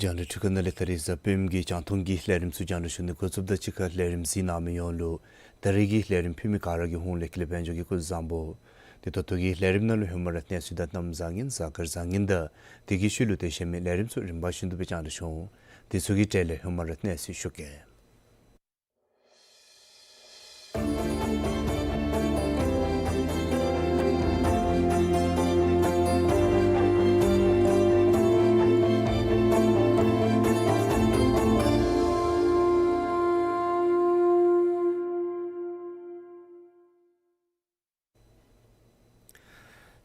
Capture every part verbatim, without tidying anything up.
རྒྱང་བསྒྲགས་འཕྲུལ་ཁང་ནང་ལས་ད་རིས་གཟའ་སྤེནམ་གི་རྒྱང་མཐོང་གི་ལས་རིམ་ཚུ་རྒྱང་བསྒྲགས་ཞུ་ནི་འགོ་བཙུགསཔ་དང་གཅིག་ཁར་ལས་རིམ་གཟིགས་གནང་མི་ཡོངས་ལུ་ད་རིས་ཀྱི་ལས་རིམ་ཕུལ་མི་ག་ར་གི་ཧོངས་ལས་ཀུན་ལས་དཔལ་འབྱོར་གྱིས་སྐུ་གཟུགས་བཟང་པོ། དེ་ད་ལྟོ་གི་ལས་རིམ་ནང་ལུ་ཧེ་མ་ར་གནས་ཚུལ་དང་གནམ་བཟང་ངན་གཟའ་སྐར་བཟང་ངན་དང་དེ་གི་ཤུལ་ལུ་དེ་བཤད་མི་ལས་རིམ་ཚུ་རིམ་པ་བཞིན་དུ་སྦེ་རྒྱང་བསྒྲགས་ཞུ་འོང་། དེ་ཚུ་གི་གྲས་ལས་ཧེ་མ་ར་གནས་ཚུལ་ཞུ་གེ།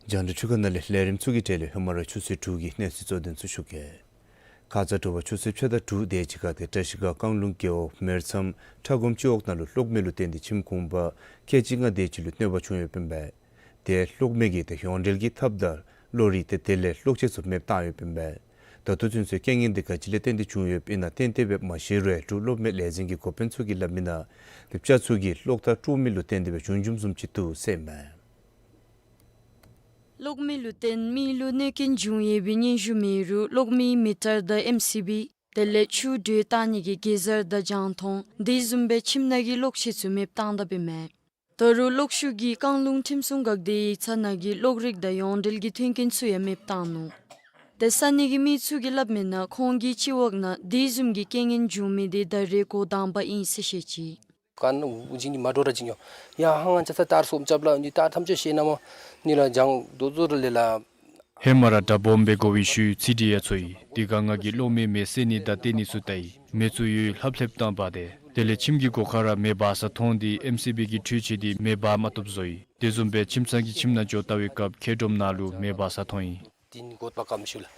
རྒྱང་བསྒྲགས་འཕྲུལ་ཁང་ནང་ལས་ལས་རིམ་ཚུ་གི་གྲས་ལས་ཧེ་མ་ར་ཆུ་ཚོད་དྲུག་གི་གནས་ཚུལ་གཙོ་དོན་ཚུ་ཞུ་གེ། ཁ་ཙ་དྲོ་པ་ཆུ་ཚོད་ཕྱེད་དང་དྲུག་དེ་ཅིག་ཁར་ཏེ་བཀྲིས་སྒང་རྐང་ལུང་རྒེད་འོག་མེར་མཚམས་ཁྲ་སྒོམ་སྤྱི་འོག་ནང་ལུ་གློག་མེ་ལུ་བརྟེན་ཏེ་ཁྱིམ་གུང་པ་ཁལ་གཅིག་ལྔ་དེ་ཅིག་ལུ་གནོད་པ་བྱུང་ཡོདཔ་ཨིན་པས། ཏེ་གློག་མེ་གིས་ཏེ་ཡོངས་འབྲེལ་གྱི་ཐབས་དང་གློག་རིག་ཏེ་དེ་ལས་གློག་ཆས་ཚུ་མེདཔ་བཏང་ཡོདཔ་ཨིན་པས། ད་ལྟོ་ཚུན་ཚོད་རྐྱེན་ངན་དེ་ག་ཅི་ལས་བརྟེན་ཏེ་བྱུང་ཡོདཔ་ཨིན་ན་ཏན་ཏན་སྦེ་མ་ཤེས་རུང་འབྲུག་གློག་མེ་ལས་འཛིན་གྱི་འགོ་དཔོན་ཚུ་གིས་སླབ་མི་ནང་ཏེ་སྤྱ་ཚུ་གིས་གློག་ཐག་དཀྲོག་མི་ལུ་བརྟེན་ཏེ་སྦེ་བྱུང་བྱུངམ་བཟུམ་ཅིག་འདུག་ཟེར་ཨིན་མས། གློག་མེ་ལུ་བརྟེན་མི་ལུ་གནོད་རྐྱེན་བྱུང་ཡོད་པའི་སྙན་ཞུ་མེད་རུང་གློག་མེའི་མི་ཊར་དང་ཨེམ་སི་བི་དེ་ལས་ཆུ་དྲོད་བཏང་ནི་གི་གེ་ཛར་དང་རྒྱང་མཐོང་དེ་བཟུམ་སྦེ་ཁྱིམ་ནང་གི་གློག་ཆས་ཚུ་མེདཔ་བཏང་དཔ་ཨིན་མས། ད་རུང་གློག་ཤུགས་ཀྱིས་རྐང་ལུང་ཁྲིམས་སྲུང་འགག་སྡེའི་ཡིག་ཚང་ནང་གི་གློག་རིག་དང་ཡོངས་འབྲེལ་གྱི་མཐུན་རྐྱེན་ཚུ་ཡང་མེདཔ་བཏང་ནུག། ཏེ་ས་གནས་ཀྱི་མི་ཚུ་གིས་སླབ་མི་ནང་ཁོང་གི་སྤྱི་འོག་ནང་དེ་བཟུམ་གྱི་རྐྱེན་ངན་བྱུང་མི་དེ་ད་རེས་འགོ་དང་པ་ཨིན་ཟེར་བཤད་ཅི། ག་ནི་འུ་ཅིག་ནི་མ་འདྲཝ་ར་ཅིག་ཡོད། ཡ་ཧང་ང་ཅ་ས་ཏར་སོམ་ཅབ་ལ་ནི་ཏར་ཐམས་ཅད་ཤེས་ན་མོ་ནི་ལ་ཇང་དོ་ཛོ་ར་ལེ་ལ། ཧེ་མ་ར་དྲ་སྦོམ་སྦེ་གོ་བའི་ཤུལ་ཚི་ཏི་ཡ་ཚོ་ཡིས་དེ་ཁར་ང་གིས་གློག་མེ་མེ་བསད་ནི་དང་བཏེག་ནི་ཚུ་བལྟ་ཡི། མེ་ཚུ་ཡོད་ལྷབ་ལྷེབ་བཏང་པ་དེ་དེ་ལས་ཁྱིམ་གྱི་སྒོ་ཁར་ར་མེ་འབར་ས་མཐོང་སྟེ་ཨེམ་སི་བི་གི་འཕྲུལ་ཆས་དེ་མེ་འབར་མ་བཏུབ་བཟོ་ཡི། དེ་བཟུམ་སྦེ་ཁྱིམ་ཚང་གི་ཁྱིམ་ནང་འགྱོ་བལྟ་བའི་སྐབས་མཁལ་རྡོགམ་ནང་ལུ་མེ་འབར་ས་མཐོང་ཡི། དེ་ནི་གོ་ཏ་ཀམ་ཤུ་ལ།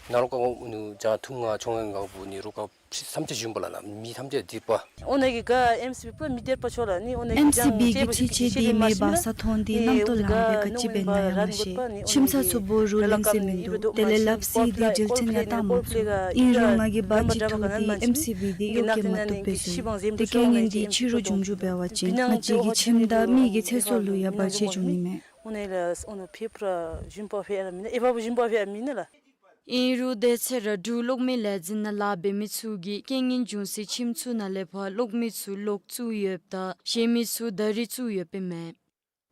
ན་རོ་ཀ་ནུ་ཇ་ཐུང་ང་ཆོང་ང་བུ་ནི་རོ་ཀ་ཕྱི་ཐམས་ཅད་བཞིན་པ་ལ་ན་མི་ཐམས་ཅད་དིར་པ། ཨོ་ནེ་གི་ག་ཨེམ་སི་བི་པ་མི་དེར་པ་ཆོ་ལ་ནི་ཨོ་ནེ་གི་ཨེམ་སི་བི་གི་འཕྲུལ་ཆས་དེ་མེ་འབར་ས་མཐོང་སྟེ་རྣམ་རྟོག་ལངས་པའི་ག་ཅི་འབད་ན་ཡང་མ་ཤེས། ཁྱིམ་ཚང་ཚུ་བོ་རུ་ལེན་ཟེར་མིན་འདུག། དེ་ལས་ལགཔ་བསིལ་ཏེ་འགྲུལ་ཆེན་ཡང་བཏང་མ་ཚུགས། ཨིན་རུང་ང་གིས་འབའ་ཅིག་ཐོབ་སྟེ་ཨེམ་སི་བི་དེ་གཡོག་བཀོལ་མ་བཏུབ་པས་ཟེར། དེ་རྐྱེན་ངན་དེ་ཕྱི་རུ་འབྱུང་འགྱོ་འབད་བ་ཅིན་ང་བཅས་ཀྱི་ཁྱིམ་དང་མི་གི་ཚེ་སྲོག་ལུ་ཡང་བར་ཆད་འབྱུང་ནི་མས། ཨོ་ནེ་ལ་ཨོ་ནུ་ཕེ་པ་ར་ཞུན་པ་ཕེ་ར་མིན་ན་ཨེ་བ་བུ་ཞུན་པ་ཕེ་ར་མིན་ན་ལ། ཨིན་རུང་དེ་ཚེ་ར་འབྲུག་གློག་མེ་ལས་འཛིན་ནང་ལཱ་འབད་མི་ཚུ་གིས་རྐྱེན་ངན་བྱུང་སའི་ཁྱིམ་ཚུ་ནང་ལས་ཕར་གློག་མེ་ཚུ་ལོག་བཙུགས་ཡོདཔ་ད་གཞན་མི་ཚུ་ད་རིས་བཙུགས་ཡོདཔ་ཨིན་མས།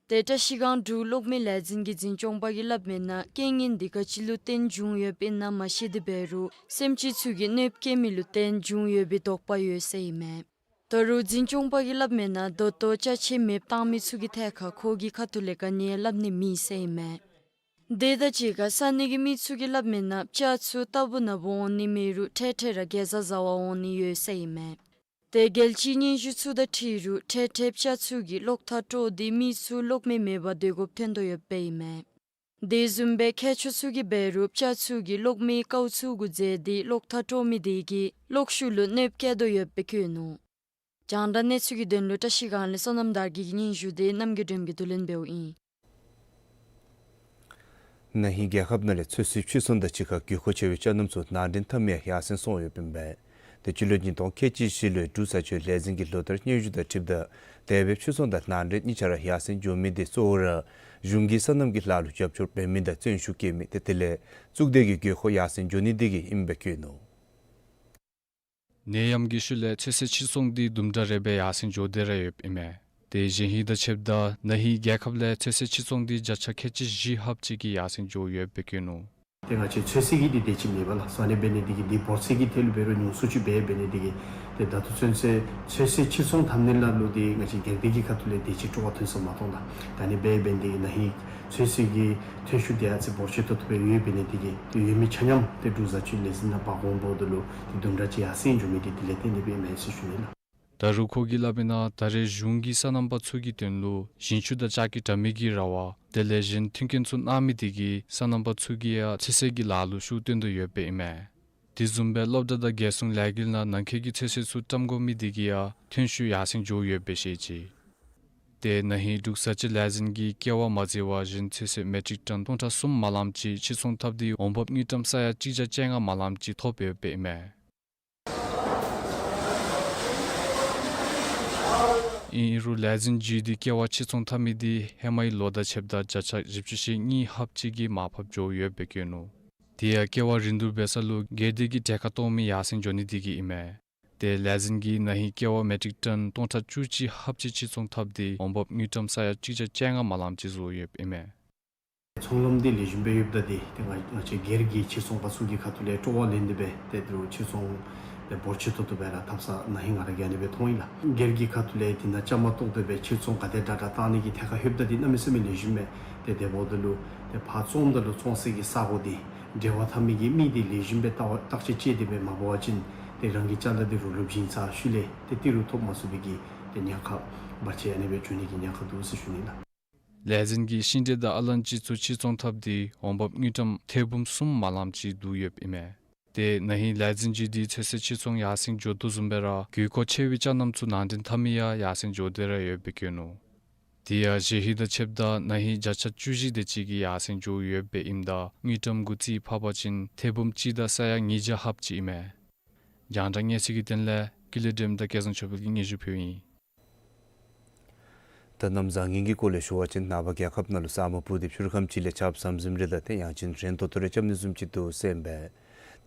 ཏེ་བཀྲིས་སྒང་འབྲུག་གློག་མེ་ལས་འཛིན་གྱི་འཛིན་སྐྱོང་པ་གིས་སླབ་མི་ནང་རྐྱེན་ངན་དེ་ག་ཅི་ལུ་བརྟེན་བྱུང་ཡོདཔ་ཨིན་ན་མ་ཤེས་ཏེ་འབད་རུང་སེམས་ཅན་ཚུ་གིས་གནོདཔ་བཀལ་མི་ལུ་བརྟེན་བྱུང་ཡོད་པའི་དོགས་པ་ཡོད་ཟེར་ཨིན་མས། ད་རུང་འཛིན་སྐྱོང་པ་གིས་སླབ་མི་ནང་ད་ལྟོ་ཅ་ཆས་མེདཔ་བཏང་མི་ཚུ་གི་ཐད་ཁར་ཁོ་གི་ཁ་ཐུག་ལས་ག་ནི་ཡང་སླབ་ནི་མེད་ཟེར་ཨིན་མས། དེ་དང་གཅིག་ཁར་ས་གནས་ཀྱི་མི་ཚུ་གིས་སླབ་མི་ནང་སྤྱ་ཚུ་རྟག་བུ་ནང་འབོ་འོང་ནི་མེད་རུང་འཕྲལ་འཕྲལ་ར་གེ་ཛ་བཟའ་བར་འོང་ནི་ཡོད་ཟེར་ཨིན་མས། ཏེ་རྒྱལ་སྤྱིའི་སྙན་ཞུ་ཚུ་དང་འཁྲིལ་རུང་འཕྲལ་འཕྲལ་སྤྱ་ཚུ་གིས་གློག་ཐག་དཀྲོགས་ཏེ་མི་ཚུ་གློག་མེ་མེད་པར་སྡོད་དགོཔ་ཐོན་དོ་ཡོདཔ་ཨིན་མས། དེ་བཟུམ་སྦེ་མཁས་མཆོག་ཚུ་གིས་འབད་རུང་སྤྱ་ཚུ་གིས་གློག་མེའི་ཀཝ་ཚུ་གུ་འཛེགས་ཏེ་གློག་ཐག་དཀྲོག་མི་དེ་གིས་གློག་ཤུགས་ལུ་གནོདཔ་བཀལ་དོ་ཡོདཔ་སྦེ་བཀོད་ནུག། རྒྱང་བསྒྲགས་གནས་ཚུལ་གྱི་དོན་ལུ་བཀྲིས་སྒང་ལས་བསོད་ནམས་དར་རྒྱས་ཀྱི་སྙན་ཞུ་དེ་རྣམ་རྒྱལ་སྒྲོལམ་གྱིས་བསྡུ་ལེན་འབདཝ་ཨིན། ན་ཧིང་རྒྱལ་ཁབ་ནང་ལས་ཚོད་བསྲེ་ཕྱིར་ཚོང་དང་གཅིག་ཁར་དགོས་མཁོ་ཆེ་བའི་ཅ་རྣམས་ཚུ་ནང་འདྲེན་འཐབ་མི་ཡང་ཡར་སེང་སོང་ཡོདཔ་ཨིན་པས། ཏེ་སྤྱི་ལོ་ཉིས་སྟོང་ཁལ་གཅིག་བཞི་ལོའི་འབྲུག་བཟའ་སྤྱོད་ལས་འཛིན་གྱི་ལོ་བསྟར་སྙན་ཞུ་དང་འཁྲིལཝ་ད་དེ་སྦེ་ཕྱིར་ཚོང་དང་ནང་འདྲེན་གཉིས་ཆ་ར་ཡར་སེང་འགྱོ་མི་དེ་གཙོ་བོ་ར་གཞུང་གིས་སོ་ནམ་གྱི་ལཱ་ལུ་རྒྱབ་སྐྱོར་འབད་མི་དང་བརྩོན་ཤུགས་བསྐྱེད་མི་ཏེ་དེ་ལས་གཙུག་སྡེ་གི་དགོས་མཁོ་ཡར་སེང་འགྱོ་ནི་དེ་གིས་ཨིནམ་སྦེ་བཀོད་ནུག། ནད་ཡམས་ཀྱི་ཤུལ་ལས་ཚོད་བསྲེ་ཕྱིར་ཚོང་འདི་དུམ་གྲ་རེ་སྦེ་ཡར་སེང་འགྱོ་སྟེ་ར་ཡོདཔ་ཨིན་མས། ཏེ་གཞེས་ཧིང་དང་ཕྱདཔ་ད་ན་ཧིང་རྒྱལ་ཁབ་ལས་ཚོད་བསྲེ་ཕྱིར་ཚོང་འདི་བརྒྱ་ཆ་ཁལ་གཅིག་བཞི་ལྷགཔ་ཅིག་གིས་ཡར་སེང་འགྱོ་ཡོདཔ་སྦེ་བཀོད་ནུག། ཏེ་ང་བཅས་ཚོད་བསྲེ་གི་འདི་དེ་ཅིག་མེད་པས་ལགས། སོ་ཨ་ནི་འབད་ནི་དེ་གིས་འདི་འབོར་ཚད་ཀྱི་ཐད་ལུ་འབད་རུང་ཉུང་སུ་ཅིག་སྦེ་འབད་ནི་དེ་གིས་ཏེ་ད་ལྟོ་ཚུན་ཚོད་ཚོད་བསྲེ་ཕྱིར་ཚོང་འཐབ་ནི་ནང་ལུ་འདི་ང་བཅས་སྒེར་སྡེ་གི་ཁ་ཐུག་ལས་དེ་ཅིག་སྤྲོ་བ་ཐོན་སོངམ་མ་མཐོང་ལགས། ད་ཨ་ནི་འབད་འབད་ནི་དེ་གིས་ན་ཧིང་ཚོད་བསྲེ་གི་ཐོན་ཤུགས་དེ་ཡང་ཅིག་འབོར་ཆེ་ཏོག་ཏོ་སྦེ་ཡོདཔ་འབད་ནི་དེ་གིས་ཏེ་ཡོད་མི་ཆ་མཉམ་ཏེ་འབྲུག་བཟའ་སྤྱོད་ལས་འཛིན་ནང་འབག་འོངམ་ད་ལུ་ཏེ་དུམ་གྲ་ཅིག་ཡར་སེང་འགྱོ་མི་དེ་དེ་ལས་བརྟེན་ཏེ་སྦེ་ཨིན་མས་ཟེར་ཞུ་ནི་ལགས། ད་རུང་ཁོ་གིས་སླབ་མིའི་ནང་ད་རེས་གཞུང་གིས་སོ་ནམ་པ་ཚུ་གི་དོན་ལུ་ཞིང་ཆུ་དང་ལྕགས་ཀྱི་དྲ་མིག་གི་ར་བ་དེ་ལས་གཞན་མཐུན་རྐྱེན་ཚུ་གནང་མི་དེ་གིས་སོ་ནམ་པ་ཚུ་གིས་ཡང་ཚོད་བསྲེ་གི་ལཱ་ལུ་ཤུགས་བཏོན་དོ་ཡོདཔ་ཨིན་མས། དེ་བཟུམ་སྦེ་སློབ་གྲྭ་དང་རྒྱལ་སྲུང་ལས་འགུལ་ནང་ནང་འཁོད་ཀྱི་ཚོད་བསྲེ་ཚུ་བཀྲམ་དགོ་མི་དེ་གིས་ཡང་ཐོན་ཤུགས་ཡར་སེང་འགྱོ་ཡོདཔ་སྦེ་བཤད་ཅི། ཏེ་ན་ཧིང་འབྲུག་བཟའ་སྤྱོད་ལས་འཛིན་གྱིས་ཀེ་བ་མ་འཛོལ་བར་གཞན་ཚོད་བསྲེ་མེ་ཊིག་ཊོན་སྟོང་ཕྲག་གསུམ་མ་ལངམ་ཅིག་ཕྱིར་ཚོང་འཐབ་སྟེ་འོང་འབབ་དངུལ་ཀྲམ་ས་ཡ་གཅིག་བརྒྱ་བཅོ་ལྔ་མ་ལངམ་ཅིག་ཐོབ་ཡོདཔ་ཨིན་མས། ཨིན་རུང་ལས་འཛིན་ཅིག་འདི་ཀེ་བ་ཕྱིར་ཚོང་འཐབ་མི་འདི་ཧེ་མའི་ལོ་དང་ཕྱདཔ་ད་བརྒྱ་ཆ་བཞི་བཅུ་ཞེ་གཉིས་ལྷགཔ་ཅིག་གིས་མར་ཕབ་འགྱོ་ཡོདཔ་སྦེ་བཀོད་ནུག། དེ་ཡང་ཀེ་བ་རིན་བསྡུར་འབད་ས་ལུ་སྒེར་སྡེ་གི་གྲལ་ཁར་གཏོགས་མི་ཡར་སེང་འགྱོ་ནི་དེ་གིས་ཨིན་མས། ཏེ་ལས་འཛིན་གྱིས་ན་ཧིང་ཀེ་བ་མེ་ཊིག་ཊོན་སྟོང་ཕྲག་བཅུ་གཅིག་ལྷགཔ་ཅིག་ཕྱིར་ཚོང་འཐབ་སྟེ་འོང་འབབ་དངུལ་ཀྲམ་ས་ཡ་གཅིག་བརྒྱ་བཅོ་ལྔ་མ་ལངམ་ཅིག་བཟོ་ཡོདཔ་ཨིན་མས། ཚོང་ལམ་འདི་ལེགས་ཤོམ་སྦེ་ཡོདཔ་ད་འདི་ཏེ་ང་ང་བཅས་སྒེར་གྱི་ཕྱིར་ཚོང་པ་ཚུ་གི་ཁ་ཐུག་ལས་སྤྲོ་བ་ལེན་ཏེ་སྦེ་ཏེ་དེ་རུང་ཕྱིར་ཚོང་འདི་འབོར་ཆེ་ཏོག་ཏོ་སྦེ་ར་འཐབ་ས་ན་ཧིང་ང་ར་གིས་ཨ་ནི་སྦེ་མཐོང་ཡི་ལགས། སྒེར་གྱི་ཁ་ཐུག་ལས་དེ་ནང་བཅའ་མར་གཏོགས་ཏེ་སྦེ་ཕྱིར་ཚོང་ག་དེ་དྲག་དྲག་བཏང་ནི་གི་ཐད་ཁར་ལྷོདཔ་ད་འདི་གནམ་མེད་ས་མེད་ལེགས་ཤོམ་མས། ཏེ་དེ་འབདཝ་ད་ལུ་ཏེ་ཕར་བཙོངམ་ད་ལུ་བཙོང་སའི་གི་ས་གོ་འདི་འབྲེལ་བ་འཐབ་མི་གི་མི་འདི་ལེགས་ཤོམ་སྦེ་བརྟག་བརྟག་དཔྱད་དཔྱད་དེ་སྦེ་མ་འབད་བ་ཅིན་ཏེ་རང་གི་ཅ་ལ་འདི་རུང་ལོག་བྱིན་ཚར་ཤུལ་ལས་ཏེ་ཏི་རུ་ཐོབ་མ་ཚུགས་པའི་གི་ཏེ་ཉེན་ཁ་བར་ཆད་ཨ་ནི་སྦེ་འགྱོ་ནི་གི་ཉེན་ཁ་འདུག་ཟེར་ཞུ་ནི་ལགས། ལས་འཛིན་གྱིས་ཤིང་འབྲས་དང་ཨ་ལན་ཅི་ཚུ་ཕྱིར་ཚོང་འཐབ་སྟེ་འོང་འབབ་དངུལ་ཀྲམ་ཐེར་འབུམ་གསུམ་མ་ལངམ་ཅིག་བསྡུ་ཡོདཔ་ཨིན་མས། ཏེ་ན་ཧིང་ལས་འཛིན་ཅིག་འདི་ཚོད་བསྲེ་ཕྱིར་ཚོང་ཡར་སེང་འགྱོ་དོ་བཟུམ་སྦེ་ར་དགོས་མཁོ་ཆེ་བའི་ཅ་རྣམས་ཚུ་ནང་འདྲེན་འཐབ་མི་ཡང་ཡར་སེང་འགྱོ་སྟེ་ར་ཡོདཔ་སྦེ་བཀོད་ནུག། དེ་ཡང་གཞེས་ཧིང་དང་ཕྱདཔ་ད་ན་ཧིང་བརྒྱ་ཆ་བཅུ་བཞི་དེ་ཅིག་གིས་ཡར་སེང་འགྱོ་ཡོདཔ་སྦེ་ཨིནམ་ད་དངུལ་ཀྲམ་གུ་རྩིས་ཕབ་པ་ཅིན་ཐེར་འབུམ་གཅིག་དང་ས་ཡ་ཉིས་བརྒྱ་ལྷགཔ་ཅིག་ཨིན་མས། རྒྱང་བསྒྲགས་གནས་ཚུལ་གྱི་དོན་ལས་ཀུན་ལེགས་སྒྲོལམ་དང་སྐལ་བཟང་ཆོས་འཕེལ་གྱིས་སྙན་ཞུ་ཕུལཝ་ཨིན། ད་གནམ་བཟང་ངན་གྱི་སྐོར་ལས་ཞུ་བ་ཅིན་ནངས་པ་རྒྱལ་ཁབ་ནང་ལུ་ས་སྨུག་སྤུབས་ཏེ་ཕྱི་རུ་ཁམས་ཅིག་ལས་ཆརཔ་ཟམ་ཟིམ་རེ་དང་ཏེ་ཡང་ཅིན་རན་ཏོག་ཏོ་རེ་རྐྱབ་ནི་བཟུམ་ཅིག་འདུག་ཟེར་ཨིན་པས།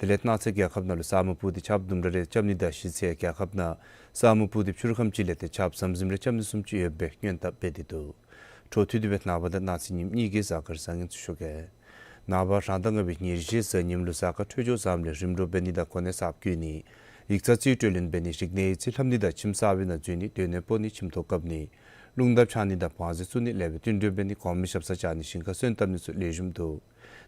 དེ་ལས་གནངས་ཚེ་རྒྱལ་ཁབ་ནང་ལུ་ས་སྨུག་སྤུབས་ཏེ་ཆརཔ་དུམ་གྲ་རེ་རྐྱབ་ནི་དང་གཞི་ཚེ་རྒྱལ་ཁབ་ནང་ས་སྨུག་སྤུབས་ཏེ་ཕྱི་རུ་ཁམས་ཅིག་ལས་ཏེ་ཆརཔ་ཟམ་ཟིམ་རེ་རྐྱབ་ནི་བཟུམ་ཅིག་ཡོདཔ་སྦེ་སྔོན་བརྡ་འབད་དེ་འདུག། འཕྲོ་མཐུད་དེ་སྦེ་ནངས་པ་དང་གནངས་ཚེ་ཉིནམ་གཉིས་ཀྱི་གཟའ་སྐར་བཟང་ངན་ཚུ་ཞུ་གེ། ནངས་པ་རང་ཟླ་ལྔ་པའི་ཉེར་བཞི་གཟའ་ཉིམ་ལུ་གཟའ་སྐར་འཕྲོད་སྦྱོར་བཟངམ་ལས་རིམ་གྲོ་འབད་ནི་དང་གོ་གནས་གསརཔ་བསྐོ་ནི། ཡིག་ཚང་རྩིས་སྤྲོད་ལེན་འབད་ནི། རིག་གནས་ཡིག་རྩིས་ལྷབ་ནི་དང་ཁྱིམ་གསར་པའི་ནང་འཛུལ་ནི། སྡོད་གནས་སྤོ་ནི། ཁྱིམ་ཐོག་བཀབ་ནི། རླུང་ལྡབ་འཆང་ནི་དང་བང་རྩི་བཙུགས་ནི། ལེགས་པའི་བསྟུན་གྲོས་འབད་ནི། གོང་མའི་ཞབས་སར་བཅར་ནི། ཞིང་ཁར་སོན་བཏབ་ནི་ཚུ་ལེགས་ཤོམ་འདུག།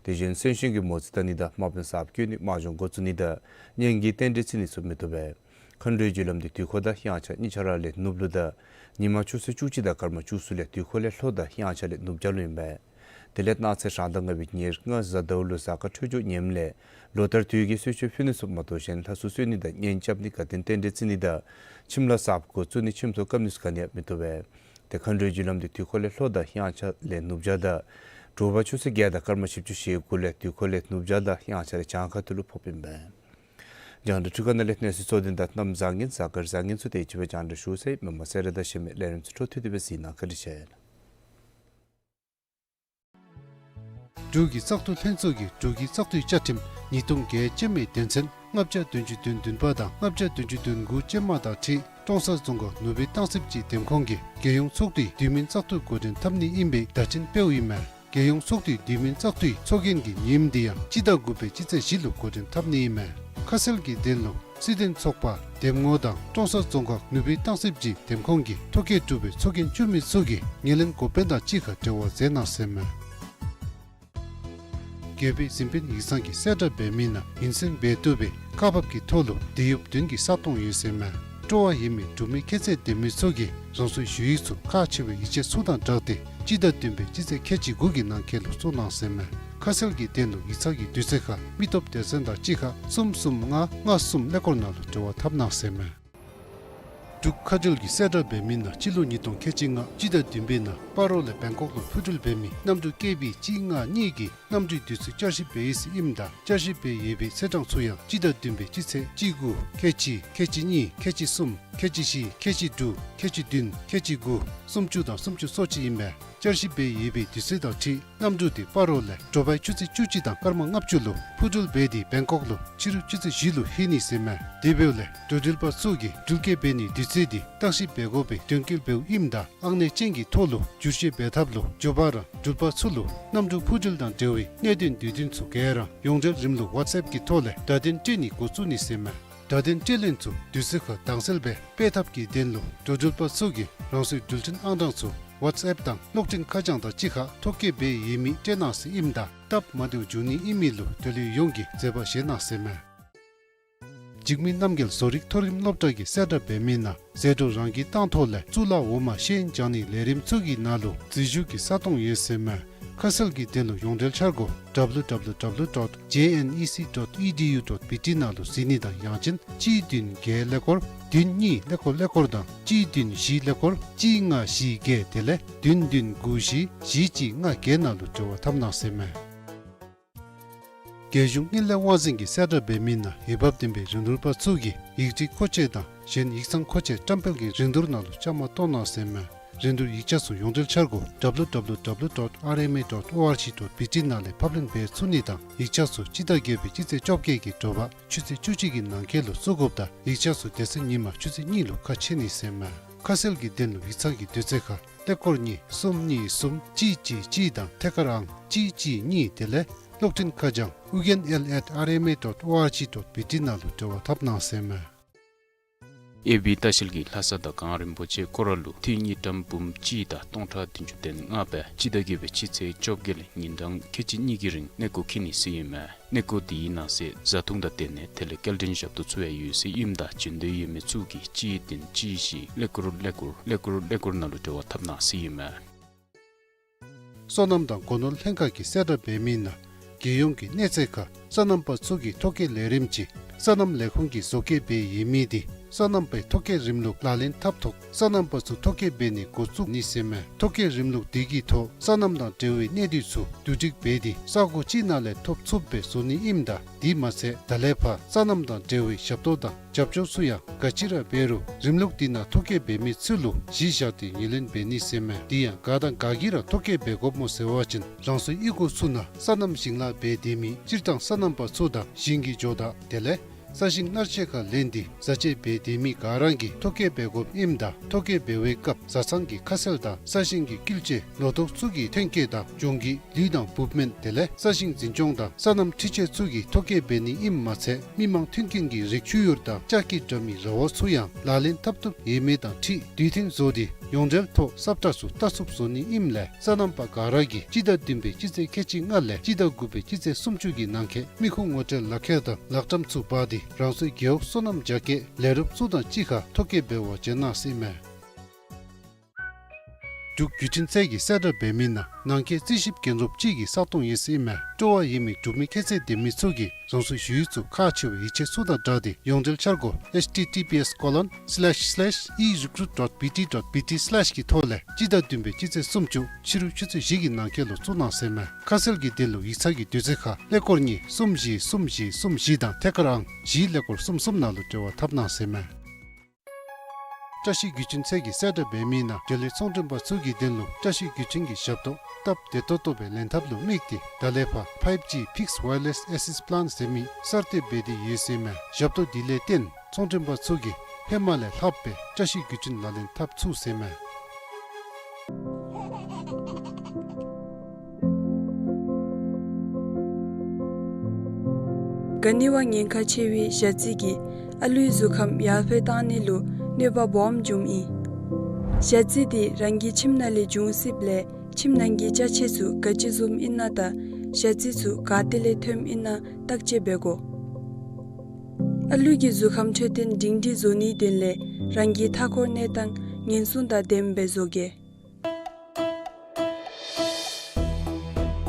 དེ་བཞིན་གསོན་གཤིན་གྱི་མོ་རྩིས་བལྟ་ནི་དང་དམག་དཔོན་གསརཔ་བསྐོ་ནི། དམག་སྦྱོང་འགོ་བཙུགས་ནི་དང་གཉེན་གྱི་རྟེན་འབྲེལ་བརྩི་ནི་ཚུ་མི་བཏུབ་པས། མཁའ་འགྲོའི་རྒྱུ་ལམ་འདི་དུས་འཁོར་དང་དབྱངས་འཆར་གཉིས་ཆ་ར་ལས་ནུབ་ལུ་དང་ཉིན་མ་ཆུ་ཚོད་བཅུ་གཅིག་དང་སྐར་མ་བཅུ་གསུམ་ལས་དུས་འཁོར་ལས་ལྷོ་དང་དབྱངས་འཆར་ལས་ནུབ་བྱང་ལུ་ཨིན་པས། དེ་ལས་གནངས་ཚེ་རང་ཟླ་ལྔ་པའི་ཉེར་ལྔ་གཟའ་ཟླཝ་ལུ་གཟའ་སྐར་འཕྲོད་སྦྱོར་ངནམ་ལས་ལོ་ལྟར་དུས་ཀྱི་གསོལ་མཆོད་ཕུལ་ནི་ཚུ་མ་གཏོགས་གཞན་ལྷ་སྲུང་གསོལ་ནི་དང་གཉེན་རྐྱབ་ནི་དགའ་སྟོན་རྟེན་འབྲེལ་བརྩི་ནི་དང་ཁྱིམ་ལཱ་གསརཔ་འགོ་བཙུགས་ནི་ཁྱིམ་ཐོག་བཀབ་ནི་ཚུ་ག་ནི་ཡང་མི་བཏུབ་པས། ཏེ་མཁའ་འགྲོའི་རྒྱུ་ལམ་འདི་དུས་འཁོར་ལས་ལྷོ་དང་དབྱངས་འཆར་ལས་ནུབ་བྱང་དང་དྲོ་པ་ཆུ་ཚོད་བརྒྱད་དང་སྐར་མ་བཞི་བཅུ་ཞེ་དགུ་ལས་དུས་འཁོར་ལས་ནུབ་བྱང་དང་དབྱངས་འཆར་ལས་བྱང་ཁ་ཐུག་ལུ་ཕོགཔ་ཨིན་པས། རྒྱང་བསྒྲགས་ཁྲི་ཁང་ནང་ལས་གནས་ཚུལ་གཙོ་དོན་དང་གནམ་བཟང་ངན་གཟའ་སྐར་བཟང་ངན་ཚུ་དེ་ཅིག་སྦེ་རྒྱང་བསྒྲགས་ཞུ་ཚར་ཡི། མི་མང་སེར་བ་དང་གཞན་མི་ལས་རིམ་ཚུ་འཕྲོ་མཐུད་དེ་སྦེ་གཟིགས་གནང་། བཀའ་དྲིན་ཆེ། འབྲུག་གི་བཙག་འཐུ་ལྷན་ཚོགས་ཀྱིས་འབྲུག་གི་བཙག་འཐུའི་བཅའ་ཁྲིམས་ཉིས་སྟོང་བརྒྱད་ཅན་མའི་དོན་ཚན་ལྔ་བརྒྱ་བདུན་ཅུ་དོན་བདུན་པ་དང་ལྔ་བརྒྱ་བདུན་ཅུ་དོན་དགུ་ཅན་མ་དང་འཁྲིལ་ཀྲོང་གསར་རྫོང་ཁག་ནུབ་སྦིས་སྟང་སི་སྦྱིས་འདེམས་ཁོངས་ཀྱི་རྒྱལ་ཡོངས་ཚོགས་འདུའི་དུས་མིན་བཙག་འཐུ་འགོ་འདྲེན་འཐབ་ནི་ཨིན་པའི་བརྡ་འཕྲིན་སྤེལཝ་ཨིན་མས། རྒྱལ་ཡོངས་ཚོགས་འདུའི་དུས་མིན་བཙག་འཐུའི་ཚོགས་རྒྱན་གྱི་ཉིནམ་འདི་ཡང་སྤྱི་ཟླ་དགུ་པའི་སྤྱི་ཚེས་བཞི་ལུ་འགོ་འདྲེན་འཐབ་ནི་ཨིན་མས། ཁ་གསལ་གྱི་དོན་ལུ་སྲིད་དོན་ཚོགས་པ་འདེམས་ངོ་དང་ཀྲོང་གསར་རྫོང་ཁག་ནུབ་སྦིས་སྟང་སི་སྦྱིས་འདེམས་ཁོངས་ཀྱི་ཐོ་བཀོད་གྲུབ་པའི་ཚོགས་རྒྱན་བཙུགས་མི་ཚུ་གིས་ངོས་ལེན་འགོ་དཔོན་དང་གཅིག་ཁར་འབྲེལ་བ་མཛད་གནང་ཟེར་མས། རྒྱལ་པོའི་གཟིམ་དཔོན་ཡིག་ཚང་གིས་གསལ་བསྒྲགས་འབད་མི་ནང་ངོས་འཛིན་འབད་བཏུབ་པའི་ཁག་འབག་གི་ཐོག་ལུ་དེད་གཡོགཔ་བདུན་གྱི་ས་སྟོང་ཡོད་ཟེར་མས། སྤྲོ་བ་ཡོད་མི་འབྲུག་མི་ཁྱད་ཚད་ལྡན་མི་ཚུ་གིས་རང་སོའི་ཞུ་ཡིག་ཚུ་ཁག་ཆེ་བའི་ཡིག་ཆ་ཚུ་དང་སྦྲགས་ཏེ་སྤྱི་ཟླ་བདུན་པའི་སྤྱི་ཚེས་ཁལ་གཅིག་དགུ་གི་ནང་འཁོད་ལུ་བཙུགས་གནང་ཟེར་མས། ཁ་གསལ་གྱི་དོན་ལུ་ཡིག་ཚང་གི་དུས་ཚོད་ཁར་མི་སྟོབས་སྡེ་ཚན་དང་གཅིག་ཁར་གསུམ་གསུམ་ལྔ་ལྔ་གསུམ་ཀླད་ཀོར་ནང་ལུ་འབྲེལ་བ་འཐབ་གནང་ཟེར་མས། འབྲུག་ཁ་བྲལ་གྱི་གསལ་བསྒྲགས་འབད་མི་ནང་སྤྱི་ལོ་ཉིས་སྟོང་ཁལ་གཅིག་ལྔ་སྤྱི་ཟླ་བདུན་པའི་ནང་སྤ་རོ་ལས་བེང་ཀོག་ལུ་འཕུར་འགྲུལ་འབད་མི་གནམ་གྲུ་ཀེ་བི་གཅིག་ལྔ་གཉིས་ཀྱི་གནམ་གྲུའི་དུས་ཚོད་བསྐྱར་ཞིབ་འབད་ཡི་ཟེར་ཨིནམ་ད་བསྐྱར་ཞིབ་འབད་ཡོད་པའི་ཚེས་གྲངས་ཚུ་ཡང་སྤྱི་ཟླ་བདུན་པའི་སྤྱི་ཚེས་གཅིག་དགུ་ཁལ་གཅིག་ཁལ་གཅིག་གཉིས་ཁལ་གཅིག་གསུམ་ཁལ་གཅིག་བཞི་ཁལ་གཅིག་དྲུག་ཁལ་གཅིག་བདུན་ཁལ་གཅིག་དགུ་སུམ་ཅུ་དང་སུམ་ཅུ་སོ་གཅིག་ཨིན་པས། བསྐྱར་ཞིབ་འབད་ཡོད་པའི་དུས་ཚོད་དང་འཁྲིལ་གནམ་གྲུ་དེ་སྤ་རོ་ལས་དྲོ་པའི་ཆུ་ཚོད་བཅུ་གཅིག་དང་སྐར་མ་ལྔ་བཅུ་ལུ་འཕུར་འགྲུལ་འབད་དེ་བེང་ཀོག་ལུ་ཕྱི་རུ་ཆུ་ཚོད་བཞི་ལུ་ལྷོད་ནི་ཟེར་མས། དེ་འབདཝ་ལས་འགྲོ་འགྲུལ་པ་ཚུ་གིས་འགྲུལ་སྐྱེལ་འབད་ནིའི་དུས་ཚོད་དེ་བརྟག་ཞིབ་འབད་དགོ་པའི་དོན་འཁྱོལ་འབདཝ་ཨིནམ་ད་ཨང་གནས་ཅན་གྱི་ཐོག་ལུ་བསྒྱུར་བཅོས་འབད་ཐབས་ལུ་མགྱོགས་པ་ར་འགྲུལ་པ་ཚུ་ལུ་གནམ་གྲུ་འཕུར་འགྲུལ་དང་འབྲེལ་བའི་གནད་དོན་དུས་སྟོན་ཚུ་ག་ར་ཡོངས་འབྲེལ་རིམ་ལུགས་ཝཊས་ཨེཔ་གི་ཐོག་ལས་བརྡ་དོན་སྤྲོད་ནི་འགོ་བཙུགས་ནི་ཟེར་མས། བརྡ་དོན་སྤྲོད་ལེན་ཚུ་དུས་ཚོད་ཁར་དྭངས་གསལ་སྦེ་སྤེལ་ཐབས་ཀྱི་དོན་ལུ་འགྲོ་འགྲུལ་པ་ཚུ་གིས་རང་སོའི་འགྲུལ་འཕྲིན་ཨང་གྲངས་ཚུ་ཝཊས་ཨེཔ་དང་གློག་འཕྲིན་ཁ་བྱང་དང་གཅིག་ཁར་ཐོ་བཀོད་འབད་ཡོད་མི་སྤྲོད་གནང་ཟེར་ཨིནམ་ད་སྟབས་མ་བདེཝ་འབྱུང་ནི་ཨིན་མི་ལུ་འབྲེལ་ཡོད་ཡོངས་ཀྱིས་མཛད་པ་བཞེས་གནང་ཟེར་མས། འཇིགས་མེད་རྣམ་རྒྱལ་བཟོ་རིག་མཐོ་རིམ་སློབ་གྲྭ་གི་གསལ་བསྒྲགས་འབད་མི་ནང་ཟད་འགྲོ་རང་གིས་བཏང་ཐོག་ལས་གཙུག་ལག་འོག་མ་ཤེས་ཡོན་སྦྱང་ནིའི་ལས་རིམ་ཚུ་གི་ནང་ལུ་འཛུལ་ཞུགས་ཀྱི་ས་སྟོང་ཡོད་ཟེར་མས། ཁ་གསལ་གྱི་དོན་ལུ་ཡོངས་འབྲེལ་འཆར་སྒོ་W W W dot J N E C dot E D U dot B T ནང་ལུ་གཟིགས་ནི་དང་ཡང་ཅིན་གཅིག་བདུན་བརྒྱད་ཀླད་ཀོར་བདུན་གཉིས་ཀླད་ཀོར་ཀླད་ཀོར་དང་གཅིག་བདུན་བཞི་ཀླད་ཀོར་གཅིག་ལྔ་བཞི་བརྒྱད་དེ་ལས་བདུན་བདུན་དགུ་བཞི་བཞི་གཅིག་ལྔ་བརྒྱད་ནང་ལུ་འབྲེལ་བ་འཐབ་གནང་ཟེར་མས། རྒྱལ་གཞུང་དངུལ་ལས་དབང་འཛིན་གྱི་གསལ་བསྒྲགས་འབད་མི་ནང་འོས་འབབ་ལྡན་པའི་རིན་བསྡུར་པ་ཚུ་གིས་ཡིག་རིགས་མཁོ་ཆས་དང་གཞན་ཡིག་ཚང་མཁོ་ཆས་བཀྲམ་སྤེལ་གྱི་རིན་བསྡུར་ནང་ལུ་བཅའ་མར་གཏོགས་གནང་ཟེར་མས། རིན་བསྡུར་ཡིག་ཆ་ཚུ་ཡོངས་འབྲེལ་འཆར་སྒོ་W W W dot R M A dot O R G dot B T ནང་ལས་ཕབ་ལེན་འབད་ཚུགས་ནི་དང་ཡིག་ཆ་ཚུ་སྤྱི་ཟླ་བརྒྱད་པའི་སྤྱི་ཚེས་བཅོ་བརྒྱད་ཀྱི་དྲོ་པ་ཆུ་ཚོད་བཅུ་གཅིག་གི་ནང་འཁོད་ལུ་བཙུགས་དགོཔ་དང་ཡིག་ཆ་ཚུ་དེ་ཚེ་ཉིན་མ་ཆུ་ཚོད་གཉིས་ལུ་ཁ་ཕྱེ་ནི་ཟེར་མས། ཁ་གསལ་གྱི་དོན་ལུ་ཡིག་ཚང་གི་དུས་ཚོད་ཁར་ཀླད་ཀོར་གཉིས་གསུམ་གཉིས་གསུམ་གཅིག་གཅིག་གཅིག་དང་ཐད་ཀར་ཨང་གཅིག་གཅིག་གཉིས་དེ་ལས་གློག་འཕྲིན་ཁ་བྱང་ཨུ་རྒྱན་ཨེལ་ཨེཊ་ཨར་ཨེམ་ཨེ་ཌོཊ་ཨོ་ཨར་ཇི་ཌོཊ་བི་ཊི་ནང་ལུ་འབྲེལ་བ་འཐབ་གནང་ཟེར་མས། ཨེ་བི་ལྟ་བཤལ་གྱིས་ལྷ་ས་དང་གངས་རིན་པོ་ཆེ་སྐོར་ར་ལུ་ཏི་རུ་དངུལ་ཀྲམ་འབུམ་གཅིག་དང་སྟོང་ཕྲག་བདུན་ཅུ་དོན་ལྔ་སྦེ་སྤྱི་ཟླ་བརྒྱད་པའི་སྤྱི་ཚེས་བཅོ་བརྒྱད་ལས་ཉིན་གྲངས་ཁལ་གཅིག་གཉིས་ཀྱི་རིང་གནས་སྐོར་འཁྱིད་ནི་ཟེར་ཨིན་མས། གནས་སྐོར་དེའི་ནང་གསེས་བཟའ་འཐུང་དང་སྡོད་གནས་དེ་ལས་སྐྱེལ་འདྲེན་ཞབས་ཏོག་ཚུ་ཡང་ཡོད་ཟེར་ཨིནམ་ད་བྱོན་འདོད་ཡོད་མི་ཚུ་གིས་གཅིག་བདུན་གཅིག་བཞི་ཀླད་ཀོར་ཀླད་ཀོར་ཀླད་ཀོར་ཀླད་ཀོར་ནང་ལུ་འབྲེལ་བ་འཐབ་གནང་ཟེར་ཨིན་མས། སོ་ནམ་དང་སྒོ་ནོར་ལྷན་ཁག་གིས་གསལ་བསྒྲགས་འབད་མི་ནང་རྒྱལ་ཡོངས་ཀྱི་གནས་ཚད་ཁར་སོ་ནམ་པ་ཚུ་གི་ཐོ་བཀོད་ལས་རིམ་ཅིག་སོ་ནམ་ལས་ཁུངས་ཀྱིས་བཟོ་བཀོད་འབད་ཡོད་མི་དེ་སོ་ནམ་པའི་ཐོ་བཀོད་རིམ་ལུགས་ལག་ལེན་འཐབ་ཐོག་སོ་ནམ་པ་ཚུ་ཐོ་བཀོད་འབད་ནི་འགོ་བཙུགས་ནི་ཟེར་མས། ཐོ་བཀོད་རིམ་ལུགས་དེ་གི་ཐོག་སོ་ནམ་དང་འབྲེལ་བའི་གནད་དོན་ཚུ་བསྡུ་སྒྲིག་འབད་དེ་ས་གོ་གཅིག་ནང་ལས་ཐོབ་ཚུགསཔ་སྦེ་བཟོ་ནི་ཨིནམ་ད་དེ་མ་ཚད་ད་ལས་ཕར་སོ་ནམ་དང་འབྲེལ་བའི་ཞབས་ཏོག་དང་རྒྱབ་སྐྱོར་ཚུ་ཡང་ག་ཅི་ར་འབད་རུང་རིམ་ལུགས་དེ་ནང་ཐོ་བཀོད་འབད་མི་ཚུ་ལུ་གཞི་བཞག་སྟེ་ངོས་ལེན་འབད་ནི་ཟེར་མས། དེ་ཡང་ག་དང་ག་གིས་ར་ཐོ་བཀོད་འབད་དགོཔ་སྨོ་ཟེར་བ་ཅིན་རང་སོའི་གཡུས་སྒོ་ཚུ་ནང་སོ་ནམ་ཞིང་ལཱ་འབད་སྡོད་མི་སྤྱིར་བཏང་སོ་ནམ་པ་ཚུ་དང་ཞིང་གི་ཇོ་བདག་དེ་ལས་ས་ཞིང་གནར་གཅོད་ཁར་ལེན་ཏེ་བཟའ་སྤྱོད་འབད་སྡོད་མི་ག་ར་གིས་ཐོ་བཀོད་འབད་དགོཔ་ཨིནམ་ད་ཐོ་བཀོད་འབད་བའི་སྐབས་བཟའ་ཚང་གི་ཁ་གསལ་དང་ས་ཞིང་གི་བསྐྱིལ་ཅ་ལོ་ཏོག་ཚུ་གི་ཐོན་སྐྱེད་དང་གྱོང་གུད་ལུད་དང་འབུབ་སྨན་དེ་ལས་ས་ཞིང་འཛིན་སྐྱོང་དང་སོ་ནམ་འཕྲུལ་ཆས་ཚུ་གི་ཐོ་བཀོད་འབད་ནི་ཨིནམ་མ་ཚད་མི་མང་མཐུན་རྐྱེན་གྱི་རིགས་ཆུ་ཡུར་དང་ལྕགས་ཀྱི་དྲ་མིག་ར་བ་ཚུ་ཡང་ལག་ལེན་འཐབ་བཏུབ་ཡོད་མེད་དང་འཁྲིལ་དུས་མཐུན་བཟོ་སྟེ་ཡོངས་འབྲེལ་ཐོག་སབ་ཁྲ་ཚུ་བལྟ་ཚུགསཔ་བཟོ་ནི་ཨིནམ་ལས་སོ་ནམ་པ་ག་ར་གིས་སྤྱི་ཟླ་བདུན་པའི་སྤྱི་ཚེས་ཁལ་གཅིག་ལྔ་ལས་སྤྱི་ཟླ་དགུ་པའི་སྤྱི་ཚེས་སུམ་ཅུ་གི་ནང་འཁོད་མི་ཁུངས་ངོ་སྤྲོད་ལག་ཁྱེར་དང་ལག་ཊམ་ཚུ་འབག་སྟེ་རང་སོའི་རྒེད་འོག་སོ་ནམ་རྒྱ་སྐྱེད་ལས་རོགསཔ་ཚུ་དང་གཅིག་ཁར་ཐོ་བཀོད་འབད་བར་བྱོན་གནང་ཟེར་ཨིན་མས། འབྲུག་བརྒྱུད་འཕྲིན་ཚད་ཀྱིས་གསལ་བསྒྲགས་འབད་མི་ནང་ནང་འཁོད་རྩིས་ཞིབ་རྒྱན་རབས་ཅིག་གི་ས་སྟོང་ཡོད་ཟེར་ཨིན་མས། སྤྲོ་བ་ཡོད་མི་འབྲུག་མི་ཁྱད་ཚད་ལྡན་མི་ཚུ་གིས་རང་སོའི་ཞུ་ཡིག་ཚུ་ཁག་ཆེ་བའི་ཡིག་ཆ་ཚུ་དང་སྦྲགས་ཏེ་ཡོངས་འབྲེལ་འཆར་སྒོ་H T T P S colon slash slash e recruit dot B T dot B T slash གི་ཐོག་ལས་སྤྱི་ཟླ་བདུན་པའི་སྤྱི་ཚེས་སུམ་ཅུ་ཕྱི་རུ་ཆུ་ཚོད་བཞི་གི་ནང་འཁོད་ལུ་བཙུགས་གནང་ཟེར་ཨིན་མས། ཁ་གསལ་གྱི་དོན་ལུ་ཡིག་ཚང་གི་དུས་ཚོད་ཁར་ཀླད་ཀོར་གཉིས་གསུམ་བཞི་གསུམ་བཞི་གསུམ་བཞི་དང་ཐད་ཀར་ཨང་བཞི་ཀླད་ཀོར་གསུམ་གསུམ་ནང་ལུ་འབྲེལ་བ་འཐབ་གནང་ཟེར་ཨིན་མས། བཀྲ་ཤིས་བརྒྱུད་འཕྲིན་ཚད་ཀྱིས་གསལ་བསྒྲགས་འབད་མི་ནང་འབྲེལ་ཡོད་ཚོང་མགྲོན་པ་ཚུ་གི་དོན་ལུ་བཀྲ་ཤིས་བརྒྱུད་འཕྲིན་གྱི་ཞབས་ཏོག་སྟབས་བདེ་ཏོག་ཏོ་སྦེ་ལེན་ཐབས་ལུ་དམིགས་ཏེ་ད་ལས་ཕར་five G fixed wireless access plan ཟེར་མི་གསར་གཏོད་འབད་དེ་ཡོད་ཟེར་ཨིན་མས། ཞབས་ཏོག་འདི་ལས་བརྟེན་ཚོང་མགྲོན་པ་ཚུ་གིས་ཧེ་མ་ལས་ལྷག་སྦེ་བཀྲ་ཤིས་བརྒྱུད་འཕྲིན་ལག་ལེན་འཐབ་ཚུགས་ཟེར་ཨིན་མས། ག་ནི་བ་ཉེན་ཁ་ཆེ་བའི་ཞ་རྩི་གིས་ཨ་ལུའི་གཟུགས་ཁམས་ཡར་འཕེལ་གཏང་ནི་ལུ་གནོད་པ་སྦོམ་འབྱུངམ་ཨིན། ཞ་རྩི་དེ་རང་གི་ཁྱིམ་ནང་ལས་འབྱུང་སྲིདཔ་ལས་ཁྱིམ་ནང་གི་ཅ་ཆས་ཚུ་ག་ཅི་བཟུམ་ཨིན་ན་དང་ཞ་རྩི་ཚུ་ག་ཏེ་ལས་ཐོནམ་ཨིན་ན་བརྟག་དཔྱད་འབད་དགོ། ཨ་ལུ་གི་གཟུགས་ཁམས་འཕྲོད་བསྟེན་སྒྲིང་སྒྲིང་བཟོ་ནིའི་དོན་ལས་རང་གི་མཐའ་འཁོར་གནས་སྟངས་ཉེན་སྲུང་དང་ལྡནམ་སྦེ་བཟོ་གེ།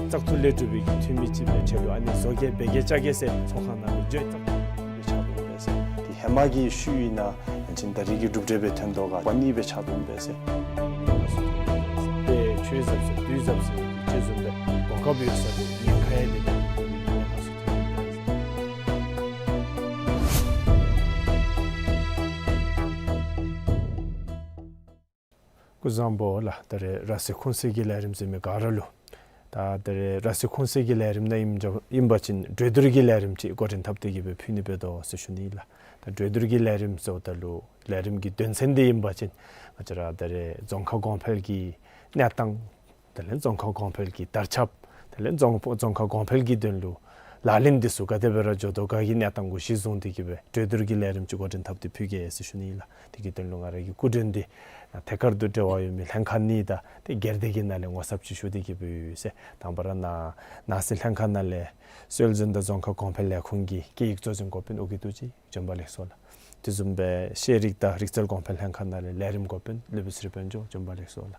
བཙག་འཐུ་ལས་གྲུབ་པའི་འཐུས་མི་ཅིག་སྦེ་ཆེད་དུ་ཨ་ནི་བཟོ་གེ་འབད་གེ་བཅའ་གེ་ཟེར་ཚོགས་ཁང་ནང་ལུ་བརྗོད་བཙག་འཐུ་ལས་ཆགས་འདུག་ཟེར། དེ་ཧེ་མ་གི་ཤུལ་ཨིན་ན་ ཅིན་ད་རིས་ཀྱི་གྲུབ་འབྲས་སྦེ་ཐོན་དོ་ག་པ་ནི་སྦེ་ཆགས་དོ་སྦེ་ཟེར། ཏེ་ཆོས་ཟབ་ཟེར་དུས་ཟབ་ཟེར་ཅིག་བཟུམ་སྦེ་གོ་སྐབས་ཡོད་ས་དེ་ཉེན་ཁ་ཡང་དེ་ཉེན་ཁ་སུ་ཐོན་ཡི་ཟེར། སྐུ་གཟུགས་བཟང་པོ་ལགས། ད་རེས་ར་སི་ཁུང་སི་གི་ལས་རིམ་ཟེར་མི་ག་ར་ལུ། ད་ད་རེས་ར་སི་ཁུང་སི་གི་ལས་རིམ་ནང་ཨིནམ་འགྱོ་ཨིན་པ་ཅིན་གྲོས་བསྡུར་གྱི་ལས་རིམ་ཅིག་འགོ་འདྲེན་འཐབ་སྟེ་གི་སྦེ་ཕུལ་ནི་འབད་དོ་ཟེར་ཞུ་ནི་ལགས། ད་གྲོས་བསྡུར་གྱི་ལས་རིམ་ཟེརཝ་ད་ལུ་ལས་རིམ་གྱི་དོན་ཚན་འདི་ཨིན་པ་ཅིན་ང་བཅས་ར་ད་རེས་རྫོང་ཁ་གོང་འཕེལ་གྱི་གནས་སྟངས། དེ་ལས་རྫོང་ཁ་གོང་འཕེལ་གྱི་དར་ཁྱབ། དེ་ལས་རྫོང་རྫོང་ཁ་གོང་འཕེལ་གྱི་དོན་ལུ་ལག་ལེན་འདི་ཚུ་ག་དེ་སྦེ་ར་འགྱོ་དོ་ག་གི་གནས་སྟངས་གུ་གཞི་བཟུང་སྟེ་གི་སྦེ་གྲོས་བསྡུར་གྱི་ལས་རིམ་ཅིག་འགོ་འདྲེན་འཐབ་སྟེ་ཕུལ་གེ་ཟེར་ཞུ་ནི་ལགས། དེ་གི་དོན་ལུ་ང་ར་གི་སྐུ་མགྲོན་འདི་ཐད་ཀར་དུ་འབྲེལ་བ་ཡོད་མི་ལྷན་ཁག་གཉིས་དང་ཏེ་སྒེར་སྡེ་གི་ནང་ལས་ངོ་ཚབ་ཅིག་ཞུ་སྟེ་གི་སྦེ་ཡོད་ཟེར། དང་པ་ར་ནཱ་ནང་སྲིད་ལྷན་ཁག་ནང་ལས་སྲོལ་འཛིན་དང་རྫོང་ཁ་གོང་འཕེལ་ལས་ཁུངས་ཀྱི་སྐད་ཡིག་གཙོ་འཛིན་འགོ་དཔོན་ཨོ་རྒྱན་རྡོ་རྗེ། བྱོན་པ་ལེགས་སོ་ལགས། དེ་བཟུམ་སྦེ་ཤེས་རིག་དང་རིག་རྩལ་གོང་འཕེལ་ལྷན་ཁག་ནང་ལས་ལས་རིམ་འགོ་དཔོན་ལུས་པོ་ཚེ་རིང་དཔལ་འབྱོར། བྱོན་པ་ལེགས་སོ་ལགས།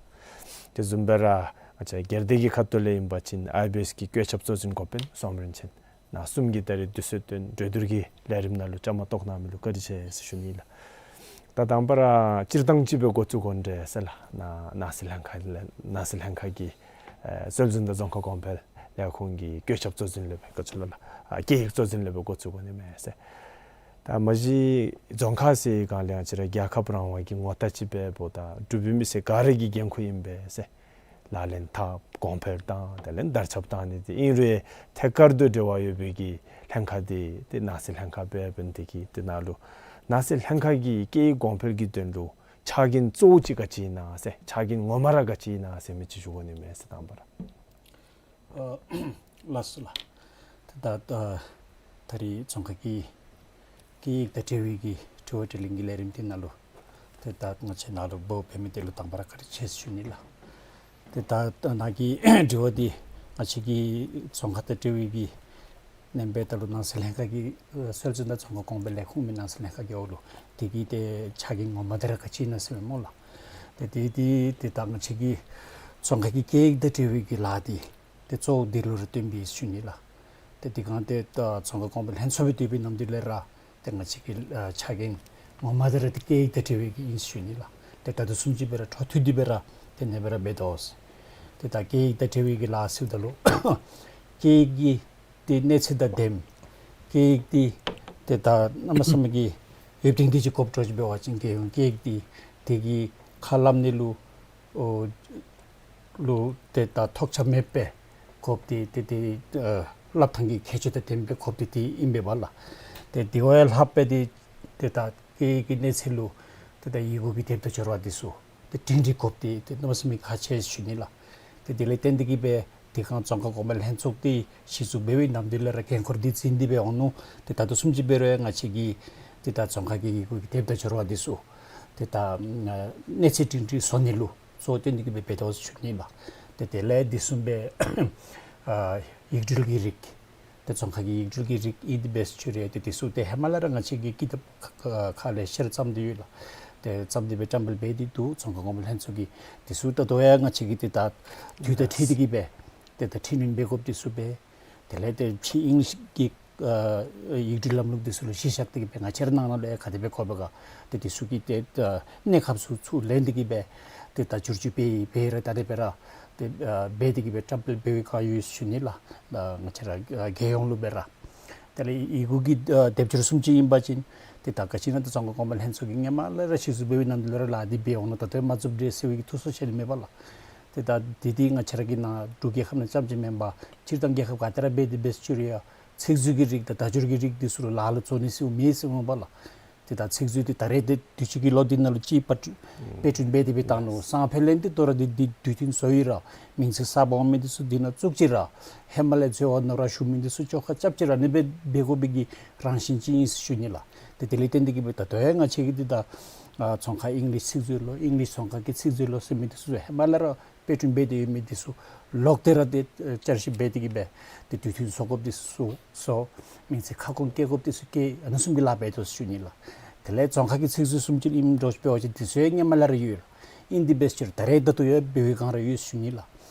དེ་བཟུམ་སྦེ་ར་ང་བཅས་སྒེར་སྡེ་གི་ཁ་ཐུག་ལས་ཨིན་པ་ཅིན་ཨའི་བི་ཨེས་ཀྱི་བཀོད་ཁྱབ་གཙོ་འཛིན་འགོ་དཔོན་སོམ་རིན་ཆེན། ནཱ་གསུམ་གྱིས་ད་རེས་དུས་ཚོད་བཏོན་གྲོས་བསྡུར་གྱི་ལས་རིམ་ནང་ལུ་བཅའ་མར་གཏོགས་གནང་མི་ལུ་བཀའ་དྲིན་ཆེ་ཟེར་ཞུ་ནི་ལགས། ད་དང་པ་ར་སྤྱིར་བཏང་ཅིག་སྦེ་འགོ་བཙུགས་དགོ་ནི་འདྲས་ཟེར་ལགས། ནཱ་ནང་སྲིད་ལྷན་ཁག་ལས་ནང་སྲིད་ལྷན་ཁག་གི་ཨེ་སྲོལ་འཛིན་དང་རྫོང་ཁ་གོང་འཕེལ་ལས་ཁུངས་ཀྱི་བཀོད་ཁྱབ་གཙོ་འཛིན་ལས་སྦེ་ག་ཅི་ལོ་ལགས། ཨ་སྐད་ཡིག་གཙོ་འཛིན་ལས་སྦེ་འགོ་བཙུགས་དགོ་ནི་མས་ཟེར། ད་མ་གཞི་རྫོང་ཁ་ཟེར་སྒང་ལས་ང་བཅས་ར་རྒྱལ་ཁབ་རང་དབང་གི་ངོ་རྟགས་ཅིག་འབདཝ་ད་འབྲུག་པའི་མི་སེར་ག་ར་གི་འགན་ཁུར་ཨིན་པས་ཟེར། ལག་ལེན་འཐབ་གོང་འཕེལ་བཏང་དེ་ལས་དར་ཁྱབ་བཏང་ནི་འདི་ཨིན་རུང་ཐད་ཀར་དུ་འབྲེལ་བ་ཡོད་པའི་གི་ལྷན་ཁག་འདི་ཏེ་ནང་སྲིད་ལྷན་ཁག་འབད་འབདཝ་ད་གི་དེ་ནང་ལུ་ནང་སྲིད་ལྷན་ཁག་གི་སྐད་ཡིག་གོང་འཕེལ་གྱི་དོན་ལུ་ཆ་རྐྱེན་གཙོ་བོ་ཅིག་ག་ཅི་ཨིན་ན་ཟེར། ཆ་རྐྱེན་ངོ་མ་ར་ག་ཅི་ཨིན་ན་ཟེར་མི་ཅིག་ཞུ་དགོ་ནི་མས་ཟེར། དང་པ་ར། ཨ་ལགས་སོ་ལགས། ད་ད་ད་རིས་རྫོང་ཁ་གི་སྐད་ཡིག་དང་འབྲེལ་བའི་གི་དྲི་བ་དྲིས་ལན་གྱི་ལས་རིམ་འདི་ནང་ལུ་ཏེ་ད་ང་བཅས་ནཱ་ལུ་འབོ་འབད་མི་འདི་ལུ་དང་པ་ར་བཀའ་དྲིན་ཆེ་ཟེར་ཞུ་ནི་ལགས། ཏེ་ད་ད་ནཱ་གི་དྲི་བ་འདི་ང་བཅས་ཀྱི་རྫོང་ཁ་དང་འབྲེལ་བའི་གི་ནང་འབདཝ་ད་ལུ་ནང་སྲིད་ལྷན་ཁག་གི་ཨ་སྲོལ་འཛིན་དང་རྫོང་ཁ་གོང་འཕེལ་ལས་ཁུངས་མི་ནང་སྲིད་ལྷན་ཁག་གི་འོག་ལུ་དེ་གི་ཏེ་ཆ་རྐྱེན་ངོ་མ་འདི་ར་ག་ཅི་ཨིན་ན་ཟེར་སྨོ་ལགས། ཏེ་དེ་དེ་ཏེ་ད་ང་བཅས་ཀྱི་རྫོང་ཁ་གི་སྐད་ཡིག་དང་འབྲེལ་བའི་གི་ལཱ་འདི་ཏེ་གཙོ་བོ་འདི་ལུ་ར་བརྟེན་པས་ཟེར་ཞུ་ནི་ལགས། ཏེ་དེ་སྒང་ཏེ་ད་རྫོང་ཁ་གོང་འཕེལ་ལྷན་ཚོགས་སྦེ་སྡོད་པའི་ནམ་དུས་ལས་ར་ཏེ་ང་བཅས་ཀྱི་ཨ་ཆ་རྐྱེན་ངོ་མ་འདི་ར་ཏེ་སྐད་ཡིག་དང་འབྲེལ་བའི་གི་ཨིན་ཟེར་ཞུ་ནི་ལགས། ཏེ་ད་ལྟོ་བཟུམ་ཅིག་སྦེ་ར་འཕྲོ་མཐུད་དེ་སྦེ་ར་ཏེ་ཨ་ནེ་སྦེ་ར་འབད་དོ་ཟེར། ཏེ་ད་སྐད་ཡིག་དང་འབྲེལ་བའི་གི་ལཱ་ཟེརཝ་ད་ལུ་སྐད་ཡིག་གི་ཏེ་གནས་ཚད་དང་ལྡནམ། སྐད་ཡིག་འདི་ཏེ་ད་གནམ་མེད་ས་མེད་ཀྱི་ཡོདཔ་ཐེངས་འདི་ཅིག་དགོཔ་འདྲཝ་ཅིག་འབད་བ་ཅིན་རྒྱལ་ཡོངས་སྐད་ཡིག་འདི་དེ་གི་ཁ་སླབ་ནི་ལུ་ཨོ་ལུ་ཏེ་ད་ཐོགས་ཆགས་མེད་པའི་དགོཔ་འདི་ཏེ་ཏེ་ཨ་སླབ་ཐངས་ཀྱི་ཁྱད་ཆོས་དང་ལྡན་པའི་དགོཔ་འདི་ཏེ་ཨིན་པས་ལགས། ཏེ་དེ་བ་ཡང་ལྷགཔ་སྦེ་ཏེ་ཏེ་ད་སྐད་ཡིག་གི་གནས་ཚད་ལུ་ཏེ་ད་ཡི་གུ་གི་དེབ་དང་སྦྱོར་བ་འདི་ཚུ་ཏེ་སྒྲིང་སྒྲི་དགོཔ་འདི་ཏེ་གནམ་མེད་ས་མེད་ཁག་ཆེ་ཟེར་ཞུ་ནི་ལགས། ཏེ་དེ་ལས་བརྟེན་ཏེ་གི་སྦེ་དེ་སྒང་རྫོང་ཁ་གོང་འཕེལ་ལྷན་ཚོགས་འདི་གཞི་བཙུགས་འབད་བའི་ནམ་དུས་ལས་ར་འགན་ཁུར་འདི་འཛིན་ཏེ་སྦེ་འོང་ནུག། ཏེ་ད་ལྟོ་བཟུམ་ཅིག་འབད་རུང་ཡང་ང་བཅས་ཀྱིས་ཏེ་ད་རྫོང་ཁ་གི་ཡི་གུ་གི་དེབ་དང་སྦྱོར་བ་འདི་ཚུ་ཏེ་ད་ཨ་གནས་ཚད་སྒྲིང་སྒྲི་བཟོ་ནི་ལུ་གཙོ་བོ་བཏོན་ཏེ་གི་སྦེ་འབད་དོ་ཟེར་ཞུ་ནི་ལགས། ཏེ་དེ་ལས་དེ་བཟུམ་སྦེ་ཨ་ཡིག་འབྲུ་གི་རིགས་ཏེ་རྫོང་ཁ་གི་ཡིག་འབྲུ་གི་རིགས་ཨིན་ཏེ་འབད་ཟེར་ཞུ་རུང་ཏེ་དེ་ཚུ་ཏེ་ཧེ་མ་ལས་ར་ང་བཅས་ཀྱིས་ཀི་དེབ་ཁ་ཁ་ཁ་ལས་བཤེར་བརྩམས་ཏེ་ཡོད་ལགས། ཏེ་བརྩམས་ཏེ་སྦེ་བཀྲམ་སྤེལ་འབད་དེ་འདུག། རྫོང་ཁ་གོང་འཕེལ་ལྷན་ཚོགས་ཀྱིས་དེ་ཚུ་ད་ལྟོ་ཡང་ང་བཅས་ཀྱིས་ཏེ་ད་དུས་དང་འཁྲིལ་ཏེ་གི་སྦེ་ཏེ་ད་འཕྲི་སྣོན་འབད་དགོཔ་དེ་ཚུ་འབད། དེ་ལས་ཏེ་ཕྱི་ཨིང་ལིཤ་གི་ཨ་ཡིག་འབྲུ་ལམ་ལུགས་དེ་ཚུ་ལུ་གཞི་བཞག་སྟེ་གི་སྦེ་ང་བཅས་ར་ནང་ན་ལུ་ཡང་ག་དེ་སྦེ་དགོ་པས་ག་ཏེ་དེ་ཚུ་གི་ཏེ་ཨ་གནས་སྐབས་ཚུ་ཚུ་ལེན་ཏེ་གི་སྦེ་ཏེ་ད་བསྒྱུར་བཅོས་འབད་འབད་ར་ད་དེ་སྦེ་ར་ཏེ་ཨ་འབད་དེ་གི་སྦེ་བཀྲམ་སྤེལ་འབད་བའི་བསྒང་ཡོད་ཟེར་ཞུ་ནི་ལགས། ད་ང་བཅས་ར་ཨ་རྒྱལ་ཡོངས་ལུ་སྦེ་ར། དེ་ལས་ཡི་གུ་གི་ཨ་དེབ་སྦྱོར་བཟུམ་ཅིག་ཨིན་པ་ཅིན་ཏེ་ད་ག་ཅི་ཨིན་ན་ད་རྫོང་ཁ་གོང་འཕེལ་ལྷན་ཚོགས་ཀྱིས་སྔོན་མ་ལས་ར་གཞི་བཙུགས་འབད་བའི་ནམ་དུས་ལས་ར་ལཱ་འདི་འབད་འོང་ནུག། ད་ལྟོ་ཡང་མ་བཙུགས་འདྲས་ཟེར་བའི་གི་ཐུགས་སུ་ཆེ་ནི་མེད་པས་ལགས། ཏེ་ད་འདི་འདི་ང་བཅས་ར་གི་ནཱ་འབྲུག་རྒྱལ་ཁབ་ནང་རྐྱངམ་ཅིག་མེན་པར་སྤྱིར་བཏང་རྒྱལ་ཁབ་ག་ཏེ་ར་འབད་དེ་འབད་ཟེར་ཞུ་རུང་ཡང་ཚིག་མཛོད་ཀྱི་རིགས་དང་བརྡ་སྦྱོར་གྱི་རིགས་འདི་ཚུ་ལུ་ལཱ་ལུ་འཛོལ་ནི་ཟེར་མེད་ཟེར་འོང་པས་ལགས། ཏེ་ད་ཚིག་མཛོད་འདི་ད་རེས་འདི་དུས་ཅི་གི་ལོ་འདི་ནང་ལུ་ཅིག་པར་སྐྲུན་འབད་དེ་སྦེ་བཏང་ནུག། སང་ཕོད་ལས་འདི་དོ་རུང་འདི་འདི་དུས་མཐུན་བཟོ་ཡི་ར་མིང་ཚིག་གསརཔ་འོང་མི་འདི་ཚུ་འདི་ནང་བཙུགས་ཅི་ར་ཧེ་མ་ལས་འཛོལ་བ་ནོར་བ་ཞུགས་མི་འདི་ཚུ་བཅོ་ཁ་རྐྱབ་ཅི་ར་ཨ་ནི་སྦེ་འབད་དགོ་པའི་གི་རང་བཞིན་ཅིག་ཨིན་ཟེར་ཞུ་ནི་ལགས། ཏེ་དེ་ལས་བརྟེན་ཏེ་གི་སྦེ་ད་ལྟོ་ཡང་ང་བཅས་ཀྱིས་འདི་ད་ཨ་རྫོང་ཁ་ཨིང་ལིཤ་ཚིག་མཛོད་ལོ་ཨིང་ལིཤ་རྫོང་ཁ་གི་ཚིག་མཛོད་ལོ་ཟེར་མི་འདི་ཚུ་ཧེ་མ་ལས་ར་དཔེ་སྐྲུན་འབད་དེ་ཡོད་མི་འདི་ཚུ་ལོག་སྟེ་ར་ཏེ་ཨ་བསྐྱར་ཞིབ་འབད་དེ་གི་སྦེ་ཏེ་དུས་མཐུན་བཟོ་དགོཔ་འདི་ཚུ་བཟོ། མིང་ཚིག་ཁ་སྐོང་བཀལ་དགོཔ་འདི་ཚུ་བཀལ། ཨ་ནི་བཟུམ་གྱི་ལཱ་འབད་དོ་ཟེར་ཞུ་ནི་ལགས། དེ་ལས་རྫོང་ཁ་གི་ཚིག་མཛོད་བཟུམ་ཅིག་ཨིནམ་འདྲཝ་ཅིག་འབད་བ་ཅིན་དེ་ཚུ་ཡང་སྔོན་མ་ལས་ར་ཡོད་ལགས། ཨིན་ཏེ་འབད་ཟེར་ད་རེས་ད་ལྟོ་ཡང་འབད་བའི་བསྒང་ར་ཡོད་ཟེར་ཞུ་ནི་ལགས།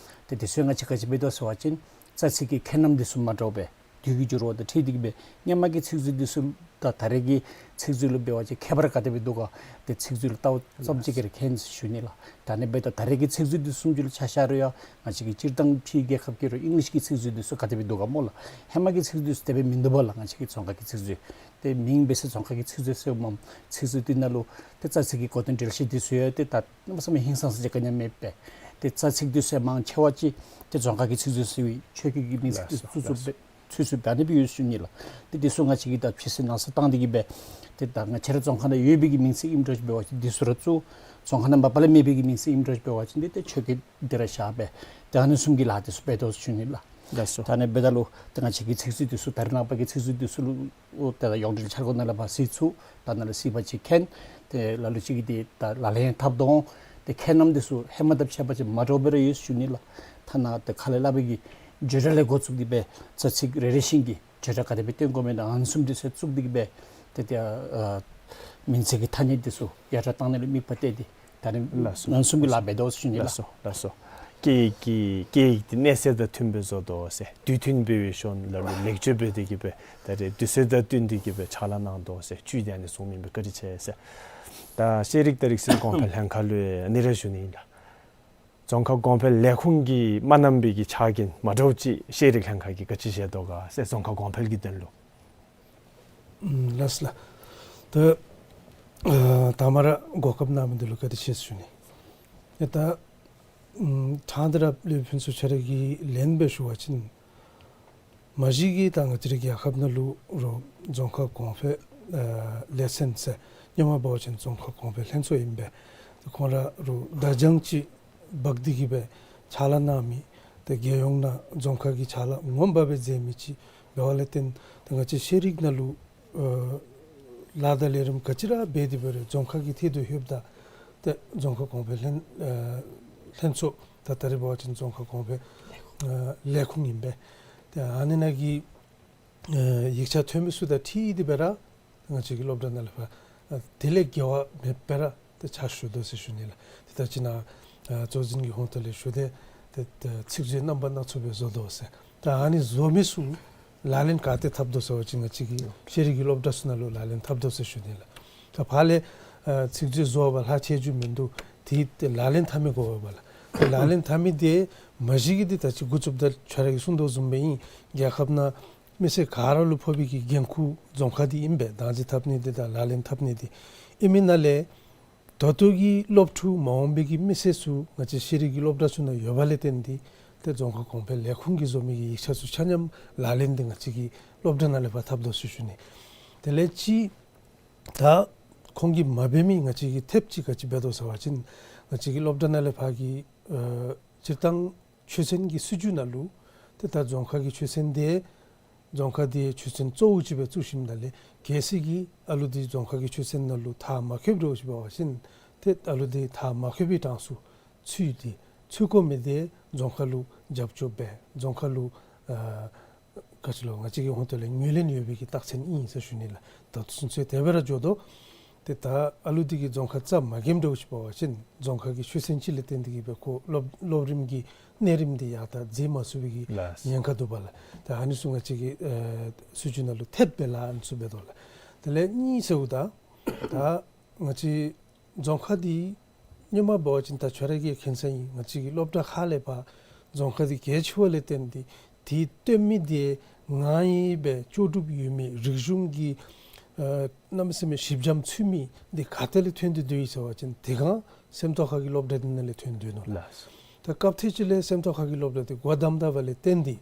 ཏེ་དེ་ཚུ་ཡང་ང་བཅས་ག་ཅི་འབད་དོ་ཟེར་བ་ཅིན་རྩ་ཚིག་གི་ཁྱད་རྣམ་འདི་ཚུ་མ་འདྲཝ་སྦེ་ དུས་ཀྱི་འགྱུར་བ་དང་འཁྲིལ་ཏེ་གི་སྦེ་སྔོན་མ་གི་ཚིག་མཛོད་འདི་ཚུ་དང་ད་རེས་ཀྱི་ཚིག་མཛོད་ལུ་འབད་བ་ཅིན་ཁྱད་པར་ག་དེ་སྦེ་འདུག་ག། ཏེ་ཚིག་མཛོད་ལུ་ལྟཝ་ཙམ་ཅིག་གིས་ར་མཁྱེན་ཟེར་ཞུ་ནི་ལགས། ད་ཨ་ནི་སྦེ་ད་ད་རེས་ཀྱི་ཚིག་མཛོད་འདི་ཚུ་ལུ་ཆ་བཞག་རུང་ཡང་ང་བཅས་ཀྱི་སྤྱིར་བཏང་ཕྱིའི་རྒྱལ་ཁབ་ཀྱི་རུང་ཨིང་ལིཤ་གི་ཚིག་མཛོད་འདི་ཚུ་ག་དེ་སྦེ་འདུག་ག་སྨོ་ལགས། ཧེ་མ་གི་ཚིག་མཛོད་འདི་ཚུ་དེ་སྦེ་མིན་འདུག་པ་ལགས། ང་བཅས་ཀྱི་རྫོང་ཁ་གི་ཚིག་མཛོད་ཏེ་མིང་འབད་ས་རྫོང་ཁ་གི་ཚིག་མཛོད་ཟེརཝ་མས། ཚིག་མཛོད་འདི་ནང་ལུ་ཏེ་རྩ་ཚིག་གི་གོ་དོན་འགྲེལ་བཤད་འདི་ཚུ་ཡང་ཏེ་ད་གནམ་མེད་ས་མེད་ཧིང་སངས་ས་ཅིག་ག་ནི་ཡང་མེད་པས། ཏེ་རྩ་ཚིག་འདི་ཚུ་ཡང་མང་ཆེ་བ་ཅིག་ཏེ་རྫོང་ཁ་གི་ཚིག་མཛོད་ཟེར་བའི་ཆོས་སྐད་ཀྱི་མིང་ཚིག་ལགས་འདི་སོ་ཚུད་ཚུད་ལགས་སྦེ་སོ། ཚུད་ཚུད་སྦེ་ཨ་ནི་སྦེ་ཡོད་ཟེར་ཞུ་ནི་ལགས། ཏེ་འདི་ཚུ་ང་བཅས་ཀྱིས་ད་ཕྱི་སེལ་ནང་གསལ་བཏང་སྟེ་གི་སྦེ་ཏེ་ད་ང་བཅས་ར་རྫོང་ཁ་ནང་ཡོད་པའི་གི་མིང་ཚིག་ཨིནམ་འདྲཝ་ཅིག་འབད་བ་ཅིན་འདི་ཚུ་ར་བཙུགས། རྫོང་ཁ་ནང་མ་པ་ལས་མེད་པའི་གི་མིང་ཚིག་ཨིནམ་འདྲཝ་ཅིག་འབད་བ་ཅིན་འདི་ཏེ་ཆོས་སྐད་འདི་ར་བཞག་སྦེ་ཏེ་ཨ་ནི་བཟུམ་གྱི་ལཱ་འདི་ཚུ་འབད་དོ་ཟེར་ཞུ་ནི་ལགས། ལགས་སོ། ད་ཨ་ནི་འབདཝ་ད་ལུ་ཏེ་ང་བཅས་ཀྱི་ཚིག་མཛོད་འདི་ཚུ་ད་རེས་ནངས་པ་གི་ཚིག་མཛོད་འདི་ཚུ་ལུ་ཨོ་ཏེ་ད་ཡོངས་འབྲེལ་འཆར་སྒོ་ནང་ལས་ཕར་གཟིགས་ཚུགས། ད་ནཱ་ལས་གཟིགས་པ་ཅིན་མཁྱེན། ཏེ་ལ་ལུ་ཅིག་གིས་ཏེ་ད་ལག་ལེན་འཐབ་དོ་འོང་། ཏེ་ཁྱད་རྣམ་འདི་ཚུ་ཧེ་མ་དང་ཕྱད་པ་ཅིན་མ་འདྲཝ་སྦེ་ར་ཡོད་ཟེར་ཞུ་ནི་ལགས། ཐ་ན་ཏེ་ཁ་ལས་སླབ་པའི་གི་བརྗོད་སྒྲ་ལས་འགོ་བཙུགས་ཏེ་སྦེ་རྩ་ཚིག་རེ་རེ་བཞིན་གྱི་བརྗོད་སྒྲ་ག་དེ་སྦེ་སྟོན་དགོ་མི་དང་ཨ་ནི་བཟུམ་འདི་ཚུ་བཙུགས་ཏེ་གི་སྦེ་ཏེ་ཏེ་ཨ་མིང་ཚིག་གི་ཐ་སྙད་འདི་ཚུ་ཡར་དྲག་བཏང་ནི་ལུ་དམིགས་པ་གཏད་དེ་ད་ཨ་ནི་ལགས་སོ། ཨ་ནི་བཟུམ་གྱི་ལཱ་འབད་དོ་ཟེར་ཞུ་ནི་ལགས། ལགས་སོ། ལགས་སོ། སྐད་ཡིག་གི་སྐད་ཡིག་འདི་གནས་ཚད་དང་མཐུན་པའི་བཟོ་དོ་ཟེར། དུས་མཐུན་སྦེ་འབད་ཞིནམ་ལ་ལུ་ལེགས་བཅོས་འབད་དེ་གི་སྦེ་ད་རེས་དུས་ཚོད་དང་བསྟུན་ཏེ་གི་སྦེ་ཕྱག་ལཱ་གནང་དོ་ཟེར། བཅུད་འདི་ཨ་ནི་བཟུམ་ཨིན་པས། བཀའ་དྲིན་ཆེ་ཟེར། ད་ཤེས་རིག་དང་རིག་གསར་གོང་འཕེལ་ལྷན་ཁག་ལུ་ཨ་ནི་ར་ཞུ་ནི་ཨིན་ལགས། རྫོང་ཁ་གོང་འཕེལ་ལས་ཁུངས་ཀྱིས་མ་གནང་པའི་གི་ཕྱག་འགན་མ་འདྲཝ་ཅིག་ཤེས་རིག་ལྷན་ཁག་གིས་ག་ཅི་བཞེས་དོ་ག་ཟེར། རྫོང་ཁ་གོང་འཕེལ་གྱི་དོན་ལུ། ཨམ་ལགས་ལགས། ད་ཨ་དང་པ་ར་གོ་སྐབས་གནང་མི་འདི་ལུ་བཀའ་དྲིན་ཆེ་ཟེར་ཞུ་ནི། ཨེ་ད་ཨམ་ཕྲང་སྟེ་ར་ལས་ཕུན་ཚོགས་ཁྱོད་ར་གི་ལན་སྦེ་ཞུ་བ་ཅིན་མ་གཞི་གི་ད་ང་བཅས་རའི་རྒྱལ་ཁབ་ནང་ལུ་རོགས་རྫོང་ཁ་གོང་འཕེལ་ཨ་ལས་ཚན་ཟེར་སྔོན་མ་འབད་བ་ཅིན་རྫོང་ཁ་གོང་འཕེལ་ལྷན་ཚོགས་ཨིན་པས། ཏེ་ཁོང་ར་རོགས་བརྡ་བྱང་ཅིག་འབག་སྟེ་གི་སྦེ་ཕྱག་ལཱ་གནང་མི་ཏེ་རྒྱལ་ཡོངས་ནང་རྫོང་ཁ་གི་ཕྱག་ལཱ་ངོ་མ་སྦེ་མཛད་མི་ཅིག་འབདཝ་ལས་བརྟེན་ཏེ་ང་བཅས་ཤེས་རིག་ནང་ལུ་ཨ་ལཱ་དང་ལས་རིམ་ག་ཅི་ར་འབད་དེ་འབད་རུང་རྫོང་ཁ་གི་ཐད་དུ་ལྷོདཔ་ད་ཏེ་རྫོང་ཁ་གོང་འཕེལ་ལྷན་ཨ་ལྷན་ཚོགས་ད་ད་རེས་འབད་བ་ཅིན་རྫོང་ཁ་གོང་འཕེལ་ཨ་ལས་ཁུངས་ཨིན་པས། ཏེ་ཨ་ནི་ནང་གི་ཨ་ཡིག་ཆ་ཐོན་མི་ཚུ་དང་འཁྲིལ་ཏེ་སྦེ་ར་ང་བཅས་ཀྱི་སློབ་གྲྭ་ནང་ལས་ཕར་ཨ་དེ་ལས་འགལ་བ་མེད་པར་ར་ཏེ་ཕྱག་ཞུ་དོ་ཟེར་ཞུ་ནི་ལགས། ཏེ་ད་ཅི་ནཱ་ཨ་གཙོ་འཛིན་གྱི་ཧོངས་ཐོག་ལས་ཞུ་སྟེ་ཏེ་ཏེ་ཚིག་མཛོད་རྣམ་པ་སྣ་ཚོགས་སྦེ་བཟོ་དོ་ཟེར། ད་ཨ་ནི་བཟོ་མི་ཚུ་ལག་ལེན་ག་ཏེ་འཐབ་དོ་ཟེར་བ་ཅིན་ང་བཅས་ཀྱི་ཤེས་རིག་གི་སློབ་གྲྭ་ཚུ་ནང་ལུ་ལག་ལེན་འཐབ་དོ་ཟེར་ཞུ་ནི་ལགས། ད་ཕར་ལས་ཨ་ཚིག་མཛོད་བཟོ་བར་ལྷག་ཆད་རྒྱུ་མིན་འདུག། ཏེ་ཏེ་ལག་ལེན་འཐབ་མི་དགོ་པས་ལགས། ཏེ་ལག་ལེན་འཐབ་མི་འདི་མ་གཞི་གི་འདི་ད་ཅི་འགོ་བཙུགསཔ་ད་ཁྱོད་ར་གིས་གསུངས་དོ་བཟུམ་སྦེ་ཨིན། རྒྱལ་ཁབ་ནང་མི་སེར་ག་ར་ལུ་ཕོག་པའི་གི་འགན་ཁུར་རྫོང་ཁ་འདི་ཨིན་པས། བདག་འཛིན་འཐབ་ནི་འདི་དང་ལག་ལེན་འཐབ་ནི་འདི། ཨིན་མི་ནང་ལས་ད་ལྟོ་གི་སློབ་ཕྲུག་མ་འོངས་པའི་གི་མི་སེར་ཚུ་ང་བཅས་ཤེས་རིག་གི་སློབ་གྲྭ་ཚུ་ནང་ཡོད་པ་ལས་བརྟེན་ཏེ་ཏེ་རྫོང་ཁ་གོང་འཕེལ་ལས་ཁུངས་ཀྱིས་བཟོ་མི་གི་ཡིག་ཆ་ཚུ་ཆ་མཉམ་ལག་ལེན་འདི་ང་བཅས་ཀྱི་སློབ་གྲྭ་ནང་ལས་ཕར་འཐབ་དོ་ཟེར་ཞུ་ནི། དེ་ལས་ཅིག་ད་ཁོང་གིས་མ་འབད་མི་ང་བཅས་ཀྱིས་ཐེབས་ཅིག་ག་ཅི་འབད་དོ་ཟེར་བ་ཅིན་ང་བཅས་ཀྱི་སློབ་གྲྭ་ནང་ལས་ཕར་གྱི་ཨ་སྤྱིར་བཏང་ཆོས་ཚན་གྱི་སྲིད་བྱུས་ནང་ལུ་ཏེ་ད་རྫོང་ཁ་གི་ཆོས་ཚན་འདི་རྫོང་ཁ་འདི་ཆོས་ཚན་གཙོ་བོ་ཅིག་སྦེ་བཙུགས་ཞིནམ་ད་ལས་གལ་སྲིད་ཀྱི་ཨ་ལུ་འདི་རྫོང་ཁ་གི་ཆོས་ཚན་ནང་ལུ་མཐར་མ་འཁྱོལཝ་འདྲཝ་ཅིག་འབད་བ་ཅིན་ཏེ་ཨ་ལུ་འདི་མཐར་མ་འཁྱོལ་བའི་གྲངས་སུ་ཚུད་དེ་ཚུད་དགོ་མི་འདི་རྫོང་ཁ་ལུ་རྒྱབ་སྐྱོར་འབད་རྫོང་ཁ་ལུ་ཨ་ག་ཅི་ལོ་ང་བཅས་ཀྱི་ཧོངས་ཐོག་ལས་ངོས་ལེན་ཡོད་པའི་གི་རྟགས་མཚན་ཨིན་ཟེར་ཞུ་ནི་ལགས། ད་ཚུན་ཚོད་དེ་སྦེ་ར་འགྱོ་དོ། ཏེ་ད་ཨ་ལུ་འདི་གིས་རྫོང་ཁ་རྩ་མ་འགེངམ་འདྲཝ་ཅིག་འབད་བ་ཅིན་རྫོང་ཁ་གི་ཆོས་ཚན་ཅིག་ལས་བརྟེན་ཏེ་གི་སྦེ་ཁོ་སློབ་སློབ་རིམ་གྱི་གནས་རིམ་འདི་ཡར་ད་འཛེགས་མ་ཚུགས་པའི་གི་ལགས། ཉེན་ཁ་འདུག་པ་ལགས། ད་ཨ་ནི་ཚུ་ང་བཅས་ཀྱི་ཨེ་སྲིད་བྱུས་ནང་ལུ་ཐེབས་སྦེ་ལཱ་ཨ་ནི་ཚུ་འབད་དོ་ལགས། དེ་ལས་གཉིས་ཟེརཝ་ད་ད་ང་བཅས་རྫོང་ཁ་འདི་སྔོན་མ་འབད་བ་ཅིན་ད་ཁྱོད་ར་གིས་མཁྱེན་ས་ཨིན། ང་བཅས་ཀྱི་སློབ་གྲྭ་ཁག་ལས་ཕར་རྫོང་ཁ་འདི་གལ་ཆེ་བ་ལས་བརྟེན་ཏེ་དེ་སྟོན་མི་འདི་ང་ཨིན་པས་ལྕོགས་གྲུབ་ཡོད་མི་རིག་གཞུང་གི་ཨ་གནམ་མེད་ས་མེད་ཞིབ་འཇམ་ཚུད་མི་འདི་ག་ཏེ་ལས་ཐོན་ཏེ་སྡོད་ཡི་ཟེར་བ་ཅིན་དེ་སྒང་སེམས་རྟོགས་ཁ་གི་སློབ་གྲྭ་འདི་ནང་ལས་ཐོན་སྡོད་ནུག་ལགས། ལགས། ད་སྐབས་ཐེངས་ཅིག་ལས་སེམས་རྟོགས་ཁ་གི་སློབ་གྲྭ་འདི་སྒོ་བསྡམས་ད་པ་ལས་བརྟེན་ཏེ་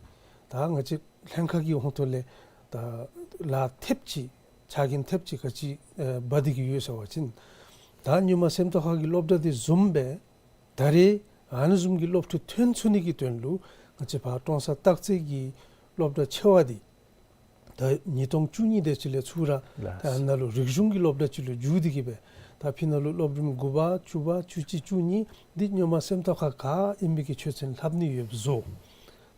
ད་ང་བཅས་ལྷན་ཁག་གི་ཧོངས་ཐོག་ལས་ད་ལཱ་ཐེབས་ཅིག་ཕྱག་འགན་ཐེབས་ཅིག་ག་ཅི་ཨེ་འབག་སྟེ་གི་ཡོད་ཟེར་བ་ཅིན་ད་སྔོན་མ་སེམས་རྟོགས་ཁ་གི་སློབ་གྲྭ་འདི་བཟུམ་སྦེ་ད་རེས་ཨ་ནི་བཟུམ་གྱི་སློབ་ཕྲུག་ཐོན་ཚུགས་ནི་གི་དོན་ལུ་ང་བཅས་ཕར་ཀྲོང་གསར་སྟག་རྩེ་གི་སློབ་གྲྭ་ཆེ་བ་འདི་ད་ཉིས་སྟོང་བཅུ་གཉིས་དེ་ཅིག་ལས་ཚུར་ར་ལགས། ད་ཨ་ནཱ་ལུ་རིག་གཞུང་གི་སློབ་གྲྭ་ཅིག་ལུ་བསྒྱུར་ཏེ་གི་སྦེ་ད་ཕི་ནཱ་ལུ་སློབ་རིམ་དགུ་པ་བཅུ་པ་བཅུ་གཅིག་བཅུ་གཉིས་འདི་སྔོན་མ་སེམས་རྟོགས་ཁ་ག་ཨིན་པའི་གི་ཆོས་ཚན་ལྷབ་ནི་ཡོདཔ་བཟོ།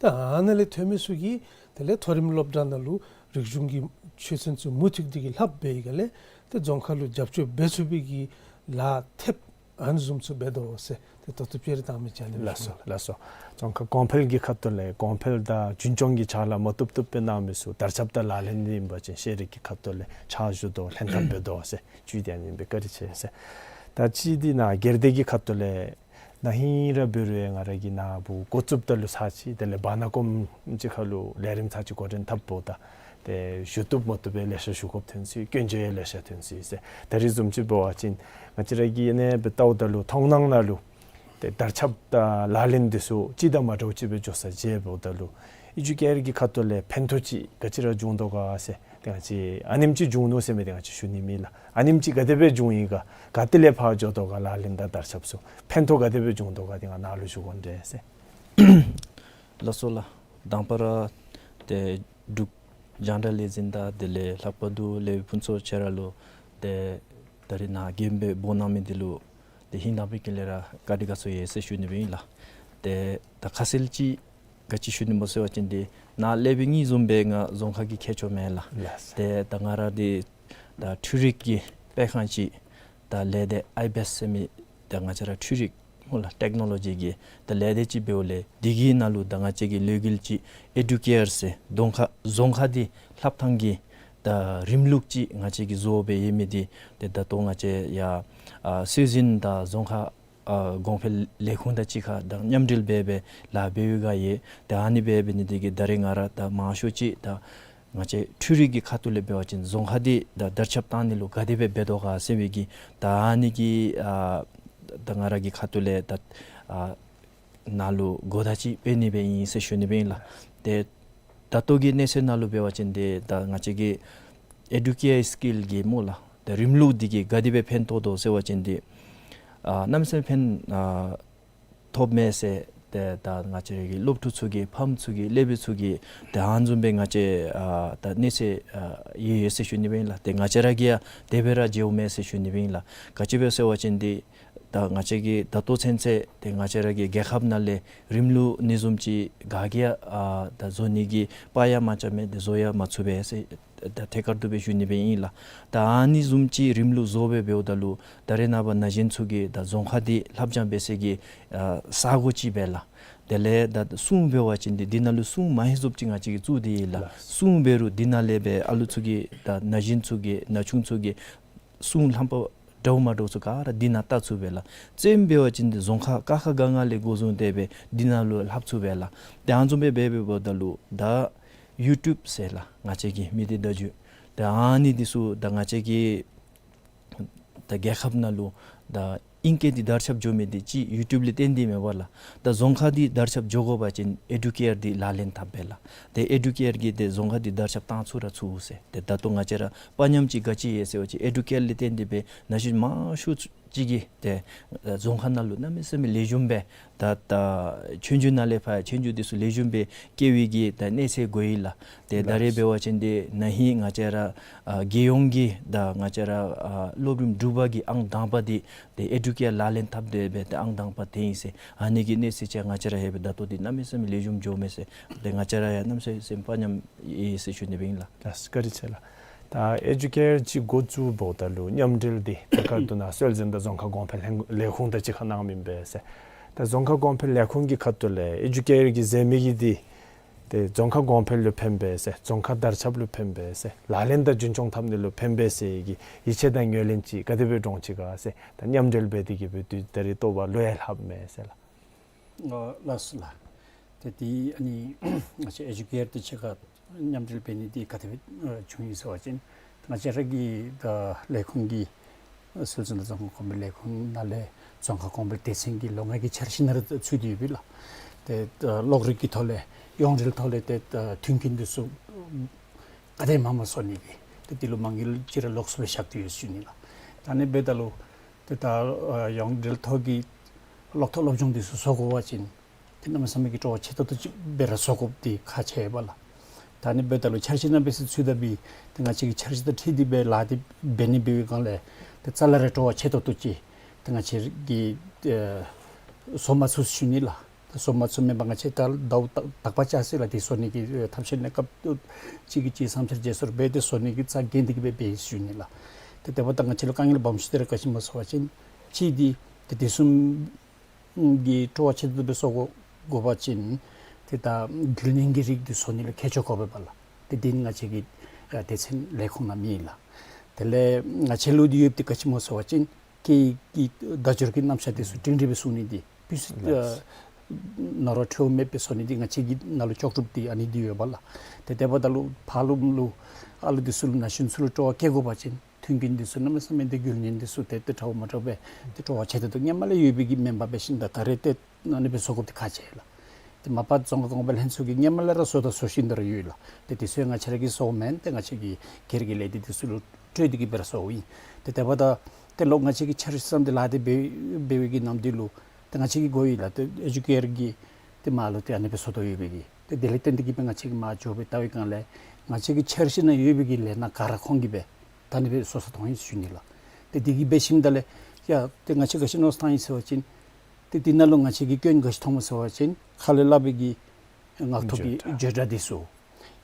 ད་ཨ་ནཱ་ལས་ཐོན་མི་ཚུ་གིས་དེ་ལས་མཐོ་རིམ་སློབ་གྲྭ་ནང་ལུ་རིག་གཞུང་གི་ཆོས་ཚན་ཚུ་མུ་མཐུད་དེ་གི་ལྷབ་འབད་ཡི་ག་ལས་ཏེ་རྫོང་ཁ་ལུ་རྒྱབ་སྐྱོར་འབད་ཚུགས་པའི་གི་ལཱ་ཐེབས་ ཨ་ནི་བཟུམ་ཚུ་འབད་དོ་ཟེར་ཏེ་ད་ལྟོ་སྤེལ་རེས་བཏང་མི་ཅིག་ཨ་ནི་ལགས་སོ། ལགས་སོ། རྫོང་ཁ་གོང་འཕེལ་གྱི་ཁ་ཐུག་ལས་གོང་འཕེལ་དང་རྒྱུན་སྐྱོང་གི་ཕྱག་ལཱ་མ་བཏུབ་བཏུབ་སྦེ་གནང་མི་ཚུ་དར་ཁྱབ་དང་ལག་ལེན་འདི་ཨིན་པ་ཅིན་ཤེས་རིག་གི་ཁ་ཐུག་ལས་ཕྱག་ཞུ་དོ་ལྷན་ཐབས་འབད་དོ་ཟེར་བཅུད་དེ་ཨ་ནི་ཨིན་པས། བཀའ་དྲིན་ཆེ་ཟེར། ད་ཅི་འདི་ནཱ་སྒེར་སྡེ་གི་ཁ་ཐུག་ལས་ན་ཧིང་ར་འབད་རུང་ང་ར་གིས་ནཱ་བུ་འགོ་བཙུགསཔ་ད་ལུ་ཚར་ཅིག་དེ་ལས་བར་ན་ཀོམ་ཅིག་ཁར་ལུ་ལས་རིམ་ཚར་ཅིག་འགོ་འདྲེན་འཐབ་འབདཝ་ད་ཏེ་ཞུ་བཏུབ་མ་བཏུབ་སྦེ་ལེ་ཤ་ཞུ་དགོཔ་ཐོན་སོ་ཡི། སྐྱོན་བརྗོད་ཡང་ལེ་ཤ་ཐོན་སོ་ཡི་ཟེར། ད་རིས་བཟུམ་ཅིག་འབད་བ་ཅིན་ང་བཅས་ར་གིས་ཨ་ནི་སྦེ་བལྟཝ་ད་ལུ་མཐོང་སྣང་ནང་ལུ་ཏེ་དར་ཁྱབ་དང་ལག་ལེན་འདི་ཚུ་གཅིག་དང་མ་འདྲཝ་ཅིག་སྦེ་འགྱོ་ས་མཇལཝ་ད་ལུ་ཨེ་ཇུ་ཀེར་གྱི་ཁ་ཐུག་ལས་ཕན་ཐོགས་ཅིག་ག་ཅི་ར་བྱུང་དོ་ག་ཟེར་ཏེ་ང་བཅས་ཨ་ནེམ་ཅིག་བྱུང་ནུག་ཟེར་མི་འདི་ང་བཅས་ཞུ་ནི་མེད་ལགས། ཨ་ནེམ་ཅིག་ག་དེ་སྦེ་བྱུང་ཡི་ག་ག་ཏེ་ལས་ཕར་འགྱོ་དོ་ག་ལག་ལེན་དང་དར་ཁྱབ་ཚུ་ཕན་ཐོགས་ག་དེ་སྦེ་བྱུང་དོ་ག་འདི་ང་ནཱ་ལུ་ཞུ་དགོ་འདྲས་ཟེར། ལགས་སོ་ལགས། དང་པ་ར་ཏེ་འབྲུག་རྒྱང་བསྒྲགས་ལས་འཛིན་དང་དེ་ལས་ལྷག་པར་དུ་ལས་ཕུན་ཚོགས་ཁྱོད་ར་ལུ་ཏེ་ད་རིས་ནཱ་རྒྱན་སྦེ་འབོ་གནང་མི་འདི་ལུ་ཏེ་ཧིང་དང་པའི་དཀྱིལ་ལས་ར་བཀའ་དྲིན་དགའ་ཚོར་ཡོད་ཟེར་ཞུ་ནི་སྦེ་ཨིན་ལགས། ཏེ་ད་ཁ་གསལ་ཅིག་ག་ཅི་ཞུ་ནི་སྨོ་ཟེར་བ་ཅིན་འདི་ནཱ་ལས་སྦེ་ངེའི་བཟུམ་སྦེ་ང་རྫོང་ཁ་གི་མཁས་མཆོག་མེན་ལགས། ལགས་སོ། ཏེ་ད་ང་ར་འདི་ད་འཕྲུལ་རིག་གི་སྤེལ་ཁང་ཅིག་ད་ལས་སྡེ་ཨའི་བེསི་ཟེར་མི་ད་ང་བཅས་ར་འཕྲུལ་རིག་སྨོ་ལགས་ཊེཀ་ནོ་ལོ་ཇི་གི་ད་ལས་སྡེ་ཅིག་འབདཝ་ལས་འདི་གི་ནང་ལུ་ད་ང་བཅས་ཀྱི་ལས་འགུལ་ཅིག་ཨེ་ཌུ་ཀེར་ཟེར་རྫོང་ཁ་རྫོང་ཁ་འདི་ལྷབ་ཐངས་ཀྱི་ད་རིམ་ལུགས་ཅིག་ང་བཅས་ཀྱིས་བཟོ་སྦེ་ཡོད་མི་འདི་ཏེ་ད་ལྟོ་ང་བཅས་ཡ་ཨ་སྲོལ་འཛིན་དང་རྫོང་ཁ་ཨ་གོང་འཕེལ་ལས་ཁུངས་དང་གཅིག་ཁར་ད་མཉམ་འབྲེལ་འབད་སྦེ་ལཱ་འབད་བའི་སྒང་ཡོད། ཏེ་ཨ་ནི་འབད་འབད་ནི་འདི་གིས་ད་རེས་ང་ར་ད་མང་ཤོས་ཅིག་ད་ང་བཅས་འཕྲུལ་རིག་གི་ཁ་ཐུག་ལས་འབད་བ་ཅིན་རྫོང་ཁ་འདི་ད་དར་ཁྱབ་བཏང་ནི་ལུ་ག་དེ་སྦེ་འབད་དོ་ག་ཟེར་བའི་གི་ད་ཨ་ནི་གི་ཨ་ད་ང་ར་གི་ཁ་ཐུག་ལས་ད་ཨ་ནཱ་ལུ་གོ་བརྡ་ཅིག་སྤེལ་ནི་སྦེ་ཨིན་ཟེར་ཞུ་ནི་སྦེ་ཨིན་ལགས། ཏེ་ད་ལྟོ་གི་གནས་ཚུལ་ནང་ལུ་འབད་བ་ཅིན་འདི་ད་ང་བཅས་ཀྱི་ཨེ་ཌུ་ཀེར་སི་ཀིལ་གྱི་སྨོ་ལགས་ད་རིམ་ལུགས་འདི་གིས་ག་དེ་སྦེ་ཕན་ཐོགས་དོ་ཟེར་བ་ཅིན་འདི་ཨ་གནམ་མེད་ས་མེད་ཕན་ཨ་ཐོགསཔ་མས་ཟེར་ཏེ་ད་ང་བཅས་ར་གི་སློབ་ཕྲུག་ཚུ་གིས་ཕམ་ཚུ་གིས་སློབ་དཔོན་ཚུ་གིས་ཏེ་ཨ་ནི་བཟུམ་སྦེ་ང་བཅས་ཨ་ད་གནས་ཚུལ་ཨ་ཡོད་ཡོད་ཟེར་ཞུ་ནི་སྦེ་ཨིན་ལགས། ཏེ་ང་བཅས་ར་གིས་ཡང་དེ་སྦེ་ར་མཇལཝ་མས་ཟེར་ཞུ་ནི་སྦེ་ཨིན་ལགས། ག་ཅི་སྦེ་ཟེར་བ་ཅིན་འདི་ད་ང་བཅས་ཀྱིས་ད་ལྟོ་ཚུན་ཚོད་ཏེ་ང་བཅས་ར་གི་རྒྱལ་ཁབ་ནང་ལས་རིམ་ལུགས་ཨ་ནི་བཟུམ་ཅིག་ག་གིས་ཡང་ཨ་ད་བཟོ་ནི་གི་དཔའ་ཡང་མ་རྐྱབ་མས། ཏེ་བཟོ་ཡང་མ་ཚུགས་པས་ཟེར་ད་ཐད་ཀར་དུ་སྦེ་ཞུ་ནི་སྦེ་ཨིན་ལགས། ད་ཨ་ནི་བཟུམ་ཅིག་རིམ་ལུགས་བཟོ་སྦེ་འབདཝ་ད་ལུ་ད་རེས་ནངས་པ་ན་གཞོན་ཚུ་གིས་ད་རྫོང་ཁ་འདི་ལྷབ་སྦྱང་འབད་སའི་གི་ཨ་ས་གོ་ཅིག་སྦེ་ལགས། དེ་ལས་ད་སྲུང་འབད་བ་ཅིན་འདི་འདི་ནང་ལུ་སྲུང་མ་ཧེ་ཟོབ་ཅིག་ང་བཅས་ཀྱིས་བཙུགས་ཏེ་ཡོད་ལགས། ལགས། སྲུང་འབད་རུང་འདི་ནང་ལས་སྦེ་ཨ་ལུ་ཚུ་གིས་ད་ན་གཞོན་ཚུ་གིས་ན་ཆུང་ཚུ་གིས་སྲུང་ལྷམ་པ་འདྲཝ་མ་འདྲཝ་ཚུ་ག་ར་འདི་ནང་བལྟ་ཚུགས་པས་ལགས། རྩེདམོ་འབད་བ་ཅིན་འདི་རྫོང་ཁ་ཀ་ཁ་ག་ང་ལས་འགོ་བཟུང་སྟེ་སྦེ་འདི་ནང་ལུ་ལྷབ་ཚུགས་པས་ལགས། ཏེ་ཨ་ནི་བཟུམ་སྦེ་འབད་འབདཝ་ད་ལུ་ད་ཡུ་ཊུབ་ཟེར་ལགས་ང་བཅས་ཀྱི་མི་སྡེ་བརྡ་བརྒྱུད་ད་ཨ་ནི་འདི་ཚུ་ད་ང་བཅས་ཀྱི་ད་རྒྱལ་ཁབ་ནང་ལུ་ད་ཨིང་སྐད་འདི་དར་ཁྱབ་འགྱོ་མི་འདི་ཅིག་ཡུ་ཊུབ་ལས་བརྟེན་ཏེ་མེན་པ་ལགས། ད་རྫོང་ཁ་འདི་དར་ཁྱབ་འགྱོ་དགོ་པ་ཅིན་ཨེ་ཌུ་ཀེར་འདི་ལག་ལེན་འཐབ་པས་ལགས། ཏེ་ཨེ་ཌུ་ཀེར་གྱིས་ཏེ་རྫོང་ཁ་འདི་དར་ཁྱབ་བཏང་ཚུགས་ར་ཚུགས་ཟེར། ཏེ་ད་ལྟོ་ང་བཅས་ར་དཔའ་ཉམས་ཅིག་ག་ཅི་ཡོད་ཟེར་བ་ཅིན་ཨེ་ཌུ་ཀེར་ལས་བརྟེན་ཏེ་སྦེ་ན་གཞོན་མང་ཤོས་ཅིག་གིས་ཏེ་རྫོང་ཁ་ནང་ལུ་གནམ་མེད་ས་མེད་ལེགས་ཤོམ་སྦེ་ད་ད་ཆོས་རྒྱུགས་ནང་ལས་ཕར་ཆོས་རྒྱུགས་འདི་ཚུ་ལེགས་ཤོམ་སྦེ་སྐྱེལ་བའི་གི་ད་གནས་ཚད་དགོ་ཡི་ལགས། ཏེ་ད་རེས་འབད་བ་ཅིན་འདི་ན་ཧིང་ང་བཅས་ར་ཨ་རྒྱལ་ཡོངས་ཀྱི་ད་ང་བཅས་ར་ཨ་སློབ་རིམ་དྲུག་པ་གི་ཨང་དང་པ་འདི་ཏེ་ཨེ་ཌུ་ཀེར་ལག་ལེན་འཐབ་སྟེ་སྦེ་ཏེ་ཨང་དང་པ་ཐོན་ཡི་ཟེར། ཨ་ནི་གི་གནས་ཚད་ཅིག་ང་བཅས་ར་ཧེ་སྦེ་ད་ལྟོ་འདི་གནམ་མེད་ས་མེད་ལེགས་ཤོམ་འགྱོཝ་མས་ཟེར། ཏེ་ང་བཅས་ར་ཡང་གནམ་མེད་ས་མེད་སེམས་དཔའ་ཉམས་ཡི་ཟེར་ཞུ་ནི་སྦེ་ཨིན་ལགས། ལགས་སོ། བཀའ་དྲིན་ཆེ་ལགས། ད་ཨེ་ཌུ་ཀེར་ཅིག་འགོ་བཙུགསཔ་ད་ལུ་མཉམ་འབྲེལ་འདི་ཐད་ཀར་དུ་ནཱ་སྲོལ་འཛིན་དང་རྫོང་ཁ་གོང་འཕེལ་ལས་ཁུངས་དང་གཅིག་ཁར་གནང་མི་ཨིན་པས་ཟེར། ད་རྫོང་ཁ་གོང་འཕེལ་ལས་ཁུངས་ཀྱི་ཁ་ཐུག་ལས་ཨེ་ཌུ་ཀེར་གྱི་ཟེར་མི་གི་འདི་ཏེ་རྫོང་ཁ་གོང་འཕེལ་ལུ་ཕན་པས་ཟེར། རྫོང་ཁ་དར་ཁྱབ་ལུ་ཕན་པས་ཟེར། ལག་ལེན་དང་རྒྱུན་སྐྱོང་འཐབ་ནི་ལུ་ཕན་པས་ཟེར་གྱི་ཡིད་ཆེས་དང་ངོས་ལེན་ཅིག་ག་དེ་སྦེ་འདྲོངས་ཅི་ག་ཟེར། ད་མཉམ་འབྲེལ་འབད་དེ་གི་སྦེ་དུས་ད་རེས་ལྟོ་བ་ལུ་ཡང་ལྷབ་མས་ཟེར་ལགས། ཨ་ལགས་སོ་ལགས། ཏེ་འདི་ཨ་ནི་ང་བཅས་ཨེ་ཌུ་ཀེར་དང་གཅིག་ཁར་མཉམ་འབྲེལ་འབད་ནི་འདི་ག་དེ་སྦེ་ཨ་བྱུང་ཡི་ཟེར་བ་ཅིན་ང་བཅས་ར་གི་ད་ལས་ཁུངས་ཀྱི་སྲོལ་འཛིན་དང་རྫོང་ཁ་གོང་འཕེལ་ལས་ཁུངས་ནང་ལས་རྫོང་ཁ་གོང་འཕེལ་སྡེ་ཚན་གྱི་ལོ་ལྔ་གི་འཆར་གཞི་ནང་ར་ཚུད་དེ་ཡོད་པས་ལགས། ཏེ་ད་གློག་རིག་གི་ཐོག་ལས་ཡོངས་འབྲེལ་ཐོག་ལས་ཏེ་ད་མཐུན་རྐྱེན་འདི་ཚུ་ག་དེ་མང་མང་བཟོ་ནི་གི་ཏེ་འདི་ལུ་མ་དངུལ་ཅིག་ར་ལོགས་སུ་སྦེ་བཞག་སྟེ་ཡོད་ཟེར་ཞུ་ནི་ལགས། ད་ཨ་ནི་འབདཝ་ད་ལུ་ཏེ་ད་ཨ་ཡོངས་འབྲེལ་ཐོག་གི་གློག་ཐོག་སློབ་སྦྱོང་འདི་ཚུ་བཟོ་དགོ་པ་ཅིན་ཏེ་གནམ་མེད་ས་མེད་ཀྱི་སྤྲོ་བ་ཆེ་ཏོག་ཏོ་ཅིག་སྦེ་ར་བཟོ་དགོཔ་འདི་ཁག་ཆེ་བས་ལགས། ད་ཨ་ནི་འབདཝ་ད་ལུ་འཆར་གཞི་ནང་སྦེ་ཚུད་ཚུད་ད་འབད་ཏེ་ང་བཅས་ཀྱི་འཆར་གཞི་དང་འཁྲིལ་ཏེ་སྦེ་ལཱ་འདི་འབད་ནི་འབད་བའི་སྒང་ལས་ཏེ་རྩ་ལས་ར་སྤྲོ་བ་ཆེ་ཏོག་ཏོ་ཅིག་ཏེ་ང་བཅས་ཀྱིས་ཨེ་བཟོ་མ་ཚུགས་ཟེར་ཞུ་ནི་ལགས། ཏེ་བཟོ་མ་ཚུགས་མེན་པར་ང་བཅས་ད་ཟླཝ་དག་པ་ཅིག་ཟེར་ལགས། ཏེ་བཟོ་ནི་གི་ཨེ་ཐབས་ཤེས་ནི་སྐབས་ཅིག་གི་ཅིག་བསམ་འཆར་བརྗེ་སོར་འབད་དེ་བཟོ་ནི་གི་རྩ་འགེངས་ཏེ་གི་སྦེ་འབད་ཡི་ཟེར་ཞུ་ནི་ལགས། ཏེ་དེ་འབདཝ་ད་ང་བཅས་ལུ་དཀའ་ངལ་སྦོམ་ཤོས་འདི་ར་ག་ཅི་སྨོ་ཟེར་བ་ཅིན་གཅིག་འདི་ ཏེ་དེ་བཟུམ་གྱི་སྤྲོ་བ་ཆེ་ཏོག་ཏོ་སྦེ་བཟོ་དགོ་དགོ་པ་ཅིན་ཏེ་ད་རྒྱུ་ལེན་གྱི་རིགས་འདི་བཟོ་ནི་ལུ་མཁས་མཆོག་དགོ་པས་པ་ལགས། ཏེ་འདི་ནི་ང་བཅས་ཀྱི་ཨ་སྡེ་ཚན་ལས་ཁུངས་ནང་མེད་ལགས། དེ་ལས་ང་བཅས་ལུ་འདི་ཡོདཔ་འདི་ག་ཅི་སྨོ་ཟེར་བ་ཅིན་སྐད་ཡིག་གི་བརྡ་སྦྱོར་གྱི་རྣམ་གཞག་འདི་ཚུ་སྒྲིང་སྒྲི་སྦེ་གསུང་ནི་འདི་ཕུལ་ཨ་ནོར་བ་འཁྲུལ་བ་མེདཔ་སྦེ་བཟོ་ནི་འདི་ང་བཅས་ཀྱི་ནང་ལུ་ལྕོགས་གྲུབ་འདི་ཨ་ནི་འདི་ཡོད་པ་ལགས། ཏེ་དེ་འབདཝ་ད་ལུ་ཕར་ལུ་ལུ་ཨ་ལུ་འདི་ཚུ་ལུ་ན་གཞོན་ཚུ་ལུ་སྤྲོ་བ་བསྐྱེད་དགོ་པ་ཅིན་མཐུན་རྐྱེན་འདི་ཚུ་གནམ་མེད་ས་མེད་འདི་རྒྱུ་ལེན་འདི་ཚུ་ཏེ་ཏེ་འདྲཝ་མ་འདྲཝ་སྦེ་ཏེ་སྤྲོ་བ་ཆེ་ཏོག་ཏོ་སྔོན་མ་ལས་ཡོད་པའི་གི་མེན་པར་འབད་ཞིནམ་ད་ད་རེས་ཏེ་ཨ་ནི་སྦེ་བཟོ་དགོཔ་འདི་ཁག་ཆེ་ལགས། ཏེ་མ་པ་རྫོང་ཁ་གོང་འཕེལ་ལྷན་ཚོགས་ཀྱིས་སྔོན་མ་ལས་ར་བཟོ་དང་བཟོ་བཞིན་དུ་ར་ཡོད་ལགས། ཏེ་དེ་ཚུ་ང་བཅས་ར་གིས་བཟོཝ་མེན། ཏེ་ང་བཅས་ཀྱི་སྒེར་གྱི་ལས་སྡེ་འདི་ཚུ་ལུ་སྤྲོད་དེ་གི་སྦེ་ར་བཟོཝ་ཨིན། ཏེ་དེ་འབདཝ་ད་ཏེ་ལོག་ང་བཅས་ཀྱི་འཆར་གཞི་བརྩམས་ཏེ་ལཱ་འདི་འབད་འབད་བའི་གི་ནམ་དུས་ལུ་ཏེ་ང་བཅས་ཀྱིས་གོ་ཡི་ལགས། ཏེ་ཨེ་ཇུ་ཀེར་གྱིས་ཏེ་མར་ལུ་ཏེ་ཨ་ནི་སྦེ་བཟོ་དོ་ཡོད་པའི་གི་ཏེ་དེ་ལས་བརྟེན་ཏེ་གི་སྦེ་ང་བཅས་ཀྱིས་མར་འགྱོ་སྦེ་བལྟ་བའི་སྒང་ལས་ང་བཅས་ཀྱི་འཆར་གཞི་ནང་ཡོད་པའི་གི་ལས་སྣ་ག་ར་ཁོང་གིས་སྦེ་ད་ཨ་ནི་སྦེ་བཟོ་ས་མཐོང་ཡི་ཞུ་ནི་ལགས། ཏེ་དེ་གིས་འབད་ཞིནམ་ད་ལས་ཡ་ཏེ་ང་བཅས་ག་ཅི་མནོ་བསམ་བཏང་ཡི་ཟེར་བ་ཅིན་ཏེ་འདི་ནང་ལུ་ང་བཅས་ཀྱིས་སྐྱོན་ག་ཅི་མཐོངམ་སྨོ་ཟེར་བ་ཅིན་ཁ་ལས་སླབ་པའི་གི་ངག་ཐོག་གི་བརྗོད་བྱ་བརྗོད་བྱ་འདི་ཚུ་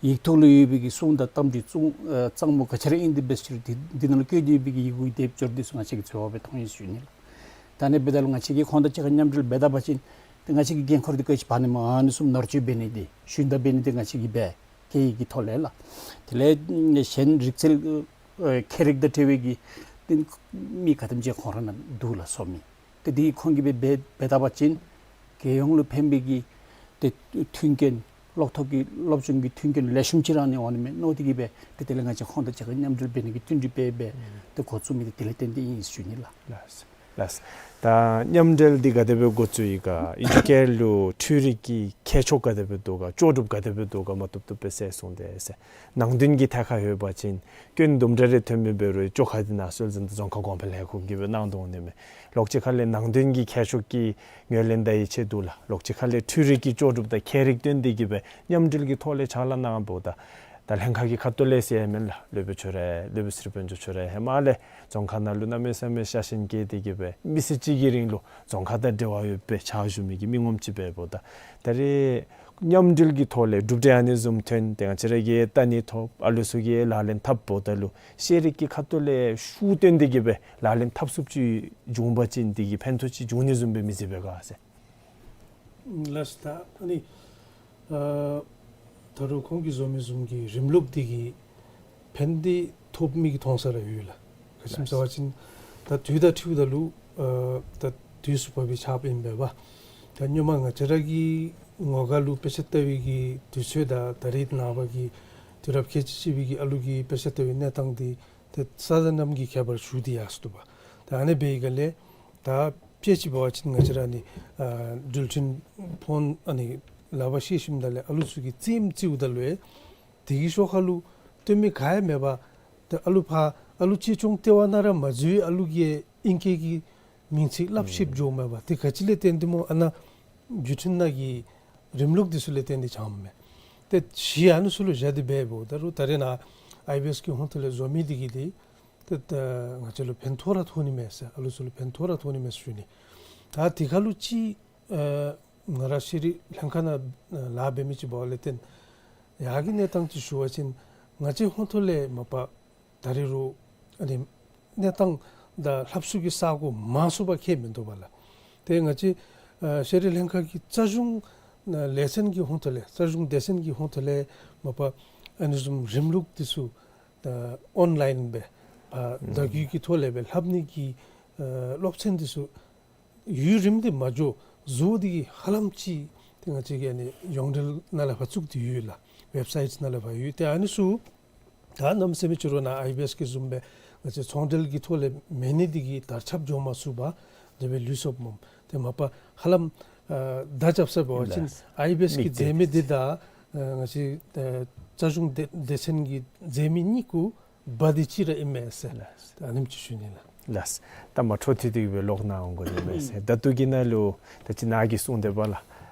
ཡིག་ཐོག་ལུ་ཡོད་པའི་གི་གསུང་དང་གཏམ་དྲི་གཙང་ཨེ་གཙང་མ་ག་ཅི་ར་ཨིན་དེ་འབད་ཞིནམ་འདི་འདི་ནང་ལུ་བཀོད་དེ་ཡོད་པའི་གི་ཡི་གུ་དེབ་སྐྱོར་འདི་ཚུ་ང་བཅས་ཀྱིས་འཚོལ་བ་སྦེ་མཐོང་ཡི་ཞུ་ནི་ལགས། ད་ཨ་ནི་འབདཝ་ད་ལུ་ང་བཅས་ཀྱིས་ཁོང་དང་གཅིག་ཁར་མཉམ་འབྲེལ་འབད་ད་པ་ཅིན་ཏེ་ང་བཅས་ཀྱི་འགན་ཁུར་འདི་ག་ཅི་འབག་ནི་སྨོ། ཨ་ནི་བཟུམ་ནོར་བཅོས་འབད་ནི་འདི་ཞུན་དག་འབད་ནི་འདི་ང་བཅས་ཀྱིས་འབད་སྐད་ཡིག་གི་ཐོག་ལས་ལགས། དེ་ལས་གཞན་རིག་རྩལ་ཨེ་མཁས་རིག་དང་འབྲེལ་བའི་གི་ཏེ་མི་ག་དེམ་ཅིག་ཁོང་ར་ནང་འདུག་ལགས་བཟོ་མི། ཏེ་འདི་ཁོང་གིས་འབད་འབད་འབད་ད་པ་ཅིན་རྒྱལ་ཡོངས་ལུ་ཕན་པའི་གི་ཏེ་མཐུན་རྐྱེན་གློག་ཐོག་གི་སློབ་སྦྱོང་གི་མཐུན་རྐྱེན་ལེགས་ཤོམ་ཅིག་ར་ཨ་ནི་འོང་ནི་མས་མནོ་སྟེ་གི་སྦེ་ཏེ་དེ་ལས་ང་བཅས་ཁོང་དང་གཅིག་ཁར་མཉམ་འབྲེལ་འབད་ནི་གི་བསྟུན་གྲོས་འབད་འབད་ཏེ་འགོ་བཙུགས་མི་འདི་དེ་ལས་བརྟེན་ཏེ་ཨིན་ཞུ་ནི་ལགས། ལགས། ལགས། ད་མཉམ་འབྲེལ་འདི་ག་དེ་སྦེ་འགོ་བཙུགས་ཡི་ག། ཨེ་ཇུ་ཀེར་ལུ་འཕྲུལ་རིག་གི་ཁྱད་ཆོས་ག་དེ་སྦེ་འདུག་ག། ལྕོགས་གྲུབ་ག་དེ་སྦེ་འདུག་ག་མ་བཏུབ་བཏུབ་སྦེ་གསལ་གསུངས་ཏེ་ཟེར། ནང་དོན་གྱི་ཐད་ཁར་ཡོད་པ་ཅིན་སྐྱོན་དུམ་གྲ་རེ་ཐོན་མི་འབད་རུང་བཅོ་ཁ་འདི་ནང་སྲོལ་འཛིན་དང་རྫོང་ཁ་གོང་འཕེལ་ལས་ཁུངས་ཀྱིས་སྦེ་གནང་དོ་འོང་ནི་མས། ལོག་ཅིག་ཁ་ལས་ནང་དོན་གྱི་ཁྱད་ཆོས་ཀྱི་ངོས་ལེན་ད་ཡི་ཆེ་འདུག་ལགས། ལོག་ཅིག་ཁ་ལས་འཕྲུལ་རིག་གི་ལྕོགས་གྲུབ་དང་མཁས་རིག་བཏོན་ཏེ་གི་སྦེ་མཉམ་འབྲེལ་གྱི་ཐོག་ལས་ཕྱག་ལཱ་གནངམ་ད་ད་ལྷན་ཁག་གི་ཁ་ཐུག་ལས་ཟེར་མེན་ལགས། སློབ་དཔོན་ཆོས་ར་སློབ་དཔོན་ཟུར་དཔོན་འཇོག་ཆོས་ར་ཧེ་མ་ལས་རྫོང་ཁ་ནང་ལུ་གནམ་མེད་ས་མེད་ཤ་ཞེན་བསྐྱེད་དེ་གི་སྦེ་མི་ཚེ་གཅིག་གི་རིང་ལུ་རྫོང་ཁ་དང་འབྲེལ་བ་ཡོད་པའི་ཕྱག་ཞུ་མི་གི་མི་ངོམ་ཅིག་འབདཝ་ད་ད་རེས་མཉམ་འབྲེལ་གྱི་ཐོག་ལས་གྲུབ་འབྲས་ཨ་ནི་བཟུམ་ཐོན་ཏེ་ང་བཅས་ར་གིས་བལྟ་ནི་ཐོབ། ཨ་ལུ་ཚུ་གིས་ལག་ལེན་འཐབ་འབདཝ་ད་ལུ་ཤེས་རིག་གི་ཁ་ཐུག་ལས་ཤུགས་བཏོན་ཏེ་གི་སྦེ་ལག་ལེན་འཐབ་ཚུགསཔ་ཅིག་འབྱུང་པ་ཅིན་འདི་གིས་ཕན་ཐོགས་ཅིག་འབྱུང་ནི་བཟུམ་སྦེ་མི་གཟིགས་པས་ག་ཟེར། ལགས། ད་ཨ་ནི་ཨ་ད་རུང་ཁོང་གིས་བཟོ་མི་བཟུམ་གྱི་རིམ་ལུགས་འདི་གིས་ཕན་བདེ་ཐོབ་མི་གི་མཐོང་ས་ར་ཡོད་ལགས། ག་ཅི་སྨོ་ཟེར་བ་ཅིན་ད་དུས་དང་འཁྲིལཝ་ད་ལུ་ཨ་ད་དུས་སུ་བབས་པའི་ཆརཔ་ཨིན་པས་པ། ད་སྔོན་མ་ང་བཅས་ར་གི་ངོ་དགའ་ལུ་དཔེ་ཆ་ལྟ་བའི་གི་དུས་ཚོད་དང་ད་རེས་ནངས་པ་གི་དུས་རབས་ཁལ་གཅིག་གཅིག་པའི་གི་ཨ་ལུ་གི་དཔེ་ཆ་ལྟ་བའི་གནས་སྟངས་འདི་ཏེ་ས་དང་གནམ་གྱི་ཁྱད་པར་ཞུགས་ཏེ་ཡར་སོ་ནུག་པ། ད་ཨ་ནི་འབད་བའི་སྒང་ལས་ད་དཔེ་ཅིག་འབད་བ་ཅིན་ང་བཅས་ར་ཨ་ནི་ཨ་འགྲུལ་འཕྲིན་ཕོན་ཨ་ནི་ལག་པར་བཤེད་ཞིནམ་ད་ལས་ཨ་ལུ་ཚུ་གིས་རྩེདམོ་རྩེཝ་ད་ལུ་ཨེ་དེ་གི་ཤོག་ཁ་ལུ་སྟོན་མི་ག་ཡང་མེད་པར་ད་ཨ་ལུ་ཕར་ཨ་ལུ་གཅེས་སྐྱོང་ལྟེ་བ་ནང་ར་མ་འཛུལ་བའི་ཨ་ལུ་གིས་ཨིང་སྐད་ཀྱི་མིང་ཚིག་སླབ་ཤེསཔ་འགྱོཝ་མས་པ། དེ་ག་ཅི་ལས་བརྟེན་ཏེ་སྨོ། ཨ་ནཱ་བརྒྱུད་འཕྲིན་ནང་གི་རིམ་ལུགས་འདི་ཚུ་ལས་བརྟེན་ཏེ་བྱུངམ་མས། ཏེ་གཞི་ཨ་ནི་ཚུ་ལུ་བཞག་སྟེ་འབདཝ་ད་རུང་ད་རེས་ནཱ་ཨའི་བི་ཨེསི་གི་ཧོངས་ཐོག་ལས་བཟོ་མི་འདི་གིས་འདི་ཏེ་ད་ང་བཅས་ལུ་ཕན་ཐོགས་ར་ཐོགས་ནི་མས་ཟེར། ཨ་ལུ་ཚུ་ལུ་ཕན་ཐོགས་ར་ཐོགས་ནི་མས་ཟེར་ཞུ་ནི། ད་དེ་ཁར་ལུ་ཅིག་ཨ་ང་ར་ཤེས་རིག་ལྷན་ཁག་ནང་ལཱ་འབད་མི་ཅིག་འབདཝ་ལས་བརྟེན་ཡར་གྱི་གནས་སྟངས་ཅིག་ཞུ་བ་ཅིན་ང་བཅས་ཧོངས་ཐོག་ལས་མ་པ་ད་རེས་རུང་ཨ་ནི་གནས་སྟངས་དང་ལྷབ་ས་གི་ས་གོ་མང་སུ་འབད་ཁེལ་མིན་འདུག་པ་ལགས། ཏེ་ང་བཅས་ཨ་ཤེས་རིག་ལྷན་ཁག་གི་རྩ་གཞུང་ལས་ཚན་གྱི་ཧོངས་ཐོག་ལས་རྩ་གཞུང་སྡེ་ཚན་གྱི་ཧོངས་ཐོག་ལས་མ་པ་ཨ་ནི་བཟུམ་རིམ་ལུགས་འདི་ཚུ་ཨ་ཨོན་ལཱའིན་སྦེ་ཨ་བརྡ་བརྒྱུད་ཀྱི་ཐོག་ལས་སྦེ་ལྷབ་ནི་གི་ཨ་སློབ་ཚན་འདི་ཚུ་ཡུན་རིངམོ་འདི་མ་འགྱོ་བཟོ་སྟེ་གི་ཧ་ལམ་ཅིག་ཏེ་ང་བཅས་ཀྱིས་ཨ་ནི་ཡོངས་འབྲེལ་ནང་ལས་ཕར་བཙུགས་ཏེ་ཡོད་ལགས། ཝེབ་སའིཊ་ནང་ལས་ཕར་ཡོད། ཏེ་ཨ་ནི་ཚུ་ད་གནམ་མེད་ས་མེད་ཅིག་ར་ནཱ་ཨའི་བི་ཨེསི་གི་བཟུམ་སྦེ་ང་བཅས་ཚོང་འབྲེལ་གྱི་ཐོག་ལས་མེད་ནི་འདི་གིས་དར་ཁྱབ་འགྱོ་མ་ཚུགས་པར་དེ་སྦེ་ལུས་སོཔ་སྨོ། ཏེ་མ་པ་ཧ་ལམ་ཨ་བརྡ་རྐྱབ་ས་འབད་བ་ཅིན་ལགས། ཨའི་བི་ཨེསི་གི་མིག་དེ་མཛད་མི་འདི་དང་ཨ་ང་བཅས་ཨ་རྩ་གཞུང་སྡེ་སྡེ་ཚན་གྱི་མཛད་མི་གཉིས་ཀུ་བ་འདི་གཅིག་ར་ཨིན་མས་ཟེར། ལགས། ད་ཨ་ནེམ་ཅིག་ཞུ་ནི་ལགས། ལགས། ད་མ་འཕྲོ་མཐུད་དེ་གི་སྦེ་ལོག་གནང་འོང་དགོ་ནི་མས་ཟེར། ད་ལྟོ་གི་ནང་ལུ་ད་ཅི་ནཱ་གིས་གསུངས་ཏེ་འབདཝ་ལགས།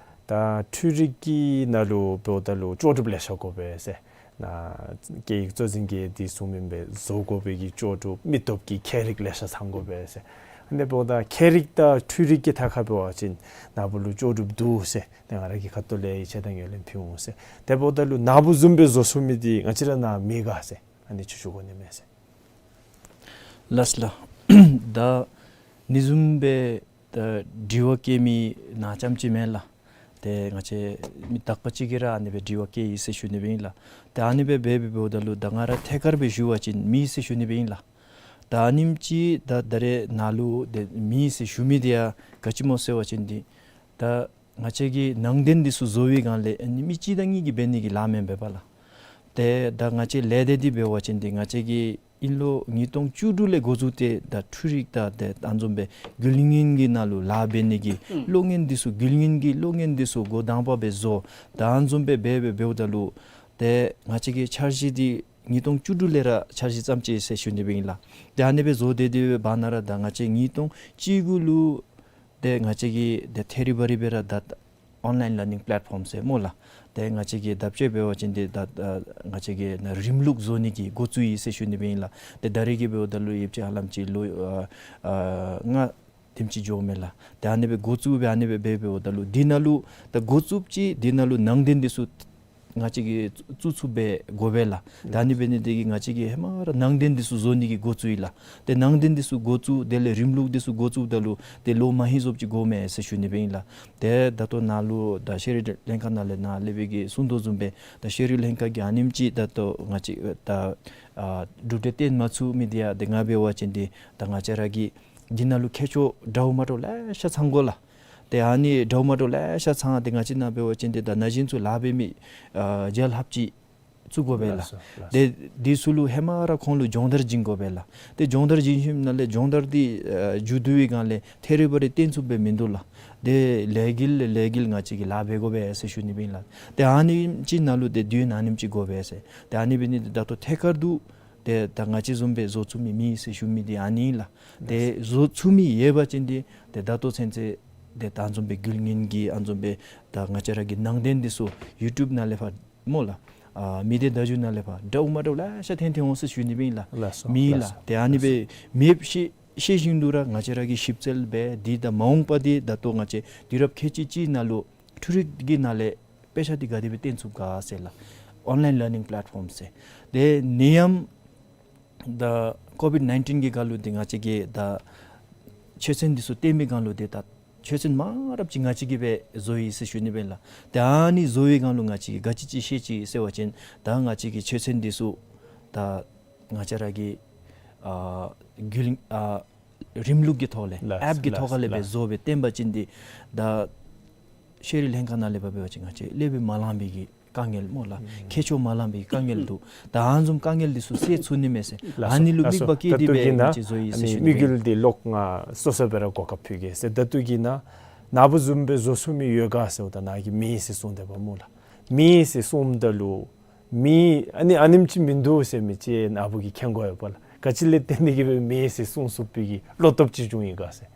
ད་འཕྲུལ་རིག་གི་ནང་ལུ་འབདཝ་ད་ལུ་ལྕོགས་གྲུབ་ལེ་ཤ་དགོ་པས་ཟེར། ནཱ་སྐད་ཡིག་གཙོ་འཛིན་གྱིས་འདི་གསུངས་མི་སྦེ་བཟོ་དགོ་པའི་གི་ལྕོགས་གྲུབ་མི་སྟོབས་ཀྱི་མཁས་རིག་ལེ་ཤ་ཚང་དགོ་པས་ཟེར། ཨ་ནི་འབདཝ་ད་མཁས་རིག་དང་འཕྲུལ་རིག་གི་ཐད་ཁར་འབད་བ་ཅིན་ནཱ་བུ་ལུ་ལྕོགས་གྲུབ་འདུག་ཟེར་ཏེ་ང་ར་གིས་ཁ་ཐུག་ལས་ཡིད་ཆེས་དང་ངོས་ལེན་ཕུལ་འོང་ཟེར། དེ་འབདཝ་ད་ལུ་ནཱ་བུ་བཟུམ་སྦེ་བཟོ་ཚུགས་མི་འདི་ང་བཅས་ར་ནཱ་མེད་ག་ཟེར། ཨ་ནི་ཅིག་ཞུ་དགོ་ནི་མས་ཟེར། ལགས་ལགས། ད་ཨ་ནི་བཟུམ་སྦེ་ ཨ་དྲི་བ་བཀོད་མི་ནང་ཙམ་ཅིག་མེན་ལགས། ཏེ་ང་བཅས་མི་དག་པ་ཅིག་གིས་ར་ཨ་ནི་སྦེ་དྲི་བ་བཀོད་ཡི་ཟེར་ཞུ་ནི་སྦེ་ཨིན་ལགས། ཏེ་ཨ་ནི་སྦེ་འབད་འབདཝ་ད་ལུ་ད་ང་ར་ཐད་ཀར་སྦེ་ཞུ་བ་ཅིན་མེད་ཟེར་ཞུ་ནི་སྦེ་ཨིན་ལགས། ད་ཨ་ནེམ་ཅིག་ད་ད་རེས་ནཱ་ལུ་ཏེ་མེད་ཟེར་ཞུ་མི་འདི་ཡང་ག་ཅི་སྨོ་ཟེར་བ་ཅིན་འདི་ད་ང་བཅས་ཀྱིས་ནང་རྟེན་འདི་ཚུ་བཟོ་བའི་སྒང་ལས་ཨ་ནི་མི་གཅིག་དང་གཉིས་ཀྱིས་འབད་ནི་གི་ལཱ་མེན་པས་པ་ལགས། ཏེ་ད་ང་བཅས་ལས་སྡེ་འདི་འབད་བ་ཅིན་འདི་ང་བཅས་ཀྱིས་ཨིན་ལོ་ཉིས་སྟོང་བཅུ་དྲུག་ལས་འགོ་བཙུགས་ཏེ་ད་འཕྲུལ་རིག་དང་ཏེ་ཨ་ནི་བཟུམ་སྦེ་རྒྱུ་ངན་གྱི་ནང་ལུ་ལཱ་འབད་ནི་གི་ཨུམ་གློག་བརྙན་འདི་ཚུ་རྒྱུ་ངན་གྱི་གློག་བརྙན་འདི་ཚུ་འགོ་དང་པ་སྦེ་བཟོ། ད་ཨ་ནི་བཟུམ་སྦེ་འབད་འབད་འབདཝ་ད་ལུ་ཏེ་ང་བཅས་ཀྱི་འཆར་གཞི་འདི་ཉིས་སྟོང་བཅུ་དྲུག་ལས་ར་འཆར་གཞི་བརྩམས་ཅི་ཟེར་ཞུ་ནི་སྦེ་ཨིན་ལགས། ཏེ་ཨ་ནི་སྦེ་བཟོ་སྡོད་སྡོད་པའི་བར་ན་ར་ད་ང་བཅས་ཉིས་སྟོང་བཅུ་དགུ་ལུ་ཏེ་ང་བཅས་ཀྱིས་ཏེ་ཐད་རི་བ་རི་སྦེ་ར་ད་online learning platform ཟེར་སྨོ་ལགས། ཏེ་ང་བཅས་ཀྱིས་ད་དཔྱེ་འབད་བ་ཅིན་ཏེ་ད་ཨ་ང་བཅས་ཀྱིས་ནཱ་རིམ་ལུགས་བཟོ་ནི་གི་འགོ་བཙུགས་ཡི་ཟེར་ཞུ་ནི་སྦེ་ཨིན་ལགས། ཏེ་ད་རེས་ཀྱི་འབདཝ་ད་ལུ་ཡོདཔ་ཅིག་ཧ་ལམ་ཅིག་ལོ་ཨ་ཨ་ལྔ་དེམ་ཅིག་འགྱོཝ་མས་ལགས། ཏེ་ཨ་ནི་སྦེ་འགོ་བཙུགས་སྦེ་ཨ་ནི་སྦེ་འབད་འབདཝ་ད་ལུ་འདི་ནང་ལུ་ད་འགོ་བཙུགསཔ་ཅིག་འདི་ནང་ལུ་ནང་རྟེན་འདི་ཚུ་ང་བཅས་ཀྱིས་བཙུགས་བཙུགས་སྦེ་དགོ་པས་ལགས། ད་ཨ་ནི་འབད་ནི་འདི་གིས་ང་བཅས་ཀྱིས་ཧེ་མ་ར་ནང་རྟེན་འདི་ཚུ་བཟོ་ནི་གི་འགོ་བཙུགས་ཡི་ལགས། ཏེ་ནང་རྟེན་འདི་ཚུ་འགོ་བཙུགས་དེ་ལས་རིམ་ལུགས་འདི་ཚུ་འགོ་བཙུགསཔ་ད་ལུ་ཏེ་ལོ་མ་ཧེ་བཟོཝ་ཅིག་འགོརཝ་མས་ཟེར་ཞུ་ནི་སྦེ་ཨིན་ལགས། ཏེ་ད་ལྟོ་ནཱ་ལུ་ད་ཤེས་རིག་ལྷན་ཁག་ནང་ལས་ནཱ་ལས་སྦེ་གིས་གསུང་དོ་བཟུམ་སྦེ་ད་ཤེས་རིག་ལྷན་ཁག་གིས་ཨ་ནེམ་ཅིག་ད་ལྟོ་ང་བཅས་ད་ཨ་གྲུབ་འབྲས་བཏོན་མ་ཚུགས་མི་འདི་ཡང་ཏེ་ང་འབད་བ་ཅིན་འདི་ད་ང་བཅས་ར་གི་འདི་ནང་ལུ་མཁས་མཆོག་འདྲཝ་མ་འདྲཝ་ལེ་ཤ་ཚང་དགོ་ལགས། ཏེ་ཨ་ནི་འདྲཝ་མ་འདྲཝ་ལེ་ཤ་ཚང་ཏེ་ང་བཅས་ནཱ་འབད་བ་ཅིན་ཏེ་ད་ན་གཞོན་ཚུ་ལཱ་འབད་མི་ཨ་རྒྱལ་ཁབ་ཅིག་བཙུགས་དགོ་པས་ལགས། ལགས་སོ་ལགས་སོ། ཏེ་འདི་ཚུ་ལུ་ཧེ་མ་ར་ཁོང་ལུ་སྦྱོང་བརྡར་བྱིན་དགོ་པས་ལགས། ཏེ་སྦྱོང་བརྡར་བྱིན་ཞིནམ་ལས་སྦྱོང་བརྡར་འདི་ཨ་མཇུག་བསྡུ་བའི་སྒང་ལས་ཐད་རི་བ་རི་བཏོན་ཚུགསཔ་སྦེ་མིན་འདུག་ལགས། ཏེ་ལས་འགུལ་ལས་ལས་འགུལ་ང་བཅས་ཀྱིས་ལཱ་འབད་དགོ་པས་ཟེར་ཞུ་ནི་སྦེ་ཨིན་ལགས། ཏེ་ཨ་ནེམ་ཅིག་ནང་ལུ་ཏེ་དུས་ཡུན་ཨ་ནེམ་ཅིག་དགོ་པས་ཟེར། ཏེ་ཨ་ནི་འབད་ནི་འདི་ད་ལྟོ་ཐད་ཀར་དུ་ཏེ་ད་ང་བཅས་བཟུམ་སྦེ་བཟོ་ཚུགས་མི་མེད་ཟེར་ཞུ་མི་འདི་ཨ་ནི་ཨིན་ལགས། ཏེ་བཟོ་ཚུགས་མི་ཡོད་པ་ཅིན་འདི་ཏེ་ད་ལྟོ་ཚུན་ཚོད་ཏེ་ད་ཨ་ནི་བཟུམ་སྦེ་རྒྱུ་ངན་གྱི་ཨ་ནི་བཟུམ་སྦེ་ད་ང་བཅས་ར་གི་ནང་རྟེན་འདི་ཚུ་ཡུ་ཊུབ་ནང་ལས་ཕར་སྨོ་ལགས། ཨ་མི་སྡེ་བརྡ་བརྒྱུད་ནང་ལས་ཕར་འདྲཝ་མ་འདྲཝ་ལེ་ཤ་ཐོན་ཐོན་འོང་ཟེར་ཞུ་ནི་སྦེ་ཨིན་ལགས། ལགས་སོ་མེད་ལགས། ལགས་སོ། ཏེ་ཨ་ནི་སྦེ་མེདཔ་ཤེས་ཤེས་བཞིན་དུ་ར་ང་བཅས་ར་གིས་ཞིབ་འཚོལ་འབད་འདི་དང་མ་འོངས་པ་འདི་ད་ལྟོ་ང་བཅས་དུས་རབས་ཁལ་གཅིག་གཅིག་ནང་ལུ་འཕྲུལ་རིག་གི་ནང་ལས་དཔེ་ཆ་འདི་ག་དེ་སྦེ་བཏོན་ཚུགས་ག་ཟེར་ལགས། online learning platform ཟེར། ཏེ་ནི་ཡམ་ད་ཀོ་བིཌ་ནའིན་ཊིན་གྱི་སྐབས་ལུ་འདི་ང་བཅས་ཀྱིས་ད་ཆོས་ཚན་འདི་ཚུ་བཏོན་པའི་སྒང་ལུ་འདི་ད་ཆོས་ཚན་མང་རབས་ཅིག་ང་བཅས་ཀྱིས་སྦེ་བཟོ་ཡི་ཟེར་ཞུ་ནི་སྦེ་ལགས། ཏེ་ཨ་ནི་བཟོ་བའི་སྒང་ལུ་ང་བཅས་ཀྱིས་ག་ཅི་ཅིག་ཤེས་ཅི་ཟེར་བ་ཅིན་ད་ང་བཅས་ཀྱིས་ཆོས་ཚན་འདི་ཚུ་ད་ང་བཅས་ར་གི་ཨ་རྒྱུན་ཨ་རིམ་ལུགས་ཀྱི་ཐོག་ལས་ལགས་ཨེཔ་ཀྱི་ལགས་ཐོག་ཁ་ལས་སྦེ་ལགས། བཟོ་སྦེ་བཏོན་པ་ཅིན་འདི་ད་ཤེས་རིག་ལྷན་ཁག་ནང་ལས་ཕར་འབད་བ་ཅིན་ང་བཅས་སླབ་སྦེ་མ་ལང་པའི་གི་དཀའ་ངལ་སྨོ་ལགས། ཨུམ་མཁས་མཆོག་མ་ལང་པའི་དཀའ་ངལ་འདུག། ད་ཨ་ནི་བཟུམ་དཀའ་ངལ་འདི་ཚུ་སེལ་ཚུགས་ནི་མས་ཟེར། ལགས་སོ། ཨ་ནི་ལུ་ལགས་སོ། དམིགས་པ་བསྐྱེད་དེ་ད་ལྟོ་གི་སྦེ་ང་ནཱ་བཅས་བཟོ་ཡི་ཨ་ནི་ཟེར་ཞུ་ནི་དམིགས་ཡུལ་འདི་ལོག་ང་སོ་སོ་སྦེ་ར་གོ་སྐབས་ཕུལ་གེ་ཟེར། ད་ལྟོ་གི་ནཱ་ནཱ་བུ་བཟུམ་སྦེ་བཟོ་ཚུགས་མི་ཡོད་ག་ཟེརཝ་ད་ནཱ་གིས་མེད་ཟེར་གསུངས་དེས་པ་སྨོ་ལགས། མེད་ཟེར་གསུངམ་ད་ལུ་མེད་ཨ་ནི་ཨ་ནེམ་ཅིག་མིན་འདུག་ཟེར་མི་ཅིག་ནཱ་བུ་གིས་མཁྱེན་དགོ་ཡོད་པ་ལགས། ག་ཅི་ལས་བརྟེན་ཏེ་གིས་སྦེ་མེད་ཟེར་གསུངས་ཚུགས་པའི་གི་བློ་སྟོབས་ཅིག་བྱུང་ཡི་ག་ཟེར།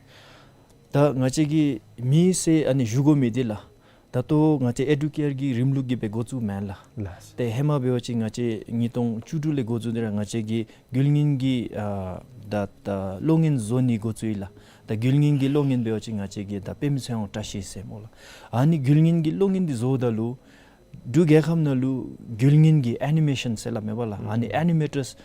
ད་ང་བཅས་ཀྱིས་མེད་ཟེར་ཨ་ནི་ཞུ་དགོ་མི་འདི་ལགས། ད་ལྟོ་ང་བཅས་ཨེ་ཌུ་ཀེར་གྱི་རིམ་ལུགས་ཀྱི་སྦེ་འགོ་བཙུགས་མེན་ལགས། ལགས། ཏེ་ཧེ་མ་འབད་བ་ཅིན་ང་བཅས་ཉིས་སྟོང་བཅུ་དྲུག་ལས་འགོ་བཙུགས་ཏེ་ར་ང་བཅས་ཀྱིས་རྒྱུ་ངན་གྱི་ཨ་ད་ད་གློག་བརྙན་བཟོ་ནི་འགོ་བཙུགས་ཡི་ལགས། ད་རྒྱུ་ངན་གྱི་གློག་བརྙན་འབད་བ་ཅིན་ང་བཅས་ཀྱིས་ད་དཔེ་མི་སྲིད་ཡང་བཀྲ་ཤིས་ཟེར་སྨོ་ལགས། ཨ་ནི་རྒྱུ་ངན་གྱི་གློག་བརྙན་འདི་བཟོཝ་ད་ལུ་འབྲུག་རྒྱལ་ཁབ་ནང་ལུ་རྒྱུ་ངན་གྱི་ཨེ་ནི་མེ་ཤཱན་ཟེར་སླབ་མས་པ་ལགས། ཨ་ནི་ཨེ་ནི་མེ་ཊརསི་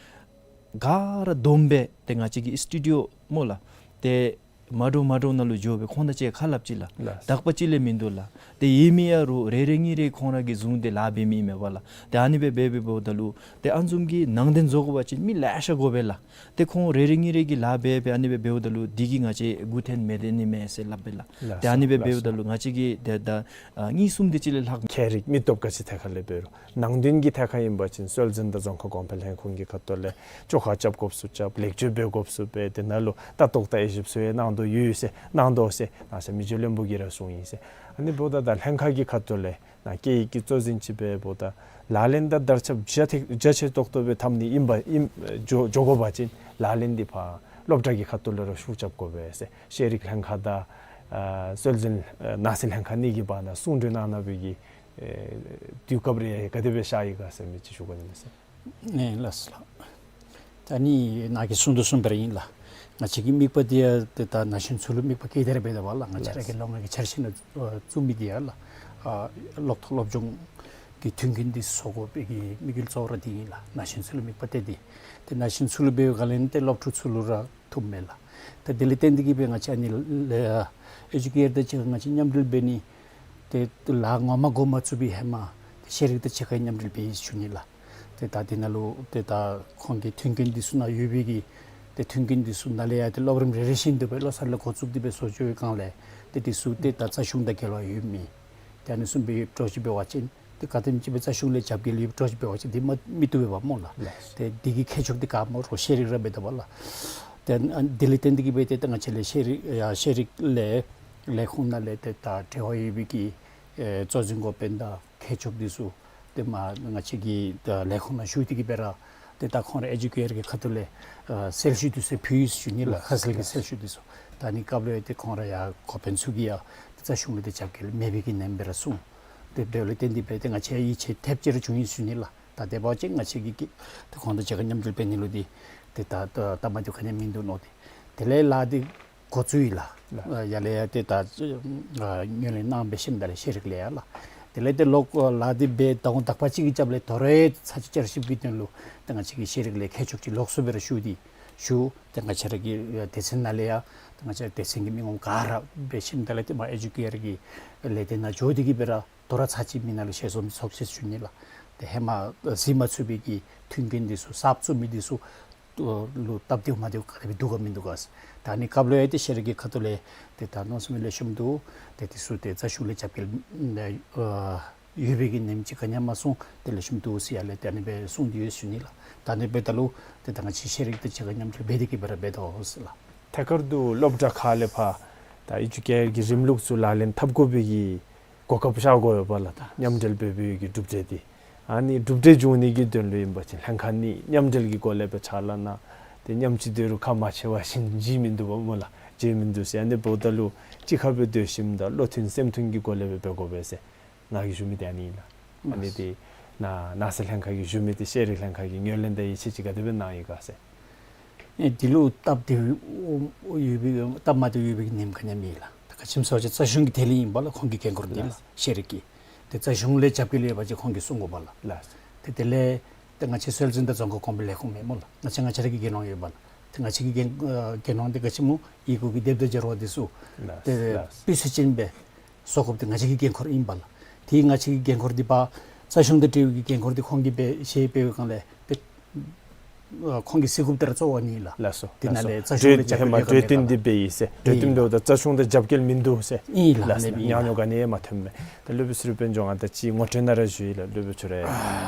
ག་ར་བསྡོམས་སྦེ་ཏེ་ང་བཅས་ཀྱི་སི་ཊུ་ཌི་ཡོ་སྨོ་ལགས། ཏེ་མ་འདྲཝ་མ་འདྲཝ་ནང་ལུ་འགྱོ་སྦེ་ཁོང་དང་གཅིག་ཁ་སླབ་ཅི་ལགས། ལགས། དག་པ་ཅིག་ལས་མིན་འདུག་ལགས། ཏེ་ཡོད་མི་ཡང་རུང་རེ་རེ་གཉིས་རེ་ཁོང་ར་གིས་བཟུང་སྟེ་ལཱ་འབད་མི་ཨིན་མས་པ་ལགས། ཏེ་ཨ་ནི་སྦེ་འབད་འབད་འབདཝ་ད་ལུ་ཏེ་ཨ་ནི་བཟུམ་གྱི་ནང་རྟེན་བཟོ་དགོ་པ་ཅིན་མི་ལེ་ཤ་དགོ་པས་ལགས། ཏེ་ཁོང་རེ་རེ་གཉིས་རེ་གིས་ལཱ་འབད་འབད་ཨ་ནི་སྦེ་འབདཝ་ད་ལུ་འདི་གིས་ང་བཅས་མགུ་འཐོན་མི་འཐོན་ནི་མས་ཟེར་སླབ་པས་ལགས། ལགས་སོ། ཏེ་ཨ་ནི་སྦེ་ལགས་སོ། འབདཝ་ད་ལུ་ང་བཅས་ཀྱིས་ཏེ་ད་ཨ་གཉིས་གསུམ་དེ་ཅིག་ལས་ལྷག་མཁས་རིག་མི་སྟོབས་ག་ཅི་ཐད་ཁ་ལས་འབད་རུང་ནང་རྟེན་གྱི་ཐད་ཁར་ཨིན་པ་ཅིན་སྲོལ་འཛིན་དང་རྫོང་ཁ་གོང་འཕེལ་ལྷན་ཁག་གི་ཁ་ཐུག་ལས་བཅོ་ཁ་རྐྱབ་དགོཔ་ཚུ་རྐྱབ། ལེགས་བཅོས་འབད་དགོཔ་ཚུ་འབད། དེ་ནང་ལུ་ལྟ་རྟོག་དང་དབྱེ་ཞིབ་ཚུ་ཡང་གནང་དོ་ཡོད་ཟེར་གནང་དོ་ཟེར་ནཱ་ས་མི་རྗེ་བློན་པོ་གིས་ར་གསུངས་ཡི་ཟེར། ཨ་ནི་འབདཝ་ད་ད་ལྷན་ཁག་གི་ཁ་ཐུག་ལས་ནཱ་སྐད་ཡིག་གི་གཙོ་འཛིན་ཅིག་འབདཝ་ད་ལག་ལེན་དང་དར་ཁྱབ་རྒྱ་ཐེག་རྒྱ་ཆེ་ཏོག་ཏོ་སྦེ་འཐབ་ནི་ཨིན་པ་ཨིན་འགྱོ་འགྱོ་དགོ་པ་ཅིན་ལག་ལེན་འདི་ཕར་སློབ་གྲྭ་གི་ཁ་ཐུག་ལས་ར་ཤུགས་རྐྱབ་དགོ་པས་ཟེར། ཤེས་རིག་ལྷན་ཁག་དང་ཨ་སྲོལ་འཛིན་ཨ་ནང་སྲིད་ལྷན་ཁག་གཉིས་ཀྱི་བར་ན་གསུང་གྲོས་གནང་གནང་བའི་གི་ཨེ་དུས་སྐབས་རེ་ག་དེ་སྦེ་ཤར་ཡི་ག་ཟེར་མི་ཅིག་ཞུ་དགོ་ནི་མས་ཟེར། ཨེ་ལགས་སོ་ལགས། ད་ནི་ནཱ་གིས་གསུང་དོ་གསུངས་པ་ར་ཨིན་ལགས། ང་བཅས་ཀྱི་དམིགས་པ་འདི་ཡང་ཏེ་ད་ན་གཞོན་ཚུ་ལུ་དམིགས་པ་བསྐྱེད་དེ་ར་འབདཝ་ད་པ་ལགས། ང་བཅས་ར་གི་ལགས། ལོ་ལྔ་གི་འཆར་གཞི་ནང་བཙུགས་མི་འདི་ཡང་ལགས། ཨ་གློག་ཐོག་སློབ་སྦྱོང་གི་མཐུན་རྐྱེན་འདི་བཟོ་དགོ་པའི་གི་དམིགས་ཡུལ་གཙོ་བོ་ར་འདི་ཨིན་ལགས། ན་གཞོན་ཚུ་ལུ་དམིགས་པ་གཏད་དེ། ཏེ་ན་གཞོན་ཚུ་ལུ་འབདཝ་ད་ལས་ཏེ་སློབ་ཕྲུག་ཚུ་ལུ་ར་ཐུགཔ་མས་ལགས། ད་དེ་ལས་བརྟེན་ཏེ་གིས་སྦེ་ང་བཅས་ཨ་ནི་ལས་ཨེ་ཇུ་ཀེར་དང་གཅིག་ཁར་ང་བཅས་མཉམ་འབྲེལ་འབད་ནི་ཏེ་ལཱ་ངོ་མ་འགོ་མ་བཙུགས་པའི་ཧེ་མ་ཏེ་ཤེས་རིག་དང་གཅིག་ཁར་མཉམ་འབྲེལ་འབད་ཡི་ཟེར་ཞུ་ནི་ལགས། ཏེ་ད་དེ་ནང་ལུ་ཏེ་ད་ཁོང་གི་མཐུན་རྐྱེན་འདི་ཚུ་ནང་ཡོད་པའི་གི་ཏེ་མཐུན་རྐྱེན་འདི་ཚུ་ནང་ལས་ཡང་ཏེ་སློབ་རིམ་རེ་རེ་བཞིན་དུ་སྦེ་བློ་གསར་ལས་འགོ་བཙུགས་ཏེ་སྦེ་བཟོ་བཅོས་སྒང་ལས་ཏེ་འདི་ཚུ་ཏེ་ད་རྩ་གཞུང་དང་འགལ་བ་ཡོད་མི་ཏེ་ཨ་ནི་བཟུམ་སྦེ་ཡོདཔ་འདྲཝ་ཅིག་འབད་བ་ཅིན་ཏེ་ག་དེམ་ཅིག་སྦེ་རྩ་གཞུང་ལས་རྒྱབ་འགལ་ཡོདཔ་འདྲཝ་ཅིག་འབད་བ་ཅིན་འདི་མ་མི་བཏུབ་པས་པ་སྨོ་ལགས། ལགས། ཏེ་འདི་གི་ཁྱད་ཆོས་འདི་ག་སྨོ་རོགས་ཤེས་རིག་ར་འབད་དོ་བ་ལགས། ཏེ་ཨ་འདི་ལས་བརྟེན་ཏེ་གིས་སྦེ་ཏེ་ད་ང་བཅས་ལས་ཤེས་རིག་ཡ་ཤེས་རིག་ལས་ལས་ཁུངས་ནང་ལས་ཏེ་ད་འབྲེལ་བ་ཡོད་པའི་གི་ཨེ་གཙོ་འཛིན་འགོ་དཔོན་དང་མཁས་མཆོག་འདི་ཚུ་ཏེ་མ་ང་བཅས་ཀྱི་ད་ལས་ཁུངས་ནང་ཞུ་སྟེ་གིས་སྦེ་ར་ཏེ་ད་ཁོང་ར་ཨེ་ཇུ་ཀེར་གྱི་ཁ་ཐུག་ལས་ཨ་གསལ་ཞུ་འདི་ཚུ་ཕུལ་ཡི་ཟེར་ཞུ་ནི་ལགས། ལགས། ཁ་གསལ་གྱི་ལགས། གསལ་ཞུ་འདི་ཚུ། ད་ཨ་ནི་སྐབས་ལུ་ཡང་ཏེ་ཁོང་ར་ཡང་འགོ་དཔོན་ཚུ་གིས་ཡང་ཏེ་རྩ་གཞུང་ལས་ཏེ་རྒྱབ་འགལ་མེད་པའི་གི་ནེམ་སྦེ་ར་གསུངས། ཏེ་དེ་ལས་བརྟེན་ཏེ་སྦེ་ཏེ་ང་བཅས་ཡིད་ཆེས་ཐེབས་ཅིག་ར་བྱུང་ཡི་ཟེར་ཞུ་ནི་ལགས། ད་དེ་འབད་བ་ཅིན་ང་བཅས་ཀྱིས་ཀྱིས་ཏེ་ཁོང་དང་གཅིག་ཁར་མཉམ་འབྲེལ་འབད་ནི་ལུ་འདི་ཏེ་ད་ད་སྟབས་མ་བདེཝ་ག་ནི་ཡང་མིན་འདུག་མནོ་སྟེ། དེ་ལས་ལཱ་འདི་འགོ་བཙུགས་ཡི་ལགས། ལགས། ཨ་ཡར་ལས་ཡང་ཏེ་ད་ཨ་ངོས་ལེན་གནང་སྦེ་ཞིནམ་ད་ལས་ཤེས་རིག་ལས་ཡང་ལགས། དེ་ལས་ཏེ་ལོག་ལཱ་འདི་འབད་ཟླཝ་དག་པ་ཅིག་གི་རྒྱབ་ལས་དོ་རུང་ཚར་གཅིག་བསྐྱར་ཞིབ་ཀྱི་དོན་ལུ་ཏེ་ང་བཅས་ཀྱི་ཤེས་རིག་ལས་མཁས་མཆོག་ཅིག་ལོགས་སུ་སྦེ་ར་ཞུ་སྟེ་ཞུ། ཏེ་ང་བཅས་ར་གི་སྡེ་ཚན་ནང་ལས་ཡང་ཏེ་ང་བཅས་སྡེ་ཚན་གྱི་མི་ངོམ་ག་ར་འབད་ཞིནམ་ད་ལས་ཏེ་མ་ཨེ་ཇུ་ཀེར་གྱི་ལས་སྡེ་ནང་འགྱོ་སྟེ་གིས་སྦེ་ར་དོ་རུང་ཚར་གཅིག་མི་ནང་ལུ་ཞལ་འཛོམས་ཚོགས་ཅི་ཟེར་ཞུ་ནི་ལགས། ཏེ་ཧེ་མ་གཟིགས་མ་ཚུགས་པའི་གི་མཐུན་རྐྱེན་འདི་ཚུ་གསརཔ་བཙུགས་མི་འདི་ཚུ་ལུ་སྟབས་བདེཝ་མ་བདེཝ་ག་དེ་སྦེ་འདུག་ག་མིན་འདུག་ག་ཟེར། ད་ཨ་ནི་སྐབས་ལུ་ཡང་ཏེ་ཤེས་རིག་གི་ཁ་ཐུག་ལས་ཏེ་ད་མནོ་བསམ་ལེགས་ཤོམ་འདུག། ཏེ་འདི་ཚུ་ཏེ་རྩ་གཞུང་ལས་རྒྱབ་འགལ་ཨ་ཡོད་པའི་གི་ནེམ་ཅིག་ག་ནི་ཡང་མ་གསུངས། ཏེ་ལེགས་ཤོམ་འདུག་ཟེར་ཡར་ལས་ཏེ་ཨ་ནི་སྦེ་གསུངས་ཏེ་ཡོད་ཟེར་ཞུ་ནི་ལགས། ད་ཨ་ནི་འབདཝ་ད་ལུ་ཏེ་ད་ང་བཅས་ཤེས་རིག་དང་གཅིག་ཁར་མཉམ་འབྲེལ་འབད་དེ་གིས་སྦེ་ར་འབད་དོ་ཟེར་ལགས། ཐད་ཀར་དུ་སློབ་གྲྭ་ཁག་ལས་ཕར་ད་ཨེ་ཇུ་ཀེར་གྱི་རིམ་ལུགས་ཚུ་ལག་ལེན་འཐབ་དགོ་པའི་གི་གོ་སྐབས་ཤར་དགོ་པས་ལགས། ད་མཉམ་འབྲེལ་འབད་བའི་གི་གྲུབ་འབྲས་འདི་ཨ་ནི་གྲུབ་འབྲས་འབྱུང་ནི་གི་དོན་ལུ་ཨིན་པ་ཅིན་ལྷན་ཁག་གཉིས་མཉམ་འབྲེལ་གྱི་སྒོ་ལས་སྦེ་ཕྱག་ལཱ་གནང་། ཏེ་མཉམ་གཅིག་སྡོད་རུང་ཁ་མ་ཕྱེ་བ་བཞིན་བརྗེད་མི་འདུག་པ་སྨོ་ལགས། བརྗེད་མི་འདུག་ཟེར། ཨ་ནི་འབདཝ་ད་ལུ་གཅིག་ཁར་སྦེ་སྡོད་ཞིནམ་ད་བློ་མཐུན་སེམས་མཐུན་གྱི་སྒོ་ལས་སྦེ་འབད་དགོ་པས་ཟེར། ང་གིས་ཞུ་མི་འདི་ཨ་ནི་ཨིན་ལགས། ཨ་ནི་ཏེ་ན་ནང་སྲིད་ལྷན་ཁག་གིས་ཞུ་མི་འདི་ཤེས་རིག་ལྷན་ཁག་གིས་ངོས་ལེན་དང་ཡིད་ཆེས་ཅིག་ག་དེ་སྦེ་གནང་ཡི་ག་ཟེར། ཨེ་འདི་ལུ་སྟབས་བདེཝ་ཡོད་པའི་སྟབས་མ་བདེཝ་ཡོད་པའི་གི་ནེམ་ག་ནི་ཡང་མེད་ལགས། ད་ག་ཅི་སྨོ་ཟེར་བ་ཅིན་རྩ་གཞུང་གི་ཐད་ལས་ཨིན་པ་ལགས། ཁོང་གི་འགན་ཁུར་འདི་ལགས། ལགས། ཤེས་རིག་གི། ཏེ་རྩ་གཞུང་ལས་རྒྱབ་འགལ་ཡོད་པ་ཅིན་ཁོང་གིས་གསུང་དགོ་པས་ལགས། ལགས། ཏེ་དེ་ལས་ཏེ་ང་བཅས་སྲོལ་འཛིན་དང་རྫོང་ཁ་གོང་འཕེལ་ལས་ཁུངས་མེད་སྨོ་ལགས། ང་བཅས་ང་བཅས་ར་གི་འགན་དབང་ཡོད་པས་ལགས། ཏེ་ང་བཅས་ཀྱི་འགན་ཨ་འགན་དབང་འདི་ག་ཅི་སྨོ་ཡི་གུ་གི་དེབ་དང་སྦྱར་བ་འདི་ཚུ་ལགས། ཏེ་ལགས། སྤུས་ཚད་ཅན་སྦེ་བཟོ་དགོཔ་འདི་ང་བཅས་ཀྱི་འགན་ཁུར་ཨིན་པས་ལགས། ཏེ་ང་བཅས་ཀྱི་འགན་ཁུར་འདི་ཕར་རྩ་གཞུང་དང་འབྲེལ་བའི་གི་འགན་ཁུར་འདི་ཁོང་གིས་འབད་ཞེས་འབད་བའི་སྒང་ལས་ཏེ་ཨ་ཁོང་གིས་གཟིགས་དགོཔ་འདི་ར་གཙོ་བོ་ཨ་ནི་ལགས། ལགས་སོ། ཏེ་ནཱ་ལས་རྩ་གཞུང་ལས་རྒྱབ་འགལ་ཡོད་ག་མེད་ག་གྲོས་བསྟུན་འདི་འབད་ཡི་ཟེར། གྲོས་བསྟུན་ཨིན་ལགས། འབདཝ་ད་རྩ་གཞུང་དང་རྒྱབ་འགལ་མིན་འདུག་ཟེར། ཨིན་ལགས། ལགས། ཨ་ནི་སྦེ་ཉམས་མྱོང་ག་ནི་ཡང་མ་ཐོན་མས། ད་སློབ་དཔོན་ཚུ་ར་དཔལ་འབྱོར་ང་དང་གཅིག་ངོ་སྤྲོད་ནང་ར་ཞུ་ཡི་ལགས། སློབ་དཔོན་ཚུ་ར་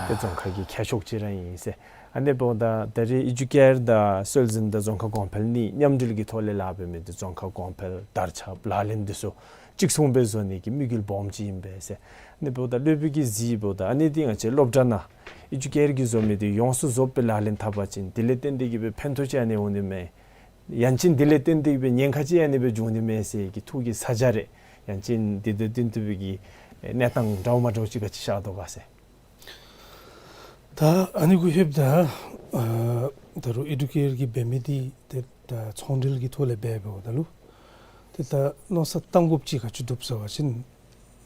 ཏེ་རྫོང་ཁ་གི་མཁས་མཆོག་ཅིག་ར་ཨིན་ཟེར། ཨ་ནི་འབདཝ་ད་ད་རེས་ཨེ་ཇུ་ཀེར་དང་སྲོལ་འཛིན་དང་རྫོང་ཁ་གོང་འཕེལ་གཉིས་མཉམ་འབྲེལ་གྱི་ཐོག་ལས་ལཱ་འབད་མི་འདི་རྫོང་ཁ་གོང་འཕེལ་དར་ཁྱབ་ལག་ལེན་འདི་ཚུ་གཅིག་མཚུངས་སྦེ་བཟོ་ནི་གི་དམིགས་ཡུལ་སྦོམ་ཅིག་ཨིན་པས་ཟེར། ཨ་ནི་འབདཝ་ད་སློབ་དཔོན་གྱིས་གཟིགས་འབདཝ་ད་ཨ་ནི་འདི་ང་བཅས་སློབ་གྲྭ་ནང་ཨེ་ཇུ་ཀེར་གྱིས་བཟོ་མི་འདི་ཡོངས་སུ་རྫོགསཔ་སྦེ་ལག་ལེན་འཐབ་པ་ཅིན་དེ་ལས་བརྟེན་ཏེ་གིས་སྦེ་ཕན་ཐོགས་ཅིག་ཨ་ནི་འོང་ནི་མས། ཡང་ཅིན་དེ་ལས་བརྟེན་ཏེ་གིས་སྦེ་ཉེན་ཁ་ཅིག་ཨ་ནི་སྦེ་འབྱུང་ནི་མས་ཟེར་གྱི་ཐུགས་ཀྱི་ས་ཆ་རེ་ཡང་ཅིན་དེ་དང་བསྟུན་ཐུབ་པའི་གི་གནས་སྟངས་འདྲཝ་མ་འདྲཝ་ཅིག་ག་ཅི་ཤར་དོ་ག་ཟེར། ད་ཨ་ནི་གུ་ལྷོདཔ་ད་ཨ་ད་རུང་ཨེ་ཇུ་ཀེར་གྱིས་འབད་མི་འདི་ཏེ་ད་ཚོང་འབྲེལ་གྱི་ཐོག་ལས་འབད་འབདཝ་ད་ལུ་ཏེ་ད་མནོ་བསམ་བཏང་དགོཔ་ཅིག་ག་ཅི་འདུག་ཟེར་བ་ཅིན་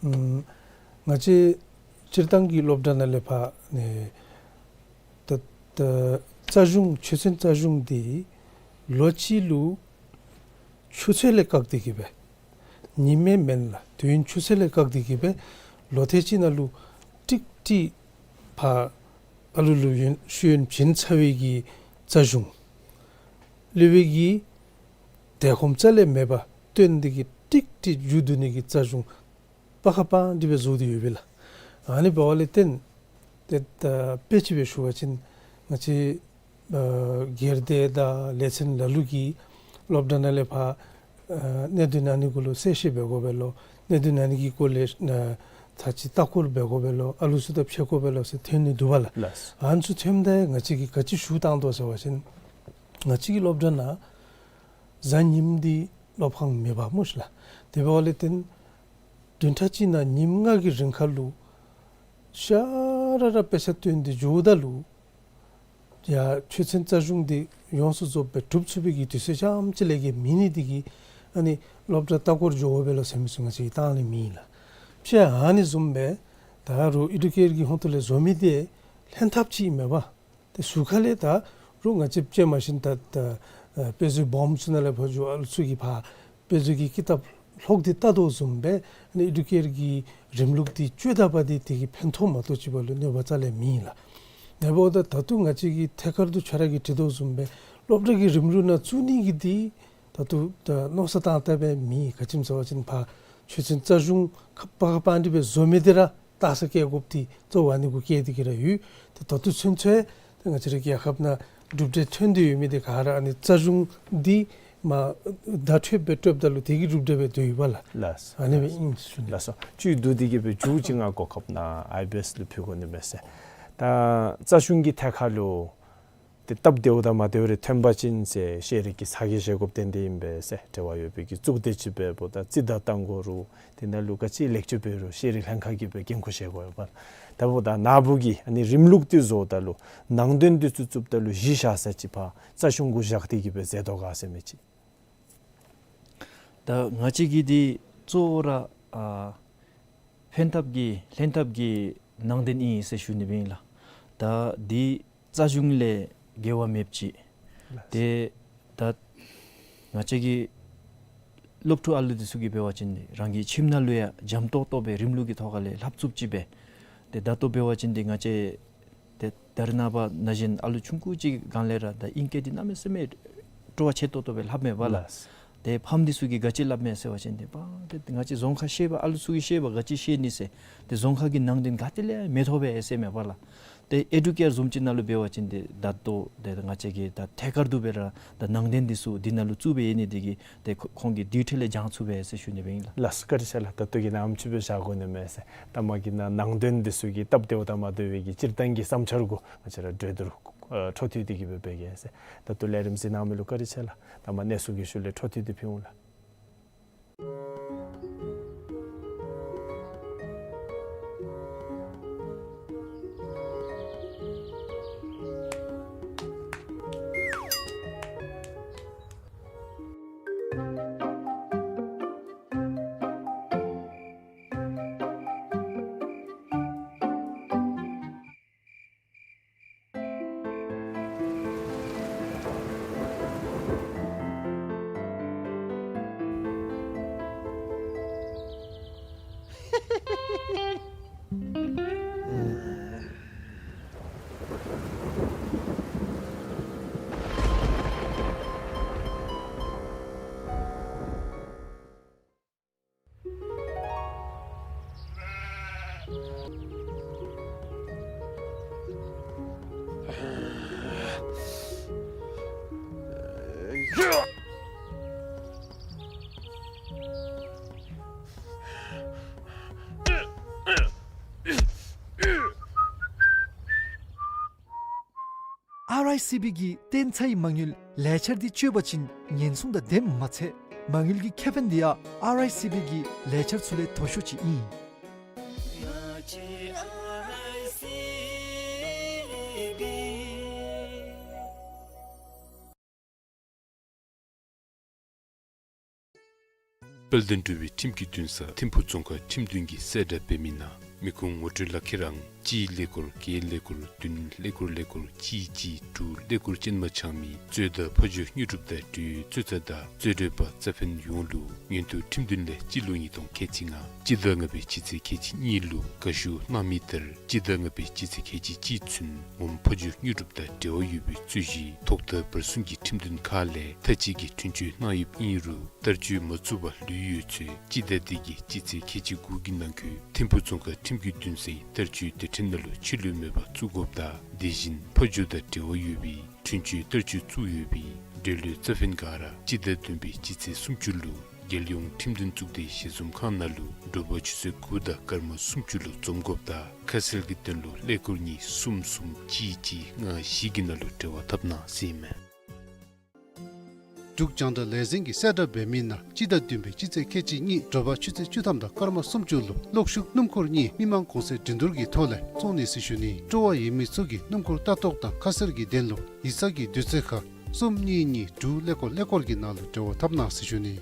ཨམ་ང་བཅས་སྤྱིར་བཏང་གི་སློབ་གྲྭ་ནང་ལས་ཕར་ནི་ད་ད་རྩ་གཞུང་ཆོས་ཚན་རྩ་གཞུང་འདི་ལོ་གཅིག་ལུ་ཆུ་ཚོད་ལས་བཀག་སྟེ་གིས་སྦེ་ཉིནམ་མེན་ལགས། དུས་ཡུན་ཆུ་ཚོད་ལས་བཀག་སྟེ་གིས་སྦེ་ལོ་ཐེངས་གཅིག་ནང་ལུ་ཀྲིག་ཀྲི་ཕར་ཨ་ལུ་ལུ་ཡོན་ཤེས་ཡོན་བྱིན་ཚར་བའི་གི་རྩ་གཞུང་། སློབ་དཔོན་གྱིས་དལ་ཁོམ་རྩ་ལས་མེད་པར་སྟོན་ཏེ་གིས་ཀྲིག་ཀྲི་མཇུག་བསྡུ་ནི་གི་རྩ་གཞུང་པ་ཁ་པང་སྟེ་སྦེ་བཟོ་སྟེ་ཡོད་པས་ལགས། ཨ་ནི་འབདཝ་ལས་བརྟེན་ཏེ་ད་དཔེ་ཅིག་སྦེ་ཞུ་བ་ཅིན་ང་བཅས་ཨ་སྒེར་སྡེ་དང་ལས་ཚན་ལ་ལུ་གིས་སློབ་གྲྭ་ནང་ལས་ཕར་ཨ་གནད་དོན་ཨ་ནི་གུ་ལུ་གསལ་བཤད་འབད་དགོ་པས་ལོ། གནད་དོན་ཨ་ནི་གི་སྐོར་ལས་ཨ་ཚར་གཅིག་ལྟ་སྐོར་འབད་དགོ་པས་ལོ། ཨ་ལུ་ཚུ་དང་ཕྱད་དགོ་པས་ལོ་ཟེར་ཐོན་ནི་འདུག་པ་ལགས། ལགས། ཨ་ནི་ཚུ་ཐོནམ་ད་ང་བཅས་ཀྱིས་ག་ཅི་ཞུ་བཏང་དོ་ཟེར་བ་ཅིན་ང་བཅས་ཀྱི་སློབ་གྲྭ་ནང་གཟའ་ཉིམ་འདི་སློབ་ཁང་མེད་པ་སྨོ་ཤིག་ལགས། དེ་འབདཝ་ལས་བརྟེན་བདུན་ཕྲག་གཅིག་ནང་ཉིནམ་ལྔ་གི་རིང་ཁར་ལུ་ཤ་ར་ར་དཔེ་ཆ་སྟོན་ཏེ་འགྱོཝ་ད་ལུ་ཡ་ཆོས་ཚན་རྩ་གཞུང་འདི་ཡོངས་སུ་རྫོགསཔ་སྦེ་གྲུབ་ཚུགས་པའི་གི་དུས་ཚོད་རྐྱངམ་གཅིག་ལས་བརྒལ་མེད་ནི་འདི་གིས་ཨ་ནི་སློབ་གྲྭ་ལྟ་སྐོར་འགྱོ་དགོ་པས་ལོ་ཟེར་མི་ཚུ་ང་བཅས་ཀྱིས་བཏང་ནི་མེད་ལགས། ཕྱེད་ཨ་ནི་བཟུམ་སྦེ་ད་རུང་ཨེ་ཌུ་ཀེར་གྱི་ཧོང་ཏོ་ལས་བཟོ་མི་འདི་ལྷན་ཐབས་ཅིག་མེན་པ། ཏེ་ཟུར་ཁ་ལས་ད་རུང་ང་བཅས་ཅིག་མ་གཞི་ད་ད་ ཨ་དཔེ་མཛོད་སྦོམ་ཚུ་ནང་ལས་ཕར་འགྱོ་ཨ་ལུ་ཚུ་གིས་ཕར་དཔེ་མཛོད་ཀྱི་ཀི་ཏབ་ལྷོག་སྟེ་བལྟ་དོ་བཟུམ་སྦེ་ཨ་ནི་ཨེ་ཌུ་ཀེར་གྱི་རིམ་ལུགས་འདི་བཅོས་ད་པ་འདི་དེ་གིས་ཕན་ཐོགས་མ་གཏོགས་ཅིག་འབད་རུང་གནོད་པ་རྩ་ལས་མེད་ལགས། ཨ་འབདཝ་ད་ད་ལྟོ་ང་བཅས་ཀྱིས་ཐད་ཀར་དུ་ཁྱོད་ར་གིས་དྲི་དོ་བཟུམ་སྦེ་སློབ་གྲྭ་གི་རིམ་ལུགས་ནང་བཙུགས་ནི་གི་འདི་ད་ལྟོ་ད་མནོ་བསམ་བཏང་བལྟ་བའི་མེད། ག་ཅི་སྨོ་ཟེར་བ་ཅིན་ཕར་ཆོས་ཚན་རྩ་གཞུང་ཁ་པ་ཁ་པ་འདི་སྦེ་བཟོ་མི་འདི་ར་ལྟ་ས་བཀལ་དགོཔ་འདི་གཙོ་བོ་ཨ་ནི་གུ་བཀལ་ཏེ་གི་ར་ཡོད། ཏེ་ད་ལྟོ་ཚུན་ཚོད་ཏེ་ང་བཅས་ར་གི་རྒྱལ་ཁབ་ནང་གྲུབ་འབྲས་ཐོན་ཏེ་ཡོད་མི་འདི་ག་ར་ཨ་ནི་རྩ་གཞུང་འདི་མ་བརྡ་འཕྲོད་སྦེ་སྤྲོདཔ་ད་ལུ་དེ་གི་གྲུབ་འབྲས་སྦེ་སྡོད་ཡོདཔ་ལགས། ལགས། ཨ་ནི་སྦེ་ཨིན་ཟེར་ཞུ་ནི། ལགས་སོ། བཅུད་བསྡུ་སྟེ་གི་སྦེ་མཇུག་ཅིག་ང་གོ་སྐབས་གནང་ཨའི་བི་ཨེསི་ལུ་ཕུལ་དགོ་ནི་མས་ཟེར། ད་རྩ་གཞུང་གི་ཐད་ཁར་ལུ་ཏེ་སྟབས་བདེཝ་དང་མ་བདེཝ་རེ་ཐོན་པ་ཅིན་ཟེར་ཤེས་རིག་གི་ས་དགེ་བཞེས་སྒོ་བསྟེན་ཏེ་ཨིན་པས་ཟེར། འབྲེལ་བ་ཡོད་པའི་གི་གཙུག་སྡེ་ཅིག་འབདཝ་ད་རྩིས་བདའ་བཏང་དགོ་རུང་དེ་ནང་ལུ་ག་ཅི་ལེགས་བཅོས་འབད་རུང་ཤེས་རིག་ལྷན་ཁག་གིས་སྦེ་འགན་ཁུར་བཞེས་དགོ་ཡོདཔ། ད་འབདཝ་ད་ནཱ་བུ་གིས་ཨ་ནི་རིམ་ལུགས་འདི་བཟོཝ་ད་ལུ་ནང་དོན་འདི་ཚུ་བཙུགསཔ་ད་ལུ་གཞི་བཞག་ས་ཅིག་ཕར་རྩ་གཞུང་གུ་བཞག་སྟེ་གི་སྦེ་མཛད་དོ་ག་ཟེར་མི་ཅིག། ད་ང་བཅས་ཀྱི་འདི་གཙོ་བོ་ར་ཨ་ཕན་ཐབས་ཀྱི་ལྷན་ཐབས་ཀྱི་ནང་དོན་ཨིན་ཟེར་ཞུ་ནི་སྦེ་ཨིན་ལགས། ད་འདི་རྩ་གཞུང་ལས་འགལ་བ་མེདཔ་ཅིག། ལགས། ཏེ་ད་ང་བཅས་ཀྱི་སློབ་ཕྲུག་ཨ་ལུ་འདི་ཚུ་གིས་འབད་བ་ཅིན་རང་གི་ཁྱིམ་ནང་ལུ་ཡང་འཇམ་ཏོག་ཏོ་སྦེ་རིམ་ལུགས་ཀྱི་ཐོག་ཁ་ལས་ལྷབ་ཚུགསཔ་ཅིག་སྦེ། ཏེ་ད་ལྟོ་འབད་བ་ཅིན་འདི་ང་བཅས་ཏེ་ད་རེས་ནངས་པ་ན་གཞོན་ཨ་ལུ་ཆུང་ཀུ་ཅིག་སྒང་ལས་ར་ད་ཨིང་སྐད་འདི་གནམ་མེད་ས་མེད་སྤྲོ་བ་ཆེ་ཏོག་ཏོ་སྦེ་ལྷབ་མས་པ་ལགས། ལགས། ཏེ་ཕམ་འདི་ཚུ་གིས་ག་ཅི་སླབ་མས་ཟེར་བ་ཅིན་ཏེ་པ་ཏེ་ང་བཅས་རྫོང་ཁ་ཤེས་པ་ཨ་ལུ་ཚུ་གིས་ཤེས་པ་ག་ཅི་ཤེས་ནི་ཟེར། ཏེ་རྫོང་ཁ་གི་ནང་དོན་ག་ཏེ་ལས་མི་ཐོབ་པས་ཟེར་མས་པ་ལགས། ཏེ་ཨེ་ཌུ་ཀེར་བཟུམ་ཅིག་ནང་ལུ་འབད་བ་ཅིན་ཏེ་ད་ལྟོ་ཏེ་ང་བཅས་ཀྱིས་ད་ཐད་ཀར་དུ་སྦེ་ར་ད་ནང་དོན་འདི་ཚུ་འདི་ནང་ལུ་བཙུགས་སྦེ་ཡོད་ནི་འདི་གིས་ཏེ་ཁོ་ཁོང་གིས་དེ་འཕྲལ་ལས་སྦྱང་ཚུགས་པས་ཟེར་ཞུ་ནི་སྦེ་ཨིན་ལགས། ལགས་སོ། བཀའ་དྲིན་ཆེ་ལགས། ད་ལྟོ་གི་ནང་ཨ་ནེམ་ཅིག་སྦེ་བཞག་དགོ་ནི་མས་ཟེར། ད་མ་གི་ནང་ནང་དོན་འདི་ཚུ་གི་སྟབས་བདེཝ་དང་མ་བདེ་བའི་གི་སྤྱིར་བཏང་གི་བསམ་འཆར་གུ་ང་བཅས་ར་གྲོས་བསྡུར་ཨ་འཕྲོ་མཐུད་དེ་གི་སྦེ་འབད་གེ་ཟེར། ད་ལྟོ་ལས་རིམ་གཟིགས་གནང་མི་ལུ་བཀའ་དྲིན་ཆེ་ལགས། ད་མ་གནས་ཚུལ་གྱི་ཤུལ་ལས་འཕྲོ་མཐུད་དེ་ཕུལ་འོང་ལགས། ཨར་ཨའི་སི་བི་གི་གཏན་ཚའི་མ་དངུལ་ལས་འཆར་འདི་སྤྱོད་པ་ཅིན་ཉེན་སྲུང་དང་ལྡནམ་མ་ཚད་མ་དངུལ་གྱི་ཁེ་ཕན་འདི་ཡང་ཨར་ཨའི་སི་བི་གི་ལས་འཆར་ཚུ་ལས་མཐོ་ཤོས་ཅིག་ཨིན། དཔལ་ལྡན་འབྲུག་པའི་ཁྲིམས་ཀྱི་འདུན་ས་ཐིམ་ཕུག་རྫོང་ཁག་ཁྲིམས་འདུན་གྱིས་གསལ་བསྒྲགས་འབད་མི་ནང་མི་ཁུངས་ངོ་སྤྲོད་ལག་ཁྱེར་ཨང་གཅིག་ཀླད་ཀོར་བརྒྱད་ཀླད་ཀོར་བདུན་ཀླད་ཀོར་ཀླད་ཀོར་གཅིག་གཅིག་དྲུག་ཀླད་ཀོར་ཅན་མ་འཆང་མི་གཙོས་དང་ཕ་ཇོ་དངོས་གྲུབ་དང་འབྲེལ་ཡོད་གཙོས་ཚ་དང་རྩོད་འགྲན་པ་རྩ་ཕན་ཡོངས་ལུ་ཉིན་དུ་ཁྲིམས་འདུན་ལས་སྤྱི་ལོ་ཉིས་སྟོང་ཁལ་གཅིག་ལྔ་སྤྱི་ཟླ་ལྔ་པའི་སྤྱི་ཚེས་ཁལ་གཅིག་གཉིས་ལུ་དགའ་ཞུ་གནང་མི་ལྟར་སྤྱི་ཟླ་ལྔ་པའི་སྤྱི་ཚེས་ཁལ་གཅིག་གཅིག་ཚུན་ངོམ་ཕ་ཇོ་དངོས་གྲུབ་དང་འབྲེལ་བ་ཡོད་པའི་རྩོད་གཞི་ཐོག་མཐའ་བར་གསུམ་གྱི་ཁྲིམས་འདུན་ཁག་ལས་མཐའ་དཔྱད་ཀྱི་འཁྲུན་ཆོད་གནང་ཡོདཔ་ཨིན་རུང་བསྟར་སྤྱོད་མ་བཙུགས་པར་ལུས་ཡོད་ཚེ་སྤྱི་ཟླ་འདི་གི་སྤྱི་ཚེས་ཁལ་གཅིག་དགུ་གི་ནང་འཁོད་ཐིམ་ཕུག་རྫོང་ཁག་ཁྲིམས་ཀྱི་འདུན་སའི་བསྟར་སྤྱོད་སྡེ་ཕྲན་ནང་ལུ་ཕྱི་ལུ་མེད་པར་བཙུགས་དགོཔ་དང་དེ་བཞིན་ཕ་ཇོ་དང་འབྲེལ་བ་ཡོད་པའི་འཁྲུན་ཆོད་བསྟར་སྤྱོད་བཙུགས་ཡོད་པའི་འབྲེལ་ཡོད་རྩ་ཕན་ག་ར་སྤྱི་ཟླ་བདུན་པའི་སྤྱི་ཚེས་སུམ་ཅུ་ལུ་རྒྱལ་ཡོངས་ཁྲིམས་འདུན་གཙུག་སྡེའི་ཞལ་འཛོམས་ཁང་ནང་ལུ་དྲོ་པ་ཆུ་ཚོད་དགུ་དང་སྐར་མ་སུམ་ཅུ་ལུ་འཛོམས་དགོཔ་དང་ཁ་གསལ་གྱི་དོན་ལུ་ཀླད་ཀོར་གཉིས་གསུམ་གསུམ་གཅིག་གཅིག་ལྔ་བཞི་གི་ནང་ལུ་འབྲེལ་བ་འཐབ་གནང་ཟེར་ཨིན་མས། འབྲུག་རྒྱང་བསྒྲགས་ལས་འཛིན་གྱིས་གསལ་བསྒྲགས་འབད་མི་ནང་སྤྱི་ཟླ་བདུན་པའི་སྤྱི་ཚེས་ཁལ་གཅིག་གཉིས་དྲོ་པ་ཆུ་ཚོད་བཅུ་ཐམ་དང་སྐར་མ་སུམ་ཅུ་ལུ་གློག་ཤུགས་སྣུམ་འཁོར་གཉིས་མི་མང་གོང་ཚད་འགྲན་བསྡུར་གྱི་ཐོག་ལས་བཙོང་ནི་ཟེར་ཞུ་ནི། སྤྲོ་བ་ཡོད་མི་ཚུ་གིས་སྣུམ་འཁོར་ལྟ་རྟོག་དང་ཁ་གསལ་གྱི་དོན་ལུ་ཡིག་ཚང་གི་དུས་ཚོད་ཁར་གསུམ་གཉིས་གཉིས་དྲུག་ཀླད་ཀོར་ཀླད་ཀོར་གྱི་ནང་ལུ་འབྲེལ་བ་འཐབ་གནང་ཟེར་ཞུ་ནི།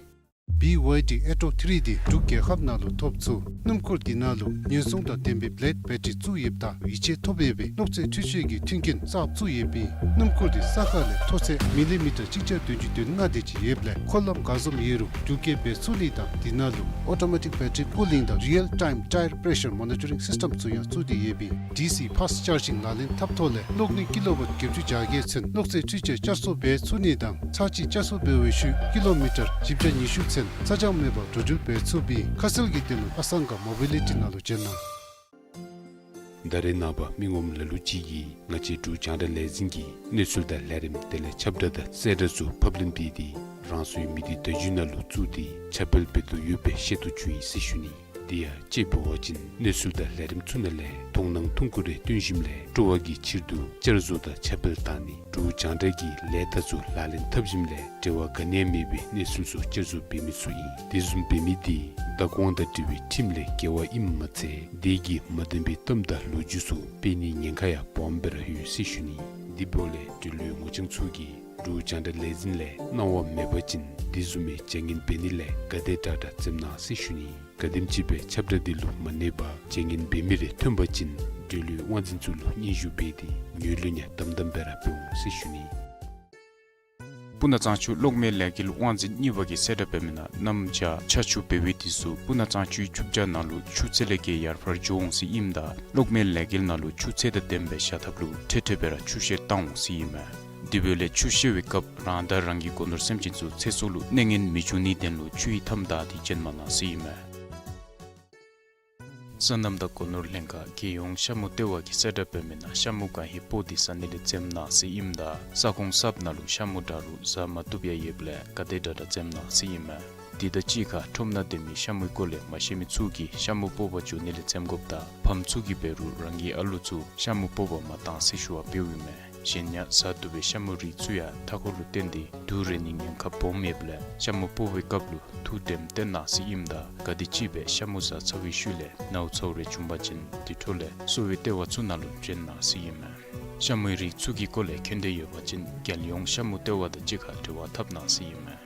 བི་ཝའི་ཌི་ཨེ་ཊོ་ཐི་རི་འདི་འབྲུག་རྒྱལ་ཁབ་ནང་ལུ་ཐོབ་ཚུགས། སྣུམ་འཁོར་འདི་ནང་ལུ་ཉེན་སྲུང་དང་ལྡན་པའི་བི་ལེཌ་བེ་ཊ་རི་བཙུགས་ཡོདཔ་ད་ཡིད་ཆེས་ཐོབ་ཡོད་པའི་གློག་རྫས་འཕྲུལ་ཆས་ཀྱི་མཐུན་རྐྱེན་གསརཔ་བཙུགས་ཡོདཔ་ཨིན། སྣུམ་འཁོར་འདི་ས་ཁ་ལས་མཐོ་ཚད་མི་ལི་མི་ཊར་གཅིག་བརྒྱ་བདུན་ཅུ་དོན་ལྔ་དེ་ཅིག་ཡོདཔ་ལས་འཁོར་ལམ་ག་བཟུམ་ཡོད་རུང་འགྲུལ་སྐྱེལ་འབད་ཚུགས་ནི་དང་འདི་ནང་ལུ་ཨོ་ཊོ་མེ་ཊིག་བེ་ཊ་རི་ཀུ་ལིང་དང་རི་ཡལ་ཊའིམ་ཊའེར་པེ་རེ་ཤར་མོ་ནི་ཊ་རིང་སིསི་ཊེམ་ཚུ་ཡང་བཙུགས་ཏེ་ཡོདཔ་ཨིན། ཌི་སི་ཕཱསི་ཅར་ཇིང་ལག་ལེན་འཐབ་ཐོག་ལས་གློག་ནི་ཀི་ལོ་ཝཊ་བརྒྱད་ཅུ་གྱ་བརྒྱད་ཚུན་གློག་རྫས་འཕྲུལ་ཆས་བསྐྱར་གསོ་འབད་ཚུགས་ནི་དང་ཚར་གཅིག་བསྐྱར་གསོ་འབད་བའི་ཤུལ་ཀི་ལོ་མི་ཊར་བཞི་བརྒྱ་ཉི་ཤུ་ཚུན་ཚ་གྱང་མེད་པར་འགྲོ་འགྲུལ་འབད་ཚུགསཔ་ཨིན། ཁ་གསལ་གྱི་དོན་ལུ་ཨ་སང་ག་མོ་བི་ལི་ཊི་ནང་ལུ་བྱོན་གནང་། ད་རེས་ནངས་པ་མི་ངོམ་ལ་ལུ་ཅིག་གིས་ང་བཅས་འབྲུག་རྒྱང་བསྒྲགས་ལས་འཛིན་གྱི་གནས་ཚུལ་དང་ལས་རིམ་དེ་ལས་ཁྱབ་བསྒྲགས་དང་གསལ་བསྒྲགས་ཚུ་ཕབ་ལེན་འབད་དེ་རང་སོའི་མི་སྡེ་བརྡ་བརྒྱུད་ནང་ལུ་བཙུགས་ཏེ་ཁྱབ་སྤེལ་འབད་དོ་ཡོད་པའི་ཤེས་རྟོགས་བྱུང་ཡི་ཟེར་ཞུ་ནི། དེ་ཡང་དཔྱེ་འབད་བ་ཅིན་གནས་ཚུལ་དང་ལས་རིམ་ཚུ་ནང་ལས་མཐོང་སྣང་ཐུང་ཀུ་རེ་བཏོན་ཞིནམ་ལས་སྤྲོ་བ་གི་ཕྱིར་དུ་བསྐྱར་བཟོ་དང་ཁྱབ་སྤེལ་བཏང་ནི། འབྲུག་རྒྱང་བསྒྲགས་ཀྱི་ལས་རྟགས་ཚུ་ལག་ལེན་འཐབ་ཞིནམ་ལས་འབྲེལ་བ་ག་ནི་ཡང་མེད་པའི་གནས་ཚུལ་ཚུ་བསྐྱར་བཟོ་འབད་མི་ཚུ་ཨིན། དེ་བཟུམ་འབད་མི་དེ་བདག་དབང་དང་འབྲེལ་བའི་ཁྲིམས་ལས་འགལ་བ་ཨིནམ་མ་ཚད་དེ་གིས་མ་བདེན་པའི་གཏམ་དང་ལོ་རྒྱུས་ཚུ་སྤེལ་ནིའི་ཉེན་ཁ་ཡང་སྦོམ་སྦེ་ར་ཡོད་ཟེར་ཞུ་ནི། དེ་འབདཝ་ལས་འབྲེལ་ཡོད་ངོ་རྐྱང་ཚུ་གིས་འབྲུག་རྒྱང་བསྒྲགས་ལས་འཛིན་ལས་གནང་བ་མེད་པ་ཅིན་དེ་བཟུམ་མའི་བྱ་ངན་འབད་ནི་ལས་ག་དེ་དྲག་དྲག་འཛེམ་གནང་ཟེར་ཞུ་ནི། ག་དེམ་ཅིག་སྦེ་ཁྱབ་བསྒྲགས་འདི་ལུ་མ་གནས་པར་བྱ་ངན་འབད་མི་རེ་ཐོན་པ་ཅིན་འབྲེལ་ཡོད་དབང་འཛིན་ཚུ་ལུ་སྙན་ཞུ་འབད་དེ་ངོས་ལེན་ཡང་དམ་དམ་སྦེ་ར་འབད་འོང་ཟེར་ཞུ་ནི། སྤུ་ན་གཙང་ཆུ་གློག་མེ་ལས་འགུལ་དབང་འཛིན་གཉིས་པ་གིས་གསལ་བསྒྲགས་འབད་མི་ནང་གནམ་བྱཱར་ཆར་ཆུ་འབབ་པའི་དུས་སུ་སྤུ་ན་གཙང་ཆུའི་ཆུ་བྱཱ་ནང་ལུ་ཆུ་ཚད་ལས་བརྒལ་ཡར་འཕར་འགྱོ་འོང་ཟེར་ཨིནམ་ད་གློག་མེ་ལས་འགུལ་ནང་ལུ་ཆུ་ཚད་དང་ལྡནམ་སྦེ་བཞག་ཐབས་ལུ་འཕྲལ་འཕྲལ་སྦེ་ར་ཆུ་བཤལ་བཏང་འོང་ཟེར་ཨིན་མས། དེ་འབདཝ་ལས་ཆུ་བཤལ་བའི་སྐབས་རང་དང་རང་གི་སྒོ་ནོར་སེམས་ཅན་ཚུ་ཚེ་སྲོག་ལུ་གནོད་ངན་མི་འབྱུང་ནིའི་དོན་ལུ་ཆུའི་མཐའམ་བདའ་སྟེ་བྱོན་མ་གནང་ཟེར་ཨིན་མས། སོ་ནམ་དང་སྒོ་ནོར་ལྷན་ཁག་རྒྱལ་ཡོངས་ཤ་མུ་ལྟེ་བ་གིས་གསལ་བསྒྲགས་འབད་མི་ནང་ཤ་མུ་གང་ཧེ་སྤོག་སྟེ་ཟ་ནི་ལས་འཛེམ་གནང་ཟེར་ཨིནམ་ད་ས་ཁོངས་གསརཔ་ནང་ལུ་ཤ་མུ་འདྲ་རུང་ཟ་མ་བཏུབ་ཡང་ཡོདཔ་ལས་ག་དེ་དྲག་དྲག་འཛེམ་གནང་ཟེར་ཨིན་མས། དེ་དང་གཅིག་ཁར་ཁྲོམ་ནང་སྡོད་མི་ཤ་མུའི་སྐོར་ལས་མ་ཤེས་མི་ཚུ་གིས་ཤ་མུ་སྤོག་པར་འགྱོ་ནི་ལས་འཛེམ་དགོཔ་དང་ཕམ་ཚུ་གིས་འབད་རུང་རང་གི་ཨ་ལོ་ཚུ་ཤ་མུ་སྤོག་པར་མ་གཏང་ཟེར་ཞུ་བ་འབདཝ་ཨིན་མས། གཞན་ཡང་ཟ་བཏུབ་པའི་ཤ་མུའི་རིགས་ཚུ་ཡང་མཐའ་འཁོར་ལུ་བརྟེན་ཏེ་དུག་རེག་ནིའི་ཉེན་ཁ་སྦོམ་ཡོདཔ་ལས་ཤ་མུ་སྤོག་པའི་སྐབས་ལུ་ཐུགས་དྲནམ་བཏོན་གནང་ཟེར་ཨིནམ་ད་ག་དེམ་ཅིག་སྦེ་ཤ་མུ་ཟ་ཚར་བའི་ཤུལ་ལས་ནཝ་ཚཝ་རེ་བྱུང་པ་ཅིན་དེ་འཕྲོ་ལས་གསོ་བའི་ལྟེ་བ་ཚུ་ནང་ལུ་བྱོན་གནང་ཟེར་ཨིན་མས། ཤ་མུའི་རིགས་ཚུ་གི་སྐོར་ལས་མཁྱེན་འདོད་ཡོད་པ་ཅིན་རྒྱལ་ཡོངས་ཤ་མུ་ལྟེ་བ་དང་གཅིག་ཁར་འབྲེལ་བ་འཐབ་གནང་ཟེར་ཨིན་མས།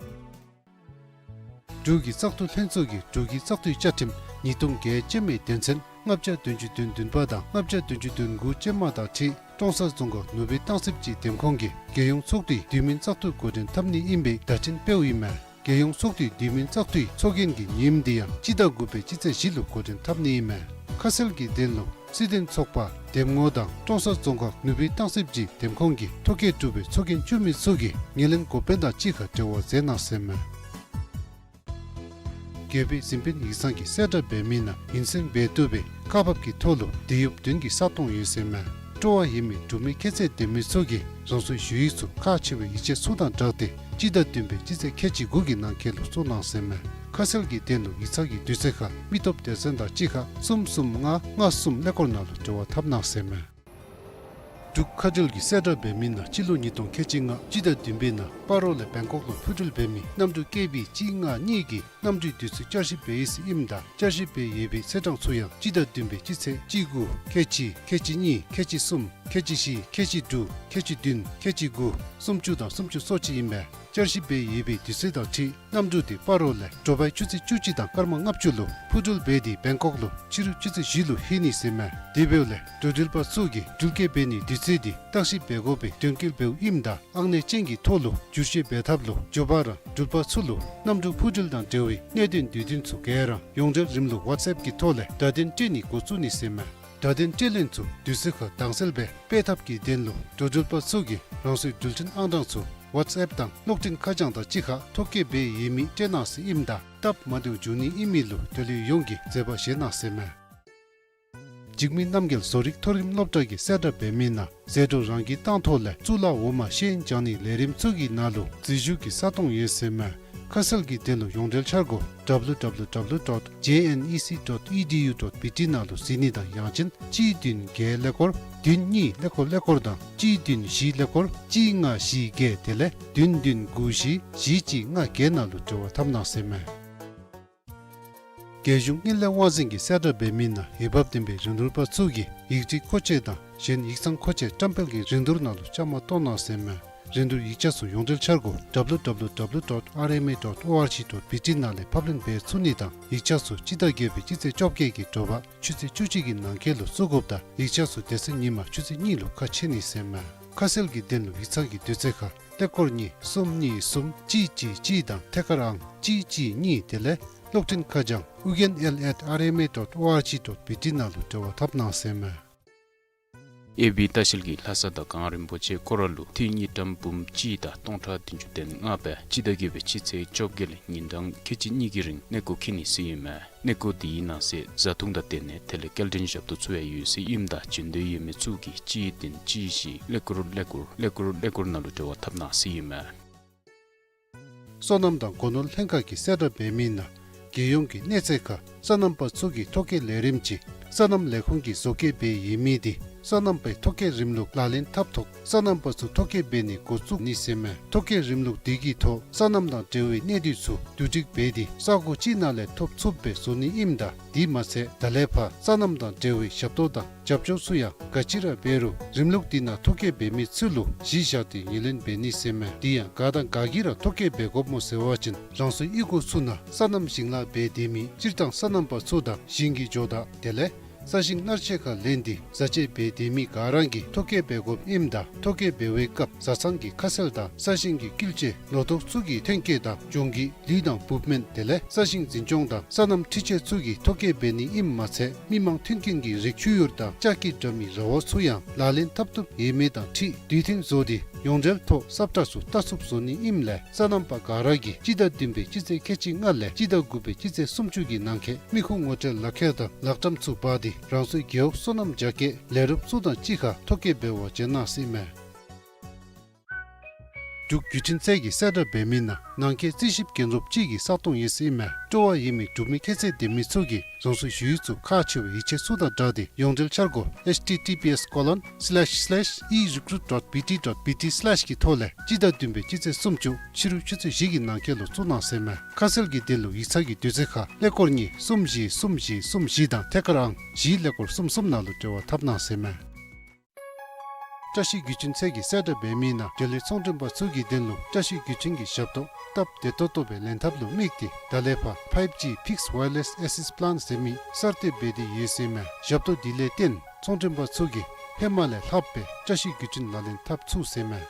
འབྲུག་གི་བཙག་འཐུ་ལྷན་ཚོགས་ཀྱིས་འབྲུག་གི་བཙག་འཐུའི་བཅའ་ཁྲིམས་ཉིས་སྟོང་བརྒྱད་ཅན་མའི་དོན་ཚན་ལྔ་བརྒྱ་བདུན་ཅུ་དོན་བདུན་པ་དང་ལྔ་བརྒྱ་བདུན་ཅུ་དོན་དགུ་ཅན་མ་དང་འཁྲིལ་ཀྲོང་གསར་རྫོང་ཁག་ནུབ་སྦིས་སྟང་སྲིབ་ཀྱི་འདེམས་ཁོངས་ཀྱི་རྒྱལ་ཡོངས་ཚོགས་འདུའི་དུས་མིན་བཙག་འཐུ་འགོ་འདྲེན་འཐབ་ནི་ཨིན་པའི་བརྡ་འཕྲིན་སྤེལཝ་ཨིན་མས། རྒྱལ་ཡོངས་ཚོགས་འདུའི་དུས་མིན་བཙག་འཐུའི་ཚོགས་རྒྱན་གྱི་ཉིནམ་འདི་ཡང་སྤྱི་ཟླ་དགུ་པའི་སྤྱི་ཚེས་བཞི་ལུ་འགོ་འདྲེན་འཐབ་ནི་ཨིན་མས། ཁ་གསལ་གྱི་དོན་ལུ་སྲིད་དོན་ཚོགས་པ་འདེམས་ངོ་དང་ཀྲོང་གསར་རྫོང་ཁག་ནུབ་སྦིས་སྟང་སྲིབ་ཀྱི་འདེམས་ཁོངས་ཀྱི་ཐོ་བཀོད་གྲུབ་པའི་ཚོགས་རྒྱན་བཙུགས་མི་ཚུ་གིས་ངོས་ལེན་འགོ་དཔོན་དང་གཅིག་ཁར་འབྲེལ་བ་མཛད་གནང་ཟེར་མས། རྒྱལ་པོའི་གཟིམ་དཔོན་ཡིག་ཚང་གིས་གསལ་བསྒྲགས་འབད་མི་ནང་ཡིད་སེམས་འབད་བཏུབ་པའི་ཁག་འབག་གི་ཐོག་ལུ་དེད་གཡོགཔ་བདུན་གྱི་ས་སྟོང་ཡོད་ཟེར་མས། སྤྲོ་བ་ཡོད་མི་འབྲུག་མི་ཁྱད་ཚད་ལྡན་མི་ཚུ་གིས་རང་སོའི་ཞུ་ཡིག་ཚུ་ཁག་ཆེ་བའི་ཡིག་ཆ་ཚུ་དང་སྦྲགས་ཏེ་སྤྱི་ཟླ་བདུན་པའི་སྤྱི་ཚེས་ཁལ་གཅིག་དགུ་གི་ནང་འཁོད་ལུ་བཙུགས་གནང་ཟེར་མས། ཁ་གསལ་གྱི་དོན་ལུ་ཡིག་ཚང་གི་དུས་ཚོད་ཁར་མི་སྟོབས་སྡེ་ཚན་དང་གཅིག་ཁར་གསུམ་གསུམ་ལྔ་ལྔ་གསུམ་ཀླད་ཀོར་ནང་ལུ་འབྲེལ་བ་འཐབ་གནང་ཟེར་མས། འབྲུག་མཁའ་འགྲུལ་གྱིས་གསལ་བསྒྲགས་འབད་མི་ནང་སྤྱི་ལོ་ཉིས་སྟོང་ཁལ་གཅིག་ལྔ་སྤྱི་ཟླ་བདུན་པའི་ནང་སྤ་རོ་ལས་བེང་ཀོག་ལུ་འཕུར་འགྲུལ་འབད་མི་གནམ་གྲུ་ཀེ་བི་གཅིག་ལྔ་གཉིས་ཀྱི་གནམ་གྲུའི་དུས་ཚོད་བསྐྱར་ཞིབ་འབད་ཡི་ཟེར་ཨིནམ་ད་བསྐྱར་ཞིབ་འབད་ཡོད་པའི་ཚེས་གྲངས་ཚུ་ཡང་སྤྱི་ཟླ་བདུན་པའི་སྤྱི་ཚེས་གཅིག་དགུ་ཁལ་གཅིག་ཁལ་གཅིག་གཉིས་ཁལ་གཅིག་གསུམ་ཁལ་གཅིག་བཞི་ཁལ་གཅིག་དྲུག་ཁལ་གཅིག་བདུན་ཁལ་གཅིག་དགུ་སུམ་ཅུ་དང་སུམ་ཅུ་སོ་གཅིག་ཨིན་པས། བསྐྱར་ཞིབ་འབད་ཡོད་པའི་དུས་ཚོད་དང་འཁྲིལ་གནམ་གྲུ་དེ་སྤ་རོ་ལས་དྲོ་པའི་ཆུ་ཚོད་བཅུ་གཅིག་དང་སྐར་མ་ལྔ་བཅུ་ལུ་འཕུར་འགྲུལ་འབད་དེ་བེང་ཀོག་ལུ་ཕྱི་རུ་ཆུ་ཚོད་བཞི་ལུ་ལྷོད་ནི་ཟེར་མས། དེ་འབདཝ་ལས་འགྲོ་འགྲུལ་པ་ཚུ་གིས་འགྲུལ་སྐྱེལ་འབད་ནིའི་དུས་ཚོད་དེ་བརྟག་ཞིབ་འབད་དགོ་པའི་དོན་འཁྱོལ་འབདཝ་ཨིནམ་ད་ཨང་གནས་ཅན་གྱི་ཐོག་ལུ་བསྒྱུར་བཅོས་འབད་ཐབས་ལུ་མགྱོགས་པ་ར་འགྲུལ་པ་ཚུ་ལུ་གནམ་གྲུ་འཕུར་འགྲུལ་དང་འབྲེལ་བའི་གནད་དོན་དུས་སྟོན་ཚུ་ག་ར་ཡོངས་འབྲེལ་རིམ་ལུགས་ཝཊས་ཨེཔ་གི་ཐོག་ལས་བརྡ་དོན་སྤྲོད་ནི་འགོ་བཙུགས་ནི་ཟེར་མས། བརྡ་དོན་སྤྲོད་ལེན་ཚུ་དུས་ཚོད་ཁར་དྭངས་གསལ་སྦེ་སྤེལ་ཐབས་ཀྱི་དོན་ལུ་འགྲོ་འགྲུལ་པ་ཚུ་གིས་རང་སོའི་འགྲུལ་འཕྲིན་ཨང་གྲངས་ཚུ་ཝཊས་ཨེཔ་དང་གློག་འཕྲིན་ཁ་བྱང་དང་གཅིག་ཁར་ཐོ་བཀོད་འབད་ཡོད་མི་སྤྲོད་གནང་ཟེར་ཨིནམ་ད་སྟབས་མ་བདེཝ་འབྱུང་ནི་ཨིན་མི་ལུ་འབྲེལ་ཡོད་ཡོངས་ཀྱིས་མཛད་པ་བཞེས་གནང་ཟེར་མས། འཇིགས་མེད་རྣམ་རྒྱལ་བཟོ་རིག་མཐོ་རིམ་སློབ་གྲྭ་གིས་གསལ་བསྒྲགས་འབད་མི་ནང་ཟད་འགྲོ་རང་གིས་བཏང་ཐོག་ལས་གཙུག་ལག་འོག་མ་ཤེས་ཡོན་སྦྱང་ནིའི་ལས་རིམ་ཚུ་གི་ནང་ལུ་འཛུལ་ཞུགས་ཀྱི་ས་སྟོང་ཡོད་ཟེར་མས། ཁ་གསལ་གྱི་དོན་ལུ་ཡོངས་འབྲེལ་འཆར་སྒོ་W W W dot J N E C dot E D U dot B T ནང་ལུ་གཟིགས་ནི་དང་ཡང་ཅིན་གཅིག་བདུན་བརྒྱད་ཀླད་ཀོར་བདུན་གཉིས་ཀླད་ཀོར་ཀླད་ཀོར་དང་གཅིག་བདུན་བཞི་ཀླད་ཀོར་གཅིག་ལྔ་བཞི་བརྒྱད་དེ་ལས་བདུན་བདུན་དགུ་བཞི་བཞི་གཅིག་ལྔ་བརྒྱད་ནང་ལུ་འབྲེལ་བ་འཐབ་གནང་ཟེར་མས། རྒྱལ་གཞུང་དངུལ་ལས་དབང་འཛིན་གྱིས་གསལ་བསྒྲགས་འབད་མི་ནང་འོས་འབབ་ལྡན་པའི་རིན་བསྡུར་པ་ཚུ་གིས་ཡིག་རིགས་མཁོ་ཆས་དང་གཞན་ཡིག་ཚང་མཁོ་ཆས་བཀྲམ་སྤེལ་གྱི་རིན་བསྡུར་ནང་ལུ་བཅའ་མར་གཏོགས་གནང་ཟེར་མས། རིན་བསྡུར་ཡིག་ཆ་ཚུ་ཡོངས་འབྲེལ་འཆར་སྒོ་W W W dot R M A dot O R G dot B T ནང་ལས་ཕབ་ལེན་འབད་ཚུགས་ནི་དང་ཡིག་ཆ་ཚུ་སྤྱི་ཟླ་བརྒྱད་པའི་སྤྱི་ཚེས་བཅོ་བརྒྱད་ཀྱི་དྲོ་པ་ཆུ་ཚོད་བཅུ་གཅིག་གི་ནང་འཁོད་ལུ་བཙུགས་དགོཔ་དང་ཡིག་ཆ་ཚུ་དེ་ཚེ་ཉིན་མ་ཆུ་ཚོད་གཉིས་ལུ་ཁ་ཕྱེ་ནི་ཟེར་མས། ཁ་གསལ་གྱི་དོན་ལུ་ཡིག་ཚང་གི་དུས་ཚོད་ཁར་ཀླད་ཀོར་གཉིས་གསུམ་གཉིས་གསུམ་གཅིག་གཅིག་གཅིག་དང་ཐད་ཀར་ཨང་གཅིག་གཅིག་གཉིས། དེ་ལས་གློག་འཕྲིན་ཁ་བྱང་ཨུ་རྒྱན་ཨེལ་ཨེཊ་ཨར་ཨེམ་ཨེ་ཌོཊ་ཨོ་ཨར་ཇི་ཌོཊ་བི་ཊི་ནང་ལུ་འབྲེལ་བ་འཐབ་གནང་ཟེར་མས། ཨེ་བི་ལྟ་བཤལ་གྱིས་ལྷ་ས་དང་གངས་རིན་པོ་ཆེ་སྐོར་ར་ལུ་འཐུས་དངུལ་ཀྲམ་འབུམ་གཅིག་དང་སྟོང་ཕྲག་བདུན་ཅུ་དོན་ལྔ་སྦེ་སྤྱི་ཟླ་བརྒྱད་པའི་སྤྱི་ཚེས་བཅོ་བརྒྱད་ལས་ཉིན་གྲངས་ཁལ་གཅིག་གཉིས་ཀྱི་རིང་གནས་སྐོར་འཁྱིད་ནི་ཟེར་ཨིན་མས། གནས་སྐོར་དེའི་ནང་གསེས་བཟའ་འཐུང་དང་དེ་ལས་དེ་ལས་སྐྱེལ་འདྲེན་ཞབས་ཏོག་ཚུ་ཡང་ཡོད་ཟེར་ཨིནམ་ད་བྱོན་འདོད་ཡོད་མི་ཚུ་གིས་གཅིག་བདུན་གཅིག་བཞི་ཀླད་ཀོར་ཀླད་ཀོར་ཀླད་ཀོར་ཀླད་ཀོར་ནང་ལུ་འབྲེལ་བ་འཐབ་གནང་ཟེར་ཨིན་མས། སོ་ནམ་དང་སྒོ་ནོར་ལྷན་ཁག་གིས་གསལ་བསྒྲགས་འབད་མི་ནང་རྒྱལ་ཡོངས་ཀྱི་གནས་ཚད་ཁར་སོ་ནམ་པ་ཚུ་གི་ཐོ་བཀོད་ལས་རིམ་ཅིག་སོ་ནམ་ལས་ཁུངས་ཀྱིས་བཟོ་བཀོད་འབད་ཡོད་མི་དེ་སོ་ནམ་པའི་ཐོ་བཀོད་རིམ་ལུགས་ལག་ལེན་འཐབ་ཐོག་སོ་ནམ་པ་ཚུ་ཐོ་བཀོད་འབད་ནི་འགོ་བཙུགས་ནི་ཟེར་མས། ཐོ་བཀོད་རིམ་ལུགས་དེ་གི་ཐོག་སོ་ནམ་དང་འབྲེལ་བའི་གནད་སྡུད་ཚུ་བསྡུ་སྒྲིག་འབད་དེ་ས་གོ་གཅིག་ནང་ལས་ཐོབ་ཚུགསཔ་སྦེ་བཟོ་ནི་ཨིནམ་ད་དེ་མ་ཚད་ད་ལས་ཕར་སོ་ནམ་དང་འབྲེལ་བའི་ཞབས་ཏོག་དང་རྒྱབ་སྐྱོར་ཚུ་ཡང་ག་ཅི་ར་འབད་རུང་རིམ་ལུགས་དེ་ནང་ཐོ་བཀོད་འབད་མི་ཚུ་ལུ་གཞི་བཞག་སྟེ་ངོས་ལེན་འབད་ནི་ཟེར་མས། དེ་ཡང་ག་དང་ག་གིས་ར་ཐོ་བཀོད་འབད་དགོཔ་སྨོ་ཟེར་བ་ཅིན་རང་སོའི་གཡུས་སྒོ་ཚུ་ནང་སོ་ནམ་ཞིང་ལཱ་འབད་སྡོད་མི་སྤྱིར་བཏང་སོ་ནམ་པ་ཚུ་དང་ཞིང་གི་ཇོ་བདག་དེ་ལས་ས་ཞིང་གནར་གཅོད་ཁར་ལེན་ཏེ་བཟའ་སྤྱོད་འབད་སྡོད་མི་ག་ར་གིས་ཐོ་བཀོད་འབད་དགོཔ་ཨིནམ་ད་ཐོ་བཀོད་འབད་བའི་སྐབས་བཟའ་ཚང་གི་ཁ་གསལ་དང་ས་ཞིང་གི་སྐྱིལ་ལྕེ་ལོ་ཏོག་ཚུ་གི་ཐོན་སྐྱེད་དང་གྱོང་གུད་ལུད་དང་འབུབ་སྨན་དེ་ལས་ས་ཞིང་འཛིན་སྐྱོང་དང་སོ་ནམ་འཕྲུལ་ཆས་ཚུ་གི་ཐོ་བཀོད་འབད་ནི་ཨིནམ་མ་ཚད་མི་མང་མཐུན་རྐྱེན་གྱི་རིགས་ཆུ་ཡུར་དང་ལྕགས་ཀྱི་དྲ་མིག་ར་བ་ཚུ་ཡང་ལག་ལེན་འཐབ་བཏུབ་ཡོད་མེད་དང་འཁྲིལ་དུས་མཐུན་བཟོ་སྟེ་ཡོངས་འབྲེལ་ཐོག་སབ་ཁྲ་ཚུ་བལྟ་ཚུགསཔ་བཟོ་ནི་ཨིནམ་ལས་སོ་ནམ་པ་ག་ར་གིས་སྤྱི་ཟླ་བདུན་པའི་སྤྱི་ཚེས་ཁལ་གཅིག་ལྔ་ལས་སྤྱི་ཟླ་དགུ་པའི་སྤྱི་ཚེས་སུམ་ཅུ་གི་ནང་འཁོད་མི་ཁུངས་ངོ་སྤྲོད་ལག་ཁྱེར་དང་ལག་ཊམ་ཚུ་འབག་སྟེ་རང་སོའི་རྒེད་འོག་སོ་ནམ་རྒྱ་སྐྱེད་ལས་རོགསཔ་ཚུ་དང་གཅིག་ཁར་ཐོ་བཀོད་འབད་བར་བྱོན་གནང་ཟེར་མས། འབྲུག་བརྒྱུད་འཕྲིན་ཚད་ཀྱིས་གསལ་བསྒྲགས་འབད་མི་ནང་ནང་འཁོད་རྩིས་ཞིབ་འགན་རོབ་ཅིག་གི་ས་སྟོང་ཡོད་ཟེར་མས། སྤྲོ་བ་ཡོད་མི་འབྲུག་མི་ཁྱད་ཚད་ལྡན་མི་ཚུ་གིས་རང་སོའི་ཞུ་ཡིག་ཚུ་ཁག་ཆེ་བའི་ཡིག་ཆ་ཚུ་དང་སྦྲགས་ཏེ་ཡོངས་འབྲེལ་འཆར་སྒོ་H T T P S colon slash slash e recruit dot B T dot B T slash གི་ཐོག་ལས་སྤྱི་ཟླ་བདུན་པའི་སྤྱི་ཚེས་སུམ་ཅུ་ཕྱི་རུ་ཆུ་ཚོད་བཞི་གི་ནང་འཁོད་ལུ་བཙུགས་གནང་ཟེར་མས། ཁ་གསལ་གྱི་དོན་ལུ་ཡིག་ཚང་གི་དུས་ཚོད་ཁར་ཀླད་ཀོར་གཉིས་གསུམ་བཞི་གསུམ་བཞི་གསུམ་བཞི་དང་ཐད་ཀར་ཨང་བཞི་ཀླད་ཀོར་གསུམ་གསུམ་ནང་ལུ་འབྲེལ་བ་འཐབ་གནང་ཟེར་མས། བཀྲ་ཤིས་བརྒྱུད་འཕྲིན་ཚད་ཀྱིས་གསལ་བསྒྲགས་འབད་མི་ནང་འབྲེལ་ཡོད་ཚོང་མགྲོན་པ་ཚུ་གི་དོན་ལུ་བཀྲ་ཤིས་བརྒྱུད་འཕྲིན་གྱི་ཞབས་ཏོག་སྟབས་བདེ་ཏོག་ཏོ་སྦེ་ལེན་ཐབས་ལུ་དམིགས་ཏེ་ད་ལས་ཕར་five G fixed wireless access plan ཟེར་མི་གསར་གཏོད་འབད་དེ་ཡོད་ཟེར་མས། ཞབས་ཏོག་འདི་ལས་བརྟེན་ཚོང་མགྲོན་པ་ཚུ་གིས་ཧེ་མ་ལས་ལྷགཔ་སྦེ་བཀྲ་ཤིས་བརྒྱུད་འཕྲིན་ལག་ལེན་འཐབ་ཚུགས་ཟེར་མས།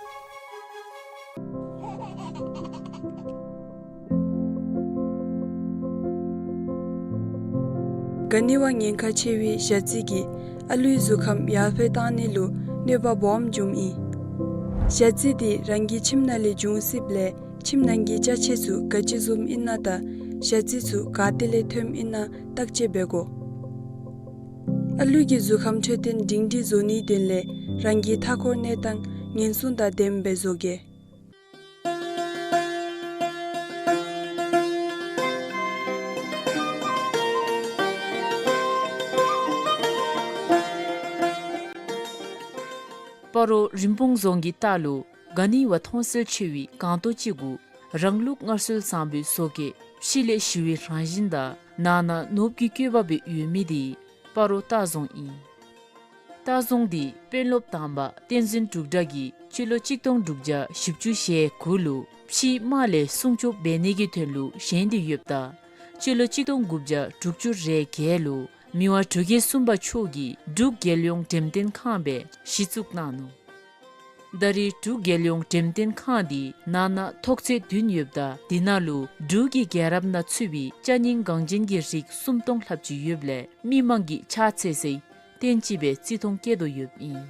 ག་ནི་བ་ཉེན་ཁ་ཆེ་བའི་ཞ་རྩི་གིས་ཨ་ལུའི་གཟུགས་ཁམས་ཡར་འཕེལ་གཏང་ནི་ལུ་གནོད་པ་སྦོམ་འབྱུངམ་ཨིན། ཞ་རྩི་འདི་རང་གི་ཁྱིམ་ནང་ལས་འབྱུང་སྲིདཔ་ལས་ཁྱིམ་ནང་གི་ཅ་ཆས་ཚུ་ག་ཅི་བཟུམ་ཨིན་ན་དང་ཞ་རྩི་ཚུ་ག་ཏེ་ལས་ཐོནམ་ཨིན་ན་བརྟག་དཔྱད་འབད་དགོ། ཨ་ལུ་གི་གཟུགས་ཁམས་འཕྲོད་བསྟེན་སྒྲིང་སྒྲི་བཟོ་ནིའི་དོན་ལས་རང་གི་མཐའ་འཁོར་གནས་སྟངས་ཉེན་སྲུང་དང་ལྡནམ་སྦེ་བཟོ་གེ། སྤ་རོ་རིན་སྤུངས་རྫོང་གི་ལྟག་ལུ་ག་ནི་བ་མཐོང་གསལ་ཆེ་བའི་སྒང་ཏོ་ཅིག་གུ་རང་ལུགས་སྔར་སྲོལ་བཟང་པོའི་བཟོ་བཀོད་ཕྱི་ལས་ཞི་བའི་རང་བཞིན་དང་ནང་ན་ནོར་བུ་གི་བཀོད་པ་སྦེ་ཡོད་མི་དེ་སྤ་རོ་ལྟ་རྫོང་ཨིན། ལྟ་རྫོང་འདི་དཔོན་སློབ་དང་པ་བསྟན་འཛིན་འབྲུག་གྲགས་ཀྱིས་སྤྱི་ལོ་གཅིག་སྟོང་དྲུག་བརྒྱ་བཞི་བཅུ་ཞེ་དགུ་ལུ་ཕྱིའི་དམག་ལས་སྲུང་སྐྱོབ་འབད་ནི་གི་དོན་ལུ་བཞེངས་ཏེ་ཡོདཔ་ད་སྤྱི་ལོ་གཅིག་སྟོང་དགུ་བརྒྱ་དྲུག་ཅུ་རེ་བརྒྱད་ལུ་མི་དབང་འབྲུག་རྒྱལ་གསུམ་པ་མཆོག་གིས་འབྲུག་རྒྱལ་ཡོངས་འགྲེམས་སྟོན་ཁང་སྦེ་གཞི་བཙུགས་གནང་ནུག། ད་རེས་འབྲུག་རྒྱལ་ཡོངས་འགྲེམས་སྟོན་ཁང་འདི་ནང་ན་ཐོག་ཚད་བདུན་ཡོདཔ་ད་དེ་ནང་ལུ་འབྲུག་གི་རྒྱལ་རབས་ནང་ཚུད་པའི་ཅ་རྙིང་འགངས་ཅན་གྱི་རིགས་སུམ་སྟོང་ལྷགཔ་ཅིག་ཡོདཔ་ལས་མི་མང་གིས་ཕྱག་འཚལ་སའི་རྟེན་ཅིག་སྦེ་བརྩི་མཐོང་བསྐྱེད་དོ་ཡོདཔ་ཨིན།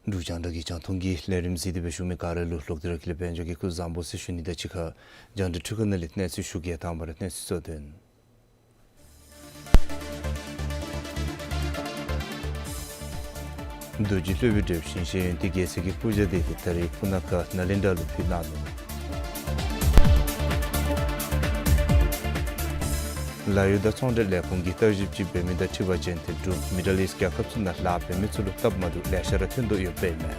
འབྲུག་རྒྱང་བསྒྲགས་ཀྱི་རྒྱང་མཐོང་གི་ལས་རིམ་གཟིགས་ཏེ་སྦེ་བཞུགས་མི་ག་ར་ལུ་ལོག་སྟེ་ར་དཀྱིལ་ལས་དཔལ་འབྱོར་གྱི་སྐུ་གཟུགས་བཟང་པོ་ཟེར་ཞུ་ནི་དང་གཅིག་ཁར་རྒྱང་བསྒྲགས་འཕྲུལ་ཁང་ནང་ལས་གནས་ཚུལ་ཞུ་གེ། དང་པ་ར་གནས་ཚུལ་གཙོ་དོན། རྡོ་རྗེ་སློབ་དཔོན་འབྲེལ་ཞིང་གཤེགས་ཡོན་ཏན་རྒྱལ་མཚན་གྱི་སྐུ་ཕྱྭ་དེ་ད་རེས་སྤུ་ན་ཁ་ནཱ་ལེནྡྲ་ལུ་ཕུལ་གནང་ནུག། ལཱ་གཡོག་དང་ཚོང་འབྲེལ་ལས་ཁུངས་ཀྱིས་བརྟག་ཞིབ་ཅིག་འབད་མི་དང་འཁྲིལ་བ་ཅིན་ཏེ་འབྲུག་མི་ཌལ་ཨིསཊ་རྒྱལ་ཁབ་ཚུ་ནང་ལཱ་འབད་མི་ཚུ་ལུ་སྟབས་མ་བདེཝ་ལེ་ཤ་ར་ཐོན་དོ་ཡོདཔ་ཨིན་མས།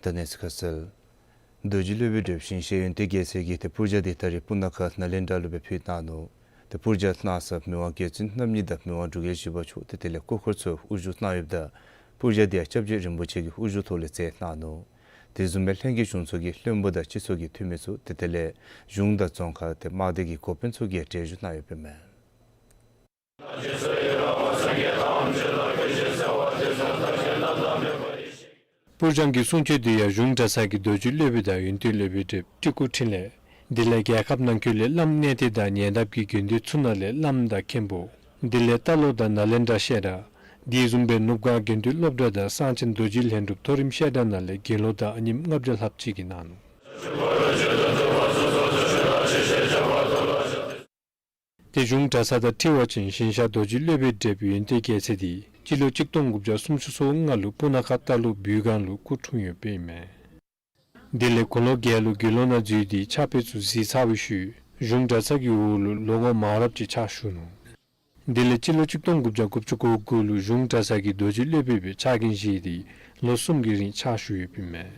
ད་གནས་ཚུལ་ཁ་གསལ། རྡོ་རྗེ་སློབ་དཔོན་བགྲེསཔ་ཞིང་གཤེགས་ཡོན་ཏན་རྒྱལ་མཚན་གྱིས་ཏེ་པུར་ཇ་འདི་ད་རིས་སྤུ་ན་ཁ་ནཱ་ལེནྡྲ་ལུ་སྦེ་ཕུལ་གནང་ནུག། ཏེ་པུར་ཇ་གནང་ས་མི་དབང་རྒྱལ་བཙུན་རྣམ་གཉིས་དང་མི་དབང་འབྲུག་རྒྱལ་བཞི་པ་མཆོག་ཏེ་དེ་ལས་སྐུ་འཁོར་ཚུ་དབུ་བཞུགས་གནང་ཡོདཔ་ད་པུར་ཇ་འདི་ཡང་སྐྱབས་རྗེ་རིན་པོ་ཆེ་གིས་དབུ་བཞུགས་ཐོག་ལས་མཛད་གནང་ནུག། དེ་བཟུམ་སྦེ་ལྷན་རྒྱས་གཞུང་ཚོགས་ཀྱི་བློན་པོ་དང་སྤྱི་ཚོགས་ཀྱི་འཐུས་མི་ཚུ་ཏེ་དེ་ལས་གཞུང་དང་རྫོང་ཁག་ཏེ་དམག་སྡེ་གི་འགོ་དཔོན་ཚུ་གིས་གྲལ་བཞུགས་གནང་ཡོདཔ་ཨིན་མས། པུར་ཇ་གི་གསུང་ཆོག་འདི་ཡང་གཞུང་གྲྭ་ཚང་གི་རྡོ་རྗེ་སློབ་དཔོན་དང་ཡོན་ཏན་སློབ་དཔོན་བགྲེསཔ་སྤྲུལ་སྐུ་འཕྲིན་ལས། དེ་ལས་རྒྱལ་ཁབ་ནང་འཁོད་ལས་བླམ་གནས་བརྟན་དང་ཉེ་འདབས་ཀྱི་དགོན་སྡེ་ཚུ་ནང་ལས་བླམ་དང་མཁན་པོ། དེ་ལས་རྟ་ལོག་དང་ནཱ་ལེནྡྲ་བཤད་གྲྭ། དེ་བཟུམ་སྦེ་ནུབ་སྒང་དགེ་འདུན་སློབ་གྲྭ་དང་གསང་ཆེན་རྡོ་རྗེ་ལྷུན་གྲུབ་མཐོ་རིམ་བཤད་གྲྭ་ནང་ལས་དགེ་སློང་དང་ཨ་ནེམོ་ལྔ་བརྒྱ་ལྷགཔ་ཅིག་གིས་གནང་ནུག། ཏེ་གཞུང་གྲྭ་ཚང་དང་འཁྲིལ་བ་ཅིན་ཞིང་གཤེགས་རྡོ་རྗེ་སློབ་དཔོན་བགྲེསཔ་ཡོན་ཏན་རྒྱལ་མཚན་འདི་སྤྱི་ལོ་གཅིག་སྟོང་དགུ་བརྒྱ་སུམ་ཅུ་སོ་ལྔ་ལུ་སྤུ་ན་ཁ་རྟ་ལོག་སྦུལ་སྒང་ལུ་སྐུ་འཁྲུངས་ཡོདཔ་ཨིན་མས། དེ་ལས་དགུང་ལོ་བརྒྱད་ལུ་དགེ་སློང་ནང་འཛུལ་ཏེ་ཕྱག་དཔེ་ཚུ་གཟིགས་ཚར་བའི་ཤུལ་གཞུང་གྲྭ་ཚང་གི་འོག་ལུ་ལོ་ངོ་མང་རབས་ཅིག་ཕྱག་ཞུ་ནུག། དེ་ལས་སྤྱི་ལོ་གཅིག་སྟོང་དགུ་བརྒྱ་དགུ་བཅུ་གོ་དགུ་ལུ་གཞུང་གྲྭ་ཚང་གི་རྡོ་རྗེ་སློབ་དཔོན་སྦེ་ཕྱག་འགན་བཞེས་ཏེ་ལོ་གསུམ་གྱི་རིང་ཕྱག་ཞུ་ཡོདཔ་ཨིན་མས།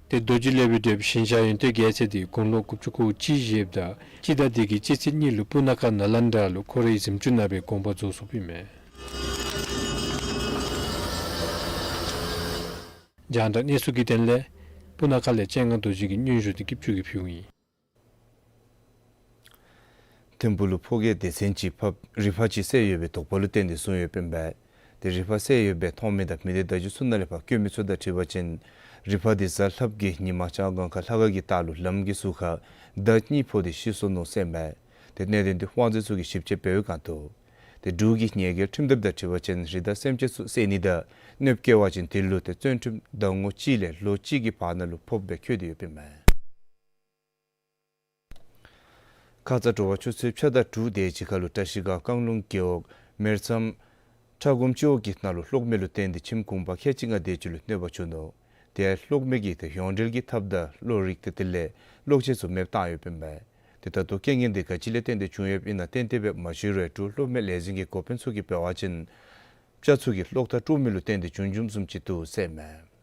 ཏེ་རྡོ་རྗེ་སློབ་དཔོན་བགྲེསཔ་ཞིང་གཤེགས་ཡོན་ཏན་རྒྱལ་མཚན་འདི་དགུང་ལོ་དགུ་བཅུ་གོ་གཅིག་བཞེསཔ་ད་སྤྱི་ཟླ་འདི་གི་སྤྱི་ཚེས་གཉིས་ལུ་སྤུ་ན་ཁ་ནཱ་ལེནྡྲ་ལུ་ཁོ་རའི་གཟིམ་ཅུང་ནང་སྦེ་དགོངས་པ་རྫོགས་སོཔ་ཨིན་མས། རྒྱང་བསྒྲགས་གནས་ཚུལ་གྱི་དོན་ལས་སྤུ་ན་ཁ་ལས་སྤྱན་སྔ་རྡོ་རྗེ་གི་སྙན་ཞུ་འདི་སྐྱིད་ཆུ་གིས་ཕུལཝ་ཨིན། ཐིམ་ཕུག་ལུ་ཕོ་སྐྱེས་སྡེ་ཚན་ཅིག་ཕར་རི་ཕག་ཅིག་བསད་ཡོད་པའི་དོགས་པ་ལུ་བརྟེན་ཏེ་བཟུང་ཡོདཔ་ཨིན་པས། ཏེ་རི་ཕག་བསད་ཡོདཔ་སྦེ་མཐོང་མི་དང་མི་སྡེ་བརྡ་བརྒྱུད་ཚུ་ནང་ལས་ཕར་བཀོད་མི་ཚུ་དང་འཁྲིལ་བ་ཅིན་རི་ཕག་འདི་གཟའ་ལྷགཔ་གི་ཉིནམ་ལྕགས་སྒང་ཁར་ལྷ་ཁང་གི་ལྟག་ལུ་ལམ་གྱི་ཟུར་ཁར་མདའ་གཉིས་ཕོག་སྟེ་ཤི་སོ་ནུག་ཟེར་ཨིན་པས། ཏེ་གནད་དོན་འདི་དབང་འཛིན་ཚུ་གིས་ཞིབ་དཔྱད་འབད་བའི་སྒང་དུ་ཏེ་འབྲུག་གི་ཉེས་འགེལ་ཁྲིམས་དེབ་དང་འཁྲིལ་བ་ཅིན་རི་དྭགས་སེམས་ཅན་ཚུ་བསད་ནི་དང་གནོདཔ་བསྐྱལ་བ་ཅིན་དེ་ལུ་ཏེ་བཙོན་ཁྲིམས་ཟླ་ངོ་གཅིག་ལས་ལོ་གཅིག་གི་བར་ན་ལུ་ཕོགཔ་སྦེ་བཀོད་དེ་ཡོདཔ་ཨིན་མས། ཁ་ཙ་དྲོ་པ་ཆུ་ཚོད་ཕྱེད་དང་དྲུག་དེ་ཅིག་ཁར་ལུ་བཀྲ་ཤིས་སྒང་རྐང་ལུང་རྒེད་འོག་མེར་མཚམས་ཁྲ་སྒོམ་སྤྱི་འོག་གི་ནང་ལུ་གློག་མེ་ལུ་བརྟེན་ཏེ་ཁྱིམ་གུང་པ་ཁལ་གཅིག་ལྔ་དེ་ཅིག་ལུ་གནོད་པ་བྱུང་ནུག། དེ་ཡང་གློག་མེ་གིས་ཏེ་ཡོངས་འབྲེལ་གྱི་ཐགཔ་དང་གློག་རིགས་ཏེ་དེ་ལས་གློག་ཆས་ཚུ་མེདཔ་བཏང་ཡོདཔ་ཨིན་པས། ཏེ་ད་ལྟོ་རྐྱེན་ངན་འདི་ག་ཅི་ལས་བརྟེན་ཏེ་བྱུང་ཡོདཔ་ཨིན་ན་ཏན་ཏན་སྦེ་མ་ཤེས་རུང་འབྲུག་གློག་མེ་ལས་འཛིན་གྱི་འགོ་དཔོན་ཚུ་གིས་འབད་བ་ཅིན་སྤྱ་ཚུ་གིས་གློག་ཐག་དཀྲོག་མི་ལུ་བརྟེན་ཏེ་བྱུང་བྱུངམ་བཟུམ་ཅིག་འདུག་ཟེར་ཨིན་མས།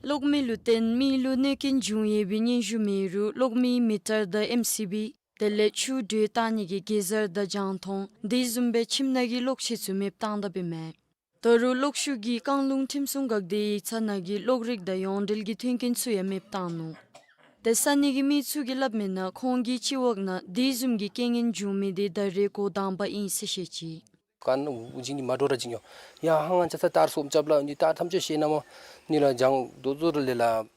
གློག་མེ་ལུ་བརྟེན་མི་ལུ་གནོད་རྐྱེན་བྱུང་ཡོད་པའི་སྙན་ཞུ་མེད་རུང་གློག་མེའི་མི་ཊར་དང་ཨེམ་སི་བི་དེ་ལས་ཆུ་དྲོད་བཏང་ནི་གི་གེ་ཛར་དང་རྒྱང་མཐོང་དེ་བཟུམ་སྦེ་ཁྱིམ་ནང་གི་གློག་ཆས་ཚུ་མེདཔ་བཏང་དཔ་ཨིན་མས། ད་རུང་གློག་ཤུགས་ཀྱིས་རྐང་ལུང་ཁྲིམས་སྲུང་འགག་སྡེའི་ཡིག་ཚང་ནང་གི་གློག་རིགས་དང་ཡོངས་འབྲེལ་གྱི་མཐུན་རྐྱེན་ཚུ་ཡང་མེདཔ་བཏང་ནུག། ཏེ་ས་གནས་ཀྱི་མི་ཚུ་གིས་སླབ་མིའི་ནང་ཁོང་གི་སྤྱི་འོག་ནང་དེ་བཟུམ་གྱི་རྐྱེན་ངན་བྱུང་མི་དེ་ད་རེས་འགོ་དང་པ་ཨིན་ཟེར་བཤད་ཅི། ཀན་ཝུ་ཇིང་ནི་མ་འདྲཝ་ར་ཇིང་ཡོ། ཡ་ཧང་ང་ཅ་ས་ཏར་སོམ་ཅབ་ལ་ནི་ཏར་ཐམས་ཅད་ཤེས་ན་མོ་ནི་ལ་ཇང་དོ་ཛོ་ར་ལེ་ལ།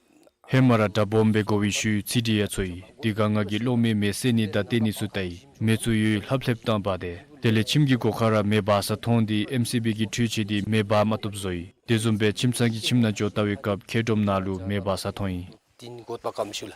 ཧེ་མ་ར་དྲ་སྦོམ་སྦེ་གོ་བའི་ཤུལ་ཚི་ཏི་ཡ་ཚོ་ཡི་དེ་ག་ང་གིས་གློག་མེ་མེ་བསད་ནི་དང་བཏེག་ནི་ཚུ་བལྟ་ཡི། མེ་ཚུ་ཡོད་ལྷབ་ལྷེབ་བཏང་པ་དེ་དེ་ལས་ཁྱིམ་གྱི་སྒོ་ཁར་ར་མེ་འབར་ས་མཐོང་སྟེ་ཨེམ་སི་བི་གི་འཕྲུལ་ཆས་དེ་མེ་འབར་མ་བཏུབ་བཟོ་ཡི། དེ་བཟུམ་སྦེ་ཁྱིམ་ཚང་གི་ཁྱིམ་ནང་འགྱོ་བལྟ་བའི་སྐབས་མཁལ་སྒྲོམ་ནང་ལུ་མེ་འབར་ས་མཐོང་ཡི། དིན་གོད་པ་ཀམ་ཤུལ་ལ་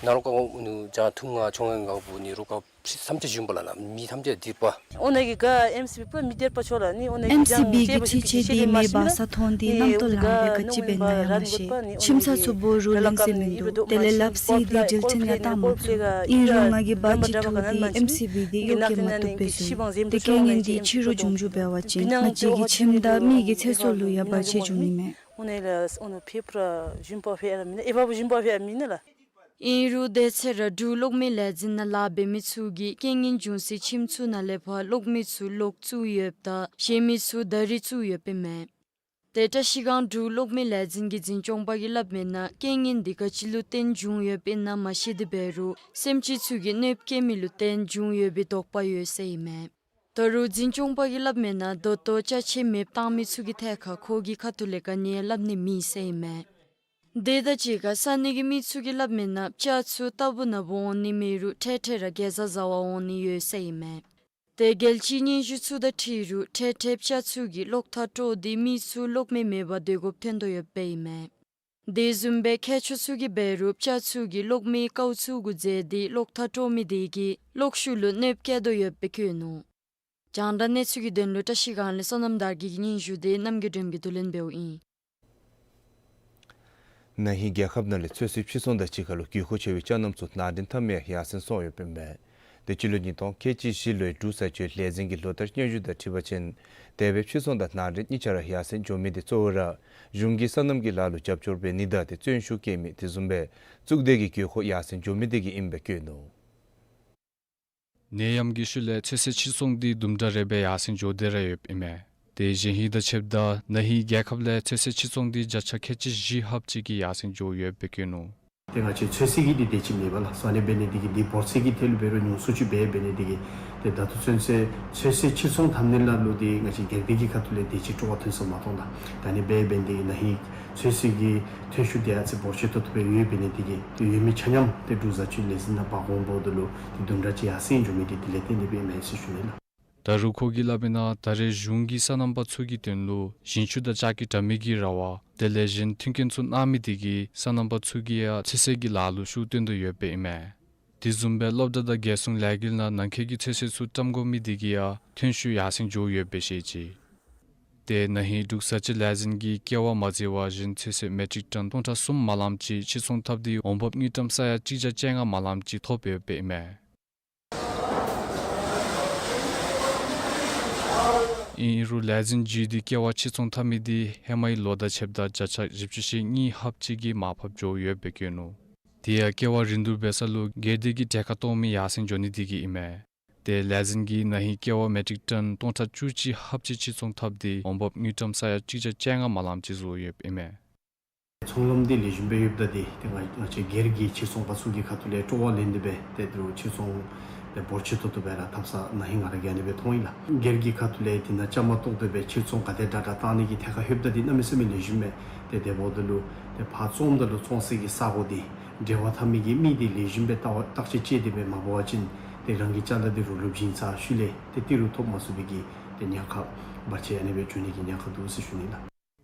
ནཱ་རོ་ཀ་ནུ་ཇ་ཐུང་ང་ཆོང་ང་བུ་ནི་རོ་ཀ་ཕྱི་ཐམས་ཅད་ཞུམ་པ་ལ་ན་མི་ཐམས་ཅད་དེ་པ། ཨོ་ནེ་གི་ག་ཨེམ་སི་བི་པ་མི་སྡེར་པ་ཆོ་ལ་ནི་ཨོ་ནེ་ཨེམ་སི་བི་གི་འཕྲུལ་ཆས་དེ་མེ་འབར་ས་མཐོང་སྟེ་རྣམ་རྟོག་ལངས་པས་ག་ཅི་འབད་ན་ཡང་མ་ཤེས། ཁྱིམ་ཚང་ཚུ་བོ་རུ་ལིང་ཟེར་མིན་འདུག། དེ་ལས་ལབ་སི་དེ་འགྲུལ་ཆེན་ཡང་བཏང་མ་ཚུགས། ཨིན་རུང་ང་གིས་བར་ཅིག་འཐུ་སྟེ་ཨེམ་སི་བི་དེ་གཡོག་བཀོལ་མ་བཏུབ་པས་བཟོ་ཡི། དེ་རྐྱེན་ངན་དེ་ཕྱི་རུ་འབྱུང་འགྱུར་འབད་བ་ཅིན་ང་བཅས་ཀྱི་ཁྱིམ་དང་མི་གི་ཚེ་སྲོག་ལུ་ཡང་བར་ཆད་འབྱུང་ནི་མས། ཨོ་ནེ་ལ་ཨོ་ནུ་ཕེ་ཕྲ་ཞུམ་པ་ཕེ་ཨ་མི་ན་ཨེ་བ་བུ་ཞུམ་པ་ཕེ་ཨ་མི་ན་ལ། ཨིན་རུང་དེ་ཚེ་ར་འབྲུག་གློག་མེ་ལས་འཛིན་ནང་ལཱ་འབད་མི་ཚུ་གིས་རྐྱེན་ངན་བྱུང་སའི་ཁྱིམ་ཚུ་ནང་ལས་ཕར་གློག་མེ་ཚུ་ལོག་བཙུགས་ཡོདཔ་དང་གཞན་མི་ཚུ་ད་རིས་བཙུགས་ཡོདཔ་ཨིན་མས། ཏེ་བཀྲ་ཤིས་སྒང་འབྲུག་གློག་མེ་ལས་འཛིན་གྱི་འཛིན་སྐྱོང་པ་གིས་སླབ་མིའི་ནང་རྐྱེན་ངན་འདི་ག་ཅི་ལུ་བརྟེན་བྱུང་ཡོདཔ་ཨིན་ན་མ་ཤེས་ཏེ་འབད་རུང་སེམས་ཅན་ཚུ་གིས་གནོདཔ་བཀལ་མི་ལུ་བརྟེན་བྱུང་ཡོད་པའི་དོགས་པ་ཡོད་ཟེར་ཨིན་མས། ད་རུང་འཛིན་སྐྱོང་པ་གིས་སླབ་མིའི་ནང་ད་ལྟོ་ཅ་ཆས་མེདཔ་བཏང་མི་ཚུ་གི་ཐད་ཁར་ཁོ་གི་ཁ་ཐུག་ལས་ག་ནི་ཡང་སླབ་ནི་མེད་ཟེར་ཨིན་མས། དེ་དང་གཅིག་ཁར་ས་གནས་ཀྱི་མི་ཚུ་གིས་སླབ་མིའི་ནང་སྤྱ་ཚུ་རྟག་བུ་ན་འབོ་འོང་ནི་མེད་རུང་འཕྲལ་འཕྲལ་ར་གེ་ཛ་བཟའ་བར་འོང་ནི་ཡོད་ཟེར་ཨིན་མས། ཏེ་རྒྱལ་སྤྱིའི་སྙན་ཞུ་ཚུ་དང་འཁྲིལ་རུང་འཕྲལ་འཕྲལ་སྤྱ་ཚུ་གིས་གློག་ཐག་དཀྲོགས་ཏེ་མི་ཚུ་གློག་མེ་མེད་པར་སྡོད་དགོཔ་ཐོན་དོ་ཡོདཔ་ཨིན་མས། དེ་བཟུམ་སྦེ་མཁས་མཆོག་ཚུ་གིས་འབད་རུང་སྤྱ་ཚུ་གིས་གློག་མེ་ཀཝ་ཚུ་གུ་འཛེགས་ཏེ་གློག་ཐག་དཀྲོགས་མི་དེ་གིས་གློག་ཤུགས་ལུ་གནོདཔ་བཀལ་དོ་ཡོདཔ་སྦེ་བཀོད་ནུག། རྒྱང་བསྒྲགས་གནས་ཚུལ་གྱི་དོན་ལུ་བཀྲ་ཤིས་སྒང་ལས་བསོད་ནམས་དར་རྒྱས་ཀྱི་སྙན་ཞུ་དེ་རྣམ་རྒྱལ་སྒྲོལ་མ་གིས་བསྡུ་ལེན་འབདཝ་ཨིན། ན་ཧིང་རྒྱལ་ཁབ་ནང་ལས་ཚོད་བསྲེ་ཕྱིར་ཚོང་དང་གཅིག་ཁར་ལུ་དགོས་མཁོ་ཆེ་བའི་ཅ་རྣམས་ཚུ་ནང་འདྲེན་འཐབ་མི་ཡང་ཡར་སེང་སོང་ཡོདཔ་ཨིན་མས། དེ་སྤྱི་ལོ་ཉིས་སྟོང་ཁལ་གཅིག་བཞི་ལོའི་འབྲུག་བཟའ་སྤྱོད་ལས་འཛིན་གྱི་ལོ་ལྟར་སྙན་ཞུ་དང་འཁྲིལ་བ་ཅིན་དེ་སྦེ་ཕྱིར་ཚོང་དང་ནང་འདྲེན་གཉིས་ཆ་ར་ཡར་སེང་འགྱོ་མི་དེ་གཙོ་བོ་ར་གཞུང་གིས་སོ་ནམ་གྱི་ལཱ་ལུ་རྒྱབ་སྐྱོར་འབད་ནི་དང་དེ་བརྩོན་ཤུགས་བསྐྱེད་མི་དེ་བཟུམ་སྦེ་གཙུག་སྡེ་གི་དགོས་མཁོ་ཡར་སེང་འགྱོ་མི་དེ་གིས་ཨིནམ་སྦེ་བཀོད་ནུག། ནད་ཡམས་ཀྱི་ཤུལ་ལས་ཚོད་བསྲེ་ཕྱིར་ཚོང་འདི་དུམ་གྲ་རེ་སྦེ་ཡར་སེང་འགྱོ་སྟེ་ར་ཡོདཔ་ཨིན་མས། དེ་གཞེས་ཧིང་དང་ཕྱདཔ་ད་ན་ཧིང་རྒྱལ་ཁབ་ལས་ཚོད་བསྲེ་ཕྱིར་ཚོང་འདི་བརྒྱ་ཆ་ཁལ་གཅིག་བཞི་ལྷགཔ་ཅིག་གིས་ཡར་སེང་འགྱོ་ཡོདཔ་སྦེ་བཀོད་ནུག། ཏེ་ང་བཅས་ཚོད་བསྲེ་གི་འདི་དེ་ཅིག་མེད་པས་ལགས། སོ་ཨ་ནི་འབད་ནི་དེ་གིས་འདི་འབོར་ཚད་ཀྱི་ཐད་ལུ་འབད་རུང་ཉུང་སུ་ཅིག་སྦེ་འབད་ནི་དེ་གིས་ཏེ་ད་ལྟོ་ཚུན་ཚོད་ཚོད་བསྲེ་ཕྱིར་ཚོང་འཐབ་ནི་ནང་ལུ་འདི་ང་བཅས་སྒེར་སྡེ་གི་ཁ་ཐུག་ལས་དེ་ཅིག་སྤྲོ་བ་ཐོན་ས་མ་མཐོང་ལགས། ད་ཨ་ནི་འབད་འབད་ནི་དེ་གིས་ན་ཧིང་ཚོད་བསྲེ་གི་ཐོན་ཤུགས་དེ་ཡང་ཨ་ཙི་འབོར་ཆེ་ཏོག་ཏོ་སྦེ་ཡོདཔ་འབད་ནི་དེ་གིས་ཏེ་ཡོད་མི་ཆ་མཉམ་ཏེ་འབྲུག་བཟའ་སྤྱོད་ལས་འཛིན་ནང་འབག་འོངམ་ད་ལུ་ཏེ་དུམ་གྲ་ཅིག་ཡར་སེང་འགྱོ་མི་དེ་དེ་ལས་བརྟེན་ཏེ་སྦེ་ཨིན་མས་ཟེར་ཞུ་ནི་ལགས། ད་རུང་ཁོ་གིས་སླབ་མི་ནང་ད་རེས་གཞུང་གིས་སོ་ནམ་པ་ཚུ་གི་དོན་ལུ་ཞིང་ཆུ་དང་ལྕགས་ཀྱི་དྲ་མིག་གི་ར་བ་དེ་ལས་གཞན་མཐུན་རྐྱེན་ཚུ་གནང་མི་དེ་གིས་སོ་ནམ་པ་ཚུ་གིས་ཡང་ཚོད་བསྲེ་གི་ལཱ་ལུ་ཤུགས་བཏོན་དོ་ཡོདཔ་ཨིན་མས། དེ་བཟུམ་སྦེ་སློབ་གྲྭ་དང་རྒྱལ་སྲུང་ལས་འགུལ་ནང་ནང་འཁོད་ཀྱི་ཚོད་བསྲེ་ཚུ་བཀྲམ་དགོ་མི་དེ་གིས་ཡང་ཐོན་ཤུགས་ཡར་སེང་འགྱོ་ཡོདཔ་སྦེ་བཤད་ཅི། དེ་ན་ཧིང་འབྲུག་བཟའ་སྤྱོད་ལས་འཛིན་གྱིས་ཀེ་བ་མ་བརྩི་བར་གཞན་ཚོད་བསྲེ་མེ་ཊིག་ཊོན་སྟོང་ཕྲག་གསུམ་མ་ལངམ་ཅིག་ཕྱིར་ཚོང་འཐབ་སྟེ་འོང་འབབ་དངུལ་ཀྲམ་ས་ཡ་གཅིག་བརྒྱ་བཅོ་ལྔ་མ་ལངམ་ཅིག་ཐོབ་ཡོདཔ་ཨིན་མས། ཨིན་རུང་ལས་འཛིན་བརྒྱུད་དེ་ཀེ་བ་ཕྱིར་ཚོང་འཐབ་མི་དེ་ཧེ་མའི་ལོ་དང་ཕྱདཔ་ད་བརྒྱ་ཆ་བཞི་བཅུ་ཞེ་གཉིས་ལྷགཔ་ཅིག་གིས་མར་ཕབ་འགྱོ་ཡོདཔ་སྦེ་བཀོད་ནུག། དེ་ཡང་ཀེ་བ་རིན་བསྡུར་འབད་ས་ལུ་སྒེར་སྡེ་གི་གྲལ་ཁར་གཏོགས་མི་ཡར་སེང་འགྱོ་ནི་དེ་གིས་ཨིན་མས། དེ་ལས་འཛིན་གྱིས་ན་ཧིང་ཀེ་བ་མེ་ཊིག་ཊོན་སྟོང་ཕྲག་བཅུ་གཅིག་ལྷགཔ་ཅིག་ཕྱིར་ཚོང་འཐབ་སྟེ་འོང་འབབ་དངུལ་ཀྲམ་ས་ཡ་གཅིག་བརྒྱ་བཅོ་ལྔ་མ་ལངམ་ཅིག་བཟོ་ཡོདཔ་ཨིན་མས། ཚོང་ལམ་འདི་ལེགས་ཤོམ་སྦེ་ཡོདཔ་ད་འདི་ཏེ་ང་ང་བཅས་སྒེར་གྱི་ཕྱིར་ཚོང་པ་ཚུ་གི་ཁ་ཐུག་ལས་སྤྲོ་བ་ལེན་ཏེ་སྦེ་ཏེ་དེ་རུ་ཕྱིར་ཚོང་ཏེ་འབོར་ཆེ་ཏོག་ཏོ་སྦེ་ར་འཐབ་ས་ན་ཧིང་ང་ར་གིས་ཨ་ནི་སྦེ་མཐོང་ཡི་ལགས། སྒེར་གྱི་ཁ་ཐུག་ལས་དེ་ནང་བཅའ་མར་གཏོགས་ཏེ་སྦེ་ཕྱིར་ཚོང་ག་དེ་དྲག་དྲག་བཏང་ནི་གི་ཐད་ཁར་ལྷོདཔ་ད་འདི་གནམ་མེད་ས་མེད་ལེགས་ཤོམ་མས། ཏེ་དེ་འབདཝ་ད་ལུ་ཏེ་ཕར་བཙོངམ་ད་ལུ་བཙོང་སའི་གི་ས་གོ་འདི་འབྲེལ་བ་འཐབ་མི་གི་མི་འདི་ལེགས་ཤོམ་སྦེ་བལྟ་བ་བརྟག་དཔྱད་དཔྱད་དེ་སྦེ་མ་འབད་བ་ཅིན་ཏེ་རང་གི་ཅ་ལ་འདི་རུ་ལུ་བྱིན་ཚར་ཤུལ་ལས་ཏེ་ཏི་རུ་ཐོབ་མ་ཚུགས་པའི་གི་ཏེ་ཉེན་ཁ་བར་ཆད་ཨ་ནི་སྦེ་འགྱོ་ནི་གི་ཉེན་ཁ་འདུག་ཟེར་ཞུ་ནི་ལགས།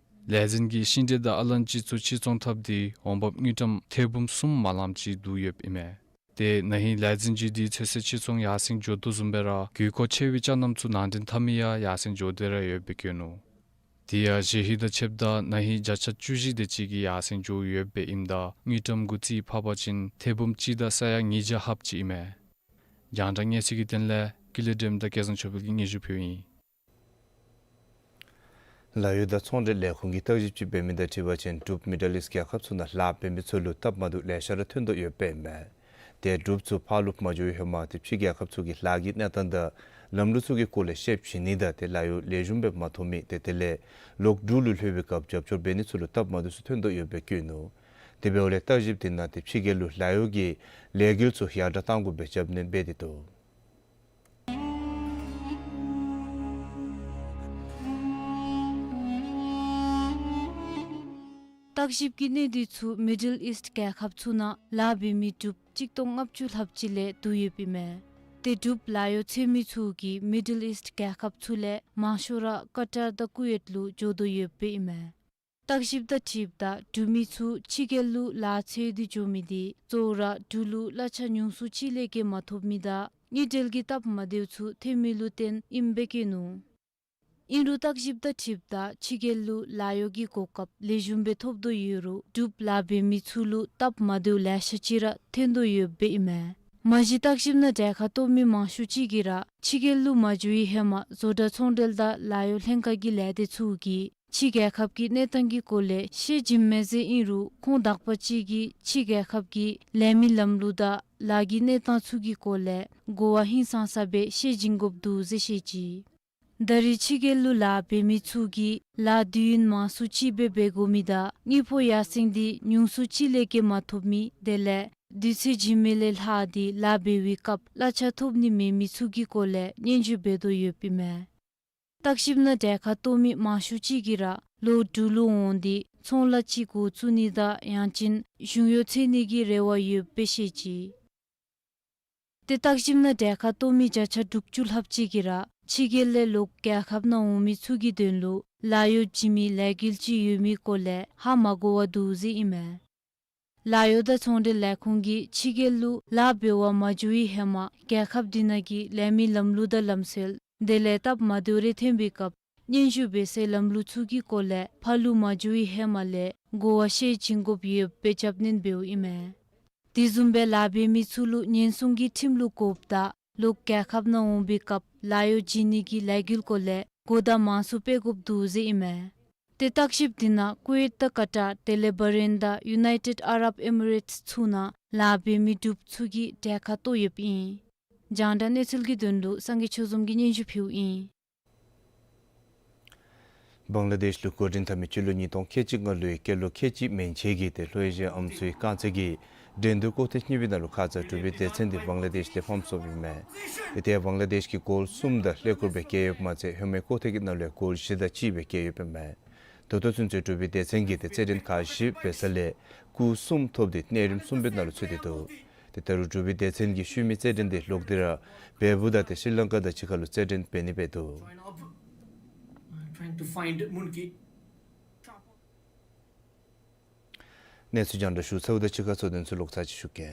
ལས་འཛིན་གྱིས་ཤིང་འབྲས་དང་ཨ་ལན་ཅི་ཚུ་ཕྱིར་ཚོང་འཐབ་སྟེ་འོང་འབབ་དངུལ་ཀྲམ་ཐེར་འབུམ་གསུམ་མ་ལངམ་ཅིག་བསྡུ་ཡོདཔ་ཨིན་མས། ཏེ་ན་ཧིང་ལས་འཛིན་བརྒྱུད་དེ་ཚོད་བསྲེ་ཕྱིར་ཚོང་ཡར་སེང་འགྱོ་དོ་བཟུམ་སྦེ་ར་དགོས་མཁོ་ཆེ་བའི་ཅ་རྣམས་ཚུ་ནང་འདྲེན་འཐབ་མི་ཡང་ཡར་སེང་འགྱོ་སྟེ་ར་ཡོདཔ་སྦེ་བཀོད་ནུག། དེ་ཡང་གཞེས་ཧིང་དང་ཕྱདཔ་ད་ན་ཧིང་བརྒྱ་ཆ་བཅུ་བཞི་དེ་ཅིག་གིས་ཡར་སེང་འགྱོ་ཡོདཔ་སྦེ་ཨིནམ་ད་དངུལ་ཀྲམ་དགུ་རྩིས་ཕབ་པ་ཅིན་ཐེར་འབུམ་གཅིག་དང་ས་ཡ་ཉིས་བརྒྱ་ལྷགཔ་ཅིག་ཨིན་མས། རྒྱང་བསྒྲགས་གནས་ཚུལ་གྱི་དོན་ལས་ཀུན་ལེགས་སྒྲོལམ་དང་སྐལ་བཟང་ཆོས་འཕེལ་གྱིས་སྙན་ཞུ་ཕུལཝ་ཨིན། ལཱ་གཡོག་དང་ཚོང་འབྲེལ་ལས་ཁུངས་ཀྱིས་བརྟག་ཞིབ་ཅིག་འབད་མི་དང་འཁྲིལ་བ་ཅིན་འབྲུག་མི་ཌལ་ཨིསཊ་རྒྱལ་ཁབ་ཚུ་ནང་ལཱ་འབད་མི་ཚུ་ལུ་སྟབས་མ་བདེཝ་ལེ་ཤ་ར་ཐོན་དོ་ཡོདཔ་ཨིན་མས། ཏེ་འབྲུགཔ་ཚུ་ཕར་ལུ་མ་འགྱོ་བའི་ཧེ་མ་ཏེ་ཕྱི་རྒྱལ་ཁབ་ཚུ་གི་ལཱ་གི་གནས་སྟངས་དང་ལམ་ལུགས་ཚུ་གི་སྐོར་ལས་ཤེསཔ་བྱིན་ནི་དང་ཏེ་ལཱ་གཡོག་ལེགས་ཤོམ་སྦེ་མ་ཐོབ་མི་ཏེ་དེ་ལས་ལོག་འབྲུག་ལུ་ལྷོད་པའི་སྐབས་རྒྱབ་སྐྱོར་འབད་ནི་ཚུ་ལུ་སྟབས་མ་བདེཝ་ཚུ་ཐོན་དོ་ཡོདཔ་སྦེ་བཀོད་ནུག། དེ་འབདཝ་ལས་བརྟག་ཞིབ་དེ་ནང་ཏེ་ཕྱི་རྒྱལ་ལུ་ལཱ་གཡོག་གི་ལས་འགུལ་ཚུ་ཡར་དྲག་གཏང་དགོ་པའི་རྒྱབ་སྣོན་འབད་དེ་འདུག། བརྟག་ཞིབ་ཀྱི་གནས་སྡུད་ཚུ་མི་ཌལ་ཨིསཊ་རྒྱལ་ཁབ་ཚུ་ནང་ལཱ་འབད་མི་འབྲུགཔ་གཅིག་སྟོང་ལྔ་བཅུ་ལྷགཔ་ཅིག་ལས་བསྡུ་ཡོདཔ་ཨིན་མས། ཏེ་འབྲུགཔ་ལཱ་གཡོག་འཚོལ་མི་ཚུ་གིས་མི་ཌལ་ཨིསཊ་རྒྱལ་ཁབ་ཚུ་ལས་མང་ཤོས་ར་ཀ་ཊར་དང་ཀུ་ཝེཊ་ལུ་འགྱོ་དོ་ཡོདཔ་ཨིན་མས། བརྟག་ཞིབ་དང་འཁྲིལཝ་ད་འབྲུག་མི་ཚུ་ཕྱི་རྒྱལ་ལུ་ལཱ་འཚོལ་ཏེ་འགྱོ་མི་འདི་གཙོ་བོ་ར་འབྲུག་ལུ་གླ་ཆ་ཉུང་སུ་ཅིག་ལས་བརྒལ་མ་ཐོབ་མི་དང་དངུལ་འབྲེལ་གྱི་སྟབས་མ་བདེཝ་ཚུ་ཐོན་མི་ལུ་བརྟེན་ཨིནམ་སྦེ་བཀོད་ནུག། ཨིན་རུང་བརྟག་ཞིབ་དང་འཁྲིལཝ་ད་ཕྱི་རྒྱལ་ལུ་ལཱ་གཡོག་གི་གོ་སྐབས་ལེགས་ཤོམ་སྦེ་ཐོབ་དོ་ཡོད་རུང་འབྲུགཔ་ལཱ་འབད་མི་ཚུ་ལུ་སྟབས་མ་བདེཝ་ལེ་ཤ་ཅིག་ར་ཐོན་དོ་ཡོདཔ་ཨིན་མས། མ་གཞི་བརྟག་ཞིབ་ནང་གྲལ་ཁར་གཏོགས་མི་མང་ཤོས་ཅིག་གིས་ར་ཕྱི་རྒྱལ་ལུ་མ་འགྱོ་བའི་ཧེ་མ་བཟོ་གྲྭ་ཚོང་འབྲེལ་དང་ལཱ་གཡོག་ལྷན་ཁག་གི་ལས་སྡེ་ཚུ་གིས་ཕྱི་རྒྱལ་ཁབ་ཀྱི་གནས་སྟངས་ཀྱི་སྐོར་ལས་ཤེས་བྱིནམ་མས་ཟེར་ཨིན་རུང་ཁོང་དག་པ་ཅིག་གིས་ཕྱི་རྒྱལ་ཁབ་ཀྱི་ལས་མི་ལམ་ལུགས་དང་ལཱ་གི་གནས་སྟངས་ཚུ་གི་སྐོར་ལས་གོ་བ་ཧིང་སངས་ས་སྦེ་ཤེས་བྱིན་དགོཔ་འདུག་ཟེར་བཤད་ཅི། ད་རེས་ཕྱི་རྒྱལ་ལུ་ལཱ་འབད་མི་ཚུ་གིས་ལཱ་དུས་ཡུན་མང་སུ་ཅིག་སྦེ་འབད་དགོ་མི་དང་དངུལ་ཕོགས་ཡར་སེང་འདི་ཉུང་སུ་ཅིག་ལས་བརྒལ་མ་ཐོབ་མི་དེ་ལས་དུས་ཚོད་བྱིན་མི་ལས་ལྷག་སྟེ་ལཱ་འབད་བའི་སྐབས་གླ་ཆ་ཐོབ་ནི་མེད་མི་ཚུ་གི་སྐོར་ལས་སྙན་ཞུ་འབད་དོ་ཡོདཔ་ཨིན་མས། བརྟག་ཞིབ་ནང་གྲལ་ཁར་གཏོགས་མི་མང་ཤོས་ཅིག་གིས་ར་ལོག་འབྲུག་ལུ་འོང་སྟེ་ཚོང་ལཱ་ཅིག་འགོ་བཙུགས་ནི་དང་ཡང་ཅིན་གཞུང་གཡོག་འཚོལ་ནི་གི་རེ་བ་ཡོདཔ་སྦེ་བཤད་ཅི། ཏེ་བརྟག་ཞིབ་ནང་གྲལ་ཁར་གཏོགས་མི་བརྒྱ་ཆ་དྲུག་ཅུ་ལྷགཔ་ཅིག་གིས་ར་ཕྱི་རྒྱལ་ལས་ལོག་རྒྱལ་ཁབ་ནང་འོང་མི་ཚུ་གི་དོན་ལུ་ལཱ་གཡོག་བྱིན་མི་ལས་འགུལ་ཅིག་ཡོད་མི་སྐོར་ལས་ཧ་མ་གོ་བར་འདུག་ཟེར་ཨིན་མས། ལཱ་གཡོག་དང་ཚོང་འབྲེལ་ལས་ཁུངས་ཀྱིས་ཕྱི་རྒྱལ་ལུ་ལཱ་འབད་བར་མ་འགྱོ་བའི་ཧེ་མ་རྒྱལ་ཁབ་འདི་ནང་གི་ལས་མི་ལམ་ལུགས་དང་ལམ་སྲོལ་དེ་ལས་སྟབས་མ་བདེཝ་རེ་ཐོན་པའི་སྐབས་སྙན་ཞུ་འབད་སའི་ལམ་ལུགས་ཚུ་གི་སྐོར་ལས་ཕར་ལུ་མ་འགྱོ་བའི་ཧེ་མ་ལས་ གོ་བ་ཤེས་བྱིན་དགོཔ་ཡོདཔ་སྦེ་རྐྱབ་ནི་འབདཝ་ཨིན་མས། དེ་བཟུམ་སྦེ་ལཱ་འབད་མི་ཚུ་ལུ་ཉེན་སྲུང་གི་ཁྲིམས་ལུགས་དགོཔ་དང་ལོག་རྒྱལ་ཁབ་ནང་འོང་པའི་སྐབས་ལཱ་གཡོག་བྱིན་ནི་གི་ལས་འགུལ་སྐོར་ལས་གོ་བརྡ་མང་སུ་སྤེལ་དགོཔ་འདུག་ཟེར་ཨིན་མས། ཏེ་བརྟག་ཞིབ་དེ་ནང་ཀུ་ཝེཊ་དང་ཀ་ཏར་དེ་ལས་བ་རེན་དང་ཡུ་ནའི་ཊེཌ་ཨ་རབ་ཨེ་མི་རེཊསི་ཚུ་ནང་ལཱ་འབད་མི་འབྲུགཔ་ཚུ་གིས་གྲལ་ཁར་གཏོགས་ཡོདཔ་ཨིན། རྒྱང་བསྒྲགས་གནས་ཚུལ་གྱི་དོན་ལུ་སངས་རྒྱས་ཆོས་འཛོམས་ཀྱིས་སྙན་ཞུ་ཕུལཝ་ཨིན། བང་ལ་དེཤ་ལུ་འགོ་འདྲེན་འཐབ་མི་སྤྱི་ལོ་ཉིས་སྟོང་ཁལ་གཅིག་ལྔ་ལོའི་སྐྱེས་ལོ་ཁལ་གཅིག་མན་ཆད་ཀྱི་ཏེ་ལྷོ་ཨེ་ཤི་ཡ་ཨམ་སྲུའི་རྐང་རྩེད་ཀྱི་འགྲན་བསྡུར་ཀོ་ཐེངས་གཉིས་པའི་ནང་ལུ་ཁ་ཙ་དྲུག་པའི་སྡེ་ཚན་འདི་བང་ལ་དེཤ་ལས་ཕམ་སོངམ་ཨིན་མས། ཏེ་བང་ལ་དེཤ་གིས་གོལ་གསུམ་དང་ཀླད་ཀོར་སྦེ་བཀལ་ཡོདཔ་མ་ཚད་ཧེ་མའི་ཀོ་ཐེངས་ཀྱི་ནང་ལུ་ཡང་གོལ་བཞི་དང་གཅིག་སྦེ་བཀལ་ཡོདཔ་ཨིན་མས། ད་ལྟོ་ཚུན་ཚོད་དྲུག་པའི་སྡེ་ཚན་གྱིས་ཏེ་རྩེད་འགྲན་ཁག་བཞི་འབད་ས་ལས་སྐུགས་གསུམ་ཐོབ་སྟེ་གནས་རིམ་གསུམ་པའི་ནང་ལུ་ཚུད་དེ་འདུག། ཏེ་ད་རུང་དྲུག་པའི་སྡེ་ཚན་གྱི་ཤུལ་མའི་རྩེད་འགྲན་འདི་ལོག་སྟེ་ར་བལ་པོ་དང་ཏེ་ཤྲི་ལང་ཀ་དང་གཅིག་ཁར་ལུ་རྩེད་འགྲན་འབད་ནི་སྦེ་འདུག། Trying to find Monkey. གནས་ཚུལ་རྒྱང་བསྒྲགས་ཞུ་ཚརཝ་དང་གཅིག་ཁར་གཙོ་དོན་ཚུ་ལོག་ཚར་ཅིག་ཞུ་གེ།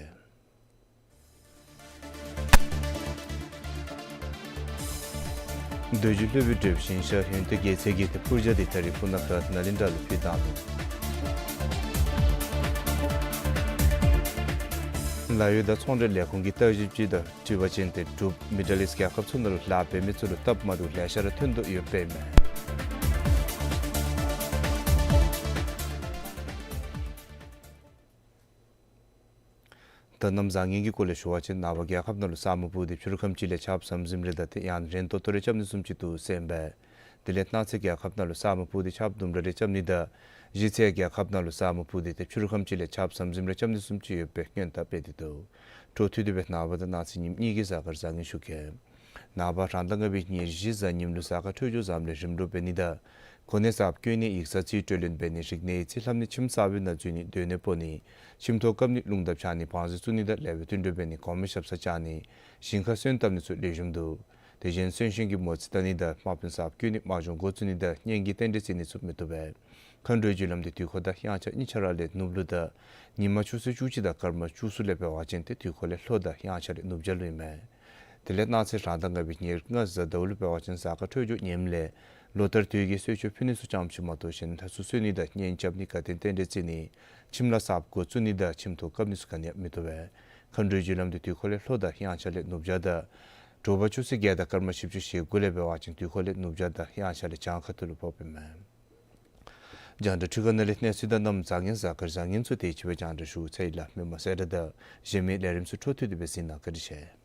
མདོ་རྒྱུད་སློབ་དཔོན་བགྲེསཔ་ཞིང་གཤེགས་ཡོན་ཏན་རྒྱལ་མཚན་གྱིས་ཏེ་ཕུར་རྒྱག་འདི་ད་རིས་སྤུ་ན་ཁ་ནཱ་ལེནྡྲ་ལུ་ཕུལ་གནང་ནུག། ལཱ་གཡོག་དང་ཚོང་འབྲེལ་ལས་ཁུངས་ཀྱི་བརྟག་ཞིབ་ཅིག་དང་འཁྲིལ་བ་ཅིན་ཏེ་འབྲུགཔ་མི་ཌལ་ཨིསཊ་རྒྱལ་ཁབ་ཚུ་ནང་ལུ་ལཱ་འབད་མི་ཚུ་ལུ་སྟབས་མ་བདེཝ་ལེ་ཤ་ར་ཐོན་དོ་ཡོདཔ་ཨིན་མས། ད་གནམ་བཟང་ངན་གྱི་སྐོར་ལས་ཞུ་བ་ཅིན་ནངས་པ་རྒྱལ་ཁབ་ནང་ལུ་ས་སྨུག་སྤུབས་ཏེ་ཕྱི་རུ་ཁམས་ཅིག་ལས་ཆརཔ་ཟམ་ཟིམ་རེ་དང་ཏེ་ཡང་རན་ཏོག་ཏོ་རེ་རྐྱབ་ནི་བཟུམ་ཅིག་འདུག་ཟེར་ཨིན་པས། དེ་ལས་གནངས་ཚེ་རྒྱལ་ཁབ་ནང་ལུ་ས་སྨུག་སྤུབས་ཏེ་ཆརཔ་དུམ་གྲ་རེ་རྐྱབ་ནི་དང་གཞེས་ཚེ་རྒྱལ་ཁབ་ནང་ལུ་ས་སྨུག་སྤུབས་ཏེ་ཏེ་ཕྱི་རུ་ཁམས་ཅིག་ལས་ཆརཔ་ཟམ་ཟིམ་རེ་རྐྱབ་ནི་བཟུམ་ཅིག་ཡོད་པའི་སྔོན་བརྡ་སྤེལ་ཏེ་འདུག། འཕྲོ་མཐུད་དེ་སྦེ་ནངས་པ་དང་གནངས་ཚེ་ཉིནམ་གཉིས་ཀྱི་གཟའ་སྐར་བཟང་ངན་ཞུ་གེ། ནངས་པ་རང་ཟླ་ལྔ་པའི་ཉེར་བཞི་གཟའ་ཉིམ་ལུ་གཟའ་སྐར་འཕྲོད་སྦྱོར་ཙམ་ལས་རིམ་གྲོ་འབད་ནི་དང་གོ་གནས་གསརཔ་བསྐོ་ནི་ཡིག་ཚང་རྩིས་སྤྲོད་ལེན་འབད་ནི་རིག་གནས་ཡིག་རྩིས་ལྷབ་ནི་ཁྱིམ་གསར་པའི་ནང་འཛུལ་ནི་སྡོད་གནས་སྤོ་ནི་ཁྱིམ་ཐོག་བཀབ་ནི་རླུང་ཐབ་འཕྱར་ནི་བང་རྩི་བཙུགས་ནི་དང་ལེགས་པའི་བསྟུན་གྲོས་འབད་ནི་གོང་མའི་ཞབས་སར་བཅར་ནི་ཞིང་ཁར་སོན་བཏབ་ནི་ཚུ་ལེགས་ཤོམ་འདུག། དེ་བཞིན་གསོན་གཤིན་གྱི་མོ་རྩིས་བལྟ་ནི་དང་དམག་དཔོན་གསརཔ་བསྐོ་ནི་དམག་སྦྱོང་འགོ་བཙུགས་ནི་དང་གཉེན་གྱི་རྟེན་འབྲེལ་བརྩི་ནི་ཚུ་མི་བཏུབ་པས། མཁའ་འགྲོའི་རྒྱུ་ལམ་འདི་དུས་འཁོར་དང་དབྱངས་འཆར་གཉིས་ཆ་ར་ལས་ནུབ་ལུ་དང་ཉིན་མ་ཆུ་ཚོད་བཅུ་གཅིག་དང་སྐར་མ་བཅུ་གསུམ་ལས་འབད་བ་ཅིན་ཏེ་དུས་འཁོར་ལས་ལྷོ་དང་དབྱངས་འཆར་ལས་ནུབ་བྱང་ལུ་ཨིན་མས། དེ་ལས་གནངས་ཚེ་རང་ཟླ་ལྔ་པའི་ཉེར་ལྔ་གཟའ་ཟླཝ་ལུ་འབད་བ་ཅིན་གཟའ་སྐར་འཕྲོད་སྦྱོར་ངནམ་ལས་ལོ་ལྟར་དུས་ཀྱི་གསོལ་མཆོད་ཕུལ་ནི་ཚུ་ཙམ་ཅིག་མ་གཏོགས་གཞན་ལྷ་སྲུང་གསོལ་ནི་དང་གཉེན་རྐྱབ་ནི་དགའ་སྟོན་རྟེན་འབྲེལ་བརྩི་ནི་ཁྱིམ་ལཱ་གསརཔ་འགོ་བཙུགས་ནི་དང་ཁྱིམ་ཐོག་བཀབ་ནི་ཚུ་ག་ནི་ཡང་མི་བཏུབ་པས། མཁའ་འགྲོའི་རྒྱུ་ལམ་འདི་དུས་འཁོར་ལས་ལྷོ་དང་དབྱངས་འཆར་ལས་ནུབ་བྱང་དང་དྲོ་པ་ཆུ་ཚོད་བརྒྱད་དང་སྐར་མ་བཞི་བཅུ་ཞེ་དགུ་ལས་འབད་བ་ཅིན་དུས་འཁོར་ལས་ནུབ་བྱང་དང་དབྱངས་འཆར་ལས་བྱང་ཁ་ཐུག་ལུ་ཕོགཔ་ཨིན་མས། རྒྱང་བསྒྲགས་འཕྲུལ་ཁང་ནང་ལས་གནས་ཚུལ་དང་གནམ་བཟང་ངན་གཟའ་སྐར་བཟང་ངན་ཚུ་དེ་ཅིག་སྦེ་རྒྱང་བསྒྲགས་ཞུ་ཚར་ཡི་ལགས། མི་མང་གསལ་བསྒྲགས་དང་གཞན་མི་ལས་རིམ་ཚུ་འཕྲོ་མཐུད་དེ་སྦེ་གཟིགས་གནང་། བཀའ་དྲིན་ཆེ།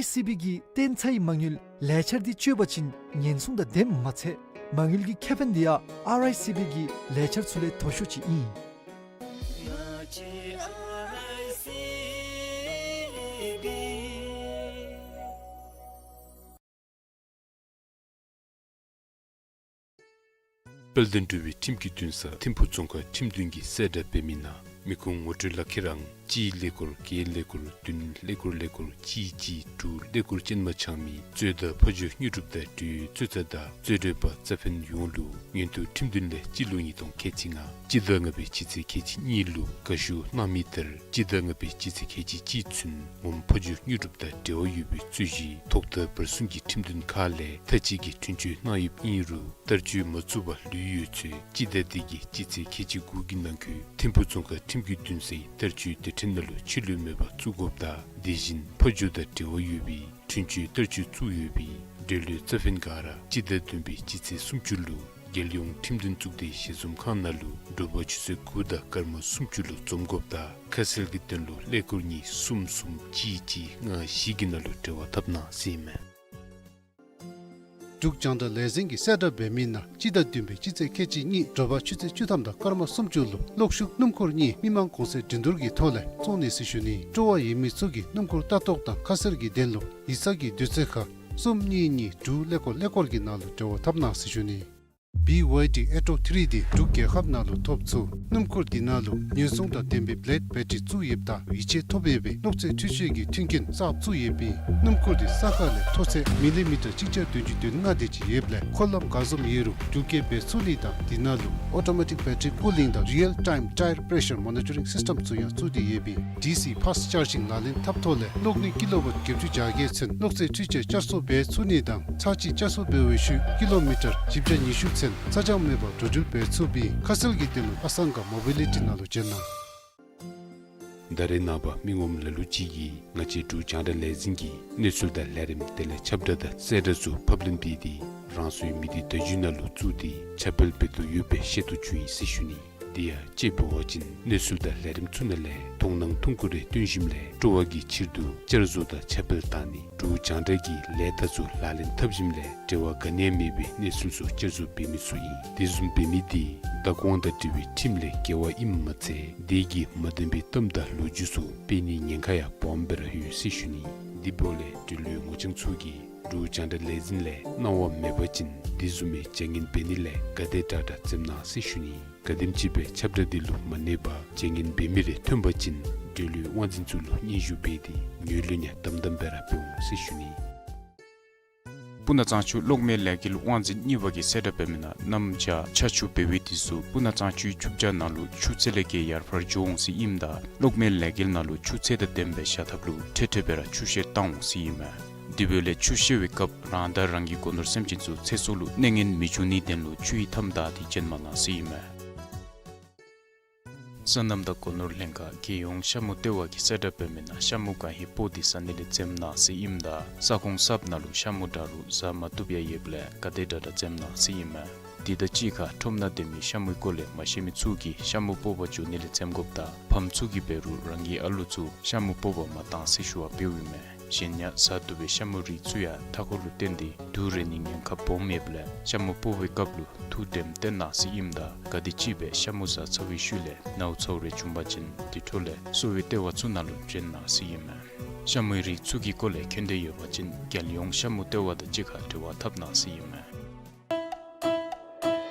ཨའི་སི་བི་གི་བརྟན་ཚའི་མ་དངུལ་ལས་འཆར་འདི་སྤྱོད་པ་ཅིན་ཉེན་སྲུང་དང་ལྡནམ་མ་ཚད་མ་དངུལ་གྱི་ཁེ་ཕན་འདི་ཡང་ཨར་ཨའི་སི་བི་གི་ལས་འཆར་ཚུ་ལས་མཐོ་ཤོས་ཅིག་ཨིན། དཔལ་ལྡན་འབྲུག་པའི་ཁྲིམས་ཀྱི་འདུན་ས་ཐིམ་ཕུག་རྫོང་ཁག་ཁྲིམས་འདུན་གྱིས་གསལ་བསྒྲགས་འབད་མི་ནང་མི་ཁུངས་ངོ་སྤྲོད་ལག་ཁྱེར་ཨང་གཅིག་ཀླད་ཀོར་བརྒྱད་ཀླད་ཀོར་བདུན་ཀླད་ཀོར་ཀླད་ཀོར་གཅིག་གཅིག་དྲུག་ཀླད་ཀོར་ཅན་མ་ཚང་མི་གཙོས་དང་ཕ་ཇོ་དངོས་གྲུབ་དང་འབྲེལ་ཡོད་གཙོས་ཚ་དང་གཙོས་གྲོགས་པ་རྩ་ཕན་ཡོངས་ལུ་མངོན་མཐོ་ཁྲིམས་འདུན་ལས་སྤྱི་ལོ་ཉིས་སྟོང་ཁལ་གཅིག་ལྔ་སྤྱི་ཟླ་ལྔ་པའི་སྤྱི་ཚེས་ཁལ་གཅིག་གཉིས་ལུ་དགའ་ཞུ་གནང་མི་ལྟར་སྤྱི་ཟླ་ལྔ་པའི་སྤྱི་ཚེས་ཁལ་གཅིག་གཅིག་ཚུན་ངོམ་ཕ་ཇོ་དངོས་གྲུབ་དང་འབྲེལ་བ་ཡོད་པའི་རྩོད་གཞི་ཐོག་མཐའ་བར་གསུམ་གྱི་ཁྲིམས་འདུན་ཁག་ལས་མཐའ་དཔྱད་ཀྱི་འཁྲུན་ཆོད་གནང་ཡོདཔ་ཨིན་རུང་བསྟར་སྤྱོད་མ་བཙུགས་པར་ལུས་ཡོད་ཚེ་སྤྱི་ཟླ་འདི་གི་སྤྱི་ཚེས་ཁལ་གཅིག་དགུ་གི་ནང་འཁོད་ཐིམ་ཕུག་རྫོང་ཁག་ཁྲིམས་ཀྱི་འདུན་སའི་བསྟར་སྤྱོད་སྡེ་ཕྲན་ནང་ལུ་ཕྱི་ལུ་མེད་པར་བཙུགས་དགོཔ་དང་དེ་བཞིན་ཕ་ཇོ་དང་འབྲེལ་བ་ཡོད་པའི་འཁྲུན་ཆོད་བསྟར་སྤྱོད་བཙུགས་ཡོད་པའི་འབྲེལ་ཡོད་རྩ་ཕན་ག་ར་སྤྱི་ཟླ་བདུན་པའི་སྤྱི་ཚེས་སུམ་ཅུ་ལུ་རྒྱལ་ཡོངས་ཁྲིམས་འདུན་གཙུག་སྡེའི་ཞལ་འཛོམས་ཁང་ནང་ལུ་དྲོ་པ་ཆུ་ཚོད་དགུ་དང་སྐར་མ་སུམ་ཅུ་ལུ་འཛོམས་དགོཔ་དང་ཁ་གསལ་གྱི་དོན་ལུ་ཀླད་ཀོར་གཉིས་གསུམ་གསུམ་གཅིག་གཅིག་ལྔ་བཞི་གི་ནང་ལུ་འབྲེལ་བ་འཐབ་གནང་ཟེར་ཨིན་མས། འབྲུག་རྒྱང་བསྒྲགས་ལས་འཛིན་གྱིས་གསལ་བསྒྲགས་འབད་མི་ནང་སྤྱི་ཟླ་བདུན་པའི་སྤྱི་ཚེས་ཁལ་གཅིག་གཉིས་དྲོ་པ་ཆུ་ཚོད་བཅུ་ཐམ་དང་སྐར་མ་སུམ་ཅུ་ལུ་གློག་ཤུགས་སྣུམ་འཁོར་གཉིས་མི་མང་གོང་ཚད་འགྲན་བསྡུར་གྱི་ཐོག་ལས་བཙོང་ནི་ཟེར་ཞུ་ནི། སྤྲོ་བ་ཡོད་མི་ཚུ་གིས་སྣུམ་འཁོར་ལྟ་རྟོག་དང་ཁ་གསལ་གྱི་དོན་ལུ་ཡིག་ཚང་གི་དུས་ཚོད་ཁར་གསུམ་གཉིས་གཉིས་དྲུག་ཀླད་ཀོར་ཀླད་ཀོར་གྱི་ནང་ལུ་འབྲེལ་བ་འཐབ་གནང་ཟེར་ཞུ་ནི། བི་ཝའི་ཌི་ཨེ་ཊོ་ཐི་རི་འདི་འབྲུག་རྒྱལ་ཁབ་ནང་ལུ་ཐོབ་ཚུགས། སྣུམ་འཁོར་འདི་ནང་ལུ་ཉེན་སྲུང་དང་ལྡན་པའི་བི་ལེཌ་བེ་ཊི་རི་བཙུགས་ཡོདཔ་དང་ཡིད་ཆེས་ཐོབ་ཡོད་པའི་གློག་རྫས་འཕྲུལ་ཆས་ཀྱི་མཐུན་རྐྱེན་གསརཔ་བཙུགས་ཡོདཔ་ཨིན། སྣུམ་འཁོར་འདི་ས་ཁ་ལས་མཐོ་ཚད་མི་ལི་མི་ཊར་གཅིག་བརྒྱ་བདུན་ཅུ་དོན་ལྔ་དེ་ཅིག་ཡོདཔ་ལས་འཁོར་ལམ་ག་བཟུམ་ཡོད་རུང་འགྲུལ་སྐྱེལ་འབད་ཚུགས་ནི་དང་འདི་ནང་ལུ་ཨོ་ཊོ་མེ་ཊིག་བེ་ཊི་རི་ཀུ་ལིང་དང་རི་ཡལ་ཊའིམ་ཊའེར་པེ་རེ་ཤར་མོ་ནི་ཊ་རིང་སིསི་ཊེམ་ཚུ་ཡང་བཙུགས་ཏེ་ཡོདཔ་ཨིན། ཌི་སི་ཕཱསཊ་ཅར་ཇིང་ལག་ལེན་འཐབ་ཐོག་ལས་གློག་ནུས་ཀི་ལོ་ཝཊ་བརྒྱད་ཅུ་གྱ་བརྒྱད་ཚུན་གློག་རྫས་འཕྲུལ་ཆས་བསྐྱར་གསོ་འབད་ཚུགས་ནི་དང་ཚར་གཅིག་བསྐྱར་གསོ་འབད་བའི་ཤུལ་ཀི་ལོ་མི་ཊར་བཞི་བརྒྱ་ཉི་ཤུ་ཚུན་ཚ་གྱང་མེད་པར་འགྲོ་འགྲུལ་འབད་ཚུགསཔ་ཨིན། ཁ་གསལ་གྱི་དོན་ལུ་ཨ་སང་ག་མོ་བི་ལི་ཊི་ནང་ལུ་བྱོན་གནང་། ད་རེས་ནངས་པ་མི་ངོམ་ལ་ལུ་ཅིག་གིས་ང་བཅས་འབྲུག་རྒྱང་བསྒྲགས་ལས་འཛིན་གྱི་གནས་ཚུལ་དང་ལས་རིམ་དེ་ལས་ཁྱབ་བསྒྲགས་དང་གསལ་བསྒྲགས་ཚུ་ཕབ་ལེན་འབད་དེ་རང་སོའི་མི་སྡེ་བརྡ་བརྒྱུད་ནང་ལུ་བཙུགས་ཏེ་ཁྱབ་སྤེལ་འབད་དོ་ཡོད་པའི་ཤེས་རྟོགས་བྱུང་ཡི་ཟེར་ཞུ་ནི། དེ་ཡང་དཔྱེ་འབད་བ་ཅིན་གནས་ཚུལ་དང་ལས་རིམ་ཚུ་ནང་ལས་མཐོང་སྣང་ཐུང་ཀུ་རེ་སྟོན་ཞིནམ་ལས་སྤྲོ་བ་གི་ཕྱིར་དུ་བསྐྱར་བཟོ་དང་ཁྱབ་སྤེལ་བཏང་ནི། འབྲུག་རྒྱང་བསྒྲགས་ཀྱི་ལས་རྟགས་ཚུ་ལག་ལེན་འཐབ་ཞིནམ་ལས་འབྲེལ་བ་ག་ནི་ཡང་མེད་པའི་གནས་ཚུལ་ཚུ་བསྐྱར་བཟོ་འབད་མི་ཚུ་ཨིན། དེ་བཟུམ་འབད་མི་དེ་བདག་དབང་དང་འབྲེལ་བའི་ཁྲིམས་ལས་འགལ་བ་ཨིནམ་མ་ཚད་དེ་གིས་མ་བདེན་པའི་གཏམ་དང་ལོ་རྒྱུས་ཚུ་སྤེལ་ནིའི་ཉེན་ཁ་ཡང་སྦོམ་སྦེ་ར་ཡོད་ཟེར་ཞུ་ནི། དེ་འབདཝ་ལས་འབྲེལ་ཡོད་ངོ་རྐྱང་ཚུ་གིས་འབྲུག་རྒྱང་བསྒྲགས་ལས་འཛིན་ལས་གནང་བ་མེད་པ་ཅིན་དེ་བཟུམ་མའི་བྱ་ངན་འབད་ནི་ལས་ག་དེ་དྲག་དྲག་འཛེམ་གནང་ཟེར་ཞུ་ནི། ག་དེམ་ཅིག་སྦེ་ཁྱབ་བསྒྲགས་འདི་ལུ་མ་གནས་པར་བྱ་ངན་འབད་མི་རེ་ཐོན་པ་ཅིན་འབྲེལ་ཡོད་དབང་འཛིན་ཚུ་ལུ་སྙན་ཞུ་འབད་དེ་ངོས་ལེན་ཡང་དམ་དམ་སྦེ་ར་འབད་འོང་ཟེར་ཞུ་ནི། སྤུ་ན་གཙང་ཆུ་གློག་མེའི་ལས་འགུལ་དབང་འཛིན་གཉིས་པ་གིས་གསལ་བསྒྲགས་འབད་མི་ནང་གནམ་བྱཱར་ཆར་ཆུ་འབབ་པའི་དུས་སུ་སྤུ་ན་གཙང་ཆུའི་ཆུ་བྱཱར་ནང་ལུ་ཆུ་ཚད་ལས་བརྒལ་ཡར་འཕར་འགྱོ་འོང་ཟེར་ཨིནམ་ད་གློག་མེའི་ལས་འགུལ་ནང་ལུ་ཆུ་ཚད་དང་ལྡནམ་སྦེ་བཞག་ཐབས་ལུ་འཕྲལ་འཕྲལ་སྦེ་ར་ཆུ་བཤེར་བཏང་འོང་ཟེར་ཨིན་མས། དེ་འབདཝ་ལས་ཆུ་བཤེར་བའི་སྐབས་རང་དང་རང་གི་སྒོ་ནོར་སེམས་ཅན་ཚུ་ཚེ་སྲོག་ལུ་གནོད་ངན་མི་འབྱུང་ནིའི་དོན་ལུ་ཆུ་ཡི་མཐའམ་བདའ་སྟེ་བྱོན་མ་གནང་ཟེར་ཨིན་མས། སོ་ནམ་དང་སྒོ་ནོར་ལྷན་ཁག་རྒྱལ་ཡོངས་ཤ་མུ་ལྟེ་བ་གིས་གསལ་བསྒྲགས་འབད་མི་ནང་ཤ་མུ་གང་ཧེ་སྤོ་སྟེ་ཟ་ནི་ལས་འཛེམ་གནང་ཟེར་ཨིནམ་ད་ས་ཁོངས་གསརཔ་ནང་ལུ་ཤ་མུ་འདྲ་རུང་ཟ་མ་བཏུབ་ཡང་ཡོདཔ་ལས་ག་དེ་དྲག་དྲག་འཛེམ་གནང་ཟེར་ཨིན་མས། དེ་དང་གཅིག་ཁར་ཁྲོམ་ནང་སྡོད་མི་ཤ་མུའི་སྐོར་ལས་མ་ཤེས་མི་ཚུ་གིས་ཤ་མུ་སྤོ་བར་འགྱོ་ནི་ལས་འཛེམ་དགོཔ་དང་ཕམ་ཚུ་གིས་འབད་རུང་རང་གི་ཨ་ལོ་ཚུ་ཤ་མུ་སྤོ་བར་མ་གཏང་ཟེར་ཞུ་བ་འབདཝ་ཨིན་མས། གཞན་ཡང་ཟ་བཏུབ་པའི་ཤ་མུ་རིགས་ཚུ་ཡང་མཐའ་འཁོར་ལུ་བརྟེན་ཏེ་དུག་རེག་ནིའི་ཉེན་ཁ་སྦོམ་ཡོདཔ་ལས་ཤ་མུ་སྤོ་བའི་སྐབས་ལུ་ཐུགས་དྲནམ་བཏོན་གནང་ཟེར་ཨིནམ་ད་ག་དེམ་ཅིག་སྦེ་ཤ་མུ་ཟ་ཚར་བའི་ཤུལ་ལས་ནཝ་ཚཝ་རེ་བྱུང་པ་ཅིན་དེ་འཕྲོ་ལས་གསོ་བའི་ལྟེ་བ་ཚུ་ནང་ལུ་བྱོན་གནང་ཟེར་ཨིན་མས། ཤ་མུའི་རིགས་ཚུ་གི་སྐོར་ལས་མཁྱེན་འདོད་ཡོད་པ་ཅིན་རྒྱལ་ཡོངས་ཤ་མུ་ལྟེ་བ་དང་གཅིག་ཁར་འབྲེལ་བ་འཐབ་གནང་ཟེར་ཨིན་མས།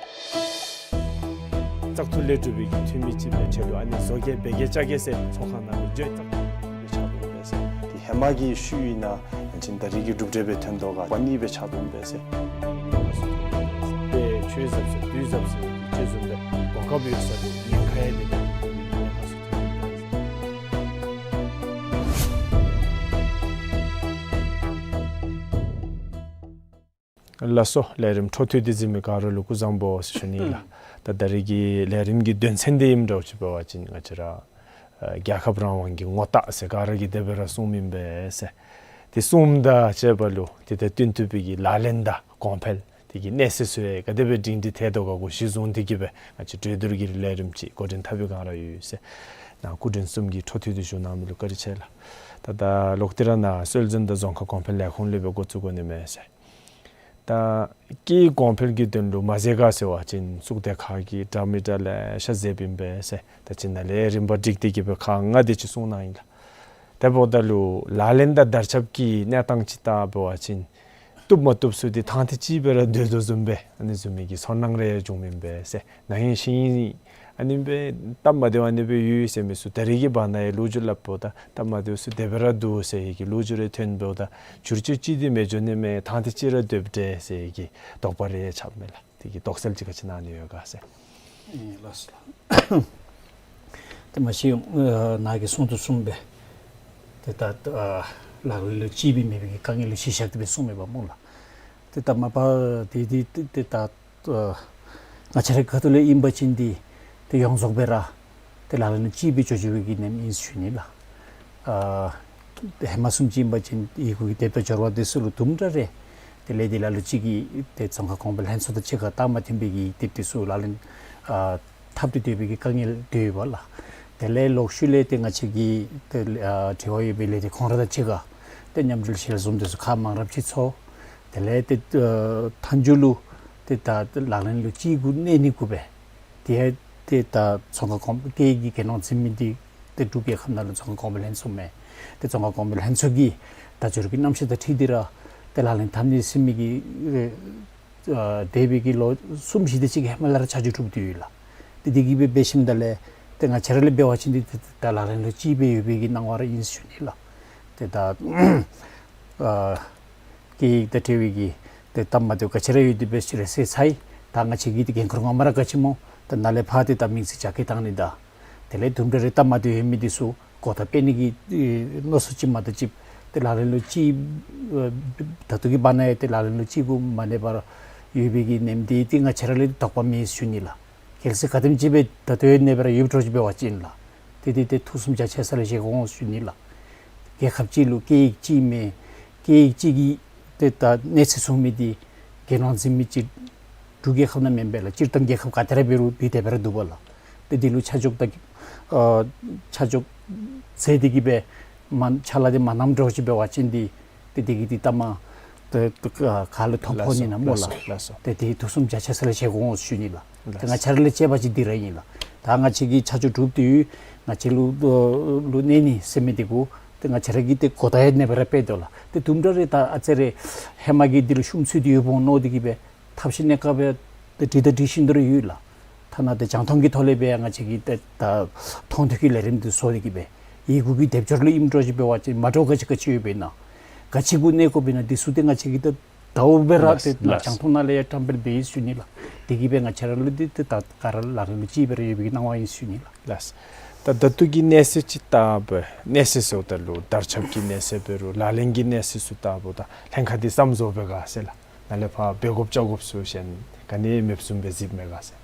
བཙག་འཐུ་ལས་གྲུབ་པའི་གི་འཐུས་མི་ཅིག་སྦེ་ཆ་ལུ་ཨ་ནི་བཟོ་བཀོད་འབད་གེ་བཅའ་གེ་ཟེར་ཚོགས་ཁང་ནང་ལུ་བརྗོད་བཙག་འཐུ་སྦེ་ཕྱག་དང་པོ་འབད་ཟེར། དེ་ཧེ་མ་གི་ཤུལ་ཨིན་ན་ཨ་ནི་ད་རེས་ཀྱི་གྲུབ་འབྲས་སྦེ་ཐོན་དོ་ག་པ་ནི་སྦེ་ཕྱག་དང་པོ་འབད་ཟེར། དཔེ་ཆོས་ཟབ་ཟེར་དུས་ཟབ་ཟེར་ཅིག་བཟུམ་སྦེ་གོ་སྐབས་ཡོད་ས་དེ་ཉེན་ཁ་ཡང་མེད་པའི་ཉེན་ཁ་སུ་ཐོན་མི་འདུག། ལགས་སོ། ལས་རིམ་འཕྲོ་མཐུད་དེ་གཟིགས་མི་ག་ར་ལུ་སྐུ་གཟུགས་བཟང་པོ་ཟེར་ཞུ་ནི་ལགས། ད་ད་རེས་ཀྱི་ལས་རིམ་གྱི་དོན་ཚན་འདི་ཨིནམ་འདྲཝ་ཅིག་འབད་བ་ཅིན་ང་བཅས་ར་ཨ་རྒྱལ་ཁབ་རང་དབང་གི་ངོ་རྟགས་ཟེར་ག་ར་གིས་དེ་སྦེ་ར་གསུངམ་ཨིན་པས་ཟེར། དེ་གསུངམ་དང་བཅས་པ་ལུ་དེ་དང་བསྟུན་ཐུབ་པའི་གི་ལག་ལེན་དང་གོང་འཕེལ་དེ་གི་གནས་ཚད་ཚུ་ཡང་ག་དེ་སྦེ་སྒྲིང་སྒྲི་ཐལ་དོ་ག་གུ་གཞི་བཟུང་སྟེ་གི་སྦེ་ང་བཅས་གྲོས་བསྡུར་གྱི་ལས་རིམ་ཅིག་འགོ་འདྲེན་འཐབ་པའི་བསྒང་ར་ཡོད་ཟེར། ནཱ་སྐུ་མགྲོན་གསུམ་གྱིས་འཕྲོ་མཐུད་དེ་བཞུགས་གནང་མི་ལུ་བཀའ་དྲིན་ཆེ་ལགས། ད་ད་ལོག་སྟེ་ར་ནཱ་སྲོལ་འཛིན་དང་རྫོང་ཁ་གོང་འཕེལ་ལས་ཁུངས་ལས་སྦེ་འགོ་བཙུགས་དགོ་ནི་མས་ཟེར། ད་སྐད་ཡིག་གོང་འཕེལ་གྱི་དོན་ལུ་མ་མཛད་ག་ཟེར་བ་ཅིན་གཙུག་སྡེ་ཁག་གིས་འདྲ་མི་འདྲ་ལེ་ཤ་མཛདཔ་ཨིན་པས་ཟེར། ད་ཅི་ནཱ་ལས་རིམ་པ་བསྒྲིགས་ཏེ་གི་སྦེ་ཁག་ལྔ་དེ་ཅིག་གསུངས་གནང་ཡི་ལགས། དེ་འབདཝ་ད་ལུ་ལག་ལེན་དང་དར་ཁྱབ་ཀྱི་གནས་སྟངས་ཅིག་བལྟ་བ་ཅིན་བཏུབ་མ་བཏུབ་ཚུ་འདི་ཐང་འདི་གཅིག་སྦེ་ར་སྡོད་དོ་བཟུམ་སྦེ་ཨ་ནི་བཟུམ་མའི་གི་ཚོར་སྣང་རེ་བྱུངམ་ཨིན་པས་ཟེར། ན་ཧིང་ཤིང་ཨ་ནི་སྦེ་སྟབས་མ་བདེཝ་ཨ་ནི་སྦེ་ཡོད་ཟེར་མི་ཚུ་ད་རེས་ཀྱི་བར་ན་ཡང་ལོ་རྒྱུས་སླབ་འབདཝ་ད་སྟབས་མ་བདེཝ་ཚུ་དེ་སྦེ་ར་འདུག་ཟེར་བའི་གི་ལོ་རྒྱུས་རེ་ཐོན་འབདཝ་ད་བསྒྱུར་བཅོས་ཅིག་འདི་མི་འགྱོ་ནི་མས། ཐང་འདི་གཅིག་ར་སྡོདཔ་འདྲས་ཟེར་བའི་གི་དོགས་པ་རེ་ཆགསཔ་མས་ལགས། དེ་གི་དོགས་སེལ་ཅིག་ག་ཅི་གནང་ནི་ཡོད་ག་ཟེར། ཨེ་ལགས་སོ་ལགས། ཏེ་མ་གཞི་ཨ་ནཱ་གིས་གསུངས་དོ་བཟུམ་སྦེ་ཏེ་ད་ཨ་ལག་ལེན་ལུ་གཅིག་སྦེ་མེད་པའི་གི་དཀའ་ངལ་ལུ་གཞི་བཞག་སྟེ་སྦེ་གསུངས་མེད་པ་སྨོ་ལགས། ཏེ་ད་མ་པ་ཏེ་ཏེ་ཏེ་ཏེ་ད་ཨ་ང་བཅས་རའི་ཁ་ཐུག་ལས་ཨིན་པ་ཅིན་འདི་ཏེ་ཡོངས་རྫོགས་སྦེ་ར་ཏེ་ལག་ལེན་ལུ་གཅིག་སྦེ་འགྱོ་འགྱོ་བའི་གི་ནེམ་ཨིན་ཞུ་ནི་ལགས། ཨ་ཧེ་མ་བཟུམ་ཅིག་ཨིན་པ་ཅིན་ཡི་གུ་གི་དེབ་དང་སྦྱོར་བ་དེ་ཚུ་ལུ་དུམ་གྲ་རེ་དེ་ལས་དེ་ལ་ལུ་ཅིག་གིས་ཏེ་རྫོང་ཁ་གོང་འཕེལ་ལྷན་ཚོགས་དང་གཅིག་ཁར་སྟབས་མ་མཐུན་པའི་གི་དེབ་དེ་ཚུ་ལག་ལེན་ཨ་འཐབ་སྟེ་སྡོད་པའི་གི་དཀའ་ངལ་དེ་ཡོདཔ་ལགས། དེ་ལས་ལོག་ཤུལ་ལས་ཏེ་ང་བཅས་ཀྱི་ཏེ་ཨ་འབྲེལ་བ་ཡོད་པའི་ལས་སྡེ་ཁོང་ར་དང་གཅིག་ཁར་ཏེ་མཉམ་འབྲེལ་ཞལ་འཛོམས་དེ་ཚུ་ཁག་མང་རབས་ཅིག་ཚོགས། དེ་ལས་ཏེ་ཨ་མཐའ་མཇུག་ལུ་ཏེ་ད་ལག་ལེན་ལུ་གཅིག་གུ་གནས་ནི་གུ་སྦེ་ཏེ་ཏེ་ད་རྫོང་ཁ་གོང་སྐད་ཡིག་གི་གྱེར་ནོར་འཛིན་མི་འདི་ཏེ་འབྲུག་རྒྱལ་ཁབ་ནང་ལུ་རྫོང་ཁ་གོང་འཕེལ་ལྷན་ཚོགས་མས། ཏེ་རྫོང་ཁ་གོང་འཕེལ་ལྷན་ཚོགས་ཀྱི་དལ་འབྱོར་གྱི་རྣམ་གཞག་དང་འཁྲིལ་ཏེ་ར་ཏེ་ལག་ལེན་འཐབ་ནི་ཟེར་མི་གི་ཨ་འདས་པའི་གི་ལོ་གསུམ་བཞི་དེ་ཅིག་ཧེ་མ་ལས་ར་ཆ་འཇོག་གྲུབ་སྟེ་ཡོད་ལགས། ཏེ་དེ་གིས་སྦེ་འབད་ཞིནམ་ད་ལས་ཏེ་ང་བཅས་ར་ལས་འབད་བ་ཅིན་འདི་ཏེ་ད་ལག་ལེན་ལུ་གཅིག་སྦེ་ཡོད་པའི་གི་སྣང་བ་ར་ཨིན་ཞུ་ནི་ལགས། ཏེ་ད་ཨ་སྐད་ཡིག་དང་འབྲེལ་བའི་གི་ཏེ་སྟབས་མ་བདེཝ་ག་ཅི་ར་ཡོད་དེ་སྦེ་ཞུ་རེ་ཟེར་ཚར་ཡི། ད་ང་བཅས་ཀྱི་ཏེ་འགན་ཁུར་ངོ་མ་ར་ག་ཅི་སྨོ། ད་ནཱ་ལས་ཕར་ཏེ་ད་མིང་ཚིག་རྒྱ་སྐྱེད་བཏང་ནི་དང་དེ་ལས་དུམ་གྲ་རེ་སྟབས་མ་བདེཝ་ཡོད་མི་དེ་ཚུ་གོ་བརྡ་སྤེལ་ནི་གི་ཨེ་མནོ་བསམ་ཅིག་མ་གཏོགས་ཅིག་ཏེ་ལག་ལེན་ལུ་གཅིག་ཨེ་ད་ལྟོ་གི་བར་ན་ཡང་ཏེ་ལག་ལེན་ལུ་གཅིག་གུ་མ་གནས་པར་ཡོད་པའི་གི་ནེམ་དེ་ཏེ་ང་བཅས་ར་ལུ་དོགས་པ་མེད་ཞུ་ནི་ལགས། གལ་སྲིད་ག་དེམ་ཅིག་སྦེ་ད་ལྟོ་ཡང་གནས་པར་ཡོདཔ་འདྲཝ་ཅིག་འབད་བ་ཅིན་ལགས། ཏེ་ཏེ་ཏེ་ཐུགས་བསམ་རྒྱ་ཆེ་ས་ལས་བཞེས་དགོ་འོང་ཞུ་ནི་ལགས། རྒྱལ་ཁབ་ཅིག་ལུ་སྐད་ཡིག་གཅིག་མེན། སྐད་ཡིག་གཅིག་གི་ཏེ་ད་གནས་ཚད་བཟུང་མི་འདི་གྱེར་ནོར་འཛིན་མི་ཅིག་འབྲུག་རྒྱལ་ཁབ་ནང་མེན་པས་ལགས། སྤྱིར་བཏང་རྒྱལ་ཁབ་ག་ཏེ་ར་འབད་རུང་འདི་དེ་སྦེ་ར་འདུག་པ་ལགས། ཏེ་འདི་ལུ་ཆ་འཇོག་དང་ཨ་ཆ་འཇོག་མཛད་དེ་གི་སྦེ་མ་ཕྱག་ལཱ་འདི་མ་གནངམ་འདྲཝ་ཅིག་འབད་བ་ཅིན་འདི་ཏེ་དེ་གིས་ཏེ་ལྟ་མ་ཏེ་ཏེ་ག་ལུ་ཐོ་ཕོག་ནི་ན་སྨོ་ལགས། ལགས་སོ། ཏེ་དེ་ཐུགས་བསམ་རྒྱ་ཆེ་ས་ལས་བཞེས་དགོ་འོང་ཞུ་ནི་ལགས། ཏེ་ང་བཅས་ར་ལས་དཔྱད་པ་ཅིག་འདི་ར་ཨིན་ལགས། ད་ང་བཅས་ཀྱིས་ཆ་འཇོག་གྲུབ་སྟེ་ཡོད། ང་བཅས་ལུ་ལུ་གནས་ནི་ཟེར་མི་འདི་གུ་ཏེ་ང་བཅས་ར་གིས་ཏེ་གོ་བརྡ་ཡང་གནས་པ་ར་སྤེལ་དོ་ལགས། ཏེ་དུམ་གྲ་རེ་ད་ཨ་ཙི་རེ་ཧེ་མ་གི་འདི་ལུ་ཤུམ་ཚུད་དེ་ཡོདཔ་འོང་མནོ་སྟེ་གི་སྦེ་ཐབས་ཤེས་གནས་སྐབས་ཏེ་འདྲི་དང་འདྲི་བཞིན་དུ་ར་ཡོད་ལགས། ཐ་ན་ཏེ་རྒྱང་མཐོང་གི་ཐོག་ལས་སྦེ་ཡང་ང་བཅས་ཀྱིས་ཏེ་ད་མཐོང་ཐོས་ཀྱི་ལས་རིམ་འདི་བཟོ་སྟེ་གི་སྦེ་ཡི་གུ་གི་སྡེབ་སྦྱོར་ལུ་ཨིནམ་འདྲཝ་ཅིག་འབད་བ་ཅིན་མ་འདྲཝ་ག་ཅི་ག་ཅི་ཡོདཔ་ཨིན་ན་ག་ཅི་གུ་གནས་དགོཔ་ཨིན་ན་འདི་ཚུ་ཏེ་ང་བཅས་ཀྱིས་ཏེ་ཟླཝ་སྦེ་ར་ལགས་ཏེ་ལགས། རྒྱང་མཐོང་ནང་ལས་ཡང་བཀྲམ་སྤེལ་འབད་ཡི་ཞུ་ནི་ལགས། དེ་གིས་སྦེ་ང་བཅས་ར་ལུ་འདི་ཏེ་ད་ག་ར་ལག་ལེན་ལུ་གཅིག་སྦེ་ར་ཡོད་པའི་གི་སྣང་བ་ཨིན་ཞུ་ནི་ལགས། ལགས། ད་ད་ལྟོ་གི་གནས་ཚད་ཅིག་བལྟཝ་ད་གནས་ཚད་ཟེརཝ་ད་ལུ་དར་ཁྱབ་ཀྱི་གནས་ཚད་འབད་རུང་ལག་ལེན་གྱི་གནས་ཚད་ཚུ་བལྟཝ་ད་ལྷན་ཁག་འདི་ཙམ་བཟོ་སྦེ་ག་ཟེར་ལགས། ནཱ་ལས་ཕར་འབད་དགོཔ་བཅའ་དགོཔ་ཚུ་གཞན་ག་ནི་མེདཔ་བཟུམ་སྦེ་གཟིགསཔ་མས་ག་ཟེར།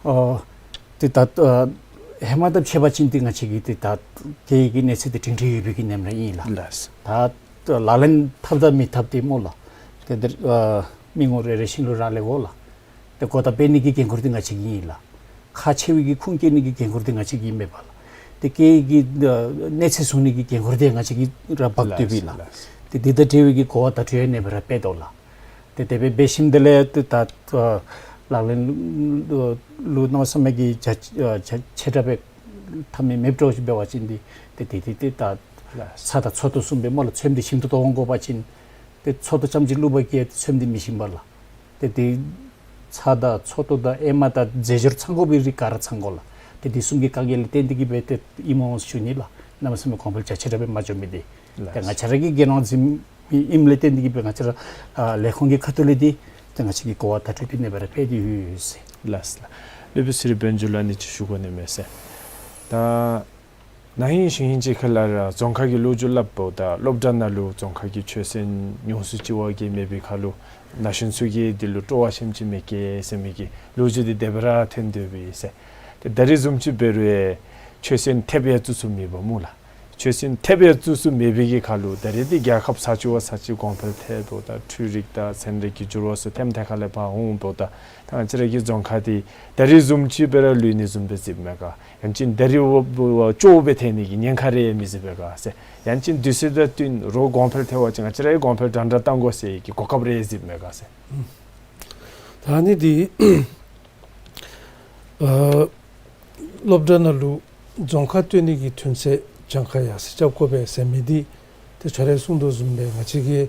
ཨ་ཏེ་ད་ཨ་ཧེ་མ་དང་ཕྱད་པ་ཅིན་ཏེ་ང་བཅས་ཀྱི་ཏེ་ད་སྐད་ཡིག་གི་གནས་ཚད་འདི་སྒྲིང་སྒྲི་ཡོད་པའི་གི་ནེམ་ར་ཨིན་ལགས། ལགས། ད་ལག་ལེན་འཐབ་དང་མི་འཐབ་འདི་སྨོ་ལགས། ཏེ་འདི་ཨ་མི་ངོམ་རེ་རེ་བཞིན་ལུ་རག་ལས་དགོ་ལགས། ཏེ་གོ་བརྡ་སྤེལ་ནི་གི་འགན་ཁུར་འདི་ང་བཅས་ཀྱི་ཨིན་ལགས། ཁག་ཆེ་བའི་གི་ཁུངས་སྐྱེལ་ནི་གི་འགན་ཁུར་འདི་ང་བཅས་ཀྱི་ཨིན་མས་པ་ལགས། ཏེ་སྐད་ཡིག་གི་ཨ་གནས་ཚད་བཟུང་ནི་གི་འགན་ཁུར་འདི་ང་བཅས་ཀྱིས་ར་འབག་སྡོདཔ་ཨིན་ལགས། ལགས། ཏེ་འདི་དང་འབྲེལ་བའི་གི་གོ་བ་བརྡ་སྤྲོད་ཡང་གནས་པ་ར་སྤེལ་དོ་ལགས། ཏེ་དེ་སྦེ་འབད་ཞིནམ་དེ་ལས་ཏེ་ད་ཨ་ལག་ལེན་ལུ་གནམ་མེད་ས་མེད་ཀྱི་རྒྱ་ཨ་རྒྱ་ཆེ་དྲགས་སྦེ་འཐབ་མི་མེདཔ་འདྲཝ་ཅིག་འབད་བ་ཅིན་འདི་ཏེ་དེ་དེ་ཏེ་ད་ལགས། ཚྭ་དང་ཚོད་བསྲེ་བཟུམ་སྦེ་སྨོ་ལགས། ཚོདམ་འདི་ཞིམ་ཏོང་ཏོ་འོང་དགོ་པ་ཅིན་ཏེ་ཚོད་བསྲེ་ཙམ་ཅིག་བླུགས་པ་གིས་ཡང་ཚོདམ་འདི་མི་ཞིམ་པས་ལགས། ཏེ་དེ་ཚྭ་དང་ཚོད་བསྲེ་དང་ཨེ་མ་དང་རྫས་སྦྱོར་ཚང་དགོ་པའི་རིགས་ག་ར་ཚང་དགོ་ལགས། ཏེ་དེ་བཟུམ་གྱི་དཀའ་ངལ་ལས་བརྟེན་ཏེ་གིས་སྦེ་ཏེ་ཨིནམ་འོང་ཞུ་ནི་ལགས། གནམ་མེད་ས་མེད་གོང་འཕེལ་རྒྱ་ཆེ་དྲགས་སྦེ་མ་འགྱོ་མི་འདི། ལགས། ཏེ་ང་བཅས་ར་གིས་གྱེར་ནོར་འཛིན་མི་ཨིནམ་ལས་བརྟེན་ཏེ་གིས་སྦེ་ང་བཅས་ར་ཨ་ལས་ཁུངས་ཀྱི་ཁ་ཐུག་ལས་འདི་ཏེ་ང་བཅས་ཀྱིས་གོ་བ་བརྡ་སྤྲོད་འདི་གནས་པ་ར་སྤེལ་ཏེ་ཡོད་ཟེར། ལགས་ལགས། སློབ་དཔོན་ཚེ་རིང་དཔལ་འབྱོར་ལགས་ནི་ཅིག་ཞུ་དགོ་ནི་མས་ཟེར། ད་ན་ཧིང་གཞེས་ཧིང་ཅིག་ཁ་ལས་ར་རྫོང་ཁ་གི་ལོ་རྒྱུས་སླབ་འབདཝ་ད་སློབ་གྲྭ་ནང་ལུ་རྫོང་ཁ་གི་ཆོས་ཚན་ཉུང་སུ་ཅིག་བ་གིས་མེད་པའི་ཁར་ལུ་ན་གཞོན་ཚུ་གིས་འདི་ལུ་སྤྲོ་བ་ཞེམ་ཅིག་མེད་གེ་ཟེར་མི་གི་ལོ་རྒྱུས་འདི་དེ་སྦེ་ར་ཐོན་དོ་བས་ཟེར། ཏེ་ད་རེས་བཟུམ་ཅིག་འབད་རུང་ཡང་ཆོས་ཚན་ཐེབས་ཡང་བཙུགས་ཚུགས་མེད་པ་སྨོ་ལགས། ཆོས་སྲིད་ཐེབས་སྦེ་བཙུགས་ས་མེད་པའི་གི་ཁར་ལུ་ད་རེས་འདི་རྒྱལ་ཁབ་ས་ཆ་བ་ས་ཆ་གོང་འཕེལ་ཐལ་འབདཝ་ད་འཕྲུལ་རིག་དང་ཚན་རིག་གི་འགྱུར་བ་ཚུ་ཐེམ་ཐེ་ཁ་ལས་ཕར་འོང་འབདཝ་ད་ད་ང་བཅས་ར་གི་རྫོང་ཁ་འདི་ད་རེས་བཟུམ་ཅིག་སྦེ་ར་ལུས་ནི་བཟུམ་སྦེ་གཟིགསཝ་མས་ག། ཡང་ཅིན་ད་རེས་བ་བ་བ་ཅོག་འཐདཔ་འཐད་ནི་གི་ཉེན་ཁ་རེ་མི་གཟིགས་པས་ག་ཟེར། ཡང་ཅིན་དུས་ཚོད་དང་བསྟུན་རོགས་གོང་འཕེལ་ཐལ་བ་ཅིན་ང་བཅས་ར་ཡང་གོང་འཕེལ་འདྲན་འདྲ་གཏང་དགོ་ཟེར་གྱི་གོ་སྐབས་རེ་གཟིགསཝ་མས་ག་ཟེར། ད་ནི་འདི་ཨ་སློབ་གྲྭ་ནང་ལུ་རྫོང་ཁ་བཏོན་ནི་གི་ཐོན་ཚད་གྱངས་ཁ་ཡར་སེང་རྐྱབ་དགོ་པས་ཟེར་མི་འདི་ཏེ་ཁྱོད་ར་གིས་གསུང་དོ་བཟུམ་སྦེ་ང་བཅས་ཀྱིས་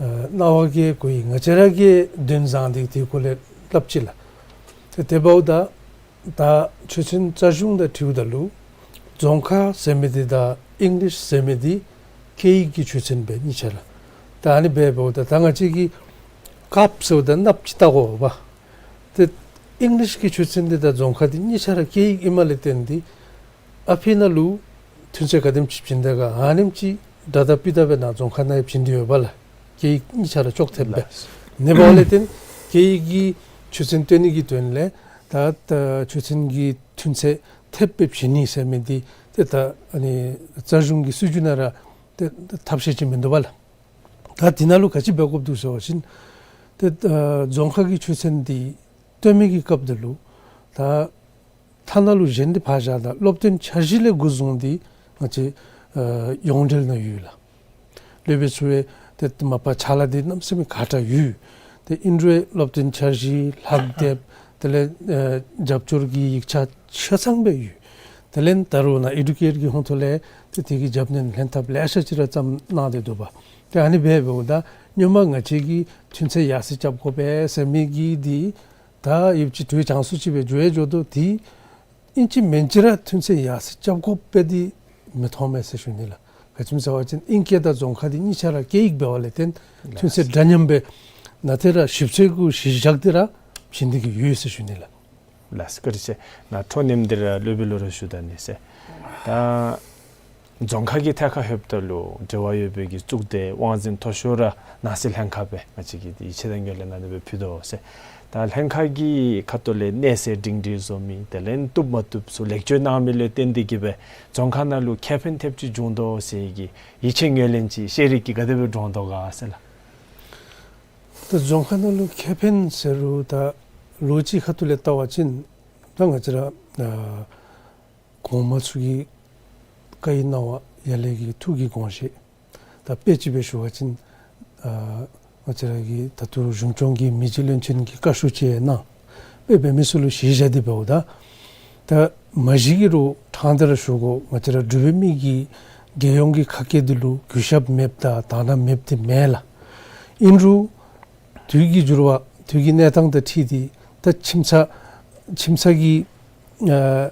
ཨ་རྣ་བ་གིས་གོ་ཡི། ང་བཅས་ར་གིས་དོན་བཟང་འདི་དེ་གུ་ལས་སླབ་ཅི་ལགས། ཏེ་དེ་འབདཝ་ད་ད་ཆོས་ཚན་རྩ་གཞུང་དང་འཁྲིལཝ་ད་ལུ་རྫོང་ཁ་ཟེར་མི་འདི་དང་ཨིང་ལིཤ་ཟེར་མི་འདི་སྐད་ཡིག་གི་ཆོས་ཚན་སྦེ་གཉིས་ཆ་ར། ད་ཨ་ནི་སྦེ་འབདཝ་ད་ད་ང་བཅས་ཀྱིས་ཀཔ་ཟེརཝ་ད་གནགཔོ་ཅིག་བལྟ་དགོ་པས། ཏེ་ཨིང་ལིཤ་གི་ཆོས་ཚན་འདི་དང་རྫོང་ཁ་འདི་གཉིས་ཆ་ར་སྐད་ཡིག་ཨིནམ་ལས་བརྟེན་ཏེ་ཨ་ཕི་ནང་ལུ་ཐོན་ཚད་ག་དེམ་ཅིག་བྱིན་དེས་ག་ཨ་ནེམ་ཅིག་འདྲ་ད་ཕི་ད་སྦེ་ནཱ་རྫོང་ཁ་ནང་ཡང་བྱིན་ཏེ་ཡོད་པས་ལགས། སྐད་ཡིག་གཉིས་ཆ་ར་ཅོག་འཐདཔ་སྦེ། ལགས། ཨ་ནི་འབདཝ་ལས་བརྟེན་སྐད་ཡིག་གི་ཆོས་ཚན་བཏོན་ནི་གི་དོན་ལས་ད་ད་ཆོས་ཚན་གྱི་ཐོན་ཚད་ཐེབས་སྦེ་བྱིན་ནི་ཟེར་མི་འདི་ཏེ་ད་ཨ་ནི་རྩ་གཞུང་གི་སྲིད་བྱུས་ནང་ར་ཏེ་ཐབས་ཤེས་ཅིག་མིན་འདུག་པས་ལགས། ད་འདི་ནང་ལུ་ག་ཅི་འབད་དགོཔ་འདུག་ཟེར་བ་ཅིན་ཏེ་ད་རྫོང་ཁ་གི་ཆོས་ཚན་འདི་བཏོན་མི་གི་སྐབས་འདི་ལུ་ད་ཐ་ན་ལུ་གཞན་འདི་ཕར་བཞག་ད་སློབ་སྟོན་འཆར་གཞི་ལས་འགོ་བཟུང་སྟེ་ང་བཅས་ཨ་ཡོངས་འབྲེལ་ནང་ཡོད་ལགས། སློབ་དཔོན་ཚུ་ཡང་ཏེ་མ་པ་ཕྱག་ལཱ་འདི་གནམ་མེད་ས་མེད་ག་དྲག་ཡོད། ཏེ་ཨིན་རུང་སློབ་སྟོན་འཆར་གཞི་ལྷག་དེབ་དེ་ལས་ཨ་རྒྱབ་སྐྱོར་གྱི་ཡིག་ཆ་ཆ་ཚང་སྦེ་ཡོད། དེ་ལས་ད་རུང་ནཱ་ཨེ་ཌུ་ཀེཊ་གི་ཧོང་ཐོག་ལས་ཏེ་དེ་གི་རྒྱབ་སྣོན་ལྷན་ཐབས་ལེ་ཤ་ཅིག་ར་བརྩམས་གནང་སྟེ་འདུག་པས། ཏེ་ཨ་ནི་སྦེ་འབདཝ་ད་སྔོན་མ་ང་བཅས་ཀྱིས་ཐོན་ཚད་ཡར་སེང་རྐྱབ་དགོ་པས་ཟེར་མི་གི་འདི་ད་ཡུདཔ་ཅིག་དུས་ཅང་སུ་ཅིག་སྦེ་འགྱོ་ཡང་འགྱོ་དོ། ཏེ་ཨིན་ཅི་མིན་ཅི་ར་ཐོན་ཚད་ཡར་སེང་རྐྱབ་དགོ་པས་འདི་མི་མཐོང་མས་ཟེར་ཞུ་ནི་ལགས། ག་ཅི་སྨོ་ཟེར་བ་ཅིན་ཨིང་སྐད་དང་རྫོང་ཁ་འདི་གཉིས་ཆ་ར་སྐད་ཡིག་འབད་བ་ལས་བརྟེན་ཐོན་ཚད་འདྲ་མཉམ་སྦེ་ནཱ་ཏེ་ར་ཞིབ་འཚོལ་གུ་གཞི་བཞག་སྟེ་ར་བྱིན་ནི་གི་ཡོད་ཟེར་ཞུ་ནི་ལགས། ལགས་སོ། བཀའ་དྲིན་ཆེ། ནཱ་འཕྲོ་མཉམ་འདི་ར་སློབ་དཔོན་ལུ་ར་ཞུ་ད་ནི་ཟེར། ད་རྫོང་ཁ་གི་ཐད་ཁར་ལྷོདཔ་ད་ལུ་འབྲེལ་བ་ཡོད་པའི་གི་གཙུག་སྡེ་དབང་འཛིན་མཐོ་ཤོས་ར་ནང་སྲིད་ལྷན་ཁག་སྦེ་ང་བཅས་ཀྱིས་ཡིད་ཆེས་དང་ངོས་ལེན་ཨ་ནི་སྦེ་ཕུལ་དོ་ཟེར། ད་ལྷན་ཁག་གི་ཁ་ཐུག་ལས་གནས་ཚད་སྒྲིང་སྒྲིང་བཟོ་མི་དེ་ལས་བཏུབ་མ་བཏུབ་ཚུ་ལེགས་བཅོས་གནང་མི་ལུ་བརྟེན་ཏེ་གིས་སྦེ་རྫོང་ཁ་ནང་ལུ་ཁེ་ཕན་ཐེབས་ཅིག་བྱུང་དོ་ཟེར་གྱི་ཡིད་ཆེས་ངོས་ལེན་ཅིག་ཤེས་རིག་གིས་ག་དེ་སྦེ་འདྲོངས་དོ་ག་ཟེར་ལགས། ད་རྫོང་ཁ་ནང་ལུ་ཁེ་ཕན་ཟེར་རུང་ད་ལོ་གཅིག་ཁ་ཐུག་ལས་བལྟ་བ་ཅིན་ད་ང་བཅས་ར་ཨ་གོངམ་ཚུ་གིས་བཀའ་ཡི་གནང་བ་ཡར་ལས་ཀྱི་ཐུགས་ཀྱི་དགོངས་བཞེད། ད་དཔེ་ཅིག་སྦེ་ཞུ་བ་ཅིན་ཨ་ང་བཅས་ར་གི་ད་ལྟོ་གཞུང་སྐྱོང་གི་མི་རྗེ་བློན་ཆེན་གྱིས་བཀའ་ཤོག་ཅིག་གནང་། དཔེ་འབད་མི་ཚུ་ལུ་གཞི་བཞག་སྟེ་འབདཝ་ད་ད་མ་གཞི་གི་རུང་ཕྲང་སྟེ་ར་ཞུ་དགོ། ང་བཅས་ར་འབྲུག་པའི་མི་གིས་རྒྱལ་ཡོངས་ཀྱི་ཁ་སྐད་འདི་ལུ་གུས་ཞབས་མེདཔ་དང་དག་སྣང་མེདཔ་འདི་མེན་ལགས། ཨིན་རུང་དུས་ཀྱི་འགྱུར་བ་དུས་ཀྱི་གནས་སྟངས་དང་འཁྲིལ་ཏེ་ད་ཁྱིམ་ཚང་ཁྱིམ་ཚང་གི་ཨ་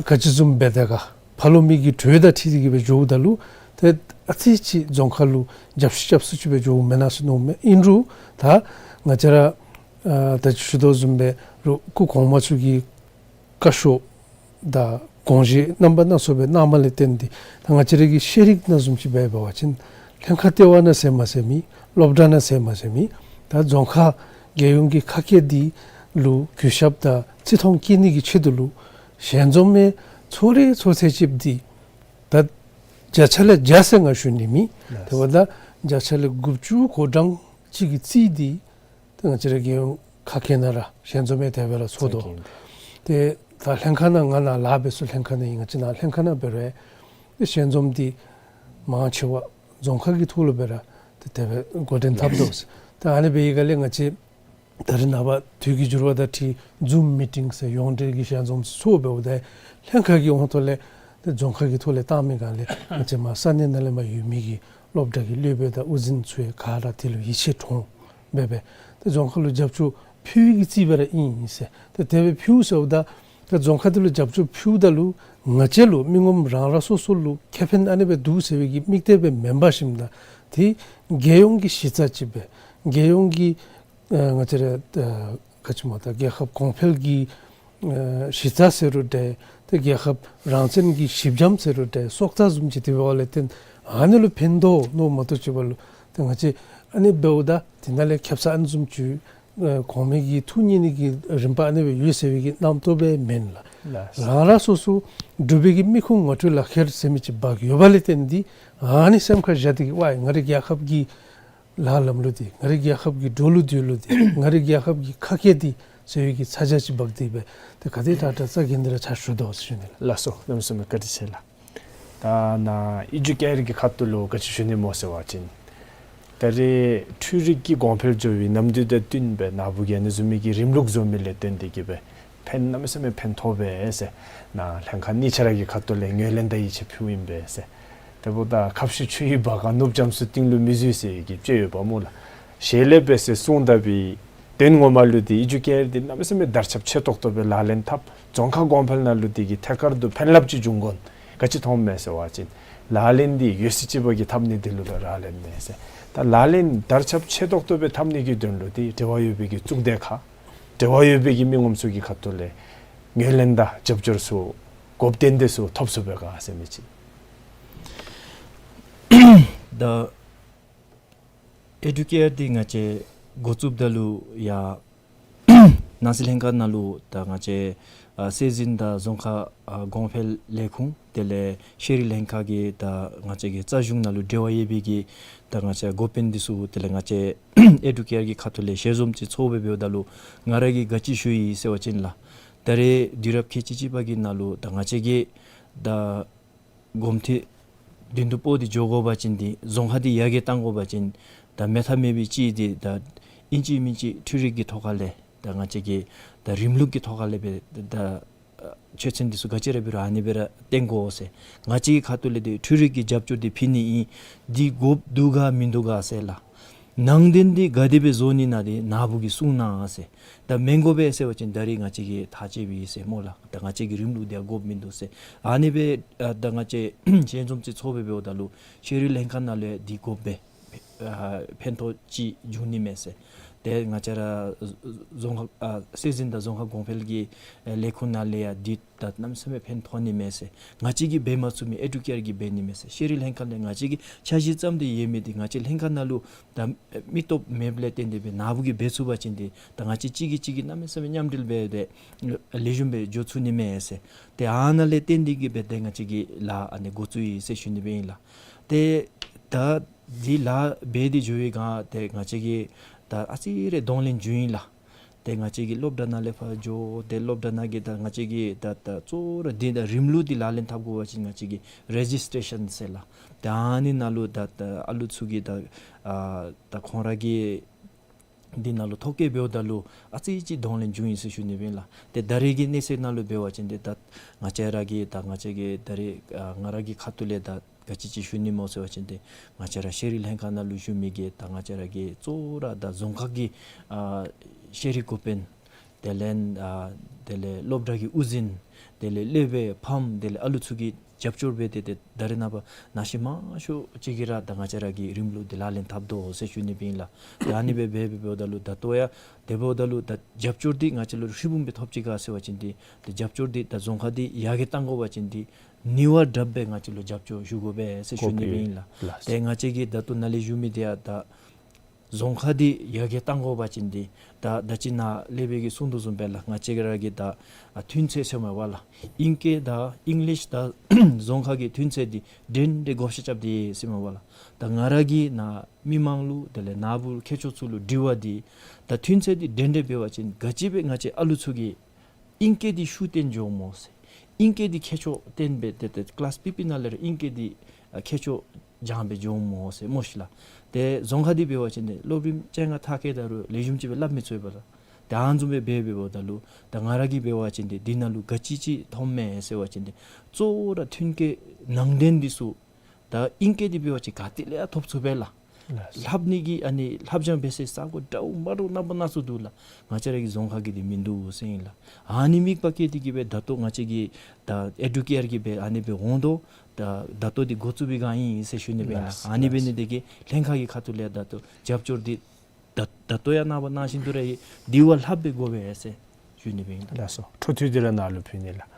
ག་ཅི་བཟུམ་སྦེ་དེ་ག་ཕ་ལོ་མི་གི་གྲོས་དང་འཁྲིལ་ཏེ་གིས་སྦེ་འགྱོཝ་ད་ལུ་ཏེ་ཨ་ཙི་ཅིག་རྫོང་ཁ་ལུ་རྒྱབ་ཤུགས་རྐྱབ་ས་ཅིག་སྦེ་འགྱོཝ་མེན་ན་ཟེར་མནོཝ་མས། ཨིན་རུང་ད་ང་བཅས་ར་ཨ་ད་ཅི་ཞུ་དོ་བཟུམ་སྦེ་རུང་སྐུ་གོངམ་ཚུ་གིས་བཀའ་ཤོག་དང་དགོངས་བཞེད་རྣམ་པ་སྣ་ཚོགས་སྦེ་གནངམ་ལས་བརྟེན་ཏེ་ད་ང་བཅས་ར་གི་ཤེས་རིག་ནང་བཟུམ་ཅིག་སྦེ་འབད་བ་ཅིན་ལྷན་ཁག་ལྟེ་བ་ནང་ཟེར་མ་ཟེར་མི་སློབ་གྲྭ་ནང་ཟེར་མ་ཟེར་མི་ད་རྫོང་ཁ་རྒྱལ་ཡོངས་ཀྱི་ཁ་སྐད་འདི་ལུ་གུས་ཞབས་དང་བརྩི་མཐོང་བསྐྱེད་ནི་གི་ཆེད་དུ་ལུ་ཞལ་འཛོམས་མི་ཚོགས་རེ་ཚོགས་ཚད་ཅིག་འདི་ད་བརྒྱ་ཆ་ལས་བརྒྱ་ཟེར་ང་ཞུ་ནི་མེན། དེ་འབདཝ་ད་བརྒྱ་ཆ་ལས་དགུ་བཅུ་གོ་གྲངས་ཅིག་གི་རྩིས་འདི་ཏེ་ང་བཅས་ར་རྒྱལ་ཡོངས་ཁ་སྐད་ནང་ར་ཞལ་འཛོམས་མི་དེ་སྦེ་ར་ཚོགས་དོ། ཏེ་ད་ལྷན་ཁག་ནང་ང་ནཱ་ལཱ་འབད་ས་ལྷན་ཁག་ནང་ཨིན། ང་བཅས་ནཱ་ལྷན་ཁག་ནང་འབད་རུང་ཏེ་ཞལ་འཛོམས་འདི་མང་ཆེ་བ་རྫོང་ཁ་གི་ཐོག་ལུ་སྦེ་ར་ཏེ་དེ་སྦེ་འགོ་འདྲེན་འཐབ་དོ། ད་ཨ་ནི་འབད་བའི་སྒང་ལས་ང་བཅས་ད་རེས་ནངས་པ་དུས་ཀྱི་འགྱུར་བ་དང་འཁྲིལ་ཛུམ་མི་ཊིང་ཟེར་ཡོངས་འབྲེལ་གྱི་ཞལ་འཛོམས་ཚོགས་འབདཝ་ད་ལྷན་ཁག་གི་ཧོང་ཐོག་ལས་ཏེ་རྫོང་ཁ་གི་ཐོག་ལས་བཏང་མི་སྒང་ལས་ང་བཅས་མར་ས་གནས་ནང་ལས་མར་ཡོད་མི་གི་སློབ་གྲྭ་གི་སློབ་དཔོན་དང་དབུ་འཛིན་ཚུ་ཡང་ག་ར་དེ་ལུ་ཡིད་ཆེས་འདྲོངས་སྦེ་སྦེ་ཏེ་རྫོང་ཁ་ལུ་རྒྱབ་སྐྱོར་ཕུལ་བའི་གི་རྩིས་སྦེ་ར་ཨིན་ཟེར། ཏེ་དེ་སྦེ་ཕུལ་ཟེརཝ་ད་ཏེ་རྫོང་ཁ་དེ་ལུ་རྒྱབ་སྐྱོར་ཕུལཝ་ད་ལུ་ང་བཅས་ལུ་མི་ངོམ་རང་རང་སོ་སོ་ལུ་ཁེ་ཕན་ཨ་ནི་སྦེ་འདུག་ཟེར་བའི་གི་དམིགས་གཏད་སྦེ་མེན་པར་ཞིནམ་ད་ཏེ་རྒྱལ་ཡོངས་ཀྱི་གཞི་རྩ་ཅིག་སྦེ་རྒྱལ་ཡོངས་ཀྱི་ཨ་ང་བཅས་ར་ཨ་ག་ཅི་སྨོ་ད་རྒྱལ་ཁབ་གོང་འཕེལ་གྱི་ཨ་གཞི་རྩ་ཟེར་རུང་འདྲ་ཏེ་རྒྱལ་ཁབ་རང་བཙན་གྱི་གཞི་འགྱམ་ཟེར་རུང་འདྲ་སྲོག་རྩ་བཟུམ་ཅིག་དེ་འབདཝ་ལས་བརྟེན་ཨ་ནི་ལུ་ཕན་ཐོགས་མནོ་མ་གཏོགས་ཅིག་འབདཝ་ལུ་ཏེ་ང་བཅས་ཨ་ནི་འབདཝ་ད་དེ་ནང་ལས་ཁེབ་ས་ཨ་ནི་བཟུམ་ཅིག་ཨ་གོང་མའི་གི་ཐུགས་མཉེས་ནི་གི་རིམ་པ་ཨ་ནི་སྦེ་ཡོད་ཟེར་བའི་གི་རྣམ་རྟོག་སྦེ་མེན་ལགས། ལགས། རང་རང་སོ་སོ་འབྲུག་པའི་གི་མི་ཁུངས་ངོ་སྤྲོད་ལག་ཁྱེར་ཟེར་མི་ཅིག་འབག་ཡོད་པ་ལས་བརྟེན་ཏེ་ཨ་ནི་སེམས་ཁར་བཞག་སྟེ་གི་ཝའི་ང་རའི་རྒྱལ་ཁབ་ཀྱི་ལཱ་ལམ་ལུགས་འདི་ང་རའི་རྒྱལ་ཁབ་ཀྱི་འགྲོ་ལུགས་སྡོད་ལུགས་འདི་ང་རའི་རྒྱལ་ཁབ་ཀྱི་ཁ་སྐད་འདི་ཟེར་བའི་གི་ཚ་གྱང་ཅིག་འབག་སྟེ་སྦེ་ཏེ་ག་དེ་དྲག་དྲག་རྩ་འགེངས་ཏེ་ར་ཕྱག་ཞུ་དོ་ཟེར་ཞུ་ནི་ལགས། ལགས་སོ། གནམ་མེད་ས་མེད་བཀའ་དྲིན་ཆེ་ལགས། ད་ནཱ་ཨེ་ཇུ་ཀེར་གྱི་ཁ་ཐུག་ལུ་ག་ཅི་ཞུ་ནི་སྨོ་ཟེར་བ་ཅིན་ད་རེས་འཕྲུལ་རིག་གི་གོང་འཕེལ་འགྱོ་བའི་ནམ་དུས་དང་བསྟུན་སྦེ་ནཱ་བུ་གིས་ཨ་ནི་བཟུམ་མའི་གི་རིམ་ལུགས་བཟོ་མི་ལས་བརྟེན་ཏེ་གི་སྦེ་ཕན་གནམ་མེད་ས་མེད་ཕན་ཐོགས་པས་ཟེར། ནཱ་ལྷན་ཁག་གཉིས་ཆ་ར་གི་ཁ་ཐུག་ལས་ངོས་ལེན་དང་ཡིད་ཆེས་ཕུལཝ་ཨིན་པས་ཟེར། དེ་འབདཝ་ད་ཁ་བཤུད་ཆུ་ཡི་བ་ག་ནུབ་རྒྱམ་སུ་གཏིང་ལུ་མི་འཛུལ་ཟེར་གྱི་དཔྱེ་ཡོདཔ་སྨོ་ལགས། ཞལ་ལས་འབད་ཟེར་གསུངས་ད་བའི་དོན་ངོ་མ་ལུ་འདི་ཨེ་ཇུ་ཀེར་འདི་གནམ་མེད་ས་མེད་དར་ཁྱབ་ཆེ་ཏོག་ཏོ་སྦེ་ལག་ལེན་འཐབ། རྫོང་ཁག་གོང་འཕེལ་ནང་ལུ་འདི་གིས་ཐད་ཀར་དུ་ཕན་རླབས་ཅིག་འབྱུང་དགོ་ན་ག་ཅི་མཐོངམ་མས་ཟེར་བ་ཅིན་ལག་ལེན་འདི་ཡོད་ཚད་ཅིག་པོ་གིས་འཐབ་ནི་འདི་ལུ་ལག་ལེན་མས་ཟེར། ད་ལག་ལེན་དར་ཁྱབ་ཆེ་ཏོག་ཏོ་སྦེ་འཐབ་ནི་གི་དོན་ལུ་འདི་འབྲེལ་བ་ཡོད་པའི་གི་གཙུག་སྡེ་ཁག་འབྲེལ་བ་ཡོད་པའི་གི་མི་ངོམ་ཚུ་གི་ཁ་ཐུག་ལས་ངོས་ལེན་དང་རྒྱབ་སྐྱོར་ཚུ་གོ་བདེ་འདི་ཚུ་ཐོབ་ཚུགས་པས་ག་ཟེར་མི་ཅིག། ད་ཨེ་ཌུ་ཀེར་འདི་ང་བཅས་འགོ་བཙུགསཔ་ད་ལུ་ཡང་ནང་སྲིད་ལྷན་ཁག་ནང་ལུ་ད་ང་བཅས་ཨ་སྲོལ་འཛིན་དང་རྫོང་ཁ་ཨ་གོང་འཕེལ་ལས་ཁུངས་དེ་ལས་ཤེས་རིག་ལྷན་ཁག་གི་ད་ང་བཅས་ཀྱི་རྩ་གཞུང་ནང་ལུ་འབྲེལ་བ་ཡོད་པའི་གི་ད་ང་བཅས་འགོ་དཔོན་འདི་ཚུ་དེ་ལས་ང་བཅས་ཨེ་ཌུ་ཀེར་གྱི་ཁ་ཐུག་ལས་ཞལ་འཛོམས་ཅིག་ཚོགས་སྦེ་འབདཝ་ད་ལུ་ང་ར་གིས་ག་ཅི་ཞུ་ཡི་ཟེར་བ་ཅིན་ལགས། ད་རེས་དུས་རབས་ཁལ་གཅིག་གཅིག་པ་གི་ནང་ལུ་ད་ང་བཅས་ཀྱིས་ད་གོམ་འདི་མདུན་དུ་སྤོ་སྟེ་འགྱོ་དགོ་པ་ཅིན་འདི་རྫོང་ཁ་འདི་ཡར་རྒྱས་གཏང་དགོ་པ་ཅིན་ད་མེད་ཐབས་མེད་པའི་ཅིག་འདི་ད་ཨིན་ཅི་མིན་ཅི་འཕྲུལ་རིག་གི་ཐོག་ཁ་ལས་ད་ང་བཅས་ཀྱིས་ད་རིམ་ལུགས་ཀྱི་ཐོག་ཁ་ལས་སྦེ་ད་ཆོས་ཚན་འདི་ཚུ་ག་ཅི་ར་འབད་རུང་ཨ་ནི་སྦེ་ར་བཏོན་དགོ་ཟེར། ང་བཅས་ཀྱི་ཁ་ཐུག་ལས་འདི་འཕྲུལ་རིག་གི་རྒྱབ་སྐྱོར་འདི་ཕུལ་ནི་ཨིན། འདི་དགོཔ་འདུག་ག་མིན་འདུག་ག་ཟེར་ལགས། ནང་དོན་འདི་ག་དེ་སྦེ་བཟོ་ནི་ན་འདི་ནཱ་བུ་གིས་གསུང་གནང་ཟེར། ད་མི་དགོ་པས་ཟེར་བ་ཅིན་ད་རེས་ང་བཅས་ཀྱིས་ཐག་བཅད་པས་ཟེར་སྨོ་ལགས། ད་ང་བཅས་ཀྱི་རིམ་ལུགས་འདི་ཡང་དགོཔ་མིན་འདུག་ཟེར། ཨ་ནི་སྦེ་ཨ་ད་ང་བཅས་ཞལ་འཛོམས་ཅིག་ཚོགས་སྦེ་འབདཝ་ད་ལུ་ཤེས་རིག་ལྷན་ཁག་ནང་ལས་འདི་དགོཔ་སྦེ་ཨ་ཕན་ཐོགས་ཅིག་འབྱུང་ནི་མས་ཟེར། ཏེ་ང་བཅས་ར་རྫོང་ཁ་ཨ་སྲོལ་འཛིན་དང་རྫོང་ཁ་གོང་འཕེལ་གྱི་ཨ་ལས་ཁུངས་ནང་ལས་ཡང་འདི་ད་གནམ་མེད་ས་མེད་ཕན་ཐོགས་ནི་མས་ཟེར། ང་བཅས་ཀྱིས་འབད་མ་ཚུགས་མི་ཨེ་ཌུ་ཀེར་གྱིས་འབད་ནི་མས་ཟེར། ཤེས་རིག་ལྷན་ཁག་ལས་ང་བཅས་ཀྱིས་འཆར་གཞི་བརྩམས་ཏེ་ཡོད་མི་འདི་ང་བཅས་ལྷན་ཁག་ནང་ལུ་ད་མི་སྟོབས་མེདཔ་ལས་བརྟེན་ཏེ་སྦེ་ནཱ་བུ་གིས་འབད་ཚུགས་པ་ཅིན་འདི་ད་ང་བཅས་གཅིག་གིས་གཅིག་གིས་གནམ་མེད་ས་མེད་མཉམ་འབྲེལ་འབད་དེ་ལེགས་ཤོམ་སྦེ་འགྱོ་ཚུགས་ནི་མས་ཟེར། ཏེ་ཨ་ནཱ་ལས་བརྟེན་ཏེ་གི་སྦེ་ཏེ་ང་བཅས་ཀྱིས་ལཱ་ཨ་ནི་འགོ་བཙུགས་ཡི་ཟེར་ཞུ་ནི་སྦེ་ཨིན་ལགས། ཏེ་ད་འདི་ལཱ་འབད་དེ་འགྱོ་བའི་སྒང་ཏེ་ང་བཅས་ཀྱིས་ད་ཨ་ཙི་རེ་གདོང་ལེན་འབྱུང་ཡི་ལགས། ཏེ་ང་བཅས་ཀྱིས་སློབ་གྲྭ་ནང་ལས་ཕར་འགྱོ། ཏེ་སློབ་གྲྭ་ནང་གི་ད་ང་བཅས་ཀྱིས་ད་ད་གཙོ་བོ་ར་འདི་ད་རིམ་ལུགས་འདི་ལག་ལེན་འཐབ་དགོ་པ་ཅིན་ང་བཅས་ཀྱིས་རེ་ཇིས་ཊེ་ཤཱན་ཟེར་ལགས། ད་ཨ་ནི་ནང་ལུ་ད་ད་ཨ་ལུ་ཚུ་གིས་ད་ཨ་ད་ཁོང་ར་གི་འདི་ནང་ལུ་ཐོ་བཀོད་འབདཝ་ད་ལུ་ཨ་ཙི་ཅིག་གདོང་ལེན་འབྱུང་ཡི་ཟེར་ཞུ་ནི་སྦེ་ཨིན་ལགས། ཏེ་ད་རེས་ཀྱི་གནས་ཚད་ནང་ལུ་འབད་བ་ཅིན་འདི་ད་ང་བཅས་ར་གི་ད་ང་བཅས་ཀྱི་ད་རེས་ཨ་ང་ར་གི་ཁ་ཐུག་ལས་ད་ག་ཅི་ཅིག་ཞུ་ནི་སྨོ་ཟེར་བ་ཅིན་ཏེ་ང་བཅས་ར་ཤེས་རིག་ལྷན་ཁག་ནང་ལུ་བཞུགས་མི་གི་ད་ང་བཅས་ར་གི་གཙོ་བོ་ར་ད་རྫོང་ཁག་གི་ཨ་ཤེས་རིག་འགོ་དཔོན་དེ་ལས་ཨ་དེ་ལས་སློབ་གྲྭ་གི་དབུ་འཛིན་དེ་ལས་སློབ་དཔོན་ཕམ་དེ་ལས་ཨ་ལུ་ཚུ་གིས་རྒྱབ་སྐྱོར་འབད་དེ་ཏེ་ད་རེས་ནངས་པ་ནང་ཤེས་མང་ཤོས་ཅིག་གིས་ར་ད་ང་བཅས་ར་གི་རིམ་ལུགས་འདི་ལག་ལེན་འཐབ་དོ་ཟེར་ཞུ་ནི་སྦེ་ཨིན་ལགས། ཏེ་ཨ་ནི་སྦེ་འབད་འབད་འབདཝ་ད་ལུ་ད་ལྟོ་ཡང་དེ་འབདཝ་ད་ལུ་ད་རྒྱབ་སྐྱོར་འདི་ང་བཅས་ལུ་ཧྲིལ་བུམ་སྦེ་ཐོབ་ཅི་ག་ཟེར་བ་ཅིན་འདི་ད་རྒྱབ་སྐྱོར་འདི་ད་རྫོང་ཁག་འདི་ཡར་རྒྱས་གཏང་དགོ་པ་ཅིན་འདི་ནི་བ་དྲགཔ་སྦེ་ང་བཅས་ལུ་རྒྱབ་སྐྱོར་ཞུ་དགོ་པས་ཟེར་ཞུ་ནི་སྦེ་ཨིན་ལགས། ལགས། ཏེ་ང་བཅས་ཀྱིས་ད་ལྟོ་ནཱ་ལས་ཞུ་མི་འདི་ཡང་ད་རྫོང་ཁག་འདི་ཡར་རྒྱས་གཏང་དགོ་པ་ཅིན་འདི་ད་ད་ཅི་ནཱ་ལས་སྦེ་གིས་གསུང་དོ་བཟུམ་སྦེ་ལགས། ང་བཅས་ར་གི་ད་ཨ་མཐུན་རྐྱེན་ཟེར་མས་པ་ལགས། ཨིང་སྐད་དང་ཨིང་ལིཤ་དང་རྫོང་ཁག་གི་མཐུན་རྐྱེན་འདི་འདྲན་འདྲ་བགོ་བཤའ་རྐྱབ་སྟེ་ཟེར་མས་པ་ལགས། ད་ང་ར་གིས་ནཱ་མི་མང་ལུ་དེ་ལས་ནཱ་བུ་མཁས་མཆོག་ཚུ་ལུ་དྲི་བ་འདི་ད་མཐུན་རྐྱེན་འདི་འདྲན་འདྲ་འབད་བ་ཅིན་ག་ཅི་སྦེ་ང་བཅས་ཨ་ལུ་ཚུ་གིས་ཨིང་སྐད་འདི་ཤུགས་བཏོན་འགྱོཝ་སྨོ་ཟེར། ཨིང་སྐད་འདི་མཁས་མཆོག་བཏོན་སྦེ་ཏེ་ཏེ་ཀི་ལཱསི་ཕུད་པའི་ནང་ལས་ར་ཨིང་སྐད་འདི་ཨ་མཁས་མཆོག་སྦྱང་སྦེ་འགྱོཝ་སྨོ་ཟེར་སྨོ་ཤིག་ལགས། ཏེ་རྫོང་ཁག་འདི་འབད་བ་ཅིན་ཏེ་སློབ་རིམ་བཅོ་ལྔ་མཐར་འཁྱོལ་ད་རུང་ལེགས་ཤོམ་ཅིག་སྦེ་སླབ་མི་ཚུགས་པས་ལགས། ཏེ་ཨ་ནི་བཟུམ་སྦེ་འབད་འབདཝ་ད་ལུ་ད་ང་ར་གིས་འབད་བ་ཅིན་ཏེ་འདི་ནང་ལུ་ག་ཅི་ཅིག་མཐོངམ་མས་ཟེར་བ་ཅིན་ཏེ་གཙོ་བོ་ར་མཐུན་རྐྱེན་ནང་དོན་འདི་ཚུ་ད་ཨིང་སྐད་འདི་འབད་བ་ཅིན་ག་ཏེ་ལས་ཡང་ཐོབ་ཚུགས་པས་ལགས། ལགས། ལྷབ་ནི་གི་ཨ་ནི་ལྷབ་སྦྱང་འབད་སའི་ས་གོ་འདྲཝ་མ་འདྲཝ་རྣམ་པ་སྣ་ཚོགས་འདུག་ལགས། ང་བཅས་ར་གི་རྫོང་ཁག་གི་འདི་མིན་འདུག་ཟེར་ཨིན་ལགས། ཨ་ནི་དམིགས་པ་བསྐྱེད་དེ་གི་སྦེ་ད་ལྟོ་ང་བཅས་ཀྱི་ད་ཨེ་ཌུ་ཀེར་གྱིས་སྦེ་ཨ་ནི་སྦེ་འོང་དོ། ད་ད་ལྟོ་འདི་འགོ་བཙུགས་པའི་སྒང་ཨིན་ཟེར་ཞུ་ནི་སྦེ་ཨིན་ལགས། ལགས། ཨ་ནི་འབད་ནི་དེ་གིས་ལྷན་ཁག་གི་ཁ་ཐུག་ལས་ད་ལྟོ་རྒྱབ་སྐྱོར་འདི་ད་ད་ལྟོ་ཡང་ནངས་པ་ནང་བཞིན་དུ་ར་ཡི་འདི་བ་ལྷབ་སྦེ་དགོ་པས་ཟེར་ཞུ་ནི་སྦེ་ཨིན་ལགས། ལགས་སོ། འཕྲོ་མཐུད་དེ་ར་ནཱ་ལུ་ཕུལ་ནི་ལགས།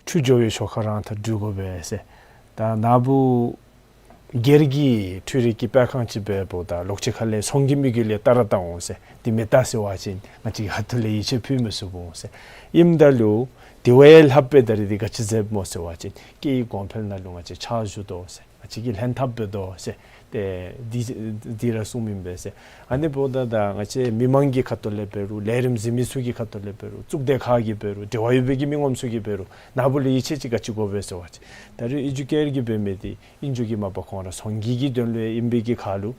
ཆུ་འགྱོ་བའི་ཞོར་ཁར་རང་ཐག་འགྲོ་དགོ་པས་ཟེར། ད་ནཱ་བུ་སྒེར་གྱི་འཕྲུལ་རིག་གི་སྤེལ་ཁང་ཅིག་འབདཝ་ད་ལོག་ཅི་ཁ་ལས་ཚོང་གི་དམིགས་ཡུལ་ལས་བལྟ་ར་བལྟ་འོང་ཟེར། འདི་མི་བལྟ་ཟེར་བ་ཅིན་ང་བཅས་ཀྱི་ཁ་ཐུག་ལས་ཡིད་ཆེས་ཕུལ་མི་ཚུགས་འོང་ཟེར། ཨིནམ་ད་ལུ་ དེ་བ་ཡང་ལྷགཔ་སྦེ་ད་རིས་འདི་ག་ཅི་མཛདཔ་སྨོ་ཟེར་བ་ཅིན་སྐད་ཡིག་གོང་འཕེལ་ནང་ལུ་ང་བཅས་ཕྱག་ཞུ་དོ་ཟེར། ང་བཅས་ཀྱིས་ལྷན་ཐབས་འབད་དོ་ཟེར། ཏེ་འདི་འདི་ར་གསུངམ་ཨིན་པས་ཟེར། ཨ་ནི་འབདཝ་ད་ད་ང་བཅས་མི་མང་གི་ཁ་ཐུག་ལས་འབད་རུང་ལས་རིམ་གཟིགས་མི་ཚུ་གི་ཁ་ཐུག་ལས་འབད་རུང་གཙུག་སྡེ་ཁག་གིས་འབད་རུང་འབྲེལ་བ་ཡོད་པའི་གི་མི་ངོམ་ཚུ་གིས་འབད་རུང་ནཱ་བུ་ལུ་ཡིད་ཆེས་ཅིག་ག་ཅི་དགོ་པས་ཟེར་བ་ཅིན་ད་རིས་ཨེ་ཇུ་ཀེར་གྱིས་འབད་མི་འདི་ཨིན་ཅི་གི་མ་པ་ཁོང་ར་ཚོང་གི་གི་དོན་ལུ་ཨིན་པའི་གི་ཁར་ལུ་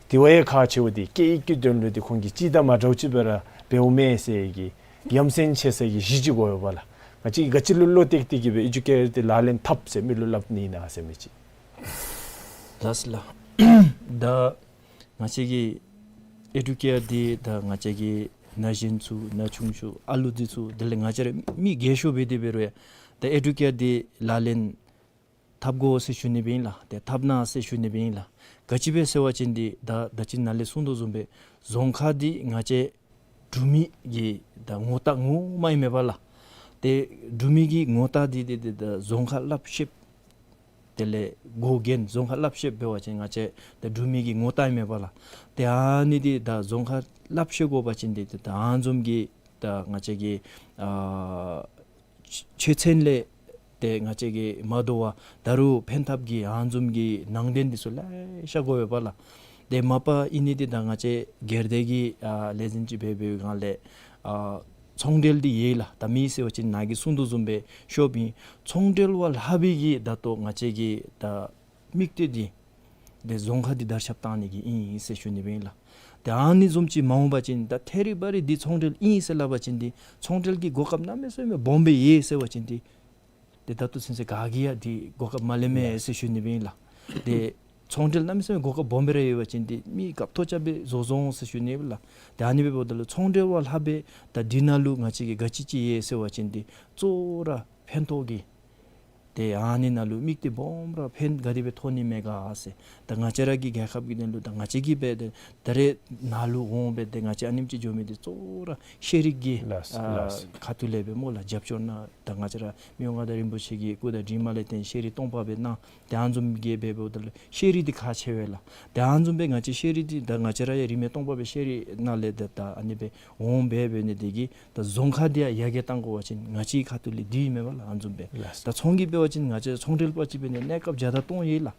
དེ་བ་ཡང་ཁག་ཆེཝ་འདི་སྐད་ཡིག་གི་དོན་ལུ་འདི་ཁོང་གིས་ཅིག་དང་མ་འདྲཝ་ཅིག་སྦེ་ར་འབདཝ་མས་ཟེར་གི་ཡ་མཚན་ཆེ་ས་གི་གཞི་ཅིག་དགོ་ཡོདཔ་ལགས། ང་བཅས་ཀྱིས་ག་ཅི་ལུ་བློ་གཏད་དེ་གི་སྦེ་ཨེ་ཇུ་ཀེར་འདི་ལག་ལེན་འཐབ་ཟེར་མི་ལུ་སླབ་ནི་ཨིན་ན་ཟེར་མི་ཅིག། ལགས་ལགས། ད་ང་བཅས་ཀྱི་ཨེ་ཇུ་ཀེར་འདི་ད་ང་བཅས་ཀྱི་ན་གཞོན་ཚུ་ན་ཆུང་ཚུ་ཨ་ལུ་འདི་ཚུ་དེ་ལས་ང་བཅས་ར་མི་རྒས་ཤོས་འབད་དེ་འབད་རུང་ཡང་ད་ཨེ་ཇུ་ཀེར་འདི་ལག་ལེན་འཐབ་དགོ་ཟེར་ཞུ་ནི་སྦེ་ཨིན་ལགས། ཏེ་འཐབ་གནང་ཟེར་ཞུ་ནི་སྦེ་ཨིན་ལགས། ག་ཅི་སྦེ་ཟེར་བ་ཅིན་འདི་ད་ད་ཅི་ནཱ་ལས་གསུངས་དོ་བཟུམ་སྦེ་རྫོང་ཁག་འདི་ང་བཅས་འབྲུག་མི་གི་ད་ངོ་རྟགས་ངོ་མ་ཨིན་མས་པ་ལགས། ཏེ་འབྲུག་མི་གི་ངོ་རྟགས་འདི་འདི་འདི་ད་རྫོང་ཁག་ལྷབ་ཤེསཔ་དེ་ལས་འགོ་འགན་རྫོང་ཁག་ལྷབ་ཤེསཔ་འབད་བ་ཅིན་ང་བཅས་ད་འབྲུག་མི་གི་ངོ་རྟགས་ཨིན་མས་པ་ལགས། ཏེ་ཨ་ནི་འདི་ད་རྫོང་ཁག་ལྷབ་ཤེས་དགོ་པ་ཅིན་འདི་ད་ཨ་ནི་བཟུམ་གྱི་ད་ང་བཅས་ཀྱི་ཨ་ཆོས་ཚན་ལས་ཏེ་ང་བཅས་ཀྱིས་མ་དོ་བར་ད་རུང་ཕན་ཐབས་ཀྱི་ཨ་ནི་བཟུམ་གྱི་ནང་དོན་འདི་ཚུ་ལེ་ཤ་དགོ་པས་པ་ལགས། ཏེ་མ་པ་ཨིན་ནི་འདི་ད་ང་བཅས་སྒེར་སྡེ་གི་ཨ་ལས་འཛིན་ཅིག་འབད་བའི་སྒང་ལས་ཨ་ཚོང་འབྲེལ་འདི་ཡོད་ལགས། ད་མེད་ཟེར་བ་ཅིན་ནཱ་གིས་གསུངས་དོ་བཟུམ་སྦེ་ཤོབ་ཨིན། ཚོང་འབྲེལ་བ་ལྷག་པའི་གི་ད་ལྟོ་ང་བཅས་ཀྱི་ད་དམིགས་གཏད་འདི་ཏེ་རྫོང་ཁག་འདི་དར་ཁྱབ་བཏང་ནི་གི་ཨིན་ཟེར་ཞུ་ནི་སྦེ་ཨིན་ལགས། ཏེ་ཨ་ནི་བཟུམ་ཅིག་མ་འོང་པ་ཅིན་ད་ཐད་རི་བ་རི་འདི་ཚོང་འབྲེལ་ཨིན་ཟེར་སླབ་པ་ཅིན་འདི་ཚོང་འབྲེལ་གྱི་གོ་སྐབས་གནམ་མེད་ས་མེད་སྦོམ་སྦེ་ཡོད་ཟེར་བ་ཅིན་འདི་ཏེ་ད་ལྟོ་ཚུན་ཚོད་ག་གིས་ཡང་འདི་གོ་སྐབས་མ་ལེན་མས་ཟེར་ཞུ་ནི་སྦེ་ཨིན་ལགས། ཏེ་ཚོང་འབྲེལ་གནམ་མེད་ས་མེད་གོ་སྐབས་སྦོམ་སྦེ་ར་ཡོད་པ་ཅིན་འདི་མི་རྒཔོ་ཐོབ་རྐྱབ་སྦེ་བཟོ་བཟོ་འོང་ཟེར་ཞུ་ནི་སྦེ་ལགས། ཏེ་ཨ་ནི་འབདཝ་ད་ལུ་ཚོང་འབྲེལ་བ་ལྷག་པའི་ད་འདི་ནང་ལུ་ང་བཅས་ཀྱིས་ག་ཅི་ཅིག་ཡོད་ཟེར་བ་ཅིན་འདི་གཙོ་བོ་ར་ཕན་ཐོགས་ཀྱི་ཏེ་ཨ་ནི་ནང་ལུ་དམིགས་གཏད་སྦོམ་ར་ཕན་ག་དེ་སྦེ་ཐོགས་ནི་མས་ག་ཟེར། ད་ང་བཅས་ར་གི་རྒྱལ་ཁབ་ཀྱི་དོན་ལུ་ད་ང་བཅས་ཀྱིས་འབད་དེ་ད་རེས་ནཱ་ལུ་འོང་སྦེ་ཏེ་ང་བཅས་ཨ་ནེམ་ཅིག་འགྱོ་མི་འདི་གཙོ་བོ་ར་ཤེས་རིག་གི་ལགས་ཨ་ལགས། ཁ་ཐུག་ལས་སྦེ་སྨོ་ལགས། རྒྱབ་སྐྱོར་གནང་། ད་ང་བཅས་ར་མི་དབང་མངའ་བདག་རིན་པོ་ཆེ་གི་སྐུ་དང་གྲིབ་མ་ལས་བརྟེན་ཤེས་རིག་སྟོང་པ་སྦེ་གནང་། ཏེ་ཨ་ནི་བཟུམ་གྱི་འབདཝ་ད་ལུ་ཤེས་རིག་འདི་ཁག་ཆེ་བས་ལགས། ཏེ་ཨ་ནི་བཟུམ་སྦེ་ང་བཅས་ཤེས་རིག་འདི་ད་ང་བཅས་ར་ཡང་རིས་མེད་སྟོང་པ་སྦེ་ཤེས་རིག་ནང་ལས་ད་ད་ཨ་ནི་སྦེ་འོང་སྦེ་འབད་ནི་འདི་གིས་ད་རྫོང་ཁག་འདི་ཡང་ཡར་རྒྱས་གཏང་དགོ་པ་ཅིན་ང་བཅས་ཁ་ཐུག་ལས་འདི་ཨིན་མས་པ་ལགས། ཨ་ནི་བཟུམ་སྦེ། ལགས། ད་ཚོང་གི་འབད་བ་ཅིན་ང་བཅས་ཚོང་འབྲེལ་པ་ཅིག་འབད་ནི་གནས་སྐབས་བརྒྱ་དང་སྟོང་ཡོད་ལགས།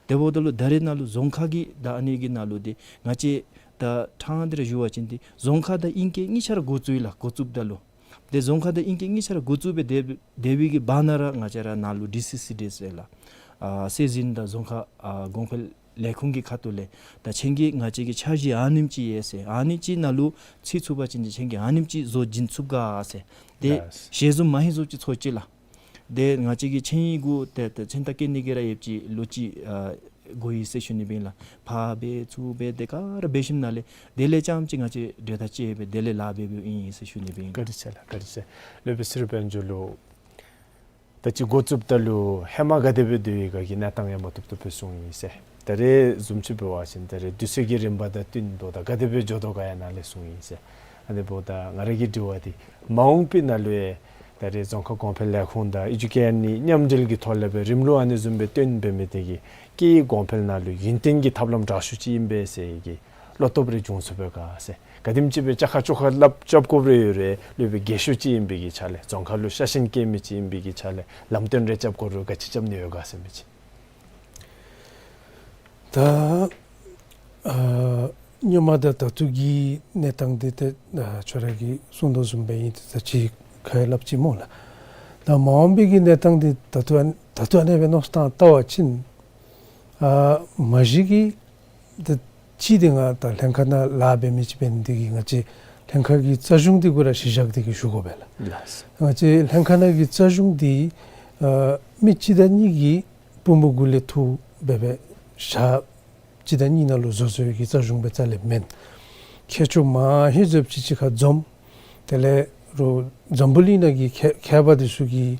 དེ་འབདཝ་ད་ལུ་ད་རེས་ནང་ལུ་རྫོང་ཁག་གི་ད་ཨ་ནི་གི་ནང་ལུ་འདི་ང་བཅས་ད་ཕྲང་སྟེ་ར་ཞུ་བ་ཅིན་འདི་རྫོང་ཁག་དང་དབྱིན་སྐད་གཉིས་ཆ་ར་འགོ་བཙུགས་ཡི་ལགས། འགོ་བཙུགསཔ་ད་ལུ། ཏེ་རྫོང་ཁག་དང་དབྱིན་སྐད་གཉིས་ཆ་ར་འགོ་བཙུགས་སྦེ་སྡོད་སྡོད་པའི་གི་བར་ན་ར་ང་བཅས་ར་ནཱ་ལུ་ཌི་སི་སི་ཌི་ཨེསི་ཟེར་ལགས། ཨ་སྲོལ་འཛིན་དང་རྫོང་ཁག་ཨ་གོང་འཕེལ་ལས་ཁུངས་ཀྱི་ཁ་ཐུག་ལས་ད་ཁྱེད་ཀྱིས་ང་བཅས་ཀྱི་འཆར་གཞི་ཨ་ནེམ་ཅིག་ཡོད་ཟེར། ཨ་ནི་ཅིག་ནང་ལུ་ཚུད་ཚུགས་པ་ཅིན་ཏེ་ཁྱེད་ཀྱིས་ཨ་ནེམ་ཅིག་བཟོ་བྱིན་ཚུགས་ག་ཟེར། ཏེ་ལགས། ཞལ་འཛོམས་མ་ཧེ་བཟོ་ཅིག་ཚོགས་ཅི་ལགས། ཏེ་ང་བཅས་ཀྱི་ཆིངས་ཡིག་གུ་ཏེ་ཏེ་མཚན་རྟགས་བཀོད་ནི་གི་ར་ཡོདཔ་ཅིག་ལོ་གཅིག་ཨ་འགོར་ཡི་ཟེར་ཞུ་ནི་སྦེ་ཨིན་ལགས། ཕར་འབད་ཚུར་འབད་དེ་ག་ར་འབད་ཞིནམ་ལས་དེ་ལས་རྐྱངམ་ཅིག་ང་བཅས་གྲོས་ཐག་བཅད་སྦེ་དེ་ལས་ལཱ་འབད་འབདཝ་ཨིན་ཟེར་ཞུ་ནི་སྦེ་ཨིན། བཀའ་དྲིན་ཆེ་ལགས། བཀའ་དྲིན་ཆེ། སློབ་དཔོན་ཚེ་རིང་དཔལ་འབྱོར་ལུ་ད་ཅི་འགོ་བཙུགསཔ་ད་ལུ་ཧེ་མ་ག་དེ་སྦེ་སྡོད་ཡི་ག་གི་གནས་སྟངས་ཡང་མ་བཏུབ་བཏུབ་སྦེ་གསུངས་ཡི་ཟེར། ད་རེས་བཟུམ་ཅིག་འབད་བ་ཅིན་ད་རེས་དུས་ཚོད་ཀྱི་རིམ་པ་དང་བསྟུན་དོ་ད་ག་དེ་སྦེ་འགྱོ་དོ་ག་ཡང་ནཱ་ལས་གསུངས་ཡི་ཟེར། ཨ་ནི་འབདཝ་ད་ང་ར་གི་དྲི་བ་འདི་མ་འོངས་པའི་ནང་ལུ་ཡང་ད་རེས་རྫོང་ཁ་གོང་འཕེལ་ལས་ཁུངས་དང་ཨེ་ཇུ་ཀེར་གཉིས་མཉམ་འབྲེལ་གྱི་ཐོག་ལས་སྦེ་རིམ་ལུགས་ཨ་ནི་བཟུམ་སྦེ་བཏོན་འབད་མི་དེ་གིས་སྐད་ཡིག་གོང་འཕེལ་ནང་ལུ་ཡུན་བརྟན་གྱི་ཐབས་ལམ་དྲག་ཤོས་ཅིག་ཨིན་པས་ཟེར་གྱི་བློ་སྟོབས་རེ་བྱུང་ཚུགས་པས་ག་ཟེར། ག་དེམ་ཅིག་སྦེ་བཅའ་ཁ་བཅོ་ཁ་སླབ་རྐྱབ་དགོཔ་རེ་ཡོད་རུང་སློབ་དཔོན་རྒས་ཤོས་ཅིག་ཨིན་པའི་གི་ཆ་ལས་རྫོང་ཁ་ལུ་ཤ་ཞེན་བསྐྱེད་མི་ཅིག་ཨིན་པའི་གི་ཆ་ལས་ལམ་སྟོན་རེ་རྐྱབ་དགོ་རུང་ག་ཅི་རྐྱབ་ནི་ཡོད་ག་ཟེར་མི་ཅིག། ད་ཨ་སྔོན་མ་དང་ད་ལྟོ་གི་གནས་སྟངས་འདི་ཏེ་ཨ་ཁྱོད་ར་གིས་གསུངས་དོ་བཟུམ་སྦེ་ཨིན། ཏེ་ད་ཅི་ཁ་ཡང་སླབ་ཅི་སྨོ་ལགས། ད་མ་འོངས་པའི་གི་གནས་སྟངས་འདི་ད་ལྟོ་ཨ་ད་ལྟོ་ཨ་ནེ་སྦེ་མནོ་བསམ་བཏང་བལྟ་བ་ཅིན་ཨ་མ་གཞི་གི་ཏེ་ཅིག་འདི་ང་ད་ལྷན་ཁག་ནང་ལཱ་འབད་མི་ཅིག་འབད་ནི་འདི་གིས་ང་བཅས་ལྷན་ཁག་གི་རྩ་གཞུང་འདི་གུ་ར་གཞི་བཞག་སྟེ་གི་ཞུ་དགོ་པས་ལགས། ལགས། ང་བཅས་ལྷན་ཁག་ནང་གི་རྩ་གཞུང་འདི་ཨ་མི་གཅིག་དང་གཉིས་ཀྱི་པུས་མོ་གུ་ལས་འཐུ་འབད་སྦེ་ཞག་གཅིག་དང་གཉིས་ནང་ལུ་བཟོ་བཟོ་བའི་གི་རྩ་གཞུང་སྦེ་རྩ་ལས་མེན། མཁས་མཆོག་མ་ཧེ་བཟོཝ་ཅིག་གཅིག་ཁར་འཛོམས། དེ་ལས་རུང་འཛམ་བུ་གླིང་ནང་གི་མཁས་མཁས་པ་འདི་ཚུ་གིས་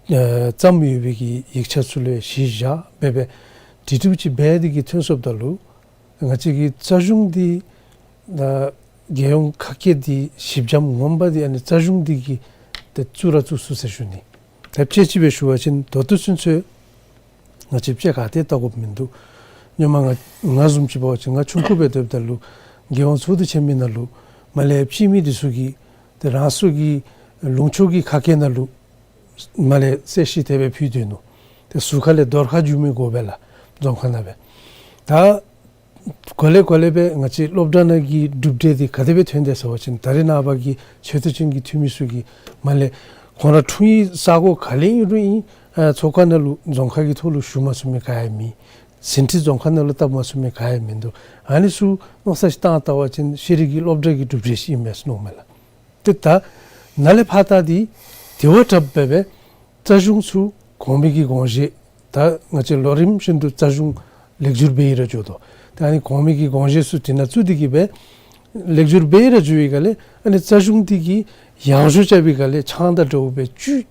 ཨ་བརྩམས་ཡོད་པའི་གི་ཡིག་ཆ་ཚུ་ལུ་གཞི་བཞག་འབད་སྦེ་དྲི་དྲིཝ་ཅིག་འབད་དེ་གི་ཐོན་སོངམ་ད་ལུ་ང་བཅས་ཀྱི་རྩ་གཞུང་འདི་ད་རྒྱལ་ཡོངས་ཁ་སྐད་འདི་གཞི་འགྱམ་ངོ་མ་འདི་ཨ་ནི་རྩ་གཞུང་འདི་གིས་ཏེ་བཙུགས་ར་བཙུགས་ཚུགས་ཟེར་ཞུ་ནི། ད་དཔྱེ་ཅིག་སྦེ་ཞུ་བ་ཅིན་ད་ལྟོ་ཚུན་ཚོད་ང་བཅས་དཔྱེ་ག་ཏེ་བལྟ་དགོཔ་མིན་འདུག། སྔོན་མ་ང་ང་བཟུམ་ཅིག་འབད་བ་ཅིན་ང་ཆུང་ཀུ་སྦེ་སྡོདཔ་ད་ལུ་རྒྱལ་ཡོངས་ཚོགས་འདུ་ཆེན་མོའི་ནང་ལུ་མར་ལས་དཔྱེ་མི་འདི་ཚུ་གིས་ཏེ་རང་སོ་གི་ལུང་ཕྱོགས་ཀྱི་ཁ་སྐད་ནང་ལུ་ མར་ལས་གསལ་བཤད་དེ་སྦེ་ཕུལ་དོ་ནུག། ཏེ་ཟུར་ཁ་ལས་རྡོར་ཁ་འགྱོ་མི་དགོ་པས་ལགས་རྫོང་ཁ་ནང་སྦེ། ད་གོ་ལེ་གོ་ལེ་སྦེ་ང་བཅས་སློབ་གྲྭ་ནང་གི་གྲུབ་འབྲས་འདི་ག་དེ་སྦེ་ཐོན་དེས་ཟེར་བ་ཅིན་ད་རེས་ནངས་པ་གི་ཆེ་མཐོ་ཅན་གྱི་འཐུས་མི་ཚུ་གིས་མར་ལས་ཁོང་ར་འཁྲུངས་ཡུལ་ས་གོ་ག་ལས་ཨིན་རུང་ཨིན། ཨ་ཚོགས་ཁང་ནང་ལུ་རྫོང་ཁ་གི་ཐོག་ལུ་ཞུ་མ་ཚུགས་མི་ག་ཡང་མེད། ཟིན་བྲིས་རྫོང་ཁ་ནང་ལུ་བཏབ་མ་ཚུགས་མི་ག་ཡང་མིན་འདུག། ཨ་ནི་ཚུ་མནོ་བསམ་ཅིག་བཏང་བལྟ་བ་ཅིན་ཤེས་རིག་གི་སློབ་གྲྭ་གི་གྲུབ་འབྲས་ཅིག་ཨིན་མས་ཟེར་མནོཝ་མས་ལགས། ཏེ་ད་ནཱ་ལས་ཕར་ད་འདི་དེ་བ་དྲགཔ་སྦེ་སྦེ་རྩ་གཞུང་ཚུ་གོང་མའི་གི་དགོངས་བཞེད། ད་ང་བཅས་ལོ་རིམ་བཞིན་དུ་རྩ་གཞུང་ལེགས་བསྒྱུར་འབད་ཡི་ར་འགྱོ་དོ། ད་ཨ་ནི་གོང་མའི་གི་དགོངས་བཞེད་ཚུ་དེ་ནང་བཙུགས་ཏེ་གི་སྦེ་ལེགས་བསྒྱུར་འབད་ཡི་ར་འགྱོ་བའི་སྒང་ལས་ཨ་ནི་རྩ་གཞུང་འདི་གི་ཡང་ཞུ་རྐྱབ་པའི་སྒང་ལས་ཆང་དང་འདྲཝ་སྦེ་བཅུད་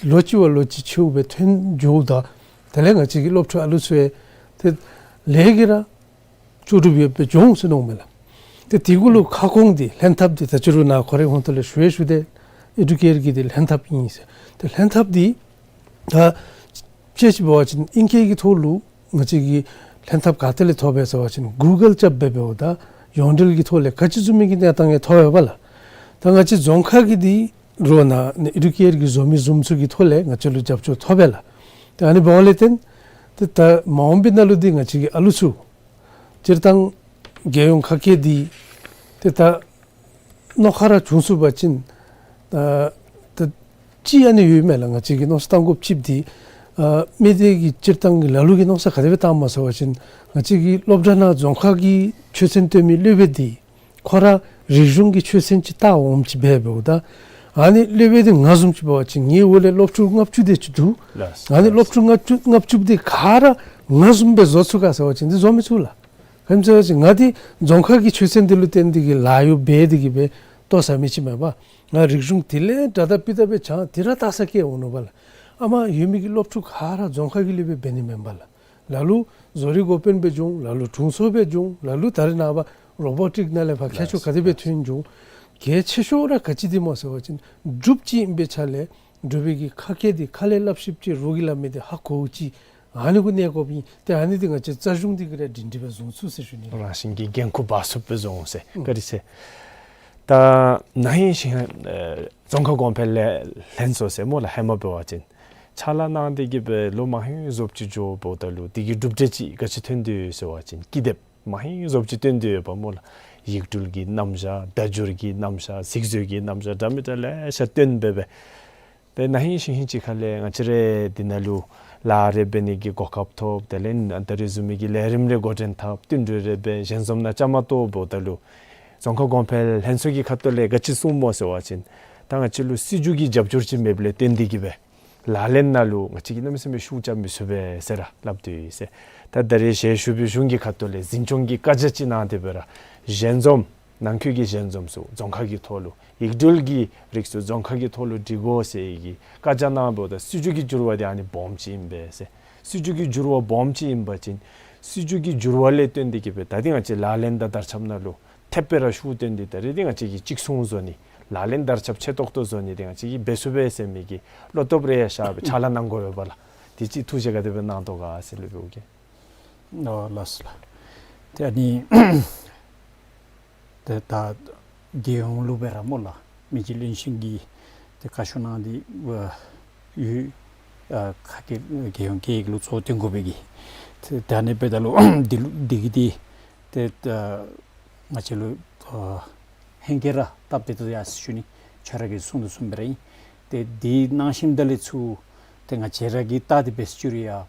ལོ་གཅིག་བ་ལོ་གཅིག་ཆེཝ་སྦེ་ཐོན་འགྱོཝ་ད་དེ་ལས་ང་བཅས་ཀྱི་སློབ་ཕྲུག་ཨ་ལུ་ཚུ་ཡང་ཏེ་ལས་ཀྱི་ར་ལྕོགས་གྲུབ་ཡོདཔ་སྦེ་འགྱོ་འོང་ཟེར་མནོཝ་མས་ལགས། ཏེ་དེ་གུ་ལུ་ཁ་སྐོང་འདི་ལྷན་ཐབས་འདི་ད་ཅི་རུང་ནཱ་ཁོ་རའི་ཧོང་ཏོ་ལས་ཞུ་ཡང་ཞུ་དེས། ཨེ་ཌུ་ཀེར་གྱི་འདི་ལྷན་ཐབས་ཨིན་ཟེར། ཏེ་ལྷན་ཐབས་འདི་ད་དཔྱེ་ཅིག་འབད་བ་ཅིན་ཨིང་སྐད་ཀྱི་ཐོག་ལུ་ང་བཅས་ཀྱི་ལྷན་ཐབས་ག་ཏེ་ལས་ཐོབ་པས་ཟེར་བ་ཅིན་གུ་གཱལ་རྐྱབ་སྦེ་འབདཝ་ད་ཡོངས་འབྲེལ་གྱི་ཐོག་ལས་ག་ཅི་བཟུམ་མའི་གི་གནས་སྟངས་ཡང་ཐོབ་ཡོདཔ་ལགས། ད་ང་བཅས་རྫོང་ཁ་གི་འདི་རོགས་ནཱ་ཨེ་ཌུ་ཀེར་གྱི་བཟོ་མི་བཟུམ་ཚུ་གི་ཐོག་ལས་ང་བཅས་ལུ་རྒྱབ་སྐྱོར་ཐོབ་པས་ལགས། ཏེ་ཨ་ནི་འབདཝ་ལས་བརྟེན་ཏེ་ད་མ་འོངས་པའི་ནང་ལུ་འདི་ང་བཅས་ཀྱི་ཨ་ལུ་ཚུ་སྤྱིར་བཏང་རྒྱལ་ཡོངས་ཁ་སྐད་འདི་ཏེ་ད་རྣོ་ཁ་ར་བྱུང་ཚུགས་པ་ཅིན་ད་ད་ཅིག་ཨ་ནི་ཡོད་མས་ལགས། ང་བཅས་ཀྱིས་མནོ་བསམ་བཏང་དགོཔ་ཅིག་འདི་ཨ་མི་སྡེ་གི་སྤྱིར་བཏང་གི་ལ་ལུ་གིས་མནོ་བསམ་ག་དེ་སྦེ་བཏངམ་མས་ཟེར་བ་ཅིན་ང་བཅས་ཀྱི་སློབ་གྲྭ་ནང་རྫོང་ཁ་གི་ཆོས་ཚན་སྟོན་མི་སློབ་དཔོན་འདི་ཁོ་ར་རིག་གཞུང་གི་ཆོས་ཚན་ཅིག་ལྟ་འོངམ་ཅིག་འབད་འབདཝ་ད་ཨ་ནི་སློབ་དཔོན་འདི་ང་བཟུམ་ཅིག་འབད་བ་ཅིན་ངེའི་འོག་ལས་སློབ་ཕྲུག་ལྔ་བཅུ་དེ་ཅིག་འདུག། ལགས། ཨ་ནི་སློབ་ཕྲུག་ལྔ་བཅུ་ལྔ་བཅུ་འདི་ག་ར་ང་བཟུམ་སྦེ་བཟོ་ཚུགས་ག་ཟེར་བ་ཅིན་འདི་བཟོ་མི་ཚུགས་ལགས། ག་ཅི་སྨོ་ཟེར་བ་ཅིན་ང་འདི་རྫོང་ཁ་གི་ཆོས་ཚན་འདི་ལུ་བརྟེན་ཏེ་གི་ལཱ་གཡོག་འབད་དེ་གི་སྦེ་ལྟོ་བཟའ་མི་ཅིག་མེན་པ། ང་རིག་གཞུང་དེ་ལས་དྲག་དྲག་སྤུས་དག་སྦེ་སྦྱང་དེ་ར་ལྟ་ས་སྐྱེལ་འོང་ནུག་པ་ལགས། ཨ་མ་ཡོད་མི་གི་སློབ་ཕྲུག་ག་ར་རྫོང་ཁ་གི་སློབ་དཔོན་འབད་ནི་མེན་པ་ལགས། ལ་ལུ་བཟོ་རིག་འགོ་དཔོན་སྦེ་འགྱོ་འོང་། ལ་ལུ་དྲུང་འཚོ་སྦེ་འགྱོ་འོང་། ལ་ལུ་ད་རེས་ནངས་པ་རོ་བོ་ཊིཀ་ནང་ལས་ཕར་མཁས་མཆོག་ག་དེ་སྦེ་ཐོན་འགྱོ་འོང་། གལ་ཆེ་ཤོས་ར་ག་ཅི་འདི་སྨོ་ཟེར་བ་ཅིན་འབྲུགཔ་ཅིག་ཨིན་པའི་ཆ་ལས་འབྲུག་པའི་གི་ཁ་སྐད་འདི་ཁ་ལས་སླབ་ཤེསཔ་ཅིག་རོགས་ཀྱིས་སླབ་མི་འདི་ཧ་གོཝ་ཅིག་ཨ་ནི་གུ་གནས་དགོཔ་ཨིན། ཏེ་ཨ་ནི་འདི་ང་བཅས་རྩ་གཞུང་འདི་གིས་ར་སྒྲིང་སྒྲི་སྦེ་བཟུང་ཚུགས་ཟེར་ཞུ་ནི་ལགས། རང་བཞིན་གྱིས་འགན་ཁུར་འབག་ཚུགསཔ་སྦེ་བཟུང་འོང་ཟེར། ཨུམ། བཀའ་དྲིན་ཆེ། ད་ན་ཧིང་ཞིན་ཧེ་ཨེ་རྫོང་ཁ་གོང་འཕེལ་ལས་ལྷན་ཚོགས་ཟེར་སྨོ་ལགས། ཧེ་མ་འབད་བ་ཅིན་ཕྱག་ལཱ་གནང་སྟེ་གི་སྦེ་ལོ་མང་ཧིང་བཟོཝ་ཅིག་འགྱོཝ་ད་ལུ་དེ་གི་གྲུབ་འབྲས་ཅིག་ག་ཅི་ཐོན་དོ་ཟེར་བ་ཅིན་ཀི་དེབ་མང་ཧིང་བཟོཝ་ཅིག་ཐོན་དོ་ཡོདཔ་སྨོ་ལགས། ཡིག་འབྲུ་གི་རྣམ་གཞག་བརྡ་སྦྱོར་གྱི་རྣམ་གཞག་གཟིགས་བཟོ་གི་རྣམ་གཞག་འདྲ་མི་འདྲ་ལེ་ཤ་བཏོན་སྦེ་སྦེ། ཏེ་ན་ཧིང་ཞིན་ཧིང་ཅིག་ཁ་ལས་ང་བཅས་ར་འདི་ནང་ལུ་ལཱ་རེ་འབད་ནི་གི་གོ་སྐབས་ཐོབ། དེ་ལས་ད་རེས་བཟུམ་མའི་གི་ལས་རིམ་རེ་འགོ་འདྲེན་འཐབ། བསྟུན་གྲོས་རེ་འབད། ཞལ་འཛོམས་ནང་བཅའ་མར་གཏོགསཔ་ད་ལུ་རྫོང་ཁ་གོང་འཕེལ་ལྷན་ཚོགས་ཀྱི་ཁ་ཐུག་ལས་ག་ཅི་གསུངམ་སྨོ་ཟེར་བ་ཅིན་ད་ང་བཅས་ལུ་སྲིད་བྱུས་ཀྱི་རྒྱབ་སྐྱོར་ཅིག་མེདཔ་ལས་བརྟེན་ཏེ་གི་སྦེ་ལག་ལེན་ནང་ལུ་ང་བཅས་ཀྱིས་གནམ་མེད་ས་མེད་ཤུགས་རྐྱབ་མི་ཚུགས་པས་ཟེར་ར་སླབ་སྟེ་ཡོད་ཟེར། ད་ད་རེས་ཞལ་བཞུགས་པའི་གཞུང་གི་ཁ་ཐུག་ལས་འཛིན་སྐྱོང་གི་བཀའ་རྒྱ་ཅིག་གནང་སྟེ་སྦེ་ར་ཞལ་འཛོམས་ནང་འཁོད་ཀྱི་ཞལ་འཛོམས་ཚུ་རྫོང་ཁ་གི་ཐོག་ལུ་ཡིག་འབྲུ་གི་རིགས་ཚུ་རྫོང་ཁ་གི་ཐོག་ལུ་སྒྲིག་དགོ་ཟེར་གྱི་བཀའ་རྒྱ་གནངམ་ད་སྲིད་བྱུས་ཀྱི་འགྱུར་བ་འདི་ཨ་ནི་སྦོམ་ཅིག་ཨིན་པས་ཟེར། སྲིད་བྱུས་ཀྱི་འགྱུར་བ་སྦོམ་ཅིག་ཨིན་པ་ཅིན་སྲིད་བྱུས་ཀྱི་འགྱུར་བ་ལས་བརྟེན་ཏེ་གི་སྦེ་ད་འདི་ང་བཅས་ལག་ལེན་དང་དར་ཁྱབ་ནང་ལུ་ཐེབས་སྦེ་ར་ཤུགས་བཏོན་ཏེ་ད་རེས་འདི་ང་བཅས་ཀྱིས་གཅིག་མཚུངས་བཟོ་ནི་ལག་ལེན་དར་ཁྱབ་ཆེ་ཏོག་ཏོ་བཟོ་ནི་འདི་ང་བཅས་ཀྱིས་འབད་ཚུགས་པས་ཟེར་མི་གི་བློ་སྟོབས་རེ་ཡང་ཤར་སྦེ་ཕྱག་ལཱ་གནང་དགོ་པས་ལགས། དེ་ཅིག་ཐུགས་བཞེད་ག་དེ་སྦེ་གནང་དོ་ག་ཟེར་ལས་འབདཝ་གི། ཨོ་ལགས་སོ་ལགས། ཏེ་ཨ་ནི་ཏེ་ད་རྒྱལ་ཡོངས་ལུ་སྦེ་ར་སྨོ་ལགས་མི་རྗེ་བློན་ཆེན་གྱིས་ཏེ་བཀའ་ཤོག་གནང་སྟེ་ཡོད། ཨ་ཁ་སྐད་རྒྱལ་ཡོངས་སྐད་ཡིག་ལུ་གཙོ་བོ་བཏོན་དགོ་པའི་གི། ཏེ་ད་ཨ་ནི་འབདཝ་ད་ལུ་འདི་ལུ་འདི་གི་འདི་ཏེ་ད་ང་བཅས་ལུ་ཨ་ཧེང་སྐལ་ར་སྟབས་བདེ་ཏོག་ཏོ་ཡར་སོ་ཞུ་ནི། ཁྱོད་ར་གིས་གསུངས་དོ་བཟུམ་སྦེ་ར་ཨིན། ཏེ་འདི་གནང་ཞིནམ་ད་ལས་ཚུར་ཏེ་ང་བཅས་ར་གིས་བལྟ་སྟེ་འབད་ཞུ་རུང་ཡང་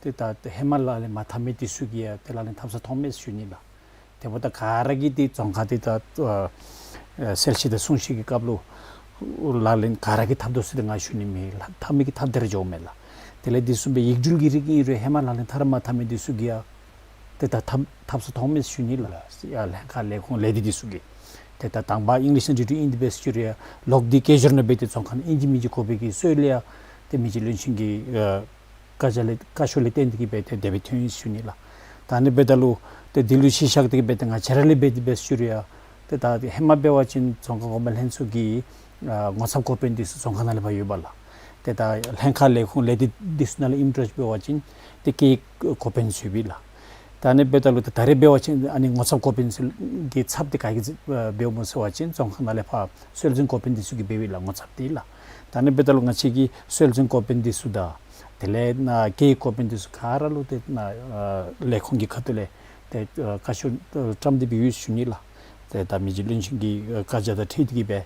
ཏེ་ད་ཧེ་མ་ལག་ལེན་མ་འཐབ་མི་འདི་ཚུ་གིས་ཡང་ཏེ་ལག་ལེན་འཐབ་ས་མཐོངམ་མས་ཞུ་ནི་ལགས། དེ་འབདཝ་ད་ག་ར་གིས་ཏེ་རྫོང་ཁ་འདི་ད་ཨ་གསལ་བཤད་དང་གསུང་བཤད་ཀྱི་སྐབས་ལུ་ལག་ལེན་ག་ར་གིས་འཐབ་དོ་ཟེར་ཏེ་ང་ཞུ་ནི་མེད་ལགས། འཐབ་མི་གིས་འཐབ་སྟེ་ར་འགྱོཝ་མས་ལགས། དེ་ལས་འདི་བཟུམ་སྦེ་ཡིག་འབྲུ་གི་རིགས་ཨིན་རུང་ཧེ་མ་ལག་ལེན་འཐབ་ར་མ་འཐབ་མི་འདི་ཚུ་གིས་ཡང་ཏེ་ད་འཐབ་འཐབ་ས་མཐོངམ་མས་ཞུ་ནི་ལགས། ཡར་ལྷན་ཁག་ལས་ཁུངས་ལས་སྡེ་འདི་ཚུ་གིས། ཏེ་ད་དང་པ་ཨིང་ལིཤ་ནང་འབྲི་འབྲི་ཨིན་ཏེ་འབད་ཞུ་རུང་ཡང་ལོག་སྟེ་སྐད་སྦྱོར་ནང་འབད་དེ་རྫོང་ཁ་ནང་ཨིན་ཅི་མིན་ཅི་གོ་བའི་གི་སྲོལ་ཡང་ཏེ་མི་རྗེ་བློན་ཆེན་གྱི་ཨ་བཀའ་རྒྱ་ལས་བཀའ་ཤོག་ལས་བརྟེན་ཏེ་གི་སྦེ་ཏེ་དེ་སྦེ་ཐོན་ཡི་ཞུ་ནི་ལགས། ད་ཨ་ནི་འབདཝ་ད་ལུ་ཏེ་འདི་ལུ་གཞི་བཞག་སྟེ་གི་སྦེ་ཏེ་ང་བཅས་ར་ལས་འབད་དེ་འབད་ཞུ་རུང་ཡང་ཏེ་ད་ཧེ་མ་འབད་བ་ཅིན་རྫོང་ཁ་གོང་མ་ལྷན་ཚོགས་ཀྱི་ཨ་ངོ་ཚབ་འགོ་དཔོན་འདི་ཚུ་རྫོང་ཁ་ནང་ལས་ཕར་ཡོདཔ་ལགས། ཏེ་ད་ལྷན་ཁག་ལས་ཁུངས་ལས་སྡེ་འདི་ཚུ་ནང་ལས་ཨིནམ་འདྲཝ་ཅིག་འབད་བ་ཅིན་ཏེ་སྐད་ཡིག་འགོ་དཔོན་ཚུ་ཡོདཔ་ལགས། ད་ཨ་ནི་འབདཝ་ད་ལུ་ད་ད་རེས་འབད་བ་ཅིན་ཨ་ནི་ངོ་ཚབ་འགོ་དཔོན་ཚུ་གི་ཚབ་འདི་ག་གིས་འབདཝ་སྨོ་ཟེར་བ་ཅིན་རྫོང་ཁ་ནང་ལས་ཕར་སྲོལ་འཛིན་འགོ་དཔོན་འདི་ཚུ་གིས་འབདཝ་ཨིན་ལགས་ངོ་ཚབ་འདི་ལགས། ད་ཨ་ནི་འབདཝ་ད་ལུ་ང་བཅས་ཀྱི་སྲོལ་འཛིན་འགོ་དཔོན་འདི་ཚུ་དང་དེ་ལས་ནཱ་སྐད་འགོ་དཔོན་འདི་ཚུ་ག་ར་ལུ་ཏེ་ནཱ་ལས་ཁུངས་ཀྱི་ཁ་ཐུག་ལས་ཏེ་བཀའ་ཤོག་བཀྲམ་སྟེ་སྦེ་ཡོད་ཞུ་ནི་ལགས། ཏེ་ད་མི་རྗེ་བློན་ཆེན་གྱི་བཀའ་རྒྱ་དང་འཁྲིལ་ཏེ་གི་སྦེ་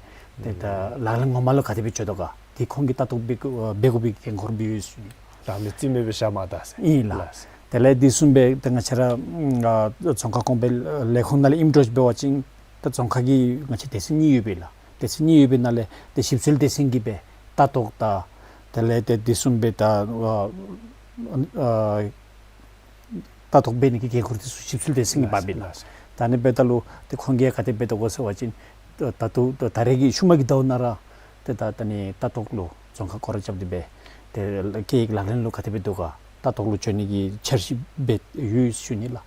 ཏེ་ད་ལག་ལེན་ངོ་མ་ལུ་ག་དེ་སྦེ་འགྱོ་དོ་ག་དེ་ཁོང་གིས་ལྟ་རྟོག་འབད་དགོ་པའི་འགན་ཁུར་སྦེ་ཡོད་ཞུ་ནི། ལག་ལེན་རྩིས་མེད་སྦེ་བཞག་མ་ད་ཟེར། ཨིན་ལགས། ལགས། དེ་ལས་དེ་བཟུམ་སྦེ་ཏེ་ང་བཅས་ར་ཨ་རྫོང་ཁ་གོང་འཕེལ་ལས་ཁུངས་ནང་ལས་ཨིནམ་འདྲཝ་ཅིག་འབད་བ་ཅིན་ད་རྫོང་ཁ་གི་ང་བཅས་སྡེ་ཚན་གཉིས་ཡོད་པས་ལགས། སྡེ་ཚན་གཉིས་ཡོད་པའི་ནང་ལས་ཏེ་ཞིབ་འཚོལ་སྡེ་ཚན་གྱིས་སྦེ་ལྟ་རྟོག་དང་དེ་ལས་ཏེ་དེ་བཟུམ་སྦེ་ད་ཨ་ཨ་ལྟ་རྟོག་འབད་ནི་གི་འགན་ཁུར་དེ་ཚུ་ཞིབ་འཚོལ་སྡེ་ཚན་གྱིས་འབག་པས་ལགས། ལགས། ད་ཨ་ནི་འབདཝ་ད་ལུ་ཏེ་ཁོང་གིས་ག་དེ་འབད་དོ་ག་ཟེར་བ་ཅིན་ད་ད་ལྟོ་ད་ད་རེས་ཀྱི་ཤུལ་མ་གི་ཟླཝ་ནང་ར་ཏེ་ད་ད་ཨ་ནི་ལྟ་རྟོག་ལུ་རྫོང་ཁ་སྐོར་ར་རྐྱབ་སྟེ་སྦེ་ཏེ་སྐད་ལག་ལེན་ལུ་ག་དེ་འབད་དོ་ག་ལྟ་རྟོག་ལུ་འགྱོ་ནི་གི་འཆར་གཞི་འབད་ཡོད་ཞུ་ནི་ལགས།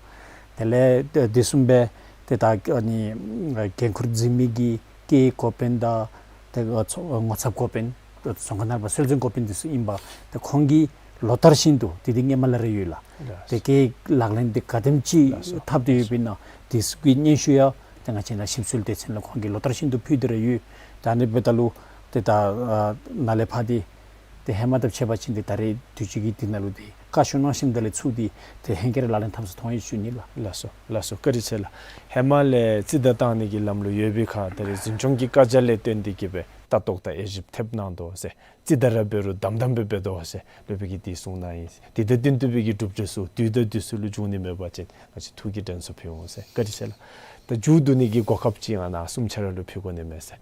དེ་ལས་ཏེ་དེ་བཟུམ་སྦེ་ཏེ་ད་ཨ་ནི་འགན་ཁུར་འཛིན་མི་གི་སྐད་འགོ་དཔོན་དང་ཏེ་ཨ་ཚོ་ངོ་ཚབ་འགོ་དཔོན་ཏེ་རྫོང་ཁ་ནང་པ་སྲོལ་འཛིན་འགོ་དཔོན་འདི་ཚུ་ཨིན་པ་ཏེ་ཁོང་གིས་ལོ་བསྟར་བཞིན་དུ་དེ་འདི་སྔོན་མ་ལས་ར་ཡོད་ལགས། ལགས། ཏེ་སྐད་ལག་ལེན་འདི་ག་དེམ་ཅིག་ལགས་སོ། འཐབ་སྟེ་ཡོདཔ་ཨིན་ན་དེ་ཚུ་གི་སྙན་ཞུ་ཡང་ཏེ་ང་བཅས་ནཱ་ཞིབ་འཚོལ་སྡེ་ཚན་ལུ་ཁོང་གིས་ལོ་བསྟར་བཞིན་དུ་ཕུལ་ཏེ་ར་ཡོད། ད་ཨ་ནི་འབདཝ་ད་ལུ་ཏེ་ད་ཨ་ནཱ་ལས་ཕར་འདི་ཏེ་ཧེ་མ་དང་ཕྱད་པ་ཅིན་ཏེ་ད་རེས་དུས་ཅི་གི་འདི་ནང་ལུ་ཏེ་བཀའ་ཤོག་གནང་ཞིནམ་ད་ལས་ཚུར་འདི་ཏེ་ཧེང་སྐལ་ར་ལག་ལེན་འཐབ་ས་མཐོང་ཡི་ཞུ་ནི་ལགས། ལགས་སོ། ལགས་སོ། བཀའ་དྲིན་ཆེ་ལགས། ཧེ་མ་ལས་རྩིས་བརྡ་བཏང་ནི་གི་ལམ་ལུགས་ཡོད་པའི་ཁར་ད་རེས་འཛིན་སྐྱོང་གི་བཀའ་རྒྱ་ལས་བརྟེན་ཏེ་གི་སྦེ་ལྟ་རྟོག་དང་དབྱེ་ཞིབ་ཐེབས་གནང་དོ་ཟེར། རྩིས་བརྡ་ར་འབད་རུང་དམ་དམ་སྦེ་འབད་དོ་ཟེར་སློབ་དཔོན་གྱིས་འདི་གསུངས་གནང་ཡི། དེ་དང་བསྟུན་ཏེ་སྦེ་གི་གྲུབ་འབྲས་ཚུ་དུས་དང་དུས་སུ་ལུ་འབྱུང་ནི་མེད་པ་ཅིན་ང་བཅས་ཐུགས་ཀྱི་དྲན་གསོ་ཕུལ་འོང་ཟེར། བཀའ་དྲིན་ཆེ་ལགས། ད་མཇུག་བསྡུ་ནི་གི་གོ་སྐབས་ཅིག་ང་ནཱ་གསུམ་ཆ་ར་ལུ་ཕུལ་དགོ་ནི་མས་ཟེར།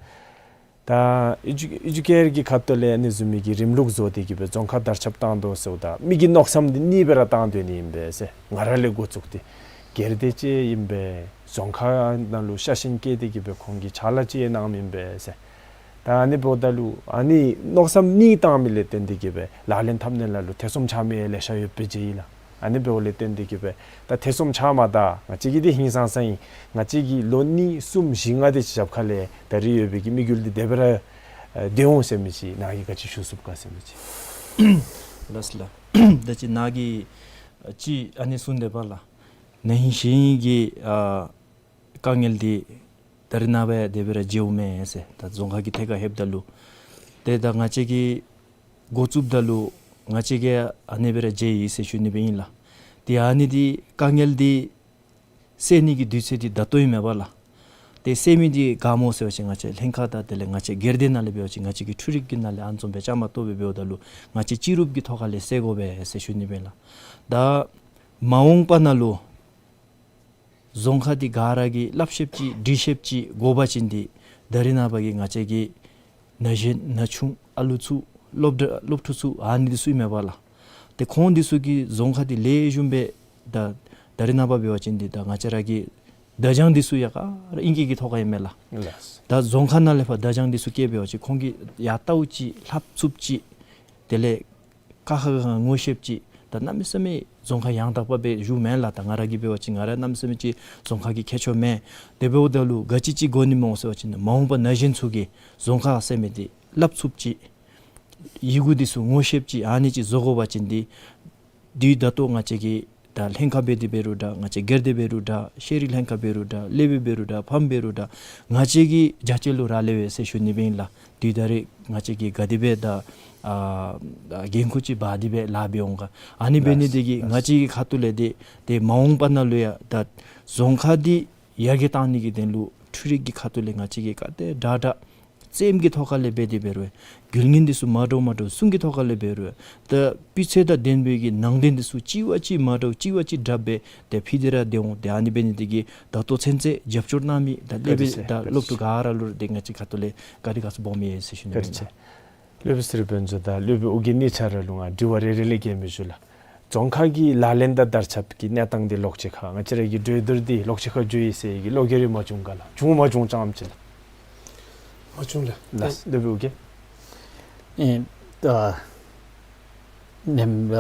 ད་ཨེ་ཇུ་ཨེ་ཇུ་ཀེར་གྱི་ཁ་ཐུག་ལས་ཨ་ནི་བཟུམ་མའི་གི་རིམ་ལུགས་བཟོ་སྟེ་གི་སྦེ་རྫོང་ཁ་དར་ཁྱབ་བཏང་དོ་ཟེརཝ་ད་མི་གི་མནོ་བསམ་འདི་གཉིས་སྦེ་ར་བཏང་དོ་ནི་ཨིན་པས་ཟེར། ང་ར་ལས་འགོ་བཙུགས་ཏེ་སྒེར་སྡེ་ཅིག་ཨིན་པས། རྫོང་ཁ་ནང་ལུ་ཤ་ཞེན་བསྐྱེད་དེ་གི་སྦེ་ཁོང་གིས་ཕྱག་ལཱ་ཅིག་གནངམ་ཨིན་པས་ཟེར། ད་ཨ་ནི་འབདཝ་ད་ལུ་ཨ་ནི་མནོ་བསམ་གཉིས་བཏང་མི་ལས་བརྟེན་ཏེ་གི་སྦེ་ལག་ལེན་འཐབ་ནི་ལ་ལུ་ཐེ་ཚོམ་ཆགས་མི་ཡང་ལེ་ཤ་ཡོདཔ་སྦེ་མཇལ་ཡི་ལགས། ཨ་ནི་འབདཝ་ལས་བརྟེན་ཏེ་གི་སྦེ་ད་ཐེ་ཚོམ་ཆགས་མ་ད། ང་བཅས་ཀྱི་འདི་ཧིང་སངས་ས་ཨིན། ང་བཅས་ཀྱིས་ལོ་གཉིས་གསུམ་བཞི་ལྔ་དེ་ཅིག་རྒྱབ་ཁ་ལས་ད་རེས་ཡོད་པའི་གི་དམིགས་ཡུལ་འདི་དེ་སྦེ་ར་ཨེ་ཏེ་འོང་ཟེར་མི་ཅིག་ནཱ་གིས་ག་ཅི་ཞུ་ཚུགས་ག་ཟེར་མི་ཅིག། ལགས་སོ་ལགས། ད་ཅི་ནཱ་གིས་ཨ་ཅི་ཨ་ནི་གསུངས་དེས་པ་ལགས། ན་ཧིང་གཞེས་ཧིང་གི་ཨ་དཀའ་ངལ་འདི་ད་རེས་ནངས་པ་ཡང་དེ་སྦེ་ར་མཇལཝ་མས་ཟེར། ད་རྫོང་ཁ་གི་ཐད་ཁར་ལྷོདཔ་ད་ལུ་ཏེ་ད་ང་བཅས་ཀྱིས་འགོ་བཙུགསཔ་ད་ལུ་ང་བཅས་ཀྱིས་ཨ་ནི་སྦེ་ར་མཇལ་ཡི་ཟེར་ཞུ་ནི་སྦེ་ཨིན་ལགས། ཏེ་ཨ་ནི་འདི་དཀའ་ངལ་འདི་སེལ་ནི་གི་དུས་ཚོད་འདི་ད་ལྟོ་ཨིན་མས་པ་ལགས། ཏེ་སེལ་མི་འདི་ག་སྨོ་ཟེར་བ་ཅིན་ང་བཅས་ལྷན་ཁག་དང་དེ་ལས་ང་བཅས་སྒེར་སྡེ་ནང་ལས་འབད་བ་ཅིན་ང་བཅས་ཀྱི་འཕྲུལ་རིག་གི་ནང་ལས་ཨ་ནི་བཟུམ་སྦེ་བཅའ་མར་གཏོགས་སྦེ་འབདཝ་ད་ལུ་ང་བཅས་སྤྱི་རུབ་ཀྱི་ཐོག་ཁ་ལས་སེལ་དགོ་པས་ཟེར་ཞུ་ནི་སྦེ་ཨིན་ལགས། ད་མ་འོངས་པ་ནང་ལུ་རྫོང་ཁ་འདི་ག་ར་གིས་སླབ་ཤེསཔ་ཅིག་འབྲི་ཤེསཔ་ཅིག་དགོ་པ་ཅིན་འདི་ད་རེས་ནངས་པ་གི་ང་བཅས་ཀྱི་ན་གཞོན་ན་ཆུང་ཨ་ལུ་ཚུ་སློབ་གྲྭ་སློབ་ཕྲུག་ཚུ་ཨ་ནི་འདི་ཚུ་ཨིན་མས་པ་ལགས། ཏེ་ཁོང་འདི་ཚུ་གིས་རྫོང་ཁ་འདི་ལེགས་ཤོམ་སྦེ་ད་ད་རེས་ནངས་པ་འབད་བ་ཅིན་འདི་ད་ང་བཅས་ར་གི་བརྡ་བྱང་འདི་ཚུ་ཡང་ག་ར་ཨིང་སྐད་ཀྱི་ཐོག་ཁར་ཨིན་མས་ལགས། ལགས། ད་རྫོང་ཁ་ནང་ལས་ཕར་བརྡ་བྱང་འདི་ཚུ་བཀལ་འབད་བ་ཅིན་ཁོང་གིས་ཡར་བལྟཝ་ཅིག་ལྷབ་ཚུགསཔ་ཅིག་དེ་ལས་ཀ་ཁ་ག་ང་ངོ་ཤེསཔ་ཅིག་ད་གནམ་མེད་ས་མེད་རྫོང་ཁ་ཡང་དག་པ་སྦེ་བཞུགས་མེན་ལགས། ད་ང་ར་གིས་འབད་བ་ཅིན་ང་ར་གནམ་མེད་ས་མེད་ཅིག་རྫོང་ཁ་གི་མཁས་མཆོག་མེན། དེ་འབདཝ་ད་ལུ་ག་ཅི་ཅིག་དགོ་ནི་སྨོ་ཟེར་བ་ཅིན་མ་འོངས་པ་ན་གཞོན་ཚུ་གིས་རྫོང་ཁ་ཟེར་མི་འདི་སླབ་ཚུགསཔ་ཅིག་ཡི་གུ་འདི་ཚུ་ངོ་ཤེསཔ་ཅིག་ཨ་ནི་ཅིག་བཟོ་དགོ་པ་ཅིན་འདི་དུས་ད་ལྟོ་ང་བཅས་ཀྱི་ད་ལྷན་ཁག་འབད་དེ་འབད་རུང་འདྲ། ང་བཅས་སྒེར་སྡེ་འབད་རུང་འདྲ། ཤེས་རིག་ལྷན་ཁག་འབད་རུང་འདྲ། སློབ་དཔོན་འབད་རུང་འདྲ། ཕམ་འབད་རུང་འདྲ། ང་བཅས་ཀྱི་རྒྱ་ཆེ་ལུ་རག་ལས་པས་ཟེར་ཞུ་ནི་སྦེ་ཨིན་ལགས། དུས་ད་རེས་ང་བཅས་ཀྱིས་ག་དེ་སྦེ་ད་ཨ་འགན་ཁུར་ཅིག་འབག་སྟེ་སྦེ་ལཱ་འབད་འོང་ག། ཨ་ནི་འབད་ནི་དེ་གིས་ང་བཅས་ཀྱི་ཁ་ཐུག་ལས་འདི་ཏེ་མ་འོངས་པ་ནང་ལུ་ཡང་ད་རྫོང་ཁ་འདི་ཡར་རྒྱས་གཏང་ནི་གི་དོན་ལུ་འཕྲུལ་རིག་གི་ཁ་ཐུག་ལས་ང་བཅས་ཀྱིས་ག་དེ་དྲག་དྲག་རྩེདམོ་གི་ཐོག་ཁ་ལས་འབད་དེ་འབད་རུང་རྒྱུ་རྐྱེན་འདི་ཚུ་མ་འདྲཝ་མ་འདྲཝ་གསུང་གི་ཐོག་ཁ་ལས་འབད་རུང་ད་སྤུས་ཚད་དང་ལྡན་པའི་གི་ནང་དོན་འདི་ཚུ་གཅིག་བ་གཅིག་མ་འདྲཝ་གཅིག་བ་གཅིག་འདྲཝ་སྦེ་ཏེ་ཕུལ་ཏེ་ར་སྡོད་འོང་། ཏེ་ཨ་ནི་འབད་ནི་དེ་གིས་ད་ལྟོ་ཚུན་ཚོད་རྒྱབ་སྐྱོར་གནང་མི་ད་སློབ་དཔོན་ད་སློབ་ཕྲུག་ག་ར་ལུ་ཏེ་ང་བཅས་ཁ་ཐུག་ལས་བཀའ་དྲིན་དགའ་ཚོར་སྦོམ་ཡོད་ཟེར་ཞུ་ནི་ཨིན་ལགས། སློབ་དཔོན་ཚེ་རིང་དཔལ་འབྱོར་དང་སློབ་དཔོན་ཨོ་རྒྱན་གཉིས་ཆ་ར་ལུ་ང་དྲི་བ་རེ་རེ་ལས་བཀོད་མི་ཞུ་ལགས། རྫོང་ཁ་གི་ལག་ལེན་དང་དར་ཁྱབ་ཀྱི་གནས་སྟངས་འདི་ལོགས་ཅིག་ཁར་ང་བཅས་ར་གི་གྲོས་བསྡུར་འདི་ལོགས་ཅིག་ཁར་འགྱོ་ཡི་ཟེར་གི་བློ་འགྱོད་རེ་མ་བྱུང་ག་ལགས། བྱུང་མ་བྱུང་ཙམ་ཅིག་ལགས། མ་བྱུང་ལགས། ལགས་སོ། སློབ་དཔོན་ཨོ་རྒྱན། ཨེ་ད་མེན་པ་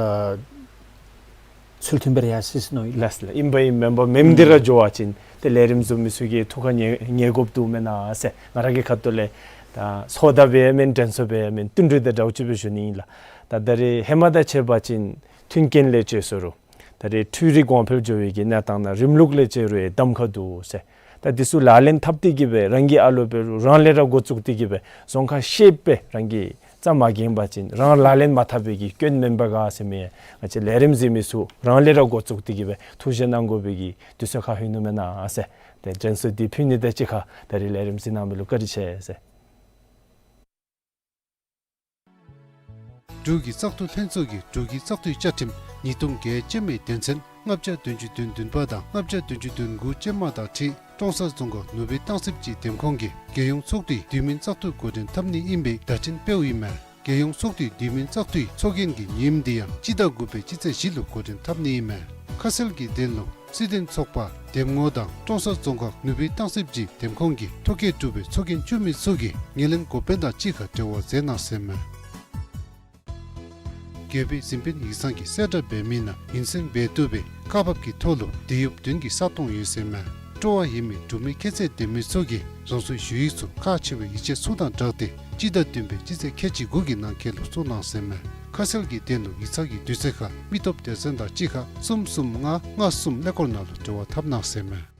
ཚུལ་མཐུན་སྦེ་ར་ཡར་སོང་ཡི་ཟེར་མནོ་ཡི། ལགས་སོ་ལགས། ཨིན་པ་ཨིན་མེན་པ་མེནམ་འདི་ར་འགྱོ་བ་ཅིན་ཏེ་ལས་རིམ་བཟོ་མི་ཚུ་གིས་ཐུགས་ཁར་ངེས་ངེས་དགོཔ་འདུག་མེན་ན་ཟེར་ང་ར་གི་ཁ་ཐུག་ལས་ད་ཚོད་ལྟ་འབད་མེན་དྲན་གསོ་འབད་མེན་བསྟུན་གྲོས་དང་འདྲཝ་ཅིག་སྦེ་ཞུ་ནི་ཨིན་ལགས། ད་ད་རེས་ཧེ་མ་དང་ཕྱད་པ་ཅིན་མཐུན་རྐྱེན་ལས་བཅད་སོ་རུང་ད་རེས་འཕྲུལ་རིག་གོང་འཕེལ་འགྱོ་བའི་གི་གནས་སྟངས་ནང་རིམ་ལུགས་ལས་བཅད་རུང་ཡང་གདམ་ཁ་འདུག་ཟེར། ད་འདི་ཚུ་ལག་ལེན་འཐབ་སྟེ་གི་སྦེ་རང་གི་ཨ་ལོ་འབད་རུང་རང་ལས་ར་འགོ་བཙུགས་ཏེ་གི་སྦེ་རྫོང་ཁ་ཤེསཔ་སྦེ་རང་གི་ རྩ་མ་འགེངས་པ་ཅིན་རང་ལག་ལེན་མ་འཐབ་པའི་གི་སྐྱོན་མེན་པ་ག་ཟེར་མི་ང་བཅས་ལས་རིམ་གཟིགས་མི་ཚུ་རང་ལས་ར་འགོ་བཙུགས་ཏེ་གི་སྦེ་ཐུགས་བཞེད་གནང་དགོ་པའི་གི་དུས་ཚོད་ཁར་ལྷོད་ནུག་མེན་ན་ཟེར། ཏེ་དྲན་གསོ་འདི་ཕུལ་ནི་དང་གཅིག་ཁར་ད་རིས་ལས་རིམ་གཟིགས་གནང་མི་ལུ་བཀའ་དྲིན་ཆེ་ཟེར། འབྲུག་གི་བཙག་འཐུ་ལྷན་ཚོགས་ཀྱིས་འབྲུག་གི་བཙག་འཐུའི་བཅའ་ཁྲིམས་ཉིས་སྟོང་བརྒྱད་ཅན་མའི་དོན་ཚན་ལྔ་བརྒྱ་བདུན་ཅུ་དོན་བདུན་པ་དང་ལྔ་བརྒྱ་བདུན་ཅུ་དོན་དགུ་ཅན་མ་དང་འཁྲིལ་ཀྲོང་གསར་རྫོང་ཁག་ནུབ་སྦིས་སྟང་སི་སྦྱིས་འདེམས་ཁོངས་ཀྱིས་རྒྱལ་ཡོངས་ཚོགས་འདུའི་དུས་མིན་བཙག་འཐུ་འགོ་འདྲེན་འཐབ་ནི་ཨིན་པའི་བརྡ་འཕྲིན་སྤེལཝ་ཨིན་མས། རྒྱལ་ཡོངས་ཚོགས་འདུའི་དུས་མིན་བཙག་འཐུའི་ཚོགས་རྒྱན་གྱི་ཉིནམ་འདི་ཡང་སྤྱི་ཟླ་དགུ་པའི་སྤྱི་ཚེས་བཞི་ལུ་འགོ་འདྲེན་འཐབ་ནི་ཨིན་མས། ཁ་གསལ་གྱི་དོན་ལུ་སྲིད་དོན་ཚོགས་པ་འདེམས་ངོ་དང་ཀྲོང་གསར་རྫོང་ཁག་ནུབ་སྦིས་སྟང་སི་སྦྱིས་འདེམས་ཁོངས་ཀྱི་ཐོ་བཀོད་གྲུབ་པའི་ཚོགས་རྒྱན་བཙུགས་མི་ཚུ་གིས་ངོས་ལེན་འགོ་དཔོན་དང་གཅིག་ཁར་འབྲེལ་བ་མཛད་གནང་ཟེར་མས། རྒྱལ་པོའི་གཟིམ་དཔོན་ཡིག་ཚང་གི་གསལ་བསྒྲགས་འབད་མི་ནང་ངོས་འཛིན་འབད་བཏུབ་པའི་བཀའ་བབས་ཀྱི་ཐོག་ལུ་དེད་གཡོགཔ་བདུན་གྱི་ས་སྟོང་ཡོད་ཟེར་མས། སྤྲོ་བ་ཡོད་མི་འབྲུག་མི་ཁྱད་ཚད་ལྡན་མི་ཚུ་གིས་རང་སོའི་ཞུ་ཡིག་ཚུ་ཁག་ཆེ་བའི་ཡིག་ཆ་ཚུ་དང་སྦྲགས་ཏེ་སྤྱི་ཟླ་བདུན་པའི་སྤྱི་ཚེས་ཁལ་གཅིག་དགུ་གི་ནང་འཁོད་ལུ་བཙུགས་གནང་ཟེར་མས། ཁ་གསལ་གྱི་དོན་ལུ་ཡིག་ཚང་གི་དུས་ཚོད་ཁར་མི་སྟོབས་སྡེ་ཚན་དང་གཅིག་ཁར་གསུམ་གསུམ་ལྔ་ལྔ་གསུམ་ཀླད་ཀོར་ནང་ལུ་འབྲེལ་བ་འཐབ་གནང་ཟེར་མས།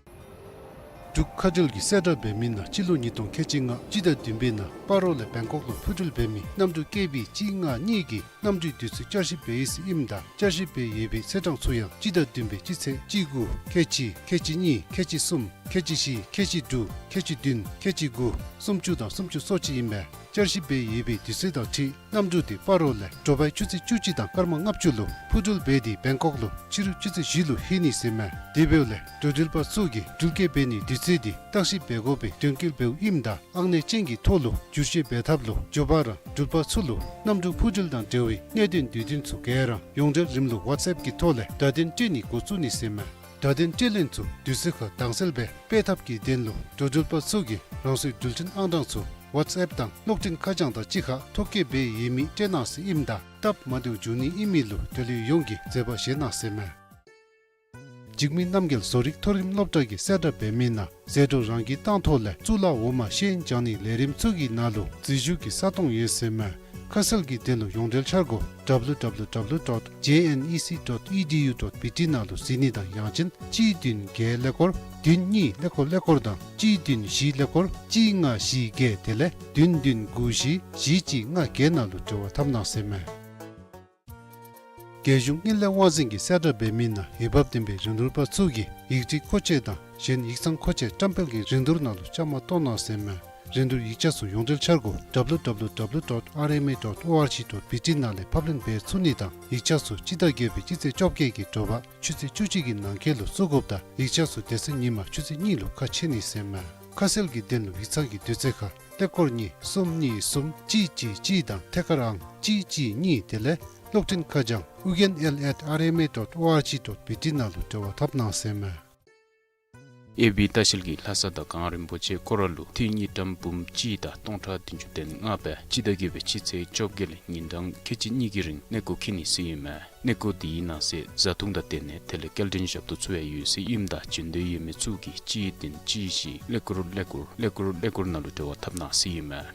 འབྲུག་ཁ་བྲལ་གྱི་གསལ་བསྒྲགས་འབད་མི་ནང་སྤྱི་ལོ་ཉིས་སྟོང་ཁལ་གཅིག་ལྔ་སྤྱི་ཟླ་བདུན་པའི་ནང་སྤ་རོ་ལས་བེང་ཀོག་ལུ་འཕུར་འགྲུལ་འབད་མི་གནམ་གྲུ་ཀེ་བི་གཅིག་ལྔ་གཉིས་ཀྱི་གནམ་གྲུའི་དུས་ཚོད་བསྐྱར་ཞིབ་འབད་ཡི་ཟེར་ཨིནམ་ད་བསྐྱར་ཞིབ་འབད་ཡོད་པའི་ཚེས་གྲངས་ཚུ་ཡང་སྤྱི་ཟླ་བདུན་པའི་སྤྱི་ཚེས་གཅིག་དགུ་ཁལ་གཅིག་ཁལ་གཅིག་གཉིས་ཁལ་གཅིག་གསུམ་ཁལ་གཅིག་བཞི་ཁལ་གཅིག་དྲུག་ཁལ་གཅིག་བདུན་ཁལ་གཅིག་དགུ་སུམ་ཅུ་དང་སུམ་ཅུ་སོ་གཅིག་ཨིན་པས། བསྐྱར་ཞིབ་འབད་ཡོད་པའི་དུས་ཚོད་དང་འཁྲིལ་གནམ་གྲུ་དེ་སྤ་རོ་ལས་དྲོ་པའི་ཆུ་ཚོད་བཅུ་གཅིག་དང་སྐར་མ་ལྔ་བཅུ་ལུ་འཕུར་འགྲུལ་འབད་དེ་བེང་ཀོག་ལུ་ཕྱི་རུ་ཆུ་ཚོད་བཞི་ལུ་ལྷོད་ནི་ཟེར་མས། དེ་འབདཝ་ལས་འགྲོ་འགྲུལ་པ་ཚུ་གིས་འགྲུལ་སྐྱེལ་འབད་ནིའི་དུས་ཚོད་དེ་བརྟག་ཞིབ་འབད་དགོ་པའི་དོན་འཁྱོལ་འབདཝ་ཨིནམ་ད་ཨང་གནས་ཅན་གྱི་ཐོག་ལུ་བསྒྱུར་བཅོས་འབད་ཐབས་ལུ་མགྱོགས་པ་ར་འགྲུལ་པ་ཚུ་ལུ་གནམ་གྲུ་འཕུར་འགྲུལ་དང་འབྲེལ་བའི་གནད་དོན་དུས་སྟོན་ཚུ་ག་ར་ཡོངས་འབྲེལ་རིམ་ལུགས་ཝཊས་ཨེཔ་ཀྱི་ཐོག་ལས་བརྡ་དོན་སྤྲོད་ནི་འགོ་བཙུགས་ནི་ཟེར་མས། བརྡ་དོན་སྤྲོད་ལེན་ཚུ་དུས་ཚོད་ཁར་དྭངས་གསལ་སྦེ་སྤེལ་ཐབས་ཀྱི་དོན་ལུ་འགྲོ་འགྲུལ་པ་ཚུ་གིས་རང་སོའི་འགྲུལ་འཕྲིན་ཨང་གྲངས་ཚུ་ཝཊས་ཨེཔ་དང་གློག་འཕྲིན་ཁ་བྱང་དང་གཅིག་ཁར་ཐོ་བཀོད་འབད་ཡོད་མི་སྤྲོད་གནང་ཟེར་ཨིནམ་ད་སྟབས་མ་བདེཝ་འབྱུང་ནི་ཨིན་མི་ལུ་འབྲེལ་ཡོད་ཡོངས་ཀྱིས་མཛད་པ་བཞེས་གནང་ཟེར་མས། འཇིགས་མེད་རྣམ་རྒྱལ་བཟོ་རིག་མཐོ་རིམ་སློབ་གྲྭ་གི་གསལ་བསྒྲགས་འབད་མི་ནང་ཟད་འགྲོ་རང་གིས་བཏང་ཐོག་ལས་གཙུག་ལག་འོག་མ་ཤེས་ཡོན་སྦྱང་ནིའི་ལས་རིམ་ཚུ་གི་ནང་ལུ་འཛུལ་ཞུགས་ཀྱི་ས་སྟོང་ཡོད་ཟེར་མས། ཁ་གསལ་གྱི་དོན་ལུ་ཡོངས་འབྲེལ་འཆར་སྒོ་W W W dot J N E C dot E D U dot B T ནང་ལུ་གཟིགས་ནི་དང་ཡང་ཅིན་གཅིག་བདུན་བརྒྱད་ཀླད་ཀོར་བདུན་གཉིས་ཀླད་ཀོར་ཀླད་ཀོར་དང་གཅིག་བདུན་བཞི་ཀླད་ཀོར་གཅིག་ལྔ་བཞི་བརྒྱད་དེ་ལས་བདུན་བདུན་དགུ་བཞི་བཞི་གཅིག་ལྔ་བརྒྱད་ནང་ལུ་འབྲེལ་བ་འཐབ་གནང་ཟེར་མས། རྒྱལ་གཞུང་དངུལ་ལས་དབང་འཛིན་གྱི་གསལ་བསྒྲགས་འབད་མི་ནང་འོས་འབབ་ལྡན་པའི་རིན་བསྡུར་པ་ཚུ་གིས་ཡིག་བྲིས་མཁོ་ཆས་དང་གཞན་ཡིག་ཚང་མཁོ་ཆས་བཀྲམ་སྤེལ་གྱི་རིན་བསྡུར་ནང་ལུ་བཅའ་མར་གཏོགས་གནང་ཟེར་མས། རིན་བསྡུར་ཡིག་ཆ་ཚུ་ཡོངས་འབྲེལ་འཆར་སྒོ་W W W dot R M A dot O R G dot B T ནང་ལས་ཕབ་ལེན་འབད་ཚུགས་ནི་དང་ཡིག་ཆ་ཚུ་སྤྱི་ཟླ་བརྒྱད་པའི་སྤྱི་ཚེས་བཅོ་བརྒྱད་ཀྱི་དྲོ་པ་ཆུ་ཚོད་བཅུ་གཅིག་གི་ནང་འཁོད་ལུ་བཙུགས་དགོཔ་དང་ཡིག་ཆ་ཚུ་དེ་ཚེ་ཉིན་མ་ཆུ་ཚོད་གཉིས་ལུ་ཁ་ཕྱེ་ནི་ཟེར་མས། ཁ་གསལ་གྱི་དོན་ལུ་ཡིག་ཚང་གི་དུས་ཚོད་ཁར་ཀླད་ཀོར་གཉིས་གསུམ་གཉིས་གསུམ་གཅིག་གཅིག་གཅིག་དང་ཐད་ཀར་ཨང་གཅིག་གཅིག་གཉིས་དེ་ལས་གློག་འཕྲིན་ཁ་བྱང་ཨུ་རྒྱན་L at R M A dot O R G dot B T ནང་ལུ་འབྲེལ་བ་འཐབ་གནང་ཟེར་མས། ཨེ་བི་ལྟ་བཤལ་གྱིས་ལྷ་ས་དང་གངས་རིན་པོ་ཆེ་སྐོར་ར་ལུ་ཐིག་གཉིས་ཀྲམ་འབུམ་གཅིག་དང་སྟོང་ཕྲག་བདུན་ཅུ་དོན་ལྔ་སྦེ་སྤྱི་ཟླ་བརྒྱད་པའི་སྤྱི་ཚེས་བཅོ་བརྒྱད་ལས་ཉིན་གྲངས་ཁལ་གཅིག་གཉིས་ཀྱི་རིང་གནས་སྐོར་འཁྱིད་ནི་ཟེར་ཨིན་མས། གནས་སྐོར་དེའི་ནང་གསེས་བཟའ་འཐུང་དང་སྡོད་གནས་དེ་ལས་སྐྱེལ་འདྲེན་ཞབས་ཏོག་ཚུ་ཡང་ཡོད་ཟེར་ཨིནམ་ད་བྱོན་འདོད་ཡོད་མི་ཚུ་གིས་གཅིག་བདུན་གཅིག་བཞི་ཀླད་ཀོར་ཀླད་ཀོར་ཀླད་ཀོར་ཀླད་ཀོར་ནང་ལུ་འབྲེལ་བ་འཐབ་གནང་ཟེར་ཨིན་མས།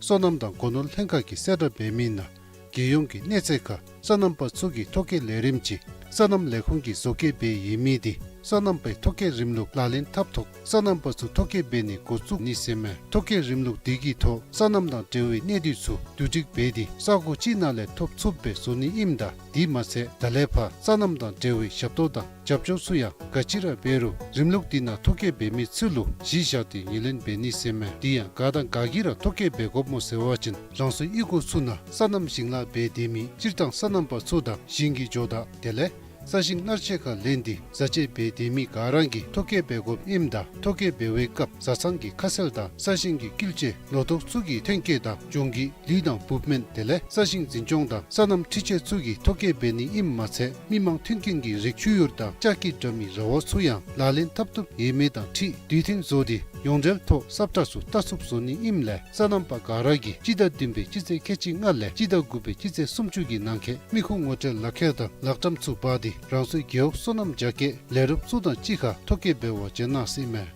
སོ་ནམ་དང་སྒོ་ནོར་ལྷན་ཁག་གི་གསལ་བསྒྲགས་འབད་མི་ནང་རྒྱལ་ཡོངས་ཀྱི་གནས་ཚད་ཁར་སོ་ནམ་པ་ཚུ་གི་ཐོ་བཀོད་ལས་རིམ་ཅིག་སོ་ནམ་ལས་ཁུངས་ཀྱིས་བཟོ་བཀོད་འབད་ཡོད་མི་དེ་སོ་ནམ་པའི་ཐོ་བཀོད་རིམ་ལུགས་ལག་ལེན་འཐབ་ཐོག་སོ་ནམ་པ་ཚུ་ཐོ་བཀོད་འབད་ནི་འགོ་བཙུགས་ནི་ཟེར་མས། ཐོ་བཀོད་རིམ་ལུགས་དེ་གི་ཐོག་སོ་ནམ་དང་འབྲེལ་བའི་གནད་བསྡུས་ཚུ་བསྡུ་སྒྲིག་འབད་དེ་ས་གོ་གཅིག་ནང་ལས་ཐོབ་ཚུགསཔ་སྦེ་བཟོ་ནི་ཨིནམ་ད་དེ་མ་ཚད་ད་ལས་ཕར་སོ་ནམ་དང་འབྲེལ་བའི་ཞབས་ཏོག་དང་རྒྱབ་སྐྱོར་ཚུ་ཡང་ག་ཅི་ར་འབད་རུང་རིམ་ལུགས་དེ་ནང་ཐོ་བཀོད་འབད་མི་ཚུ་ལུ་གཞི་བཞག་སྟེ་ངོས་ལེན་འབད་ནི་ཟེར་མས། དེ་ཡང་ག་དང་ག་གིས་ར་ཐོ་བཀོད་འབད་དགོཔ་སྨོ་ཟེར་བ་ཅིན་རང་སོའི་གཡུས་སྒོ་ཚུ་ནང་སོ་ནམ་ཞིང་ལཱ་འབད་སྡོད་མི་སྤྱིར་བཏང་སོ་ནམ་པ་ཚུ་དང་ཞིང་གི་ཇོ་བདག་དེ་ལས་ས་ཞིང་གནར་ཆེ་ཁར་ལེན་ཏེ་བཟའ་སྤྱོད་འབད་སྡོད་མི་ག་ར་གིས་ཐོ་བཀོད་འབད་དགོཔ་ཨིནམ་ད་ཐོ་བཀོད་འབད་བའི་སྐབས་བཟའ་ཚང་གི་ཁ་གསལ་དང་ས་ཞིང་གི་སྐྱིལ་ལྕེ་ལོ་ཏོག་ཚུ་གི་ཐོན་སྐྱེད་དང་གྱོང་གུད་ལུད་དང་འབུབ་སྨན་དེ་ལས་ས་ཞིང་འཛིན་སྐྱོང་དང་སོ་ནམ་འཕྲུལ་ཆས་ཚུ་གི་ཐོ་བཀོད་འབད་ནི་ཨིནམ་མ་ཚད་མི་མང་མཐུན་རྐྱེན་གྱི་རིགས་ཆུ་ཡུར་དང་ལྕགས་ཀྱི་དྲ་མིག་ར་བ་ཚུ་ཡང་ལག་ལེན་འཐབ་བཏུབ་ཡོད་མེད་དང་འཁྲིལ་དུས་མཐུན་བཟོ་སྟེ་ཡོངས་འབྲེལ་ཐོག་སབ་ཁྲ་ཚུ་བལྟ་ཚུགསཔ་བཟོ་ནི་ཨིནམ་ལས་སོ་ནམ་པ་ག་ར་གིས་སྤྱི་ཟླ་བདུན་པའི་སྤྱི་ཚེས་ཁལ་གཅིག་ལྔ་ལས་སྤྱི་ཟླ་དགུ་པའི་སྤྱི་ཚེས་སུམ་ཅུ་གི་ནང་འཁོད་མི་ཁུངས་ངོ་སྤྲོད་ལག་ཁྱེར་དང་ལག་ཊམ་ཚུ་འབག་སྟེ་རང་སོའི་རྒེད་འོག་སོ་ནམ་རྒྱ་སྐྱེད་ལས་རོགསཔ་ཚུ་དང་གཅིག་ཁར་ཐོ་བཀོད་འབད་བར་བྱོན་གནང་ཟེར་ཨིན་མས།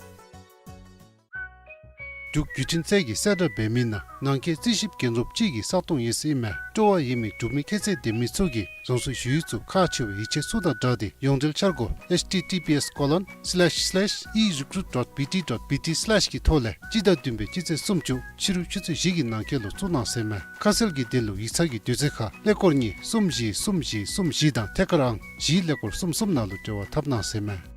འབྲུག་བརྒྱུད་འཕྲིན་ཚད་ཀྱིས་གསལ་བསྒྲགས་འབད་མི་ནང་ནང་འཁོད་རྩིས་ཞིབ་འགན་སློང་ཅིག་གི་ས་སྟོང་ཡོད་ཟེར་ཨིན་མས། སྤྲོ་བ་ཡོད་མི་འབྲུག་མི་ཁྱད་ཚད་ལྡན་མི་ཚུ་གིས་རྫོང་སོ་ཞུ་ཡིག་ཚུ་ཁག་ཆེ་བའི་ཡིག་ཆ་ཚུ་དང་སྦྲགས་ཏེ་ཡོངས་འབྲེལ་འཆར་སྒོ་H T T P S colon slash slash e recruit dot B T dot B T slash གི་ཐོག་ལས་སྤྱི་ཟླ་བདུན་པའི་སྤྱི་ཚེས་སུམ་ཅུ་ཕྱི་རུ་ཆུ་ཚོད་བཞི་གི་ནང་འཁོད་ལུ་བཙུགས་གནང་ཟེར་ཨིན་མས། ཁ་གསལ་གྱི་དོན་ལུ་ཡིག་ཚང་གི་དུས་ཚོད་ཁར་ཀླད་ཀོར་གཉིས་གསུམ་བཞི་གསུམ་བཞི་གསུམ་བཞི་དང་ཐད་ཀར་ཨང་བཞི་ཀླད་ཀོར་གསུམ་གསུམ་ནང་ལུ་འབྲེལ་བ་འཐབ་གནང་ཟེར་ཨིན་མས།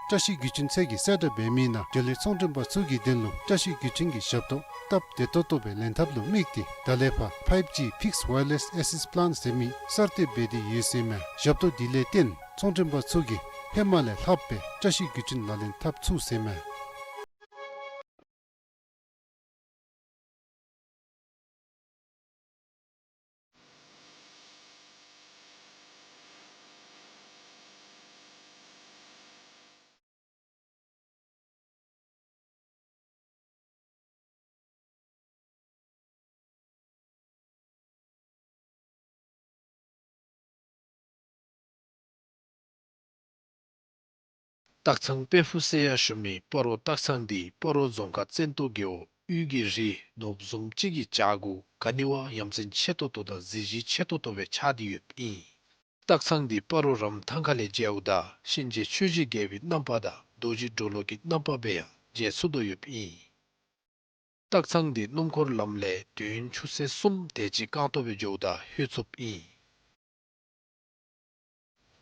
བཀྲ་ཤིས་བརྒྱུད་འཕྲིན་ཚད་ཀྱིས་གསལ་བསྒྲགས་འབད་མི་ནང་འབྲེལ་ཡོད་ཚོང་མགྲོན་པ་ཚུ་གི་དོན་ལུ་བཀྲ་ཤིས་བརྒྱུད་འཕྲིན་གྱི་ཞབས་ཏོག་སྟབས་བདེ་ཏོག་ཏོ་སྦེ་ལེན་ཐབས་ལུ་དམིགས་ཏེ་ད་ལས་ཕར་five G fixed wireless access plan ཟེར་མི་གསར་གཏོད་འབད་དེ་ཡོད་ཟེར་ཨིན་མས། ཞབས་ཏོག་འདི་ལས་བརྟེན་ཚོང་མགྲོན་པ་ཚུ་གིས་ཧེ་མ་ལས་ལྷགཔ་སྦེ་བཀྲ་ཤིས་བརྒྱུད་འཕྲིན་ལག་ལེན་འཐབ་ཚུགས་ཟེར་ཨིན་མས། སྟག་ཚང་དཔལ་ཕུག་ཟེར་ཡང་ཞུ་མི་སྤ་རོ་སྟག་ཚང་འདི་སྤ་རོ་རྫོང་ཁག་བཙན་ཏོ་རྒེད་འོག་དབུས་ཀྱི་རི་ནོར་བུ་བཟུམ་ཅིག་གི་བྱག་གུ་ག་ནི་བ་ཡ་མཚན་ཆེ་ཏོག་ཏོ་དང་གཟི་བརྗིད་ཆེ་ཏོག་ཏོ་སྦེ་ཆགས་ཏེ་ཡོདཔ་ཨིན། སྟག་ཚང་འདི་སྤ་རོ་རམ་ཐང་ཁ་ལས་མཇལཝ་ད་གཤིན་རྗེ་ཆོས་རྗེ་རྒྱལ་པོའི་རྣམ་པ་དང་རྡོ་རྗེ་གྲོ་ལོད་ཀྱི་རྣམ་པ་སྦེ་ཡང་མཇལ་ཚུགས་དོ་ཡོདཔ་ཨིན། སྟག་ཚང་འདི་སྣུམ་འཁོར་ལམ་ལས་དུས་ཡུན་ཆུ་ཚོད་གསུམ་དེ་ཅིག་རྐང་ཐང་སྦེ་འགྱོཝ་ད་ལྷོད་ཚུགསཔ་ཨིན།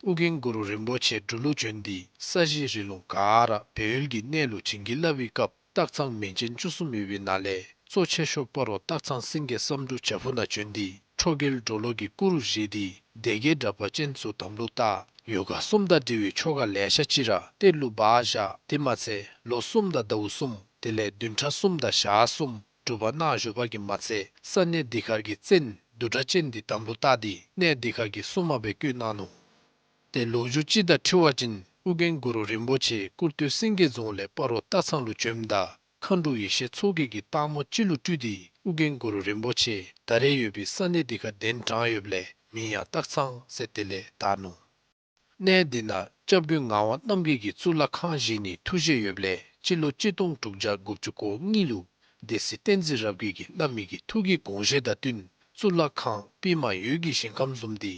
ཨོ་རྒྱན་གུ་རུ་རིན་པོ་ཆེ་འབྲུག་ལུ་བྱོན་ཏེ་ས་གཞི་རི་ལུང་ག་ར་སྦས་ཡུལ་གྱི་གནས་ལུ་བྱིན་གྱིས་བརླབས་པའི་སྐབས་སྟག་ཚང་མིང་ཅན་བཅུ་གསུམ་ཡོད་པའི་ནང་ལས་གཙོ་ཆེ་ཤོས་སྤ་རོ་སྟག་ཚང་སེང་གེ་བསམ་འགྲུབ་བྱག་ཕུག་ནང་བྱོན་ཏེ་ཁྲོ་རྒྱལ་གྲོ་ལོད་ཀྱི་སྐུ་རུ་བཞེངས་ཏེ་སྡེ་བརྒྱད་དྲེགས་པ་ཅན་ཚུ་དམ་ལུ་བཏགས། ཡོ་ག་གསུམ་དང་འབྲེལ་བའི་ཆོ་ག་ལེ་ཤ་ཅིག་ར་གཏེར་ལུ་སྦ་བཞག། དེ་མ་ཚད་ལོ་གསུམ་དང་ཟླཝ་གསུམ་དེ་ལས་བདུན་ཕྲག་གསུམ་དང་ཞག་གསུམ་སྒྲུབ་པ་གནང་བཞུགས་པ་གིས་མ་ཚད་ས་གནས་འདི་ཁར་གྱི་བཙན་བདུད་དྲེགས་ཅན་འདི་དམ་ལུ་བཏགས་ཏེ་གནས་འདི་ཁར་གྱི་སྲུང་མ་སྦེ་བསྐོས་གནང་ནུག། ཏེ་ལོ་རྒྱུས་ཅིག་དང་འཁྲིལ་བ་ཅིན་ཨོ་རྒྱན་གུ་རུ་རིན་པོ་ཆེ་སྐུར་སྟོད་སེང་གེ་རྫོང་ལས་སྤ་རོ་སྟག་ཚང་ལུ་བྱོནམ་ད་མཁའ་འགྲོ་ཡེ་ཤེས་མཚོ་རྒྱལ་གྱིས་སྟག་མོ་ཅིག་ལུ་སྤྲུལ་ཏེ་ཨོ་རྒྱན་གུ་རུ་རིན་པོ་ཆེ་ད་རེས་ཡོད་པའི་ས་གནས་འདི་ཁར་གདན་དྲངས་ཡོདཔ་ལས་མིང་ཡང་སྟག་ཚང་ཟེར་དེ་ལས་བཏགས་ནུག། གནས་འདི་ནང་སྐྱབས་མགོན་ངག་དབང་རྣམ་རྒྱལ་གྱིས་གཙུག་ལག་ཁང་བཞེངས་ནིའི་ཐུགས་བཞེད་ཡོདཔ་ལས་སྤྱི་ལོ་གཅིག་སྟོང་དྲུག་བརྒྱ་དགུ་བཅུ་གོ་གཉིས་ལུ་སྡེ་སྲིད་བསྟན་འཛིན་རབ་རྒྱས་ཀྱིས་བླ་མའི་གི་ཐུགས་ཀྱི་དགོངས་བཞེད་དང་བསྟུན་གཙུག་ལག་ཁང་པདྨ་འོད་ཀྱི་ཞིང་ཁམས་བཟུམ་འདི་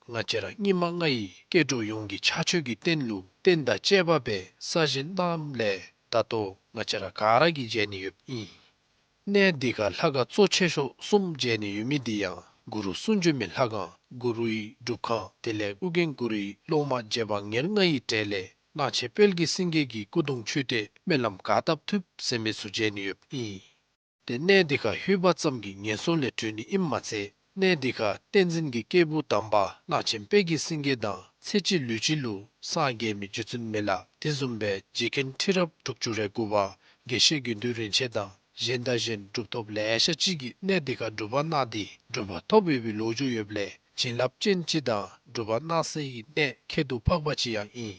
ང་བཅས་ར་སྙིགས་མ་ལྔ་ཡི་སྐྱེ་འགྲོ་ཡོངས་ཀྱི་ཕྱག་མཆོད་ཀྱི་རྟེན་ལུ་རྟེན་དང་བཅས་པ་སྦེ་གསར་བཞེངས་གནངམ་ལས་ད་ལྟོ་ང་བཅས་ར་ག་ར་གིས་མཇལ་ནི་ཡོདཔ་ཨིན། གནས་འདི་ཁར་ལྷ་ཁང་གཙོ་ཆེ་ཤོས་གསུམ་མཇལ་ནི་ཡོད་མི་འདི་ཡང་གུ་རུ་གསུང་བྱོན་མའི་ལྷ་ཁང་གུ་རུའི་སྒྲུབ་ཁང་དེ་ལས་ཨོ་རྒྱན་གུ་རུའི་སློབ་མ་རྗེ་འབངས་ཉེར་ལྔ་ཡི་གྲས་ལས་གླང་ཆེན་དཔལ་གྱི་སེང་གེ་གི་སྐུ་གདུང་མཆོད་རྟེན་སྨོན་ལམ་ག་བཏབ་ཐུབ་ཟེར་མི་ཚུ་མཇལ་ནི་ཡོདཔ་ཨིན། ཏེ་གནས་འདི་ཁར་ལྷོད་པ་ཙམ་གྱིས་ངན་སོང་ལས་གྲོལ་ནི་ཨིནམ་མ་ཚད་གནས་འདི་ཁར་བསྟན་འཛིན་གྱི་སྐྱེས་བུ་དམ་པ་གླང་ཆེན་དཔལ་གྱི་སེང་གེ་དང་ཚེ་གཅིག་ལུས་གཅིག་ལུ་སངས་རྒྱས་མི་རྗེ་བཙུན་མི་ལ་དེ་བཟུམ་སྦེ་རྗེ་མཁན་ཁྲི་རབས་དྲུག་ཅུ་རེ་དགུ་པ་དགེ་བཤེས་དགེ་འདུན་རིན་ཆེན་དང་གཞན་དང་གཞན་གྲུབ་ཐོབ་ལེ་ཤ་ཅིག་གིས་གནས་འདི་ཁར་སྒྲུབ་པ་གནང་སྟེ་གྲུབ་པ་ཐོབ་ཡོད་པའི་ལོ་རྒྱུས་ཡོདཔ་ལས་བྱིན་རླབས་ཅན་ཅིག་དང་སྒྲུབ་པ་གནང་སའི་གནས་ཁྱད་དུ་འཕགས་པ་ཅིག་ཡང་ཨིན།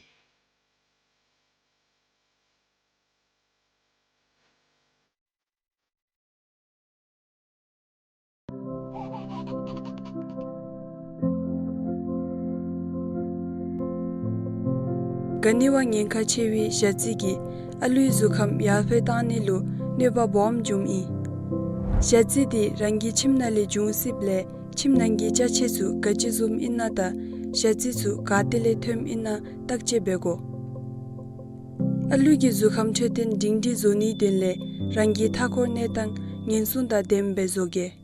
ག་ནི་བ་ཉེན་ཁ་ཆེ་བའི་ཞ་རྩི་གིས་ཨ་ལུའི་གཟུགས་ཁམས་ཡར་འཕེལ་བཏང་ནི་ལུ་གནོད་པ་སྦོམ་འབྱུངམ་ཨིན། ཞ་རྩི་འདི་རང་གི་ཁྱིམ་ནང་ལས་འབྱུང་སྲིདཔ་ལས་ཁྱིམ་ནང་གི་ཅ་ཆས་ཚུ་ག་ཅི་བཟུམ་ཨིན་ན་དང་ཞ་རྩི་ཚུ་ག་ཏེ་ལས་ཐོནམ་ཨིན་ན་བརྟག་དཔྱད་འབད་དགོ། ཨ་ལུ་གི་གཟུགས་ཁམས་འཕྲོད་བསྟེན་སྒྲིང་སྒྲིང་བཟོ་ནིའི་དོན་ལས་རང་གི་མཐའ་འཁོར་གནས་སྟངས་ཉེན་སྲུང་དང་ལྡནམ་སྦེ་བཟོ་གེ།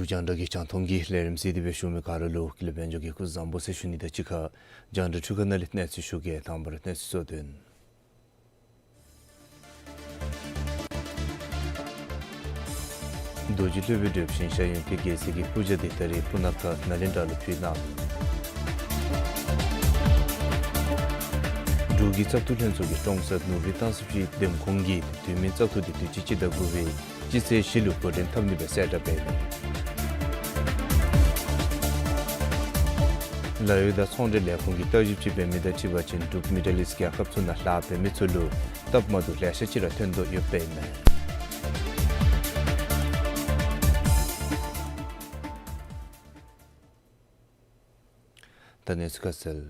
རྒྱང་བསྒྲགས་ཀྱི་རྒྱང་མཐོང་གི་ལས་རིམ་གཟིགས་ཏེ་སྦེ་བཞུགས་མི་ག་ར་ལུ་ཀུན་ལེགས་དཔལ་འབྱོར་གྱིས་སྐུ་གཟུགས་བཟང་པོ་ཟེར་ཞུ་ནི་དང་གཅིག་ཁར་རྒྱང་བསྒྲགས་འཕྲུལ་ཁང་ནང་ལས་གནས་ཚུལ་ཞུ་གེ། དང་པ་ར་གནས་ཚུལ་གཙོ་དོན། རྡོ་རྗེ་སློབ་དཔོན་བགྲེསཔ་ཞིང་གཤེགས་ཡོན་ཏན་རྒྱལ་མཚན་གྱིས་སྤུར་ཇ་དེ་ད་རིས་སྤུ་ན་ཁ་ནཱ་ལེནྡྲ་ལུ་ཕུལ་གནང་ནུག། འབྲུག་གི་བཙག་འཐུ་ལྷན་ཚོགས་ཀྱིས་ཀྲོང་གསར་ནོར་བུའི་གཏམ་ཚོགས་ཀྱི་འདེམས་ཁོངས་ཀྱི་དུས་མིན་བཙག་འཐུ་དེ་དུས་ཅི་སྤྱི་ཟླ་དགུ་པའི་སྤྱི་ཚེས་བཞི་ལུ་འགོ་འདྲེན་འཐབ་ནི་སྦེ་གསལ་བསྒྲགས་འབད་ནུག། ལཱ་གཡོག་དང་ཚོང་འབྲེལ་ལས་ཁུངས་ཀྱིས་བརྟག་ཞིབ་ཅིག་འབད་མི་དང་འཁྲིལ་བ་ཅིན་འབྲུག་མི་ཌལ་ཨིསཊ་རྒྱལ་ཁབ་ཚུ་ནང་ལཱ་འབད་མི་ཚུ་ལུ་སྟབས་མ་བདེཝ་ལེ་ཤ་ཅིག་ར་ཐོན་དོ་ཡོདཔ་ཨིན་མས། ད་གནས་ཚུལ་ཁ་གསལ།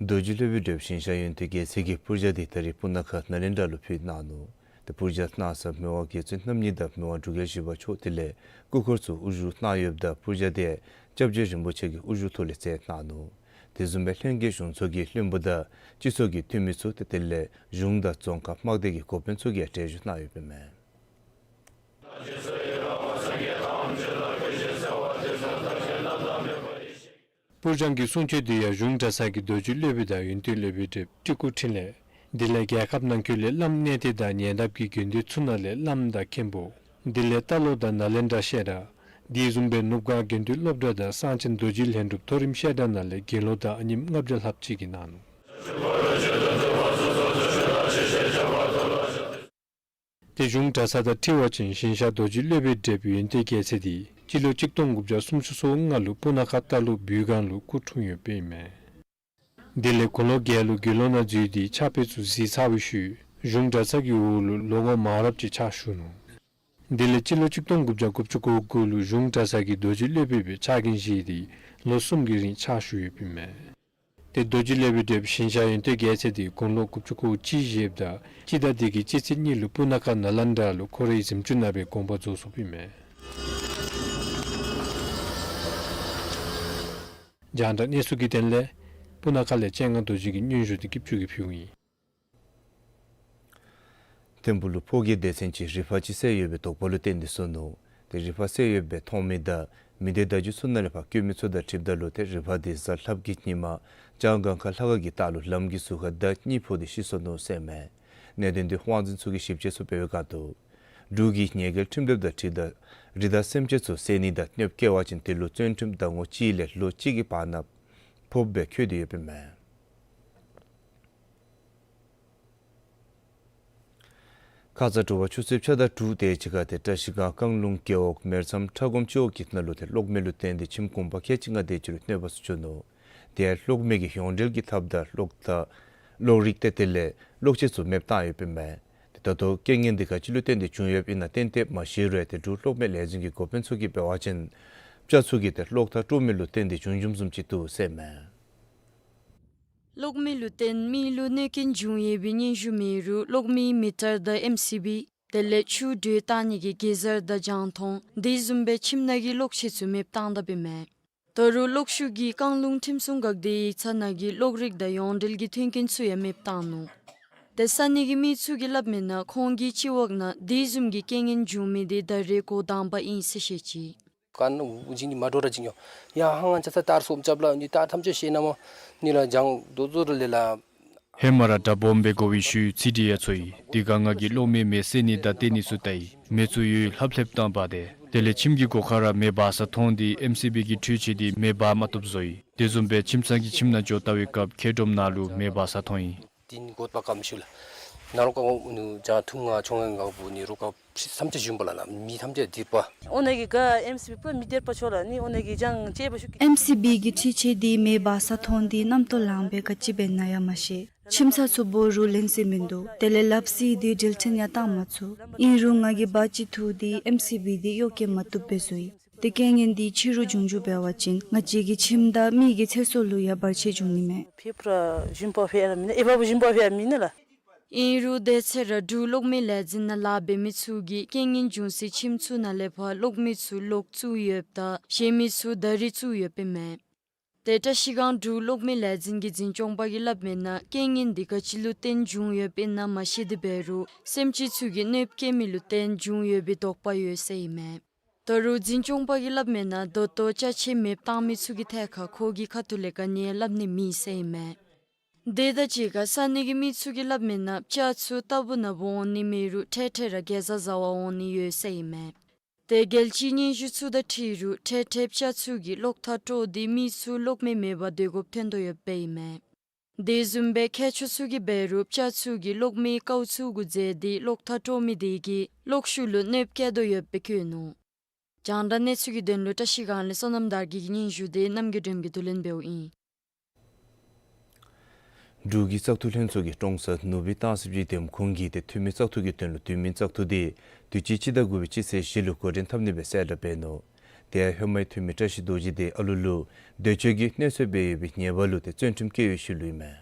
རྡོ་རྗེ་སློབ་དཔོན་བགྲེསཔ་ཞིང་གཤེགས་ཡོན་ཏན་རྒྱལ་མཚན་གྱིས་སྤུར་ཇ་དེ་ད་རིས་སྤུ་ན་ཁ་ནཱ་ལེནྡྲ་ལུ་ཕུལ་གནང་ནུག། ཏེ་སྤུར་ཇ་གནང་ས་མི་དབང་རྒྱལ་བཙུན་རྣམ་གཉིས་དང་མི་དབང་འབྲུག་རྒྱལ་བཞི་པ་མཆོག་དེ་ལས་སྐུ་འཁོར་ཚུ་དབུ་བཞུགས་གནང་ཡོདཔ་ད་སྤུར་ཇ་དེ་སྐྱབས་རྗེ་རིན་པོ་ཆེ་གི་དབུ་བཞུགས་ཐོག་ལས་སྩལ་གནང་ནུག། དེ་བཟུམ་སྦེ་ལྷན་རྒྱས་གཞུང་ཚོགས་ཀྱི་བློན་པོ་དང་སྤྱི་ཚོགས་ཀྱི་འཐུས་མི་ཚུ་ཏེ་དེ་ལས་གཞུང་དང་རྫོང་ཁག་དམག་སྡེ་གི་འགོ་དཔོན་ཚུ་གིས་ཡང་གྲལ་བཞུགས་གནང་ཡོདཔ་ཨིན་མས། སྤུར་ཇ་གི་གསུང་ཆོག་དེ་ཡང་གཞུང་གྲྭ་ཚང་གི་རྡོ་རྗེ་སློབ་དཔོན་དང་ཡོན་ཏན་སློབ་དཔོན་བགྲེསཔ་སྤྲུལ་སྐུ་འཕྲིན་ལས། དེ་ལས་རྒྱལ་ཁབ་ནང་འཁོད་ལས་བླམ་གནས་བརྟན་དང་ཉེ་འདབས་ཀྱི་དགོན་སྡེ་ཚུ་ནང་ལས་བླམ་དང་མཁན་པོ། དེ་ལས་རྟ་ལོག་དང་ནཱ་ལེནྡྲ་བཤད་གྲྭ། དེ་བཟུམ་སྦེ་ནུབ་སྒང་དགེ་འདུན་སློབ་གྲྭ་དང་གསང་ཆེན་རྡོ་རྗེ་ལྷུན་གྲུབ་མཐོ་རིམ་བཤད་གྲྭ་ནང་ལས་དགེ་སློང་དང་ཨ་ནེམོ་ལྔ་བརྒྱ་ལྷགཔ་ཅིག་གིས་གནང་ནུག། ཏེ་གཞུང་གྲྭ་ཚང་དང་འཁྲིལ་བ་ཅིན་ཞིང་གཤེགས་རྡོ་རྗེ་སློབ་དཔོན་བགྲེསཔ་ཡོན་ཏན་རྒྱལ་མཚན་དེ་སྤྱི་ལོ་གཅིག་སྟོང་དགུ་བརྒྱ་སུམ་ཅུ་སོ་ལྔ་ལུ་སྤུ་ན་ཁ་རྟ་ལོག་སྦུལ་སྒང་ལུ་སྐུ་འཁྲུངས་ཡོདཔ་ཨིན་མས། དེ་ལས་དགུང་ལོ་བརྒྱད་ལུ་དགེ་སློང་ནང་འཛུལ་ཏེ་ཕྱག་དཔེ་ཚུ་གཟིགས་ཚར་བའི་ཤུལ་གཞུང་གྲྭ་ཚང་གི་འོག་ལུ་ལོ་ངོ་མང་རབས་ཅིག་ཕྱག་ཞུ་ནུག། དེ་ལས་སྤྱི་ལོ་གཅིག་སྟོང་དགུ་བརྒྱ་དགུ་བཅུ་གོ་དགུ་ལུ་གཞུང་གྲྭ་ཚང་གི་རྡོ་རྗེ་སློབ་དཔོན་སྦེ་ཕྱག་འགན་བཞེས་ཏེ་ལོ་གསུམ་གྱི་རིང་ཕྱག་ཞུ་ཡོདཔ་ཨིན་མས། ཏེ་རྡོ་རྗེ་སློབ་དཔོན་བགྲེསཔ་ཞིང་གཤེགས་ཡོན་ཏན་རྒྱལ་མཚན་དེ་དགུང་ལོ་དགུ་བཅུ་གོ་གཅིག་བཞེསཔ་ད་སྤྱི་ཟླ་འདི་གི་སྤྱི་ཚེས་གཉིས་ལུ་སྤུ་ན་ཁ་ནཱ་ལེནྡྲ་ལུ་ཁོ་རའི་གཟིམ་ཅུང་ནང་སྦེ་དགོངས་པ་རྫོགས་སོཔ་ཨིན་མས། རྒྱང་བསྒྲགས་གནས་ཚུལ་གྱི་དོན་ལས་སྤུ་ན་ཁ་ལས་སྤྱན་སྔ་རྡོ་རྗེ་གི་སྙན་ཞུ་དེ་སྐྱིད་ཆུ་གིས་ཕུལཝ་ཨིན། ཐིམ་ཕུག་ལུ་ཕོ་སྐྱེས་སྡེ་ཚན་ཅིག་རི་ཕག་ཅིག་བསད་ཡོད་པའི་དོགས་པ་ལུ་བརྟེན་ཏེ་བཟོ་ནུག། ཏེ་རི་ཕག་བསད་ཡོདཔ་སྦེ་མཐོང་མི་དང་མི་སྡེ་བརྡ་བརྒྱུད་ཚུ་ནང་ལས་ཕར་བཀོད་མི་ཚུ་དང་འཁྲིལཝ་ད་ལུ་ཏེ་རི་ཕག་དེ་གཟའ་ལྷགཔ་གི་ཉིནམ་ལྕང་སྒང་ཁ་ལྷ་ཁང་གི་ལྟག་ལུ་ལམ་གྱི་ཟུར་ཁར་མདའ་གཉིས་ཕོག་སྟེ་ཤི་སོ་ནུག་ཟེར་མས། གནད་དོན་དེ་དབང་འཛིན་ཚུ་གིས་ཞིབ་དཔྱད་ཚུ་འབད་བའི་སྒང་དུ་འབྲུག་གི་ཉེས་འགེལ་ཁྲིམས་དེབ་དང་འཁྲིལཝ་ད་རི་དྭགས་སེམས་ཅན་ཚུ་བསད་ནི་དང་གནོདཔ་བཀལ་བ་ཅིན་དེ་ལུ་བཙོན་ཁྲིམས་ཟླ་ངོ་གཅིག་ལས་ལོ་གཅིག་གི་བར་ན་ཕོགཔ་སྦེ་བཀོད་དེ་ཡོདཔ་ཨིན་མས། ཁ་ཙ་དྲོ་པ་ཆུ་ཚོད་ཕྱེད་དང་དྲུག་དེ་ཅིག་ཁར་ཏེ་བཀྲ་ཤིས་སྒང་བཀང་ལུང་རྒེད་འོག་མེར་མཚམས་ཁྲ་སྒོམ་སྤྱི་འོག་གི་ནང་ལུ་ཏེ་གློག་མེ་ལུ་བརྟེན་ཏེ་ཁྱིམ་གུང་པ་ཁལ་གཅིག་ལྔ་དེ་ཅིག་ལུ་གནོད་པ་ཚུ་བྱུང་ནུག། དེ་ཡང་གློག་མེ་གི་ཡོངས་འབྲེལ་གྱི་ཐབས་དང་གློག་དང་གློག་རིག་ཏེ་དེ་ལས་གློག་ཆས་ཚུ་མེདཔ་བཏང་ཡོདཔ་ཨིན་མས། ཏེ་ད་ལྟོ་རྐྱེན་ངན་འདི་ག་ཅི་ལུ་བརྟེན་ཏེ་བྱུང་ཡོདཔ་ཨིན་ན་ཏན་ཏན་མ་ཤེས་རུང་ཏེ་འབྲུག་གློག་མེ་ལས་འཛིན་གྱི་འགོ་དཔོན་ཚུ་གིས་འབད་བ་ཅིན་སྤྱ་ཚུ་གིས་ཏེ་གློག་དང་སྤྲོ་མེ་ལུ་བརྟེན་ཏེ་བྱུང་བྱུངམ་བཟུམ་ཅིག་འདུག་ཟེར་མས། གློག་མེ་ལུ་བརྟེན་མི་ལུ་གནོད་རྐྱེན་བྱུང་ཡོད་པའི་སྙན་ཞུ་མེད་རུང་གློག་མེའི་མི་ཊར་དང་ཨེམ་སི་བི་དེ་ལས་ཆུ་དྲོད་བཏང་ནི་གི་གེ་ཛར་དང་རྒྱང་མཐོང་དེ་བཟུམ་སྦེ་ཁྱིམ་ནང་གི་གློག་ཆས་ཚུ་མེདཔ་བཏང་དཔ་ཨིན་མས། ད་རུང་གློག་ཤུགས་ཀྱིས་བཀང་ལུང་ཁྲིམས་སྲུང་འགག་སྡེའི་ཡིག་ཚང་ནང་གི་གློག་རིག་དང་ཡོངས་འབྲེལ་གྱི་མཐུན་རྐྱེན་ཚུ་ཡང་མེདཔ་བཏང་ནུག། ཏེ་ས་གནས་ཀྱི་མི་ཚུ་གིས་སླབ་མིའི་ནང་ཁོང་གི་སྤྱི་འོག་ནང་དེ་བཟུམ་གྱི་རྐྱེན་ངན་བྱུང་མི་དེ་ད་རེས་འགོ་དང་པ་ཨིན་ཟེར་བཤད་ཅི། ག་ནི་འུ་ཅིག་ནི་མ་འདྲཝ་ར་ཅིག་ཡོད། ཡ་ཧང་ང་ཅ་ཚ་ཏར་སོམ་ཅབ་ལ་ནི་ཏར་ཐམས་ཅད་ཤེས་ན་མོ་ནི་ལ་ལྗང་དོ་ཛོ་རུ་ལེ་ལ། ཧེ་མ་ར་དྲ་སྦོམ་སྦེ་གོ་བའི་ཤུལ་ཚིག་འདི་ཡང་ཚོར་ཡི། དེ་སྒང་ང་གིས་གློག་མེ་མེ་བསད་ནི་དང་བཏེག་ནི་ཚུ་བལྟ་ཡི། མེ་ཚུ་ཡོད་ལྷབ་ལྷེབ་བཏང་འབག་སྟེ་དེ་ལས་ཁྱིམ་གྱི་སྒོ་ཁར་ར་མེ་འབར་ས་མཐོང་སྟེ་ཨེམ་སི་བི་གི་འཕྲུལ་ཆས་དེ་མེ་འབར་མ་བཏུབ་བཟོ་ཡི། དེ་བཟུམ་སྦེ་ཁྱིམ་ཚང་གི་ཁྱིམ་ནང་འགྱོ་བལྟ་བའི་སྐབས་མཁལ་རྡོགམ་ནང་ལུ་མེ་འབར་ས་མཐོང་ཡི། དེ་ནི་གོ་པ་ཀམ་ཤུལ་ལ་ནཱ་རོ་ཀ་འོ་ནུ་ཇ་ཐུང་ང་ཆོང་ང་འགག་པོ་ནི་རོ་ཀ་ཕྱི་ཐམས་ཅད་ཞུམ་པ་ལ་ན་མི་ཐམས་ཅད་དེ་པ། ཨོ་ན་གི་ག་ཨེམ་སི་བི་པ་མི་སྡེར་པ་ཆོ་ལ་ནི་ཨོ་ན་གི་ཅང་ཅེ་པ་ཤུ་གི། ཨེམ་སི་བི་གི་འཕྲུལ་ཆས་དེ་མེ་འབར་ས་མཐོང་སྟེ་རྣམ་རྟོག་ལངས་པས་ག་ཅི་འབད་ན་ཡང་མ་ཤེས། ཁྱིམ་ཚང་ཚུ་འབོ་རུང་ལན་ཟེར་མིན་འདུག། དེ་ལས་ལགཔ་གཟིགས་ཏེ་འགྲུལ་འཕྲིན་ཡང་བཏང་མ་ཚུགས། ཨིན་རུང་ང་གིས་འབག་ཅིག་འཐུ་སྟེ་ཨེམ་སི་བི་དེ་གཡོག་བཀོལ་མ་བཏུབ་པས་བཟོ་ཡི། ཏེ་རྐྱེན་ངན་འདི་ཕྱི་རུ་འབྱུང་འགྱུར་འབད་བ་ཅིན་ང་བཅས་ཀྱི་ཁྱིམ་དང་མི་གི་ཚེ་སྲོག་ལུ་ཡང་བར་ཆད་འབྱུང་ནི་མས། ཕེབས་ར་ཞིམ་པོ་ཕེབས་ར་མིན་ན་ཨེ་བ་བུ་ཞིམ་པོ་ཕེབས་ར་མིན་ན་ལ། ཨིན་རུང་དེ་ཚེ་ར་འབྲུག་གློག་མེ་ལས་འཛིན་ནང་ལཱ་འབད་མི་ཚུ་གིས་རྐྱེན་ངན་བྱུང་སའི་ཁྱིམ་ཚུ་ནང་ལས་ཕར་གློག་མེ་ཚུ་ལོག་བཙུགས་ཡོདཔ་ད་གཞན་མི་ཚུ་ད་རིས་བཙུགས་ཡོདཔ་ཨིན་མས། ཏེ་བཀྲ་ཤིས་སྒང་འབྲུག་གློག་མེ་ལས་འཛིན་གྱི་འཛིན་སྐྱོང་པ་གིས་སླབ་མིའི་ནང་རྐྱེན་ངན་འདི་ག་ཅི་ལུ་བརྟེན་བྱུང་ཡོདཔ་ཨིན་ན་མ་ཤེས་ཏེ་འབད་རུང་སེམས་ཅན་ཚུ་གིས་གནོདཔ་བཀལ་མི་ལུ་བརྟེན་བྱུང་ཡོད་པའི་དོགས་པ་ཡོད་ཟེར་ཨིན་མས། ད་ ད་རུང་འཛིན་སྐྱོང་པ་གིས་སླབ་མིའི་ནང་ད་ལྟོ་ཅ་ཆས་མེདཔ་བཏང་མི་ཚུ་གི་ཐད་ཁར་ཁོ་གི་ཁ་ཐུག་ལས་ག་ནི་ཡང་སླབ་ནི་མེད་ཟེར་ཨིན་མས། དེ་དང་གཅིག་ཁར་ས་གནས་ཀྱི་མི་ཚུ་གིས་སླབ་མིའི་ནང་སྤྱ་ཚུ་རྟག་བུ་ནང་འབོ་འོང་ནི་མེད་རུང་ཐེངས་ཐེངས་ར་གེ་ཛ་བཟའ་བར་འོང་ནི་ཡོད་ཟེར་ཨིན་མས། དེ་རྒྱལ་སྤྱིའི་སྙན་ཞུ་ཚུ་དང་འཁྲིལ་རུང་ཐེངས་ཐེངས་སྤྱ་ཚུ་གིས་གློག་ཐག་དཀྲོགས་ཏེ་མི་ཚུ་གློག་མེ་མེད་པར་སྡོད་དགོཔ་ཐོན་དོ་ཡོདཔ་ཨིན་མས། དེ་བཟུམ་སྦེ་མཁས་མཆོག་ཚུ་གིས་འབད་རུང་སྤྱ་ཚུ་གིས་གློག་མེའི་ཀཝ་ཚུ་གུ་འཛེགས་ཏེ་གློག་ཐག་དཀྲོག་མི་དེ་གིས་གློག་ཤུགས་ལུ་གནོདཔ་བཀལ་དོ་ཡོདཔ་སྦེ་བཀོད་ནུག། རྒྱང་བསྒྲགས་གནས་ཚུལ་གྱི་དོན་ལུ་བཀྲ་ཤིས་སྒང་ལས་བསོད་ནམས་དར་རྒྱས་ཀྱི་སྙན་ཞུ་དེ་རྣམ་རྒྱལ་སྒྲོལམ་གྱིས་བསྡུ་ལེན་འབདཝ་ཨིན། འབྲུག་གི་བཙག་འཐུ་ལྷན་ཚོགས་ཀྱིས་ཀྲོང་གསར་ནུབ་སྦིས་སྟང་སི་སྦྱིས་འདེམས་ཁོངས་ཀྱི་ཏེ་འཐུས་མི་བཙག་འཐུ་གི་དོན་ལུ་དུས་མིན་བཙག་འཐུ་དེ་དུས་ཅི་སྤྱི་ཟླ་དགུ་པའི་སྤྱི་ཚེས་བཞི་ལུ་འགོ་འདྲེན་འཐབ་ནི་སྦེ་གསལ་བསྒྲགས་འབད་ནུག། དེ་ཡང་ཧེ་མའི་འཐུས་མི་བཀྲ་ཤིས་རྡོ་རྗེ་དེ་ཨ་ལུ་ལུ་འདོད་སྤྱོད་ཀྱི་གནོད་འཚེ་འབད་ཡོད་པའི་ཉེས་པ་ལུ་ཏེ་བཙོན་ཁྲིམས་བཀལ་ཡོད་ཞུ་ལུ་ཨིན་མས།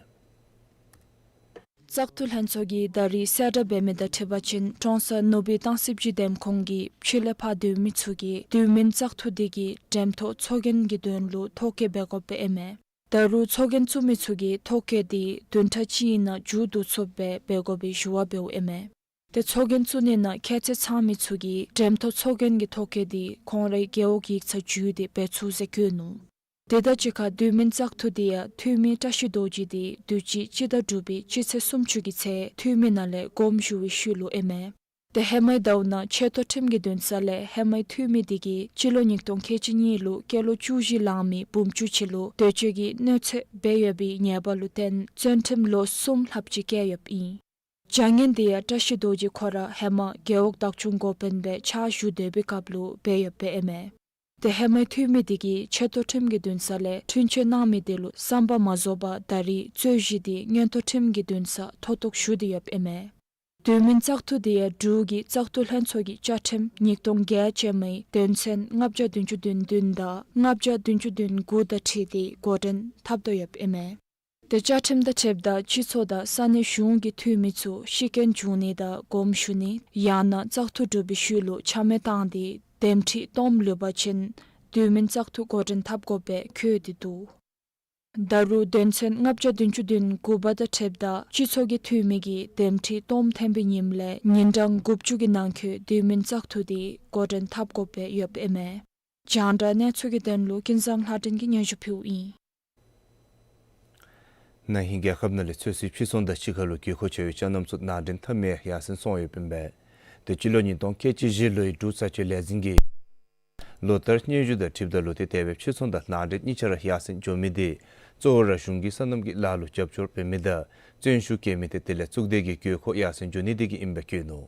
བཙག་འཐུ་ལྷན་ཚོགས་ཀྱིས་ད་རིས་གསལ་བསྒྲགས་འབད་མི་དང་འཁྲིལ་བ་ཅིན་ཀྲོང་གསར་ནུབ་སྦིས་སྟང་སི་སྦྱིས་འདེམས་ཁོངས་ཀྱི་ཕྱི་ལས་ཕར་སྡོད་མི་ཚུ་གིས་དུས་མིན་བཙག་འཐུ་དེ་གི་འགྲེམས་ཐོག་ཚོགས་རྒྱན་གྱི་དོན་ལུ་ཐོ་བཀོད་འབད་དགོཔ་ཨིན་མས། ད་རུང་ཚོགས་རྒྱན་བཙུགས་མི་ཚུ་གིས་ཐོ་བཀོད་དེ་བདུན་ཕྲག་གཅིག་ནང་མཇུག་བསྡུ་ཚུགསཔ་སྦེ་འབད་དགོ་པའི་ཞུ་བ་འབདཝ་ཨིན་མས། ཏེ་ཚོགས་རྒྱན་བཙུགས་ནི་ནང་ཁྱད་ཚད་ཚང་མི་ཚུ་གིས་འགྲེམས་ཐོག་ཚོགས་རྒྱན་གྱི་ཐོ་བཀོད་དེ་ཁོང་རའི་རྒེད་འོག་ཡིག་ཚང་བརྒྱུད་དེ་འབད་ཚུགས་ཟེར་བཀོད་ནུག། དེ་དང་གཅིག་ཁར་དུས་མིན་བཙག་འཐུ་དེ་ཡང་འཐུས་མི་བཀྲ་ཤིས་རྡོ་རྗེ་དེ་དུས་ཅི་སྤྱི་ཟླ་དྲུག་པའི་སྤྱི་ཚེས་སུམ་ཅུ་གི་ཚེ་འཐུས་མི་ནང་ལས་དགོངསམ་ཞུ་བའི་ཤུལ་ལུ་ཨིན་མས། ཏེ་ཧེ་མའི་ཟླཝ་ནང་ཆེ་མཐོ་ཁྲིམས་ཀྱི་འདུན་ས་ལས་ཧེ་མའི་འཐུས་མི་དེ་གིས་སྤྱི་ལོ་ཉིས་སྟོང་ཁལ་གཅིག་གཉིས་ལུ་སྐྱེས་ལོ་བཅུ་བཞི་ལང་མི་བུམོ་ཅུང་ཅིག་ལུ་འདོད་སྤྱོད་ཀྱི་གནོད་འཚེ་འབད་ཡོད་པའི་ཉེས་པ་ལུ་བརྟེན་བཙོན་ཁྲིམས་ལོ་གསུམ་ལྷགཔ་ཅིག་བཀལ་ཡོདཔ་ཨིན། བྱ་ངན་དེ་ཡང་བཀྲ་ཤིས་རྡོ་རྗེ་ཁོ་ར་ཧེ་མ་རྒེད་འོག་བདག་སྐྱོང་འགོ་དཔོན་སྦེ་ཕྱག་ཞུ་སྡོད་པའི་སྐབས་ལུ་འབད་ཡོདཔ་ཨིན་མས། ཏེ་ཧེ་མའི་འཐུས་མི་དེ་གིས་ཆེ་མཐོ་ཁྲིམས་ཀྱི་འདུན་ས་ལས་འཁྲུན་ཆོད་གནང་མི་དེ་ལུ་བསམ་པ་མ་རྫོགས་པར་ད་རིས་རྩོད་གཞི་དེ་མངོན་མཐོ་ཁྲིམས་ཀྱི་འདུན་སར་མཐོ་གཏུགས་ཞུ་སྟེ་ཡོདཔ་ཨིན་མས། དུས་མིན་བཙག་འཐུ་དེ་ཡང་འབྲུག་གི་བཙག་འཐུ་ལྷན་ཚོགས་ཀྱི་བཅའ་ཁྲིམས་ཉིས་སྟོང་བརྒྱད་ཅན་མའི་དོན་ཚན་ལྔ་བརྒྱ་བདུན་ཅུ་དོན་བདུན་དང་ལྔ་བརྒྱ་བདུན་ཅུ་དོན་དགུ་དང་འཁྲིལ་ཏེ་འགོ་འདྲེན་འཐབ་དོ་ཡོདཔ་ཨིན་མས། ཏེ་བཅའ་ཁྲིམས་དང་འཁྲིལཝ་ད་སྤྱི་ཚོགས་དང་ས་གནས་གཞུང་གི་འཐུས་མི་ཚུ་ཤི་རྐྱེན་བྱུང་ནི་དང་དགོངསམ་ཞུ་ནི་ཡང་ན་བཙག་འཐུ་གྲུབ་པའི་ཤུལ་ལུ་ཆ་མེད་བཏང་སྟེ་འདེམས་ཁྲི་སྟོངམ་ལུས་པ་ཅིན་དུས་མིན་བཙག་འཐུ་འགོ་འདྲེན་འཐབ་དགོ་པའི་འཁོད་དེ་འདུག། ད་རུང་དོན་ཚན་ལྔ་བརྒྱ་བདུན་ཅུ་དོན་དགུ་པ་དང་འཁྲིལཝ་ད་སྤྱི་ཚོགས་ཀྱི་འཐུས་མི་གིས་འདེམས་ཁྲི་སྟོངམ་ཐོན་པའི་ཉིནམ་ལས་ཉིན་གྲངས་དགུ་བཅུ་གི་ནང་འཁོད་དུས་མིན་བཙག་འཐུ་དེ་འགོ་འདྲེན་འཐབ་དགོ་པའི་ཡོདཔ་ཨིན་མས། རྒྱང་བསྒྲགས་གནས་ཚུལ་གྱི་དོན་ལུ་ཀུན་བཟང་ལྷ་སྒྲོན་གྱིས་སྙན་ཞུ་ཕུལཝ་ཨིན། ན་ཧིང་རྒྱལ་ཁབ་ནང་ལས་ཚོད་བསྲེ་ཕྱིར་ཚོང་དང་གཅིག་ཁར་ལུ་དགོས་མཁོ་ཆེ་བའི་ཅ་རྣམ་ཚུ་ནང་འདྲེན་འཐབ་མི་ཡར་སེང་སོང་ཡོདཔ་ཨིན་པས། དེ་སྤྱི་ལོ་ཉིས་སྟོང་ཁལ་གཅིག་བཞི་ལོའི་འབྲུག་བཙག་འཐུ་ལས་འཛིན་གྱིས་ལོ་ལྟར་སྙན་ཞུ་དང་འཁྲིལཝ་ད་ལུ་ཏེ་དེ་སྦེ་ཕྱིར་ཚོང་དང་ནང་འདྲེན་གཉིས་ཆ་ར་ཡར་སེང་འགྱོ་མི་དེ་གཙོ་བོ་ར་གཞུང་གིས་སོ་ནམ་གྱི་ལཱ་ལུ་རྒྱབ་སྐྱོར་འབད་མི་དང་བཙོན་ཤུགས་བཀལ་མི་དེ་དེ་ལས་གཙུག་སྡེ་གི་དགོས་མཁོ་ཡར་སེང་འགྱོ་ནི་དེ་གིས་ཨིནམ་སྦེ་བཀོད་ནུག།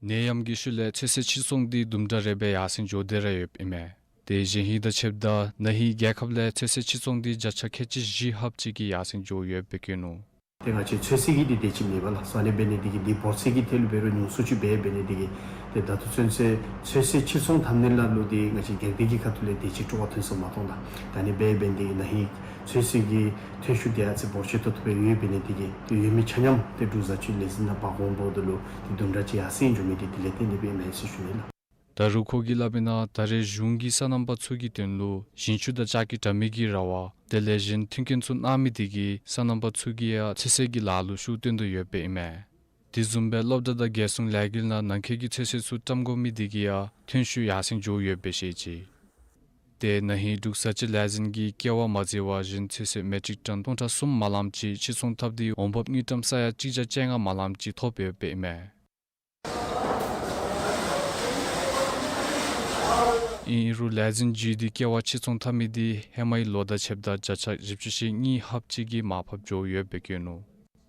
ནད་ཡམས་ཀྱི་ཤུལ་ལས་ཚོད་བསྲེ་ཕྱིར་ཚོང་འདི་དུམ་གྲ་རེ་སྦེ་ཡར་སེང་འགྱོ་སྟེ་ར་ཡོདཔ་ཨིན་མས། དེ་གཞན་ཧིང་དང་ཕྱདཔ་ད་ན་ཧིང་རྒྱལ་ཁབ་ལས་ཚོད་བསྲེ་ཕྱིར་ཚོང་འདི་བརྒྱ་ཆ་ཁལ་གཅིག་བཞི་ལྷགཔ་ཅིག་གིས་ཡར་སེང་འགྱོ་ཡོདཔ་སྦེ་བཀོད་ནུག། ཏེ་ང་བཅས་ཚོད་བསྲེ་གི་འདི་དེ་ཅིག་མེད་པ་ལགས། སོ་ཨ་ནི་འབད་ནི་དེ་གིས་འདི་འབོར་ཚད་ཀྱི་ཐད་ལུ་འབད་རུང་ཉུང་སུ་ཅིག་འབད་འབད་ནི་དེ་གིས་ཏེ་ད་ལྟོ་ཚུན་ཚོད་ཚོད་བསྲེ་ཕྱིར་ཚོང་འཐབ་ནི་ལ་ལུ་འདི་ང་བཅས་སྒེར་སྡེ་གི་ཁ་ཐུག་ལས་དེ་ཅིག་སྤྲོ་བ་ཐོན་སོངམ་མ་མཐོང་ད། ད་ཨ་ནི་འབད་འབད་ནི་དེ་གིས་ན་ཧིང་ཚོད་བསྲེ་གི་ཐོན་ཤུགས་དེ་ཡང་ཅིག་འབོར་ཆེ་ཏོག་ཏོ་སྦེ་ཡོད་འབད་ནི་དེ་གིས་ཏེ་ཡོད་མི་ཆ་མཉམ་ཏེ་འབྲུག་བཟའ་སྤྱོད་ལས་འཛིན་ནང་འབག་འོངམ་ད་ལུ་ཏེ་དུམ་གྲ་ཅིག་ཡར་སེང་འགྱོ་མི་དེ་དེ་ལས་བརྟེན་ཏེ་སྦེ་ཨིན་མས་ཟེར་ཞུ་ནི་ལགས། ད་རུང་ཁོ་གིས་སླབ་མིའི་ནང་ད་རེས་གཞུང་གིས་སོ་ནམ་པ་ཚུ་གི་དོན་ལུ་ཞིང་ཆུ་དང་ལྕགས་ཀྱི་དྲ་མིག་གི་ར་བ་དེ་ལས་གཞན་མཐུན་རྐྱེན་ཚུ་གནང་མི་དེ་གིས་སོ་ནམ་པ་ཚུ་གིས་ཡང་ཚོད་བསྲེ་གི་ལཱ་ལུ་ཤུགས་བཏོན་དོ་ཡོདཔ་ཨིན་མས། དེ་བཟུམ་སྦེ་སློབ་གྲྭ་དང་རྒྱལ་སྲུང་ལས་འགུལ་ནང་ནང་འཁོད་ཀྱི་ཚོད་བསྲེ་ཚུ་བཀྲམ་དགོ་མི་དེ་གིས་ཡང་ཐོན་ཤུགས་ཡར་སེང་འགྱོ་ཡོདཔ་སྦེ་བཤད་ཅི། ཏེ་ན་ཧིང་འབྲུག་བཙག་འཐུ་ལས་འཛིན་གྱིས་ཀེ་བ་མ་འཛོལ་བར་བཞིན་ཚོད་བསྲེ་མེ་ཊིག་ཊོན་སྟོང་ཕྲག་གསུམ་མ་ལངམ་ཅིག་ཕྱིར་ཚོང་འཐབ་སྟེ་འོང་འབབ་དངུལ་ཀྲམ་ས་ཡ་གཅིག་བརྒྱ་བཅོ་ལྔ་མ་ལངམ་ཅིག་ཐོབ་ཡོདཔ་ཨིན་མས། ཨིན་རུང་ལས་འཛིན་བརྒྱུད་དེ་ཀེ་བ་ཕྱིར་ཚོང་འཐབ་མི་དེ་ཧེ་མའི་ལོ་དང་ཕྱདཔ་ད་བརྒྱ་ཆ་བཞི་བཅུ་ཞེ་གཉིས་ལྷགཔ་ཅིག་གིས་མར་ཕབ་འགྱོ་ཡོདཔ་སྦེ་བཀོད་ནུག།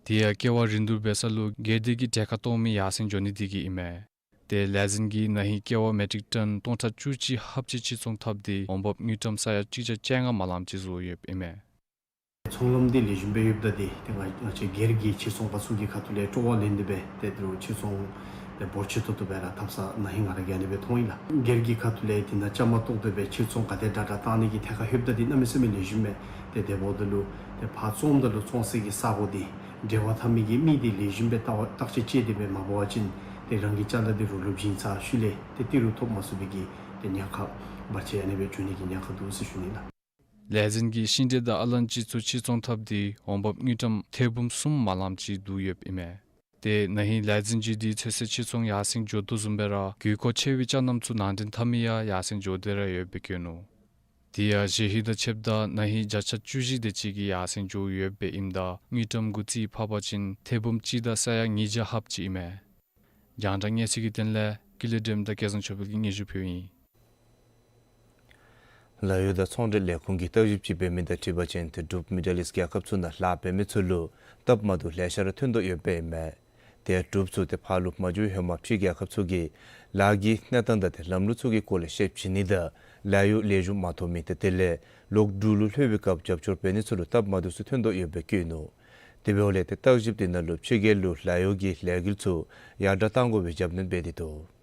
དེ་ཡང་ཀེ་བ་རིན་བསྡུར་འབད་ས་ལུ་སྒེར་སྡེ་གི་གྲལ་ཁར་གཏོགས་མི་ཡར་སེང་འགྱོ་ནི་དེ་གིས་ཨིན་མས། ཏེ་ལས་འཛིན་གྱིས་ན་ཧིང་ཀེ་བ་མེ་ཊིག་ཊོན་སྟོང་ཕྲག་བཅུ་གཅིག་ལྷགཔ་ཅིག་ཕྱིར་ཚོང་འཐབ་སྟེ་འོང་འབབ་དངུལ་ཀྲམ་ས་ཡ་གཅིག་བརྒྱ་བཅོ་ལྔ་མ་ལངམ་ཅིག་བཟོ་ཡོདཔ་ཨིན་མས། ཚོང་ལམ་འདི་ལེགས་ཤོམ་སྦེ་ཡོདཔ་ད་འདི་ཏེ་ང་ང་བཅས་སྒེར་གྱི་ཕྱིར་ཚོང་པ་ཚུ་གི་ཁ་ཐུག་ལས་སྤྲོ་བ་ལེན་ཏེ་སྦེ་ཏེ་འདི་རུ་ཕྱིར་ཚོང་འདི་འབོར་ཆེ་ཏོག་ཏོ་སྦེ་ར་འཐབ་ས་ན་ཧིང་ང་ར་གིས་ཨ་ནི་སྦེ་མཐོང་ཡི་ལགས། སྒེར་གྱི་ཁ་ཐུག་ལས་འདི་ནང་བཅའ་མར་གཏོགས་ཏེ་སྦེ་ཕྱིར་ཚོང་ག་དེ་དྲག་དྲག་བཏང་ནི་གི་ཐད་ཁར་ལྷོདཔ་ད་འདི་གནམ་མེད་ས་མེད་ལེགས་ཤོམ་མས། ཏེ་དེ་འབདཝ་ད་ལུ་ཏེ་ཕར་བཙོངམ་ད་ལུ་བཙོང་སའི་གི་ས་སྒོ་འདི་འབྲེལ་བ་འཐབ་མི་གི་མི་འདི་ལེགས་ཤོམ་སྦེ་བརྟག་བརྟག་དཔྱད་བྱས་ཏེ་སྦེ་མ་འབད་བ་ཅིན་ཏེ་རང་གི་ཅ་ལ་འདི་རུ་ལུ་བྱིན་ཚར་ཤུལ་ལས་ཏེ་ཏི་རུ་ཐོབ་མ་ཚུགས་པའི་གི་ཏེ་ཉེན་ཁ་བར་ཆད་ཨ་ནི་སྦེ་འབྱུང་ནི་གི་ཉེན་ཁ་འདུག་ཟེར་ཞུ་ནི་ལགས། ལས་འཛིན་གྱིས་ཤིང་འབྲས་དང་ཨ་ལན་ཅི་ཚུ་ཕྱིར་ཚོང་འཐབ་སྟེ་འོང་འབབ་དངུལ་ཀྲམ་ཐེར་འབུམ་གསུམ་མ་ལངམ་ཅིག་བསྡུ་ཡོདཔ་ཨིན་མས། ཏེ་ན་ཧིང་ལས་འཛིན་ཅིག་འདི་ཚོད་བསྲེ་ཕྱིར་ཚོང་ཡར་སེང་འགྱོ་དོ་བཟུམ་སྦེ་ར་དགོས་མཁོ་ཆེ་བའི་ཅ་རྣམས་ཚུ་ནང་འདྲེན་འཐབ་མི་ཡང་ཡར་སེང་འགྱོ་སྟེ་ར་ཡོདཔ་སྦེ་བཀོད་ནུག། དེ་ཡང་གཞེས་ཧིང་དང་ཕྱདཔ་ད་ན་ཧིང་བརྒྱ་ཆ་བཅུ་བཞི་དེ་ཅིག་གིས་ཡར་སེང་འགྱོ་ཡོདཔ་སྦེ་ཨིནམ་ད་དངུལ་ཀྲམ་དགུ་རྩི་ཕབ་པ་ཅིན་ཐེར་འབུམ་གཅིག་དང་ས་ཡ་ཉིས་བརྒྱ་ལྷགཔ་ཅིག་ཨིན་མས། རྒྱང་བསྒྲགས་གནས་ཚུལ་གྱི་དོན་ལས་ཀུན་ལེགས་སྒྲོལམ་དང་སྐལ་བཟང་ཆོས་འཕེལ་གྱིས་སྙན་ཞུ་ཕུལཝ་ཨིན། ལཱ་གཡོག་དང་ཚོང་འབྲེལ་ལས་ཁུངས་ཀྱིས་བརྟག་ཞིབ་ཅིག་འབད་མི་དང་འཁྲིལ་བ་ཅིན་ཏེ་འབྲུག་མི་ཌལ་ཨིསཊ་རྒྱལ་ཁབ་ཚུ་ནང་ལཱ་འབད་མི་ཚུ་ལུ་སྟབས་མ་བདེཝ་ལེ་ཤ་ར་ཐོན་དོ་ཡོདཔ་སྦེ་ཨིན་མས། ཏེ་འབྲུགཔ་ཚུ་ཏེ་ཕར་ལུ་མ་འགྱོ་བའི་ཧེ་མ་ཕྱི་རྒྱལ་ཁབ་ཚུ་གི་ལཱ་གི་གནས་སྟངས་དང་ཏེ་ལམ་ལུགས་ཚུ་གི་སྐོར་ལས་ཤེསཔ་བྱིན་ནི་དང་ལཱ་གཡོག་ལེགས་ཤོམ་མ་ཐོབ་མི་ཏེ་དེ་ལས་ལོག་འབྲུག་ལུ་ལྷོད་པའི་སྐབས་རྒྱབ་སྐྱོར་འབད་ནི་ཚུ་ལུ་སྟབས་མ་བདེཝ་ཚུ་ཐོན་དོ་ཡོདཔ་སྦེ་བཀོད་ནུག། དེ་འབདཝ་ལས་ཏེ་བརྟག་ཞིབ་དེ་ནང་ལུ་ཕྱི་རྒྱལ་ལུ་ལཱ་གཡོག་གི་ལས་འགུལ་ཚུ་ཡར་དྲག་གཏང་དགོ་པའི་རྒྱབ་སྣོན་འབད་དེ་འདུག།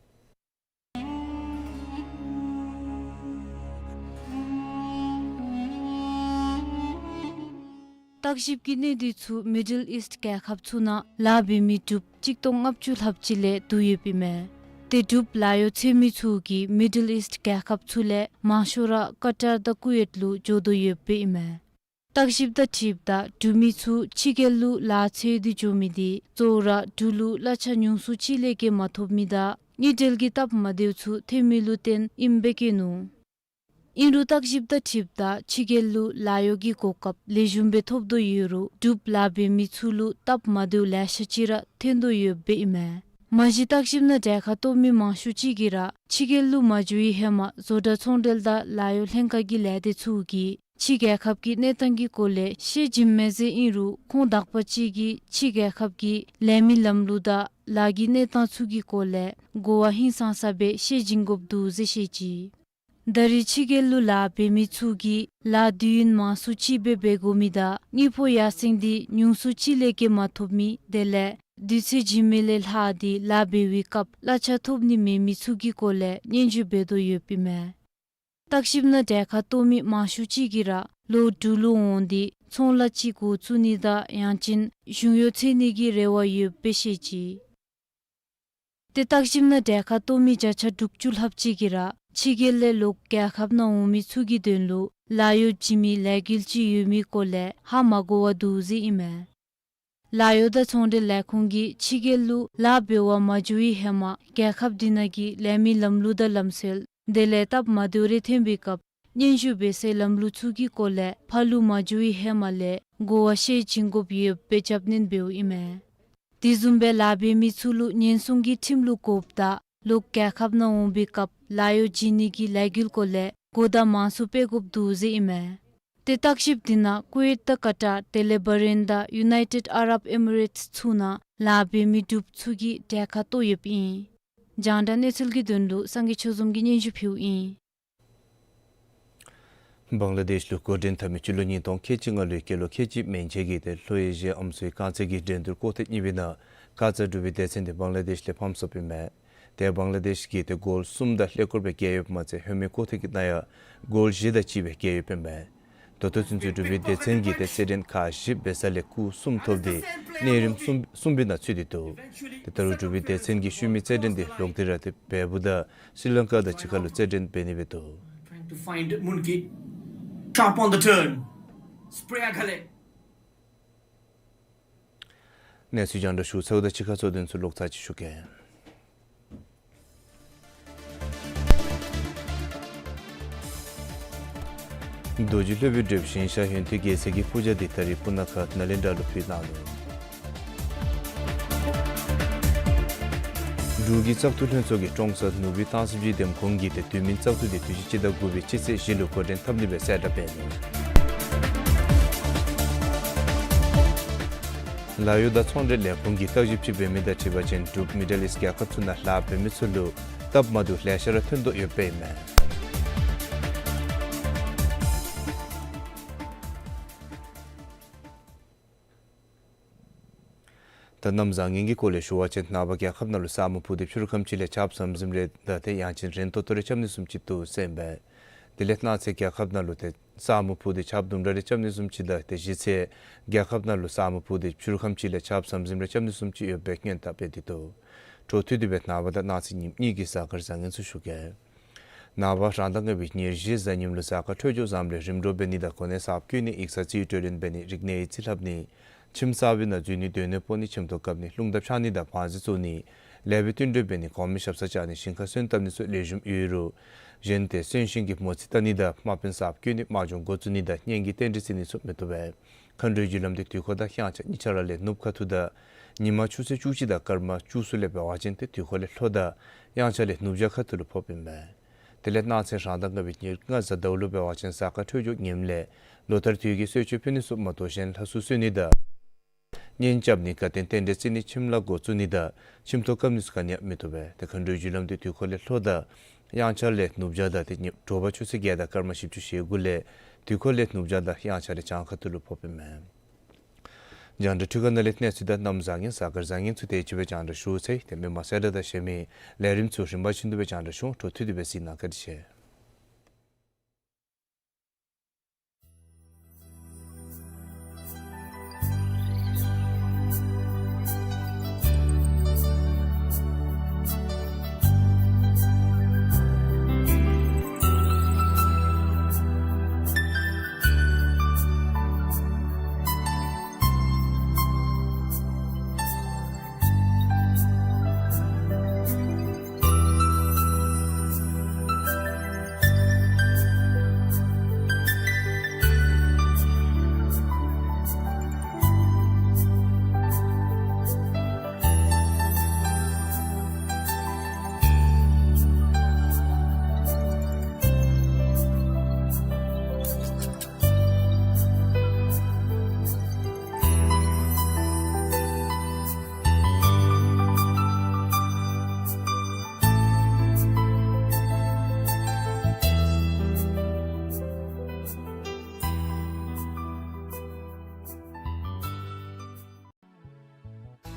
བརྟག་ཞིབ་ཀྱི་གནས་སྡུད་ཚུ་མི་ཌལ་ཨིསཊ་རྒྱལ་ཁབ་ཚུ་ནང་ལཱ་འབད་མི་འབྲུགཔ་གཅིག་སྟོང་ལྔ་བཅུ་ལྷགཔ་ཅིག་ལས་བསྡུ་ཡོདཔ་ཨིན་མས། ཏེ་འབྲུགཔ་ལཱ་གཡོག་འཚོལ་མི་ཚུ་གིས་མི་ཌལ་ཨིསཊ་རྒྱལ་ཁབ་ཚུ་ལས་མང་ཤོས་ར་ཀ་ཊར་དང་ཀུ་ཝེཊ་ལུ་འགྱོ་དོ་ཡོདཔ་ཨིན་མས། བརྟག་ཞིབ་དང་འཁྲིལཝ་ད་འབྲུག་མི་ཚུ་ཕྱི་རྒྱལ་ལུ་ལཱ་འཚོལ་ཏེ་འགྱོ་མི་འདི་གཙོ་བོ་ར་འབྲུག་ལུ་གླ་ཆ་ཉུང་སུ་ཅིག་ལས་བརྒལ་མ་ཐོབ་མི་དང་དངུལ་འབྲེལ་གྱི་སྟབས་མ་བདེཝ་ཚུ་ཐོན་མི་ལུ་བརྟེན་ཨིནམ་སྦེ་བཀོད་ནུག། ཨིན་རུང་བརྟག་ཞིབ་དང་འཁྲིལཝ་ད་ཕྱི་རྒྱལ་ལུ་ལཱ་གཡོག་གི་གོ་སྐབས་ལེགས་ཤོམ་སྦེ་ཐོབ་དོ་ཡོད་རུང་འབྲུགཔ་ལཱ་འབད་མི་ཚུ་ལུ་སྟབས་མ་བདེཝ་ལེ་ཤ་ཅིག་ར་ཐོན་དོ་ཡོདཔ་སྦེ་ཨིན་མས། མ་གཞི་བརྟག་ཞིབ་ནང་གྲལ་ཁར་གཏོགས་མི་མང་ཤོས་ཅིག་གིས་ར་ཕྱི་རྒྱལ་ལུ་མ་འགྱོ་བའི་ཧེ་མ་བཟོ་གྲྭ་ཚོང་འབྲེལ་དང་ལཱ་གཡོག་ལྷན་ཁག་གི་ལས་སྡེ་ཚུ་གིས་ཕྱི་རྒྱལ་ཁབ་ཀྱི་གནས་སྟངས་ཀྱི་སྐོར་ལས་ཤེས་བྱིནམ་མས་ཟེར་ཨིན་རུང་ཁོང་དག་པ་ཅིག་གིས་ཕྱི་རྒྱལ་ཁབ་ཀྱི་ལས་མི་ལམ་ལུགས་དང་ལཱ་གི་གནས་སྟངས་ཚུ་གི་སྐོར་ལས་གོ་བ་ཧིང་སངས་ས་སྦེ་ཤེས་བྱིན་དགོཔ་འདུག་ཟེར་བཤད་ཅི། ད་རེས་ཕྱི་རྒྱལ་ལུ་ལཱ་འབད་མི་ཚུ་གིས་ལཱ་དུས་ཡུན་མང་སུ་ཅིག་སྦེ་འབད་དགོ་མི་དང་དངུལ་ཕོགས་ཡར་སེང་འདི་ཉུང་སུ་ཅིག་ལས་བརྒལ་མ་ཐོབ་མི་དེ་ལས་དུས་ཚོད་བྱིན་མི་ལས་ལྷག་སྟེ་ལཱ་འབད་བའི་སྐབས་གླ་ཆ་ཐོབ་ནི་མེད་མི་ཚུ་གི་སྐོར་ལས་སྙན་ཞུ་འབད་དོ་ཡོདཔ་ཨིན་མས། བརྟག་ཞིབ་ནང་གྲལ་ཁར་གཏོགས་མི་མང་ཤོས་ཅིག་གིས་ར་ལོག་འབྲུག་ལུ་འོང་སྟེ་ཚོང་ལཱ་ཅིག་འགོ་བཙུགས་ནི་དང་ཡང་ཅིན་གཞུང་གཡོག་འཚོལ་ནི་གི་རེ་བ་ཡོདཔ་སྦེ་བཤད་ཅི། ཏེ་བརྟག་ཞིབ་ནང་གྲལ་ཁར་གཏོགས་མི་བརྒྱ་ཆ་དྲུག་ཅུ་ལྷགཔ་ཅིག་གིས་ར་ཕྱི་རྒྱལ་ལས་ལོག་རྒྱལ་ཁབ་ནང་འོང་མི་ཚུ་གི་དོན་ལུ་ལཱ་གཡོག་བྱིན་མི་ལས་འགུལ་ཅིག་ཡོད་མི་སྐོར་ལས་ཧ་མ་གོ་བར་འདུག་ཟེར་ཨིན་མས། ལཱ་གཡོག་དང་ཚོང་འབྲེལ་ལས་ཁུངས་ཀྱིས་ཕྱི་རྒྱལ་ལུ་ལཱ་འབད་བར་མ་འགྱོ་བའི་ཧེ་མ་རྒྱལ་ཁབ་འདི་ནང་གི་ལས་མི་ལམ་ལུགས་དང་ལམ་སྲོལ་དེ་ལས་སྟབས་མ་བདེཝ་རེ་ཐོན་པའི་སྐབས་སྙན་ཞུ་འབད་སའི་ལམ་ལུགས་ཚུ་གི་སྐོར་ལས་ཕར་ལུ་མ་འགྱོ་བའི་ཧེ་མ་ལས་གོ་བ་ཤེས་བྱིན་དགོཔ་ཡོདཔ་སྦེ་རྒྱབ་སྣོན་འབདཝ་ཨིན་མས། དེ་བཟུམ་སྦེ་ལཱ་འབད་མི་ཚུ་ལུ་ཉེན་སྲུང་གི་ཁྲིམས་ལུགས་དགོཔ་དང་ལོག་རྒྱལ་ཁབ་ནང་འོང་པའི་སྐབས་ལཱ་གཡོག་བྱིན་ནི་གི་ལས་འགུལ་སྐོར་ལས་གོ་བརྡ་མང་སུ་སྤེལ་དགོཔ་འདུག་ཟེར་ཨིན་མས། ཏེ་བརྟག་ཞིབ་འདི་ནང་ཀུ་ཝེཊ་དང་ཀ་ཊར་དེ་ལས་བ་རེན་དང་ཡུ་ནའི་ཊེཌ་ཨ་རབ་ཨེ་མི་རེཊསི་ཚུ་ནང་ལཱ་འབད་མི་འབྲུགཔ་ཚུ་གི་གྲལ་ཁར་གཏོགས་ཡོདཔ་ཨིན། རྒྱང་བསྒྲགས་གནས་ཚུལ་གྱི་དོན་ལུ་སངས་རྒྱས་ཆོས་འཛོམས་ཀྱིས་སྙན་ཞུ་ཕུལཝ་ཨིན། བང་ལ་དེཤ་ལུ་འགོ་འདྲེན་འཐབ་མི་སྤྱི་ལོ་ཉིས་སྟོང་ཁལ་གཅིག་ལྔ་ལོའི་སྐྱེས་ལོ་ཁལ་གཅིག་མན་ཆད་ཀྱི་ཏེ་ལྷོ་ཨེ་ཤི་ཡ་ཨམ་སྲུའི་རྐང་རྩེད་ཀྱི་འགྲན་བསྡུར་ཀོ་ཐེངས་གཉིས་པའི་ནང་ཁ་ཙ་འབྲུག་པའི་སྡེ་ཚན་འདི་བང་ལ་དེཤ་ལས་ཕམ་སོངམ་ཨིན་མས། ཏེ་བང་ལ་དེཤ་གིས་ཏེ་གོལ་གསུམ་དང་ཀླད་ཀོར་སྦེ་རྒྱལ་ཡོདཔ་མ་ཚད་ཧེ་མའི་ཀོ་ཐེངས་ཀྱི་ནང་ཡང་གོལ་བཞི་དང་གཅིག་སྦེ་རྒྱལ་ཡོདཔ་ཨིན་མས། ད་ལྟོ་ཚུན་ཚོད་འབྲུག་པའི་སྡེ་ཚན་གྱིས་ཏེ་རྩེད་འགྲན་ཁག་བཞི་འབད་ས་ལས་སྐུགས་གསུམ་ཐོབ་སྟེ་གནས་རིམ་གསུམ་གསུམ་པའི་ནང་ཚུད་དེ་འདུག། ཏེ་ད་རུང་འབྲུག་པའི་སྡེ་ཚན་གྱི་ཤུལ་མའི་རྩེད་འགྲན་འདི་ལོག་སྟེ་ར་ཏེ་བལ་པོ་དང་སི་རི་ལང་ཀ་དང་གཅིག་ཁར་ལུ་རྩེད་འགྲན་འབད་ནི་སྦེ་འདུག། Trying to find Moon Kid. Sharp on the turn. Spray ཨ་ཁ་ལས། གནས་ཚུལ་རྒྱང་བསྒྲགས་ཞུ་ཚརཝ་དང་གཅིག་ཁར་གཙོ་དོན་ཚུ་ལོག་ཚར་ཅིག་ཞུ་གེ། རྡོ་རྗེ་སློབ་དཔོན་བགྲེསཔ་ཞིང་གཤེགས་ཡོན་ཏན་རྒྱལ་མཚན་གྱི་པུ་ཇ་འདི་ད་རིས་སྤུ་ན་ཁ་ནཱ་ལེནྡྲ་ལུ་ཕུལ་གནང་ནུག། འབྲུག་གི་བཙག་འཐུ་ལྷན་ཚོགས་ཀྱིས་ཀྲོང་གསར་ནུབ་སྦིས་སྟང་སི་སྦྱིས་འདེམས་ཁོངས་ཀྱི་ཏེ་དུས་མིན་བཙག་འཐུ་འདི་དུས་ཅི་སྤྱི་ཟླ་དགུ་པའི་སྤྱི་ཚེས་བཞི་ལུ་འགོ་འདྲེན་འཐབ་ནི་སྦེ་གསལ་བསྒྲགས་འབད་ནུག། ལཱ་གཡོག་དང་ཚོང་འབྲེལ་ལས་ཁུངས་ཀྱིས་བརྟག་ཞིབ་ཅིག་འབད་མི་དང་འཁྲིལ་བ་ཅིན་འབྲུག་མི་ཌལ་ཨིསཊ་རྒྱལ་ཁབ་ཚུ་ནང་ལཱ་འབད་མི་ཚུ་ལུ་སྟབས་མ་བདེཝ་ལེ་ཤ་ར་ཐོན་དོ་ཡོདཔ་ཨིན་མས། ད་གནམ་བཟང་ངན་གྱི་སྐོར་ལས་ཞུ་བ་ཅིན་ནངས་པ་རྒྱལ་ཁབ་ནང་ལུ་ས་སྨུག་ཕུབ་སྟེ་ཕྱི་རུ་ཁམས་ཅིག་ལས་ཆརཔ་ཟམ་ཟིམ་རེ་དང་ཏེ་ཡང་ཅིན་རན་ཏོག་ཏོ་རེ་རྐྱབ་ནི་བཟུམ་ཅིག་འདུག་ཟེར་ཨིན་པས། དེ་ལས་གནངས་ཚེ་རྒྱལ་ཁབ་ནང་ལུ་ཏེ་ས་སྨུག་ཕུབ་སྟེ་ཆརཔ་དུམ་གྲ་རེ་རྐྱབ་ནི་བཟུམ་ཅིག་དང་ཏེ་གཞི་ཚེ་རྒྱལ་ཁབ་ནང་ལུ་ས་སྨུག་ཕུབ་སྟེ་ཕྱི་རུ་ཁམས་ཅིག་ལས་ཆརཔ་ཟམ་ཟིམ་རེ་རྐྱབ་ནི་བཟུམ་ཅིག་ཡོདཔ་སྦེ་སྔོན་བརྡ་འབད་དེ་འདུག། འཕྲོ་མཐུད་དེ་སྦེ་ནངས་པ་དང་གནངས་ཚེ་ཉིནམ་གཉིས་ཀྱི་གཟའ་སྐར་བཟང་ངན་ཚུ་ཞུ་གེ། ནངས་པ་རང་ཟླ་ལྔ་པའི་ཉེར་བཞི་གཟའ་ཉིམ་ལུ་གཟའ་སྐར་འཕྲོད་སྦྱོར་བཟངམ་ལས་རིམ་གྲོ་འབད་ནི་དང་གོ་གནས་གསརཔ་བསྐོ་ནི་ཡིག་ཚང་རྩིས་སྤྲོད་ལེན་འབད་ནི་རིག་གནས་ཡིག་རྩིས་ལྷབ་ནི་ ཁྱིམ་གསར་པའི་ནང་འཛུལ་ནི་སྡོད་གནས་སྤོ་ནི་ཁྱིམ་ཐོག་བཀབ་ནི་རླུང་རྟ་འཕྱར་ནི་དང་བང་རྩི་བཙུགས་ནི་ལེགས་པའི་བསྟུན་གྲོས་འབད་ནི་གོང་མའི་ཞབས་སར་བཅར་ནི་ཞིང་ཁར་སོན་བཏབ་ནི་སོགས་ལེགས་ཤོམ་ཡོད་རུང་གཞན་ཏེ་གསོན་གཤིན་གྱི་མོ་རྩིས་བལྟ་ནི་དང་དམག་དཔོན་གསརཔ་བསྐོ་ནི་དམག་སྦྱོང་འགོ་བཙུགས་ནི་དང་གཉེན་གྱི་རྟེན་འབྲེལ་བརྩི་ནི་སོགས་མི་བཏུབ་པས། མཁའ་འགྲོའི་རྒྱུ་ལམ་དེ་དུས་འཁོར་དང་དབྱངས་འཆར་གཉིས་ཆ་ར་ལས་ནུབ་ཁ་ཐུག་དང་ཉི་མ་ཆུ་ཚོད་བཅུ་གཅིག་དང་སྐར་མ་བཅུ་གསུམ་ལས་འབད་བ་ཅིན་ཏེ་དུས་འཁོར་ལས་ལྷོ་དང་དབྱངས་འཆར་ལས་ནུབ་བྱང་ཁ་ཐུག་ལུ་ཕོགཔ་ཨིན་མས། དེ་ལས་གནངས་ཚེ་རང་ཟླ་ལྔ་པའི་ཉེར་ལྔ་གཟའ་ཟླཝ་ལུ་འབད་བ་ཅིན་གཟའ་སྐར་འཕྲོད་སྦྱོར་ངནམ་ལས་ལོ་ལྟར་དུས་ཀྱི་གསོལ་མཆོད་ཕུལ་ནི་སོགས་མ་གཏོགས་གཞན་ལྷ་སྲུང་གསོལ་ནི་དང་གཉེན་རྐྱབ་ནི་དགའ་སྟོན་རྟེན་འབྲེལ་བརྩི་ནི་ཁྱིམ་ལཱ་འགོ་བཙུགས་ནི་དང་ཁྱིམ་ཐོག་བཀབ་ནི་སོགས་ག་ནི་ཡང་མི་བཏུབ་པས། ཏེ་མཁའ་འགྲོའི་རྒྱུ་ལམ་དེ་དུས་འཁོར་ལས་ལྷོ་དང་དབྱངས་འཆར་ལས་ནུབ་བྱང་དང་ཏེ་ཉིནམ་དྲོ་པ་ཆུ་ཚོད་བརྒྱད་དང་སྐར་མ་བཞི་བཅུ་ཞེ་དགུ་ལས་དུས་འཁོར་ལས་ནུབ་བྱང་དང་དབྱངས་འཆར་ལས་བྱང་ཁ་ཐུག་ལུ་ཕོགཔ་ཨིན་མས། རྒྱང་བསྒྲགས་འཕྲུལ་ཁང་ནང་ལས་གནས་ཚུལ་དང་གནམ་བཟང་ངན་གཟའ་སྐར་བཟང་ངན་ཚུ་དེ་ཅིག་སྦེ་རྒྱང་བསྒྲགས་ཞུ་ཚར་ཡི། ཏེ་མི་མང་གསལ་བསྒྲགས་དང་གཞན་མི་ལས་རིམ་ཚུ་རིམ་པ་བཞིན་དུ་སྦེ་རྒྱང་བསྒྲགས་ཞུ་འོང་། འཕྲོ་མཐུད་དེ་སྦེ་གཟིགས་གནང་། བཀའ་དྲིན་ཆེ།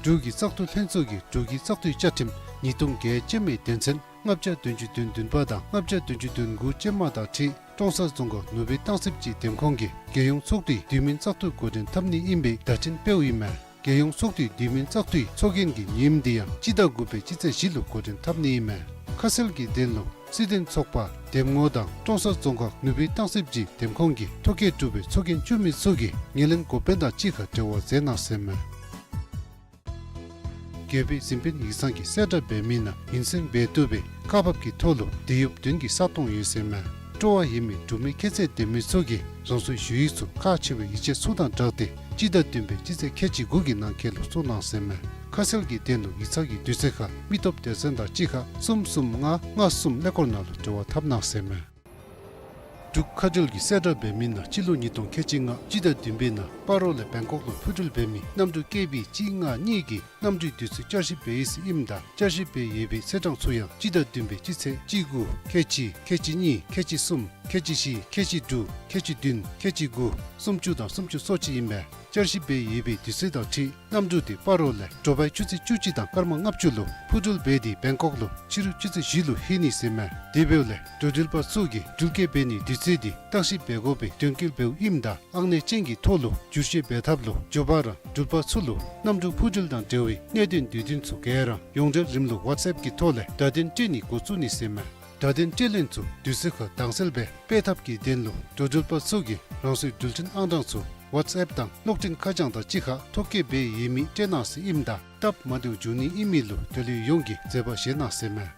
འབྲུག་གི་བཙག་འཐུ་ལྷན་ཚོགས་ཀྱིས་འབྲུག་གི་བཙག་འཐུའི་བཅའ་ཁྲིམས་ཉིས་སྟོང་བརྒྱད་ཅན་མའི་དོན་ཚན་ལྔ་བརྒྱ་བདུན་ཅུ་དོན་བདུན་པ་དང་ལྔ་བརྒྱ་བདུན་ཅུ་དོན་དགུ་ཅན་མ་དང་འཁྲིལ་ཀྲོང་གསར་རྫོང་ཁག་ནུབ་སྦིས་སྟང་སིབ་སྤྱི་འདེམས་ཁོངས་ཀྱི་རྒྱལ་ཡོངས་ཚོགས་འདུའི་དུས་མིན་བཙག་འཐུ་འགོ་འདྲེན་འཐབ་ནི་ཨིན་པའི་བརྡ་འཕྲིན་སྤེལཝ་ཨིན་མས། རྒྱལ་ཡོངས་ཚོགས་འདུའི་དུས་མིན་བཙག་འཐུའི་ཚོགས་རྒྱན་གྱི་ཉིནམ་དེ་ཡང་སྤྱི་ཟླ་དགུ་པའི་སྤྱི་ཚེས་བཞི་ལུ་འགོ་འདྲེན་འཐབ་ནི་ཨིན་མས། ཁ་གསལ་གྱི་དོན་ལུ་སྲིད་དོན་ཚོགས་པ་འདེམས་ངོ་དང་ཀྲོང་གསར་རྫོང་ཁག་ནུབ་སྦིས་སྟང་སིབ་སྤྱི་འདེམས་ཁོངས་ཀྱི་ཐོ་བཀོད་གྲུབ་པའི་ཚོགས་རྒྱན་བཙུགས་མི་ཚུ་གིས་ངོས་ལེན་འགོ་དཔོན་དང་གཅིག་ཁར་འབྲེལ་བ་མཛད་གནང་ཟེར་མས། རྒྱལ་པོའི་གཟིམ་དཔོན་ཡིག་ཚང་གིས་གསལ་བསྒྲགས་འབད་མི་ནང་ངོས་འཛིན་འབད་བཏུབ་པའི་ཁག་འབག་གི་ཐོག་ལུ་དེད་གཡོགཔ་བདུན་གྱི་ས་སྟོང་ཡོད་ཟེར་མས། སྤྲོ་བ་ཡོད་མི་འབྲུག་མི་ཁྱད་ཚད་ལྡན་མི་ཚུ་གིས་རང་སོའི་ཞུ་ཡིག་ཚུ་ཁག་ཆེ་བའི་ཡིག་ཆ་ཚུ་དང་སྦྲགས་ཏེ་སྤྱི་ཟླ་བདུན་པའི་སྤྱི་ཚེས་ཁལ་གཅིག་དགུ་གི་ནང་འཁོད་ལུ་བཙུགས་གནང་ཟེར་མས། ཁ་གསལ་གྱི་དོན་ལུ་ཡིག་ཚང་གི་དུས་ཚོད་ཁར་མི་སྟོབས་སྡེ་ཚན་དང་གཅིག་ཁར་གསུམ་གསུམ་ལྔ་ལྔ་གསུམ་ཀླད་ཀོར་ནང་ལུ་འབྲེལ་བ་འཐབ་གནང་ཟེར་མས། འབྲུག་མཁའ་འགྲུལ་གྱིས་གསལ་བསྒྲགས་འབད་མི་ནང་སྤྱི་ལོ་ཉིས་སྟོང་ཁལ་གཅིག་ལྔ་སྤྱི་ཟླ་བདུན་པའི་ནང་སྤ་རོ་ལས་བེང་ཀོག་ལུ་འཕུར་འགྲུལ་འབད་མི་གནམ་གྲུ་ཀེ་བི་གཅིག་ལྔ་གཉིས་ཀྱི་གནམ་གྲུའི་དུས་ཚོད་བསྐྱར་ཞིབ་འབད་ཡི་ཟེར་ཨིནམ་ད་བསྐྱར་ཞིབ་འབད་ཡོད་པའི་ཚེས་གྲངས་ཚུ་ཡང་སྤྱི་ཟླ་བདུན་པའི་སྤྱི་ཚེས་གཅིག་དགུ་ཁལ་གཅིག་ཁལ་གཅིག་གཉིས་ཁལ་གཅིག་གསུམ་ཁལ་གཅིག་བཞི་ཁལ་གཅིག་དྲུག་ཁལ་གཅིག་བདུན་ཁལ་གཅིག་དགུ་སུམ་ཅུ་དང་སུམ་ཅུ་སོ་གཅིག་ཨིན་པས། བསྐྱར་ཞིབ་འབད་ཡོད་པའི་དུས་ཚོད་དང་འཁྲིལ་གནམ་གྲུ་དེ་སྤ་རོ་ལས་དྲོ་པའི་ཆུ་ཚོད་བཅུ་གཅིག་དང་སྐར་མ་ལྔ་བཅུ་ལུ་འཕུར་འགྲུལ་འབད་དེ་བེང་ཀོག་ལུ་ཕྱི་རུ་ཆུ་ཚོད་བཞི་ལུ་ལྷོད་ནི་ཟེར་མས། དེ་འབདཝ་ལས་འགྲོ་འགྲུལ་པ་ཚུ་གིས་འགྲུལ་སྐྱེལ་འབད་ནིའི་དུས་ཚོད་དེ་བརྟག་ཞིབ་འབད་དགོ་པའི་དོན་འཁྱོལ་འབདཝ་ཨིནམ་ད་ཨང་གནས་ཅན་གྱི་ཐོག་ལུ་བསྒྱུར་བཅོས་འབད་ཐབས་ལུ་འགྱོ་བ་རང་འགྲུལ་པ་ཚུ་ལུ་གནམ་གྲུ་འཕུར་འགྲུལ་དང་འབྲེལ་བའི་གནད་དོན་དུས་སྟོན་ཚུ་ག་ར་ཡོངས་འབྲེལ་རིམ་ལུགས་ཝཊས་ཨེཔ་གི་ཐོག་ལས་བརྡ་དོན་སྤྲོད་ནི་འགོ་བཙུགས་ནི་ཟེར་མས། བརྡ་དོན་སྤྲོད་ལེན་ཚུ་དུས་ཚོད་ཁར་དྭངས་གསལ་སྦེ་སྤེལ་ཐབས་ཀྱི་དོན་ལུ་འགྲོ་འགྲུལ་པ་ཚུ་གིས་རང་སོའི་འགྲུལ་འཕྲིན་ཨང་གྲངས་ཚུ་ཝཊས་ཨེཔ་དང་གློག་འཕྲིན་ཁ་བྱང་དང་གཅིག་ཁར་ཐོ་བཀོད་འབད་ཡོད་མི་སྤྲོད་གནང་ཟེར་ཨིནམ་ད་སྟབས་མ་བདེཝ་འབྱུང་ནི་ཨིན་མི་ལུ་འབྲེལ་ཡོད་ཡོངས་ཀྱིས་མཛད་པ་བཞེས་གནང་ཟེར་མས།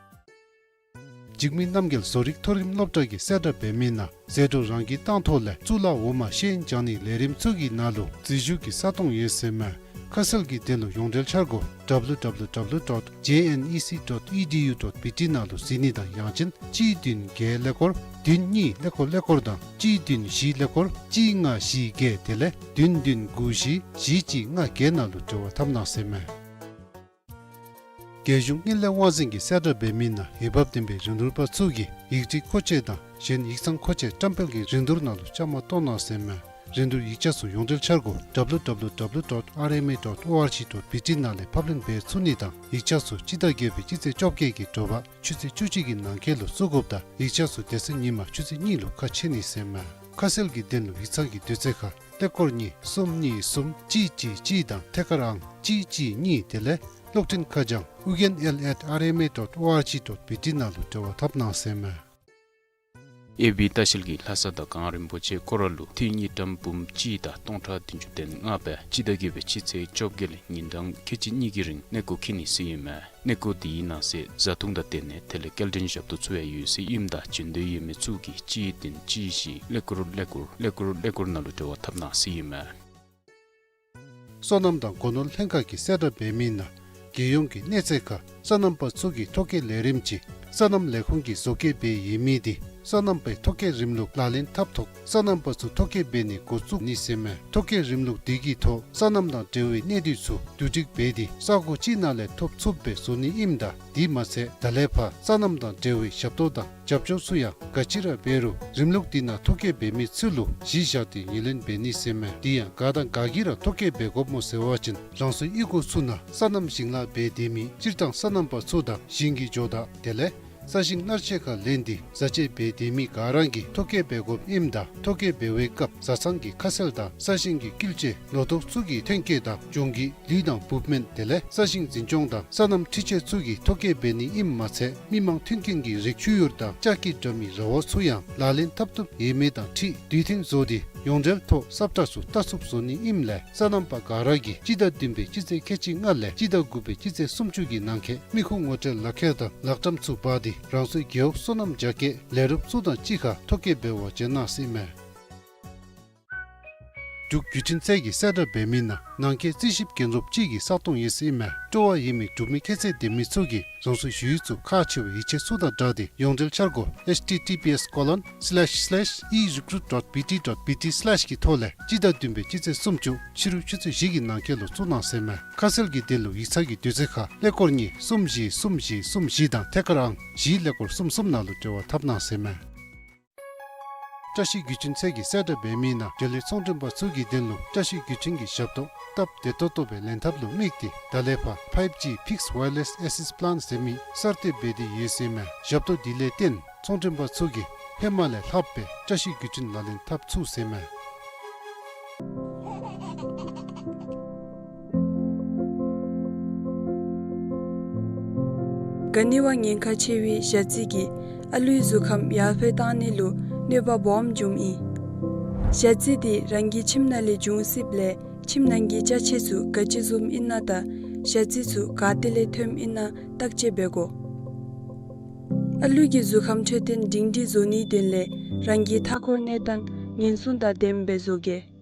འཇིགས་མེད་རྣམ་རྒྱལ་བཟོ་རིག་མཐོ་རིམ་སློབ་གྲྭ་གིས་གསལ་བསྒྲགས་འབད་མི་ནང་ཟད་འགྲོ་རང་གིས་བཏང་ཐོག་ལས་གཙུག་ལག་འོག་མ་ཤེས་ཡོན་སྦྱང་ནིའི་ལས་རིམ་ཚུ་གི་ནང་ལུ་འཛུལ་ཞུགས་ཀྱི་ས་སྟོང་ཡོད་ཟེར་མས། ཁ་གསལ་གྱི་དོན་ལུ་ཡོངས་འབྲེལ་འཆར་སྒོ་W W W dot J N E C dot E D U dot B T ནང་ལུ་གཟིགས་ནི་དང་ཡང་ཅིན་གཅིག་བདུན་བརྒྱད་ཀླད་ཀོར་བདུན་གཉིས་ཀླད་ཀོར་ཀླད་ཀོར་དང་གཅིག་བདུན་བཞི་ཀླད་ཀོར་གཅིག་ལྔ་བཞི་བརྒྱད་དེ་ལས་བདུན་བདུན་དགུ་བཞི་བཞི་གཅིག་ལྔ་བརྒྱད་ནང་ལུ་འབྲེལ་བ་འཐབ་གནང་ཟེར་མས། རྒྱལ་གཞུང་དངུལ་ལས་དབང་འཛིན་གྱིས་གསལ་བསྒྲགས་འབད་མི་ནང་འོས་འབབ་ལྡན་པའི་རིན་བསྡུར་པ་ཚུ་གིས་ཡིག་བྲིས་མཁོ་ཆས་དང་གཞན་ཡིག་ཚང་མཁོ་ཆས་བཀྲམ་སྤེལ་གྱི་རིན་བསྡུར་ནང་ལུ་བཅའ་མར་གཏོགས་གནང་ཟེར་མས། རིན་བསྡུར་ཡིག་ཆ་ཚུ་ཡོངས་འབྲེལ་འཆར་སྒོ་W W W dot R M A dot O R G dot B T ནང་ལས་ཕབ་ལེན་འབད་ཚུགས་ནི་དང་ཡིག་ཆ་ཚུ་སྤྱི་ཟླ་བརྒྱད་པའི་སྤྱི་ཚེས་བཅོ་བརྒྱད་ཀྱི་དྲོ་པ་ཆུ་ཚོད་བཅུ་གཅིག་གི་ནང་འཁོད་ལུ་བཙུགས་དགོཔ་དང་ཡིག་ཆ་ཚུ་དེ་ཚེ་ཉིན་མ་ཆུ་ཚོད་གཉིས་ལུ་ཁ་ཕྱེ་ནི་ཟེར་མས། ཁ་གསལ་གྱི་དོན་ལུ་ཡིག་ཚང་གི་དུས་ཚོད་ཁར་ཀླད་ཀོར་གཉིས་གསུམ་གཉིས་གསུམ་གཅིག་གཅིག་གཅིག་དང་ཐད་ཀར་ཨང་གཅིག་གཅིག་གཉིས་དེ་ལས་གློག་འཕྲིན་ཁ་བྱང་ཨུ་རྒྱན་ཨེལ་ཨེཊ་ཨར་ཨེམ་ཨེ་ཌོཊ་ཨོ་ཨར་ཇི་ཌོཊ་བི་ཊི་ནང་ལུ་འབྲེལ་བ་འཐབ་གནང་ཟེར་མས། ཨེ་བི་ལྟ་བཤལ་གྱིས་ལྷ་ས་དང་གངས་རིན་པོ་ཆེ་སྐོར་ར་ལུ་ཏི་རུ་དངུལ་ཀྲམ་འབུམ་གཅིག་དང་སྟོང་ཕྲག་བདུན་ཅུ་དོན་ལྔ་སྦེ་སྤྱི་ཟླ་བརྒྱད་པའི་སྤྱི་ཚེས་བཅོ་བརྒྱད་ལས་ཉིན་གྲངས་ཁལ་གཅིག་གཉིས་ཀྱི་རིང་གནས་སྐོར་འཁྱིད་ནི་ཟེར་ཨིན་མས། གནས་སྐོར་དེའི་ནང་གསེས་བཟའ་འཐུང་དང་སྡོད་གནས་དེ་ལས་སྐྱེལ་འདྲེན་ཞབས་ཏོག་ཚུ་ཡང་ཡོད་ཟེར་ཨིནམ་ད་འབྱོན་འདོད་ཡོད་མི་ཚུ་གིས་གཅིག་བདུན་གཅིག་བཞི་ཀླད་ཀོར་ཀླད་ཀོར་ཀླད་ཀོར་ཀླད་ཀོར་ནང་ལུ་འབྲེལ་བ་འཐབ་གནང་ཟེར་ཨིན་མས། སོ་ནམ་དང་སྒོ་ནོར་ལྷན་ཁག་གིས་གསལ་བསྒྲགས་འབད་མི་ནང་རྒྱལ་ཡོངས་ཀྱི་གནས་ཚད་ཁར་སོ་ནམ་པ་ཚུ་གི་ཐོ་བཀོད་ལས་རིམ་ཅིག་སོ་ནམ་ལས་ཁུངས་ཀྱིས་བཟོ་བཀོད་འབད་ཡོད་མི་དེ་སོ་ནམ་པའི་ཐོ་བཀོད་རིམ་ལུགས་ལག་ལེན་འཐབ་ཐོག་སོ་ནམ་པ་ཚུ་ཐོ་བཀོད་འབད་ནི་འགོ་བཙུགས་ནི་ཟེར་མས། ཐོ་བཀོད་རིམ་ལུགས་དེ་གི་ཐོག་སོ་ནམ་དང་འབྲེལ་བའི་གནད་དོན་ཚུ་བསྡུ་སྒྲིག་འབད་དེ་ས་གོ་གཅིག་ནང་ལས་ཐོབ་ཚུགསཔ་སྦེ་བཟོ་ནི་ཨིནམ་ད་དེ་མ་ཚད་ད་ལས་ཕར་སོ་ནམ་དང་འབྲེལ་བའི་ཞབས་ཏོག་དང་རྒྱབ་སྐྱོར་ཚུ་ཡང་ག་ཅི་ར་འབད་རུང་རིམ་ལུགས་དེ་ནང་ཐོ་བཀོད་འབད་མི་ཚུ་ལུ་གཞི་བཞག་སྟེ་ངོས་ལེན་འབད་ནི་ཟེར་མས། དེ་ཡང་ག་དང་ག་གིས་ར་ཐོ་བཀོད་འབད་དགོཔ་སྨོ་ཟེར་བ་ཅིན་རང་སོའི་གཡུས་སྒོ་ཚུ་ནང་སོ་ནམ་ཞིང་ལཱ་འབད་སྡོད་མི་སྤྱིར་བཏང་སོ་ནམ་པ་ཚུ་དང་ཞིང་གི་ཇོ་བདག་དེ་ལས་ས་ཞིང་གནར་གཅོད་ཁར་ལེན་ཏེ་བཟའ་སྤྱོད་འབད་སྡོད་མི་ག་ར་གིས་ཐོ་བཀོད་འབད་དགོཔ་ཨིནམ་ད་ཐོ་བཀོད་འབད་བའི་སྐབས་བཟའ་ཚང་གི་ཁ་གསལ་དང་ས་ཞིང་གི་བསྐུལ་ཆས་ལོ་ཏོག་ཚུ་གི་ཐོན་སྐྱེད་དང་གྱོང་གུད་ལུད་དང་འབུབ་སྨན་དེ་ལས་ས་ཞིང་འཛིན་སྐྱོང་དང་སོ་ནམ་འཕྲུལ་ཆས་ཚུ་གི་ཐོ་བཀོད་འབད་ནི་ཨིནམ་མ་ཚད་མི་མང་མཐུན་རྐྱེན་གྱི་རིགས་ཆུ་ཡུར་དང་ལྕགས་ཀྱི་དྲ་མིག་ར་བ་ཚུ་ཡང་ལག་ལེན་འཐབ་བཏུབ་ཡོད་མེད་དང་འཁྲིལ་དུས་མཐུན་བཟོ་སྟེ་ཡོངས་འབྲེལ་ཐོག་གསབ་ཁྲལ་ཚུ་བལྟ་ཚུགསཔ་བཟོ་ནི་ཨིནམ་ལས་སོ་ནམ་པ་ག་ར་གིས་སྤྱི་ཟླ་བདུན་པའི་སྤྱི་ཚེས་ཁལ་གཅིག་ལྔ་ལས་སྤྱི་ཟླ་དགུ་པའི་སྤྱི་ཚེས་སུམ་ཅུ་གི་ནང་འཁོད་མི་ཁུངས་ངོ་སྤྲོད་ལག་ཁྱེར་དང་ལག་ཊམ་ཚུ་འབག་སྟེ་རང་སོའི་རྒེད་འོག་སོ་ནམ་རྒྱ་སྐྱེད་ལས་རོགསཔ་ཚུ་དང་གཅིག་ཁར་ཐོ་བཀོད་འབད་བར་བྱོན་གནང་ཟེར་མས། འབྲུག་བརྒྱུད་འཕྲིན་ཚད་ཀྱིས་གསལ་བསྒྲགས་འབད་མི་ནང་ནང་འཁོད་རྩིས་ཞིབ་འགན་སློབ་ཅིག་གི་ས་སྟོང་ཡོད་ཟེར་མས། སྤྲོ་བ་ཡོད་མི་འབྲུག་མི་ཁྱད་ཚད་ལྡན་མི་ཚུ་གིས་རང་སོའི་ཞུ་ཡིག་ཚུ་ཁག་ཆེ་བའི་ཡིག་ཆ་ཚུ་དང་སྦྲགས་ཏེ་ཡོངས་འབྲེལ་འཆར་སྒོ་H T T P S colon slash slash e recruit dot B T dot B T slash གི་ཐོག་ལས་སྤྱི་ཟླ་བདུན་པའི་སྤྱི་ཚེས་སུམ་ཅུ་ཕྱི་རུ་ཆུ་ཚོད་བཞི་གི་ནང་འཁོད་ལུ་བཙུགས་གནང་ཟེར་མས། ཁ་གསལ་གྱི་དོན་ལུ་ཡིག་ཚང་གི་དུས་ཚོད་ཁར་ཀླད་ཀོར་གཉིས་གསུམ་བཞི་གསུམ་བཞི་གསུམ་བཞི་དང་ཐད་ཀར་ཨང་བཞི་ཀླད་ཀོར་གསུམ་གསུམ་ནང་ལུ་འབྲེལ་བ་འཐབ་གནང་ཟེར་མས། བཀྲ་ཤིས་བརྒྱུད་འཕྲིན་ཚད་ཀྱིས་གསལ་བསྒྲགས་འབད་མི་ནང་འབྲེལ་ཡོད་ཚོང་མགྲོན་པ་ཚུ་གི་དོན་ལུ་བཀྲ་ཤིས་བརྒྱུད་འཕྲིན་གྱི་ཞབས་ཏོག་སྟབས་བདེ་ཏོག་ཏོ་སྦེ་ལེན་ཐབས་ལུ་དམིགས་ཏེ་ད་ལས་ཕར་five G fixed wireless access plan ཟེར་མི་གསར་གཏོད་འབད་དེ་ཡོད་ཟེར་མས། ཞབས་ཏོག་འདི་ལས་བརྟེན་ཚོང་མགྲོན་པ་ཚུ་གིས་ཧེ་མ་ལས་ལྷག་སྦེ་བཀྲ་ཤིས་བརྒྱུད་འཕྲིན་ལག་ལེན་འཐབ་ཚུགས་ཟེར་མས། ག་ནི་བ་ཉེན་ཁ་ཆེ་བའི་ཞ་རྩི་གིས་ཨ་ལུའི་གཟུགས་ཁམས་ཡར་འཕེལ་བཏང་ནི་ལུ་གནོད་པ་སྦོམ་འབྱུངམ་ཨིན། ཞ་རྩི་དེ་རང་གི་ཁྱིམ་ནང་ལས་འབྱུང་སྲིདཔ་ལས་ཁྱིམ་ནང་གི་ཅ་ཆས་ཚུ་ག་ཅི་བཟུམ་ཨིན་ན་དང་ཞ་རྩི་ཚུ་ག་ཏེ་ལས་ཐོནམ་ཨིན་ན་བརྟག་དཔྱད་འབད་དགོ། ཨ་ལུ་གི་གཟུགས་ཁམས་འཕྲོད་བསྟེན་སྒྲིང་སྒྲིང་བཟོ་ནིའི་དོན་ལས་རང་གི་མཐའ་འཁོར་གནས་སྟངས་ཉེན་སྲུང་དང་ལྡནམ་སྦེ་བཟོ་གེ།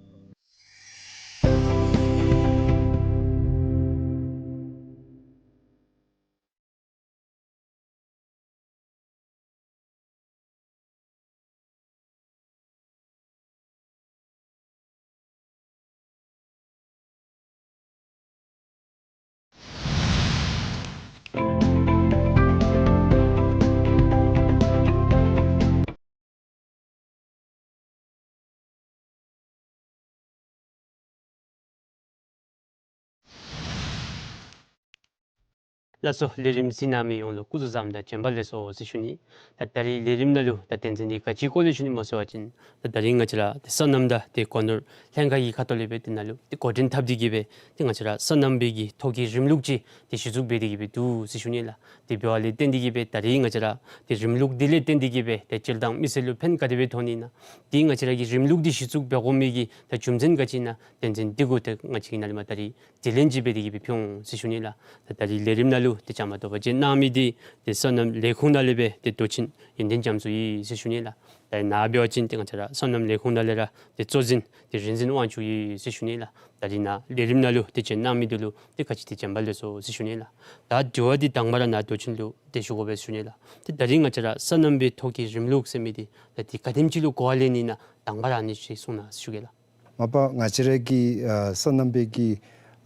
ལགས་སོ། ལས་རིམ་གཟིགས་གནང་མི་ཡོངས་ལུ་སྐུ་གཟུགས་བཟང་དང་བྱོན་པ་ལེགས་སོ་ཟེར་ཞུ་ནི། ད་ད་རིས་ལས་རིམ་ནང་ལུ་ད་དོན་ཚན་འདི་ག་ཅིའི་སྐོར་ལས་ཞུ་ནི་སྨོ་ཟེར་བ་ཅིན་ད་ད་རིས་ང་བཅས་ར་ཏེ་སོ་ནམ་དང་ཏེ་སྒོ་ནོར་ལྷན་ཁག་གི་ཁ་ཐུག་ལས་སྦེ་ཏེ་ནཱ་ལུ་ཏེ་འགོ་འདྲེན་འཐབ་སྟེ་གི་སྦེ་ཏེ་ང་བཅས་ར་སོ་ནམ་པའི་གི་ཐོ་བཀོད་རིམ་ལུགས་ཅིག་ཏེ་གཞི་བཙུགས་འབད་དེ་གི་སྦེ་འདུག་ཟེར་ཞུ་ནི་ལགས། དེ་འབདཝ་ལས་བརྟེན་ཏེ་གི་སྦེ་ད་རིས་ང་བཅས་ར་ཏེ་རིམ་ལུགས་འདི་ལས་བརྟེན་ཏེ་གི་སྦེ་ཏེ་སྤྱིར་བཏང་མི་སེར་ལུ་ཕན་ག་དེ་སྦེ་ཐོགས་ནི་ཨིན་ན། ཏེ་ང་བཅས་ར་གིས་རིམ་ལུགས་འདི་གཞི་བཙུགས་འབད་དགོ་མི་གི་ད་རྒྱུ་མཚན་ག་ཅི་ཨིན་ན་དོན་ཚན་འདི་གུ་ཏེ་ང་བཅས་ཀྱིས་ནཱ་ལས་མར་ད་རིས་དྲི་ལན་ཅིག་འབད་དེ་གི་སྦེ་ཕུལ་འོང་ཟེར་ཞུ་ནི་ལགས། ད་ད་རིས་ལས་རིམ་ནང་ལུ་ཏེ་བཅའ་མར་གཏོགས་པར་བྱོན་གནང་མི་འདི་ཏེ་སོ་ནམ་ལས་ཁུངས་ནང་ལས་སྦེ་ཏེ་མདོ་ཆེན་ཡོན་ཏན་རྒྱ་མཚོ་ཨིན་ཟེར་ཞུ་ནི་ལགས། ད་ནཱ་འབད་བ་ཅིན་ཏེ་ང་བཅས་ར་སོ་ནམ་ལས་ཁུངས་ནང་ལས་ར་ཏེ་གཙོ་འཛིན་ཏེ་རིག་འཛིན་དབང་ཕྱུག་ཨིན་ཟེར་ཞུ་ནི་ལགས། ད་རིས་ནཱ་ལས་རིམ་ནང་ལུ་ཏེ་བྱོན་གནང་མི་འདི་ལུ་ཏེ་ག་ཅི་ཏེ་བྱོན་པ་ལེགས་སོ་ཟེར་ཞུ་ནི་ལགས། ད་དྲི་བ་འདི་དང་པ་ར་ནཱ་མདོ་ཆེན་ལུ་ཏེ་ཞུ་དགོ་པས་ཟེར་ཞུ་ནི་ལགས། ཏེ་ད་རིས་ང་བཅས་ར་སོ་ནམ་པའི་ཐོ་བཀོད་རིམ་ལུགས་ཟེར་མི་འདི་ད་ཏེ་ག་དེམ་ཅིག་ལུ་གོ་བ་ལེན་ནི་ཨིན་ན་དང་པ་ར་ཨ་ནི་ཅིག་གསུང་གནང་ཟེར་ཞུ་གེ་ལགས། མ་པ་ང་བཅས་ར་གི་ཨ་སོ་ནམ་པའི་གི་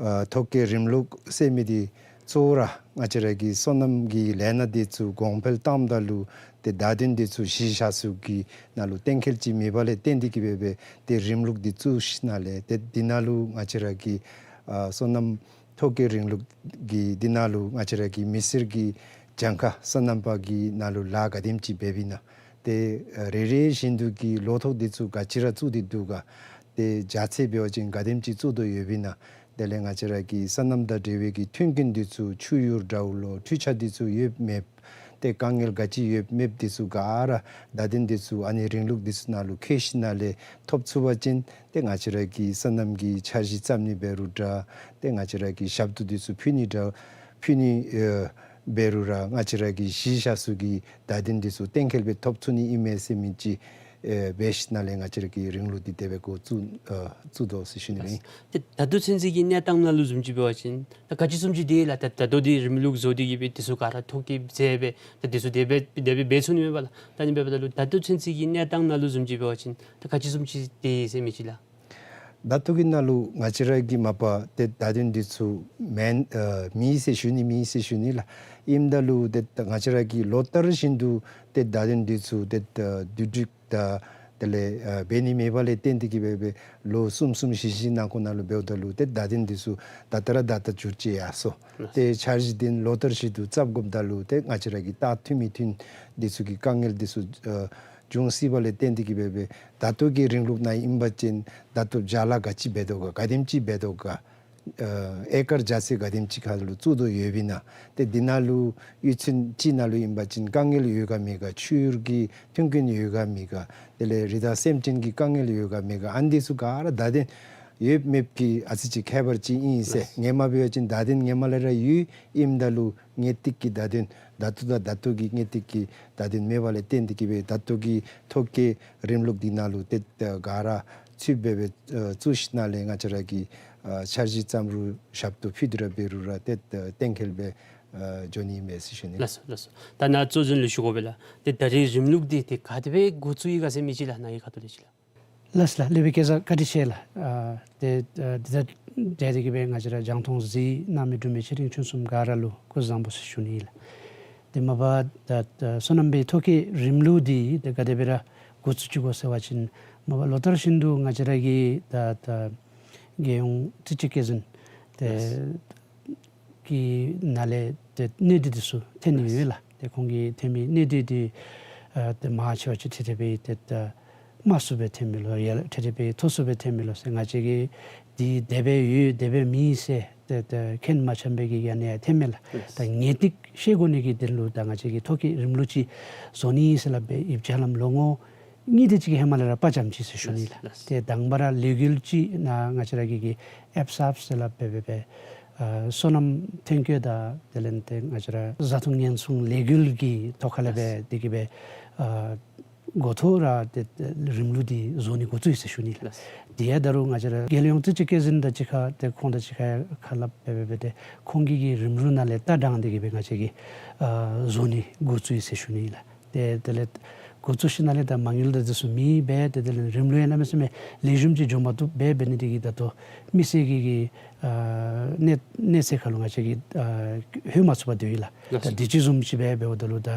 ཨ་ཐོ་བཀོད་རིམ་ལུགས་ཟེར་མི་འདི་གཙོ་བོ་ར་ང་བཅས་ར་གི་སོ་ནམ་གྱི་ལས་སྣ་འདི་ཚུ་གོང་འཕེལ་བཏངམ་ད་ལུ་ཏེ་བརྡ་དོན་འདི་ཚུ་གཞི་བཞག་ས་གི་ནང་ལུ་གཏན་འཁེལ་ཅིག་མེད་པ་ལས་བརྟེན་ཏེ་གི་སྦེ་སྦེ་ཏེ་རིམ་ལུགས་འདི་བཙུགས་ཞིནམ་ལས་ཏེ་འདི་ནང་ལུ་ང་བཅས་ར་གི་ཨ་སོ་ནམ་ཐོ་བཀོད་རིམ་ལུགས་ཀྱི་འདི་ནང་ལུ་ང་བཅས་ར་གི་མི་སེར་གྱི་གྱངས་ཁ་སོ་ནམ་པ་གི་ནང་ལུ་ལཱ་ག་དེམ་ཅིག་འབད་བའི་ནང་ཏེ་ཨ་རེ་རེ་བཞིན་དུ་གི་ལོ་ཐོག་འདི་ཚུ་ག་ཅི་ར་བཙུགས་ཏེ་འདུག་ག། ཏེ་བྱ་ཚད་འབད་བ་ཅིན་ག་དེམ་ཅིག་བཙུགས་དོ་ཡོད་པའི་ནང་དེ་ལས་ང་བཅས་ར་གི་སོ་ནམ་དང་འབྲེལ་བའི་གི་མཐུན་རྐྱེན་འདི་ཚུ་ཆུ་ཡུར་འདྲཝ་ལོ་འཕྲུལ་ཆས་འདི་ཚུ་ཡོད་མེད་ ཏེ་དཀའ་ངལ་ག་ཅི་ཡོདཔ་མེདཔ་འདི་ཚུ་ག་ར་བརྡ་དོན་འདི་ཚུ་ཨ་ནི་རིང་ལུགས་འདི་ཚུ་ནང་ལུ་འཁོད་ཞིནམ་ལས་ཐོབ་ཚུགས་པ་ཅིན་ཏེ་ང་བཅས་ར་གི་སོ་ནམ་གྱི་འཆར་གཞི་བརྩམ་ནི་འབད་རུང་འདྲ། ཏེ་ང་བཅས་ར་གི་ཞབས་ཏོག་འདི་ཚུ་ཕུལ་ནི་འདྲ་ཕུལ་ནི་ཨེ་འབད་རུང་ར་ང་བཅས་ར་གི་གཞི་བཞག་ས་གི་བརྡ་དོན་འདི་ཚུ་གཏན་འཁེལ་སྦེ་ཐོབ་ཚུགས་ནི་ཨིན་མས་ཟེར་མི་ཅིག་ཨེ་འབད་ཞིནམ་ལས་ང་བཅས་ར་གི་རིང་ལུགས་འདི་དེ་སྦེ་འགོ་བཙུགས་ཨེ་བཙུགས་དོ་ཟེར་ཞུ་ནི་ཨིན། ཏེ་ད་ལྟོ་ཚུན་ཚོད་ཀྱི་གནས་སྟངས་ནང་ལུ་བཟུམ་ཅིག་འབད་བ་ཅིན་ད་ག་ཅི་བཟུམ་ཅིག་དེ་ལགས། ད་ད་ལྟོ་འདི་རིམ་ལུགས་བཟོ་སྟེ་གི་སྦེ་འདི་ཚུ་ག་ར་ཐོ་བཀོད་མཛད་སྦེ་ད་འདི་ཚུ་དེ་སྦེ་དེ་སྦེ་འབད་ཚུགས་ནི་མས་པ་ལགས། ད་ཨ་ནི་འབདཝ་ད་ལུ་ད་ལྟོ་ཚུན་ཚོད་ཀྱི་གནས་སྟངས་ནང་ལུ་བཟུམ་ཅིག་འབད་བ་ཅིན་ད་ག་ཅི་བཟུམ་ཅིག་དེ་ཟེར་མི་ཅིག་ལགས། ད་ལྟོ་གི་ནང་ལུ་ང་བཅས་ར་གི་མ་པ་ཏེ་བརྡ་དོན་འདི་ཚུ་མེན་ཨེ་མེད་ཟེར་ཞུ་ནི་མེད་ཟེར་ཞུ་ནི་ལགས། ཨིནམ་ད་ལུ་ཏེ་ང་བཅས་ར་གི་ལོ་ལྟར་བཞིན་དུ་ཏེ་བརྡ་དོན་འདི་ཚུ་ཏེ་ཨེ་བསྡུ་སྒྲིག་དང་དེ་ལས་ཨེ་འབད་ནི་མེདཔ་ལས་བརྟེན་ཏེ་གི་སྦེ་སྦེ་ལོ་གསུམ་གསུམ་བཞི་བཞི་ནང་འཁོད་ནང་ལུ་འབདཝ་ད་ལུ་ཏེ་བརྡ་དོན་འདི་ཚུ་ད་ལྟོ་ར་ད་ལྟོ་འགྱུར་བཅོས་ཡར་སོང་། ཏེ་འཆར་གཞི་འདི་ལོ་ལྟར་བཞིན་དུ་བརྩམ་དགོཔ་ད་ལུ་ཏེ་ང་བཅས་ར་གི་རྟགས་མཐུན་མི་མཐུན་འདི་ཚུ་གི་དཀའ་ངལ་འདི་ཚུ་ཨེ་འབྱུང་སྲིདཔ་ལས་བརྟེན་ཏེ་གི་སྦེ་སྦེ་ད་ལྟོ་གི་རིང་ལུགས་ནང་ཨིན་པ་ཅིན་ད་ལྟོ་བརྒྱ་ལ་ག་ཅི་འབད་དོ་ག་ག་དེམ་ཅིག་འབད་དོ་ག་ཨེ་ཨེ་ཀར་བརྒྱ་ཚད་ག་དེམ་ཅིག་ཁ་ལུ་བཙུགས་དོ་ཡོདཔ་ཨིན་ན། ཏེ་འདི་ནང་ལུ་གཡུས་ཚན་ཅིག་ནང་ལུ་ཨིན་པ་ཅིན་དཀའ་ངལ་ཡོད་ག་མེད་ག་ཆུ་གི་མཐུན་རྐྱེན་ཡོད་ག་མེད་ག་དེ་ལས་རི་དྭགས་སེམས་ཅན་གྱི་དཀའ་ངལ་ཡོད་ག་མེད་ག་ཨ་ནི་འདི་ཚུ་ག་ར་བརྡ་དོན་ཡོད་མེད་ཀྱི་ཨ་ཙི་ཅིག་ཁྱད་པར་ཅིག་ཨིན་ཟེར། སྔོན་མ་འབད་བ་ཅིན་བརྡ་དོན་སྔོན་མ་ལས་ར་ཡོད་ཨིནམ་ད་ལུ་ངེས་ཏིག་གི་བརྡ་དོན་ད་ལྟོ་དང་ད་ལྟོ་གི་ངེས་ཏིག་གི་བརྡ་དོན་མེདཔ་ལས་བརྟེན་ཏེ་གི་སྦེ་ད་ལྟོ་གི་ཐོ་བཀོད་རིམ་ལུགས་འདི་ནང་ལུ་ཏེ་ག་ར་ཚུདཔ་སྦེ་སྦེ་ཨེ་བཙུགས་ཞིནམ་ལས་ང་བཅས་ར་གི་ཨེ་འཆར་གཞི་བརྩམ་རུང་ཞབས་ཏོག་ཕུལ་ཏེ་ར་འབད་རུང་ར་ཏེ་ཨེ་གཏན་འཁེལ་སྦེ་ཨེ་འགྱོ་ནི་མས་ཟེར་ཞུ་ནི། ལགས་སོ་ལགས་སོ། ད་ནཱ་གཙོ་འཛིན་ལུ་ཞུ་དགོ་པས་ལགས། ཏེ་ད་རིས་རིམ་ལུགས་འདི་ཏེ་ག་དེ་སྦེ་འགོ་བཙུགས་ཡི་ག་ཟེར་མི་ཅིག་ལགས། ནཱ་གི་ཁ་ཐུག་ལས་ཅིག་ལགས། ལགས་ལགས། ལེགས་པའི་སྐལ་བཟང་བཀའ་དྲིན་ཆེ་ལགས། ཨ་ཏེ་ཨ་འདི་དང་འབྲེལ་ཏེ་གི་སྦེ་ང་བཅས་ར་རྒྱང་མཐོང་གཟིགས་གནང་མི་འབྲུག་མི་ཆེ་འབྲིང་ཆུང་གསུམ་ག་ར་ལུ་སྐུ་གཟུགས་བཟང་པོ་ཟེར་ཞུ་ནི་ལགས། ཏེ་མ་པ་ད་ད་སོ་ནམ་པའི་ཐོ་བཀོད་རིམ་ལུགས་འདི་ཏེ་ག་དེ་སྦེ་ར་འགོ་བཙུགས་ཅི་གོ་ཟེར་བ་ཅིན་མ་པ་ལོ་ལྟར་བཞིན་དུ་ང་བཅས་ར་གི་ད་ད་རྒྱལ་ཡོངས་རྩིས་དཔྱད་བཀོད་འཛིན་ཏེ་གི་ནང་ལས་ཏེ་གནས་སྡུད་འདི་ཚུ་ཐོན་ནི་ཡོད་ལགས། ཏེ་ཁོང་གིས་ཐོན་མི་གནས་སྡུད་འདི་ཨ་ཏེ་མང་ཆེ་བ་ཅིག་ཏེ་དེ་སྦེ་ཏེ་ད་དམངས་སུ་སྦེ་ཐོན་མི་ལོ་ཡ་ཏེ་དེ་སྦེ་ཐོ་སུ་སྦེ་ཐོན་མི་ལོ་ཟེར་ང་བཅས་ཀྱིས་འདི་དེ་སྦེ་ཡོད་དེ་སྦེ་མེད་ཟེར་ཏེ་ཏེ་མཁྱེན་མ་ཚུགས་པའི་གི་ཡ་ནི་ཡང་ཐོནམ་མས་ལགས། ད་ངེས་ཏིག་ཤེས་དགོ་ནི་གི་དོན་ལུ་ད་ང་བཅས་ཀྱིས་ཐོ་བཀོད་རིམ་ལུགས་ཅིག་བཟོ་ནི་ཟེར་སླབ་སྦེ་ཡིག་ཆ་ལམ་ལོ་ངོ་གཉིས་དེ་ཅིག་གི་ཧེ་མ་ལས་ར་དཔའ་བཅམ་ཅི་ཟེར་ཞུ་ནི་ལགས། ཏེ་དང་པ་ར་ལས་འགུལ་ཅིག་ནཱ་ང་བཅས་ར་གི་གི་ཨེབ་སབ་ཟེར་སླབ་སྦེ་སྦེ་སྦེ་ཨ་སོ་ནམ་ཐོན་སྐྱེད་དང་དེ་ལས་ཏེ་ང་བཅས་ར་བཟའ་འཐུང་ཉེན་སྲུང་ལས་འགུལ་གྱི་ཐོག་ཁ་ལས་སྦེ་དེ་གི་སྦེ་ཨ་འགོ་ཐོག་ར་ཏེ་ཏེ་རིམ་ལུགས་འདི་བཟོ་ནི་འགོ་བཙུགས་ཡི་ཟེར་ཞུ་ནི་ལགས། དེ་ཡང་ད་རུང་ང་བཅས་ར་རྒྱལ་ཡོངས་རྩིས་དཔྱད་བཀོད་འཛིན་དང་གཅིག་ཁར་ཏེ་ཁོང་དང་གཅིག་ཁར་ཁ་སླབ་སྦེ་སྦེ་སྦེ་ཏེ་ཁོང་གི་གི་རིམ་ལུགས་ནང་ལས་ལྟ་དྲངས་ཏེ་གི་སྦེ་ང་བཅས་ཀྱིས་ཨ་བཟོ་ནི་འགོ་བཙུགས་ཡི་ཟེར་ཞུ་ནི་ལགས། ཏེ་དེ་ལས་འགོ་བཙུགས་ཞིནམ་ལས་ད་མ་དངུལ་དང་དེ་ཚུ་མེད་པས། ཏེ་དེ་ལས་རིམ་ལུགས་ཡང་གནམ་མེད་ས་མེད་ལེགས་ཤོམ་ཅིག་འགྱོ་མ་བཏུབ་པས། འབད་ནི་དེ་གིས་ད་ལྟོ་མི་སེར་གྱི་གི་ཨ་གནས་གནས་ཚད་ཁ་ལུ་ང་བཅས་ཀྱིས་ཨ་ལྷོད་མ་ཚུགས་པར་སྡོད་ཡི་ལགས། ད་དུས་ཅི་བཟུམ་ཅིག་སྦེ་འབདཝ་ད་ལུ་ད་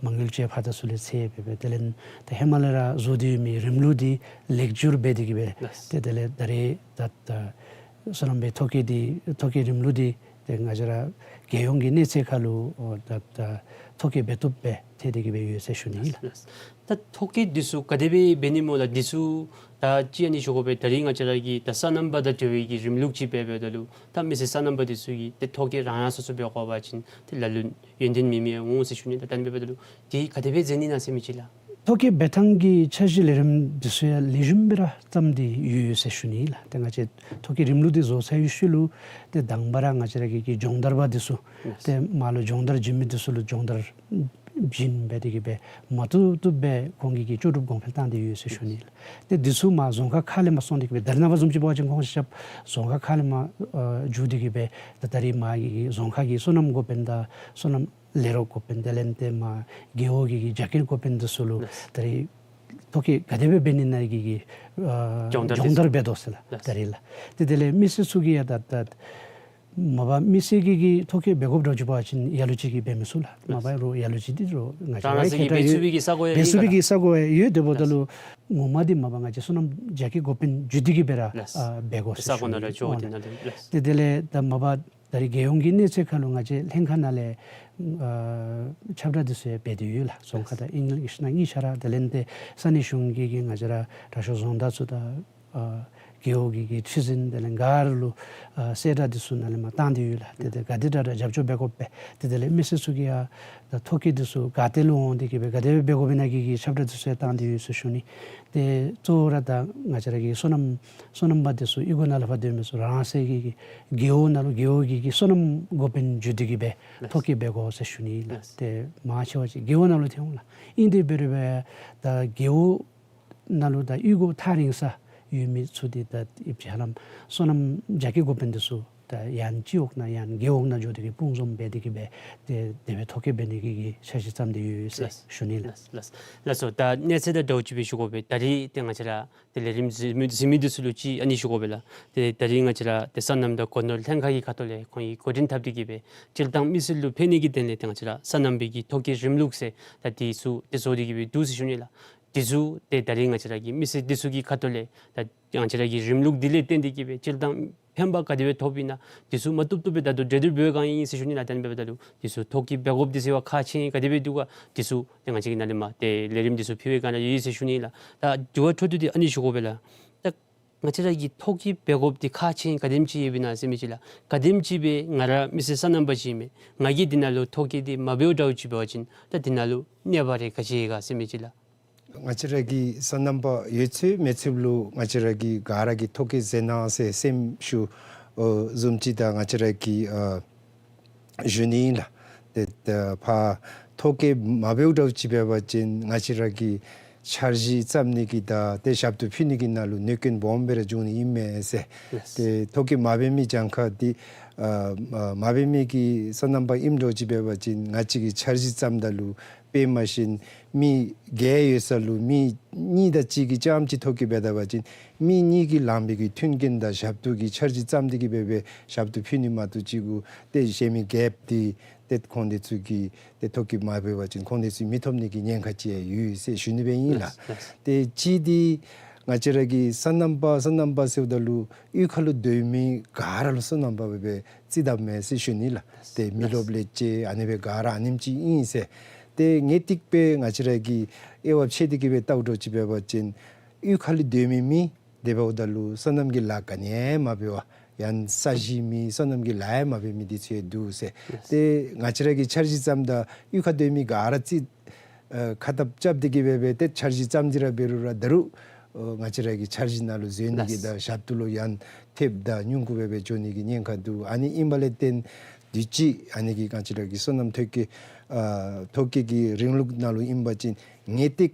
མ་དངུལ་ཅིག་ཕར་དང་ཚུར་ལས་འཚོལ་སྦེ་སྦེ་དེ་ལས་ད་ཧེ་མ་ལས་ར་བཟོ་སྡོད་མི་རིམ་ལུགས་འདི་ལེགས་བསྒྱུར་འབད་དེ་གི་སྦེ་ཏེ་དེ་ལས་ད་རེས་ད་ད་སོ་ནམ་པའི་ཐོ་བཀོད་འདི་ཐོ་བཀོད་རིམ་ལུགས་འདི་ཏེ་ང་བཅས་ར་རྒྱལ་ཡོངས་ཀྱི་གནས་ཚད་ཁ་ལུ་ཨོ་ད་ད་ཐོ་བཀོད་འབད་བཏུབ་སྦེ་ཐལ་ཏེ་གི་སྦེ་ཡོད་ཟེར་ཞུ་ནི་ཨིན་ལགས། ད་ཐོ་བཀོད་འདི་ཚུ་ག་དེ་སྦེ་འབད་ནི་སྨོ་ལགས། འདི་ཚུ་ད་ཅི་ཨ་ནི་ཞུ་དགོ་པས། ད་རིས་ང་བཅས་ར་གི་ད་སོ་ནམ་པ་དང་འབྲེལ་བའི་གི་རིམ་ལུགས་ཅིག་འབད་འབདཝ་ད་ལུ་ད་མི་སེར་སོ་ནམ་པ་འདི་ཚུ་གིས་ཏེ་ཐོ་བཀོད་རང་རང་སོ་སོ་འབད་དགོ་པ་ཅིན་ཏེ་ལ་ལུ་ཡོན་ཏན་མེད་མི་འོང་ཟེར་ཞུ་ནི། ད་ད་ཨ་ནི་འབདཝ་ད་ལུ་འདི་ག་དེ་སྦེ་མཛད་ནི་ཨིན་ན་ཟེར་མི་ཅིག་ལགས། ཐོ་བཀོད་འབད་ཐངས་ཀྱི་འཆར་གཞི་ལས་རིམ་འདི་ཚུ་ཡང་ལེགས་ཤོམ་སྦེ་ར་བརྩམས་ཏེ་ཡོད་ཟེར་ཞུ་ནི་ལགས། ཏེ་ང་བཅས་ཐོ་བཀོད་རིམ་ལུགས་འདི་བཟོ་ཚར་བའི་ཤུལ་ལུ་ཏེ་དང་པ་ར་ང་བཅས་ར་གི་གི་སྦྱོང་བརྡར་པ་འདི་ཚུ་ཏེ་མར་ལུ་སྦྱོང་བརྡར་བྱིན་མི་འདི་ཚུ་ལུ་སྦྱོང་བརྡར་བྱིན་འབད་དེ་གི་སྦེ་མ་བཏུབ་བཏུབ་སྦེ་ཁོང་གི་གི་ལྕོགས་གྲུབ་གོང་འཕེལ་བཏང་སྟེ་ཡོད་ཟེར་ཞུ་ནི་ལགས། ཏེ་འདི་ཚུ་མར་རྫོང་ཁག་ཁག་ལས་མར་སོང་སྟེ་གི་སྦེ་ད་རེས་ནངས་པ་བཟུམ་ཅིག་འབད་བ་ཅིན་ཁོང་ཞབས་རྫོང་ཁག་ཁག་ལས་མར་ཨ་འགྱོ་སྟེ་གི་སྦེ་ད་ད་རེས་མར་གི་གི་རྫོང་ཁག་གི་སོ་ནམ་འགོ་དཔོན་དང་སོ་ནམ་ལས་རོགས་འགོ་དཔོན་དེ་ལས་ཏེ་མར་རྒེད་འོག་གི་གི་རྒྱ་སྐྱེད་འགོ་དཔོན་འདི་ཚུ་ལུ་ད་རེས་ཐོ་བཀོད་ག་དེ་སྦེ་འབད་ནི་ཨིན་ན་གི་གི་ཨ་སྦྱོང་བརྡར་འབད་དོ་ཟེར་ལགས། ད་རེས་ལགས། ཏེ་དེ་ལས་མི་སེར་ཚུ་གིས་ཡང་ད་ད་མ་པ་མི་སེར་གྱིས་གི་ཐོ་བཀོད་འབད་དགོཔ་འདྲཝ་ཅིག་འབད་བ་ཅིན་ལ་ལུ་ཅིག་གིས་འབད་མི་ཚུགས་ལགས། མ་པ་རོགས་ལ་ལུ་ཅིག་འདི་རོགས་ང་བཅས་ར་ཁྱད་པར་ཡོད། འབད་ཚུགས་པའི་གི་ས་གོ་ཡང་འབད་ཚུགས་པའི་གི་ས་གོ་ཡང་ཡོད། དེ་འབདཝ་ད་ལུ་ངོ་མ་འདི་མ་པ་ང་བཅས་སོ་ནམ་རྒྱ་སྐྱེད་འགོ་དཔོན་བརྒྱུད་དེ་གི་སྦེ་ར་ཨ་འབད་དགོ་ཟེར་ཞུ་ནི་ཨིན་ལགས། ཏེ་དེ་ལས་ད་མ་པ་ད་རེས་རྒྱལ་ཡོངས་ཀྱི་གནས་ཚད་ཁར་ལུ་ང་བཅས་ལྷན་ཁག་ནང་ལས་ཨ་ཁྱབ་བསྒྲགས་འདི་ཚུ་ཡང་འབད་དེ་ཡོད་ལགས། རྫོང་ཁག་དང་ཨིན་ལགས་ཤིག་ན་གཉིས་ཆ་ར་དེ་ལས་ཏེ་ས་གནས་གཞུང་གི་གི་ང་བཅས་ར་དྲག་ཤོས་རྫོང་བདག་ཚུ་དང་ཨ་ རྒེད་འོག་གི་གི་ཁྲི་འཛིན་དེ་ལས་ག་ར་ལུ་ཨ་གསལ་བསྒྲགས་འདི་ཚུ་ནཱ་ལས་མར་བཏང་སྟེ་ཡོད་ལགས། ཏེ་ཏེ་ག་དེ་དྲག་དྲག་རྒྱབ་སྐྱོར་འབད་དགོ་པས། ཏེ་དེ་ལས་མི་སེར་ཚུ་གིས་ཡང་ད་ཐོ་བཀོད་འདི་ཚུ་ག་ཏེ་ལུ་འོང་སྟེ་གི་སྦེ་ག་དེ་སྦེ་འབད་དགོཔ་ཨིན་ན་གི་གི་ཁྱབ་བསྒྲགས་འདི་ཚུ་ཡང་བཏང་སྟེ་ཡོད་ཟེར་ཞུ་ནི། ཏེ་གཙོ་བོ་ར་ད་ང་བཅས་ར་གི་སོ་ནམ་སོ་ནམ་པ་འདི་ཚུ་གཡུས་སྒོ་ནང་ལུ་ཕར་སྡོད་མི་ཚུ་རང་སོའི་གི་གི་རྒེད་འོག་ནང་ལུ་རྒེད་འོག་གི་གི་སོ་ནམ་འགོ་དཔོན་བརྒྱུད་དེ་གི་སྦེ་ལགས། ཐོ་བཀོད་འབད་དགོ་ཟེར་ཞུ་ནི་ལགས། ལགས། ཏེ་མང་ཆེ་བ་ཅིག་རྒེད་འོག་ནང་ལུ་ཐོན་འོང་ལགས། ཨིན་དེ་འབད་རུང་སྦེ་ད་རྒེད་འོག་ནང་ལུ་ད་གཡུས་སྒོ་ཐག་རིང་ས་ཡོད་མི་ཚུ་འདི་ད་ཨིན་པ་ཅིན་ཧ་ལམ་སོ་ནམ་རྒྱ་སྐྱེད་འགོ་དཔོན་འདི་ཚུ་ད་ཡང་སྤྱི་འོག་ནང་ཡང་རྒེད་འོག་ནང་འགྱོ་སྟེ་གི་དཔུང་འཛོམས་འབད་དེ་གི་སྦེ་ཏེ་དེ་སྦེ་ཐོ་བཀོད་འབད་ནི་གི་གི་འཆར་གཞི་བརྩམས་ཏེ་ཡོད་ཟེར་ལགས། ཞུ་ནི་ལགས། ལགས་ལགས་ལགས་སོ། ད་གནས་ཚད་དང་འདྲཝ་ཅིག་སྦེ་ཞུ་དགོ་པས། ད་རིས་ཏེ་ང་བཅས་ར་ཏེ་ལས་རིམ་གཟིགས་མི་གཟིགས་མི་འདི་ཚུ་ལུ་ཅིག་ཨ་ནི་ཞུ་དགོ་པས་ལགས། ཏེ་ད་རིས་ང་བཅས་ར་ཏེ་སོ་ནམ་དང་སྒོ་ནོར་ལྷན་ཁག་གི་ཁ་ཐུག་ལས་ཁོང་གིས་འགོ་འདྲེན་འཐབ་སྟེ་གི་སྦེ་སྤྱིར་བཏང་མི་སེར་ལུ་ཕན་ནི་གི་དོན་ལས་ཏེ་ང་བཅས་ར་སོ་ནམ་པའི་གི་ཐོ་བཀོད་རིམ་ལུགས་ཟེར་ད་འདི་ཚུ་ཏེ་བཟོ་སྟེ་གི་སྦེ་འདུག་ཟེར་ཞུ་ནི་ལགས། འདི་ཚུ་ཏེ་ད་རིས་ང་བཅས་ར་གི་མི་སེར་འདི་ཚུ་གི་ཁ་ཐུག་ལས་ད་ང་བཅས་ར་གི་རིམ་ལུགས་འདི་ལས་བརྟེན་ཏེ་གི་སྦེ་སྤྱིར་བཏང་ཕན་པ་ག་དེ་སྦེ་ཐོབ་ཨིན་ན་འདི་ཚུ་མ་བཏུབ་བཏུབ་སྦེ་ད་ལྟོ་གྲོས་བསྡུར་འབད་བའི་བསྒང་ཨིན་ཟེར་ཞུ་ནི་ལགས། ད་ཨ་ནི་འབདཝ་ད་ལུ་འདི་ཚུ་ཐོ་བཀོད་འབད་དགོཔ་འདི་ཚུ་ཁག་ཆེ་ག་དེ་སྦེ་འདུག་ག་འདི་ཚུ་ཏེ་ང་བཅས་ཀྱིས་ནཱ་ལས་མར་ཏེ་ལས་རིམ་འདི་ཚུ་ཕུལ་བའི་བསྒང་ལུ་ཡོད་ཟེར་ཞུ་ནི་ལགས། ད་དྲི་བ་འཕྲོ་མཐུད་དེ་ཨ་ནི་ཞུ་དགོ་པས་ལགས། ད་ང་བཅས་ར་གིས་ཐོ་བཀོད་འབད་དགོཔ་འདི་ཁག་ཆེ་ག་དེམ་ཅིག་ཡོདཔ་ཨིན་ན་ཟེར་མི་ཅིག་ལགས། ག་དེམ་ཅིག་སྦེ་ང་ར་མི་སེར་སོ་ནམ་པ་ཅིག་ཨིན་མས། ང་གིས་འདི་ནང་ལུ་ཐོ་བཀོད་འདི་མ་འབདཝ་འདྲཝ་ཅིག་འབད་བ་ཅིན་ད་འདི་ནང་ལུ་གནོད་པ་རེ་ག་ཅི་ཡོད་ག་ཟེར་མི་ཅིག་ལགས། ང་བཅས་ར་གི་སོ་ནམ་པ་ཡོད་ཚད་མེད་ཚད་ལུ་ང་བཅས་ར་གིས་ག་ར་གིས་ཐོ་བཀོད་མཛད་གནང་ཟེར་སེམས་ཤུགས་ཨོ་བཟུམ་ཅིག་ད་ང་བཅས་ར་གིས་ཨ་ཞུ་ནི་ཨིན་ལགས། ཏེ་ད་ཕར་ཐོ་བཀོད་མ་འབདཝ་འདྲཝ་ཅིག་འབད་བ་ཅིན་ང་བཅས་ར་གིས་འཆར་གཞི་བརྩམ་ནི་གི་དང་ཏེ་ཞབས་ཏོག་ཕུལ་ནི་གི་ནང་ལུ་གནོད་སྐྱོན་སྦོམ་སྦེ་ར་འབྱུང་ནི་ཨིན་མས་ཟེར། ལགས། ཏེ་ཐོ་བཀོད་མ་འབད་མི་གྱངས་ཁ་འདི་ཨ་མ་འབད་མི་གི་སོ་ནམ་པ་ཨིནམ་འདྲཝ་ཅིག་འབད་བ་ཅིན་ང་བཅས་ཀྱིས་འཆར་གཞི་བརྩམ་ད་ལུ་དཔེ་མ་བཞིན་མི་བརྒྱད་ཡོད་ས་ལུ་མི་གཉིས་དང་གཅིག་གིས་རྐྱངམ་ཅིག་ཐོ་བཀོད་འབད་ད་པ་ཅིན་མི་གཉིས་ཀྱིས་ལངམ་པའི་གི་མཐུན་རྐྱེན་དང་ཞབས་ཏོག་གི་འཆར་གཞི་བརྩམས་ཏེ་གི་སྦེ་སྦེ་ཞབས་ཏོག་ཕུལ་ནི་མ་གཏོགས་ཅིག་གུ་ཏེ་གཞན་མི་བརྒྱདཔ་འདི་ཏེ་ཁོང་དེ་ཚུ་གིས་ཏེ་ཐོ་བཀོད་མ་འབད་བ་ཅིན་ཁོང་དེ་ཚུ་མི་ཐོབ་ནི་གི་ཉེན་ཁ་ཅིག་ཡོད་ཟེར་ཞུ་ནི་སྦེ་ཨིན་ལགས། ལགས། ལགས། ཏེ་གཅིག་འདི་ང་བཅས་ར་གི་སོ་ནམ་པ་སོ་ནམ་པ་ཟེརཝ་ད་ལུ་གཡུས་ཁ་ལུ་སྡོད་མི་ག་ར་ལུ་སོ་ནམ་པ་སྦེ་བརྩི་དཔ་མས་ཟེར་ཞུ་ནི་ལགས། ཏེ་མི་རློབས་ལས་བཅས་ཨ་ནི་སྦེ་ག་ར་ཨ་ནེམ་ཅིག་ཨིན་ཟེར། ཏེ་ངེས་ཏིག་སྦེ་ང་བཅས་ར་གིས་དབྱེ་བ་ཕྱེ་སྟེ་གི་སྦེ་བལྟཝ་འདྲཝ་ཅིག་འབད་བ་ཅིན་གཡུས་ཁ་ལུ་སྡོད་མི་མི་དེ་འབདཝ་ད་ལུ་སོ་ནམ་གྱི་ལཱ་ག་ནི་ཡང་མ་འབད་བར་ཡང་ས་གཞི་མེད་སོ་ནམ་གྱི་ལཱ་ཡང་མ་འབད་མི་འདི་ཚུ་ཡང་འདུག་ཟེར། ལགས། ཏེ་ང་བཅས་ར་གིས་འཆར་གཞི་བརྩམ་ད་གཡུས་ཁར་སྡོད་མི་ག་ར་རྩིས་ཨ་ཁ་བཏབ་རྐྱབ་སྟེ་གི་སྦེ་སྦེ་ཏེ་འཆར་གཞི་བརྩམས་ཏེ་ར་འབད་རུང་ར་ད་རུང་ཨ་ང་བཅས་ར་གི་འཆར་གཞི་ནང་ལུ་འཛུལ་ནི་གི་ལགས། དང་ཞབས་ཏོག་ལུ་ཡང་ཐེབས་དང་ཉུང་ཀུ་སྦེ་སྦེ་འགྱོ་ནི་གི་ཉེན་ཁ་འདུག། ཨ་ནི་ཨིན་པ་ལས་བརྟེན་དུས་ཅི་ཨ་ནི་གི་ང་བཅས་ར་གི་སོ་ནམ་ཐོ་བཀོད་ཨ་ཐོ་བཀོད་ཀྱི་རིམ་ལུགས་ནང་ལུ་ཨིན་པ་ཅིན་ངེས་ཏིག་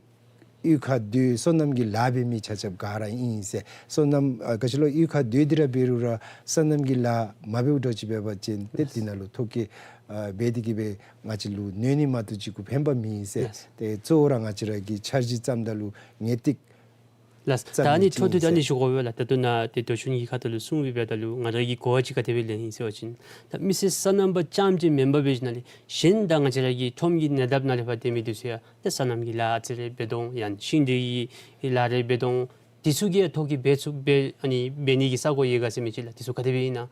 གཡུས་ཁར་སྡོད་སོ་ནམ་གྱི་ལཱ་འབད་མི་ཆ་ཁྱབ་ག་ར་ཨིན་ཟེར། སོ་ནམ་ཨ་ག་ཅི་ལོ་གཡུས་ཁར་སྡོད་དེ་ར་འབད་རུང་ར་སོ་ནམ་གྱི་ལཱ་མ་འབདཝ་འདྲཝ་ཅིག་འབད་བ་ཅིན་ཏེ་ལགས། དེ་ནང་ལུ་ཐོ་བཀོད་ཨ་འབད་དེ་གི་སྦེ་ང་བཅས་ལུ་གནོད་ནི་མ་གཏོགས་ཅིག་གུ་ཕན་པ་མེད་ཟེར། ལགས། ཏེ་གཙོ་བོ་ར་ང་བཅས་ར་གིས་འཆར་གཞི་བརྩམ་ད་ལུ་ངེས་ཏིག་ལགས། ད་ཨ་ནི་འཕྲོ་མཐུད་དེ་ཨ་ནི་ཞུ་དགོ་པས་ལགས། ད་ལྟོ་ནཱ་ཏེ་དོ་ཤུན་གྱི་ཁ་ཐུག་ལུ་གསུངས་པའི་སྦེ་ད་ལུ་ང་ར་གིས་གོ་བ་ཅིག་ག་དེ་སྦེ་ལེན་ཡི་ཟེར་བ་ཅིན་ད་མི་སེར་སོ་ནམ་པ་རྐྱངམ་ཅིག་མེན་པར་འབད་ཞིནམ་ལས་གཞན་ད་ང་བཅས་ར་གི་ཁྲོམ་གྱི་ཉེ་འདབས་ནང་ལས་ཕར་སྡོད་མི་འདི་ཚུ་ཡང་ཏེ་སོ་ནམ་གྱི་ལཱ་ཨ་ཙི་རེ་འབད་དོ་ཡང་ཤིང་འབྲས་ཀྱི་ལཱ་རེ་འབད་དོ་འདི་ཚུ་གིས་ཐོ་བཀོད་འབད་ཚུགས་འབད་ཨ་ནི་འབད་ནི་གི་ས་གོ་ཡོད་ག་ཟེར་མི་ཅིག་ལགས། འདི་ཚུ་ག་དེ་སྦེ་ཨིན་ན།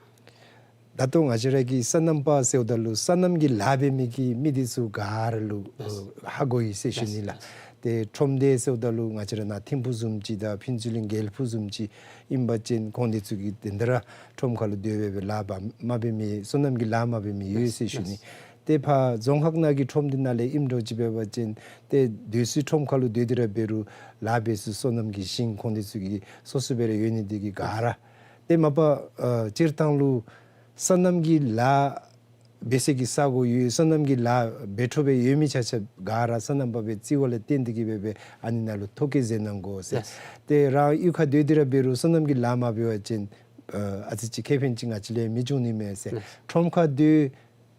ད་ལྟོ་ང་བཅས་ར་གི་སོ་ནམ་པ་ཟེརཝ་ད་ལུ་སོ་ནམ་གྱི་ལཱ་འབད་མི་གི་མི་འདི་ཚུ་ག་ར་ལུ་ལགས། ཨ་ཧ་གོ་ཡི་ཟེར་ཞུ་ནི་ལགས། ལགས། ཏེ་ཁྲོམ་སྡེ་ཟེརཝ་ད་ལུ་ང་བཅས་ར་ནཱ་ཐིམ་ཕུག་བཟུམ་ཅིག་དང་ཕུན་ཚོགས་གླིང་རྒྱལ་ཕུག་བཟུམ་ཅིག་ཨིན་པ་ཅིན་ཁོང་འདི་ཚུ་གིས་དེ་འདི་ར་ཁྲོམ་ཁ་ལུ་སྡོད་སྦེ་སྦེ་ལཱ་འབད་མ་འབད་མི་སོ་ནམ་གྱི་ལཱ་མ་འབད་མི་ཡོད་ཟེར་ཞུ་ནི། ལགས། ཏེ་ཕར་རྫོང་ཁག་ནང་གི་ཁྲོམ་འདི་ནང་ལས་ཨིནམ་འདྲཝ་ཅིག་འབད་བ་ཅིན་ཏེ་སྡོད་སའི་ཁྲོམ་ཁ་ལུ་སྡོད་དེ་ར་འབད་རུང་ལཱ་འབད་སའི་སོ་ནམ་གྱི་ཞིང་ཁོང་འདི་ཚུ་གི་སོ་སོ་སྦེ་ར་ཡོད་ནི་འདི་གིས་ག་ར་ཏེ་མ་པ་ཨ་སྤྱིར་བཏང་ལུ་སོ་ནམ་གྱི་ལཱ་འབད་སའི་གི་ས་གོ་ཡོད་སོ་ནམ་གྱི་ལཱ་འབད་འཕྲོ་སྦེ་ཡོད་མི་ཆ་ཁྱབ་ག་ར་སོ་ནམ་པ་སྦེ་བརྩི་བ་ལས་བརྟེན་ཏེ་གི་སྦེ་སྦེ་ཨ་ནི་ནང་ལུ་ཐོ་བཀོད་མཛད་གནང་དགོ་ཟེར། ལགས། ཏེ་རང་གཡུས་ཁར་སྡོད་དེ་ར་འབད་རུང་སོ་ནམ་གྱི་ལཱ་མ་འབད་བ་ཅིན་ཨ་ཨ་ཙི་ཅིག་ཁེ་ཕན་ཅིག་ང་བཅས་ལུ་མི་འབྱུང་ནི་མས་ཟེར། ལགས། ཁྲོམ་ཁར་སྡོད་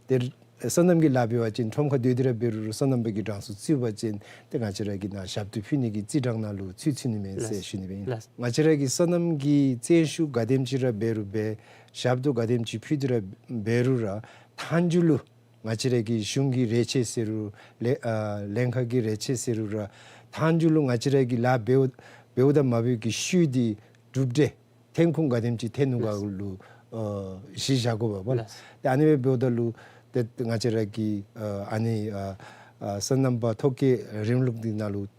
དེ་སོ་ནམ་གྱི་ལཱ་འབད་བ་ཅིན་ཁྲོམ་ཁར་སྡོད་དེ་ར་འབད་རུང་སོ་ནམ་པ་གི་གྲངས་སུ་བརྩིས་པ་ཅིན་ཏེ་ང་བཅས་ར་གིས་ནཱ་ཞབས་ཏོག་ཕུལ་ནི་གི་རྩིས་གྲངས་ནང་ལུ་ཚུད་ཚུད་ནི་མས་ཟེར་ལགས། ཞུ་ནི་སྦེ་ཨིན། ལགས། ང་བཅས་ར་གིས་སོ་ནམ་གྱི་བཙན་ཤུགས་ག་དེམ་ཅིག་ར་འབད་རུང་འབད་ཞབས་ཏོག་ག་དེམ་ཅིག་ཕུལ་ཏེ་ར་འབད་རུང་ར་མཐའ་མཇུག་ལུ་ང་བཅས་ར་གི་གཞུང་གི་རེ་ཆེ་ཟེར་རུང་ལེ་ཨ་ལྷན་ཁག་གི་རེ་ཆེ་ཟེར་རུང་ར་མཐའ་མཇུག་ལུ་ང་བཅས་ར་གིས་ལཱ་འབདཝ་འབདཝ་དང་མ་འབདཝ་གི་ཤུལ་འདི་གྲུབ་འབྲས་ཐོན་ཁུངས་ག་དེམ་ཅིག་ཐོན་ནུག་ག་ལགས། ལུ་ཨ་གཞི་བཞག་དགོ་པས་ལགས། ལགས། ཏེ་ཨ་ནི་སྦེ་འབདཝ་ད་ལུ་ཏེ་ང་བཅས་ར་གི་ཨ་ཨ་ནི་ཨ་ཨ་སོ་ནམ་པ་ཐོ་བཀོད་རིམ་ལུགས་འདི་ནང་ལུ་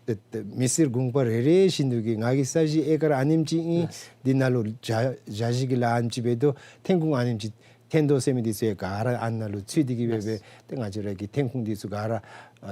ཏེ་ཏེ་མི་སེར་གུང་པ་རེ་རེ་བཞིན་དུ་གིས་ང་གི་ས་གཞི་ཨེ་ཀར་ཨ་ནེམ་ཅིག་ཨིན། ལགས། འདི་ནང་ལུ་བྱ་བྱ་ཞིང་གི་ལཱ་ཨ་ནེམ་ཅིག་འབད་དོ། ཐོན་ཁུངས་ཨ་ནེམ་ཅིག་ཐོན་དོ་ཟེར་མི་འདི་ཚུ་ཡང་ག་ར་ཨ་ནཱ་ལུ་ཚུད་དེ་གིས་སྦེ་སྦེ། ལགས། ཏེ་ང་བཅས་ར་གི་ཐོན་ཁུངས་འདི་ཚུ་ག་ར་ཨ་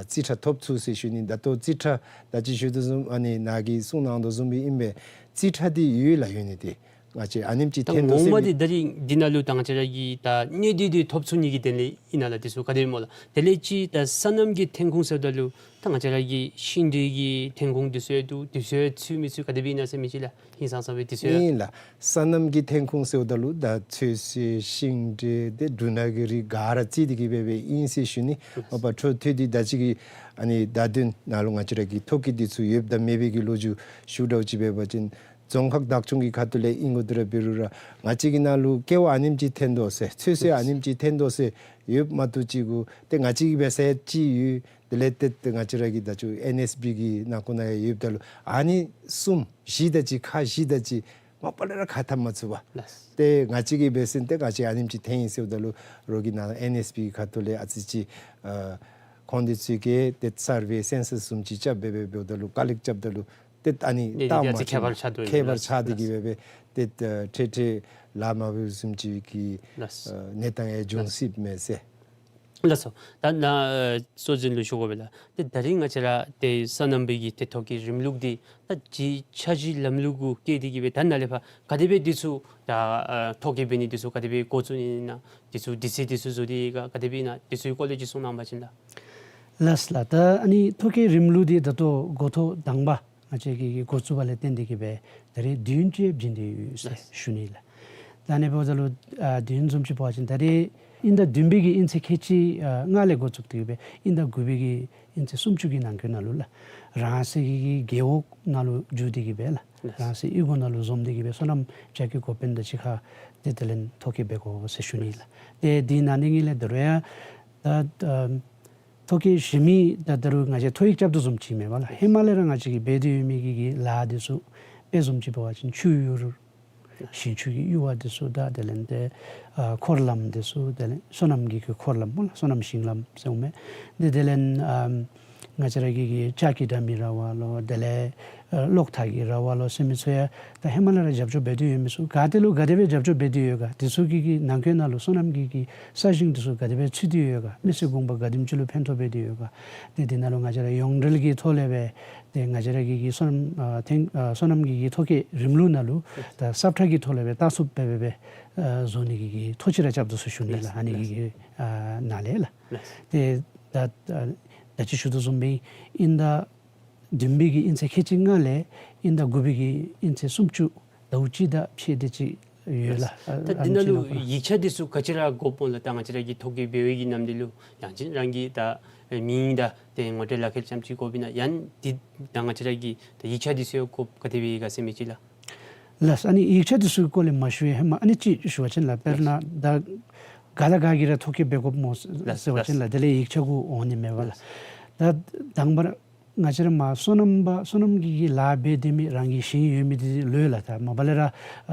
རྩིས་ཁྲ་ཐོབ་ཚུགས་ཟེར་ཞུ་ནི། ད་ལྟོ་རྩིས་ཁྲ་ད་ཅི་ཞུ་དོ་བཟུམ་ཨ་ནི་ནཱ་གིས་གསུང་གནང་དོ་བཟུམ་སྦེ་ཨིན་པས། རྩིས་ཁྲ་འདི་ཡོད་ལགས། ཡོད་ནི་འདི་ང་བཅས་ཨ་ནེམ་ཅིག་ད་ཐོན་དོ་ངོ་མ་ཟེར་མི་འདི་ད་རིས་འདི་ནང་ལུ་ད་ང་བཅས་ར་གི་ད་གནས་སྡུད་འདི་ཐོབ་ཚུགས་ནི་གི་དོན་ལས་ཨིན་ན་ལགས། འདི་ཚུ་ག་དེ་སྨོ་ལགས། དེ་ལས་ཅིག་ད་སོ་ནམ་གྱི་ཐོན་ཁུངས་ཟེརཝ་ད་ལུ་ད་ང་བཅས་ར་གི་ཤིང་འབྲས་ཀྱི་ཐོན་ཁུངས་འདི་ཚུ་ཡང་འདུག། འདི་ཚུ་ཡང་ཚུད་མི་ཚུད་ག་དེ་སྦེ་ཨིན་ན་ཟེར་མི་ཅིག་ལགས། ཧིང་སངས་ས་སྦེ་འདི་ཚུ་ཡང་ཨིན་ལགས། སོ་ནམ་གྱི་ཐོན་ཁུངས་ཟེརཝ་ད་ལུ་ད་ཚོད་བསྲེ་ཤིང་འབྲས་ཏེ་འབྲུ་སྣ་གི་རིགས་ག་ར་རྩིས་དེ་གིས་སྦེ་སྦེ་ཨིན་ཟེར་ཞུ་ནི། ལགས། མ་པ་འཕྲོ་མཐུད་དེ་ད་ཅི་གི་ཨ་ནི་བརྡ་དོན་ནང་ལུ་ང་བཅས་ར་གི་ཐོ་བཀོད་འདི་ཚུ་ཡོདཔ་དང་མེད་པའི་གི་ལོ་རྒྱུས་ཞུ་འདྲཝ་ཅིག་འབད་བ་ཅིན་རྫོང་ཁག་བདག་སྐྱོང་གི་ཁ་ཐུག་ལས་ཨིན་དགོ་དོ་ར་འབད་རུང་ར་ང་བཅས་ཀྱི་ནང་ལུ་ཀེ་བ་ཨ་ནེམ་ཅིག་ཐོན་དོ་ཟེར་ཚོད་བསྲེ་ཨ་ནེམ་ཅིག་ཐོན་དོ་ཟེར་ཡོདཔ་མ་གཏོགས་ཅིག་གུ་ཏེ་ང་བཅས་ཀྱིས་འབད་ས་ཅིག་ཡོད། དེ་ལས་ཏེ་ཏེ་ང་བཅས་ར་གི་ད་ཅི་ཨེན་ཨེས་བི་གི་ནང་ཁོངས་ནང་ཡང་ཡོདཔ་ད་ལུ་ཨ་ནི་གསུམ་བཞི་ད་ཅི་ཁག་བཞི་ད་ཅི་མ་པ་ལས་ར་ཁ་འཐབ་མ་ཚུགས་པས། ལགས། ཏེ་ང་བཅས་ཀྱིས་འབད་ཟེར་ཏེ་ང་བཅས་ཨ་ནེམ་ཅིག་ཐོན་ཡི་ཟེརཝ་ད་ལུ་རོགས་ཀྱིས་ནཱ་ཨེན་ཨེས་བི་གི་ཁ་ཐུག་ལས་ཨ་ཙི་ཅིག་ཨ་ཁོང་འདི་ཚུ་གིས་ཏེ་སར་ཝེ་སེན་སཱས་བཟུམ་ཅིག་རྐྱབ་སྦེ་སྦེ་འབདཝ་ད་ལུ་ཀ་ལེཀཊ་རྐྱབ་ད་ལུ་ཏེ་ཨ་ནི་ཏེ་ཏེ་བལྟ་ཨ་ཙི་མ་ཁྱད་པར་ཆགས་དོ་ཁྱད་པར་ལགས། ཆགས་ཏེ་གིས་སྦེ་སྦེ་ཏེ་ཨ་འཕྲལ་འཕྲལ་ལཱ་མ་འབད་བཟུམ་ཅིག་གི་ལགས། ཨ་གནས་སྟངས་ཡང་འབྱུང་ལགས། སྲིདཔ་མས་ཟེར། ལགས་སོ། ད་ནཱ་ཨ་གཙོ་འཛིན་ལུ་ཞུ་དགོ་པས་ལགས། ཏེ་ད་རིས་ང་བཅས་ར་ཏེ་སོ་ནམ་པའི་གི་ཏེ་ཐོ་བཀོད་རིམ་ལུགས་འདི་ད་ཅིག་འཆར་གཞི་ལམ་ལུགས་གུ་བཀལ་ཏེ་གིས་སྦེ་ད་ནཱ་ལས་ཕར་ག་དེ་སྦེ་འདི་ཚུ་ད་ཨ་ཐོ་བཀོད་འབད་ནི་འདི་ཚུ་ག་དེ་སྦེ་འགོ་བཙུགས་ནི་ཨིན་ན། འདི་ཚུ་དུས་ཚོད་འདི་ཚུ་བཟོ་སྟེ་ག་ག་དེ་སྦེ་ཨིན་ན་འདི་ཚུ་གི་སྐོར་ལས་ཅིག་གསུང་གནང་བ་ཅིན་ལགས། ལགས་ལགས། ད་ཨ་ནི་ཐོ་བཀོད་རིམ་ལུགས་འདི་ད་ལྟོ་འགོ་ཐོག་དང་པ་ང་བཅས་ཀྱིས་འགོ་བཙུགས་པ་ལས་བརྟེན་ཏེ་གིས་སྦེ་ད་རེས་བདུན་ཅིག་བྱིན་ཏེ་ཡོད་ཟེར་ཞུ་ནི་ལགས། ད་ཨ་ནི་འབདཝ་ད་ལུ་ཨ་བདུན་བཟུམ་ཅིག་འབད་བ་ཅིན་ད་རེས་དབྱིན་ཟླ་བདུན་པའི་གི་དབྱིན་ཚེས་ཁལ་གཅིག་ཨ་ལྔ་ལས་འགོ་བཙུགས་ཏེ་གིས་སྦེ་དབྱིན་ཟླ་དགུ་པའི་གི་དབྱིན་ཚེས་སུམ་ཅུ་གི་ནང་འཁོད་ནང་ལུ་ལགས། རང་སོའི་གི་གི་རྒེད་འོག་ནང་ལུ་འགྱོ་སྟེ་གིས་སྦེ་ལགས། ལགས། རང་སོའི་གཡུས་སྒོ་ནང་ལུ་འཛོམས་ཏེ་གིས་སྦེ་སོ་ནམ་བྱ་སྐྱེ་འགོ་དཔོན་དང་གཅིག་ཁར་ཏེ་དེ་ལས་ཐོ་བཀོད་འབད་དགོ་ཟེར་ཞུ་ནི་ལགས། ཏེ་འདི་ནང་ནི་ངེའི་ལས་ད་རུང་ཡང་ད་ཨ་ཐོ་བཀོད་གཞན་མི་ད་ད་རུང་ང་བཅས་ཐོ་ཡིག་རྐྱབ་དོ་བཟུམ་ཅིག་མེན་པ་ལགས། ཧེ་མ་ལས་ར་ང་བཅས་ཀྱིས་འབད་དེ་ཡོད་མི་གི་གི་ལཱ་འདི་ཚུ་དཔེ་བཟུམ་ཅིག་འབད་བ་ཅིན་ཆུ་ཡུར་ཞིང་ཆུ་གི་ཡུར་བ་འདི་ཚུ་དང་དེ་ལས་ཏེ་ཨ་འཁོར་ལམ་འདི་ཚུ་དེ་ལས་སོ་ནམ་གྱི་གི་འཁོར་ལམ་སྨོ་ལགས། སོ་ནམ་ཞིང་ལམ་ཟེར་འོང་མས། ཏེ་དེ་ལས་ཨ་ང་བཅས་ར་གི་གི་ལྕགས་ཀྱི་དྲ་མི་ར་བ་ལོ་དེ་ལས་ཨ་གློག་ཐག་གི་ར་བ་ལོ་ཟེར་མི་ཚུ་ཡང་ད་ཧེ་མ་ལས་ར་རྒྱབ་སྐྱོར་འབད་དེ་ཡོད་མི་ཚུ་ག་ཏེ་ལུ་ག་དེ་སྦེ་རྒྱབ་སྐྱོར་འབད་དེ་ཡོད་ག། འདི་ཚུ་གི་གི་ནང་འཁོད་ནང་ལུ་སོ་ནམ་གྱི་གི་ས་ཞིང་འདི་ཚུ་ག་དེ་སྦེ་ཚུད་དེ་ཡོད་ག། མི་སེར་གུང་པ་ག་དེམ་ཅིག་ལུ་ཕན་ཐོགས་འབད་དེ་ཡོད་ག། ཏེ་འདི་ནང་ལུ་ང་བཅས་ར་ཡོངས་འབྲེལ་གྱི་ཐོག་ལས་སྦེ་ཏེ་ང་བཅས་ར་གི་གི་སོ་ནམ་ཨ་ཐོན་ཨ་སོ་ནམ་གྱི་གི་ཐོ་བཀོད་རིམ་ལུགས་ནང་ལུ་ད་ས་ཁྲ་གི་ཐོག་ལས་སྦེ་བལྟ་ཚུགསཔ་སྦེ་སྦེ་སྦེ་ཨ་བཟོ་ནི་གི་གི་ཐོ་ཅིག་ར་རྐྱབ་དོ་ཟེར་ཞུ་ནི་ལགས། ཨ་ནི་གི་གི་ཨ་ནང་ལས་ལགས། ཏེ་ད་ད་ཅི་ཞུ་དོ་བཟུམ་སྦེ་དབྱིན་ཟླ་བདུན་པའི་གི་དབྱིན་ཚེས་ཁལ་གཅིག་ལྔ་ལས་དབྱིན་ཟླ་དགུ་པའི་གི་དབྱིན་ཚེས་སུམ་ཅུ་ཟླཝ་གཅིག་དང་ཕྱེད་དེ་ཅིག་ཡོད་ལགས། ད་འདི་ནང་ལུ་ཡིག་ཆ་འདི་ཚུ་ག་ཅི་ར་དགོཔ་སྨོ་ལགས། ད་ང་བཅས་ར་གི་ཐོ་བཀོད་འབད་བའི་གི་ནམ་དུས་ལུ་ཡང་ཅིན་རང་གི་ད་མིང་དང་ཏེ་ངོ་སྤྲོད་ལག་ཁྱེར་ཙམ་ཅིག་དགོཔ་ཨིན་ན་ཡང་འདི་ད་ང་བཅས་ར་གི་ད་ཡིག་ཆ་འདི་ཚུ་ཡང་དགོཔ་ག་དེ་སྦེ་ཨིན་ག་ཟེར་མི་ཅིག་ལགས། ལགས། ཨ་ནི་ཡིག་ཆ་འདི་ཚུ་གི་སྐོར་ལས་མ་ཞུ་བའི་ཧེ་མ་ཨ་ནི་ཅིག་ཞུ་བ་ཅིན་ལགས། དཔེར་ན་ད་ག་དང་ག་གིས་ར་ཐོ་བཀོད་འབད་དགོཔ་སྨོ་ཟེར་བ་ཅིན་ལགས། དེ་ལས་ཡིག་ཆ་གུ་འོང་ནི་མེད་པ་ལགས། ད་དང་པ་ར་ང་བཅས་ར་མ་སོ་ནམ་པ་སོ་ནམ་གྱི་གི་ལཱ་འབད་སྡོད་མི་རང་གི་ཞིང་ཡོད་མི་འདི་ལོས་ལགས། ད་མ་པ་ལས་ར་ཨ་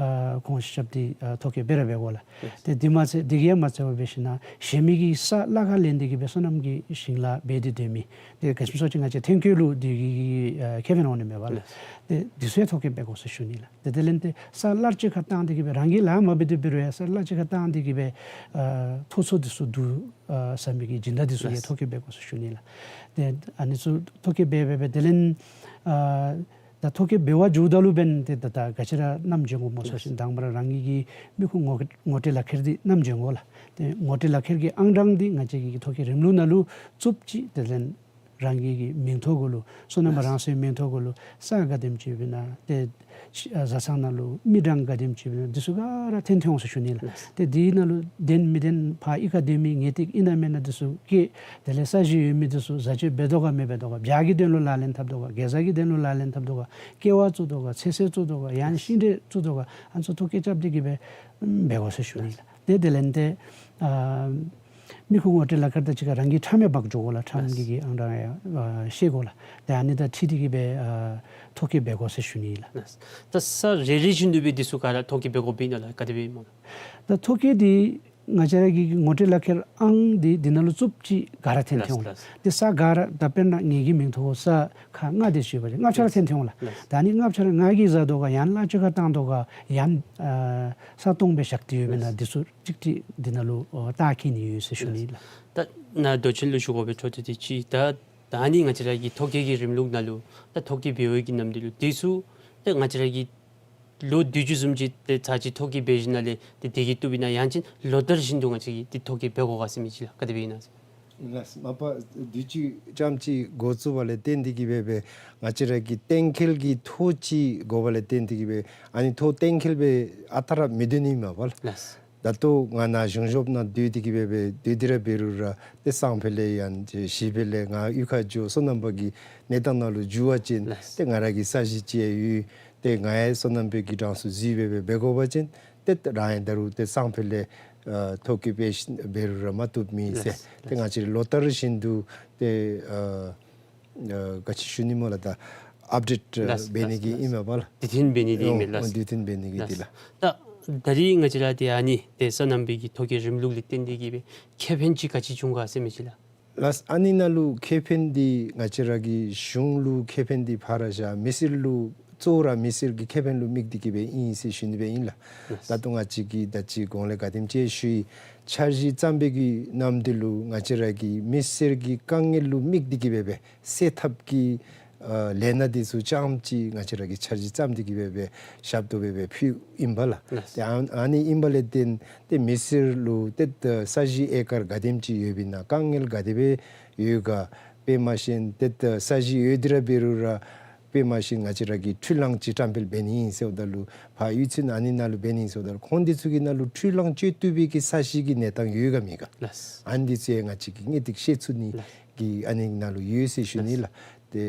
ཁོང་ཤེས་རབ་འདི་ཨ་ཐོ་བཀོད་འབད་ར་འབད་དགོ་ལགས། ཏེ་འདི་མ་ཚད་འདི་གིས་ཡང་མ་ཚད་པར་འབད་ཞིན་ན་གཞན་མི་གིས་ས་གླ་ཁར་ལེན་ཏེ་གིས་སྦེ་སོ་ནམ་གྱི་ཞིང་ལཱ་འབད་དེ་སྡོད་མི་ཏེ་ག་ཅི་སྨོ་ཟེར་བ་ཅིན་ང་བཅས་ཐོན་སྐྱེད་ལུ་འདི་གི་ཨ་ཁེ་ཕན་འོང་ནི་མེད་པ་ལགས། ཏེ་འདི་ཚུ་ཡང་ཐོ་བཀོད་འབད་དགོ་ཟེར་ཞུ་ནི་ལགས། ཏེ་དེ་ལས་ཏེ་ས་གླ་ཅིག་ཁར་བཏང་སྟེ་གིས་སྦེ་རང་གིས་ལཱ་མ་འབད་དེ་འབད་རུང་ཡང་ས་གླ་ཅིག་ཁར་བཏང་སྟེ་གིས་སྦེ་ཨ་ཐོག་ཚད་འདི་ཚུ་བསྡུ་ཨ་ཟ་མི་གི་སྦྱིན་བདག་འདི་ཚུ་ཡང་ཐོ་བཀོད་འབད་དགོ་ཟེར་ཞུ་ནི་ལགས། ཏེ་ཨ་ནི་ཚུ་ཐོ་བཀོད་འབད་འབད་འབད་དེ་ལས་ཨ་ད་ཐོ་བཀོད་འབད་བར་འགྱོཝ་ད་ལུ་འབདན་ཏེ་ད་ད་ག་ཅི་ར་བསྣམས་འགྱོ་དགོཔ་སྨོ་ཟེར་བ་ཅིན་དང་པ་ར་རང་གི་གི་མི་ཁུངས་ངོ་ངོ་སྤྲོད་ལག་ཁྱེར་འདི་བསྣམས་འགྱོ་དགོ་ལགས། ཏེ་ངོ་སྤྲོད་ལག་ཁྱེར་གྱི་ཨང་གྲངས་འདི་ང་བཅས་ཀྱི་གི་ཐོ་བཀོད་རིམ་ལུགས་ནང་ལུ་བཙུགས་ཅི། དེ་ལས་རང་གི་གི་མིང་ཐོ་གུ་ལུ་སོ་ནམ་པ་རང་སོའི་མིང་ཐོ་གུ་ལུ་ས་ག་དེམ་ཅིག་ཡོདཔ་ཨིན་ན་ཏེ་ཨ་བཟའ་ཚང་ནང་ལུ་མི་གྲངས་ག་དེམ་ཅིག་ཡོདཔ་ཨིན་ན་འདི་ཚུ་ག་ར་ཐོན་ཐོན་འོང་ཟེར་ཞུ་ནི་ལགས། ཏེ་འདི་ནང་ལུ་བདེན་མི་བདེན་ཕར་གཡུས་ཁར་སྡོད་མི་ངེས་ཏིག་ཨིན་ན་མེན་ན་འདི་ཚུ་བཀོད། དེ་ལས་ས་གཞི་ཡོད་མི་འདི་ཚུ་བཟའ་སྤྱོད་འབད་དོ་ག་མི་འབད་དོ་ག། གེ་ཛ་གི་དོན་ལུ་ལག་ལེན་འཐབ་དོ་ག། གེ་ཛ་གི་དོན་ལུ་ལག་ལེན་འཐབ་དོ་ག། ཀེ་བ་བཙུགས་དོ་ག། ཚོད་བསྲེ་བཙུགས་དོ་ག། ཡང་ཤིང་འབྲས་བཙུགས་དོ་ག། ཨ་ནི་ཚུ་ཐོ་བཀོད་རྐྱབ་སྟེ་གིས་སྦེ་འབད་དགོ་ཟེར་ཞུ་ནི་ལགས། ཏེ་དེ་ལས་ཏེ་ཨ་མི་ཁུངས་ངོ་སྤྲོད་ལག་ཁྱེར་དང་གཅིག་ཁར་རང་གི་ཁྲམ་ཡང་འབག་འགྱོ་དགོ་ལགས། ཁྲམ་གྱི་གི་ཨང་གྲངས་ཡང་ཨ་ཤེས་དགོ་ལགས། ཏེ་ཨ་ནི་དང་འཁྲིལ་ཏེ་གིས་སྦེ་ཨ་ཐོ་བཀོད་འབད་དགོ་ཟེར་ཞུ་ནི་ལགས། ད་ས་རེ་རེ་བཞིན་དུ་སྦེ་འདི་ཚུ་ག་ར་ཐོ་བཀོད་འབད་དགོཔ་ཨིན་ན་ལགས། ག་དེ་སྦེ་སྨོ་ལགས། ད་ཐོ་བཀོད་འདི་ ང་བཅས་ར་གི་ངོ་སྤྲོད་ལག་ཁྱེར་ཨང་འདི་འདི་ནང་ལུ་རྩུབ་ཅིག་ག་ར་འཐོན་ལགས་འོང་ལགས། ལགས། ཏེ་ས་ག་ར་ད་དཔེར་ན་ངེ་གི་མིང་ཐོ་ས་ཁ་ལྔ་འདི་ཞུ་བ་ཅིན་ལྔ་ཆ་ར་འཐོན་འོང་ལགས། ལགས། ད་ཨ་ནི་ལྔ་ཆ་ར་ང་གིས་བཟའ་དོ་ག་ཡང་གླ་ཆ་ཁར་བཏང་དོ་ག་ཡང་ཨ་ས་སྟོང་སྦེ་བཞག་སྟེ་ཡོདཔ་ཨིན་ན། ལགས། འདི་ཚུ་ཅིག་ཅིག་འདི་ནང་ལུ་ཨོ་བལྟ་བསྐྱལ་ནི་ཡོད་ཟེར་ཞུ་ནི་ལགས། ལགས། ད་ནཱ་མདོ་ཆེན་ལུ་ཞུ་དགོ་པའི་འཕྲོ་འདི་ཅིག་ད་ད་ཨ་ནི་ང་བཅས་ར་གི་ཐོ་བཀོད་ཀྱི་རིམ་ལུགས་ནང་ལུ་ད་ཐོ་བཀོད་འབད་བའི་གི་རྣམ་འགྱུར་ལུ་འདི་ཚུ་ད་ང་བཅས་ར་གི་ལོ་དུས་ཅི་བཟུམ་ཅིག་ཏེ་ཚར་གཅིག་ཐོ་བཀོད་འབད་ཞིནམ་ལས་ཏེ་དེ་གིས་བཏུབ་ཨིན་ན། ཡང་ཅིན་ལོ་ལྟར་བཞིན་དུ་ང་བཅས་ཀྱིས་ཏེ་ཐོ་བཀོད་འབད་དགོ་ག་ཟེར་མི་ཅིག་ལགས། ག་དེ་སྦེ་ཨིན་ན་ཟེར། ལགས། མ་པ་དུས་ཅི་ཙམ་ཅིག་འགོ་བཙུགས་པ་ལས་བརྟེན་ཏེ་གིས་སྦེ་སྦེ་ང་བཅས་ར་གི་གཏན་འཁེལ་གྱི་ཐོ་ཅིག་དགོ་པ་ལས་བརྟེན་ཏེ་གིས་སྦེ་ཨ་ནི་ཐོ་གཏན་འཁེལ་སྦེ་ཨ་རྟག་ར་མི་སྡོད་ནི་མས་པ་ལགས། ལགས། ད་ལྟོ་ང་ནཱ་གཞུང་ཞབས་ནང་སྡོད་དེ་གིས་སྦེ་སྦེ་སྡོད་དེ་ར་འབད་རུང་ར་ཏེ་སང་ཕོད་ལས་ཡང་ཅིན་གཞེས་ཕོད་ལས་ང་གཡུས་ཁར་འགྱོ་སོ་ནམ་པ་གི་གནས་སྟངས་ནང་ལུ་འགྱུར་བ་ཅིན། ལགས། ཏེ་ང་ར་གི་ས་གཞི་ཅིག་ཡང་ཡོད། ཏེ་ང་ཡང་སོ་ནམ་པའི་གི་གྲངས་སུ་འཛུལ་སྦེ་སྦེ་འབད་དགོ་པ་ཅིན་ཏེ་རང་ཡང་ད་རུང་ཏེ་སང་ཕོད་ལས་ཨ་ཐོ་བཀོད་འབད་ཞིནམ་འབད་རུང་ར་མ་བཏུབ་མི་ཟེར། ལགས། ཏེ་ང་བཅས་ལོ་ལྟར་བཞིན་དུ་ཏེ་ཨ་ཨ་ག་ཅི་ཞུ་ནི་སྨོ་ལགས། ད་ཨཔ་ཌེཊ་ལགས། འབད་ནི་གི་ཨིན་མས་པ་ལགས། དུས་མཐུན་འབད་ནི་འདི་ཨིན་མས་ཨོ་ལགས། དུས་མཐུན་འབད་ནི་གི་འདི་ལགས། ལགས། ད་ད་རིས་ང་བཅས་ར་ཏེ་ཨ་ནི་ཏེ་སོ་ནམ་པའི་གི་ཐོ་བཀོད་རིམ་ལུགས་ལས་བརྟེན་ཏེ་གིས་སྦེ་ཁེ་ཕན་ཅིག་ག་ཅི་བྱུང་ག་ཟེར་མི་ཅིག་ལགས། ལགས། ཨ་ནི་ནང་ལུ་ཁེ་ཕན་འདི་ང་བཅས་ར་གི་གཞུང་ལུ་ཁེ་ཕན་འདི་ཕར་བཞག་མི་སེར་ལུ་གཙོ་བོ་ར་མི་སེར་གྱི་ཁེ་ཕན་ལུ་དམིགས་ཏེ་གིས་སྦེ་ཨིན་ཟེར་ཞུ་ནི་སྦེ་ཨིན་ལགས། ལགས། ད་ལྟོ་ང་བཅས་ཀྱིས་ད་ཅི་གོང་ལས་ག་དེམ་ཅིག་ཞུ་ཡི། འཆར་གཞི་བརྩམ་པའི་གི་ནམ་དུས་ལུ་ང་བཅས་ར་གི་མི་སེར་གྱི་དཀའ་ངལ་ལུ་དམིགས་ཏེ་གིས་སྦེ་སྦེ་སེལ་ཐབས་ཀྱི་ཨ་ལས་སྣ་འདི་ཚུ་ཙམ་ཅིག་ང་བཅས་ར་གིས་འཆར་གཞི་བརྩམས་ཏེ་གིས་སྦེ་སྦེ་ཞབས་ཏོག་འབད་སྦེ་ཕུལཝ་ཨིན་པ་ལགས། ལགས། ཏེ་ཨ་ཨ་ནི་ཨིན་པ་ལས་བརྟེན་ཏེ་མི་སེར་ལུ་ཏེ་ད་ས་གཞི་ཨེ་ཀར་ག་དེམ་ཅིག་ཡོདཔ་ཨིན་ན། དཀའ་ངལ་ག་དེ་སྦེ་ཡོད་ག། དཔེ་མ་ཤེས་ཏེ་ད་ས་གཞི་ཡོད་དེ་ར་འབད་རུང་ར་དཔེ་མ་ཤེས་ང་བཅས་ར་གིས་འཕྲུལ་གླང་ཅིག་བཀྲམ་སྤེལ་འབད་ནི་ཨིན་ཟེརཝ་ད་ལུ་ཕར་གཡུས་ཚན་ཨ་ནི་ནང་ལུ་འབད་ནི་ཨིན་ཟེརཝ་ད་ལུ་ཁོང་འདི་ཚུ་གི་ནང་ལུ་འཕྲུལ་གླང་སྤྱོད་བཏུབ་པའི་གི་ས་གཞི་གི་གནས་སྟངས་ཡོད་ག་མེད་ག། ལགས། ཨ་ནི་འདི་ཚུ་ཡང་ང་བཅས་ཀྱིས་དངོས་ཏིག་ཤེས་ཚུགས་ནི་ལགས། གི་ཨ་ནི་ནང་ལུ་ཡོད་ཟེར་ཞུ་ནི་ལགས། ལགས། ཏེ་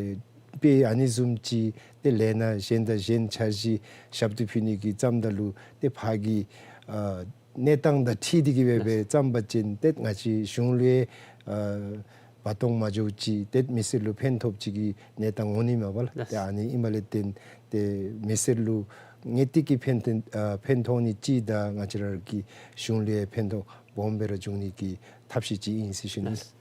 དཔེ་ཨ་ནི་བཟུམ་ཅིག་ཏེ་ལས་སྣ་གཞན་དང་གཞན་འཆར་གཞི་ཞབས་ཏོག་ཕུལ་ནི་གི་བརྩམ་ད་ལུ་ཏེ་ཕར་གྱི་ཨ་གནས་སྟངས་དང་འཁྲིལ་ཏེ་གིས་སྦེ་སྦེ་ལགས། བརྩམ་པ་ཅིན་ཏེ་ང་བཅས་གཞུང་ལུ་ཡང་ཨ་བར་སྟོང་མ་འགྱོཝ་ཅིག་ཏེ་མི་སེར་ལུ་ཕན་ཐོགས་ཅིག་གི་གནས་སྟངས་འོང་ནི་མས་པ་ལགས། ལགས། ཏེ་ཨ་ནི་ཨིན་པ་ལས་བརྟེན་ཏེ་མི་སེར་ལུ་དངོས་ཏིག་གི་ཕན་ཐོགས་ཨ་ཕན་ཐོགས་ནི་ཅིག་དང་ང་བཅས་ར་གི་གཞུང་ལུ་ཡང་ཕན་ཐོགས་སྦོམ་སྦེ་ར་འབྱུང་ནི་གི་ཐབས་ཤེས་ཅིག་ཨིན་ཟེར་ཞུ་ནི། ལགས།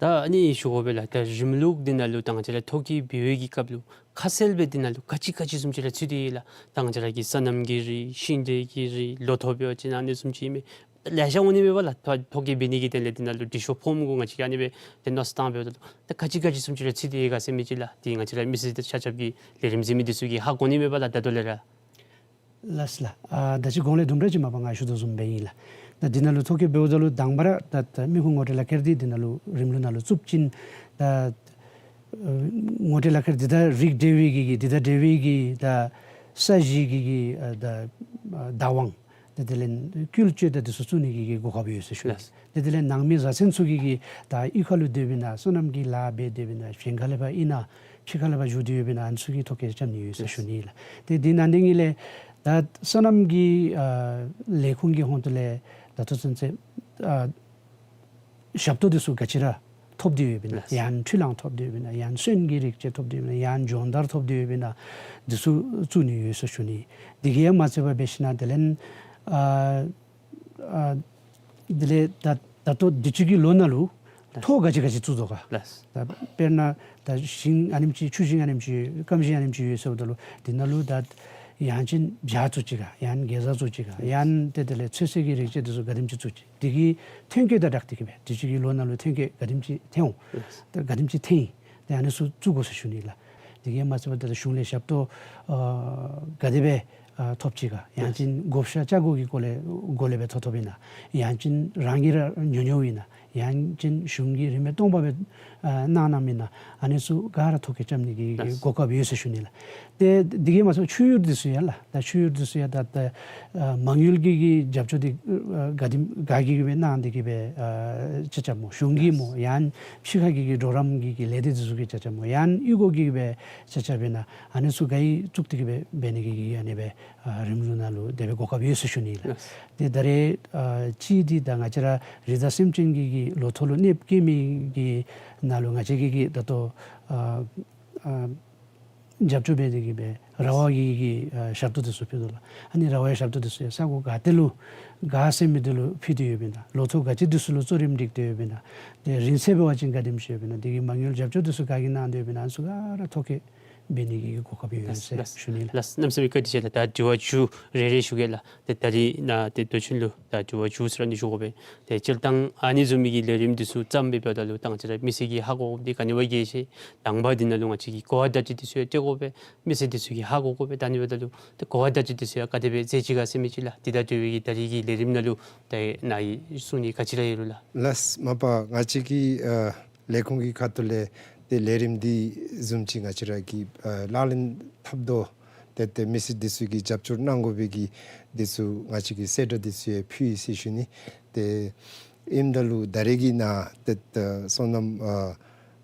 ད་ཨ་ནི་ཞུ་དགོ་པས་ལགས། ད་རིམ་ལུགས་འདི་ནང་ལུ་ད་ང་བཅས་ར་ཐོ་བཀོད་འབད་བའི་གི་སྐབས་ལུ་ཁ་གསལ་སྦེ་འདི་ནང་ལུ་ག་ཅི་ག་ཅི་བཟུམ་ཅིག་ར་ཚུད་དེ་ཡོད་ལགས། ད་ང་བཅས་ར་གི་སོ་ནམ་གྱི་རིགས་ཤིང་འབྲས་ཀྱི་རིགས་ལོ་ཐོག་འབད་བ་ཅིན་ཨ་ནི་བཟུམ་ཅིག་ཨིན་མས། ལེ་ཤ་འོང་ནི་མས་པ་ལགས། ཐོ་ཐོ་བཀོད་འབད་ནི་གི་དོན་ལས་འདི་ནང་ལུ་འབྲི་ཤོག་ཕོརམ་གུ་ང་བཅས་ཀྱིས་ཨ་ནི་སྦེ་ཏེ་མནོ་བསམ་བཏང་འབདཝ་ད་ལུ་ད་ག་ཅི་ག་ཅི་བཟུམ་ཅིག་ར་ཚུད་དེ་ཡོད་ག་ཟེར་མི་ཅིག་ལགས། འདི་ང་བཅས་ར་མི་སེར་ཏེ་ཆ་ཁྱབ་ཀྱིས་ལས་རིམ་གཟིགས་མི་འདི་ཚུ་གིས་ཧ་གོ་ནི་མས་པ་ལགས། ད་ལྟོ་ལས་ར། ལགས་ལགས། ཨ་ད་ཅི་གོང་ལས་དུམ་གྲ་ཅིག་མ་པ་ང་ཞུ་དོ་བཟུམ་སྦེ་ཨིན་ལགས། ད་འདི་ནང་ལུ་ཐོ་བཀོད་འབདཝ་ད་ལུ་དང་པ་ར་ད་ད་མི་ཁུངས་ངོ་སྤྲོད་ལག་ཁྱེར་འདི་འདི་ནང་ལུ་རིམ་ལུགས་ནང་ལུ་བཙུགས་ཅིན་ད་ཨ་ངོ་སྤྲོད་ལག་ཁྱེར་འདི་དང་རིགས་འབྲེལ་བའི་གི་གི་འདི་དང་འབྲེལ་བའི་གི་ད་ས་གཞི་གི་གི་ཨ་ད་ཨ་བདག་དབང་ད་དེ་ལས་བཀོལ་སྤྱོད་ད་འདི་ཚུ་བཙུགས་ནི་གི་གི་གོ་སྐབས་ཡོད་ཟེར་ཞུ་ནི། ལགས། ད་དེ་ལས་ནང་མི་བཟའ་ཚང་ཚུ་གིས་གི་ད་གཡུས་ཁ་ལུ་སྡོདཔ་ཨིན་ན་སོ་ནམ་གྱི་ལཱ་འབད་སྡོདཔ་ཨིན་ན་གཞན་ཁ་ལས་ཕར་ཨིན་ན་ཕྱི་ཁ་ལས་ཕར་བཞུགས་ཏེ་ཡོདཔ་ཨིན་ན་ཨ་ནི་ཚུ་གིས་ཐོ་བཀོད་རྐྱབ་ནི་ཡོད་ཟེར་ཞུ་ནི་ལགས། ཏེ་འདི་ནང་འདི་ཉིད་ལས་ད་སོ་ནམ་གྱི་ཨ་ལས་ཁུངས་ཀྱི་ཧོངས་ཏོ་ལས་ད་ལྟོ་ཚུན་ཚོད་ཨ་ཞབས་ཏོག་འདི་ཚུ་ག་ཅི་ར་ཐོབ་སྟེ་ཡོདཔ་ཨིན་ན། ལགས། ཡང་འཕྲུལ་གླང་ཐོབ་སྟེ་ཡོདཔ་ཨིན་ན། ཡང་སོན་གྱི་རིགས་ཅིག་ཐོབ་སྟེ་ཡོདཔ་ཨིན་ན། ཡང་སྦྱོང་བརྡར་ཐོབ་སྟེ་ཡོདཔ་ཨིན་ན། འདི་ཚུ་བཙུགས་ནི་ཡོད་ཟེར་ཞུ་ནི། འདི་གིས་ཡང་མ་ཚད་པར་འབད་ཞིན་ན་དེ་ལས་ཨ་ཨ་དེ་ལས་ད་ད་ལྟོ་དུས་ཅི་གི་ལོ་ནང་ལུ་ལགས། ཐོ་ག་ཅི་ག་ཅི་བཙུགས་དོ་ག། ལགས། ད་དཔེར་ན་ད་ཞིང་ཨ་ནེམ་ཅིག་ཆུ་ཞིང་ཨ་ནེམ་ཅིག་སྐམ་ཞིང་ཨ་ནེམ་ཅིག་ཡོད་ཟེརཝ་ད་ལུ་འདི་ནང་ལུ་ད་ཡང་ཅིན་བྱ་བཙུགས་ཅི་ག། ཡང་གེ་ཛ་བཙུགས་ཅི་ག། ཡང་ཏེ་དེ་ལས་ཚོད་བསྲེ་གི་རིགས་ཅིག་འདི་ཚུ་ག་དེམ་ཅིག་བཙུགས་ཅི། འདི་གི་ཐོན་སྐྱེད་དང་སྦྲགས་ཏེ་གི་སྦེ་དུས་ཅི་གི་ལོ་ནང་ལུ་ཐོན་སྐྱེད་ག་དེམ་ཅིག་ཐོན་འོང་། ལགས། ད་ག་དེམ་ཅིག་ཐོན་ཡི། ཏེ་ཨ་ནི་ཚུ་བཙུགས་དགོ་ཟེར་ཞུ་ནི་ལགས། དེ་གིས་མ་ཚད་པར་ད་གཞུང་ལས་ཞབས་ཏོག་ཨ་ག་དེ་སྦེ་ཨ་ཐོབ་ཅི་ག། ཡང་ཅིན་བགོ་བཤའ་ཆ་བགོ་གི་སྒོ་ལས་སྒོ་ལས་སྦེ་ཐོབ་ཐོབ་ཨིན་ན། ཡང་ཅིན་རང་གིས་ར་ཉོ་ཉོཝ་ཨིན་ན། ཡང་ཅིན་གཞུང་གིས་རིན་མེད་སྟོང་པ་སྦེ་ཨ་གནང་གནངམ་ཨིན་ན། ཨ་ནི་ཚུ་ག་ར་ཐོ་བཀོད་རྐྱབ་ནི་གི་གོ་སྐབས་ཡོད་ཟེར་ཞུ་ནི་ལགས། ཏེ་དེ་གིས་མ་ཚད་ཆུ་ཡུར་འདི་ཚུ་ཡང་ལགས། ད་ཆུ་ཡུར་འདི་ཚུ་ཡང་ད་ད་ཨ་མ་དངུལ་གྱི་གི་རྒྱབ་སྐྱོར་འདི་ཨ་ག་དེམ་ག་གིས་གི་སྦེ་གནང་སྟེ་གི་སྦེ་ཨ་ཆ་ཁྱབ་སྨོ། གཞུང་གིས་སྨོ། ཡང་ཕྱི་ཁ་གི་གི་གྲོགས་རམ་གྱི་གི་ལས་སྡེ་འདི་ཚུ་གིས་ཆ་ཁྱབ་སྨོ། ཡང་གཡུས་སྒོ་གི་སྦེ་ཆ་ཁྱབ་སྦེ་ན་ཨ་ནི་ཚུ་ག་གིས་བཙུགས་ཏེ་གི་སྦེ་འབད་ནི་གི་གི་ཨ་ནི་སྦེ་ཨ་རིམ་ལུགས་ནང་ལུ་དེ་སྦེ་གོ་སྐབས་ཡོད་ཟེར་ཞུ་ནི་ལགས། ལགས། ཏེ་ད་རེས་ཨ་ཅིག་འདི་ད་ང་བཅས་ར་རི་དྭགས་སེམས་ཅན་གྱི་གི་ལོ་ཐོག་ལུ་གནོདཔ་བཀལ་མི་གི་ནང་ལུ་ང་བཅས་ཀྱིས་གི་ད་ལྟོ་ཨ་ཨ་རྒྱབ་སྐྱོར་འབད་དེ་གི་སྦེ་ ར་བ་གི་གི་ཨ་ཞབས་ཏོག་འདི་ཚུ་ཕུལ་དོ་ལགས། ཨ་ནི་ར་བའི་ཞབས་ཏོག་འདི་ཚུ་ཡང་ས་གོ་ག་ཏེ་ལུ་ག་ཟེར་མི་འདི་ལུ་ཕུལ་ཏེ་ཡོདཔ་ཨིན་ན། ལོ་ཐོག་ག་ཅི་འདི་ཚུ་ལུ་གཙོ་རིམ་སྒྲིག་སྟེ་ཡོདཔ་ཨིན་ན། ཏེ་རིང་ཚད་འབད་བ་ཅིན་ག་དེམ་ཅིག་ཡོདཔ་ཨིན་ན། དེ་གི་མ་དངུལ་རྒྱབ་སྐྱོར་འདི་ཚུ་ག་གིས་གནང་སྟེ་ཡོདཔ་ཨིན་ན། ཨ་ནི་ཚུ་ག་ར་ཐོ་བཀོད་འབད་ནི་གི་གོ་སྐབས་ཡོད་ཟེར་ཞུ་ནི་ལགས། ལགས་གནམ་མེད་ས་མེད་བཀའ་དྲིན་ཆེ་ལགས། ད་དྲི་བ་བཅུ་རེ་རེ་ཞུ་གེ་ལགས། ཏེ་ད་རིས་ནཱ་ཏེ་རྡོ་ཆེན་ལུ་ད་དྲི་བ་བཅུ་ཟེར་ཨ་ནི་ཞུ་དགོ་པས། ཏེ་སྤྱིར་བཏང་ཨ་ནི་བཟུམ་མའི་གི་ལས་རིམ་འདི་ཚུ་བརྩམས་སྦེ་འབདཝ་ད་ལུ་ད་ང་བཅས་ར་མི་སེར་གྱིས་ཧ་གོ་དགོཔ་འདི་ག་ནི་བ་གལ་ཆེ། དང་པ་འདི་ནང་ལུ་ང་བཅས་ཀྱིས་གོ་བ་བརྡ་སྤྲོད་འདི་ཚུ་ཡང་སྤྲོད་དགོ་པས། མི་སེར་འདི་ཚུ་གིས་ཧ་གོ་དགོ་པས། ད་ཨ་ནི་འབདཝ་ད་ལུ་ཏེ་གོ་བ་བརྡ་སྤྲོད་འདི་ཚུ་ཡང་ག་དེ་སྦེ་མཛད་ཅི་ག་ཟེར་མི་ཅིག་ལགས། འདི་དང་འབྲེལ་བའི་གི་ད་རིས་ཀྱི་ལས་རིམ་ནང་ལུ་ཏེ་ནཱ་གིས་གསུང་ནི་ག་ཅི་ར་ཡོད་རུང་ལགས། ལགས་མ་པ་ང་བཅས་ཀྱི་ཨ་ལས་ཁུངས་ཀྱི་ཁ་ཐུག་ལས་ཏེ་ལས་རིམ་འདི་བཟུམ་ཅིག་ང་བཅས་ར་གིས་ཨ་ལག་ལེན་འཐབ་དོ། ཏེ་ཏེ་མི་སེར་འདི་ཚུ་གིས་རྒྱབ་སྐྱོར་གནང་དགོ་པའི་གི་འདི་ཚུ་ང་བཅས་ཀྱིས་གསལ་བསྒྲགས་འདི་ཚུ་ཡང་ཕུལ་ཡི་ཟེར་ཞུ་ནི། ཏེ་ཨིནམ་ད་ལུ་ད་རེས་ཀྱི་ནཱ་ཏེ་ཏེ་སོ་ནམ་ཨ་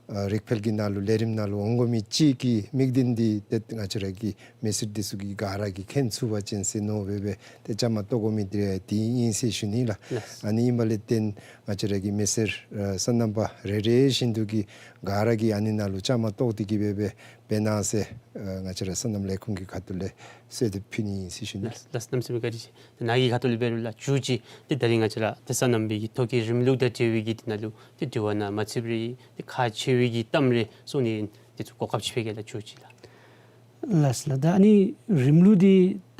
ཨ་རིག་འཕེལ་གྱི་ནང་ལུ་ལས་རིམ་ནང་ལུ་འོང་དགོ་མི་ཅིག་གི་དམིགས་དོན་འདི་ཏེ་ང་བཅས་ར་གི་མི་སེར་འདི་ཚུ་གིས་ག་ར་གིས་མཁྱེན་ཚུགས་པ་ཅིན་ཟེར་མནོ་སྦེ་སྦེ་ཏེ་བཅའ་མར་གཏོགས་དགོ་མི་འདི་འདི་ཨིན་ཟེར་ཞུ་ནི་ལགས། ལགས། ཨ་ནི་ཨིན་པ་ལས་བརྟེན་ང་བཅས་ར་གི་མི་སེར་ཨ་སོ་ནམ་པ་རེ་རེ་བཞིན་དུ་གིས་ག་ར་གིས་ཨ་ནི་ནང་ལུ་བཅའ་མར་གཏོགས་ཏེ་གིས་སྦེ་སྦེ་འབད་གནང་ཟེར་ཨ་ང་བཅས་ར་སོ་ནམ་ལས་ཁུངས་ཀྱི་ཁ་ཐུག་ལས་གསོལ་འདེབས་ཕུལ་ནི་ཨིན་ཟེར་ཞུ་ནི། ལགས་ལགས་གནམ་མེད་ས་མེད་བཀའ་དྲིན་ཆེ། ད་ནཱ་གི་ཁ་ཐུག་ལས་འབད་རུང་ལགས་མཇུག་ཅིག་ཏེ་ད་རིས་ང་བཅས་ར་ཏེ་སོ་ནམ་པའི་གི་ཐོ་བཀོད་རིམ་ལུགས་དང་འབྲེལ་བའི་གི་འདི་ནང་ལུ་ཏེ་དྲི་བ་ནང་མ་ཚུདཔ་རེ་ཏེ་ཁག་ཆེ་བའི་གི་གཏམ་རེ་གསུང་ནི་འདི་ཚུ་གོ་སྐབས་ཅིག་སྤེལ་གེ་ལགས་མཇུག་ཅིག་ལགས། ལགས་ལགས། ད་ཨ་ནི་རིམ་ལུགས་འདི་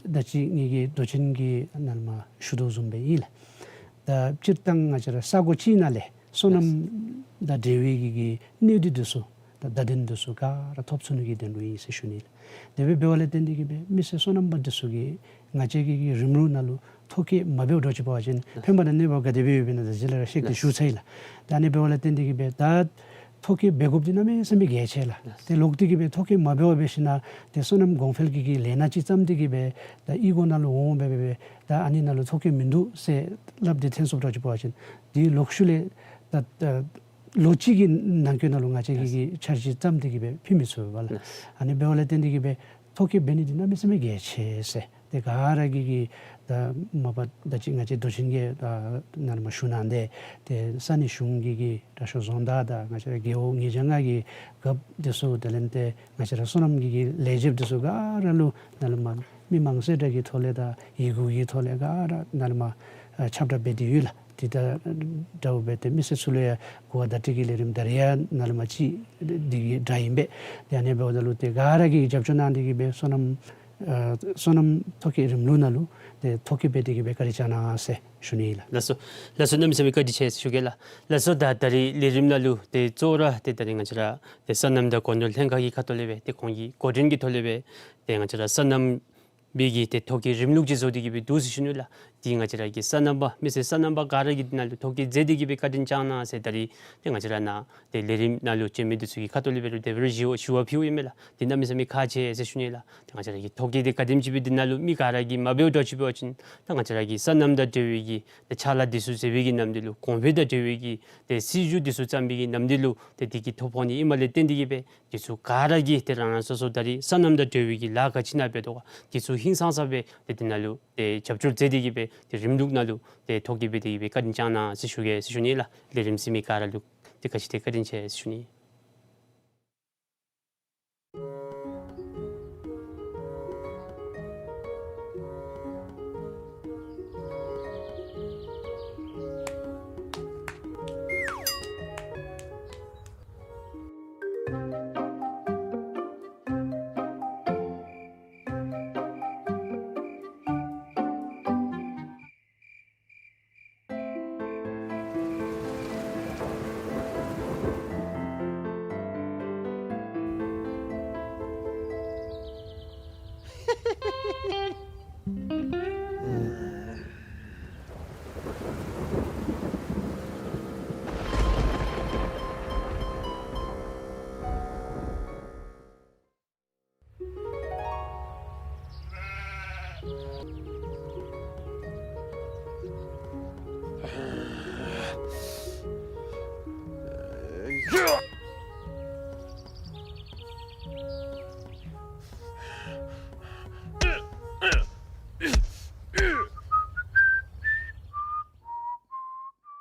ད་ཅི་ངེ་གི་མདོ་ཆེན་གྱིས་ནཱ་ལས་མར་ཞུ་དོ་བཟུམ་སྦེ་ཨིན་ལགས། ད་སྤྱིར་བཏང་ང་བཅས་ར་ས་གོ་ཅིག་ནང་ལས་སོ་ནམ་དང་འབྲེལ་བའི་གི་གི་གནས་ཚུལ་འདི་ཚུ་ད་བརྡ་དོན་འདི་ཚུ་ག་ར་ཐོབ་ཚུགས་ནི་གི་དོན་ལུ་ཨིན་ཟེར་ཞུ་ནི་ལགས། དེ་སྦེ་འབདཝ་ལས་བརྟེན་ཏེ་གིས་སྦེ་མི་སེར་སོ་ནམ་པ་འདི་ཚུ་གིས་ང་བཅས་ཀྱི་གི་རིམ་ལུགས་ནང་ལུ་ཐོ་བཀོད་མ་འབདཝ་འདྲཝ་ཅིག་འབད་བ་ཅིན་ཕན་པ་དང་གནོད་པ་ག་དེ་སྦེ་ཡོདཔ་ཨིན་ན་ད་ཅི་ལས་ར་བཤད་དེ་ཞུ་ཚར་ཡི་ལགས། ད་ཨ་ནི་འབདཝ་ལས་བརྟེན་ཏེ་གིས་སྦེ་ད་ཐོ་བཀོད་འབད་དགོཔ་འདི་གནམ་མེད་ས་མེད་གལ་ཆེ་ལགས། ཏེ་ལོག་སྟེ་གིས་སྦེ་ཐོ་བཀོད་མ་འབད་བར་འབད་ཞིན་ན་ཏེ་སོ་ནམ་གོང་འཕེལ་གྱི་གི་ལས་སྣ་ཅིག་བརྩམས་ཏེ་གིས་སྦེ་ད་གཡུས་སྒོ་ནང་ལུ་འོང་སྦེ་སྦེ་སྦེ་ད་ཨ་ནི་ནང་ལུ་ཐོ་བཀོད་མིན་འདུག་ཟེར་སླབ་སྟེ་འཐོན་སོངམ་འདྲཝ་ཅིག་འབད་བ་ཅིན་འདི་ལོག་ཤུལ་ལས་ད་ད་ལོ་གཅིག་གི་ནང་འཁོད་ནང་ལུ་ང་བཅས་ཀྱིས་གི་འཆར་གཞི་བརྩམས་ཏེ་གིས་སྦེ་ཕུལ་མི་ཚུགས་པས་ལགས། ཨ་ནི་འབདཝ་ལས་བརྟེན་ཏེ་གིས་སྦེ་ཐོ་བཀོད་འབད་ནི་འདི་གནམ་མེད་ས་མེད་གལ་ཆེ་ཟེར། ཏེ་ག་ར་གིས་གི་ད་མ་པ་ད་ཅི་ང་བཅས་མདོ་ཆེན་གྱིས་ད་ནཱ་ལས་མར་ཞུ་གནང་སྟེ་ཏེ་ས་གནས་གཞུང་གི་གི་དྲག་ཤོས་རྫོང་བདག་དང་ང་བཅས་རྒེད་འོག་ངེས་སྦྱང་ཁང་གི་རྒཔོ་འདི་ཚུ་དེ་ལས་ཏེ་ང་བཅས་ར་སོ་ནམ་གྱི་གི་ལས་བྱེདཔ་འདི་ཚུ་ག་ར་ལུ་ནཱ་ལས་མར་མི་མང་གསལ་བསྒྲགས་ཀྱི་ཐོག་ལས་དང་ཡི་གུ་གི་ཐོག་ལས་ག་ར་ནཱ་ལས་མར་ཨ་ཁྱབ་བསྒྲགས་འབད་དེ་ཡོད་ལགས། དེ་དང་འདྲཝ་སྦེ་ཏེ་མི་སེར་ཚུ་ལུ་ཡང་གོ་བ་བརྡ་སྤྲོད་ཀྱི་ལས་རིམ་ད་རིས་ཡང་ནཱ་ལས་མར་ཅིག་འདི་གི་དྲག་ཨིན་པས། ཏེ་ཨ་ནི་འབདཝ་ད་ལུ་ཏེ་ག་ར་གིས་རྒྱབ་སྐྱོར་གནང་སྟེ་གིས་སྦེ་སོ་ནམ་ཨ་སོ་ནམ་ཐོ་བཀོད་རིམ་ལུགས་ནང་ལུ་ཏེ་ཐོ་བཀོད་འབད་དེ་གིས་སྦེ་བཀའ་དྲིན་བསྐྱང་གནང་ཟེར་ཞུ་ནི་ལགས། ལགས་སོ། ལགས་སོ། གནམ་མེད་ས་མེད་བཀའ་དྲིན་ཆེ་ཟེར་ཞུ་གེ་ལགས། ལགས་སོ། ད་ད་རིས་ལས་རིམ་ནང་ལུ་ཏེ་གཙོ་བོ་ར་ཏེ་ད་རིས་ང་བཅས་ར་ཏེ་སོ་ནམ་དང་སྒོ་ནོར་ལྷན་ཁག་གི་ཁ་ཐུག་ལས་སྦེ་ཏེ་ཁོང་གི་འགོ་འདྲེན་གྱི་ཐོག་ལས་སྦེ་ཏེ་ང་བཅས་ར་སོ་ནམ་པའི་གི་ཏེ་ཐོ་བཀོད་རིམ་ལུགས་ཅིག་བཟོ་སྟེ་གིས་སྦེ་འདུག་ཟེར་ཞུ་ནི་ལགས། འདི་ང་བཅས་ར་གི་སོ་ནམ་པ་མི་སེར་སོ་ནམ་པ་ག་ར་གིས་འདི་ནང་ལུ་ཐོ་བཀོད་མཛད་དེ་གིས་སྦེ་བཀའ་དྲིན་བསྐྱང་གནང་ཟེར་ད་རིས་ཏེ་ང་བཅས་ར་ནཱ་ཏེ་ལས་རིམ་ནང་ལུ་བྱོན་མི་འདི་ཚུ་གི་ཁ་ཐུག་ལས་འབད་རུང་དེ་སྦེ་ར་ཞུ་བ་ཞུ་བ་ཕུལཝ་ཨིན་མས་ལགས། འདི་གནམ་མེད་ས་མེད་ཁག་ཆེ་ཟེར་ཞུ་ནི་ལགས། ཏེ་ང་བཅས་ར་གི་ཐོ་བཀོད་འདི་ག་དེམ་ཅིག་སྦེ་འདི་ནང་ལུ་མི་ག་ར་གིས་མ་འབདཝ་འདྲཝ་ཅིག་འབད་བ་ཅིན་ད་ང་བཅས་ར་གི་སོ་ནམ་དང་འབྲེལ་བའི་གི་ཏེ་ཕྱག་ལཱ་འདི་ཚུ་མཛད་པའི་གི་ནམ་དུས་ལུ་གོང་འཕེལ་དང་འབྲེལ་བའི་གི་ཏེ་སྲིད་བྱུས་འདི་ཚུ་བརྩམ་པའི་གི་ནམ་དུས་ལུ་ཏེ་འདི་གི་ཐོ་ཕོག་ནི་ཨིནམ་ལས་བརྟེན་ཏེ་གིས་སྦེ་འདི་ཚུ་ག་ར་གིས་ཏེ་རང་རང་སོ་སོ་ད་རིས་སོ་ནམ་དང་འབྲེལ་བའི་གི་ལཱ་ག་ཅི་ནང་འབད་དོ་ག་འདི་ཚུ་ཧིང་སངས་ས་སྦེ་ཏེ་འདི་ནང་ལུ་ཏེ་རྒྱབ་སྐྱོར་མཛད་དེ་གིས་སྦེ་ཏེ་རིམ་ལུགས་ནང་ལུ་ཏེ་ཐོ་བཀོད་འབད་དེ་གིས་སྦེ་བཀའ་དྲིན་བསྐྱང་གནང་ཟེར་ཞུ་གེ་ཟེར་ཞུ་ནི་ལགས། ལས་རིམ་གཟིགས་མི་ག་ར་ལུ་ཏེ་ག་ཅི་ཏེ་བཀའ་དྲིན་ཆེ་ཟེར་ཞུ་ནི།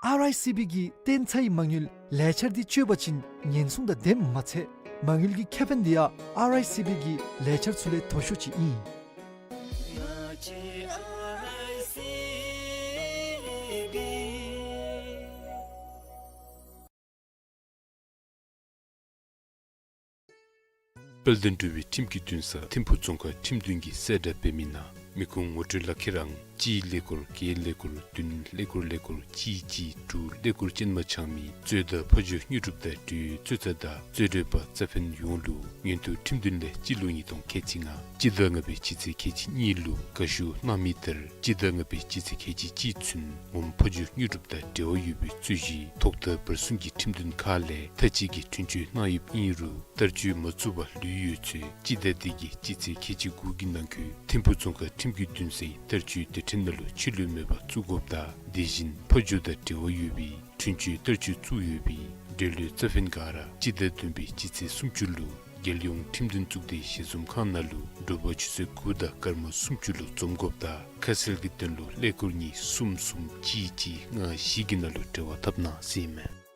ཨར་ཨའི་སི་བི་གིས་བཏོན་ཚར་བའི་མ་དངུལ་ལས་འཆར་འདི་སྤྱོད་པ་ཅིན་ཉེན་སྲུང་དང་ལྡནམ་མ་ཚད་ མ་དངུལ་གྱི་ཁེ་ཕན་འདི་ཡང་ཨར་ཨའི་སི་བི་གི་ལས་འཆར་ཚུ་ལས་མཐོ་ཤོས་ཅིག་ཨིན། དཔལ་ལྡན་འབྲུག་པའི་ཁྲིམས་ཀྱི་འདུན་ས་ཐིམ་ཕུག་རྫོང་ཁག་ཁྲིམས་འདུན་གྱིས་གསལ་བསྒྲགས་འབད་མི་ནང་མི་ཁུངས་ངོ་སྤྲོད་ལག་ཁྱེར་ཨང་གཅིག་ཀླད་ཀོར་བརྒྱད་ཀླད་ཀོར་བདུན་ཀླད་ཀོར་ཀླད་ཀོར་གཅིག་གཅིག་དྲུག་ཀླད་ཀོར་ཅན་མ་ཚང་མི་གཙོས་དང་ཕ་ཇོ་དངོས་གྲུབ་དང་འབྲེལ་ཡོད་གཙོས་ཚ་དང་རྩིས་སྤྲོད་པ་རྩ་ཕན་ཡོངས་ལུ་མངོན་མཐོ་ཁྲིམས་འདུན་ལས་སྤྱི་ལོ་ཉིས་སྟོང་ཁལ་གཅིག་ལྔ་སྤྱི་ཟླ་ལྔ་པའི་སྤྱི་ཚེས་ཁལ་གཅིག་གཉིས་ལུ་དགའ་ཞུ་གནང་མི་ལྟར་སྤྱི་ཟླ་ལྔ་པའི་སྤྱི་ཚེས་ཁལ་གཅིག་གཅིག་ཚུན་ངོམ་ཕ་ཇོ་དངོས་གྲུབ་དང་འབྲེལ་བ་ཡོད་པའི་རྩོད་གཞི་ཐོག་མཐའ་བར་གསུམ་གྱི་ཁྲིམས་འདུན་ཁག་ལས་མཐའ་དཔྱད་ཀྱི་འཁྲུན་ཆོད་གནང་ཡོདཔ་ཨིན་རུང་བསྟར་སྤྱོད་མ་བཙུགས་པར་ལུས་ཡོད་ཚེ་སྤྱི་ཟླ་འདི་གི་སྤྱི་ཚེས་ཁལ་གཅིག་དགུ་གི་ནང་འཁོད་ཐིམ་ཕུག་རྫོང་ཁག་ཁྲིམས་ཀྱི་འདུན་སའི་བསྟར་སྤྱོད་སྡེ་ཕྲན་ནང་ལུ་ཕྱི་ལུ་མེད་པར་བཙུགས་དགོཔ་དང་དེ་བཞིན་ཕ་ཇོ་དང་འབྲེལ་བ་ཡོད་པའི་འཁྲུན་ཆོད་བསྟར་སྤྱོད་བཙུགས་ཡོད་པའི་འབྲེལ་ཡོད་རྩ་ཕན་ག་ར་སྤྱི་ཟླ་བདུན་པའི་སྤྱི་ཚེས་སུམ་ཅུ་ལུ་རྒྱལ་ཡོངས་ཁྲིམས་འདུན་གཙུག་སྡེ་ཞལ་འཛོམས་ཁང་ནང་ལུ་དྲོ་པ་ཆུ་ཚོད་དགུ་དང་སྐར་མ་སུམ་ཅུ་ལུ་འཛོམས་དགོཔ་དང་ཁ་གསལ་གྱི་དོན་ལུ་ཀླད་ཀོར་གཉིས་གསུམ་གསུམ་གཅིག་གཅིག་ལྔ་བཞི་གི་ནང་ལུ་འབྲེལ་བ་འཐབ་གནང་ཟེར་ཨིན་མས།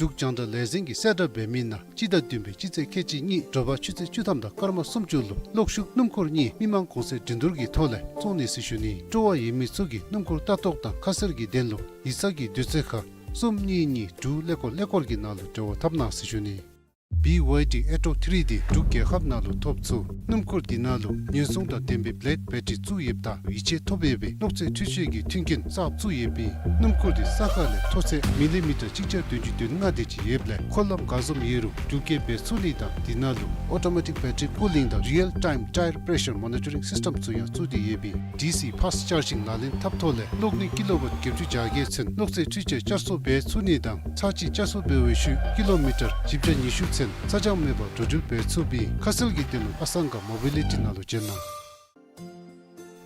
འབྲུག་རྒྱང་བསྒྲགས་ལས་འཛིན་གྱིས་གསལ་བསྒྲགས་འབད་མི་ནང་སྤྱི་ཟླ་བདུན་པའི་སྤྱི་ཚེས་ཁལ་གཅིག་གཉིས་དྲོ་པ་ཆུ་ཚོད་བཅུ་ཐམ་དང་སྐར་མ་སུམ་ཅུ་ལུ་གློག་ཤུགས་སྣུམ་འཁོར་གཉིས་མི་མང་གོང་ཚད་འགྲན་བསྡུར་གྱི་ཐོག་ལས་བཙོང་ནི་ཟེར་ཞུ་ནི། སྤྲོ་བ་ཡོད་མི་ཚུ་གིས་སྣུམ་འཁོར་ལྟ་རྟོག་དང་ཁ་གསལ་གྱི་དོན་ལུ་ཡིག་ཚང་གི་དུས་ཚོད་ཁར་གསུམ་གཉིས་གཉིས་དྲུག་ཀླད་ཀོར་ཀླད་ཀོར་གྱི་ནང་ལུ་འབྲེལ་བ་འཐབ་གནང་ཟེར་ཞུ་ནི། བི་ཝའི་ཌི་ཨེ་ཊོ་ཐི་རི་འདི་འབྲུག་རྒྱལ་ཁབ་ནང་ལུ་ཐོབ་ཚུགས། སྣུམ་འཁོར་འདི་ནང་ལུ་ཉེན་སྲུང་དང་ལྡན་པའི་བི་ལེཌ་བེ་ཊི་རི་བཙུགས་ཡོདཔ་ད་ཡིད་ཆེས་ཐོབ་ཡོད་པའི་གློག་རྫས་འཕྲུལ་ཆས་ཀྱི་མཐུན་རྐྱེན་གསརཔ་བཙུགས་ཡོད་པས། སྣུམ་འཁོར་འདི་ས་ཁ་ལས་མཐོ་ཚད་མི་ལི་མི་ཊར་གཅིག་བརྒྱ་བདུན་ཅུ་དོན་ལྔ་དེ་ཅིག་ཡོདཔ་ལས་འཁོར་ལམ་ག་བཟུམ་ཡོད་རུང་འགྲུལ་སྐྱེལ་འབད་ཚུགས་ནི་དང་འདི་ནང་ལུ་ཨོ་ཊོ་མེ་ཊིག་བེ་ཊི་རི་ཀུ་ལིང་དང་རི་ཡལ་ཊའིམ་ཊའི་ཡར་པེ་རེ་ཤར་མོ་ནི་ཊ་རིང་སིསི་ཊེམ་ཚུ་ཡང་བཙུགས་ཏེ་ཡོད་པས། ཌི་སི་ཕཱསི་ཊི་ཅར་ཇིང་ལག་ལེན་འཐབ་ཐོག་ལས་གློག་ནུས་ཀི་ལོ་ཝཊ་བརྒྱད་ཅུ་གྱ་བརྒྱད་ཚུན་གློག་རྫས་འཕྲུལ་ཆས་བསྐྱར་གསོ་འབད་ཚུགས་ནི་དང་ཚར་གཅིག་བསྐྱར་གསོ་འབད་བའི་ཤུལ་ཀི་ལོ་མི་ཊར་བཞི་བརྒྱ་ཉི་ཤུ་ཚུན་ཚ་གྱང་མེད་པར་འགྲོ་འགྲུལ་འབད་ཚུགས་པས། ཁ་གསལ་གྱི་དོན་ལུ་ཨ་སང་ག་མོ་བི་ལི་ཊི་ནང་ལུ་བྱོན་གནང་།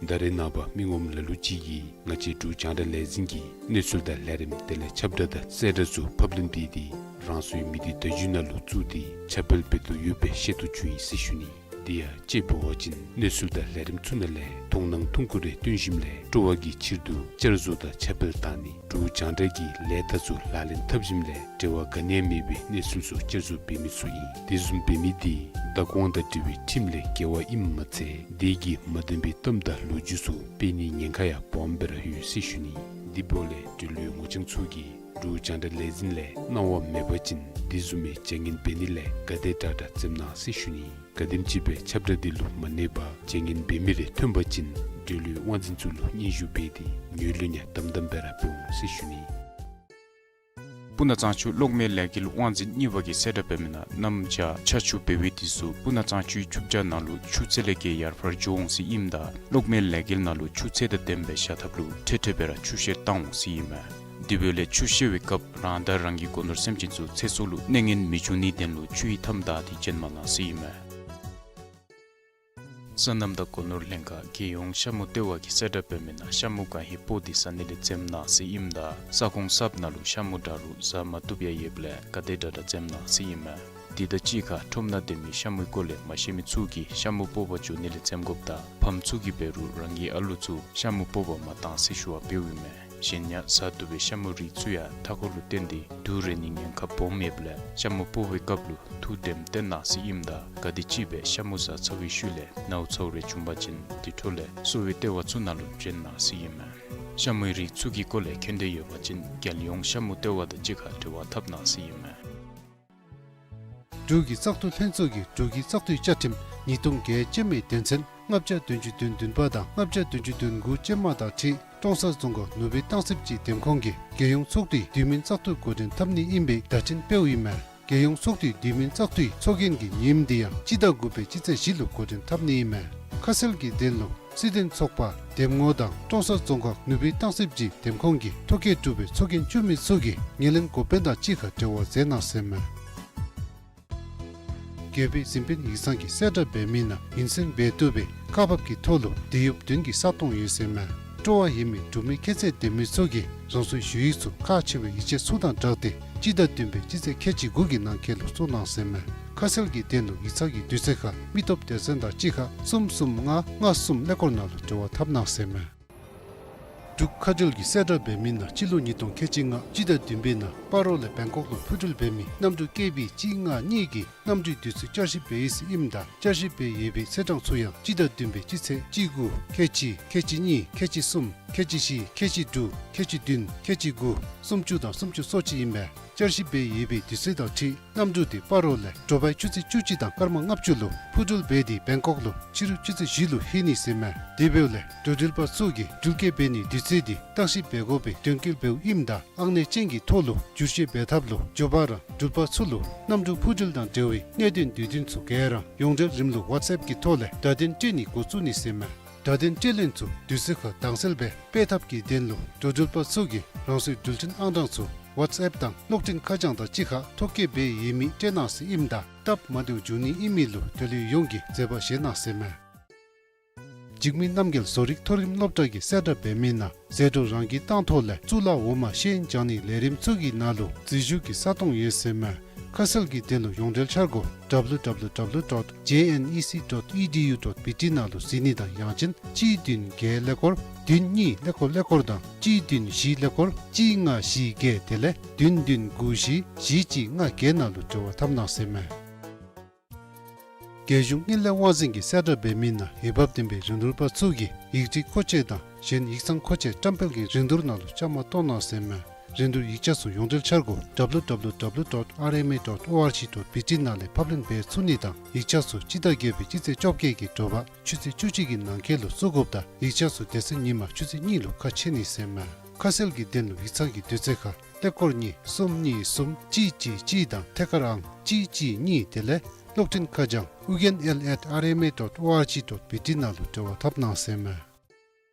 ད་རེས་ནངས་པ་མི་ངོམ་ལ་ལུ་ཅིག་གིས་ང་བཅས་འབྲུག་རྒྱང་བསྒྲགས་ལས་འཛིན་གྱི་གནས་ཚུལ་དང་ལས་རིམ་དེ་ལས་ཁྱབ་བསྒྲགས་དང་གསལ་བསྒྲགས་ཚུ་ཕབ་ལེན་འབད་དེ་རང་སོའི་མི་སྡེ་བརྡ་བརྒྱུད་ནང་ལུ་བཙུགས་ཏེ་ཁྱབ་སྤེལ་འབད་དོ་ཡོདཔ་སྦེ་ཤེས་རྟོགས་བྱུང་ཡི་ཟེར་ཞུ་ནི། དེ་ཡང་དཔྱེ་འབད་བ་ཅིན་གནས་ཚུལ་དང་ལས་རིམ་ཚུ་ནང་ལས་མཐོང་སྣང་ཐུང་ཀུ་རེ་བཏོན་ཞིནམ་ལས་སྤྲོ་བ་གི་ཕྱིར་དུ་བསྐྱར་བཟོ་དང་ཁྱབ་སྤེལ་བཏང་ནི། འབྲུག་རྒྱང་བསྒྲགས་ཀྱི་ལས་རྟགས་ཚུ་ལག་ལེན་འཐབ་ཞིནམ་ལས་འབྲེལ་བ་ག་ནི་ཡང་མེད་པའི་གནས་ཚུལ་ཚུ་བསྐྱར་བཟོ་འབད་མི་ཚུ་ཨིན། དེ་བཟུམ་འབད་མི་དེ་བདག་དབང་དང་འབྲེལ་བའི་ཁྲིམས་ལས་འགལ་བ་ཨིནམ་མ་ཚད་དེ་གིས་མ་བདེན་པའི་གཏམ་དང་ལོ་རྒྱུས་ཚུ་སྤེལ་ནིའི་ཉེན་ཁ་ཡང་སྦོམ་སྦེ་ར་ཡོད་ཟེར་ཞུ་ནི། དེ་འབདཝ་ལས་འབྲེལ་ཡོད་ངོ་རྐྱང་ཚུ་གིས་འབྲུག་རྒྱང་བསྒྲགས་ལས་འཛིན་ལས་གནང་བ་མེད་པ་ཅིན་དེ་བཟུམ་མའི་བྱ་ངན་འབད་ནི་ལས་ག་དེ་དྲག་དྲག་འཛེམ་གནང་ཟེར་ཞུ་ནི། ག་དེམ་ཅིག་སྦེ་ཁྱབ་བསྒྲགས་འདི་ལུ་མ་གནས་པར་བྱ་ངན་འབད་མི་རེ་ཐོན་པ་ཅིན་འབྲེལ་ཡོད་དབང་འཛིན་ཚུ་ལུ་སྙན་ཞུ་འབད་དེ་ངོས་ལེན་ཡང་དམ་དམ་སྦེ་ར་འབད་འོང་ཟེར་ཞུ་ནི། སྤུ་ན་གཙང་ཆུ་གློག་མེ་ལས་འགུལ་དབང་འཛིན་གཉིས་པ་གིས་གསལ་བསྒྲགས་འབད་མི་ནང་གནམ་བྱཱར་ཆར་ཆུ་འབེལ་བའི་དུས་སུ་སྤུ་ན་གཙང་ཆུའི་ཆུ་བྱ་ནང་ལུ་ཆུ་ཚད་ལས་བརྒལ་ཡར་འཕར་འགྱོ་འོང་ཟེར་ཨིནམ་ད་གློག་མེ་ལས་འགུལ་ནང་ལུ་ཆུ་ཚད་དང་ལྡནམ་སྦེ་བཞག་ཐབས་ལུ་འཕྲལ་འཕྲལ་སྦེ་ར་ཆུ་བཤེར་བཏང་འོང་ཟེར་ཨིན་མས། དེ་འབདཝ་ལས་ཆུ་བཤེར་བའི་སྐབས་རང་དང་རང་གི་སྒོ་ནོར་སེམས་ཅན་ཚུ་ཚེ་སྲོག་ལུ་གནོད་ངན་མི་འབྱུང་ནིའི་དོན་ལུ་ཆུ་ཡི་མཐའམ་བདའ་སྟེ་བྱོན་མ་གནང་ཟེར་ཨིན་མས། སོ་ནམ་དང་སྒོ་ནོར་ལྷན་ཁག་རྒྱལ་ཡོངས་ཤ་མུ་ལྟེ་བ་གིས་གསལ་བསྒྲགས་འབད་མི་ནང་ཤ་མུ་གང་ཧེ་སྤོ་སྟེ་ཟ་ནི་ལས་འཛེམ་གནང་ཟེར་ཨིནམ་ད་ས་ཁོངས་གསརཔ་ནང་ལུ་ཤ་མུ་དྲག་རུང་ཟ་མ་བཏུབ་ཡང་ཡོདཔ་ལས་ག་དེ་དྲག་དྲག་འཛེམ་གནང་ཟེར་ཨིན་མས། དེ་དང་གཅིག་ཁར་ཁྲོམ་ནང་སྡོད་མི་ཤ་མུའི་སྐོར་ལས་མ་ཤེས་མི་ཚུ་གིས་ཤ་མུ་སྤོ་བར་འགྱོ་ནི་ལས་འཛེམ་དགོཔ་དང་ཕམ་ཚུ་གིས་འབད་རུང་རང་གི་ཨ་ལུ་ཚུ་ཤ་མུ་སྤོ་བར་མ་གཏང་ཟེར་ཞུ་བ་འབདཝ་ཨིན་མས། གཞན་ཡང་ཟ་བཏུབ་པའི་ཤ་མུའི་རིགས་ཚུ་ཡང་མཐའ་འཁོར་ལུ་བརྟེན་ཏེ་དུག་རེག་ནིའི་ཉེན་ཁ་སྦོམ་ཡོདཔ་ལས་ཤ་མུ་སྤོ་བའི་སྐབས་ལུ་ཐུགས་དྲནམ་བཏོན་གནང་ཟེར་ཨིནམ་ད་ག་དེམ་ཅིག་སྦེ་ཤ་མུ་ཟ་ཚར་བའི་ཤུལ་ལས་ནཝ་ཚཝ་རེ་བྱུང་པ་ཅིན་དེ་འཕྲོ་ལས་གསོ་བའི་ལྟེ་བ་ཚུ་ནང་ལུ་བྱོན་གནང་ཟེར་ཨིན་མས། ཤ་མུའི་རིགས་ཚུ་གི་སྐོར་ལས་མཁྱེན་འདོད་ཡོད་པ་ཅིན་རྒྱལ་ཡོངས་ཤ་མུ་ལྟེ་བ་དང་གཅིག་ཁར་འབྲེལ་བ་འཐབ་གནང་ཟེར་ཨིན་མས། འབྲུག་གི་བཙག་འཐུ་ལྷན་ཚོགས་ཀྱིས་འབྲུག་གི་བཙག་འཐུའི་བཅའ་ཁྲིམས་ཉིས་སྟོང་བརྒྱད་ཅན་མའི་དོན་ཚན་ལྔ་བརྒྱ་བདུན་ཅུ་དོན་བདུན་པ་དང་ལྔ་བརྒྱ་བདུན་ཅུ་དོན་དགུ་ཅན་མ་དང་འཁྲིལ་ཀྲོང་གསར་རྫོང་ཁག་ནུབ་སྦིས་སྟང་སྲིབ་སྤྱི་འདེམས་ཁོངས་ཀྱི་རྒྱལ་ཡོངས་ཚོགས་འདུའི་དུས་མིན་བཙག་འཐུ་འགོ་འདྲེན་འཐབ་ནི་ཨིན་པའི་བརྡ་འཕྲིན་སྤེལཝ་ཨིན་མས། རྒྱལ་ཡོངས་ཚོགས་འདུའི་དུས་མིན་བཙག་འཐུའི་ཚོགས་རྒྱན་གྱི་ཉིནམ་འདི་ཡང་སྤྱི་ཟླ་དགུ་པའི་སྤྱི་ཚེས་བཞི་ལུ་འགོ་འདྲེན་འཐབ་ནི་ཨིན་མས། ཁ་གསལ་གྱི་དོན་ལུ་སྲིད་དོན་ཚོགས་པ་འདེམས་ངོ་དང་ཀྲོང་གསར་རྫོང་ཁག་ནུབ་སྦིས་སྟང་སྲིབ་སྤྱི་འདེམས་ཁོངས་ཀྱི་ཐོ་བཀོད་གྲུབ་པའི་ཚོགས་རྒྱན་བཙུགས་མི་ཚུ་གིས་ངོས་ལེན་འགོ་དཔོན་དང་གཅིག་ཁར་འབྲེལ་བ་མཛད་གནང་ཟེར་མས། རྒྱལ་པོའི་གཟིམ་དཔོན་ཡིག་ཚང་གིས་གསལ་བསྒྲགས་འབད་མི་ནང་ཡུན་བརྟན་འབད་བཏུབ་པའི་ཁག་འབག་གི་ཐོག་ལུ་དེད་ཡོདཔ་བདུན་གྱི་ས་སྟོང་ཡོད་ཟེར་མས། སྤྲོ་བ་ཡོད་མི་འབྲུག་མི་ཁྱད་ཚད་ལྡན་མི་ཚུ་གིས་རང་སོའི་ཞུ་ཡིག་ཚུ་ཁག་ཆེ་བའི་ཡིག་ཆ་ཚུ་དང་སྦྲགས་ཏེ་སྤྱི་ཟླ་བདུན་པའི་སྤྱི་ཚེས་ཁལ་གཅིག་དགུ་གི་ནང་འཁོད་ལུ་བཙུགས་གནང་ཟེར་མས། ཁ་གསལ་གྱི་དོན་ལུ་ཡིག་ཚང་གི་དུས་ཚོད་ཁར་མི་སྟོབས་སྡེ་ཚན་དང་གཅིག་ཁར་གསུམ་གསུམ་ལྔ་ལྔ་གསུམ་ཀླད་ཀོར་ནང་ལུ་འབྲེལ་བ་འཐབ་གནང་ཟེར་མས། འབྲུག་ཁ་བྲལ་གྱི་གསལ་བསྒྲགས་འབད་མི་ནང་སྤྱི་ལོ་ཉིས་སྟོང་ཁལ་གཅིག་ལྔ་སྤྱི་ཟླ་བདུན་པའི་ནང་སྤ་རོ་ལས་བེང་ཀོག་ལུ་འཕུར་འགྲུལ་འབད་མི་གནམ་གྲུ་ཀེ་བི་གཅིག་ལྔ་གཉིས་ཀྱི་གནམ་གྲུའི་དུས་ཚོད་བསྐྱར་ཞིབ་འབད་ཡི་ཟེར་ཨིནམ་ད་བསྐྱར་ཞིབ་འབད་ཡོད་པའི་ཚེས་གྲངས་ཚུ་ཡང་སྤྱི་ཟླ་བདུན་པའི་སྤྱི་ཚེས་གཅིག་དགུ་ཁལ་གཅིག་ཁལ་གཅིག་གཉིས་ཁལ་གཅིག་གསུམ་ཁལ་གཅིག་བཞི་ཁལ་གཅིག་དྲུག་ཁལ་གཅིག་བདུན་ཁལ་གཅིག་དགུ་སུམ་ཅུ་དང་སུམ་ཅུ་སོ་གཅིག་ཨིན་པས། བསྐྱར་ཞིབ་འབད་ཡོད་པའི་དུས་ཚོད་དང་འཁྲིལ་གནམ་གྲུ་དེ་སྤ་རོ་ལས་དྲོ་པའི་ཆུ་ཚོད་བཅུ་གཅིག་དང་སྐར་མ་ལྔ་བཅུ་ལུ་འཕུར་འགྲུལ་འབད་དེ་བེང་ཀོག་ལུ་ཕྱི་རུ་ཆུ་ཚོད་བཞི་ལུ་ལྷོད་ནི་ཟེར་མས། དེ་འབདཝ་ལས་འགྲོ་འགྲུལ་པ་ཚུ་གིས་འགྲུལ་སྐྱེལ་འབད་ནིའི་དུས་ཚོད་དེ་བརྟག་ཞིབ་འབད་དགོ་པའི་དོན་འཁྱོལ་འབདཝ་ཨིནམ་ད་ཨང་གནས་ཅན་གྱི་ཐོག་ལུ་བསྒྱུར་བཅོས་འབད་ཐབས་ལུ་མགྱོགས་པ་ར་འགྲུལ་པ་ཚུ་ལུ་གནམ་གྲུ་འཕུར་འགྲུལ་དང་འབྲེལ་བའི་གནད་དོན་དུས་སྟོན་ཚུ་ག་ར་ཡོངས་འབྲེལ་རིམ་ལུགས་ཝཊས་ཨེཔ་ཀྱི་ཐོག་ལས་བརྡ་དོན་སྤྲོད་ནི་འགོ་བཙུགས་ནི་ཟེར་མས། བརྡ་དོན་སྤྲོད་ལེན་ཚུ་དུས་ཚོད་ཁར་དྭངས་གསལ་སྦེ་སྤེལ་ཐབས་ཀྱི་དོན་ལུ་འགྲོ་འགྲུལ་པ་ཚུ་གིས་རང་སོའི་འགྲུལ་འཕྲིན་ཨང་གྲངས་ཚུ་ཝཊས་ཨེཔ་དང་གློག་འཕྲིན་ཁ་བྱང་དང་གཅིག་ཁར་ཐོ་བཀོད་འབད་ཡོད་མི་སྤྲོད་གནང་ཟེར་ཨིནམ་ད་སྟབས་མ་བདེཝ་འབྱུང་ནི་ཨིན་མི་ལུ་དོ་ལུ་ཡོངས་ཀྱིས་མཛད་པ་བཞེས་གནང་ཟེར་མས། འཇིགས་མེད་རྣམ་རྒྱལ་བཟོ་རིག་མཐོ་རིམ་སློབ་གྲྭ་གི་གསལ་བསྒྲགས་འབད་མི་ནང་ཟད་འགྲོ་རང་གིས་བཏང་ཐོག་ལས་གཙུག་ལག་འོག་མ་ཤེས་ཡོན་སྦྱང་ནིའི་ལས་རིམ་ཚུ་གི་ནང་ལུ་འཛུལ་ཞུགས་ཀྱི་ས་སྟོང་ཡོད་ཟེར་མས། ཁ་གསལ་གྱི་དོན་ལུ་ཡོངས་འབྲེལ་འཆར་སྒོ་W W W dot J N E C dot E D U dot B T ནང་ལུ་གཟིགས་ནི་དང་ཡང་ཅིན་གཅིག་བདུན་བརྒྱད་ཀླད་ཀོར་བདུན་གཉིས་ཀླད་ཀོར་ཀླད་ཀོར་དང་གཅིག་བདུན་བཞི་ཀླད་ཀོར་གཅིག་ལྔ་བཞི་བརྒྱད་དེ་ལས་བདུན་བདུན་དགུ་བཞི་བཞི་གཅིག་ལྔ་བརྒྱད་ནང་ལུ་འབྲེལ་བ་འཐབ་གནང་ཟེར་མས། རྒྱལ་གཞུང་དངུལ་ལས་དབང་འཛིན་གྱི་གསལ་བསྒྲགས་འབད་མི་ནང་འོས་འབབ་ལྡན་པའི་རིན་བསྡུར་པ་ཚུ་གིས་ཡིག་རིགས་མཁོ་ཆས་དང་གཞན་ཡིག་ཚང་མཁོ་ཆས་བཀྲམ་སྤེལ་གྱི་རིན་བསྡུར་ནང་ལུ་བཅའ་མར་གཏོགས་གནང་ཟེར་མས། རིན་བསྡུར་ཡིག་ཆ་ཚུ་ཡོངས་འབྲེལ་འཆར་སྒོ་W W W dot R M A dot O R G dot B T ནང་ལས་ཕབ་ལེན་འབད་ཚུགས་ནི་དང་ཡིག་ཆ་ཚུ་སྤྱི་ཟླ་བརྒྱད་པའི་སྤྱི་ཚེས་བཅོ་བརྒྱད་ཀྱི་དྲོ་པ་ཆུ་ཚོད་བཅུ་གཅིག་གི་ནང་འཁོད་ལུ་བཙུགས་དགོཔ་དང་ཡིག་ཆ་ཚུ་དེ་ཚེ་ཉིན་མ་ཆུ་ཚོད་གཉིས་ལུ་ཁ་ཕྱེ་ནི་ཟེར་མས། ཁ་གསལ་གྱི་དོན་ལུ་ཡིག་ཚང་གི་དུས་ཚོད་ཁར་ཀླད་ཀོར་གཉིས་གསུམ་གཉིས་གསུམ་གཅིག་གཅིག་གཅིག་དང་ཐད་ཀར་ཨང་གཅིག་གཅིག་གཉིས་དེ་ལས་གློག་འཕྲིན་ཁ་བྱང་ཨུ་རྒྱན་ཨེལ་ཨེཊ་ཨར་ཨེམ་ཨེ་ཌོཊ་ཨོ་ཨར་ཇི་ཌོཊ་བི་ཊི་ནང་ལུ་འབྲེལ་བ་འཐབ་གནང་ཟེར་མས།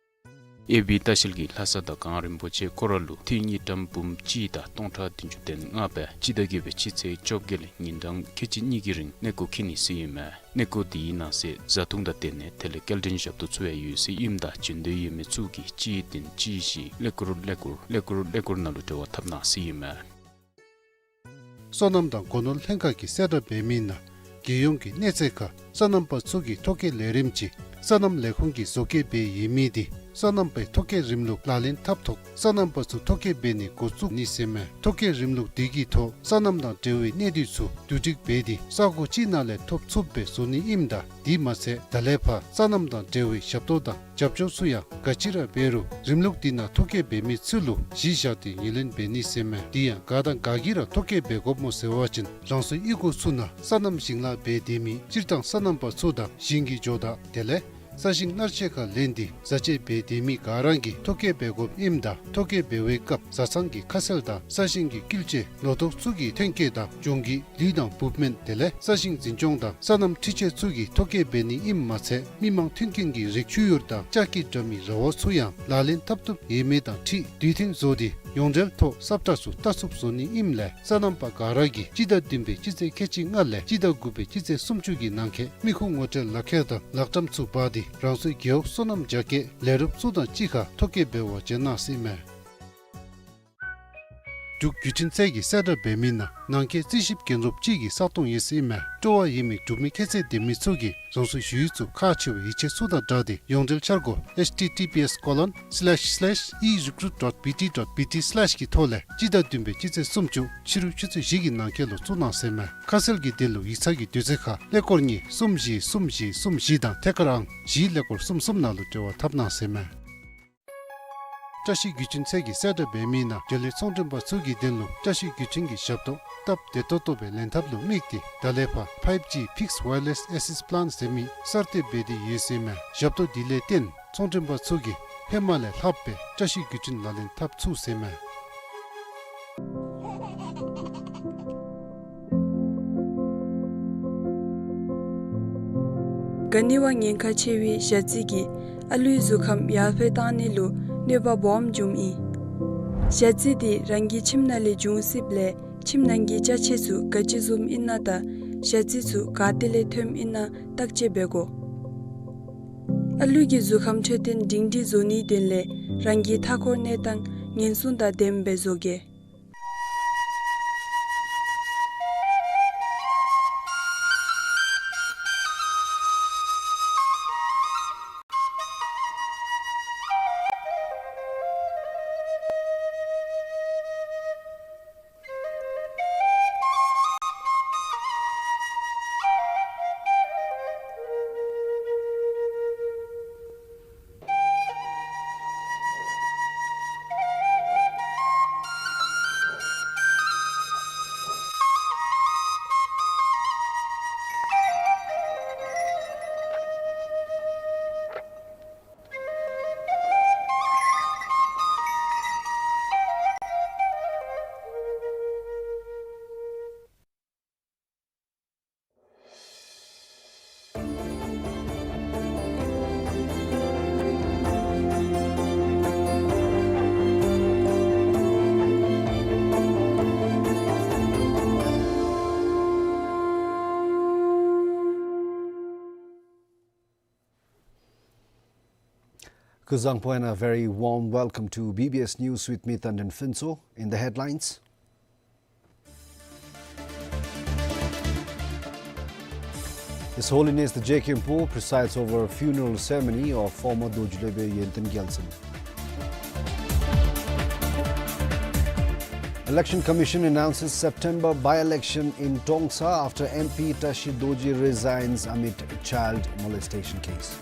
ཨེ་བི་ལྟ་བཤལ་གྱིས་ལྷ་ས་དང་གངས་རིན་པོ་ཆེ་སྐོར་ར་ལུ་ཏི་རུ་དངུལ་ཀྲམ་འབུམ་གཅིག་དང་སྟོང་ཕྲག་བདུན་ཅུ་དོན་ལྔ་སྦེ་སྤྱི་ཟླ་བརྒྱད་པའི་སྤྱི་ཚེས་བཅོ་བརྒྱད་ལས་ཉིན་གྲངས་ཁལ་གཅིག་གཉིས་ཀྱི་རིང་གནས་སྐོར་འཁྱིད་ནི་ཟེར་ཨིན་མས། གནས་སྐོར་དེའི་ནང་གསེས་བཟའ་འཐུང་དང་སྡོད་གནས་དེ་ལས་སྐྱེལ་འདྲེན་ཞབས་ཏོག་ཚུ་ཡང་ཡོད་ཟེར་ཨིནམ་ད་བྱོན་འདོད་ཡོད་མི་ཚུ་གིས་གཅིག་བདུན་གཅིག་བཞི་ཀླད་ཀོར་ཀླད་ཀོར་ཀླད་ཀོར་ཀླད་ཀོར་ནང་ལུ་འབྲེལ་བ་འཐབ་གནང་ཟེར་ཨིན་མས། སོ་ནམ་དང་སྒོ་ནོར་ལྷན་ཁག་གི་གསལ་བསྒྲགས་འབད་མི་ནང་རྒྱལ་ཡོངས་ཀྱི་གནས་ཚད་ཁར་སོ་ནམ་པ་ཚུ་གི་ཐོ་བཀོད་ལས་རིམ་ཅིག་སོ་ནམ་ལས་ཁུངས་ཀྱིས་བཟོ་བཀོད་འབད་ཡོད་མི་དེ་སོ་ནམ་པའི་ཐོ་བཀོད་རིམ་ལུགས་ལག་ལེན་འཐབ་ཐོག་སོ་ནམ་པ་ཚུ་ཐོ་བཀོད་འབད་ནི་འགོ་བཙུགས་ནི་ཟེར་མས། ཐོ་བཀོད་རིམ་ལུགས་དེ་གི་ཐོག་སོ་ནམ་དང་འབྲེལ་བའི་གནད་དོན་ཚུ་བསྡུ་སྒྲིག་འབད་དེ་ས་གོ་གཅིག་ནང་ལས་ཐོབ་ཚུགསཔ་སྦེ་བཟོ་ནི་ཨིནམ་ད་དེ་མ་ཚད་ད་ལས་ཕར་སོ་ནམ་དང་འབྲེལ་བའི་ཞབས་ཏོག་དང་རྒྱབ་སྐྱོར་ཚུ་ཡང་ག་ཅི་ར་འབད་རུང་རིམ་ལུགས་དེ་ནང་ཐོ་བཀོད་འབད་མི་ཚུ་ལུ་གཞི་བཞག་སྟེ་ངོས་ལེན་འབད་ནི་ཟེར་མས། དེ་ཡང་ག་དང་ག་གིས་ར་ཐོ་བཀོད་འབད་དགོཔ་སྨོ་ཟེར་བ་ཅིན་རང་སོའི་གཡུས་སྒོ་ཚུ་ནང་སོ་ནམ་ཞིང་ལཱ་འབད་སྡོད་མི་སྤྱིར་བཏང་སོ་ནམ་པ་ཚུ་དང་ཞིང་གི་ཇོ་བདག་དེ་ལས་ས་ཞིང་གནར་གཅོད་ཁར་ལེན་ཏེ་བཟའ་སྤྱོད་འབད་སྡོད་མི་ག་ར་གིས་ཐོ་བཀོད་འབད་དགོཔ་ཨིནམ་ད་ཐོ་བཀོད་འབད་བའི་སྐབས་བཟའ་ཚང་གི་ཁ་གསལ་དང་ས་ཞིང་གི་བསྐྱིལ་ཅ་ལོ་ཏོག་ཚུ་གི་ཐོན་སྐྱེད་དང་གྱོང་གུད་ལུད་དང་འབུབ་སྨན་དེ་ལས་ས་ཞིང་འཛིན་སྐྱོང་དང་སོ་ནམ་འཕྲུལ་ཆས་ཚུ་གི་ཐོ་བཀོད་འབད་ནི་ཨིནམ་མ་ཚད་མི་མང་མཐུན་རྐྱེན་གྱི་རིགས་ཆུ་ཡུར་དང་ལྕགས་ཀྱི་དྲ་མིག་ར་བ་ཚུ་ཡང་ལག་ལེན་འཐབ་བཏུབ་ཡོད་མེད་དང་འཁྲིལ་དུས་མཐུན་བཟོ་སྟེ་ཡོངས་འབྲེལ་ཐོག་སབ་ཁྲ་ཚུ་བལྟ་ཚུགསཔ་བཟོ་ནི་ཨིནམ་ལས་སོ་ནམ་པ་ག་ར་གིས་སྤྱི་ཟླ་བདུན་པའི་སྤྱི་ཚེས་ཁལ་གཅིག་ལྔ་ལས་སྤྱི་ཟླ་དགུ་པའི་སྤྱི་ཚེས་སུམ་ཅུ་གི་ནང་འཁོད་མི་ཁུངས་ངོ་སྤྲོད་ལག་ཁྱེར་དང་ལག་ཊམ་ཚུ་འབག་སྟེ་རང་སོའི་རྒེད་འོག་སོ་ནམ་རྒྱ་སྐྱེད་ལས་རོགསཔ་ཚུ་དང་གཅིག་ཁར་ཐོ་བཀོད་འབད་བར་བྱོན་གནང་ཟེར་ཨིན་མས། འབྲུག་བརྒྱུད་འཕྲིན་ཚད་ཀྱི་གསལ་བསྒྲགས་འབད་མི་ནང་ནང་འཁོད་རྩིས་ཞིབ་འགན་སློབ་ཅིག་གི་ས་སྟོང་ཡོད་ཟེར་ཨིན་མས། སྤྲོ་བ་ཡོད་མི་འབྲུག་མི་ཁྱད་ཚད་ལྡན་མི་ཚུ་གིས་རང་སོའི་ཞུ་ཡིག་ཚུ་ཁག་ཆེ་བའི་ཡིག་ཆ་ཚུ་དང་སྦྲགས་ཏེ་ཡོངས་འབྲེལ་འཆར་སྒོ་H T T P S colon slash slash e recruit dot B T dot B T slash གི་ཐོག་ལས་སྤྱི་ཟླ་བདུན་པའི་སྤྱི་ཚེས་སུམ་ཅུ་ཕྱི་རུ་ཆུ་ཚོད་བཞི་གི་ནང་འཁོད་ལུ་བཙུགས་གནང་ཟེར་ཨིན་མས། ཁ་གསལ་གྱི་དོན་ལུ་ཡིག་ཚང་གི་དུས་ཚོད་ཁར་ཀླད་ཀོར་གཉིས་གསུམ་བཞི་གསུམ་བཞི་གསུམ་བཞི་དང་ཐད་ཀར་ཨང་བཞི་ཀླད་ཀོར་གསུམ་གསུམ་ནང་ལུ་འབྲེལ་བ་འཐབ་གནང་ཟེར་ཨིན་མས། བཀྲ་ཤིས་བརྒྱུད་འཕྲིན་ཚད་ཀྱི་གསལ་བསྒྲགས་འབད་མི་ནང་འབྲེལ་ཡོད་ཚོང་མགྲོན་པ་ཚུ་གི་དོན་ལུ་བཀྲ་ཤིས་བརྒྱུད་འཕྲིན་གྱི་ཞབས་ཏོག་སྟབས་བདེ་ཏོག་ཏོ་སྦེ་ལེན་ཐབས་ལུ་དམིགས་ཏེ་ད་ལས་ཕར་five G fixed wireless access plan ཟེར་མི་གསར་གཏོད་འབད་དེ་ཡོད་ཟེར་ཨིན་མས། ཞབས་ཏོག་དེ་ལས་བརྟེན་ཚོང་མགྲོན་པ་ཚུ་གིས་ཧེ་མ་ལས་ལྷགཔ་སྦེ་བཀྲ་ཤིས་བརྒྱུད་འཕྲིན་ལག་ལེན་འཐབ་ཚུགས་ཟེར་ཨིན་མས། ག་ནི་བ་ཉེན་ཁ་ཆེ་བའི་ཞ་རྩི་གིས་ཨ་ལུའི་གཟུགས་ཁམས་ཡར་འཕེལ་གཏང་ནི་ལུ་གནོད་པ་སྦོམ་འབྱུངམ་ཨིན། ཞ་རྩི་དེ་རང་གི་ཁྱིམ་ནང་ལས་འབྱུང་སྲིདཔ་ལས་ཁྱིམ་ནང་གི་ཅ་ཆས་ཚུ་ག་ཅི་བཟུམ་ཨིན་ན་དང་ཞ་རྩི་ཚུ་ག་ཏེ་ལས་ཐོནམ་ཨིན་ན་བརྟག་དཔྱད་འབད་དགོ། ཨ་ལུ་གི་གཟུགས་ཁམས་འཕྲོད་བསྟེན་སྒྲིང་སྒྲིང་བཟོ་ནིའི་དོན་ལས་རང་གི་མཐའ་འཁོར་གནས་སྟངས་ཉེན་སྲུང་དང་ལྡནམ་སྦེ་བཟོ་གེ། Kuzuzangpo and a very warm welcome to B B S News with me, Tandon Phuntsho. In the headlines, His Holiness the Jegkhenpo presides over funeral ceremony of former Dorji Lebe Yenten Gyaltsen. Election Commission announces September by-election in Trongsa after M P Tashi Dorji resigns amid child molestation case.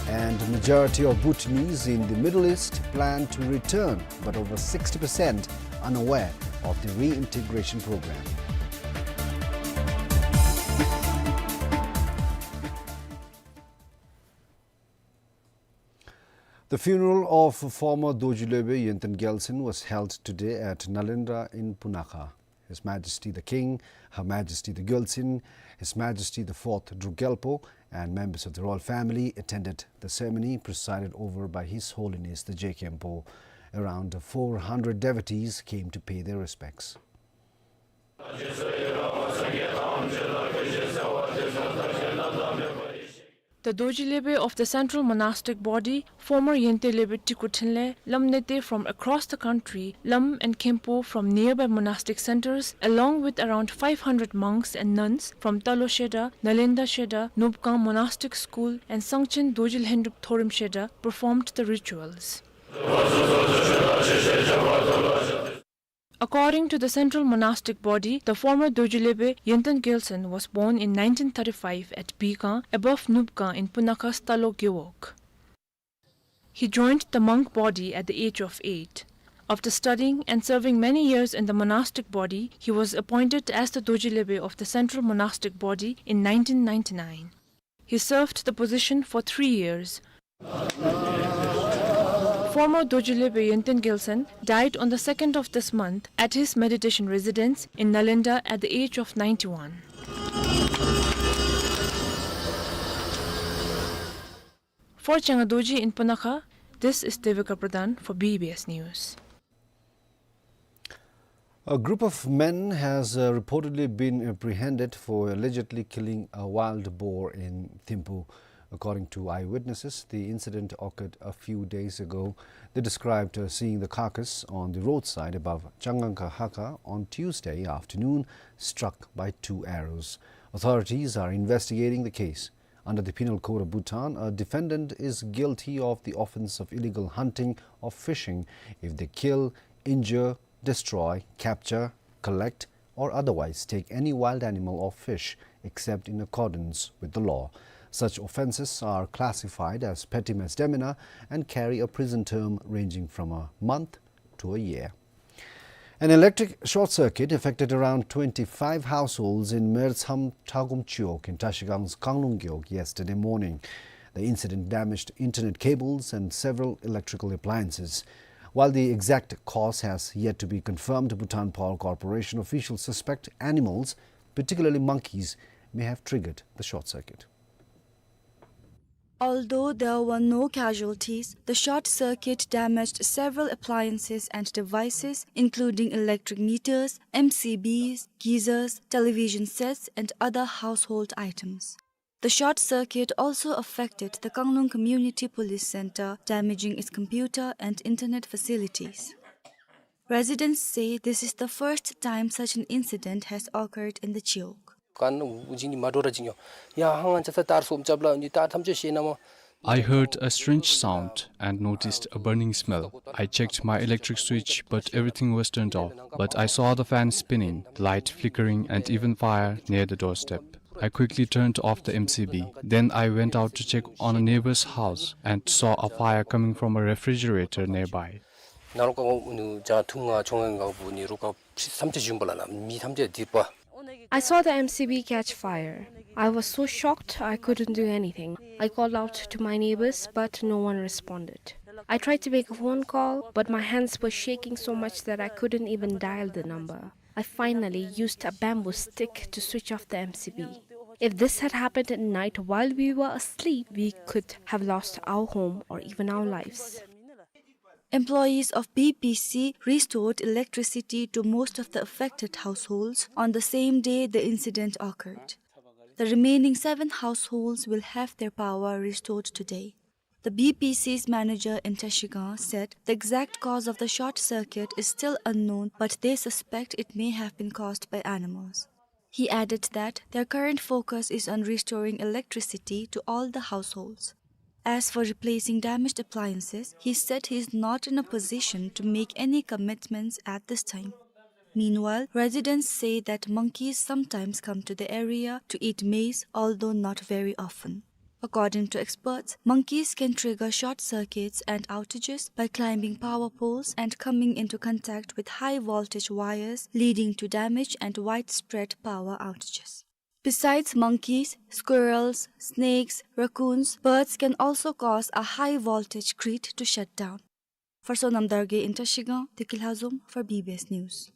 And majority of Bhutanese in the Middle East plan to return, but over sixty percent unaware of the reintegration program. The funeral of former Dorji Lebe Yenten Gyaltsen was held today at Nalindra in Punakha. His Majesty the King, Her Majesty the Gyaltsen, His Majesty the Fourth Druk Gyalpo, and members of the royal family attended the ceremony presided over by His Holiness the Jegkhenpo. Around four hundred devotees came to pay their respects. The Dorji Lebe of the Central Monastic Body, former Yente Lebe Tiku Thinley, Lamnete from across the country, Lam and Khenpo from nearby monastic centers, along with around five hundred monks and nuns from Talo Shedar, Nalindra Shedar, Nupkang Monastic School, and Sangchen Dorji Lhendrup Thorim Shedar, performed the rituals. According to the Central Monastic Body, the former Dorji Lebe Yenten Gyaltsen was born in nineteen thirty-five at Bikang, above Nupkang in Punakha's Talo Gewog. He joined the monk body at the age of eight. After studying and serving many years in the monastic body, he was appointed as the Dorji Lebe of the Central Monastic Body in nineteen ninety-nine. He served the position for three years. Former Dorji Lebe Yenten Gyaltsen died on the second of this month at his meditation residence in Nalindra at the age of ninety-one. For Changa Dorji in Punakha, this is Devika Pradhan for B B S News. A group of men has, uh, reportedly been apprehended for allegedly killing a wild boar in Thimphu. According to eyewitnesses, the incident occurred a few days ago. They described, uh, seeing the carcass on the roadside above Changangkha Hakha on Tuesday afternoon, struck by two arrows. Authorities are investigating the case. Under the Penal Code of Bhutan, a defendant is guilty of the offense of illegal hunting or fishing if they kill, injure, destroy, capture, collect, or otherwise take any wild animal or fish except in accordance with the law. Such offenses are classified as petty misdemeanor and carry a prison term ranging from a month to a year. An electric short circuit affected around twenty-five households in Mertsam Thagum Chiwog in Trashigang's Kanglung Gewog yesterday morning. The incident damaged internet cables and several electrical appliances. While the exact cause has yet to be confirmed, Bhutan Power Corporation officials suspect animals, particularly monkeys, may have triggered the short circuit. Although there were no casualties, the short circuit damaged several appliances and devices, including electric meters, M C Bs, geysers, television sets, and other household items. The short circuit also affected the Kanglung Community Police Center, damaging its computer and internet facilities. Residents say this is the first time such an incident has occurred in the Chiwog. ཀན་ཨུ་ཇི་ནི་མ་འདྲོ་ར་ཇི་ཉོ། ཡ་ཧང་ང་ཅ་ས་ཏར་སོམ་ཅབ་ལ་ནི་ཏར་ཐམས་ཅད་ཤེས་ན་མོ། I heard a strange sound and noticed a burning smell. I checked my electric switch, but everything was turned off. But I saw the fan spinning, light flickering, and even fire near the doorstep. I quickly turned off the M C B. Then I went out to check on a neighbor's house and saw a fire coming from a refrigerator nearby. ནཱ་རོ་ཀ་ནུ་ཇ་ཐུང་ང་ཆུང་ང་བུ་ནི་རོ་ཀ་ཕྱི་ཐམས་ཅད་ཞུམ་པ་ལ་ལ་མི་ཐམས་ཅད་དིར་པ། I saw the M C B catch fire. I was so shocked I couldn't do anything. I called out to my neighbors, but no one responded. I tried to make a phone call, but my hands were shaking so much that I couldn't even dial the number. I finally used a bamboo stick to switch off the M C B. If this had happened at night while we were asleep, we could have lost our home or even our lives. Employees of B P C restored electricity to most of the affected households on the same day the incident occurred. The remaining seven households will have their power restored today. The B P C's manager in Trashigang said the exact cause of the short circuit is still unknown, but they suspect it may have been caused by animals. He added that their current focus is on restoring electricity to all the households. As for replacing damaged appliances, he said he is not in a position to make any commitments at this time. Meanwhile, residents say that monkeys sometimes come to the area to eat maize, although not very often. According to experts, monkeys can trigger short circuits and outages by climbing power poles and coming into contact with high voltage wires, leading to damage and widespread power outages. Besides monkeys, squirrels, snakes, raccoons, birds can also cause a high voltage grid to shut down. For Sonam Dargay in Trashigang, Teki Lhazom for B B S News.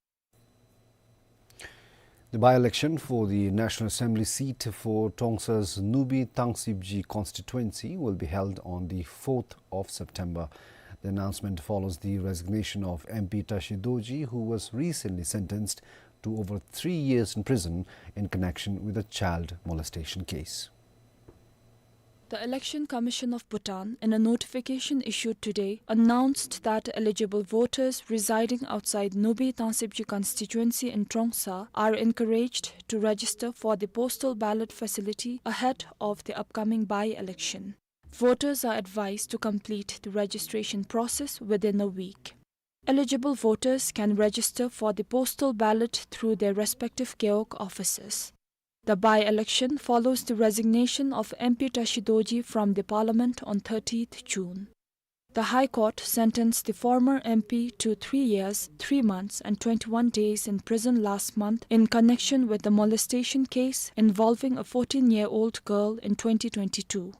The by-election for the National Assembly seat for Trongsa's Nubi Thangsibji constituency will be held on the fourth of September. The announcement follows the resignation of M P Tashi Dorji, who was recently sentenced to over three years in prison in connection with a child molestation case. The Election Commission of Bhutan, in a notification issued today, announced that eligible voters residing outside Nubi Thangsibji constituency in Trongsa are encouraged to register for the postal ballot facility ahead of the upcoming by-election. Voters are advised to complete the registration process within a week. Eligible voters can register for the postal ballot through their respective gewog offices. The by-election follows the resignation of M P Tashi Dorji from the parliament on thirtieth June. The High Court sentenced the former M P to three years, three months and twenty-one days in prison last month in connection with the molestation case involving a fourteen-year-old girl in twenty twenty-two.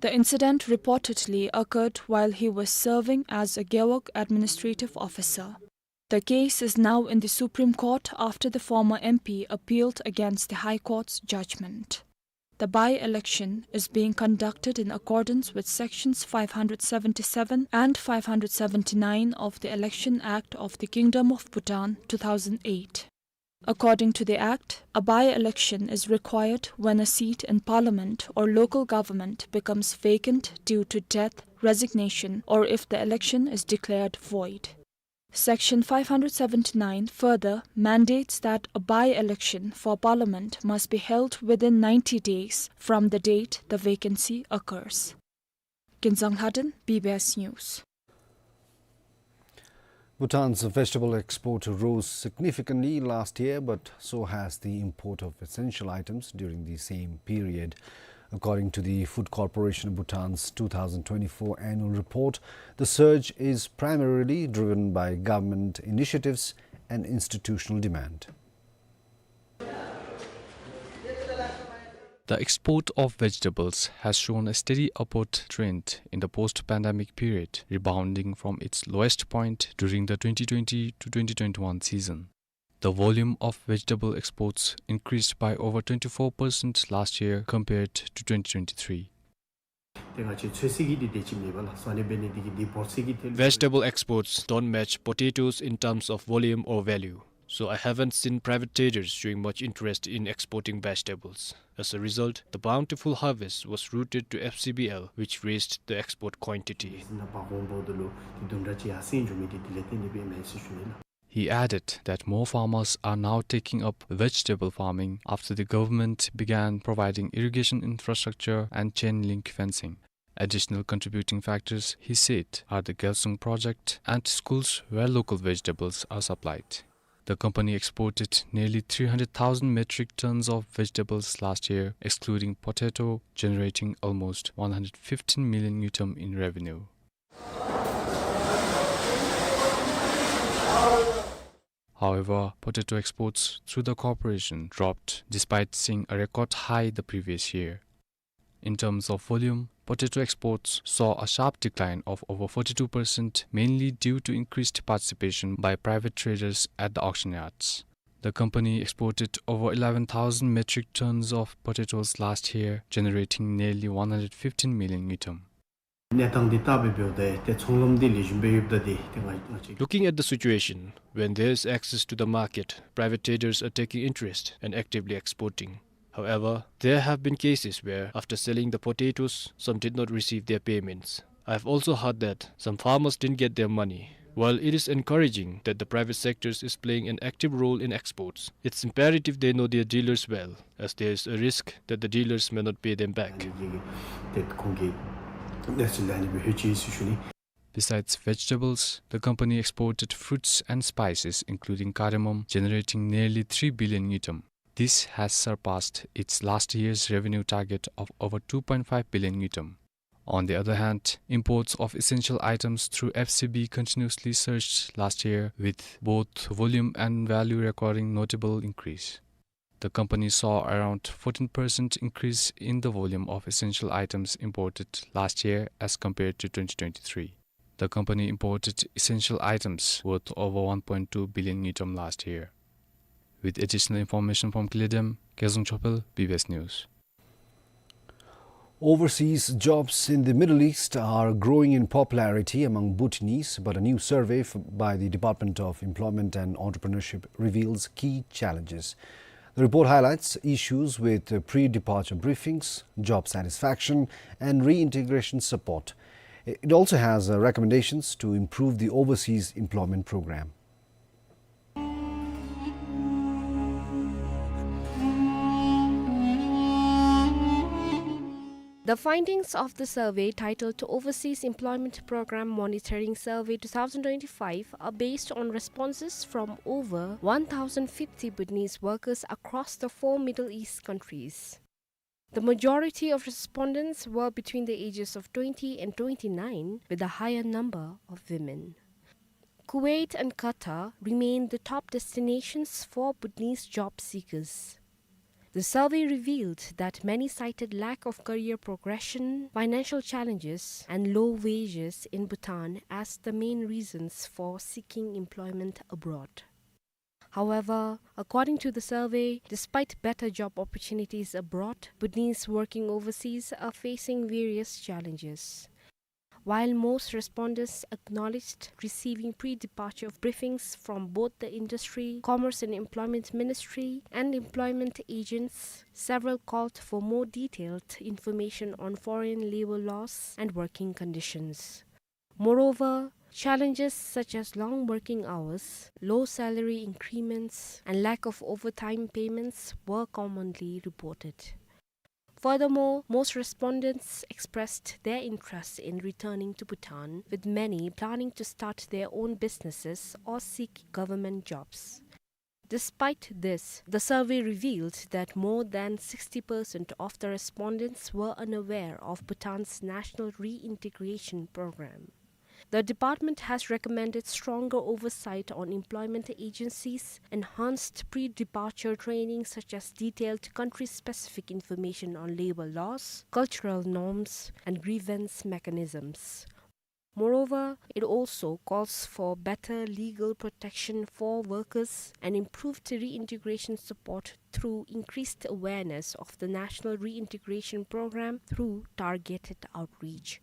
The incident reportedly occurred while he was serving as a gewog administrative officer. The case is now in the Supreme Court after the former M P appealed against the High Court's judgment. The by-election is being conducted in accordance with Sections five hundred seventy-seven and five hundred seventy-nine of the Election Act of the Kingdom of Bhutan, two thousand eight. According to the Act, a by-election is required when a seat in parliament or local government becomes vacant due to death, resignation, or if the election is declared void. Section five hundred seventy-nine further mandates that a by-election for parliament must be held within ninety days from the date the vacancy occurs. Kinzang Lhaden, B B S News. Bhutan's vegetable export rose significantly last year, but so has the import of essential items during the same period. According to the Food Corporation of Bhutan's two thousand twenty-four annual report, the surge is primarily driven by government initiatives and institutional demand. The export of vegetables has shown a steady upward trend in the post-pandemic period, rebounding from its lowest point during the twenty twenty to twenty twenty-one season. The volume of vegetable exports increased by over twenty-four percent last year compared to twenty twenty-three. ཏེ་ང་བཅས་ཚོད་བསྲེ་གི་འདི་དེ་ཅིག་མེད་པ་ལགས། སོ་ཨ་ནི་འབད་ནི་འདི་གིས་འདི་བོར་ཚད་ཀྱི་ཐད་ལུ། Vegetable exports don't match potatoes in terms of volume or value. So I haven't seen private traders showing much interest in exporting vegetables. As a result, the bountiful harvest was routed to F C B L, which raised the export quantity. ཟིན་ན་བ་གོང་འབོ་དོ་ལུ་འདི་དུམ་གྲ་ཅིག་ཡར་སེང་འགྱོ་མི་འདི་དེ་ལས་བརྟེན་ཏེ་འབད་མས་ཟེར་ཞུ་ནི་ལགས། He added that more farmers are now taking up vegetable farming after the government began providing irrigation infrastructure and chain link fencing. Additional contributing factors, he said, are the Gyalsung project and schools where local vegetables are supplied. The company exported nearly three hundred thousand metric tons of vegetables last year, excluding potato, generating almost one hundred fifteen million ngultrum in revenue. However, potato exports through the corporation dropped despite seeing a record high the previous year. In terms of volume, potato exports saw a sharp decline of over forty-two percent, mainly due to increased participation by private traders at the auction yards. The company exported over eleven thousand metric tons of potatoes last year, generating nearly one hundred fifteen million ngultrum. གནས་སྟངས་འདི་བལྟ་སྦེ་འབདཝ་ད་ཏེ་ཚོང་ལམ་འདི་ལེགས་ཤོམ་སྦེ་ཡོདཔ་ད་འདི་ཏེ་ང་ང་བཅས། Looking at the situation, when there is access to the market, private traders are taking interest and actively exporting. However, there have been cases where, after selling the potatoes, some did not receive their payments. I've also heard that some farmers didn't get their money. While it is encouraging that the private sector is playing an active role in exports, it's imperative they know their dealers well, as there is a risk that the dealers may not pay them back. Besides vegetables, the company exported fruits and spices, including cardamom, generating nearly three billion ngultrum. This has surpassed its last year's revenue target of over two point five billion ngultrum. On the other hand, imports of essential items through F C B continuously surged last year, with both volume and value recording notable increase. The company saw around fourteen percent increase in the volume of essential items imported last year as compared to twenty twenty-three. The company imported essential items worth over one point two billion ngultrum last year. With additional information from Kyledem, Kezang Chopel, B B S News. Overseas jobs in the Middle East are growing in popularity among Bhutanese, but a new survey f-, by the Department of Employment and Entrepreneurship reveals key challenges. The report highlights issues with, uh, pre-departure briefings, job satisfaction, and reintegration support. It also has, uh, recommendations to improve the overseas employment program. The findings of the survey, titled Overseas Employment Program Monitoring Survey two thousand twenty-five, are based on responses from over one thousand fifty Bhutanese workers across the four Middle East countries. The majority of respondents were between the ages of twenty and twenty-nine, with a higher number of women. Kuwait and Qatar remain the top destinations for Bhutanese job seekers. The survey revealed that many cited lack of career progression, financial challenges, and low wages in Bhutan as the main reasons for seeking employment abroad. However, according to the survey, despite better job opportunities abroad, Bhutanese working overseas are facing various challenges. While most respondents acknowledged receiving pre-departure briefings from both the Industry, Commerce and Employment Ministry and employment agents, several called for more detailed information on foreign labor laws and working conditions. Moreover, challenges such as long working hours, low salary increments, and lack of overtime payments were commonly reported. Furthermore, most respondents expressed their interest in returning to Bhutan, with many planning to start their own businesses or seek government jobs. Despite this, the survey revealed that more than sixty percent of the respondents were unaware of Bhutan's National Reintegration Program. The department has recommended stronger oversight on employment agencies, enhanced pre-departure training such as detailed country-specific information on labor laws, cultural norms, and grievance mechanisms. Moreover, it also calls for better legal protection for workers and improved reintegration support through increased awareness of the National Reintegration Program through targeted outreach.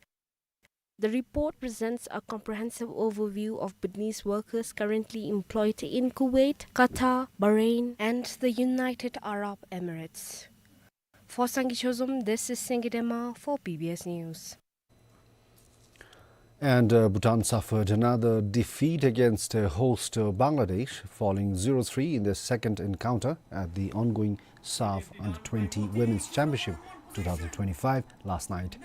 The report presents a comprehensive overview of Bhutanese workers currently employed in Kuwait, Qatar, Bahrain, and the United Arab Emirates. For Sangay Chozom, this is Singye Dema for B B S News. And, uh, Bhutan suffered another defeat against, uh, host, uh, Bangladesh, falling zero three in the second encounter at the ongoing SAFF Under twenty Women's Championship two thousand twenty-five last night.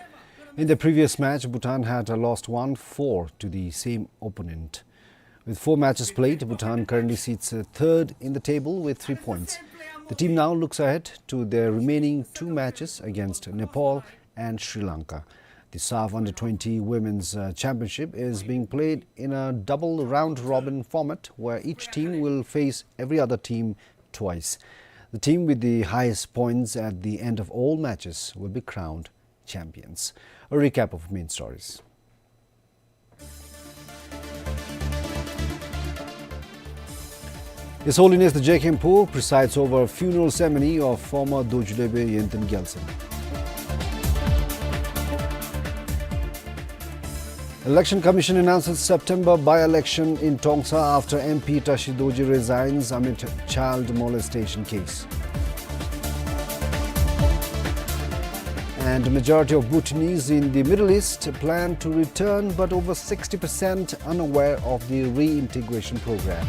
In the previous match, Bhutan had, uh, lost one four to the same opponent. With four matches played, Bhutan currently sits, uh, third in the table with three points. The team now looks ahead to their remaining two matches against Nepal and Sri Lanka. The SAFF Under twenty Women's, uh, Championship is being played in a double round-robin format where each team will face every other team twice. The team with the highest points at the end of all matches will be crowned champions. A recap of main stories. His Holiness the Jegkhenpo presides over funeral ceremony of former Dorji Dorje Yenten Gyaltsuen. Election Commission announces September by-election in Tongsa after M P Tashi Dorji resigns amid child molestation case. The majority of Bhutanese in the Middle East plan to return, but over sixty percent unaware of the reintegration program.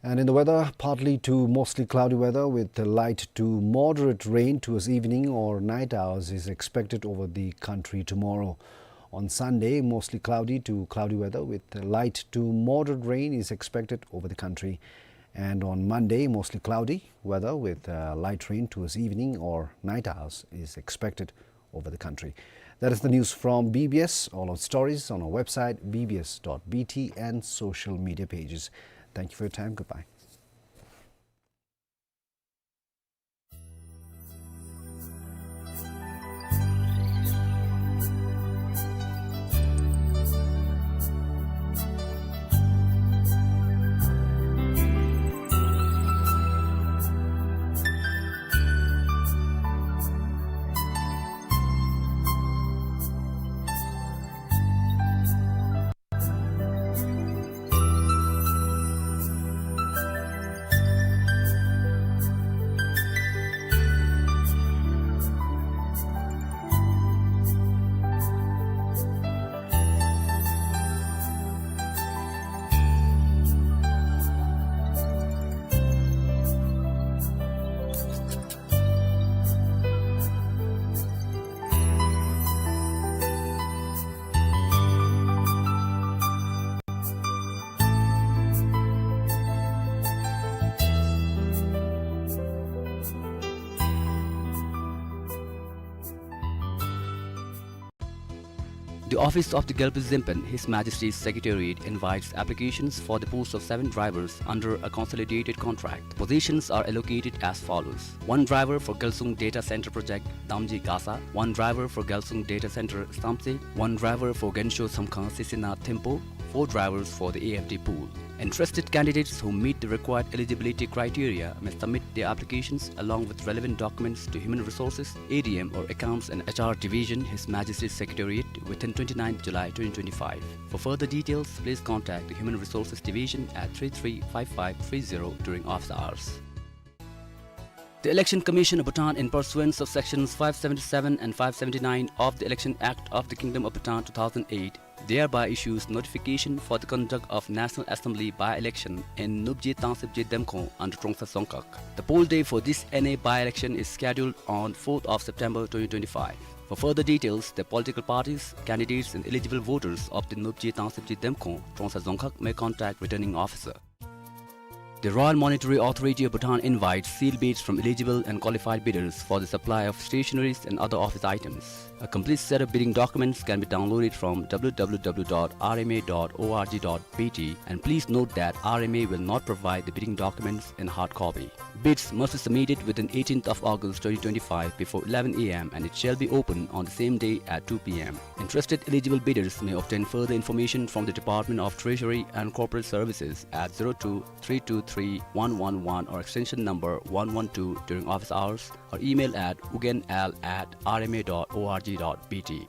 And in the weather, partly to mostly cloudy weather with light to moderate rain towards evening or night hours is expected over the country tomorrow. On Sunday, mostly cloudy to cloudy weather with light to moderate rain is expected over the country. And on Monday, mostly cloudy weather with, uh, light rain towards evening or night hours is expected over the country. That is the news from B B S. All our stories on our website, B B S dot B T, and social media pages. Thank you for your time. Goodbye. The office of the Gyalpo Dzenpen, His Majesty's Secretariat, invites applications for the post of seven drivers under a consolidated contract. Positions are allocated as follows. One driver for Gyalsung Data Center Project, Damji Gasa. One driver for Gyalsung Data Center, Samtse. One driver for Gensho Samkhang Sisina Thempo. Four drivers for the A F D pool. Interested candidates who meet the required eligibility criteria may submit their applications along with relevant documents to Human Resources, A D M or Accounts and H R Division, His Majesty's Secretariat, within twenty-ninth July twenty twenty-five. For further details, please contact the Human Resources Division at three three five five three zero during office hours. The Election Commission of Bhutan, in pursuance of Sections five seventy-seven and five seventy-nine of the Election Act of the Kingdom of Bhutan two thousand eight, thereby issues notification for the conduct of National Assembly by-election in Nubje Tangsebje Demkhong under Trongsa Dzongkhag. The poll day for this N A by-election is scheduled on fourth of September twenty twenty-five. For further details, the political parties, candidates and eligible voters of the Nubje Tangsebje Demkhong, Trongsa Dzongkhag may contact Returning Officer. The Royal Monetary Authority of Bhutan invites sealed bids from eligible and qualified bidders for the supply of stationaries and other office items. A complete set of bidding documents can be downloaded from W W W dot R M A dot O R G dot B T, and please note that R M A will not provide the bidding documents in hard copy. Bids must be submitted within eighteenth of August twenty twenty-five before eleven A M and it shall be open on the same day at two P M. Interested eligible bidders may obtain further information from the Department of Treasury and Corporate Services at zero two three two three one one one or extension number one one two during office hours, or email at ugenl at R M A dot O R G dot B T.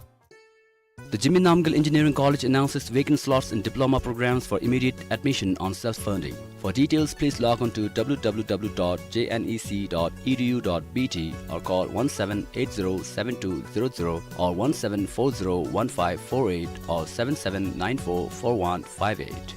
The Jigme Namgyel Engineering College announces vacant slots in diploma programs for immediate admission on self-funding. For details, please log on to W W W dot J N E C dot E D U dot B T or call one seven eight zero seven two zero zero or one seven four zero one five four eight or seven seven nine four four one five eight.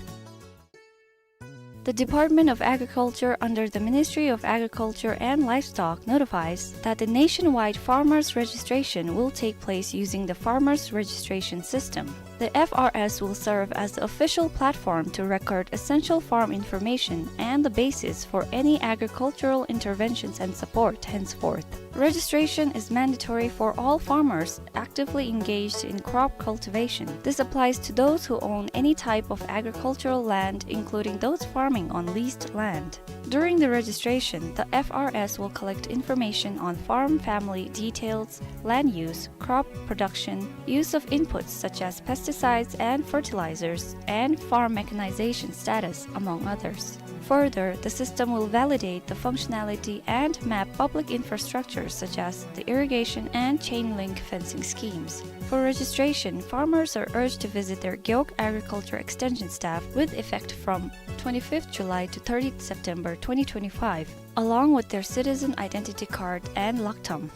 The Department of Agriculture under the Ministry of Agriculture and Livestock notifies that the nationwide farmers registration will take place using the farmers registration system. The F R S will serve as the official platform to record essential farm information and the basis for any agricultural interventions and support henceforth. Registration is mandatory for all farmers actively engaged in crop cultivation. This applies to those who own any type of agricultural land, including those farming on leased land. During the registration, the F R S will collect information on farm family details, land use, crop production, use of inputs such as pesticides and fertilizers, and farm mechanization status, among others. Further, the system will validate the functionality and map public infrastructure such as the irrigation and chain link fencing schemes. For registration, farmers are urged to visit their Gewog Agriculture Extension staff with effect from twenty-fifth July to thirtieth September twenty twenty-five, along with their citizen identity card and laktam.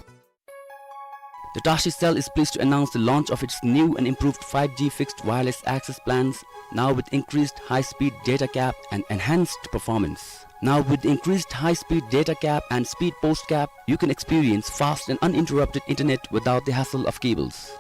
The Tashi Cell is pleased to announce the launch of its new and improved five G fixed wireless access plans, now with increased high-speed data cap and enhanced performance. Now with increased high-speed data cap and speed post cap, you can experience fast and uninterrupted internet without the hassle of cables.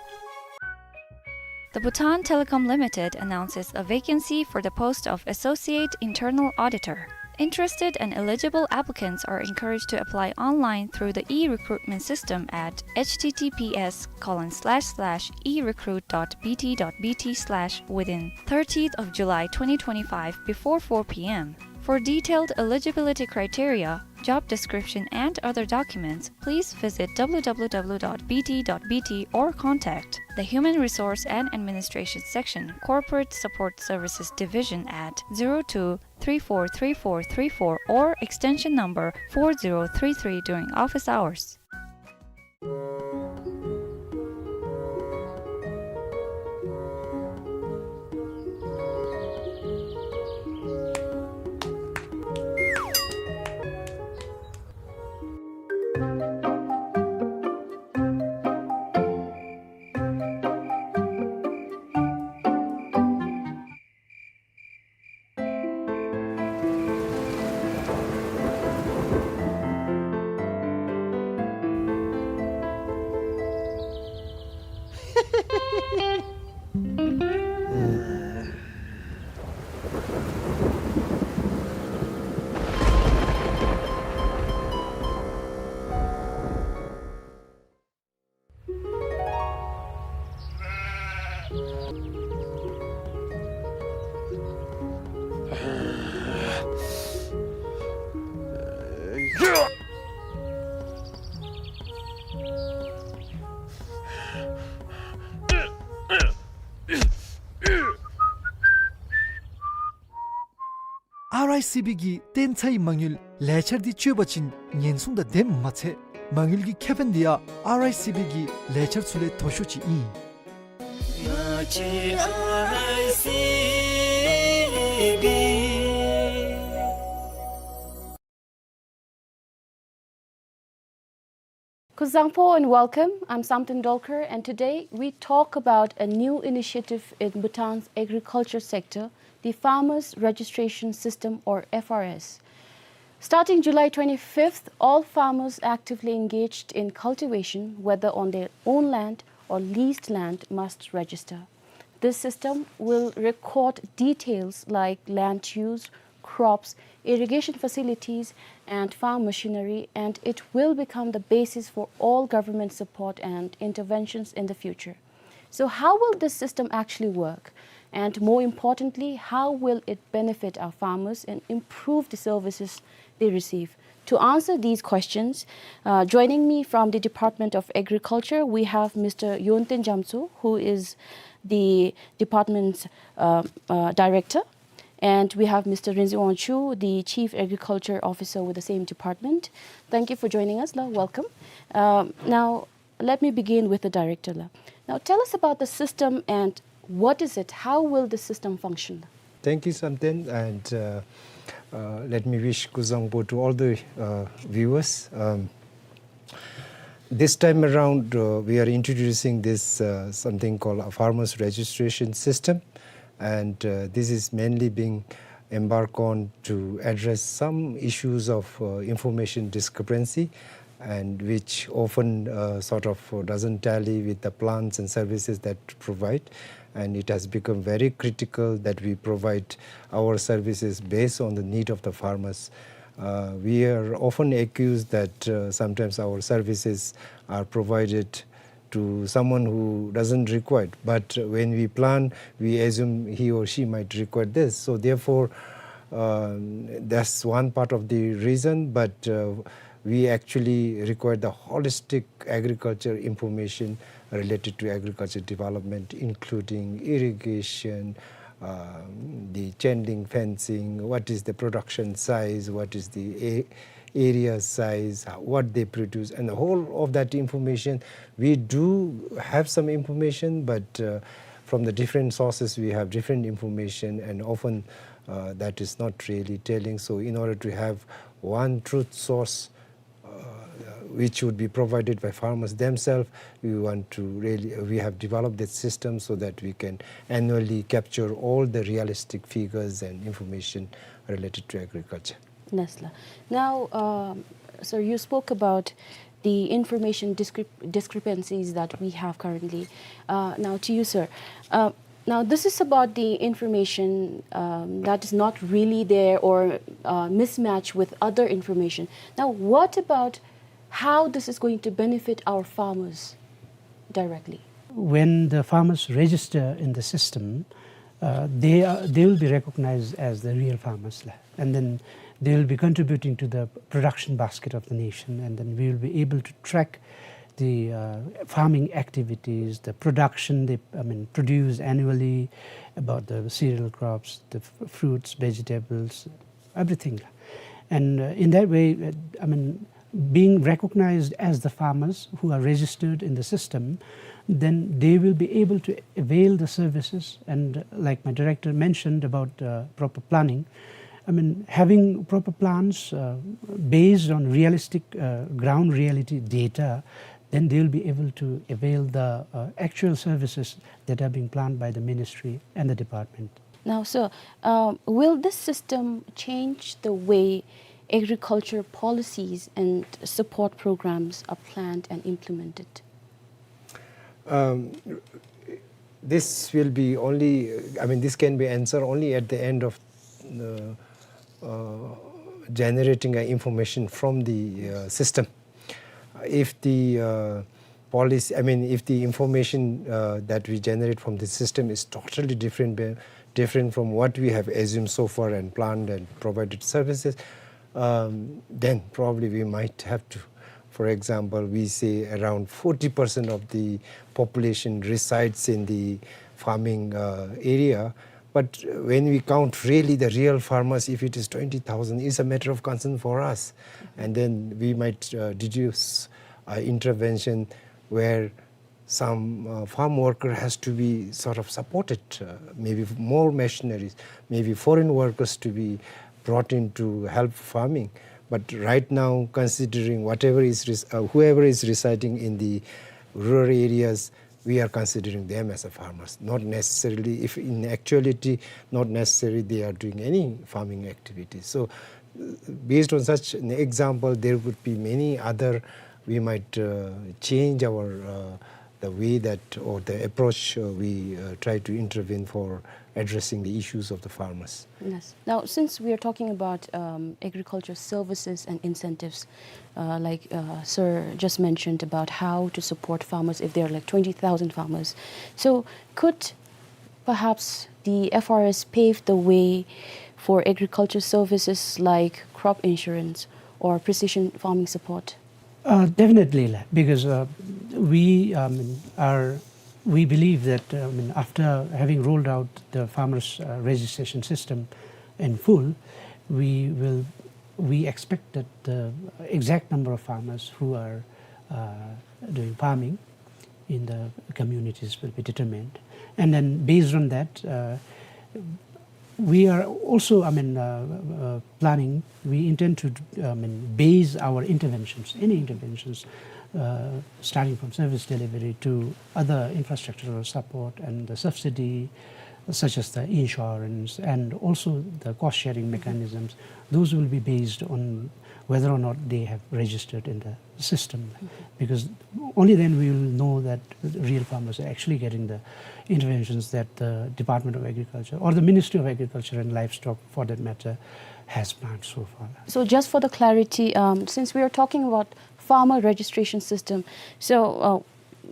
The Bhutan Telecom Limited announces a vacancy for the post of Associate Internal Auditor. Interested and eligible applicants are encouraged to apply online through the e-recruitment system at H T T P S colon slash slash e recruit dot B T dot B T slash within thirtieth of July twenty twenty-five before four P M. For detailed eligibility criteria, job description, and other documents, please visit W W W dot B T dot B T or contact the Human Resource and Administration Section, Corporate Support Services Division at zero two three four three four three four or extension number four zero three three during office hours. R I C B གི་བརྟན་ཚའི་མ་དངུལ་ལས་འཆར་འདི་སྤྱོད་པ་ཅིན་ཉེན་སྲུང་དང་ལྡནམ་མ་ཚད་མ་དངུལ་གྱི་ཁེ་ཕན་འདི་ཡང་R I C B གི་ལས་འཆར་ཚུ་ལས་མཐོ་ཤོས་ཅིག་ཨིན། Kuzuzangpo and welcome. I'm Samten Dolkar, and today we talk about a new initiative in Bhutan's agriculture sector, the Farmers Registration System, or F R S. Starting July twenty-fifth, all farmers actively engaged in cultivation, whether on their own land or leased land, must register. This system will record details like land use, crops, irrigation facilities, and farm machinery, and it will become the basis for all government support and interventions in the future. So how will this system actually work? And more importantly, how will it benefit our farmers and improve the services they receive? To answer these questions, uh, joining me from the Department of Agriculture, we have Mister Yonten Jamtso, who is the department's, uh, uh, director, and we have Mister Rinzing Wangchuk, the Chief Agriculture Officer with the same department. Thank you for joining us, la. Welcome. Um, now, let me begin with the director, la. Now, tell us about the system and what is it? How will the system function? Thank you, Samten, and, uh, uh, let me wish Kuzuzangpo to all the, uh, viewers. Um, this time around, uh, we are introducing this, uh, something called a farmers registration system, and, uh, this is mainly being embarked on to address some issues of, uh, information discrepancy, and which often, uh, sort of, uh, doesn't tally with the plans and services that provide. And it has become very critical that we provide our services based on the need of the farmers. Uh, we are often accused that, uh, sometimes our services are provided to someone who doesn't require it. But when we plan, we assume he or she might require this. So therefore, um, that's one part of the reason, but, uh, we actually require the holistic agriculture information related to agriculture development, including irrigation, uh, the chain link fencing, what is the production size, what is the a-, area size, uh, what they produce, and the whole of that information. We do have some information, but, uh, from the different sources we have different information, and often, uh, that is not really telling. So in order to have one truth source, uh, which would be provided by farmers themselves, we want to really, we have developed that system so that we can annually capture all the realistic figures and information related to agriculture. Yes, la. Now, um, sir, you spoke about the information discrep-, discrepancies that we have currently. Uh, now, to you, sir. Uh, now, this is about the information, um, that is not really there or, uh, mismatch with other information. Now, what about how this is going to benefit our farmers directly? When the farmers register in the system, uh, they are, they will be recognized as the real farmers, la. And then they will be contributing to the production basket of the nation, and then we will be able to track the, uh, farming activities, the production they, I mean, produce annually, about the cereal crops, the f-, fruits, vegetables, everything. And, uh, in that way, uh, I mean, being recognized as the farmers who are registered in the system, then they will be able to avail the services. And, uh, like my director mentioned about, uh, proper planning, I mean, having proper plans, uh, based on realistic, uh, ground reality data, then they will be able to avail the, uh, actual services that are being planned by the ministry and the department. Now, sir, um, will this system change the way agriculture policies and support programs are planned and implemented? Um, this will be only, I mean, this can be answered only at the end of, uh, uh, generating, uh, information from the, uh, system. If the, uh, policy, I mean, if the information, uh, that we generate from the system is totally different, be-, different from what we have assumed so far and planned and provided services, um, then probably we might have to, for example, we say around forty percent of the population resides in the farming, uh, area. But when we count really the real farmers, if it is twenty thousand, it's a matter of concern for us. And then we might, uh, deduce, uh, intervention where some, uh, farm worker has to be sort of supported, uh, maybe more machineries, maybe foreign workers to be brought in to help farming. But right now, considering whatever is res-, uh, whoever is residing in the rural areas, we are considering them as a farmers. Not necessarily, if in actuality, not necessarily they are doing any farming activities. So, uh, based on such an example, there would be many other, we might, uh, change our, uh, the way that, or the approach, uh, we, uh, try to intervene for addressing the issues of the farmers. Yes. Now, since we are talking about, um, agriculture services and incentives, uh, like, uh, sir just mentioned about how to support farmers if there are, like, twenty thousand farmers. So, could perhaps the F R S pave the way for agriculture services like crop insurance or precision farming support? Uh, definitely, la, because, uh, we, um, are, we believe that, uh, I mean, after having rolled out the farmers, uh, registration system in full, we will, we expect that the exact number of farmers who are, uh, doing farming in the communities will be determined. And then based on that, uh, we are also, I mean, uh, uh, planning, we intend to, I mean, base our interventions, any interventions, uh, starting from service delivery to other infrastructural support and the subsidy, such as the insurance and also the cost sharing mechanisms. Those will be based on whether or not they have registered in the system, because only then we will know that real farmers are actually getting the interventions that the Department of Agriculture or the Ministry of Agriculture and Livestock, for that matter, has planned so far. So just for the clarity, um, since we are talking about farmer registration system, so,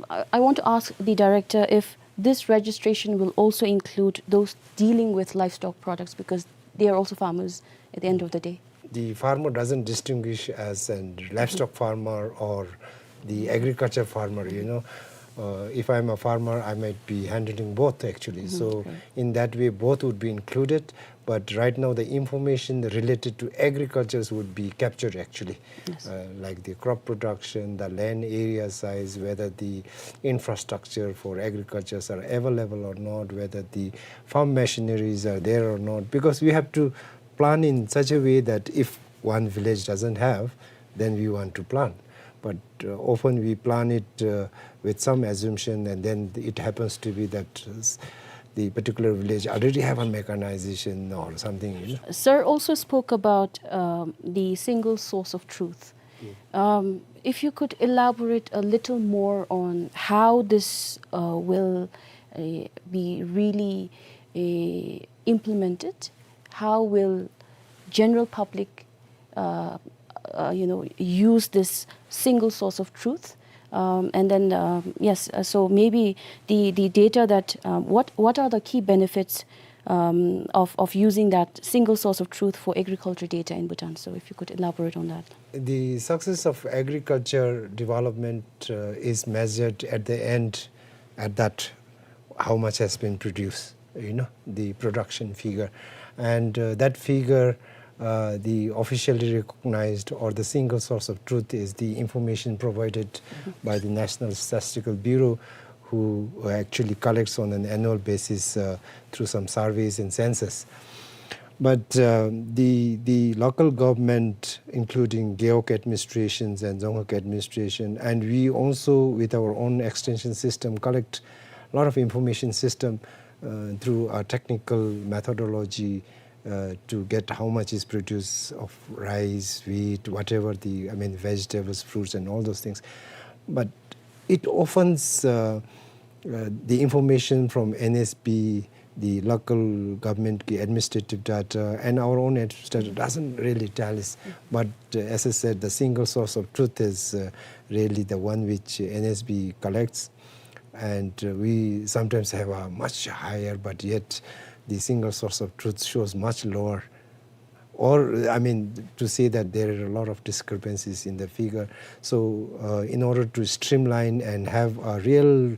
uh, I, I want to ask the director if this registration will also include those dealing with livestock products, because they are also farmers at the end of the day. The farmer doesn't distinguish as a livestock farmer or the agriculture farmer, you know. Uh, if I'm a farmer, I might be handling both actually. So in that way, both would be included. But right now, the information related to agricultures would be captured actually, uh, like the crop production, the land area size, whether the infrastructure for agricultures are available or not, whether the farm machineries are there or not. Because we have to plan in such a way that if one village doesn't have, then we want to plan. But uh, often we plan it uh, with some assumption, and then it happens to be that uh, the particular village already have a mechanization or something, you know. Sir also spoke about um, the single source of truth. Um, if you could elaborate a little more on how this uh, will uh, be really uh, implemented, how will general public uh, uh, you know, use this single source of truth? Um, and then, um, yes, uh, so maybe the, the data that, um, what, what are the key benefits um, of, of using that single source of truth for agriculture data in Bhutan? So if you could elaborate on that. The success of agriculture development uh, is measured at the end at that how much has been produced, you know, the production figure. And uh, that figure, uh, the officially recognized or the single source of truth is the information provided by the National Statistical Bureau, who actually collects on an annual basis uh, through some surveys and census. But uh, the, the local government, including Gewog administrations and Dzongkhag administration, and we also, with our own extension system, collect a lot of information system uh, through a technical methodology uh, to get how much is produced of rice, wheat, whatever the, I mean, vegetables, fruits, and all those things. But it often, uh, uh, the information from N S B, the local government ki administrative data, and our own administrative data doesn't really tally. But uh, as I said, the single source of truth is uh, really the one which N S B collects. And uh, we sometimes have a much higher, but yet the single source of truth shows much lower. Or, I mean, to say that there are a lot of discrepancies in the figure. So, uh, in order to streamline and have a real,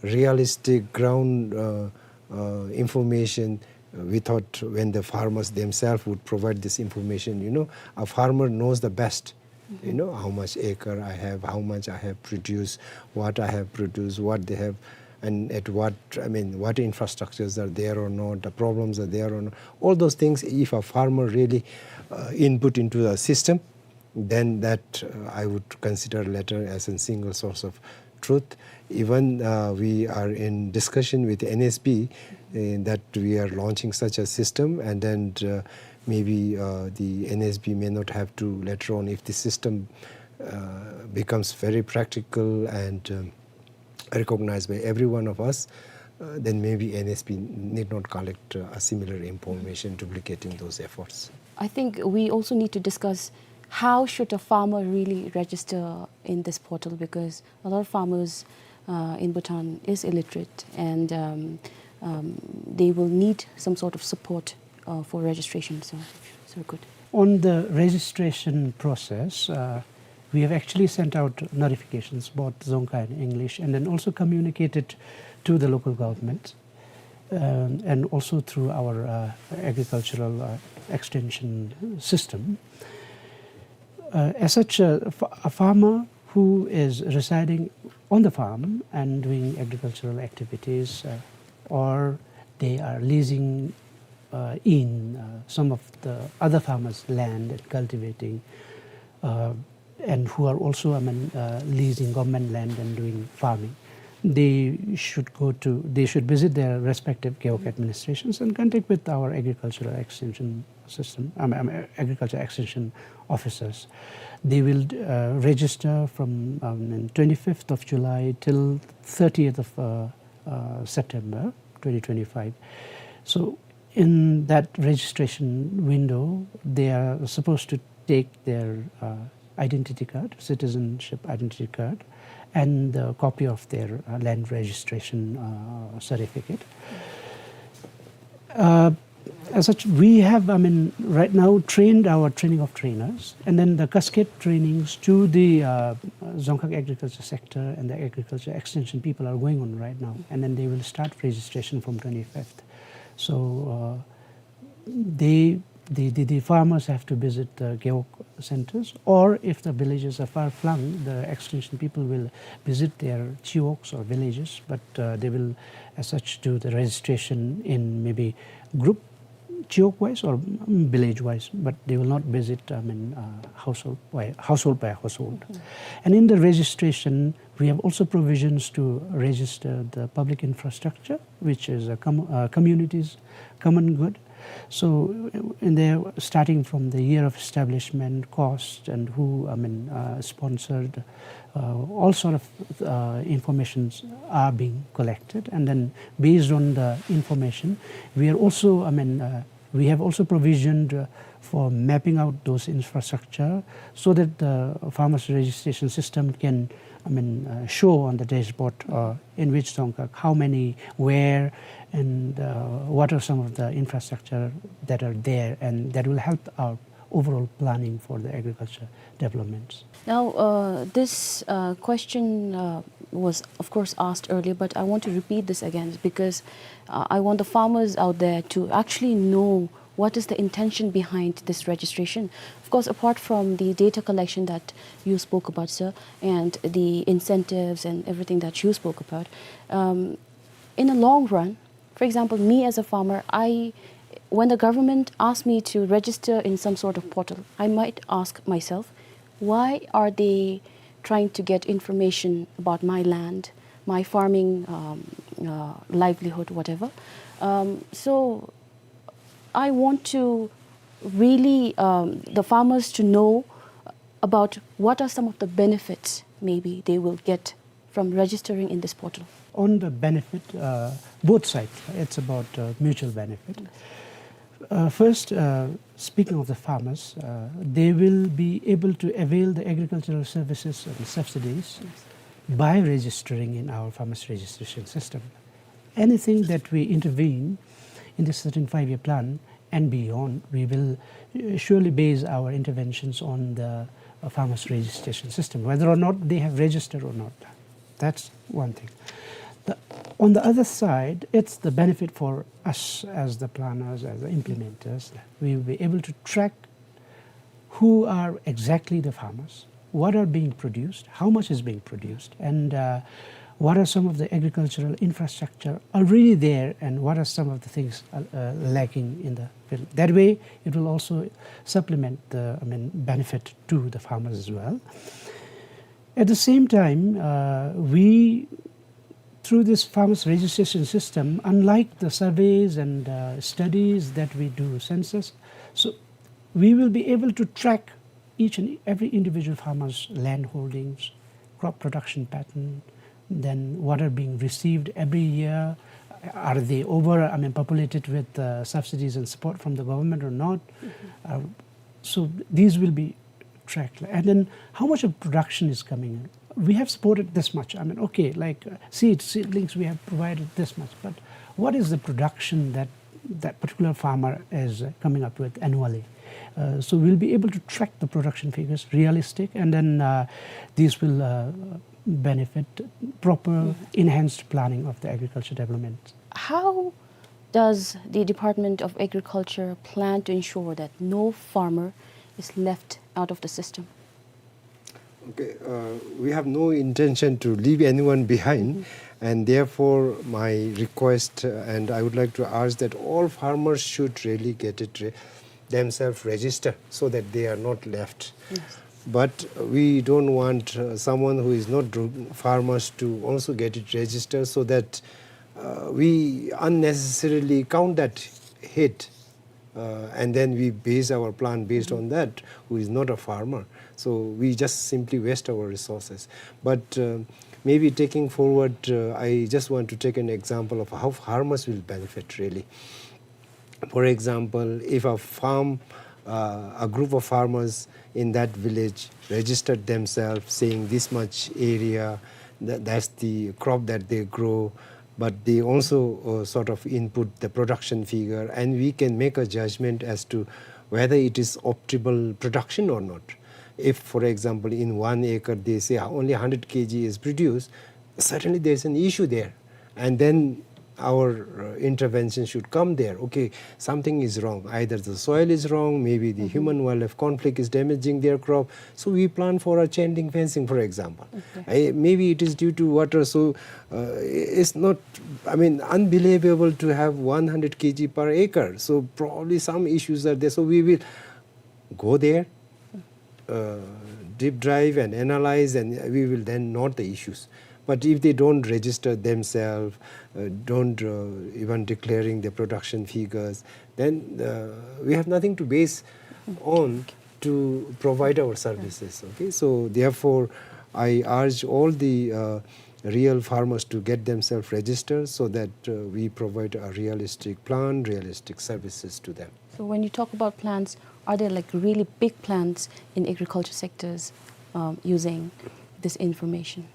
realistic ground uh, uh, information, uh, we thought when the farmers themselves would provide this information, you know, a farmer knows the best, you know, how much acre I have, how much I have produced, what I have produced, what they have, and at what, I mean, what infrastructures are there or not, the problems are there or not. All those things, if a farmer really uh, input into the system, then that uh, I would consider later as a single source of truth. Even uh, we are in discussion with N S B uh, that we are launching such a system, and then uh, maybe uh, the N S B may not have to later on, if the system uh, becomes very practical and um, recognized by every one of us, uh, then maybe N S B need not collect uh, a similar information duplicating those efforts. I think we also need to discuss how should a farmer really register in this portal, because a lot of farmers uh, in Bhutan is illiterate, and um, um, they will need some sort of support uh, for registration. So, so good. On the registration process, uh, we have actually sent out notifications, both Dzongkha and English, and then also communicated to the local government, um, and also through our uh, agricultural uh, extension system. Uh, as such, uh, f- a farmer who is residing on the farm and doing agricultural activities, uh, or they are leasing uh, in uh, some of the other farmers' land and cultivating, uh, and who are also, I mean, uh, leasing government land and doing farming, they should go to, they should visit their respective Gewog administrations and contact with our agricultural extension system, um, um, agriculture extension officers. They will uh, register from um, twenty-fifth of July till thirtieth of uh, uh, September twenty twenty-five. So in that registration window, they are supposed to take their uh, identity card, citizenship identity card, and the copy of their uh, land registration uh, certificate. Uh, As such, we have, I mean, right now trained our training of trainers, and then the cascade trainings to the, uh, Dzongkhag agriculture sector and the agriculture extension people are going on right now, and then they will start registration from twenty-fifth. So, uh, they, the, the, the farmers have to visit the Gewog centers, or if the villages are far flung, the extension people will visit their chiwogs or villages, but, uh, they will, as such, do the registration in maybe group chiwog wise or, mm, village wise, but they will not visit, I mean, uh, household by household. By household. And in the registration, we have also provisions to register the public infrastructure, which is a com-, uh, community's common good. So, uh, in there, starting from the year of establishment, cost, and who, I mean, uh, sponsored, uh, all sort of, uh, informations are being collected, and then based on the information, we are also, I mean, uh, we have also provisioned, uh, for mapping out those infrastructure so that the farmers registration system can, I mean, uh, show on the dashboard, uh, in which Dzongkhag, how many, where, and, uh, what are some of the infrastructure that are there, and that will help our overall planning for the agriculture developments. Now, uh, this, uh, question, uh, was, of course, asked earlier, but I want to repeat this again because, uh, I want the farmers out there to actually know what is the intention behind this registration. Of course, apart from the data collection that you spoke about, sir, and the incentives and everything that you spoke about, um, in the long run, for example, me as a farmer, I, when the government asks me to register in some sort of portal, I might ask myself, "Why are they trying to get information about my land, my farming, um, uh, livelihood, whatever?" Um, so I want to really, um, the farmers to know about what are some of the benefits maybe they will get from registering in this portal? On the benefit, uh, both sides, it's about, uh, mutual benefit. Uh, first, uh, speaking of the farmers, uh, they will be able to avail the agricultural services and subsidies by registering in our farmers registration system. Anything that we intervene in this thirteen five-year plan and beyond, we will, uh, surely base our interventions on the, uh, farmers registration system, whether or not they have registered or not. That's one thing. The, on the other side, it's the benefit for us as the planners, as the implementers. We will be able to track who are exactly the farmers, what are being produced, how much is being produced, and, uh, what are some of the agricultural infrastructure already there, and what are some of the things, uh, uh, lacking in the field. That way, it will also supplement the, I mean, benefit to the farmers as well. At the same time, uh, we through this farmers registration system, unlike the surveys and, uh, studies that we do, census, so we will be able to track each and every individual farmer's land holdings, crop production pattern, then what are being received every year, are they over, I mean, populated with, uh, subsidies and support from the government or not? Uh, so these will be tracked. And then how much of production is coming in? We have supported this much. I mean, okay, like, uh, seeds, seedlings, we have provided this much. But what is the production that that particular farmer is, uh, coming up with annually? Uh, so we'll be able to track the production figures realistic, and then, uh, these will, uh, benefit proper enhanced planning of the agriculture development. How does the Department of Agriculture plan to ensure that no farmer is left out of the system? Okay, uh, we have no intention to leave anyone behind, and therefore my request, uh, and I would like to urge that all farmers should really get it re-, themselves register so that they are not left. But we don't want, uh, someone who is not dro-, farmers to also get it registered so that, uh, we unnecessarily count that hit, uh, and then we base our plan based on that, who is not a farmer. So we just simply waste our resources. But, uh, maybe taking forward, uh, I just want to take an example of how farmers will benefit really. For example, if a farm, uh, a group of farmers in that village registered themselves, saying this much area, tha-, that's the crop that they grow, But they also uh, sort of input the production figure, and we can make a judgment as to whether it is optimal production or not. If, for example, in one acre they say only one hundred K G is produced, certainly there is an issue there. And then our uh, intervention should come there. Okay, something is wrong. Either the soil is wrong, maybe the human-wildlife conflict is damaging their crop. So we plan for a chain link fencing, for example. Okay. I, maybe it is due to water. So uh, it's not, I mean, unbelievable to have one hundred K G per acre. So probably some issues are there. So we will go there, uh, deep dive and analyze, and we will then note the issues. But if they don't register themselves, uh, don't uh, even declaring the production figures, then uh, we have nothing to base on to provide our services. Okay, so therefore, I urge all the uh, real farmers to get themselves registered so that uh, we provide a realistic plan, realistic services to them. So when you talk about plans, are there, like, really big plans in agriculture sectors, um, using this information?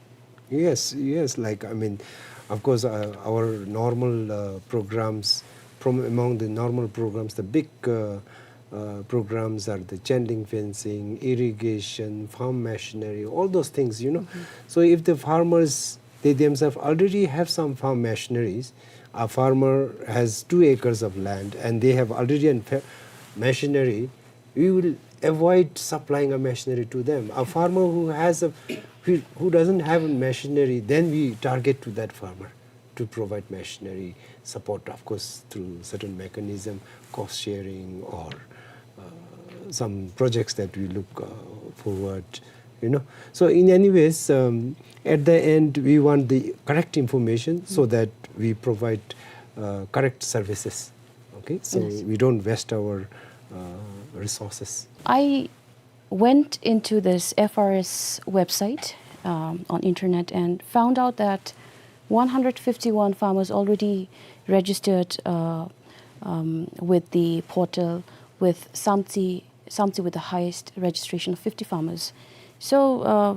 Yes, yes. Like, I mean, of course, uh, our normal uh, programs, from among the normal programs, the big uh, uh, programs are the chain link fencing, irrigation, farm machinery, all those things, you know. So if the farmers, they themselves already have some farm machineries, a farmer has two acres of land and they have already an fa-, machinery, we will avoid supplying a machinery to them. A farmer who has a, who, who doesn't have a machinery, then we target to that farmer to provide machinery support, of course, through certain mechanism, cost sharing, or uh, some projects that we look uh, forward, you know. So in any ways, um, at the end, we want the correct information so that we provide uh, correct services. Okay, so we don't waste our uh, resources. I went into this F R S website, um, on internet and found out that one hundred fifty-one farmers already registered uh, um, with the portal, with SAMTI, SAMTI with the highest registration of fifty farmers. So, uh,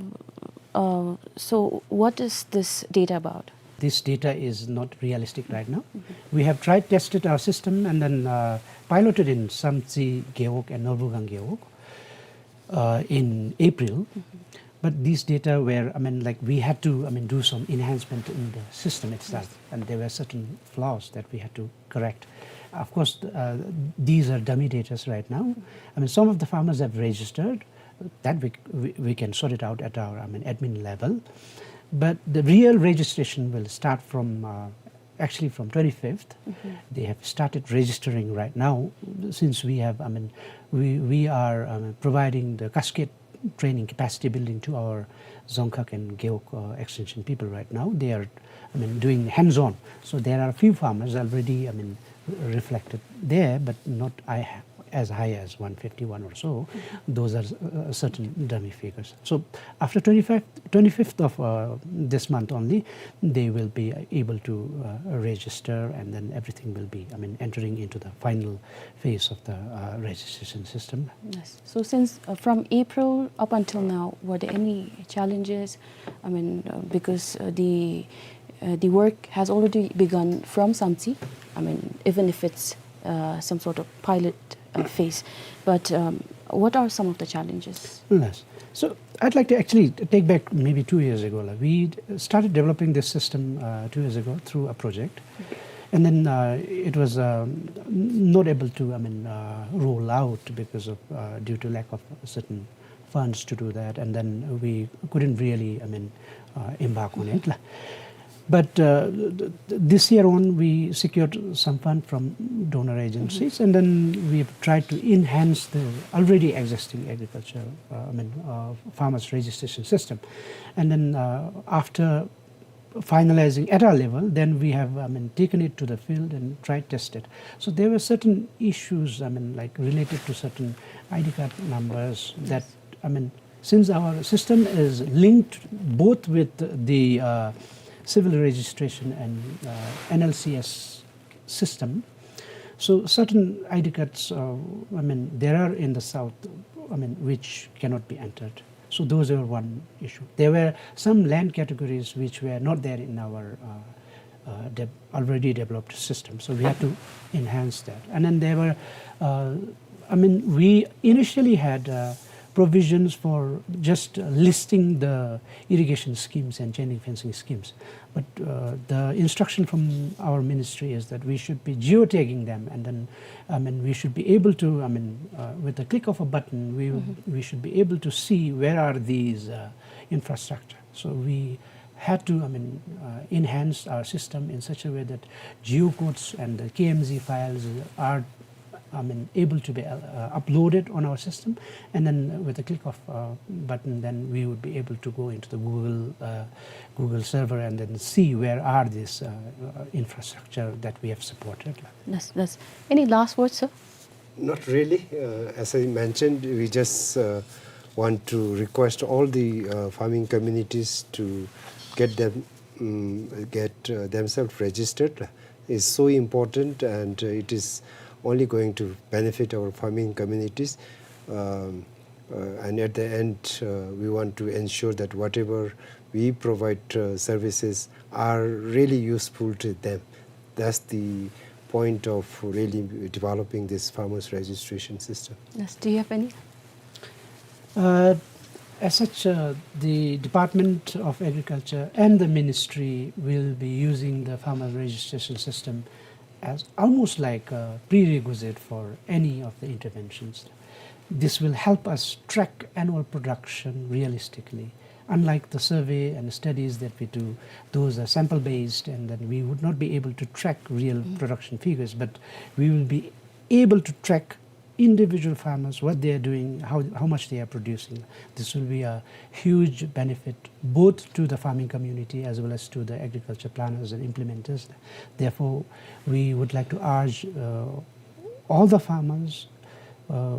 uh, so what is this data about? This data is not realistic right now. We have tried tested our system and then uh, piloted in SAMTI Gewog and Norbugang Gewog uh, in April. But these data were, I mean, like, we had to, I mean, do some enhancement in the system itself, and there were certain flaws that we had to correct. Of course, uh, these are dummy data right now. I mean, some of the farmers have registered. That we, we, we can sort it out at our, I mean, admin level. But the real registration will start from uh, actually from twenty-fifth. They have started registering right now, since we have, I mean, we, we are, I mean, providing the cascade training capacity building to our Dzongkhag and Gewog uh, extension people right now. They are, I mean, doing hands-on. So there are a few farmers already, I mean, reflected there, but not I as high as one fifty-one or so. Those are uh, certain dummy figures. So after twenty-fifth, twenty-fifth of uh, this month only, they will be able to uh, register, and then everything will be, I mean, entering into the final phase of the uh, registration system. Yes. So since uh, from April up until now, were there any challenges? I mean, uh, because uh, the uh, the work has already begun from SAMTI. I mean, even if it's uh, some sort of pilot uh, phase. But um, what are some of the challenges? Yes. So I'd like to actually take back maybe two years ago. Like, we started developing this system uh, two years ago through a project. And then uh, it was um, not able to, I mean, uh, roll out because of uh, due to lack of certain funds to do that, and then we couldn't really, I mean, uh, embark on it. But uh, th- th- this year on, we secured some fund from donor agencies, and then we've tried to enhance the already existing agriculture, uh, I mean, uh, farmers registration system. And then uh, after finalizing at our level, then we have, I mean, taken it to the field and tried test it. So there were certain issues, I mean, like, related to certain I D card numbers that, I mean, since our system is linked both with the uh, civil registration and uh, N L C S system, so certain I D cards, uh, I mean, there are in the south, I mean, which cannot be entered. So those were one issue. There were some land categories which were not there in our uh, uh, de-, already developed system. So we have to enhance that. And then there were, uh, I mean, we initially had, uh, provisions for just, uh, listing the irrigation schemes and chain link fencing schemes. But, uh, the instruction from our ministry is that we should be geotagging them, and then, I mean, we should be able to, I mean, uh, with the click of a button, we, mm-hmm, we should be able to see where are these, uh, infrastructure. So we had to, I mean, uh, enhance our system in such a way that geocodes and the K M Z files are, I mean, able to be, uh, uploaded on our system, and then with a click of, uh, button, then we would be able to go into the Google, uh, Google server and then see where are these, uh, uh, infrastructure that we have supported. That's, that's, any last words, sir? Not really. Uh, as I mentioned, we just, uh, want to request all the, uh, farming communities to get them, mm, get, uh, themselves registered. It's so important, and, uh, it is only going to benefit our farming communities. Um, uh, and at the end, uh, we want to ensure that whatever we provide, uh, services are really useful to them. That's the point of really developing this farmers registration system. Yes, do you have any? Uh, as such, uh, the Department of Agriculture and the ministry will be using the farmer registration system as almost like a prerequisite for any of the interventions. This will help us track annual production realistically. Unlike the survey and studies that we do, those are sample-based, and then we would not be able to track real, mm, production figures, but we will be able to track individual farmers, what they are doing, how, how much they are producing. This will be a huge benefit both to the farming community as well as to the agriculture planners and implementers. Therefore, we would like to urge, uh, all the farmers, uh,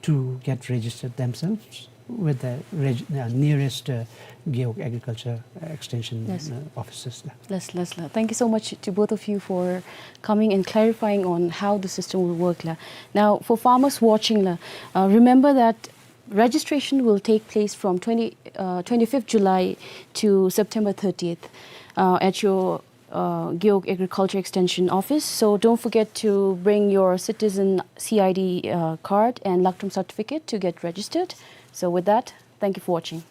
to get registered themselves with the reg-, uh, nearest, uh, Gewog Agriculture Extension, yes, uh, offices. Yes, yes, yes. Thank you so much to both of you for coming and clarifying on how the system will work la. Now, for farmers watching la, uh, remember that registration will take place from twenty, uh, twenty-fifth July to September thirtieth, uh, at your uh, Gewog Agriculture Extension Office. So don't forget to bring your citizen C I D, uh, card and Lakhdrum certificate to get registered. So with that, thank you for watching.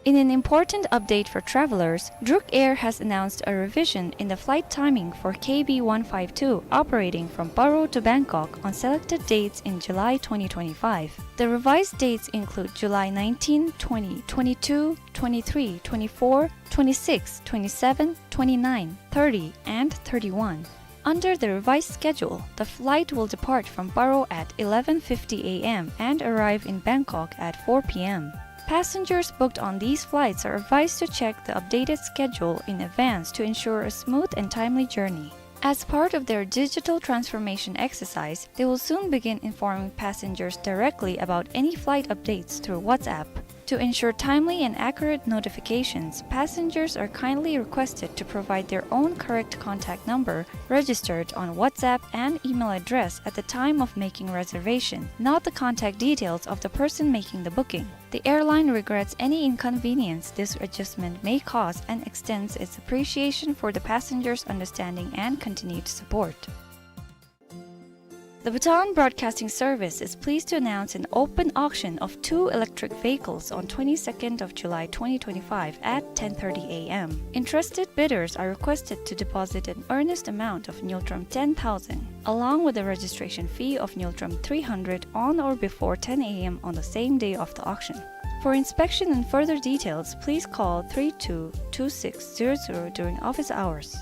In an important update for travelers, Druk Air has announced a revision in the flight timing for K B one five two operating from Paro to Bangkok on selected dates in July twenty twenty-five. The revised dates include July nineteen, twenty, twenty-two, twenty-three, twenty-four, twenty-six, twenty-seven, twenty-nine, thirty, and thirty-one. Under the revised schedule, the flight will depart from Paro at eleven fifty A M and arrive in Bangkok at four P M. Passengers booked on these flights are advised to check the updated schedule in advance to ensure a smooth and timely journey. As part of their digital transformation exercise, they will soon begin informing passengers directly about any flight updates through WhatsApp. To ensure timely and accurate notifications, passengers are kindly requested to provide their own correct contact number registered on WhatsApp and email address at the time of making reservation, not the contact details of the person making the booking. The airline regrets any inconvenience this adjustment may cause and extends its appreciation for the passengers' understanding and continued support. The Bhutan Broadcasting Service is pleased to announce an open auction of two electric vehicles on twenty-second of July twenty twenty-five at ten thirty A M. Interested bidders are requested to deposit an earnest amount of Ngultrum ten thousand, along with a registration fee of Ngultrum three hundred on or before ten A M on the same day of the auction. For inspection and further details, please call three two two six zero zero during office hours.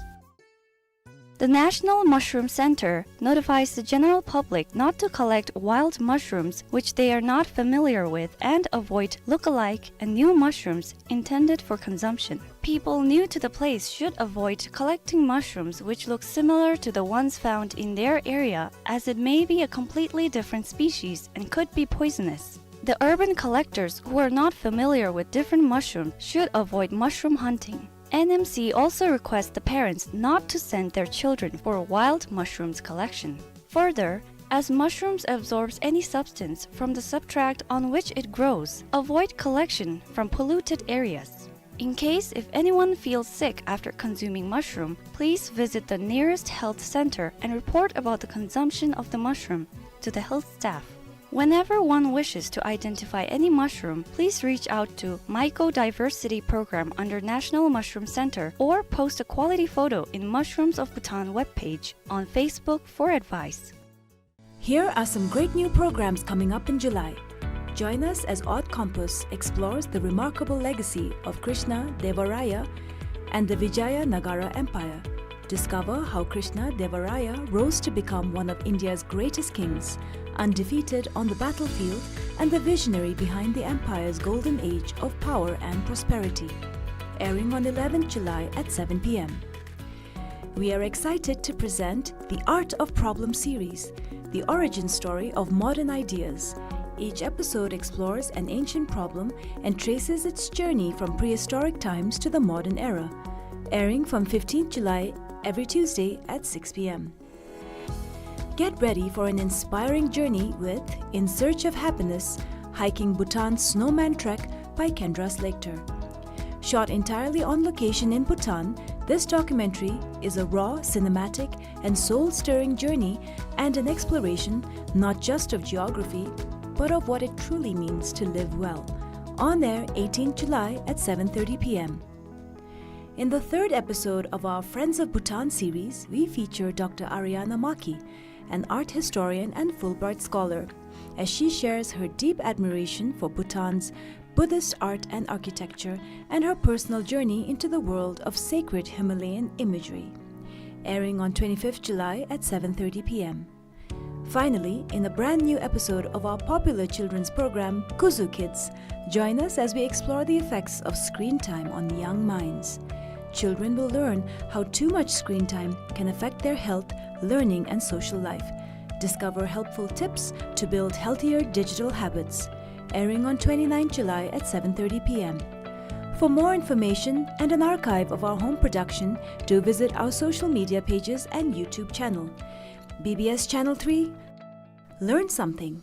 The National Mushroom Center notifies the general public not to collect wild mushrooms which they are not familiar with and avoid look-alike and new mushrooms intended for consumption. People new to the place should avoid collecting mushrooms which look similar to the ones found in their area, as it may be a completely different species and could be poisonous. The urban collectors who are not familiar with different mushrooms should avoid mushroom hunting. N M C also requests the parents not to send their children for wild mushrooms collection. Further, as mushrooms absorbs any substance from the substrate on which it grows, avoid collection from polluted areas. In case if anyone feels sick after consuming mushroom, please visit the nearest health center and report about the consumption of the mushroom to the health staff. Whenever one wishes to identify any mushroom, please reach out to Mycodiversity Program under National Mushroom Center or post a quality photo in Mushrooms of Bhutan webpage on Facebook for advice. Here are some great new programs coming up in July. Join us as Art Compass explores the remarkable legacy of Krishna Deva Raya and the Vijayanagara Empire. Discover how Krishna Deva Raya rose to become one of India's greatest kings, undefeated on the battlefield and the visionary behind the empire's golden age of power and prosperity. Airing on eleventh July at seven p.m. We are excited to present the Art of Problem series, the origin story of modern ideas. Each episode explores an ancient problem and traces its journey from prehistoric times to the modern era. Airing from fifteenth July every Tuesday at six p.m. Get ready for an inspiring journey with In Search of Happiness, Hiking Bhutan's Snowman Trek by Kendra Slater. Shot entirely on location in Bhutan, this documentary is a raw, cinematic, and soul-stirring journey and an exploration not just of geography, but of what it truly means to live well. On air eighteenth July at seven thirty p.m. In the third episode of our Friends of Bhutan series, we feature Doctor Ariana Maki, an art historian and Fulbright scholar, as she shares her deep admiration for Bhutan's Buddhist art and architecture and her personal journey into the world of sacred Himalayan imagery. Airing on twenty-fifth July at seven thirty p.m. Finally, in a brand new episode of our popular children's program, Kuzu Kids, join us as we explore the effects of screen time on young minds. Children will learn how too much screen time can affect their health, learning, and social life. Discover helpful tips to build healthier digital habits. Airing on twenty-ninth July at seven thirty p.m. For more information and an archive of our home production, do visit our social media pages and YouTube channel. B B S Channel three, learn something.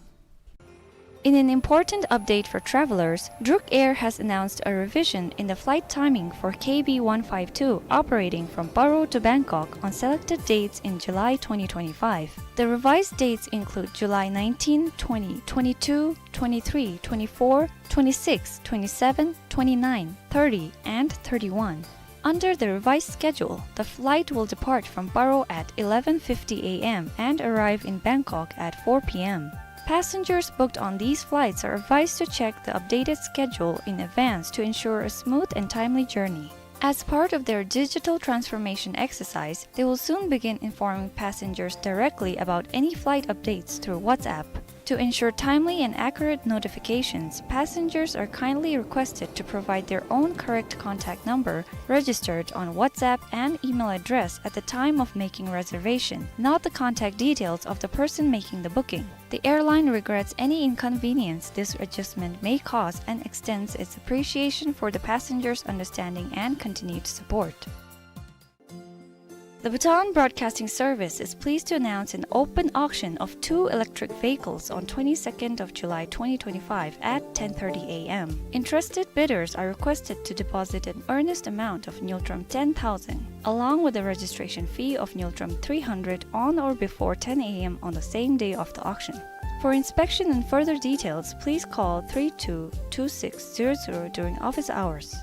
In an important update for travelers, Druk Air has announced a revision in the flight timing for K B one five two operating from Paro to Bangkok on selected dates in July twenty twenty-five. The revised dates include July nineteen, twenty, twenty-two, twenty-three, twenty-four, twenty-six, twenty-seven, twenty-nine, thirty, and thirty-one. Under the revised schedule, the flight will depart from Paro at eleven fifty a.m. and arrive in Bangkok at four p.m. Passengers booked on these flights are advised to check the updated schedule in advance to ensure a smooth and timely journey. As part of their digital transformation exercise, they will soon begin informing passengers directly about any flight updates through WhatsApp. To ensure timely and accurate notifications, passengers are kindly requested to provide their own correct contact number registered on WhatsApp and email address at the time of making reservation, not the contact details of the person making the booking. The airline regrets any inconvenience this adjustment may cause and extends its appreciation for the passengers' understanding and continued support. The Bhutan Broadcasting Service is pleased to announce an open auction of two electric vehicles on twenty-second of July twenty twenty-five at ten thirty a.m. Interested bidders are requested to deposit an earnest amount of ngultrum ten thousand, along with a registration fee of ngultrum three hundred on or before ten a.m. on the same day of the auction. For inspection and further details, please call three two two six zero zero during office hours.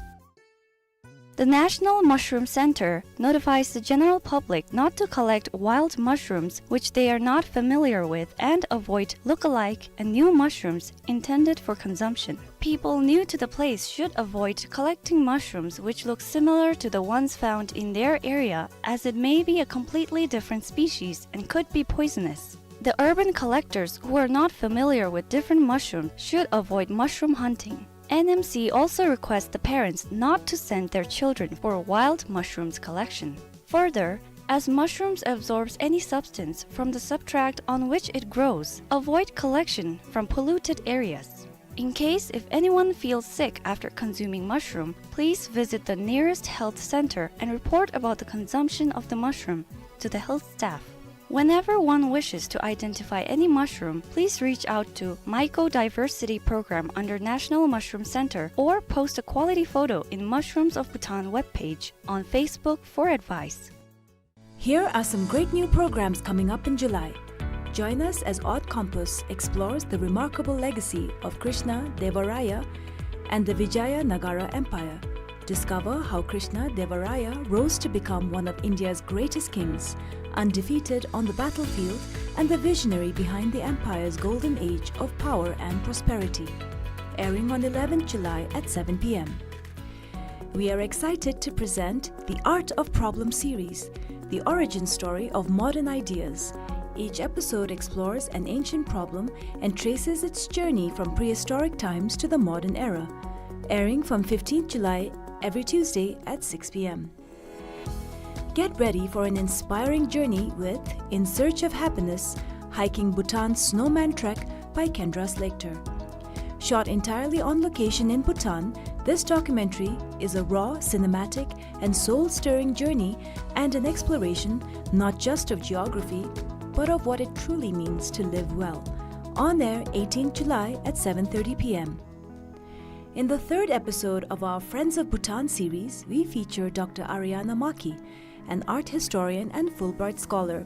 The National Mushroom Center notifies the general public not to collect wild mushrooms which they are not familiar with and avoid look-alike and new mushrooms intended for consumption. People new to the place should avoid collecting mushrooms which look similar to the ones found in their area, as it may be a completely different species and could be poisonous. The urban collectors who are not familiar with different mushrooms should avoid mushroom hunting. N M C also requests the parents not to send their children for wild mushrooms collection. Further, as mushrooms absorbs any substance from the substrate on which it grows, avoid collection from polluted areas. In case if anyone feels sick after consuming mushroom, please visit the nearest health center and report about the consumption of the mushroom to the health staff. Whenever one wishes to identify any mushroom, please reach out to Mycodiversity Program under National Mushroom Center or post a quality photo in Mushrooms of Bhutan webpage on Facebook for advice. Here are some great new programs coming up in July. Join us as Art Compass explores the remarkable legacy of Krishna Deva Raya and the Vijayanagara Empire. Discover how Krishna Deva Raya rose to become one of India's greatest kings, undefeated on the battlefield and the visionary behind the empire's golden age of power and prosperity. Airing on eleventh July at seven p.m. We are excited to present The Art of Problem series, the origin story of modern ideas. Each episode explores an ancient problem and traces its journey from prehistoric times to the modern era. Airing from fifteenth July every Tuesday at six p.m. Get ready for an inspiring journey with In Search of Happiness, Hiking Bhutan's Snowman Trek by Kendra Slater. Shot entirely on location in Bhutan, this documentary is a raw, cinematic, and soul-stirring journey and an exploration not just of geography, but of what it truly means to live well. On air eighteenth July at seven thirty p.m. In the third episode of our Friends of Bhutan series, we feature Doctor Ariana Maki, an art historian and Fulbright scholar,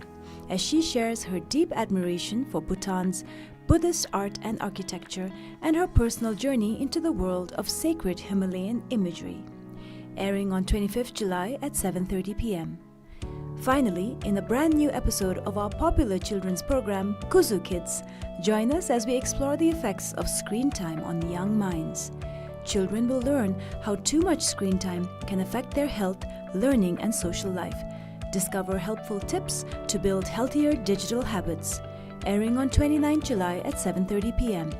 as she shares her deep admiration for Bhutan's Buddhist art and architecture and her personal journey into the world of sacred Himalayan imagery. Airing on twenty-fifth July at seven thirty p.m. Finally, in a brand new episode of our popular children's program, Kuzu Kids, join us as we explore the effects of screen time on young minds. Children will learn how too much screen time can affect their health, learning, and social life. Discover helpful tips to build healthier digital habits. Airing on twenty-ninth July at seven thirty p.m.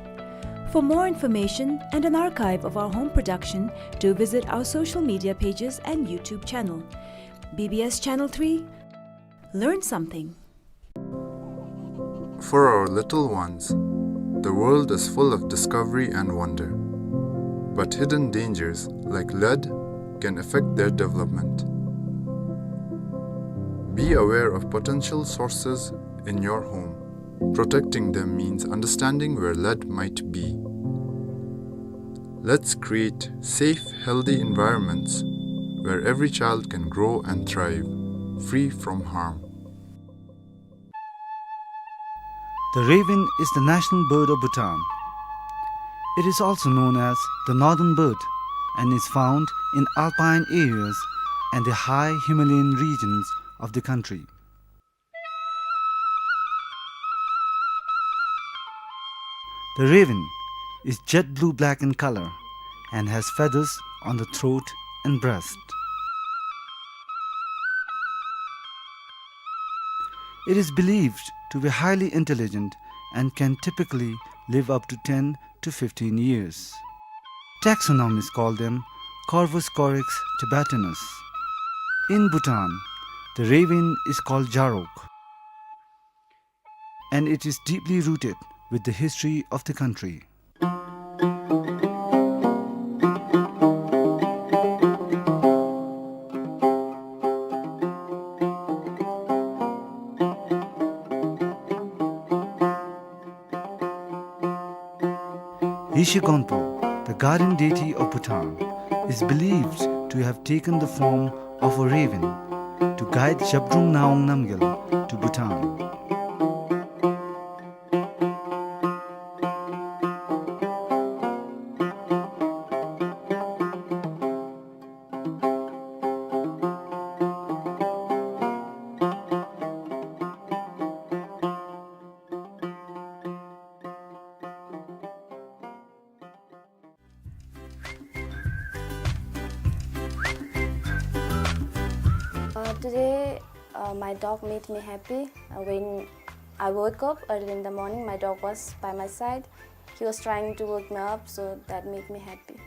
For more information and an archive of our home production, do visit our social media pages and YouTube channel. B B S Channel three, learn something. For our little ones, the world is full of discovery and wonder. But hidden dangers, like lead, can affect their development. Be aware of potential sources in your home. Protecting them means understanding where lead might be. Let's create safe, healthy environments where every child can grow and thrive, free from harm. The raven is the national bird of Bhutan. It is also known as the northern bird and is found in alpine areas and the high Himalayan regions of the country. The raven is jet blue-black in color and has feathers on the throat and breast. It is believed to be highly intelligent and can typically live up to ten to fifteen years. Taxonomists call them Corvus corax tibetanus. In Bhutan, the raven is called Jarok, and it is deeply rooted with the history of the country. Yeshe Gonpo, the guardian deity of Bhutan, is believed to have taken the form of a raven to guide Zhabdrung Ngawang Namgyal to Bhutan. Uh, today, uh, my dog made me happy. Uh, when I woke up early in the morning, my dog was by my side. He was trying to wake me up, so that made me happy.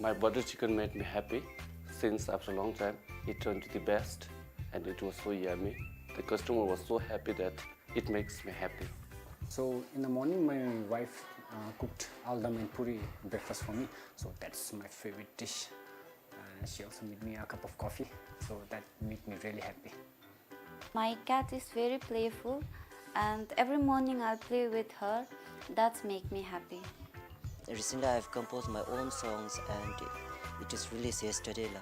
My butter chicken made me happy since after a long time. It turned to the best, and it was so yummy. The customer was so happy that it makes me happy. So in the morning, my wife, uh, cooked aldam and puri breakfast for me. So that's my favorite dish. Uh, she also made me a cup of coffee. So that made me really happy. My cat is very playful, and every morning I'll play with her. That's make me happy. Recently, I've composed my own songs, and it is released yesterday, la.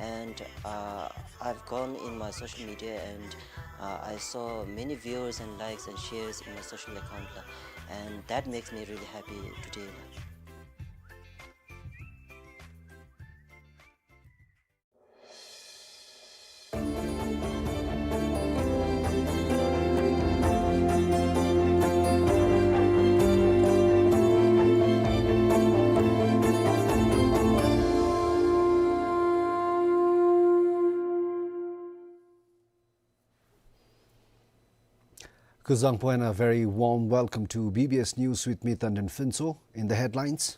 And, uh, I've gone in my social media, and, uh, I saw many viewers and likes and shares in my social account, la. And that makes me really happy today, la. Kuzuzangpo and a very warm welcome to B B S News with me, Tandon Phuntsho. In the headlines,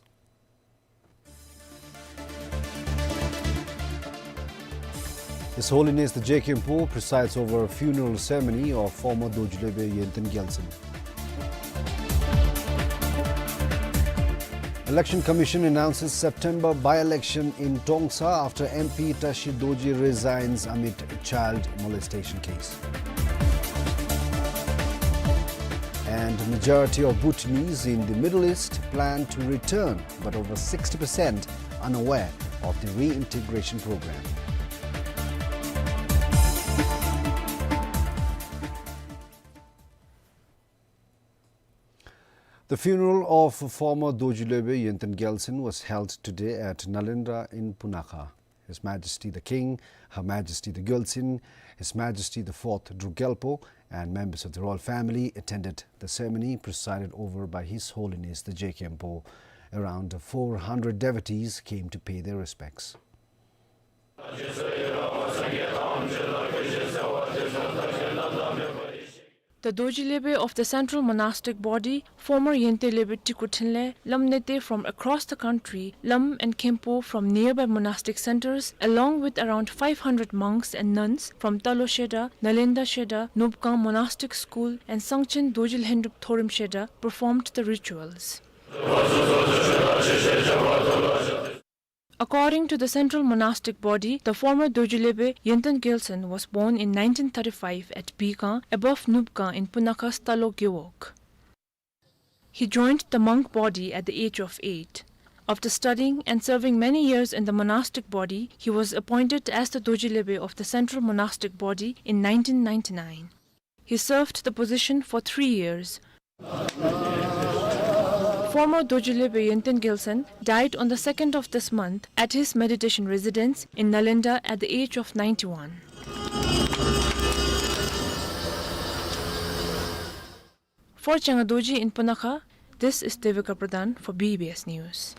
His Holiness the J K Khenpo presides over funeral ceremony of former Dorji Lopen Yenten Gyaltsen. Election Commission announces September by-election in Tongsa after M P Tashi Dorji resigns amid child molestation case. And majority of Bhutanese in the Middle East plan to return, but over sixty percent unaware of the reintegration program. The funeral of former Dorji Lopen Yenten Gyaltsen was held today at Nalanda in Punakha. His Majesty the King, Her Majesty the Gyaltsen, His Majesty the Fourth Druk Gyalpo, and members of the royal family attended the ceremony presided over by His Holiness the J K Khenpo. Around four hundred devotees came to pay their respects. The Dorji Lopen of the Central Monastic Body, former Yente Lopen Tiku Thinley, Lam Nete from across the country, Lam and Khenpo from nearby monastic centers, along with around five hundred monks and nuns from Talo Shedar, Nalanda Shedar, Nupgang Monastic School, and Sangchen Dorji Lhendrup Thorim Shedar performed the rituals. According to the Central Monastic Body, the former Dorji Lopen Yenten Gyaltsen was born in nineteen thirty-five at Bigang, above Nupgang in Punakha's Talo Gewog. He joined the monk body at the age of eight. After studying and serving many years in the monastic body, he was appointed as the Dorji Lopen of the Central Monastic Body in nineteen ninety-nine. He served the position for three years. Former Dorji Lopen Yenten Gyaltsen died on the second of this month at his meditation residence in Nalanda at the age of ninety-one. For Changa Dorji in Punakha, this is Devika Pradhan for B B S News.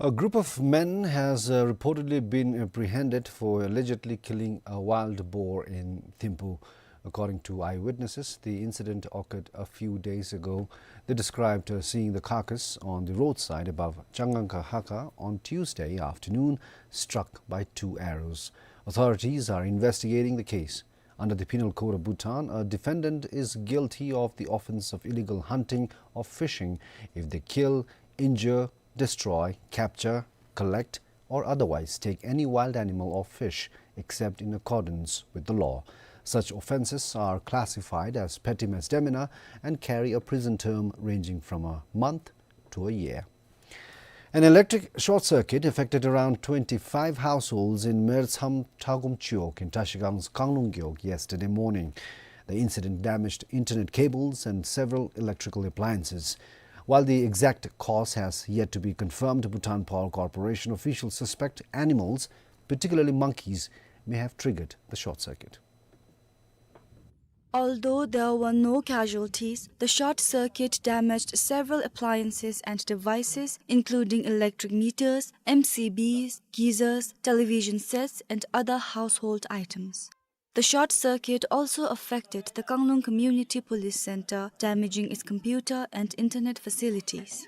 A group of men has, uh, reportedly been apprehended for allegedly killing a wild boar in Thimphu. According to eyewitnesses, the incident occurred a few days ago. They described, uh, seeing the carcass on the roadside above Changangka Haka on Tuesday afternoon, struck by two arrows. Authorities are investigating the case. Under the Penal Code of Bhutan, a defendant is guilty of the offense of illegal hunting or fishing if they kill, injure, destroy, capture, collect, or otherwise take any wild animal or fish except in accordance with the law. Such offenses are classified as petty misdemeanor and carry a prison term ranging from a month to a year. An electric short circuit affected around twenty-five households in Mertsam Thagum Chiwog in Trashigang's Kanglung Gewog yesterday morning. The incident damaged internet cables and several electrical appliances. While the exact cause has yet to be confirmed, Bhutan Power Corporation officials suspect animals, particularly monkeys, may have triggered the short circuit. Although there were no casualties, the short circuit damaged several appliances and devices, including electric meters, M C Bs, geysers, television sets, and other household items. The short circuit also affected the Kanglung Community Police Center, damaging its computer and internet facilities.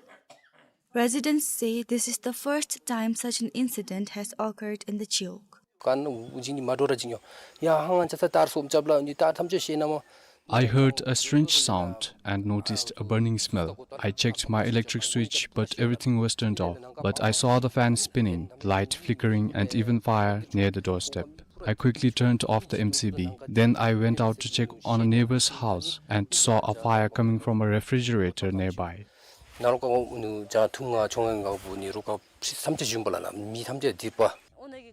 Residents say this is the first time such an incident has occurred in the Chiwog. ཀན་ཨུ་ཇིང་ནི་མ་འདྲོ་ར་ཇིང་ཡོ། ཡ་ཧང་ང་ཅ་ས་ཏར་སོམ་ཅབ་ལ་ནི་ཏར་ཐམས་ཅད་ཤེས་ན་མོ། I heard a strange sound and noticed a burning smell. I checked my electric switch, but everything was turned off. But I saw the fan spinning, the light flickering, and even fire near the doorstep. I quickly turned off the M C B. Then I went out to check on a neighbor's house and saw a fire coming from a refrigerator nearby. ནཱ་རོ་ཀ་ནུ་ཇ་ཐུང་ང་ཆོང་ང་བུ་ནི་རོ་ཀ་ཕྱི་ཐམས་ཅད་ཞུན་པ་ལ་ན་མི་ཐམས་ཅད་དི་པ།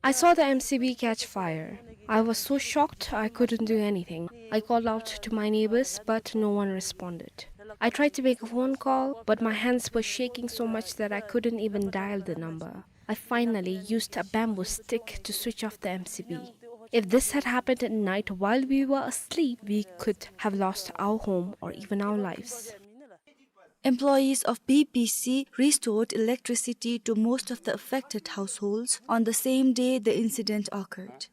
I saw the M C B catch fire. I was so shocked I couldn't do anything. I called out to my neighbors, but no one responded. I tried to make a phone call, but my hands were shaking so much that I couldn't even dial the number. I finally used a bamboo stick to switch off the M C B. If this had happened at night while we were asleep, we could have lost our home or even our lives. Employees of B P C restored electricity to most of the affected households on the same day the incident occurred.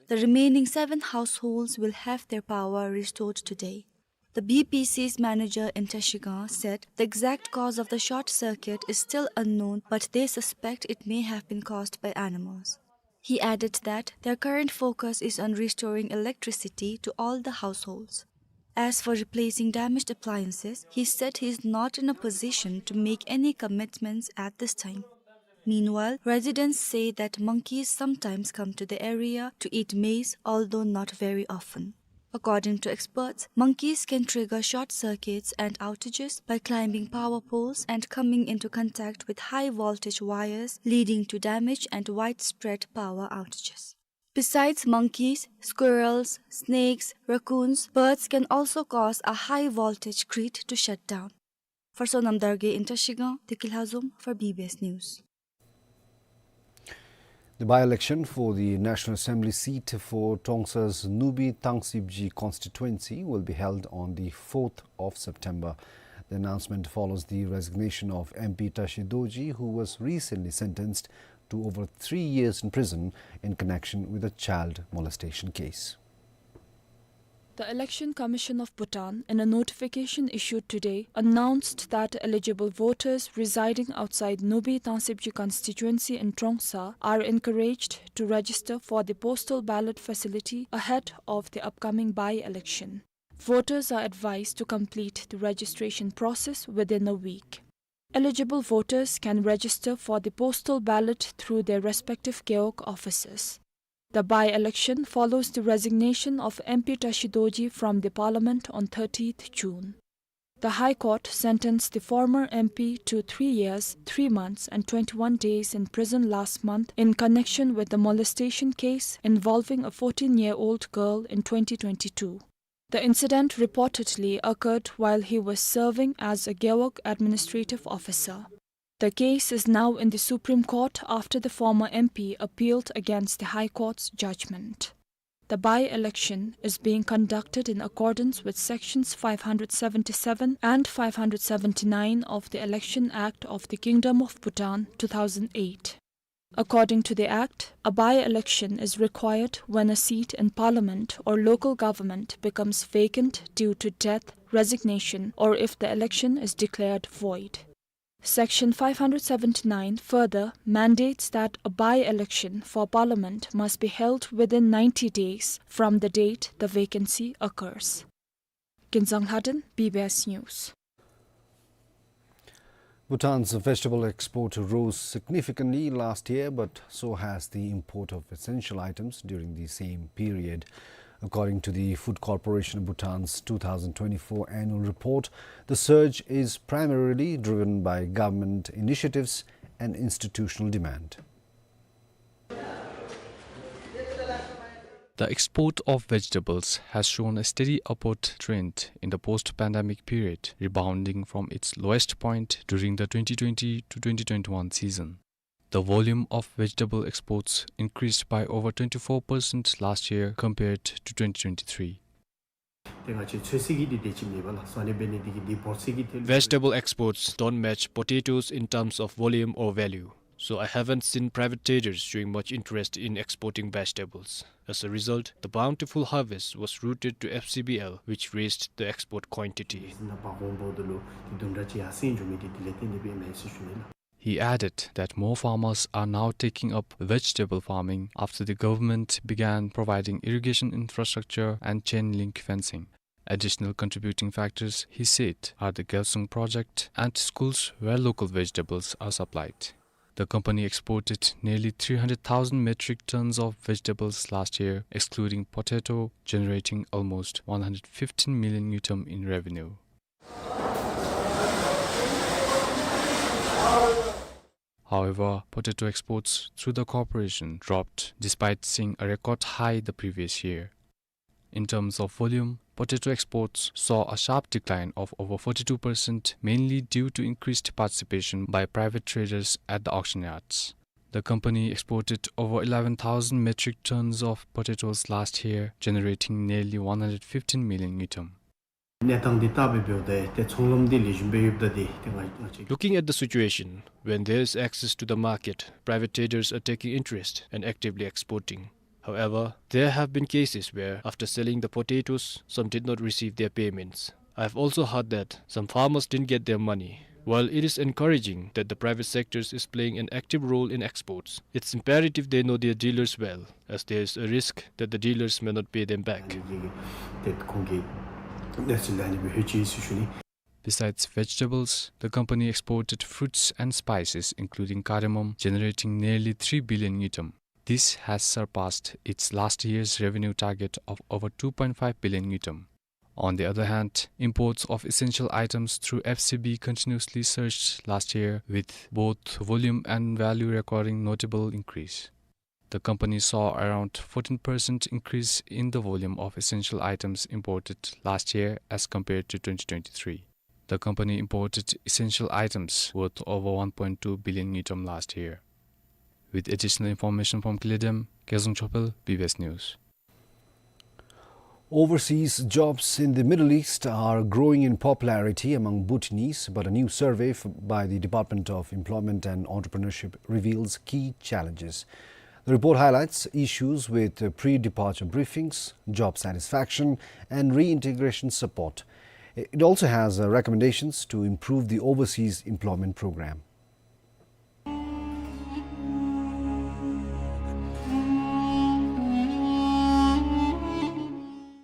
The remaining seven households will have their power restored today. The B P C's manager in Trashigang said the exact cause of the short circuit is still unknown, but they suspect it may have been caused by animals. He added that their current focus is on restoring electricity to all the households. As for replacing damaged appliances, he said he is not in a position to make any commitments at this time. Meanwhile, residents say that monkeys sometimes come to the area to eat maize, although not very often. According to experts, monkeys can trigger short circuits and outages by climbing power poles and coming into contact with high voltage wires, leading to damage and widespread power outages. Besides monkeys, squirrels, snakes, raccoons, birds can also cause a high voltage grid to shut down. For Sonam Dargay in Trashigang, Tiki Lhazom for B B S News. The by-election for the National Assembly seat for Trongsa's Nubi Thangsibji constituency will be held on the fourth of September. The announcement follows the resignation of M P Tashi Dorji, who was recently sentenced to over three years in prison in connection with a child molestation case. The Election Commission of Bhutan, in a notification issued today, announced that eligible voters residing outside Nubi Thangsibji constituency in Trongsa are encouraged to register for the postal ballot facility ahead of the upcoming by-election. Voters are advised to complete the registration process within a week. Eligible voters can register for the postal ballot through their respective gewog offices. The by-election follows the resignation of M P Tashi Dorji from the parliament on thirtieth June. The High Court sentenced the former M P to three years, three months and twenty-one days in prison last month in connection with the molestation case involving a fourteen-year-old girl in twenty twenty-two. The incident reportedly occurred while he was serving as a Gewog administrative officer. The case is now in the Supreme Court after the former M P appealed against the High Court's judgment. The by-election is being conducted in accordance with Sections five hundred seventy-seven and five hundred seventy-nine of the Election Act of the Kingdom of Bhutan, two thousand eight. According to the Act, a by-election is required when a seat in Parliament or local government becomes vacant due to death, resignation, or if the election is declared void. Section five hundred seventy-nine further mandates that a by-election for Parliament must be held within ninety days from the date the vacancy occurs. Kinzang Lhaden, B B S News. Bhutan's vegetable export rose significantly last year, but so has the import of essential items during the same period. According to the Food Corporation of Bhutan's two thousand twenty-four annual report, the surge is primarily driven by government initiatives and institutional demand. The export of vegetables has shown a steady upward trend in the post-pandemic period, rebounding from its lowest point during the twenty twenty to twenty twenty-one season. The volume of vegetable exports increased by over twenty-four percent last year compared to twenty twenty-three. ཏེ་ང་བཅས་ཚོད་བསྲེ་གི་འདི་དེ་ཅིག་མེད་པ་ལགས། སོ་ཨ་ནི་འབད་ནི་འདི་གིས་འདི་འབོར་ཚད་ཀྱི་ཐད་ལུ། Vegetable exports don't match potatoes in terms of volume or value, so I haven't seen private traders showing much interest in exporting vegetables. As a result, the bountiful harvest was routed to F C B L, which raised the export quantity. ཟེར་ན་འབག་འོང་འབདཝ་ད་ལུ་འདི་དུམ་གྲ་ཅིག་ཡར་སེང་འགྱོ་མི་འདི་དེ་ལས་བརྟེན་ཏེ་སྦེ་ཨིན་མས་ཟེར་ཞུ་ནི་ལགས། He added that more farmers are now taking up vegetable farming after the government began providing irrigation infrastructure and chain link fencing. Additional contributing factors, he said, are the Gyalsung project and schools where local vegetables are supplied. The company exported nearly three hundred thousand metric tons of vegetables last year, excluding potato, generating almost one hundred fifteen million ngultrum in revenue. However, potato exports through the corporation dropped despite seeing a record high the previous year. In terms of volume, potato exports saw a sharp decline of over forty-two percent, mainly due to increased participation by private traders at the auction yards. The company exported over eleven thousand metric tons of potatoes last year, generating nearly one hundred fifteen million ngultrum. གནས་སྟངས་འདི་ལྟ་སྦེ་འབདཝ་ད་ཏེ་ཚོང་ལམ་འདི་ལེགས་ཤོམ་སྦེ་ཡོདཔ་ད་འདི་ཏེ་ང་ང་བཅས། Looking at the situation, when there is access to the market, private traders are taking interest and actively exporting. However, there have been cases where, after selling the potatoes, some did not receive their payments. I have also heard that some farmers didn't get their money. While it is encouraging that the private sector is playing an active role in exports, it's imperative they know their dealers well, as there is a risk that the dealers may not pay them back. ཏེ་ཁོང་གི་གནས་ཚུལ་ཨ་ནི་སྦེ་ལྷོད་ཅི་ཟེར་ཞུ་ནི། Besides vegetables, the company exported fruits and spices, including cardamom, generating nearly three billion ngultrum. This has surpassed its last year's revenue target of over two point five billion ngultrum. On the other hand, imports of essential items through F C B continuously surged last year, with both volume and value recording notable increase. The company saw around fourteen percent increase in the volume of essential items imported last year as compared to twenty twenty-three. The company imported essential items worth over one point two billion ngultrum last year. With additional information from Kile Dem, Kezang Chopel, B B S News. Overseas jobs in the Middle East are growing in popularity among Bhutanese, but a new survey f-, by the Department of Employment and Entrepreneurship reveals key challenges. The report highlights issues with, uh, pre-departure briefings, job satisfaction, and reintegration support. It also has, uh, recommendations to improve the overseas employment program.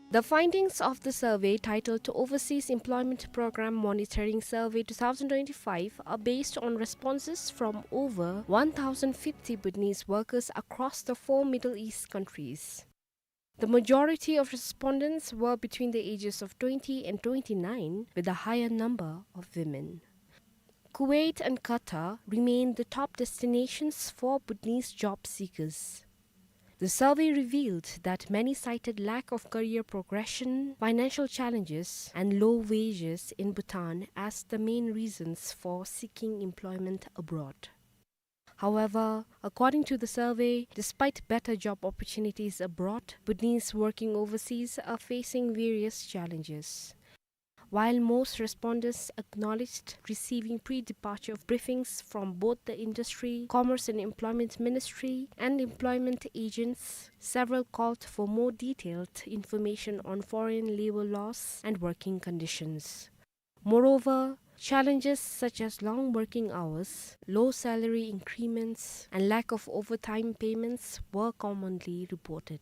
The findings of the survey, titled Overseas Employment Program Monitoring Survey two thousand twenty-five, are based on responses from over one thousand fifty Bhutanese workers across the four Middle East countries. The majority of respondents were between the ages of twenty and twenty-nine, with a higher number of women. Kuwait and Qatar remain the top destinations for Bhutanese job seekers. The survey revealed that many cited lack of career progression, financial challenges, and low wages in Bhutan as the main reasons for seeking employment abroad. However, according to the survey, despite better job opportunities abroad, Bhutanese working overseas are facing various challenges. While most respondents acknowledged receiving pre-departure briefings from both the Industry, Commerce and Employment Ministry and employment agents, several called for more detailed information on foreign labor laws and working conditions. Moreover, challenges such as long working hours, low salary increments, and lack of overtime payments were commonly reported.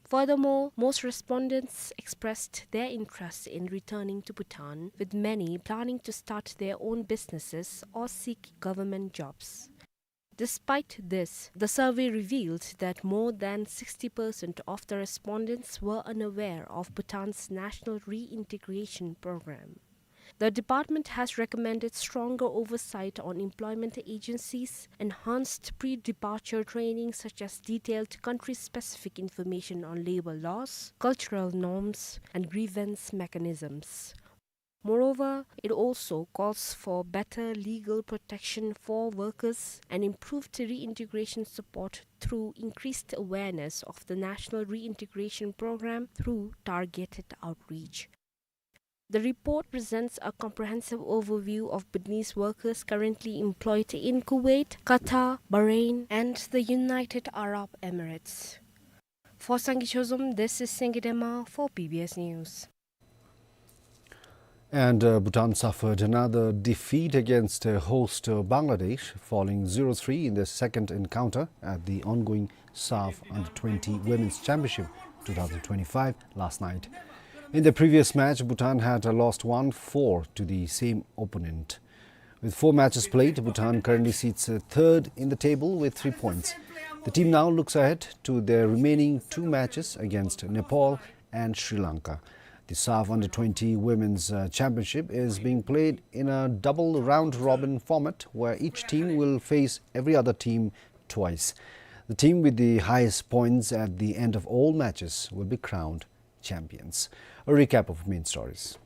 Furthermore, most respondents expressed their interest in returning to Bhutan, with many planning to start their own businesses or seek government jobs. Despite this, the survey revealed that more than sixty percent of the respondents were unaware of Bhutan's national reintegration program. The department has recommended stronger oversight on employment agencies, enhanced pre-departure training such as detailed country-specific information on labor laws, cultural norms, and grievance mechanisms. Moreover, it also calls for better legal protection for workers and improved reintegration support through increased awareness of the National Reintegration Program through targeted outreach. The report presents a comprehensive overview of Bhutanese workers currently employed in Kuwait, Qatar, Bahrain, and the United Arab Emirates. For Sangay Chozom, this is Sengay Dema for B B S News. And, uh, Bhutan suffered another defeat against, uh, host, uh, Bangladesh, falling zero three in the second encounter at the ongoing SAFF Under twenty Women's Championship two thousand twenty-five last night. In the previous match, Bhutan had, uh, lost one four to the same opponent. With four matches played, Bhutan currently sits, uh, third in the table with three points. The team now looks ahead to their remaining two matches against Nepal and Sri Lanka. The SAFF Under twenty Women's, uh, Championship is being played in a double round-robin format where each team will face every other team twice. The team with the highest points at the end of all matches will be crowned champions. A recap of main stories.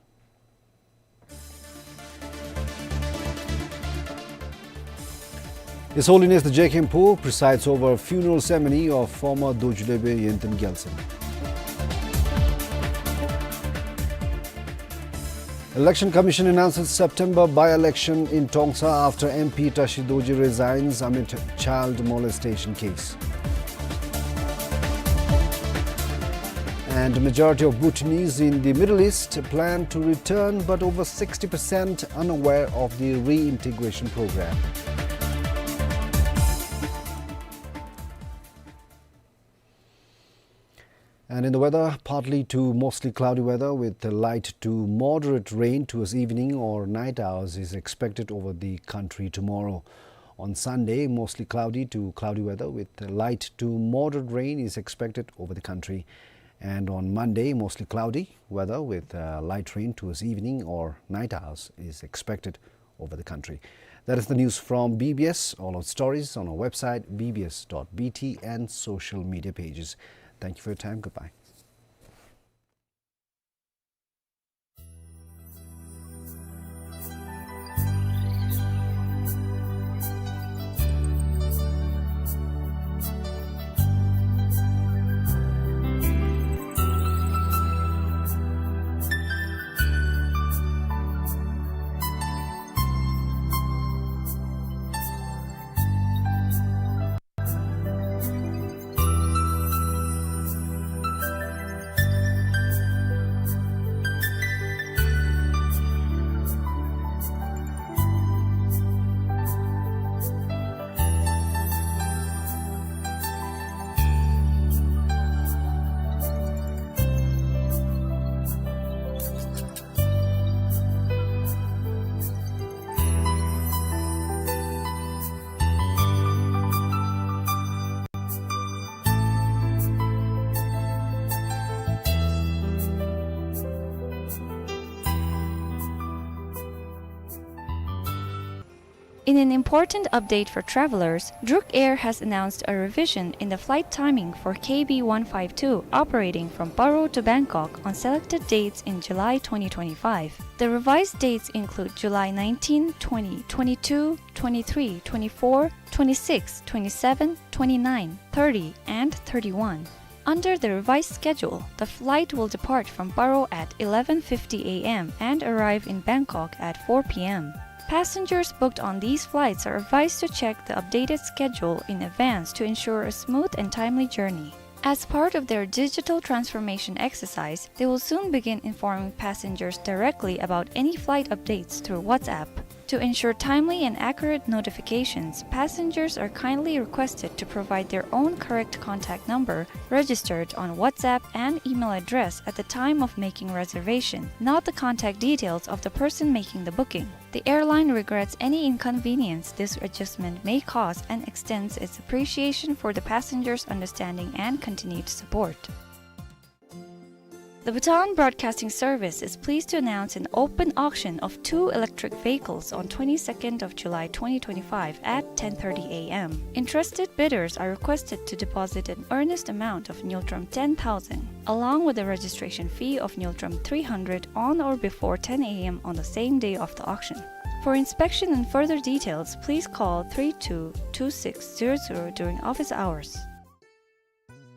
His Holiness the Jekhen Pho presides over funeral ceremony of former Dorji Lebe Yenten Gyalsen. Election Commission announces September by-election in Tongsa after M P Tashi Dorji resigns amid child molestation case. And majority of Bhutanese in the Middle East plan to return, but over sixty percent unaware of the reintegration program. And in the weather, partly to mostly cloudy weather with light to moderate rain towards evening or night hours is expected over the country tomorrow. On Sunday, mostly cloudy to cloudy weather with light to moderate rain is expected over the country. And on Monday, mostly cloudy weather with, uh, light rain towards evening or night hours is expected over the country. That is the news from B B S. All our stories on our website, B B S dot B T, and social media pages. Thank you for your time. Goodbye. In an important update for travelers, Druk Air has announced a revision in the flight timing for K B one five two operating from Paro to Bangkok on selected dates in July twenty twenty-five. The revised dates include July nineteen, twenty, twenty-two, twenty-three, twenty-four, twenty-six, twenty-seven, twenty-nine, thirty, and thirty-one. Under the revised schedule, the flight will depart from Paro at eleven fifty A M and arrive in Bangkok at four P M. Passengers booked on these flights are advised to check the updated schedule in advance to ensure a smooth and timely journey. As part of their digital transformation exercise, they will soon begin informing passengers directly about any flight updates through WhatsApp. To ensure timely and accurate notifications, passengers are kindly requested to provide their own correct contact number registered on WhatsApp and email address at the time of making reservation, not the contact details of the person making the booking. The airline regrets any inconvenience this adjustment may cause and extends its appreciation for the passengers' understanding and continued support. The Bhutan Broadcasting Service is pleased to announce an open auction of two electric vehicles on twenty-second of July twenty twenty-five at ten thirty A M. Interested bidders are requested to deposit an earnest amount of ngultrum ten thousand, along with a registration fee of ngultrum three hundred on or before ten A M on the same day of the auction. For inspection and further details, please call three two two six zero zero during office hours.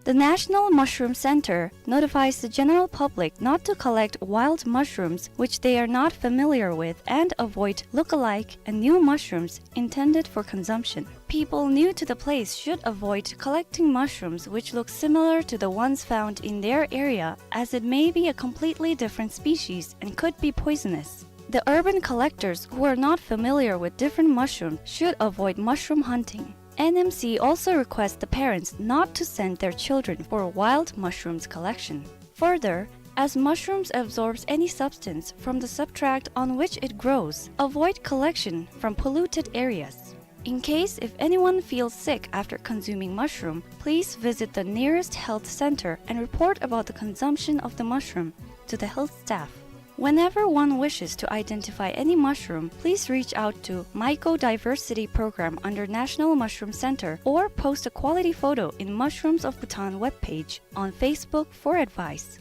The National Mushroom Center notifies the general public not to collect wild mushrooms which they are not familiar with and avoid look-alike and new mushrooms intended for consumption. People new to the place should avoid collecting mushrooms which look similar to the ones found in their area, as it may be a completely different species and could be poisonous. The urban collectors who are not familiar with different mushrooms should avoid mushroom hunting. N M C also requests the parents not to send their children for wild mushrooms collection. Further, As mushrooms absorbs any substance from the substrate on which it grows, avoid collection from polluted areas. In case if anyone feels sick after consuming mushroom, please visit the nearest health center and report about the consumption of the mushroom to the health staff. Whenever one wishes to identify any mushroom, please reach out to Mycodiversity Program under National Mushroom Center or post a quality photo in Mushrooms of Bhutan webpage on Facebook for advice.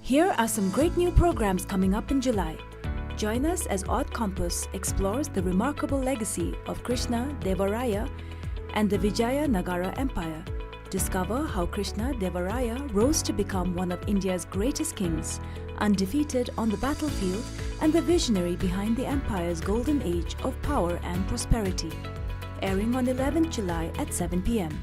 Here are some great new programs coming up in July. Join us as Odd Compass explores the remarkable legacy of Krishna Deva Raya and the Vijaya Nagara Empire. Discover how Krishna Deva Raya rose to become one of India's greatest kings, undefeated on the battlefield and the visionary behind the empire's golden age of power and prosperity. Airing on eleventh July at seven p m.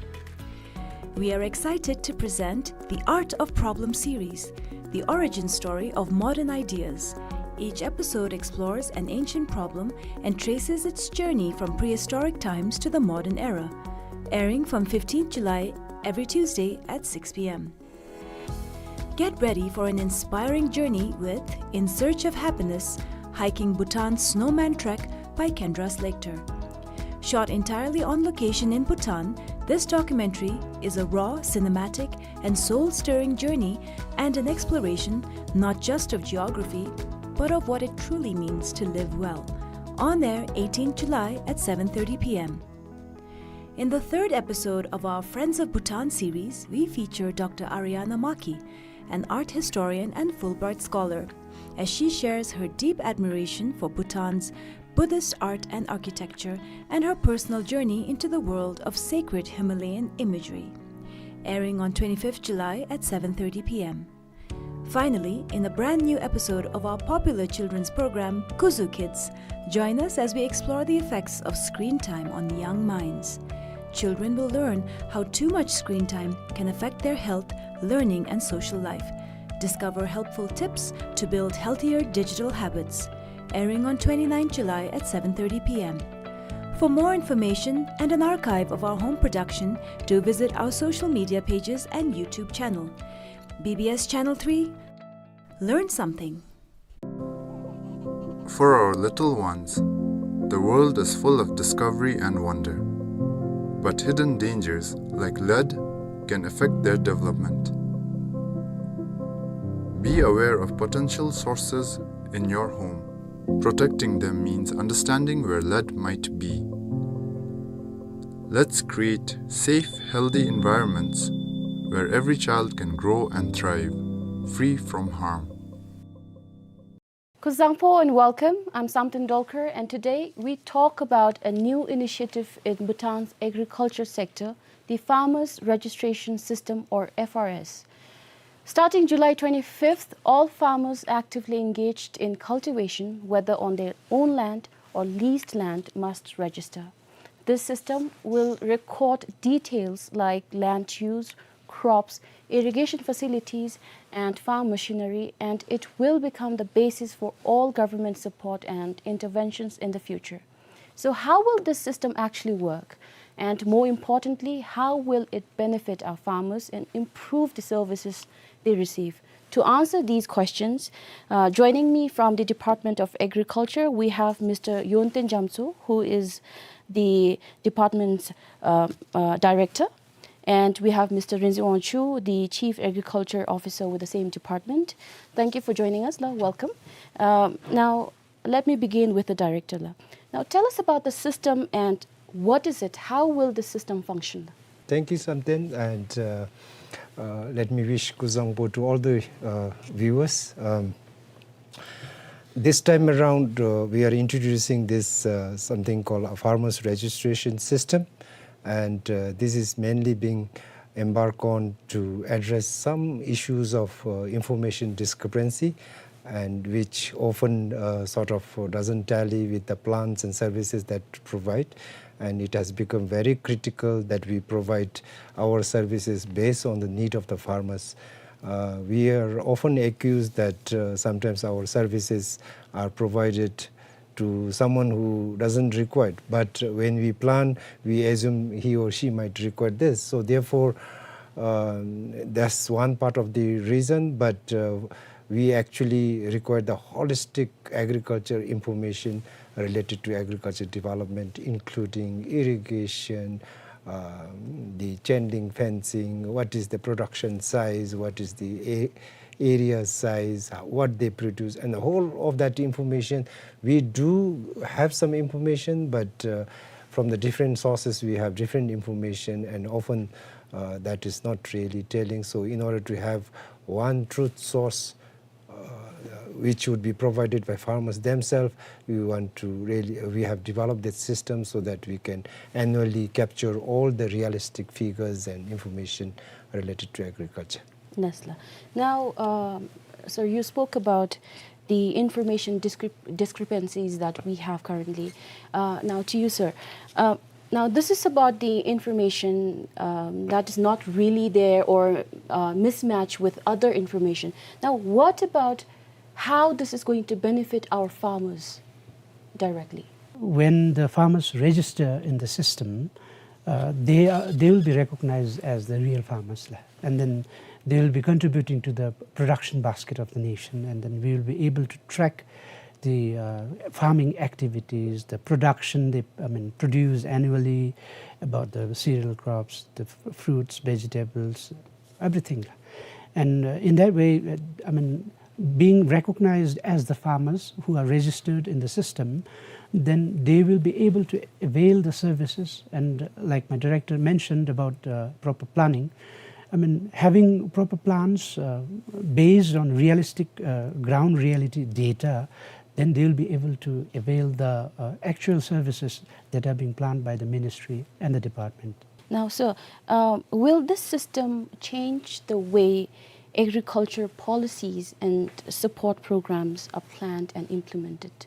We are excited to present The Art of Problem series, the origin story of modern ideas. Each episode explores an ancient problem and traces its journey from prehistoric times to the modern era. Airing from fifteenth July, every Tuesday at six p m. Get ready for an inspiring journey with In Search of Happiness, Hiking Bhutan's Snowman Trek by Kendra Slekter. Shot entirely on location in Bhutan, this documentary is a raw, cinematic, and soul-stirring journey and an exploration not just of geography, but of what it truly means to live well. On air eighteenth July at seven thirty p m. In the third episode of our Friends of Bhutan series, we feature Doctor Ariana Maki, an art historian and Fulbright scholar, as she shares her deep admiration for Bhutan's Buddhist art and architecture and her personal journey into the world of sacred Himalayan imagery. Airing on twenty-fifth July at seven thirty p m. Finally, in a brand new episode of our popular children's program, Kuzu Kids, join us as we explore the effects of screen time on young minds. Children will learn how too much screen time can affect their health, learning, and social life. Discover helpful tips to build healthier digital habits. Airing on twenty-ninth July at seven thirty p m. For more information and an archive of our home production, do visit our social media pages and YouTube channel. B B S Channel three, learn something. For our little ones, the world is full of discovery and wonder. But hidden dangers, like lead, can affect their development. Be aware of potential sources in your home. Protecting them means understanding where lead might be. Let's create safe, healthy environments where every child can grow and thrive, free from harm. Kuzuzangpo and welcome. I'm Samten Dolkar, and today we talk about a new initiative in Bhutan's agriculture sector, the Farmers Registration System, or F R S. Starting July twenty-fifth, all farmers actively engaged in cultivation, whether on their own land or leased land, must register. This system will record details like land use, crops, irrigation facilities, and farm machinery, and it will become the basis for all government support and interventions in the future. So how will this system actually work? And more importantly, how will it benefit our farmers and improve the services they receive? To answer these questions, uh, joining me from the Department of Agriculture, we have Mister Yonten Jamtso, who is the department's, uh, uh, director, and we have Mister Rinzing Wangchuk, the Chief Agriculture Officer with the same department. Thank you for joining us, la. Welcome. Um, now, let me begin with the director, la. Now, tell us about the system and what is it? How will the system function? Thank you, Samten, and, uh, uh, let me wish Kuzuzangpo to all the, uh, viewers. Um, this time around, uh, we are introducing this, uh, something called a farmers registration system, and, uh, this is mainly being embarked on to address some issues of, uh, information discrepancy, and which often, uh, sort of, uh, doesn't tally with the plans and services that provide. And it has become very critical that we provide our services based on the need of the farmers. Uh, we are often accused that, uh, sometimes our services are provided to someone who doesn't require it. But when we plan, we assume he or she might require this. So therefore, Um, that's one part of the reason, but, uh, we actually require the holistic agriculture information related to agriculture development, including irrigation, um, the chain link fencing, what is the production size, what is the a-, area size, uh, what they produce, and the whole of that information. We do have some information, but, uh, from the different sources, we have different information, and often, uh, that is not really telling. So in order to have one truth source, uh, which would be provided by farmers themselves, we want to really, we have developed that system so that we can annually capture all the realistic figures and information related to agriculture. Yes, sir. Now, um, sir, you spoke about the information discrep-, discrepancies that we have currently. Uh, now, to you, sir. Uh, now, this is about the information, um, that is not really there or, uh, mismatch with other information. Now, what about how this is going to benefit our farmers directly? When the farmers register in the system, uh, they are, they will be recognized as the real farmers, la. And then they will be contributing to the production basket of the nation, and then we will be able to track the, uh, farming activities, the production they, I mean, produce annually, about the cereal crops, the f-, fruits, vegetables, everything. And, uh, in that way, uh, I mean, being recognized as the farmers who are registered in the system, then they will be able to avail the services. And, uh, like my director mentioned about, uh, proper planning, I mean, having proper plans, uh, based on realistic, uh, ground reality data, then they will be able to avail the, uh, actual services that are being planned by the ministry and the department. Now, sir, um, will this system change the way agriculture policies and support programs are planned and implemented?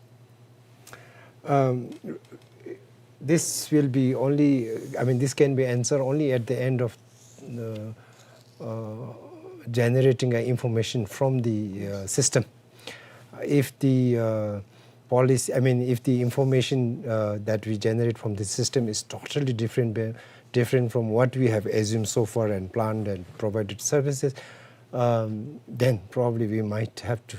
Um, this will be only, I mean, this can be answered only at the end of, uh, uh, generating, uh, information from the, uh, system. If the, uh, policy, I mean, if the information, uh, that we generate from the system is totally different, be-, different from what we have assumed so far and planned and provided services, um, then probably we might have to.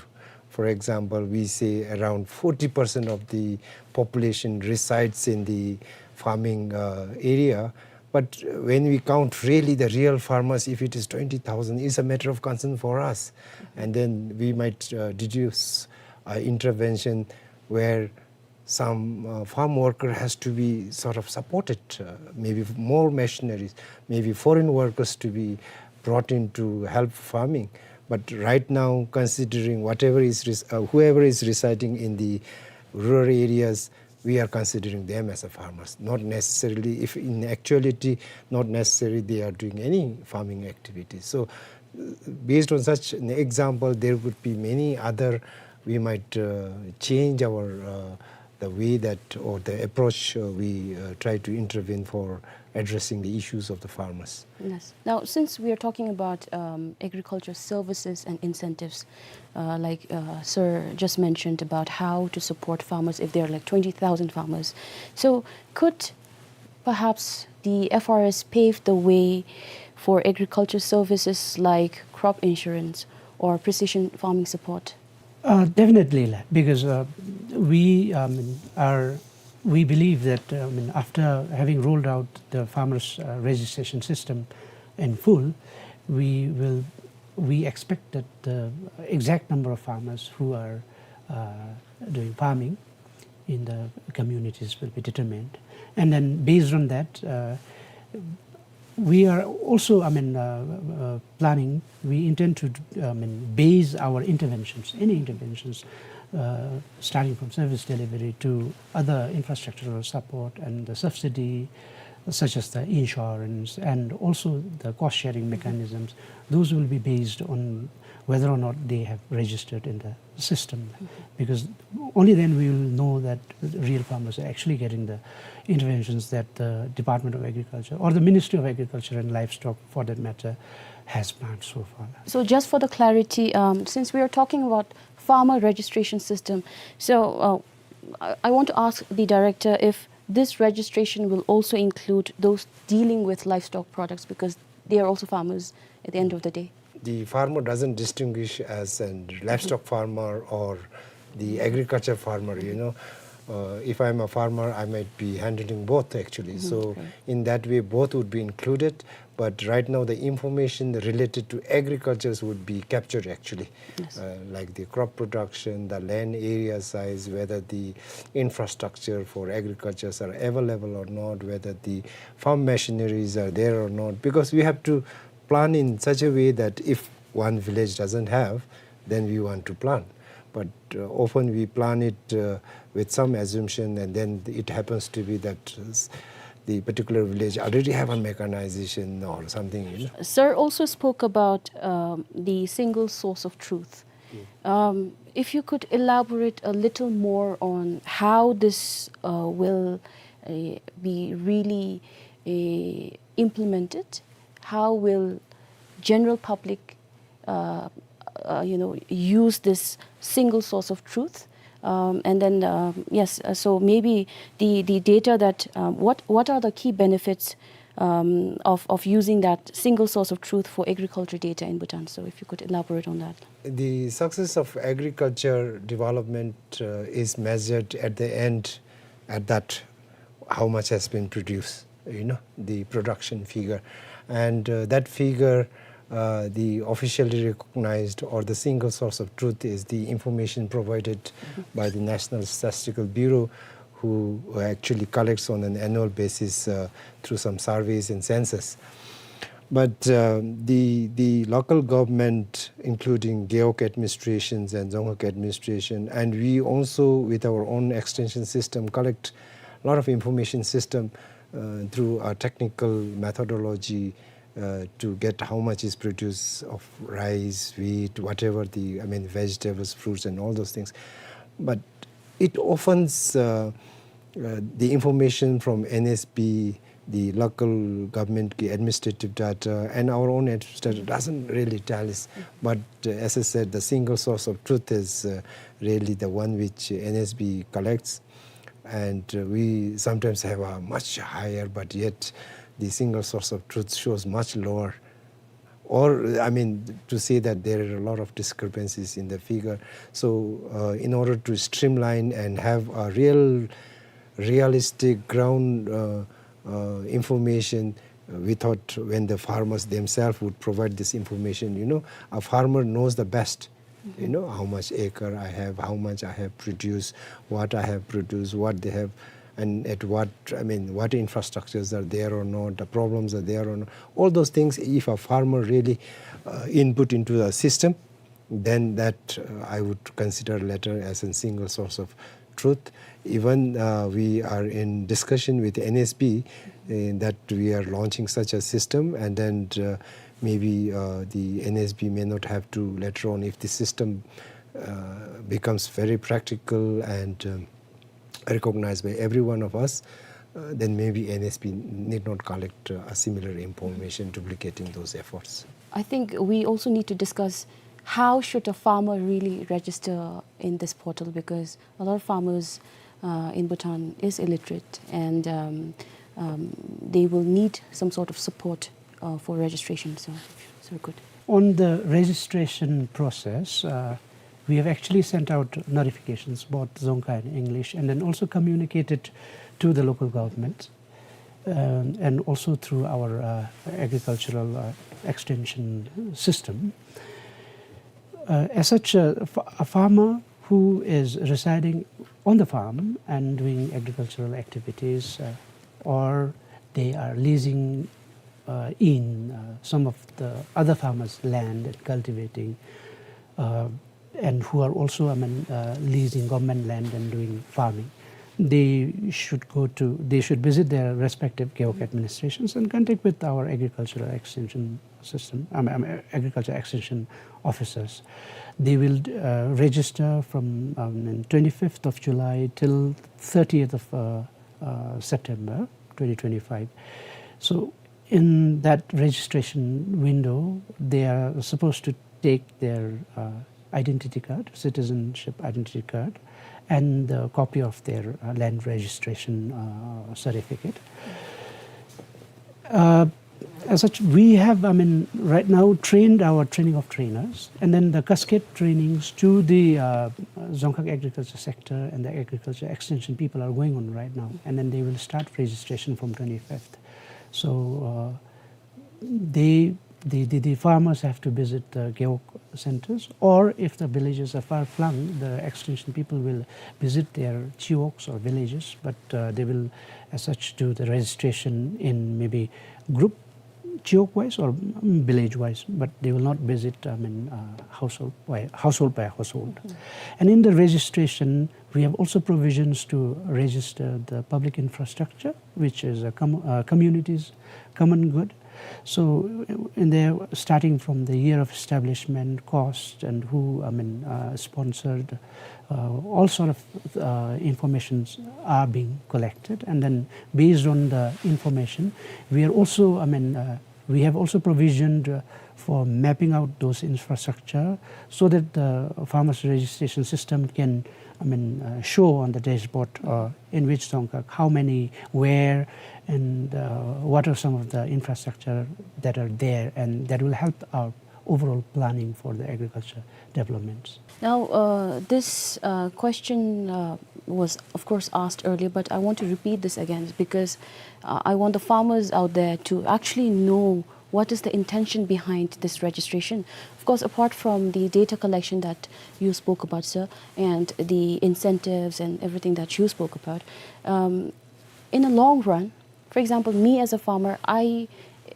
For example, we say around forty percent of the population resides in the farming, uh, area, but when we count really the real farmers, if it is twenty thousand, it's a matter of concern for us. And then we might, uh, deduce, uh, intervention where some, uh, farm worker has to be sort of supported, uh, maybe more machineries, maybe foreign workers to be brought in to help farming. But right now, considering whatever is res-, uh, whoever is residing in the rural areas, we are considering them as a farmers. Not necessarily, if in actuality, not necessarily they are doing any farming activity. So, uh, based on such an example, there would be many other, we might, uh, change our, uh, the way that, or the approach, uh, we, uh, try to intervene for addressing the issues of the farmers. Yes. Now, since we are talking about, um, agriculture services and incentives, uh, like, uh, sir just mentioned about how to support farmers if there are, like, twenty thousand farmers. So, could perhaps the F R S pave the way for agriculture services like crop insurance or precision farming support? Uh, definitely, la, because, uh, we, um, are, we believe that, um, after having rolled out the farmers, uh, registration system in full, we will, we expect that the exact number of farmers who are, uh, doing farming in the communities will be determined. And then based on that, uh, we are also, I mean, uh, uh, planning, we intend to, I mean, base our interventions, any interventions, uh, starting from service delivery to other infrastructural support and the subsidy, such as the insurance and also the cost-sharing mechanisms. Those will be based on whether or not they have registered in the system, because only then we will know that real farmers are actually getting the interventions that the Department of Agriculture or the Ministry of Agriculture and Livestock, for that matter, has planned so far. So just for the clarity, um, since we are talking about farmer registration system, so, uh, I, I want to ask the director if this registration will also include those dealing with livestock products, because They are also farmers at the end of the day. The farmer doesn't distinguish as a livestock farmer or the agriculture farmer, you know. Uh, if I'm a farmer, I might be handling both actually. So in that way, both would be included. But right now, the information related to agricultures would be captured actually, uh, like the crop production, the land area size, whether the infrastructure for agricultures are available or not, whether the farm machineries are there or not, because we have to plan in such a way that if one village doesn't have, then we want to plan. But uh, often we plan it uh, with some assumption, and then it happens to be that uh, the particular village already have a mechanization or something, you know. Sir also spoke about um, the single source of truth. Um, if you could elaborate a little more on how this uh, will uh, be really uh, implemented, how will general public uh, uh, you know, use this single source of truth? Um, and then, um, yes, uh, so maybe the, the data that, um, what, what are the key benefits um, of, of using that single source of truth for agriculture data in Bhutan? So if you could elaborate on that. The success of agriculture development uh, is measured at the end at that how much has been produced, you know, the production figure. And uh, that figure, uh, the officially recognized or the single source of truth is the information provided by the National Statistical Bureau, who actually collects on an annual basis uh, through some surveys and census. But uh, the, the local government, including gewog administrations and dzongkhag administration, and we also, with our own extension system, collect a lot of information system uh, through our technical methodology uh, to get how much is produced of rice, wheat, whatever the, I mean, vegetables, fruits, and all those things. But it often uh, uh, the information from N S B, the local government ki administrative data, and our own administrative data doesn't really tally. But uh, as I said, the single source of truth is uh, really the one which N S B collects, and uh, we sometimes have a much higher, but yet the single source of truth shows much lower. Or, I mean, to say that there are a lot of discrepancies in the figure. So, uh, in order to streamline and have a real, realistic ground uh, uh, information, uh, we thought when the farmers themselves would provide this information, you know, a farmer knows the best, you know, how much acre I have, how much I have produced, what I have produced, what they have, and at what, I mean, what infrastructures are there or not, the problems are there or not. All those things, if a farmer really uh, input into the system, then that uh, I would consider later as a single source of truth. Even uh, we are in discussion with N S B uh, that we are launching such a system, and then uh, maybe uh, the N S B may not have to later on, if the system uh, becomes very practical and um, recognized by every one of us, uh, then maybe N S B need not collect uh, a similar information duplicating those efforts. I think we also need to discuss how should a farmer really register in this portal, because a lot of farmers uh, in Bhutan is illiterate, and um, um, they will need some sort of support uh, for registration. So, so good. On the registration process, uh, we have actually sent out notifications, both Dzongkha and English, and then also communicated to the local government, um, and also through our uh, agricultural uh, extension system. Uh, as such, uh, f- a farmer who is residing on the farm and doing agricultural activities, uh, or they are leasing uh, in uh, some of the other farmers' land and cultivating, uh, and who are also, I mean, uh, leasing government land and doing farming, they should go to, they should visit their respective gewog administrations and contact with our agricultural extension system, I mean, I mean, agriculture extension officers. They will uh, register from um, twenty-fifth of July till thirtieth of uh, uh, September twenty twenty-five. So in that registration window, they are supposed to take their uh, identity card, citizenship identity card, and a copy of their uh, land registration uh, certificate. Uh, As such, we have, I mean, right now trained our training of trainers, and then the cascade trainings to the uh, Dzongkhag agriculture sector and the agriculture extension people are going on right now, and then they will start registration from twenty-fifth. So uh, they, the, the, the farmers have to visit the Gewog centers, or if the villages are far flung, the extension people will visit their chiwogs or villages, but uh, they will, as such, do the registration in maybe group chiwog wise or mm, village wise, but they will not visit, I mean, uh, household by household. By household. And in the registration, we have also provisions to register the public infrastructure, which is a com- uh, community's common good. So, in there, starting from the year of establishment, cost, and who, I mean, uh, sponsored, uh, all sort of uh, informations are being collected, and then based on the information, we are also, I mean, uh, we have also provisioned uh, for mapping out those infrastructure so that the farmers registration system can, I mean, uh, show on the dashboard uh, in which Dzongkhag, how many, where, and uh, what are some of the infrastructure that are there, and that will help our overall planning for the agriculture developments. Now, uh, this uh, question uh, was, of course, asked earlier, but I want to repeat this again because uh, I want the farmers out there to actually know what is the intention behind this registration. Of course, apart from the data collection that you spoke about, sir, and the incentives and everything that you spoke about, um, in the long run, for example, me as a farmer, I,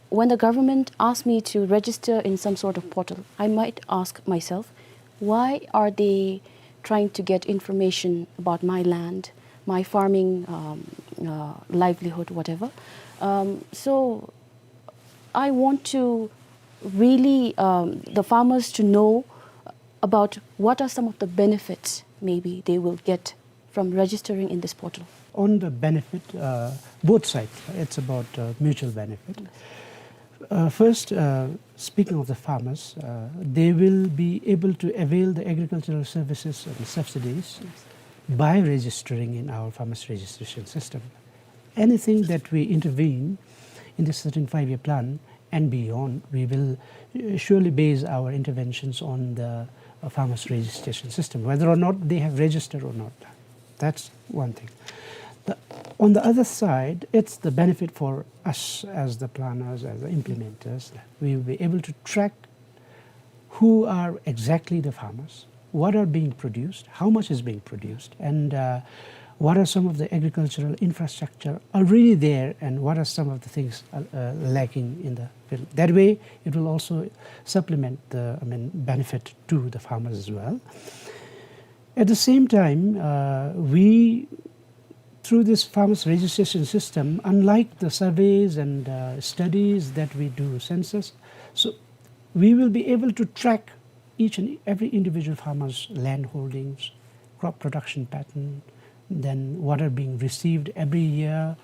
when the government asks me to register in some sort of portal, I might ask myself, why are they trying to get information about my land, my farming um, uh, livelihood, whatever? Um, so I want to really um, the farmers to know about what are some of the benefits maybe they will get from registering in this portal? On the benefit, uh, both sides, it's about uh, mutual benefit. Uh, first, uh, speaking of the farmers, uh, they will be able to avail the agricultural services and subsidies by registering in our farmers registration system. Anything that we intervene in this thirteenth five-year plan and beyond, we will uh, surely base our interventions on the uh, farmers registration system, whether or not they have registered or not. That's one thing. The, on the other side, it's the benefit for us as the planners, as the implementers. We will be able to track who are exactly the farmers, what are being produced, how much is being produced, and uh, what are some of the agricultural infrastructure already there, and what are some of the things uh, uh, lacking in the field. That way, it will also supplement the, I mean, benefit to the farmers as well. At the same time, uh, we, through this farmers registration system, unlike the surveys and uh, studies that we do, census, so we will be able to track each and every individual farmer's land holdings, crop production pattern, then what are being received every year,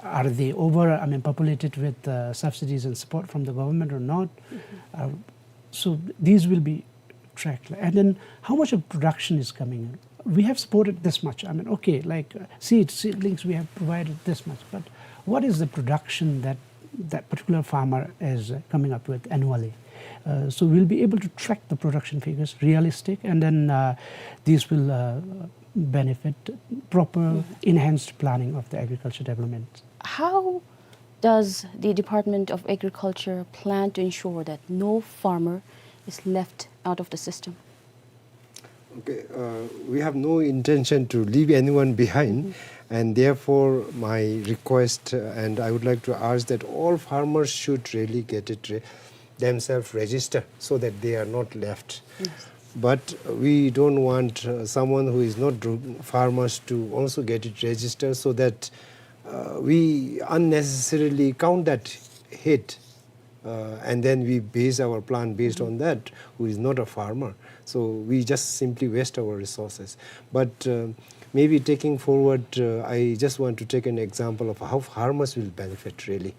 are they over, I mean, populated with uh, subsidies and support from the government or not? Uh, so these will be tracked. And then how much of production is coming in? We have supported this much. I mean, okay, like uh, seeds, seedlings, we have provided this much. But what is the production that that particular farmer is uh, coming up with annually? Uh, so we'll be able to track the production figures realistic, and then uh, these will uh, benefit proper enhanced planning of the agriculture development. How does the Department of Agriculture plan to ensure that no farmer is left out of the system? Okay, uh, we have no intention to leave anyone behind, and therefore my request, uh, and I would like to urge that all farmers should really get it re- themselves register so that they are not left. Yes. But we don't want uh, someone who is not dr- farmers to also get it registered so that uh, we unnecessarily count that hit uh, and then we base our plan based on that, who is not a farmer. So we just simply waste our resources. But uh, maybe taking forward, uh, I just want to take an example of how farmers will benefit really.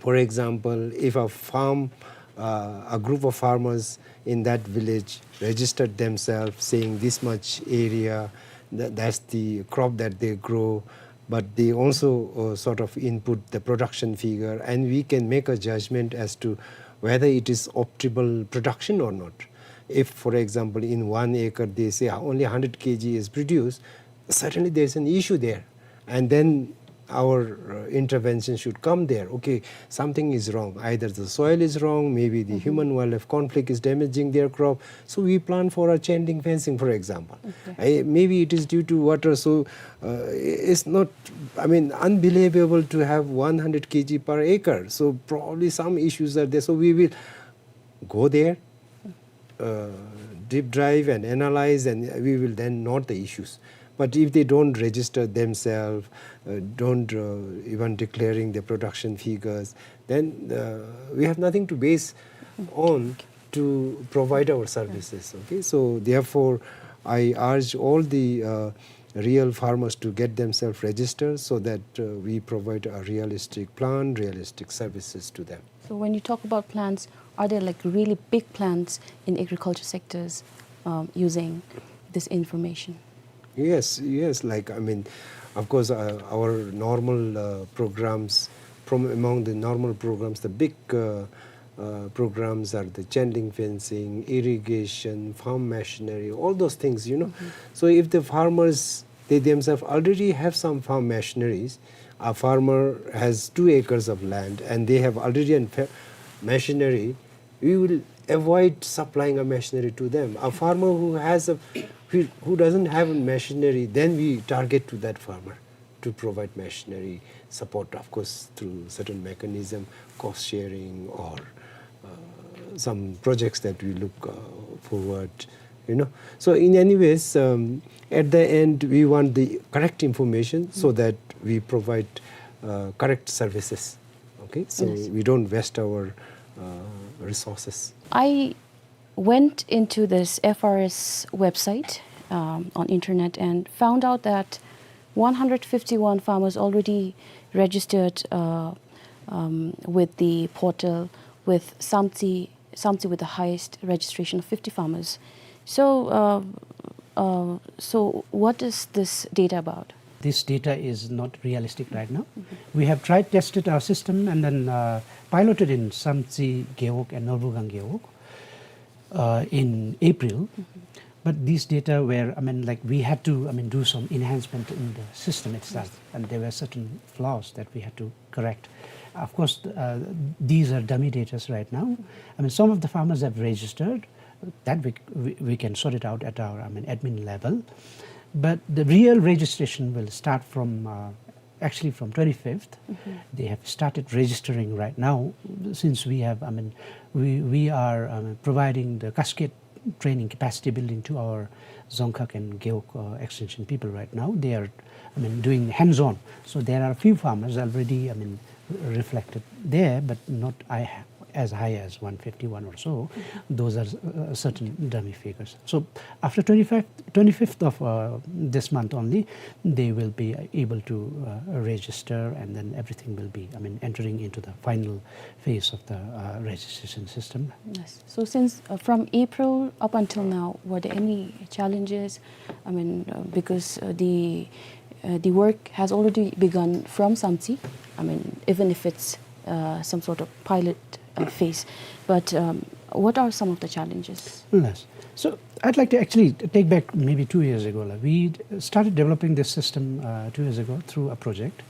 For example, if a farm, uh, a group of farmers in that village registered themselves, saying this much area, th- that's the crop that they grow, but they also, uh, sort of input the production figure, and we can make a judgment as to whether it is optimal production or not. If, for example, in one acre they say only hundred K G is produced, certainly there's an issue there. And then our, uh, intervention should come there. Okay, something is wrong. Either the soil is wrong, maybe the human-wildlife conflict is damaging their crop. So we plan for a chain link fencing, for example. Okay. I, maybe it is due to water. So, uh, it's not, I mean, unbelievable to have one hundred K G per acre. So probably some issues are there. So we will go there, uh, deep dive and analyze, and we will then note the issues. But if they don't register themselves, uh, don't, uh, even declaring the production figures, then, uh, we have nothing to base on to provide our services. Okay, so therefore, I urge all the, uh, real farmers to get themselves registered so that, uh, we provide a realistic plan, realistic services to them. So when you talk about plans, are there, like, really big plans in agriculture sectors, um, using this information? Yes, yes. Like, I mean, of course, uh, our normal, uh, programs, from among the normal programs, the big, uh, uh, programs are the chain link fencing, irrigation, farm machinery, all those things, you know. So if the farmers, they themselves already have some farm machineries, a farmer has two acres of land and they have already an fa-, machinery, we will avoid supplying a machinery to them. A farmer who has a, who, who doesn't have a machinery, then we target to that farmer to provide machinery support, of course, through certain mechanism, cost sharing, or, uh, some projects that we look, uh, forward, you know. So in any ways, um, at the end, we want the correct information so that we provide, uh, correct services. Okay, so we don't waste our, uh, resources. I went into this F R S website, um, on internet and found out that one hundred fifty-one farmers already registered, uh, um, with the portal, with Samtse, Samtse with the highest registration of fifty farmers. So, uh, uh, so what is this data about? This data is not realistic right now. We have tried tested our system and then, uh, piloted in Samtse Gewog and Norbugang Gewog, uh, in April. But these data were, I mean, like, we had to, I mean, do some enhancement in the system itself, and there were certain flaws that we had to correct. Of course, uh, these are dummy data right now. I mean, some of the farmers have registered. That we, we, we can sort it out at our, I mean, admin level. But the real registration will start from, uh, actually from twenty-fifth. They have started registering right now, since we have, I mean, we, we are, um, providing the cascade training capacity building to our Dzongkhag and Gewog, uh, extension people right now. They are, I mean, doing hands-on. So there are a few farmers already, I mean, reflected there, but not I ha-, as high as one fifty-one or so. Those are, uh, certain dummy figures. So after twenty-five, twenty-fifth of, uh, this month only, they will be able to, uh, register, and then everything will be, I mean, entering into the final phase of the, uh, registration system. Yes. So since, uh, from April up until now, were there any challenges? I mean, uh, because, uh, the, uh, the work has already begun from Samtse. I mean, even if it's, uh, some sort of pilot, uh, phase. But, um, what are some of the challenges? Yes. So I'd like to actually take back maybe two years ago. Like, we started developing this system, uh, two years ago through a project.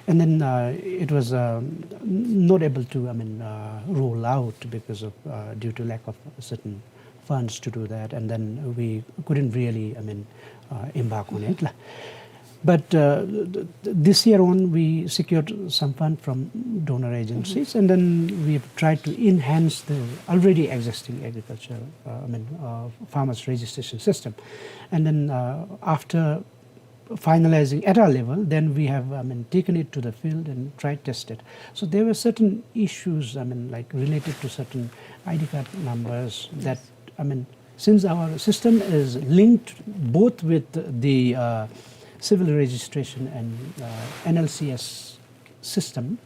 And then, uh, it was, um, not able to, I mean, uh, roll out because of, uh, due to lack of certain funds to do that, and then we couldn't really, I mean, uh, embark on it, la. But, uh, th-, th-, this year on, we secured some fund from donor agencies, and then we've tried to enhance the already existing agriculture, uh, I mean, uh, farmers registration system. And then, uh, after finalizing at our level, then we have, I mean, taken it to the field and tried test it. So there were certain issues, I mean, like, related to certain I D card numbers that, I mean, since our system is linked both with the, uh, civil registration and, uh, N L C S system,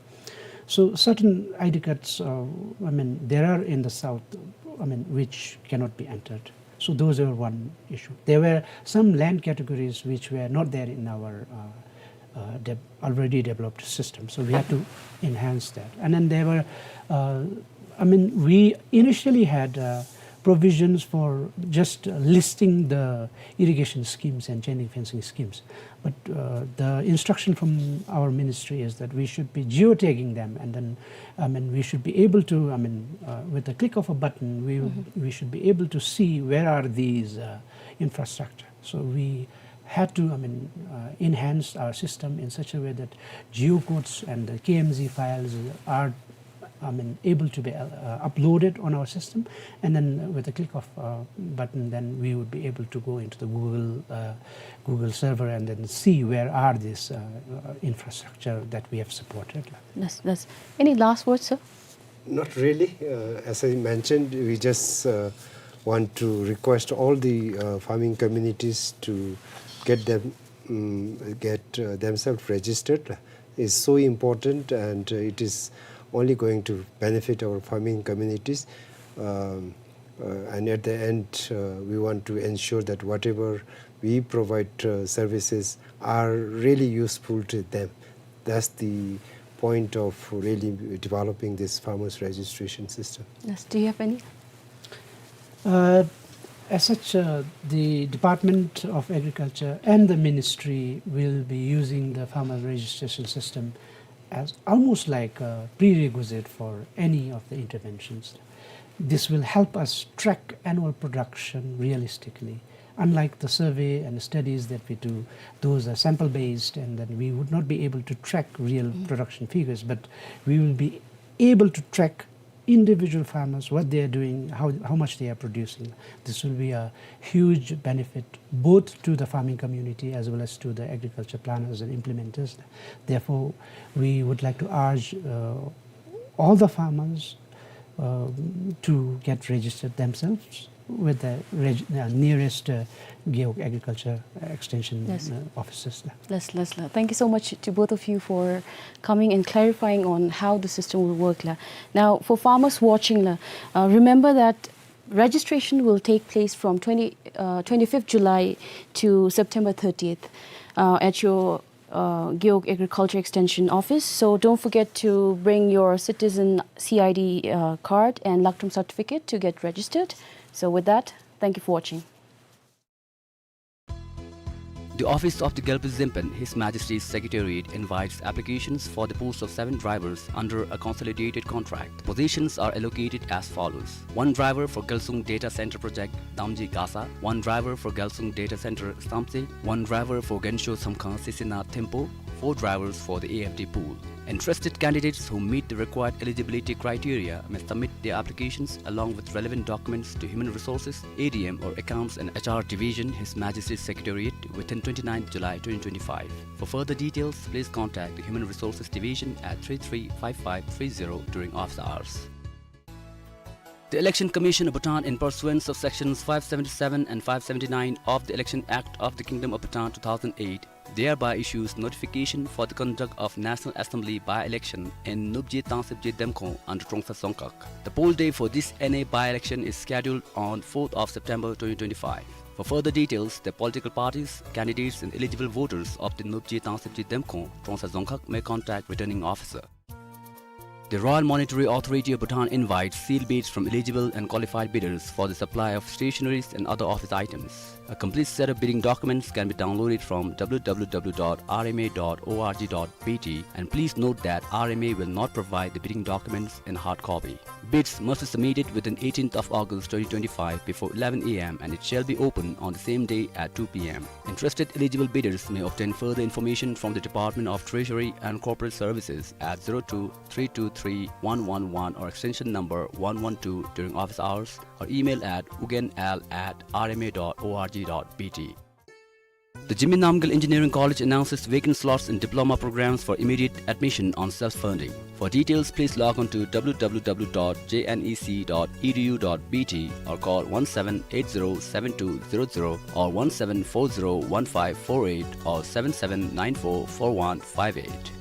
so certain I D cards, uh, I mean, there are in the south, I mean, which cannot be entered. So those were one issue. There were some land categories which were not there in our, uh, uh, de-, already developed system. So we had to enhance that. And then there were, uh, I mean, we initially had, uh, provisions for just, uh, listing the irrigation schemes and chain link fencing schemes. But, uh, the instruction from our ministry is that we should be geotagging them, and then, I mean, we should be able to, I mean, uh, with the click of a button, we, mm-hmm, we should be able to see where are these, uh, infrastructure. So we had to, I mean, uh, enhance our system in such a way that geocodes and the K M Z files are, I mean, able to be, uh, uploaded on our system, and then with the click of a button, then we would be able to go into the Google, uh, Google server and then see where are these, uh, uh, infrastructure that we have supported. That's, that's, any last words, sir? Not really. Uh, as I mentioned, we just, uh, want to request all the, uh, farming communities to get them, mm, get, uh, themselves registered. Is so important, and, uh, it is only going to benefit our farming communities. Um, uh, and at the end, uh, we want to ensure that whatever we provide, uh, services are really useful to them. That's the point of really developing this farmers registration system. Yes, do you have any? Uh, as such, uh, the Department of Agriculture and the ministry will be using the farmer registration system as almost like a prerequisite for any of the interventions. This will help us track annual production realistically. Unlike the survey and studies that we do, those are sample-based, and then we would not be able to track real, mm, production figures, but we will be able to track individual farmers, what they are doing, how, how much they are producing. This will be a huge benefit both to the farming community as well as to the agriculture planners and implementers. Therefore, we would like to urge, uh, all the farmers, um, to get registered themselves with the reg-, uh, nearest, uh, Gewog Agriculture Extension, yes, uh, offices. Yes, yes, yes. Thank you so much to both of you for coming and clarifying on how the system will work la. Now, for farmers watching la, uh, remember that registration will take place from twenty, uh, twenty-fifth July to September thirtieth, uh, at your uh, Gewog Agriculture Extension Office. So don't forget to bring your citizen C I D, uh, card and lakdrum certificate to get registered. So with that, thank you for watching. The office of the Gyalpo Zempen, His Majesty's Secretariat, invites applications for the post of seven drivers under a consolidated contract. The positions are allocated as follows. One driver for Gyalsung Data Center Project, Damji Gasa, one driver for Gyalsung Data Center, Samtse, one driver for Gensho Samkhang Sisina Tempo, four drivers for the A F D pool. Interested candidates who meet the required eligibility criteria may submit their applications along with relevant documents to Human Resources, A D M, or Accounts and H R Division, His Majesty's Secretariat, within twenty-ninth July twenty twenty-five. For further details, please contact the Human Resources Division at three three five five three zero during office hours. The Election Commission of Bhutan, in pursuance of Sections five seventy-seven and five seventy-nine of the Election Act of the Kingdom of Bhutan two thousand eight, thereby issues notification for the conduct of National Assembly by-election in Nupje Tangsekje Demkhong under Trongsa Dzongkhag. The poll day for this N A by-election is scheduled on fourth of September twenty twenty-five. For further details, the political parties, candidates and eligible voters of the Nupje Tangsekje Demkhong, Trongsa Dzongkhag may contact Returning Officer. The Royal Monetary Authority of Bhutan invites sealed bids from eligible and qualified bidders for the supply of stationaries and other office items. A complete set of bidding documents can be downloaded from W W W dot R M A dot O R G dot B T, and please note that R M A will not provide the bidding documents in hard copy. Bids must be submitted within eighteenth of August twenty twenty-five before eleven A M, and it shall be open on the same day at two P M. Interested eligible bidders may obtain further information from the Department of Treasury and Corporate Services at zero two three two three one one one or extension number one one two during office hours, or email at ugenl at R M A dot O R G dot B T. The Zimmi Namgyel Engineering College announces vacant slots in diploma programs for immediate admission on self-funding. For details, please log on to W W W dot J N E C dot E D U dot B T or call one seven eight zero seven two zero zero or one seven four zero one five four eight or seven seven nine four four one five eight.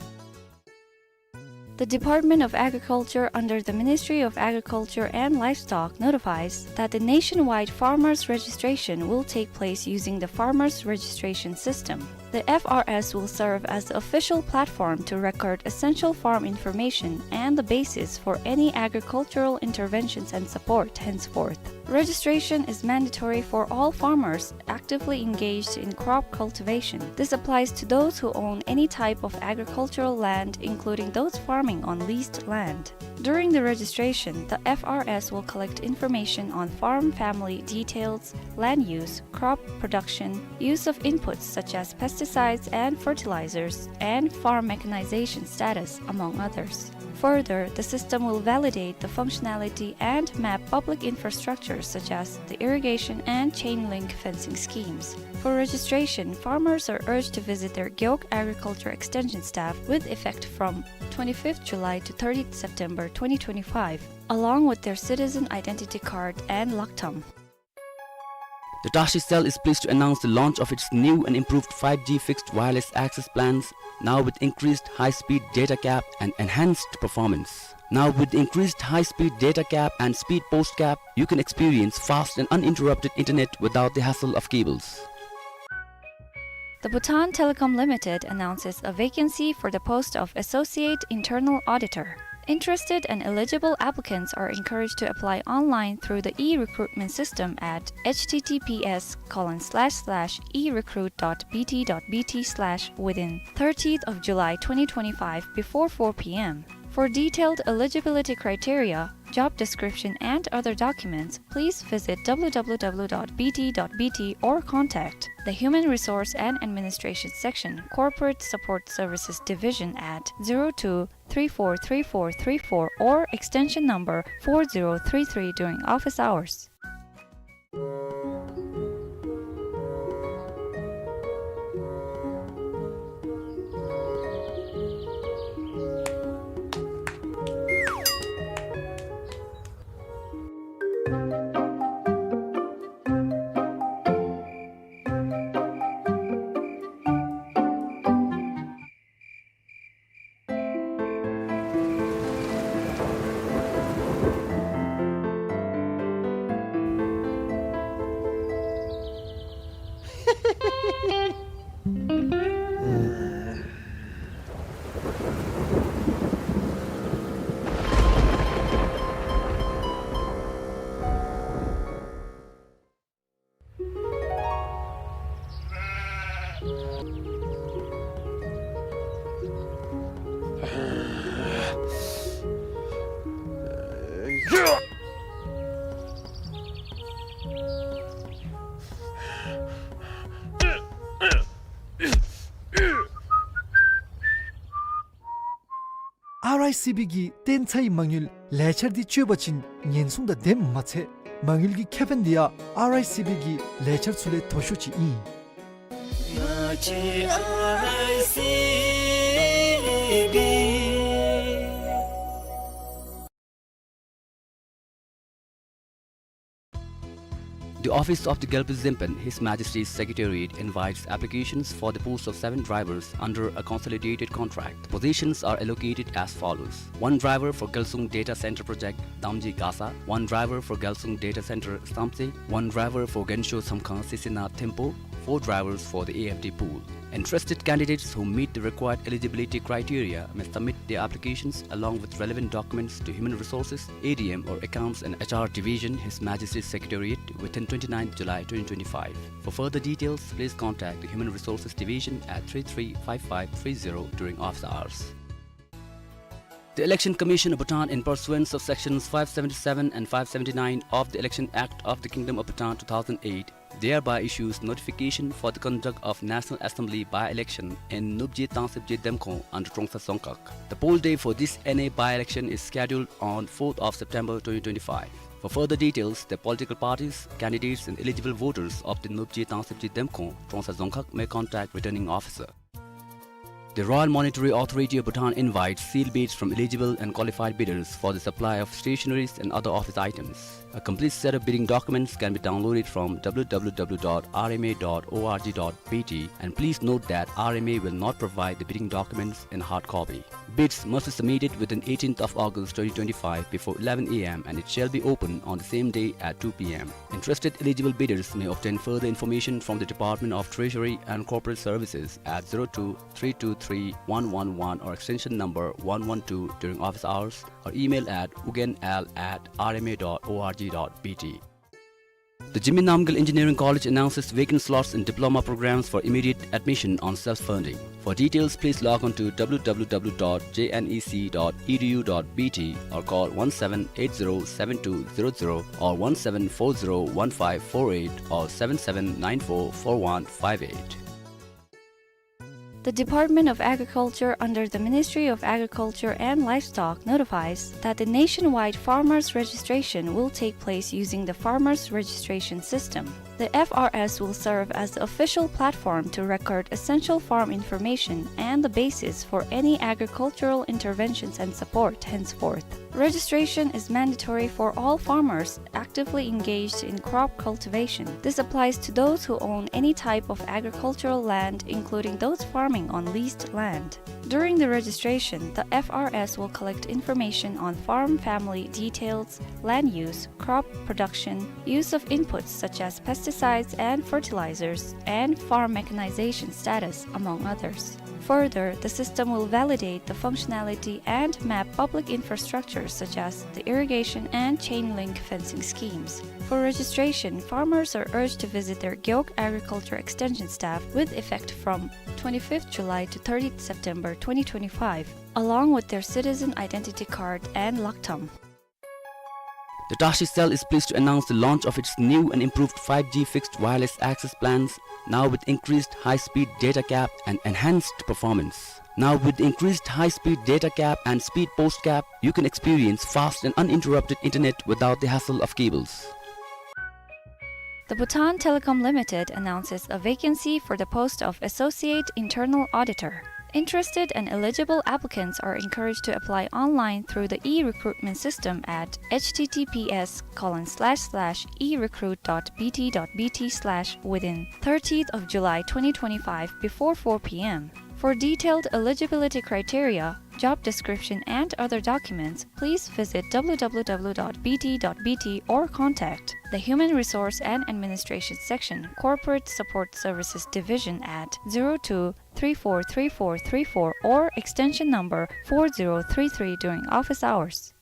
The Department of Agriculture under the Ministry of Agriculture and Livestock notifies that the nationwide farmers registration will take place using the farmers registration system. The F R S will serve as the official platform to record essential farm information and the basis for any agricultural interventions and support henceforth. Registration is mandatory for all farmers actively engaged in crop cultivation. This applies to those who own any type of agricultural land, including those farming on leased land. During the registration, the F R S will collect information on farm family details, land use, crop production, use of inputs such as pesticides and fertilizers, and farm mechanization status, among others. Further, the system will validate the functionality and map public infrastructure such as the irrigation and chain link fencing schemes. For registration, farmers are urged to visit their Gewog Agriculture Extension staff with effect from twenty-fifth July to thirtieth September twenty twenty-five, along with their citizen identity card and laktam. The Tashi Cell is pleased to announce the launch of its new and improved five G fixed wireless access plans, now with increased high-speed data cap and enhanced performance. Now with increased high-speed data cap and speed post cap, you can experience fast and uninterrupted internet without the hassle of cables. The Bhutan Telecom Limited announces a vacancy for the post of Associate Internal Auditor. Interested and eligible applicants are encouraged to apply online through the e-recruitment system at H T T P S colon slash slash e recruit dot B T dot B T slash within thirtieth of July twenty twenty-five before four P M. For detailed eligibility criteria, job description, and other documents, please visit W W W dot B T dot B T or contact the Human Resource and Administration Section, Corporate Support Services Division at zero two three four three four three four or extension number four zero three three during office hours. ཨར་ཨའི་སི་བི་གི་བརྟན་ཚའི་མ་དངུལ་ལས་འཆར་འདི་སྤྱོད་པ་ཅིན་ཉེན་སྲུང་དང་ལྡནམ་མ་ཚད་མ་དངུལ་གྱི་ཁེ་ཕན་འདི་ཡང་ཨར་ཨའི་སི་བི་གི་ལས་འཆར་ཚུ་ལས་མཐོ་ཤོས་ཅིག་ཨིན། The office of the Gyalpo Zempen, His Majesty's Secretariat, invites applications for the post of seven drivers under a consolidated contract. The positions are allocated as follows: one driver for Gyalsung Data Center Project, Damji Gasa, one driver for Gyalsung Data Center, Samtse, one driver for Gensho Samkhang Sisina Thimphu, four drivers for the A F D pool. Interested candidates who meet the required eligibility criteria may submit their applications along with relevant documents to Human Resources, A D M or Accounts and H R Division, His Majesty's Secretariat, within twenty-ninth July twenty twenty-five. For further details, please contact the Human Resources Division at three three five five three zero during office hours. The Election Commission of Bhutan, in pursuance of Sections five seventy-seven and five seventy-nine of the Election Act of the Kingdom of Bhutan two thousand eight, thereby issues notification for the conduct of National Assembly by-election in Nupje Tangsebje Demkhong under Trongsa Dzongkhag. The poll day for this N A by-election is scheduled on fourth of September twenty twenty-five. For further details, the political parties, candidates and eligible voters of the Nupje Tangsebje Demkhong, Trongsa Dzongkhag may contact returning officer. The Royal Monetary Authority of Bhutan invites sealed bids from eligible and qualified bidders for the supply of stationeries and other office items. A complete set of bidding documents can be downloaded from W W W dot R M A dot org dot B T, and please note that R M A will not provide the bidding documents in hard copy. Bids must be submitted within eighteenth of August twenty twenty-five before eleven A M and it shall be open on the same day at two P M. Interested eligible bidders may obtain further information from the Department of Treasury and Corporate Services at zero two three two three one one one or extension number one one two during office hours or email at ugenl at R M A dot org dot B T. The Jigme Namgyel Engineering College announces vacant slots in diploma programs for immediate admission on self-funding. For details, please log on to W W W dot J N E C dot E D U dot B T or call one seven eight zero seven two zero zero or one seven four zero one five four eight or seven seven nine four four one five eight. The Department of Agriculture under the Ministry of Agriculture and Livestock notifies that the nationwide farmers registration will take place using the farmers registration system. The F R S will serve as the official platform to record essential farm information and the basis for any agricultural interventions and support henceforth. Registration is mandatory for all farmers actively engaged in crop cultivation. This applies to those who own any type of agricultural land, including those farming on leased land. During the registration, the F R S will collect information on farm family details, land use, crop production, use of inputs such as pesticides and fertilizers, and farm mechanization status, among others. Further, the system will validate the functionality and map public infrastructure such as the irrigation and chain link fencing schemes. For registration, farmers are urged to visit their Gewog Agriculture Extension staff with effect from twenty-fifth July to thirtieth September twenty twenty-five, along with their citizen identity card and laktam. The Tashi Cell is pleased to announce the launch of its new and improved five G fixed wireless access plans, now with increased high-speed data cap and enhanced performance. Now with increased high-speed data cap and speed post cap, you can experience fast and uninterrupted internet without the hassle of cables. The Bhutan Telecom Limited announces a vacancy for the post of Associate Internal Auditor. Interested and eligible applicants are encouraged to apply online through the e-recruitment system at H T T P S colon slash slash e recruit dot B T dot B T slash within thirtieth of July twenty twenty-five before four P M. For detailed eligibility criteria, job description and other documents, please visit W W W dot B T dot B T or contact the Human Resource and Administration Section, Corporate Support Services Division at zero two three four three four three four or extension number four zero three three during office hours.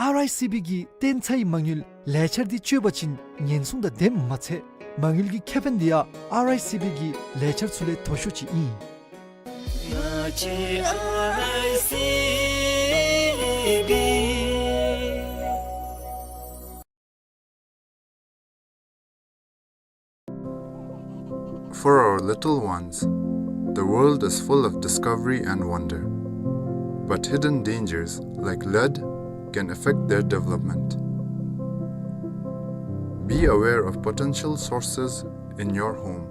ཨར་ཨའི་སི་བི་གི་བརྟན་ཚའི་མ་དངུལ་ལས་འཆར་འདི་སྤྱོད་པ་ཅིན་ཉེན་སྲུང་དང་ལྡནམ་མ་ཚད་མ་དངུལ་གྱི་ཁེ་ཕན་འདི་ཡང་ཨར་ཨའི་སི་བི་གི་ལས་འཆར་ཚུ་ལས་མཐོ་ཤོས་ཅིག་ཨིན། For our little ones, the world is full of discovery and wonder. But hidden dangers, like lead, can affect their development. Be aware of potential sources in your home.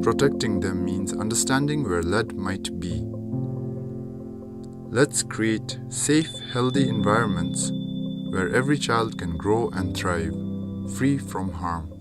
Protecting them means understanding where lead might be. Let's create safe, healthy environments where every child can grow and thrive, free from harm.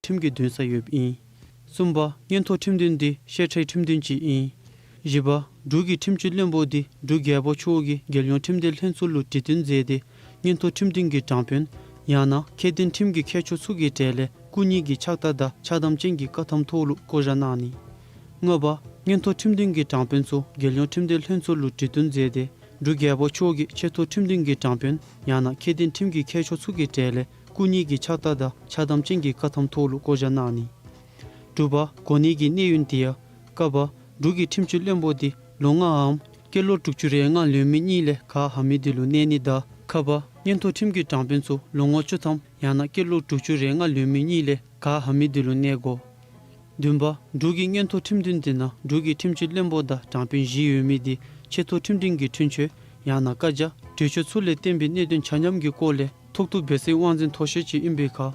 ཁྲིམས་ཀྱི་འདུན་ས་ཡོདཔ་ཨིན། གསུམ་པ་མངོན་མཐོ་ཁྲིམས་འདུན་འདི་བཤད་ཁྲའི་ཁྲིམས་འདུན་ཅིག་ཨིན། བཞི་པ་འབྲུག་གི་ཁྲིམས་སྤྱི་བློན་པོ་འདི་འབྲུག་རྒྱལ་པོ་མཆོག་གིས་རྒྱལ་ཡོངས་ཁྲིམས་སྡེ་ལྷན་ཚོགས་ལུ་གྲོས་བསྟུན་མཛད་དེ་མངོན་མཐོ་ཁྲིམས་འདུན་གྱི་དྲང་དཔོན་ཡང་ན་ཁྱད་ལྡན་ཁྲིམས་ཀྱི་མཁས་མཆོག་ཚུ་གི་གྲས་ལས་སྐུ་ཉིད་ཀྱི་ཕྱག་རྟགས་དང་ཕྱག་དམ་ཅན་གྱི་བཀའ་ཐམ་ཐོག་ལུ་བསྐོ་བཞག་གནང་ནི། ལྔ་པ་མངོན་མཐོ་ཁྲིམས་འདུན་གྱི་དྲང་དཔོན་ཚུ་རྒྱལ་ཡོངས་ཁྲིམས་སྡེ་ལྷན་ཚོགས་ལུ་གྲོས་བསྟུན་མཛད་དེ་འབྲུག་རྒྱལ་པོ་མཆོག་གིས་ཆེ་མཐོ་ཁྲིམས་འདུན་གྱི་དྲང་དཔོན་ཡང་ན་ཁྱད་ལྡན་ཁྲིམས་ཀྱི་མཁས་མཆོག་ཚུ་གི་གྲས་ལས་སྐུ་ཉིད་ཀྱི་ཕྱག་རྟགས་དང་ཕྱག་དམ་ཅན་གྱི་བཀའ་ཐམ་ཐོག་ལུ་བསྐོ་བཞག་གནང་ནི། དྲུག་པ་གོ་གནས་ཀྱི་གནས་ཡུན་དེ་ཡང་ཀ་པ་འབྲུག་གི་ཁྲིམས་སྤྱི་བློན་པོ་འདི་ལོ་ལྔའམ་སྐྱེས་ལོ་དྲུག་ཅུ་རེ་ལྔ་ལོན་མི་གཉིས་ལས་ག་ཧ་མི་དེ་ལུ་གནས་ནི་དང་ཁ་པ་མངོན་མཐོ་ཁྲིམས་ཀྱི་དྲང་དཔོན་ཚུ་ལོ་ངོ་བཅུ་ཐམ་ཡང་ན་སྐྱེས་ལོ་དྲུག་ཅུ་རེ་ལྔ་ལོན་མི་གཉིས་ལས་ག་ཧ་མི་དེ་ལུ་གནས་དགོ། བདུན་པ་འབྲུག་གི་མངོན་མཐོ་ཁྲིམས་འདུན་དེ་ནང་འབྲུག་གི་ཁྲིམས་སྤྱི་བློན་པོ་དང་དྲང་དཔོན་བཞི་ཡོད་མི་དེ་ཆེ་མཐོ་ཁྲིམས་འདུན་གྱི་འཁྲུན་ཆོད་ཡང་ན་བཀའ་རྒྱ་གྲོས་ཆོད་ཚུ་ལས་བརྟེན་པའི་གནད་དོན་ཆ་མཉམ་གྱི་སྐོར་ལས་ཐོག་ཐུག་སྦེ་སའི་དབང་འཛིན་མཐོ་ཤོས་ཅིག་ཨིན་པའི་ཁར་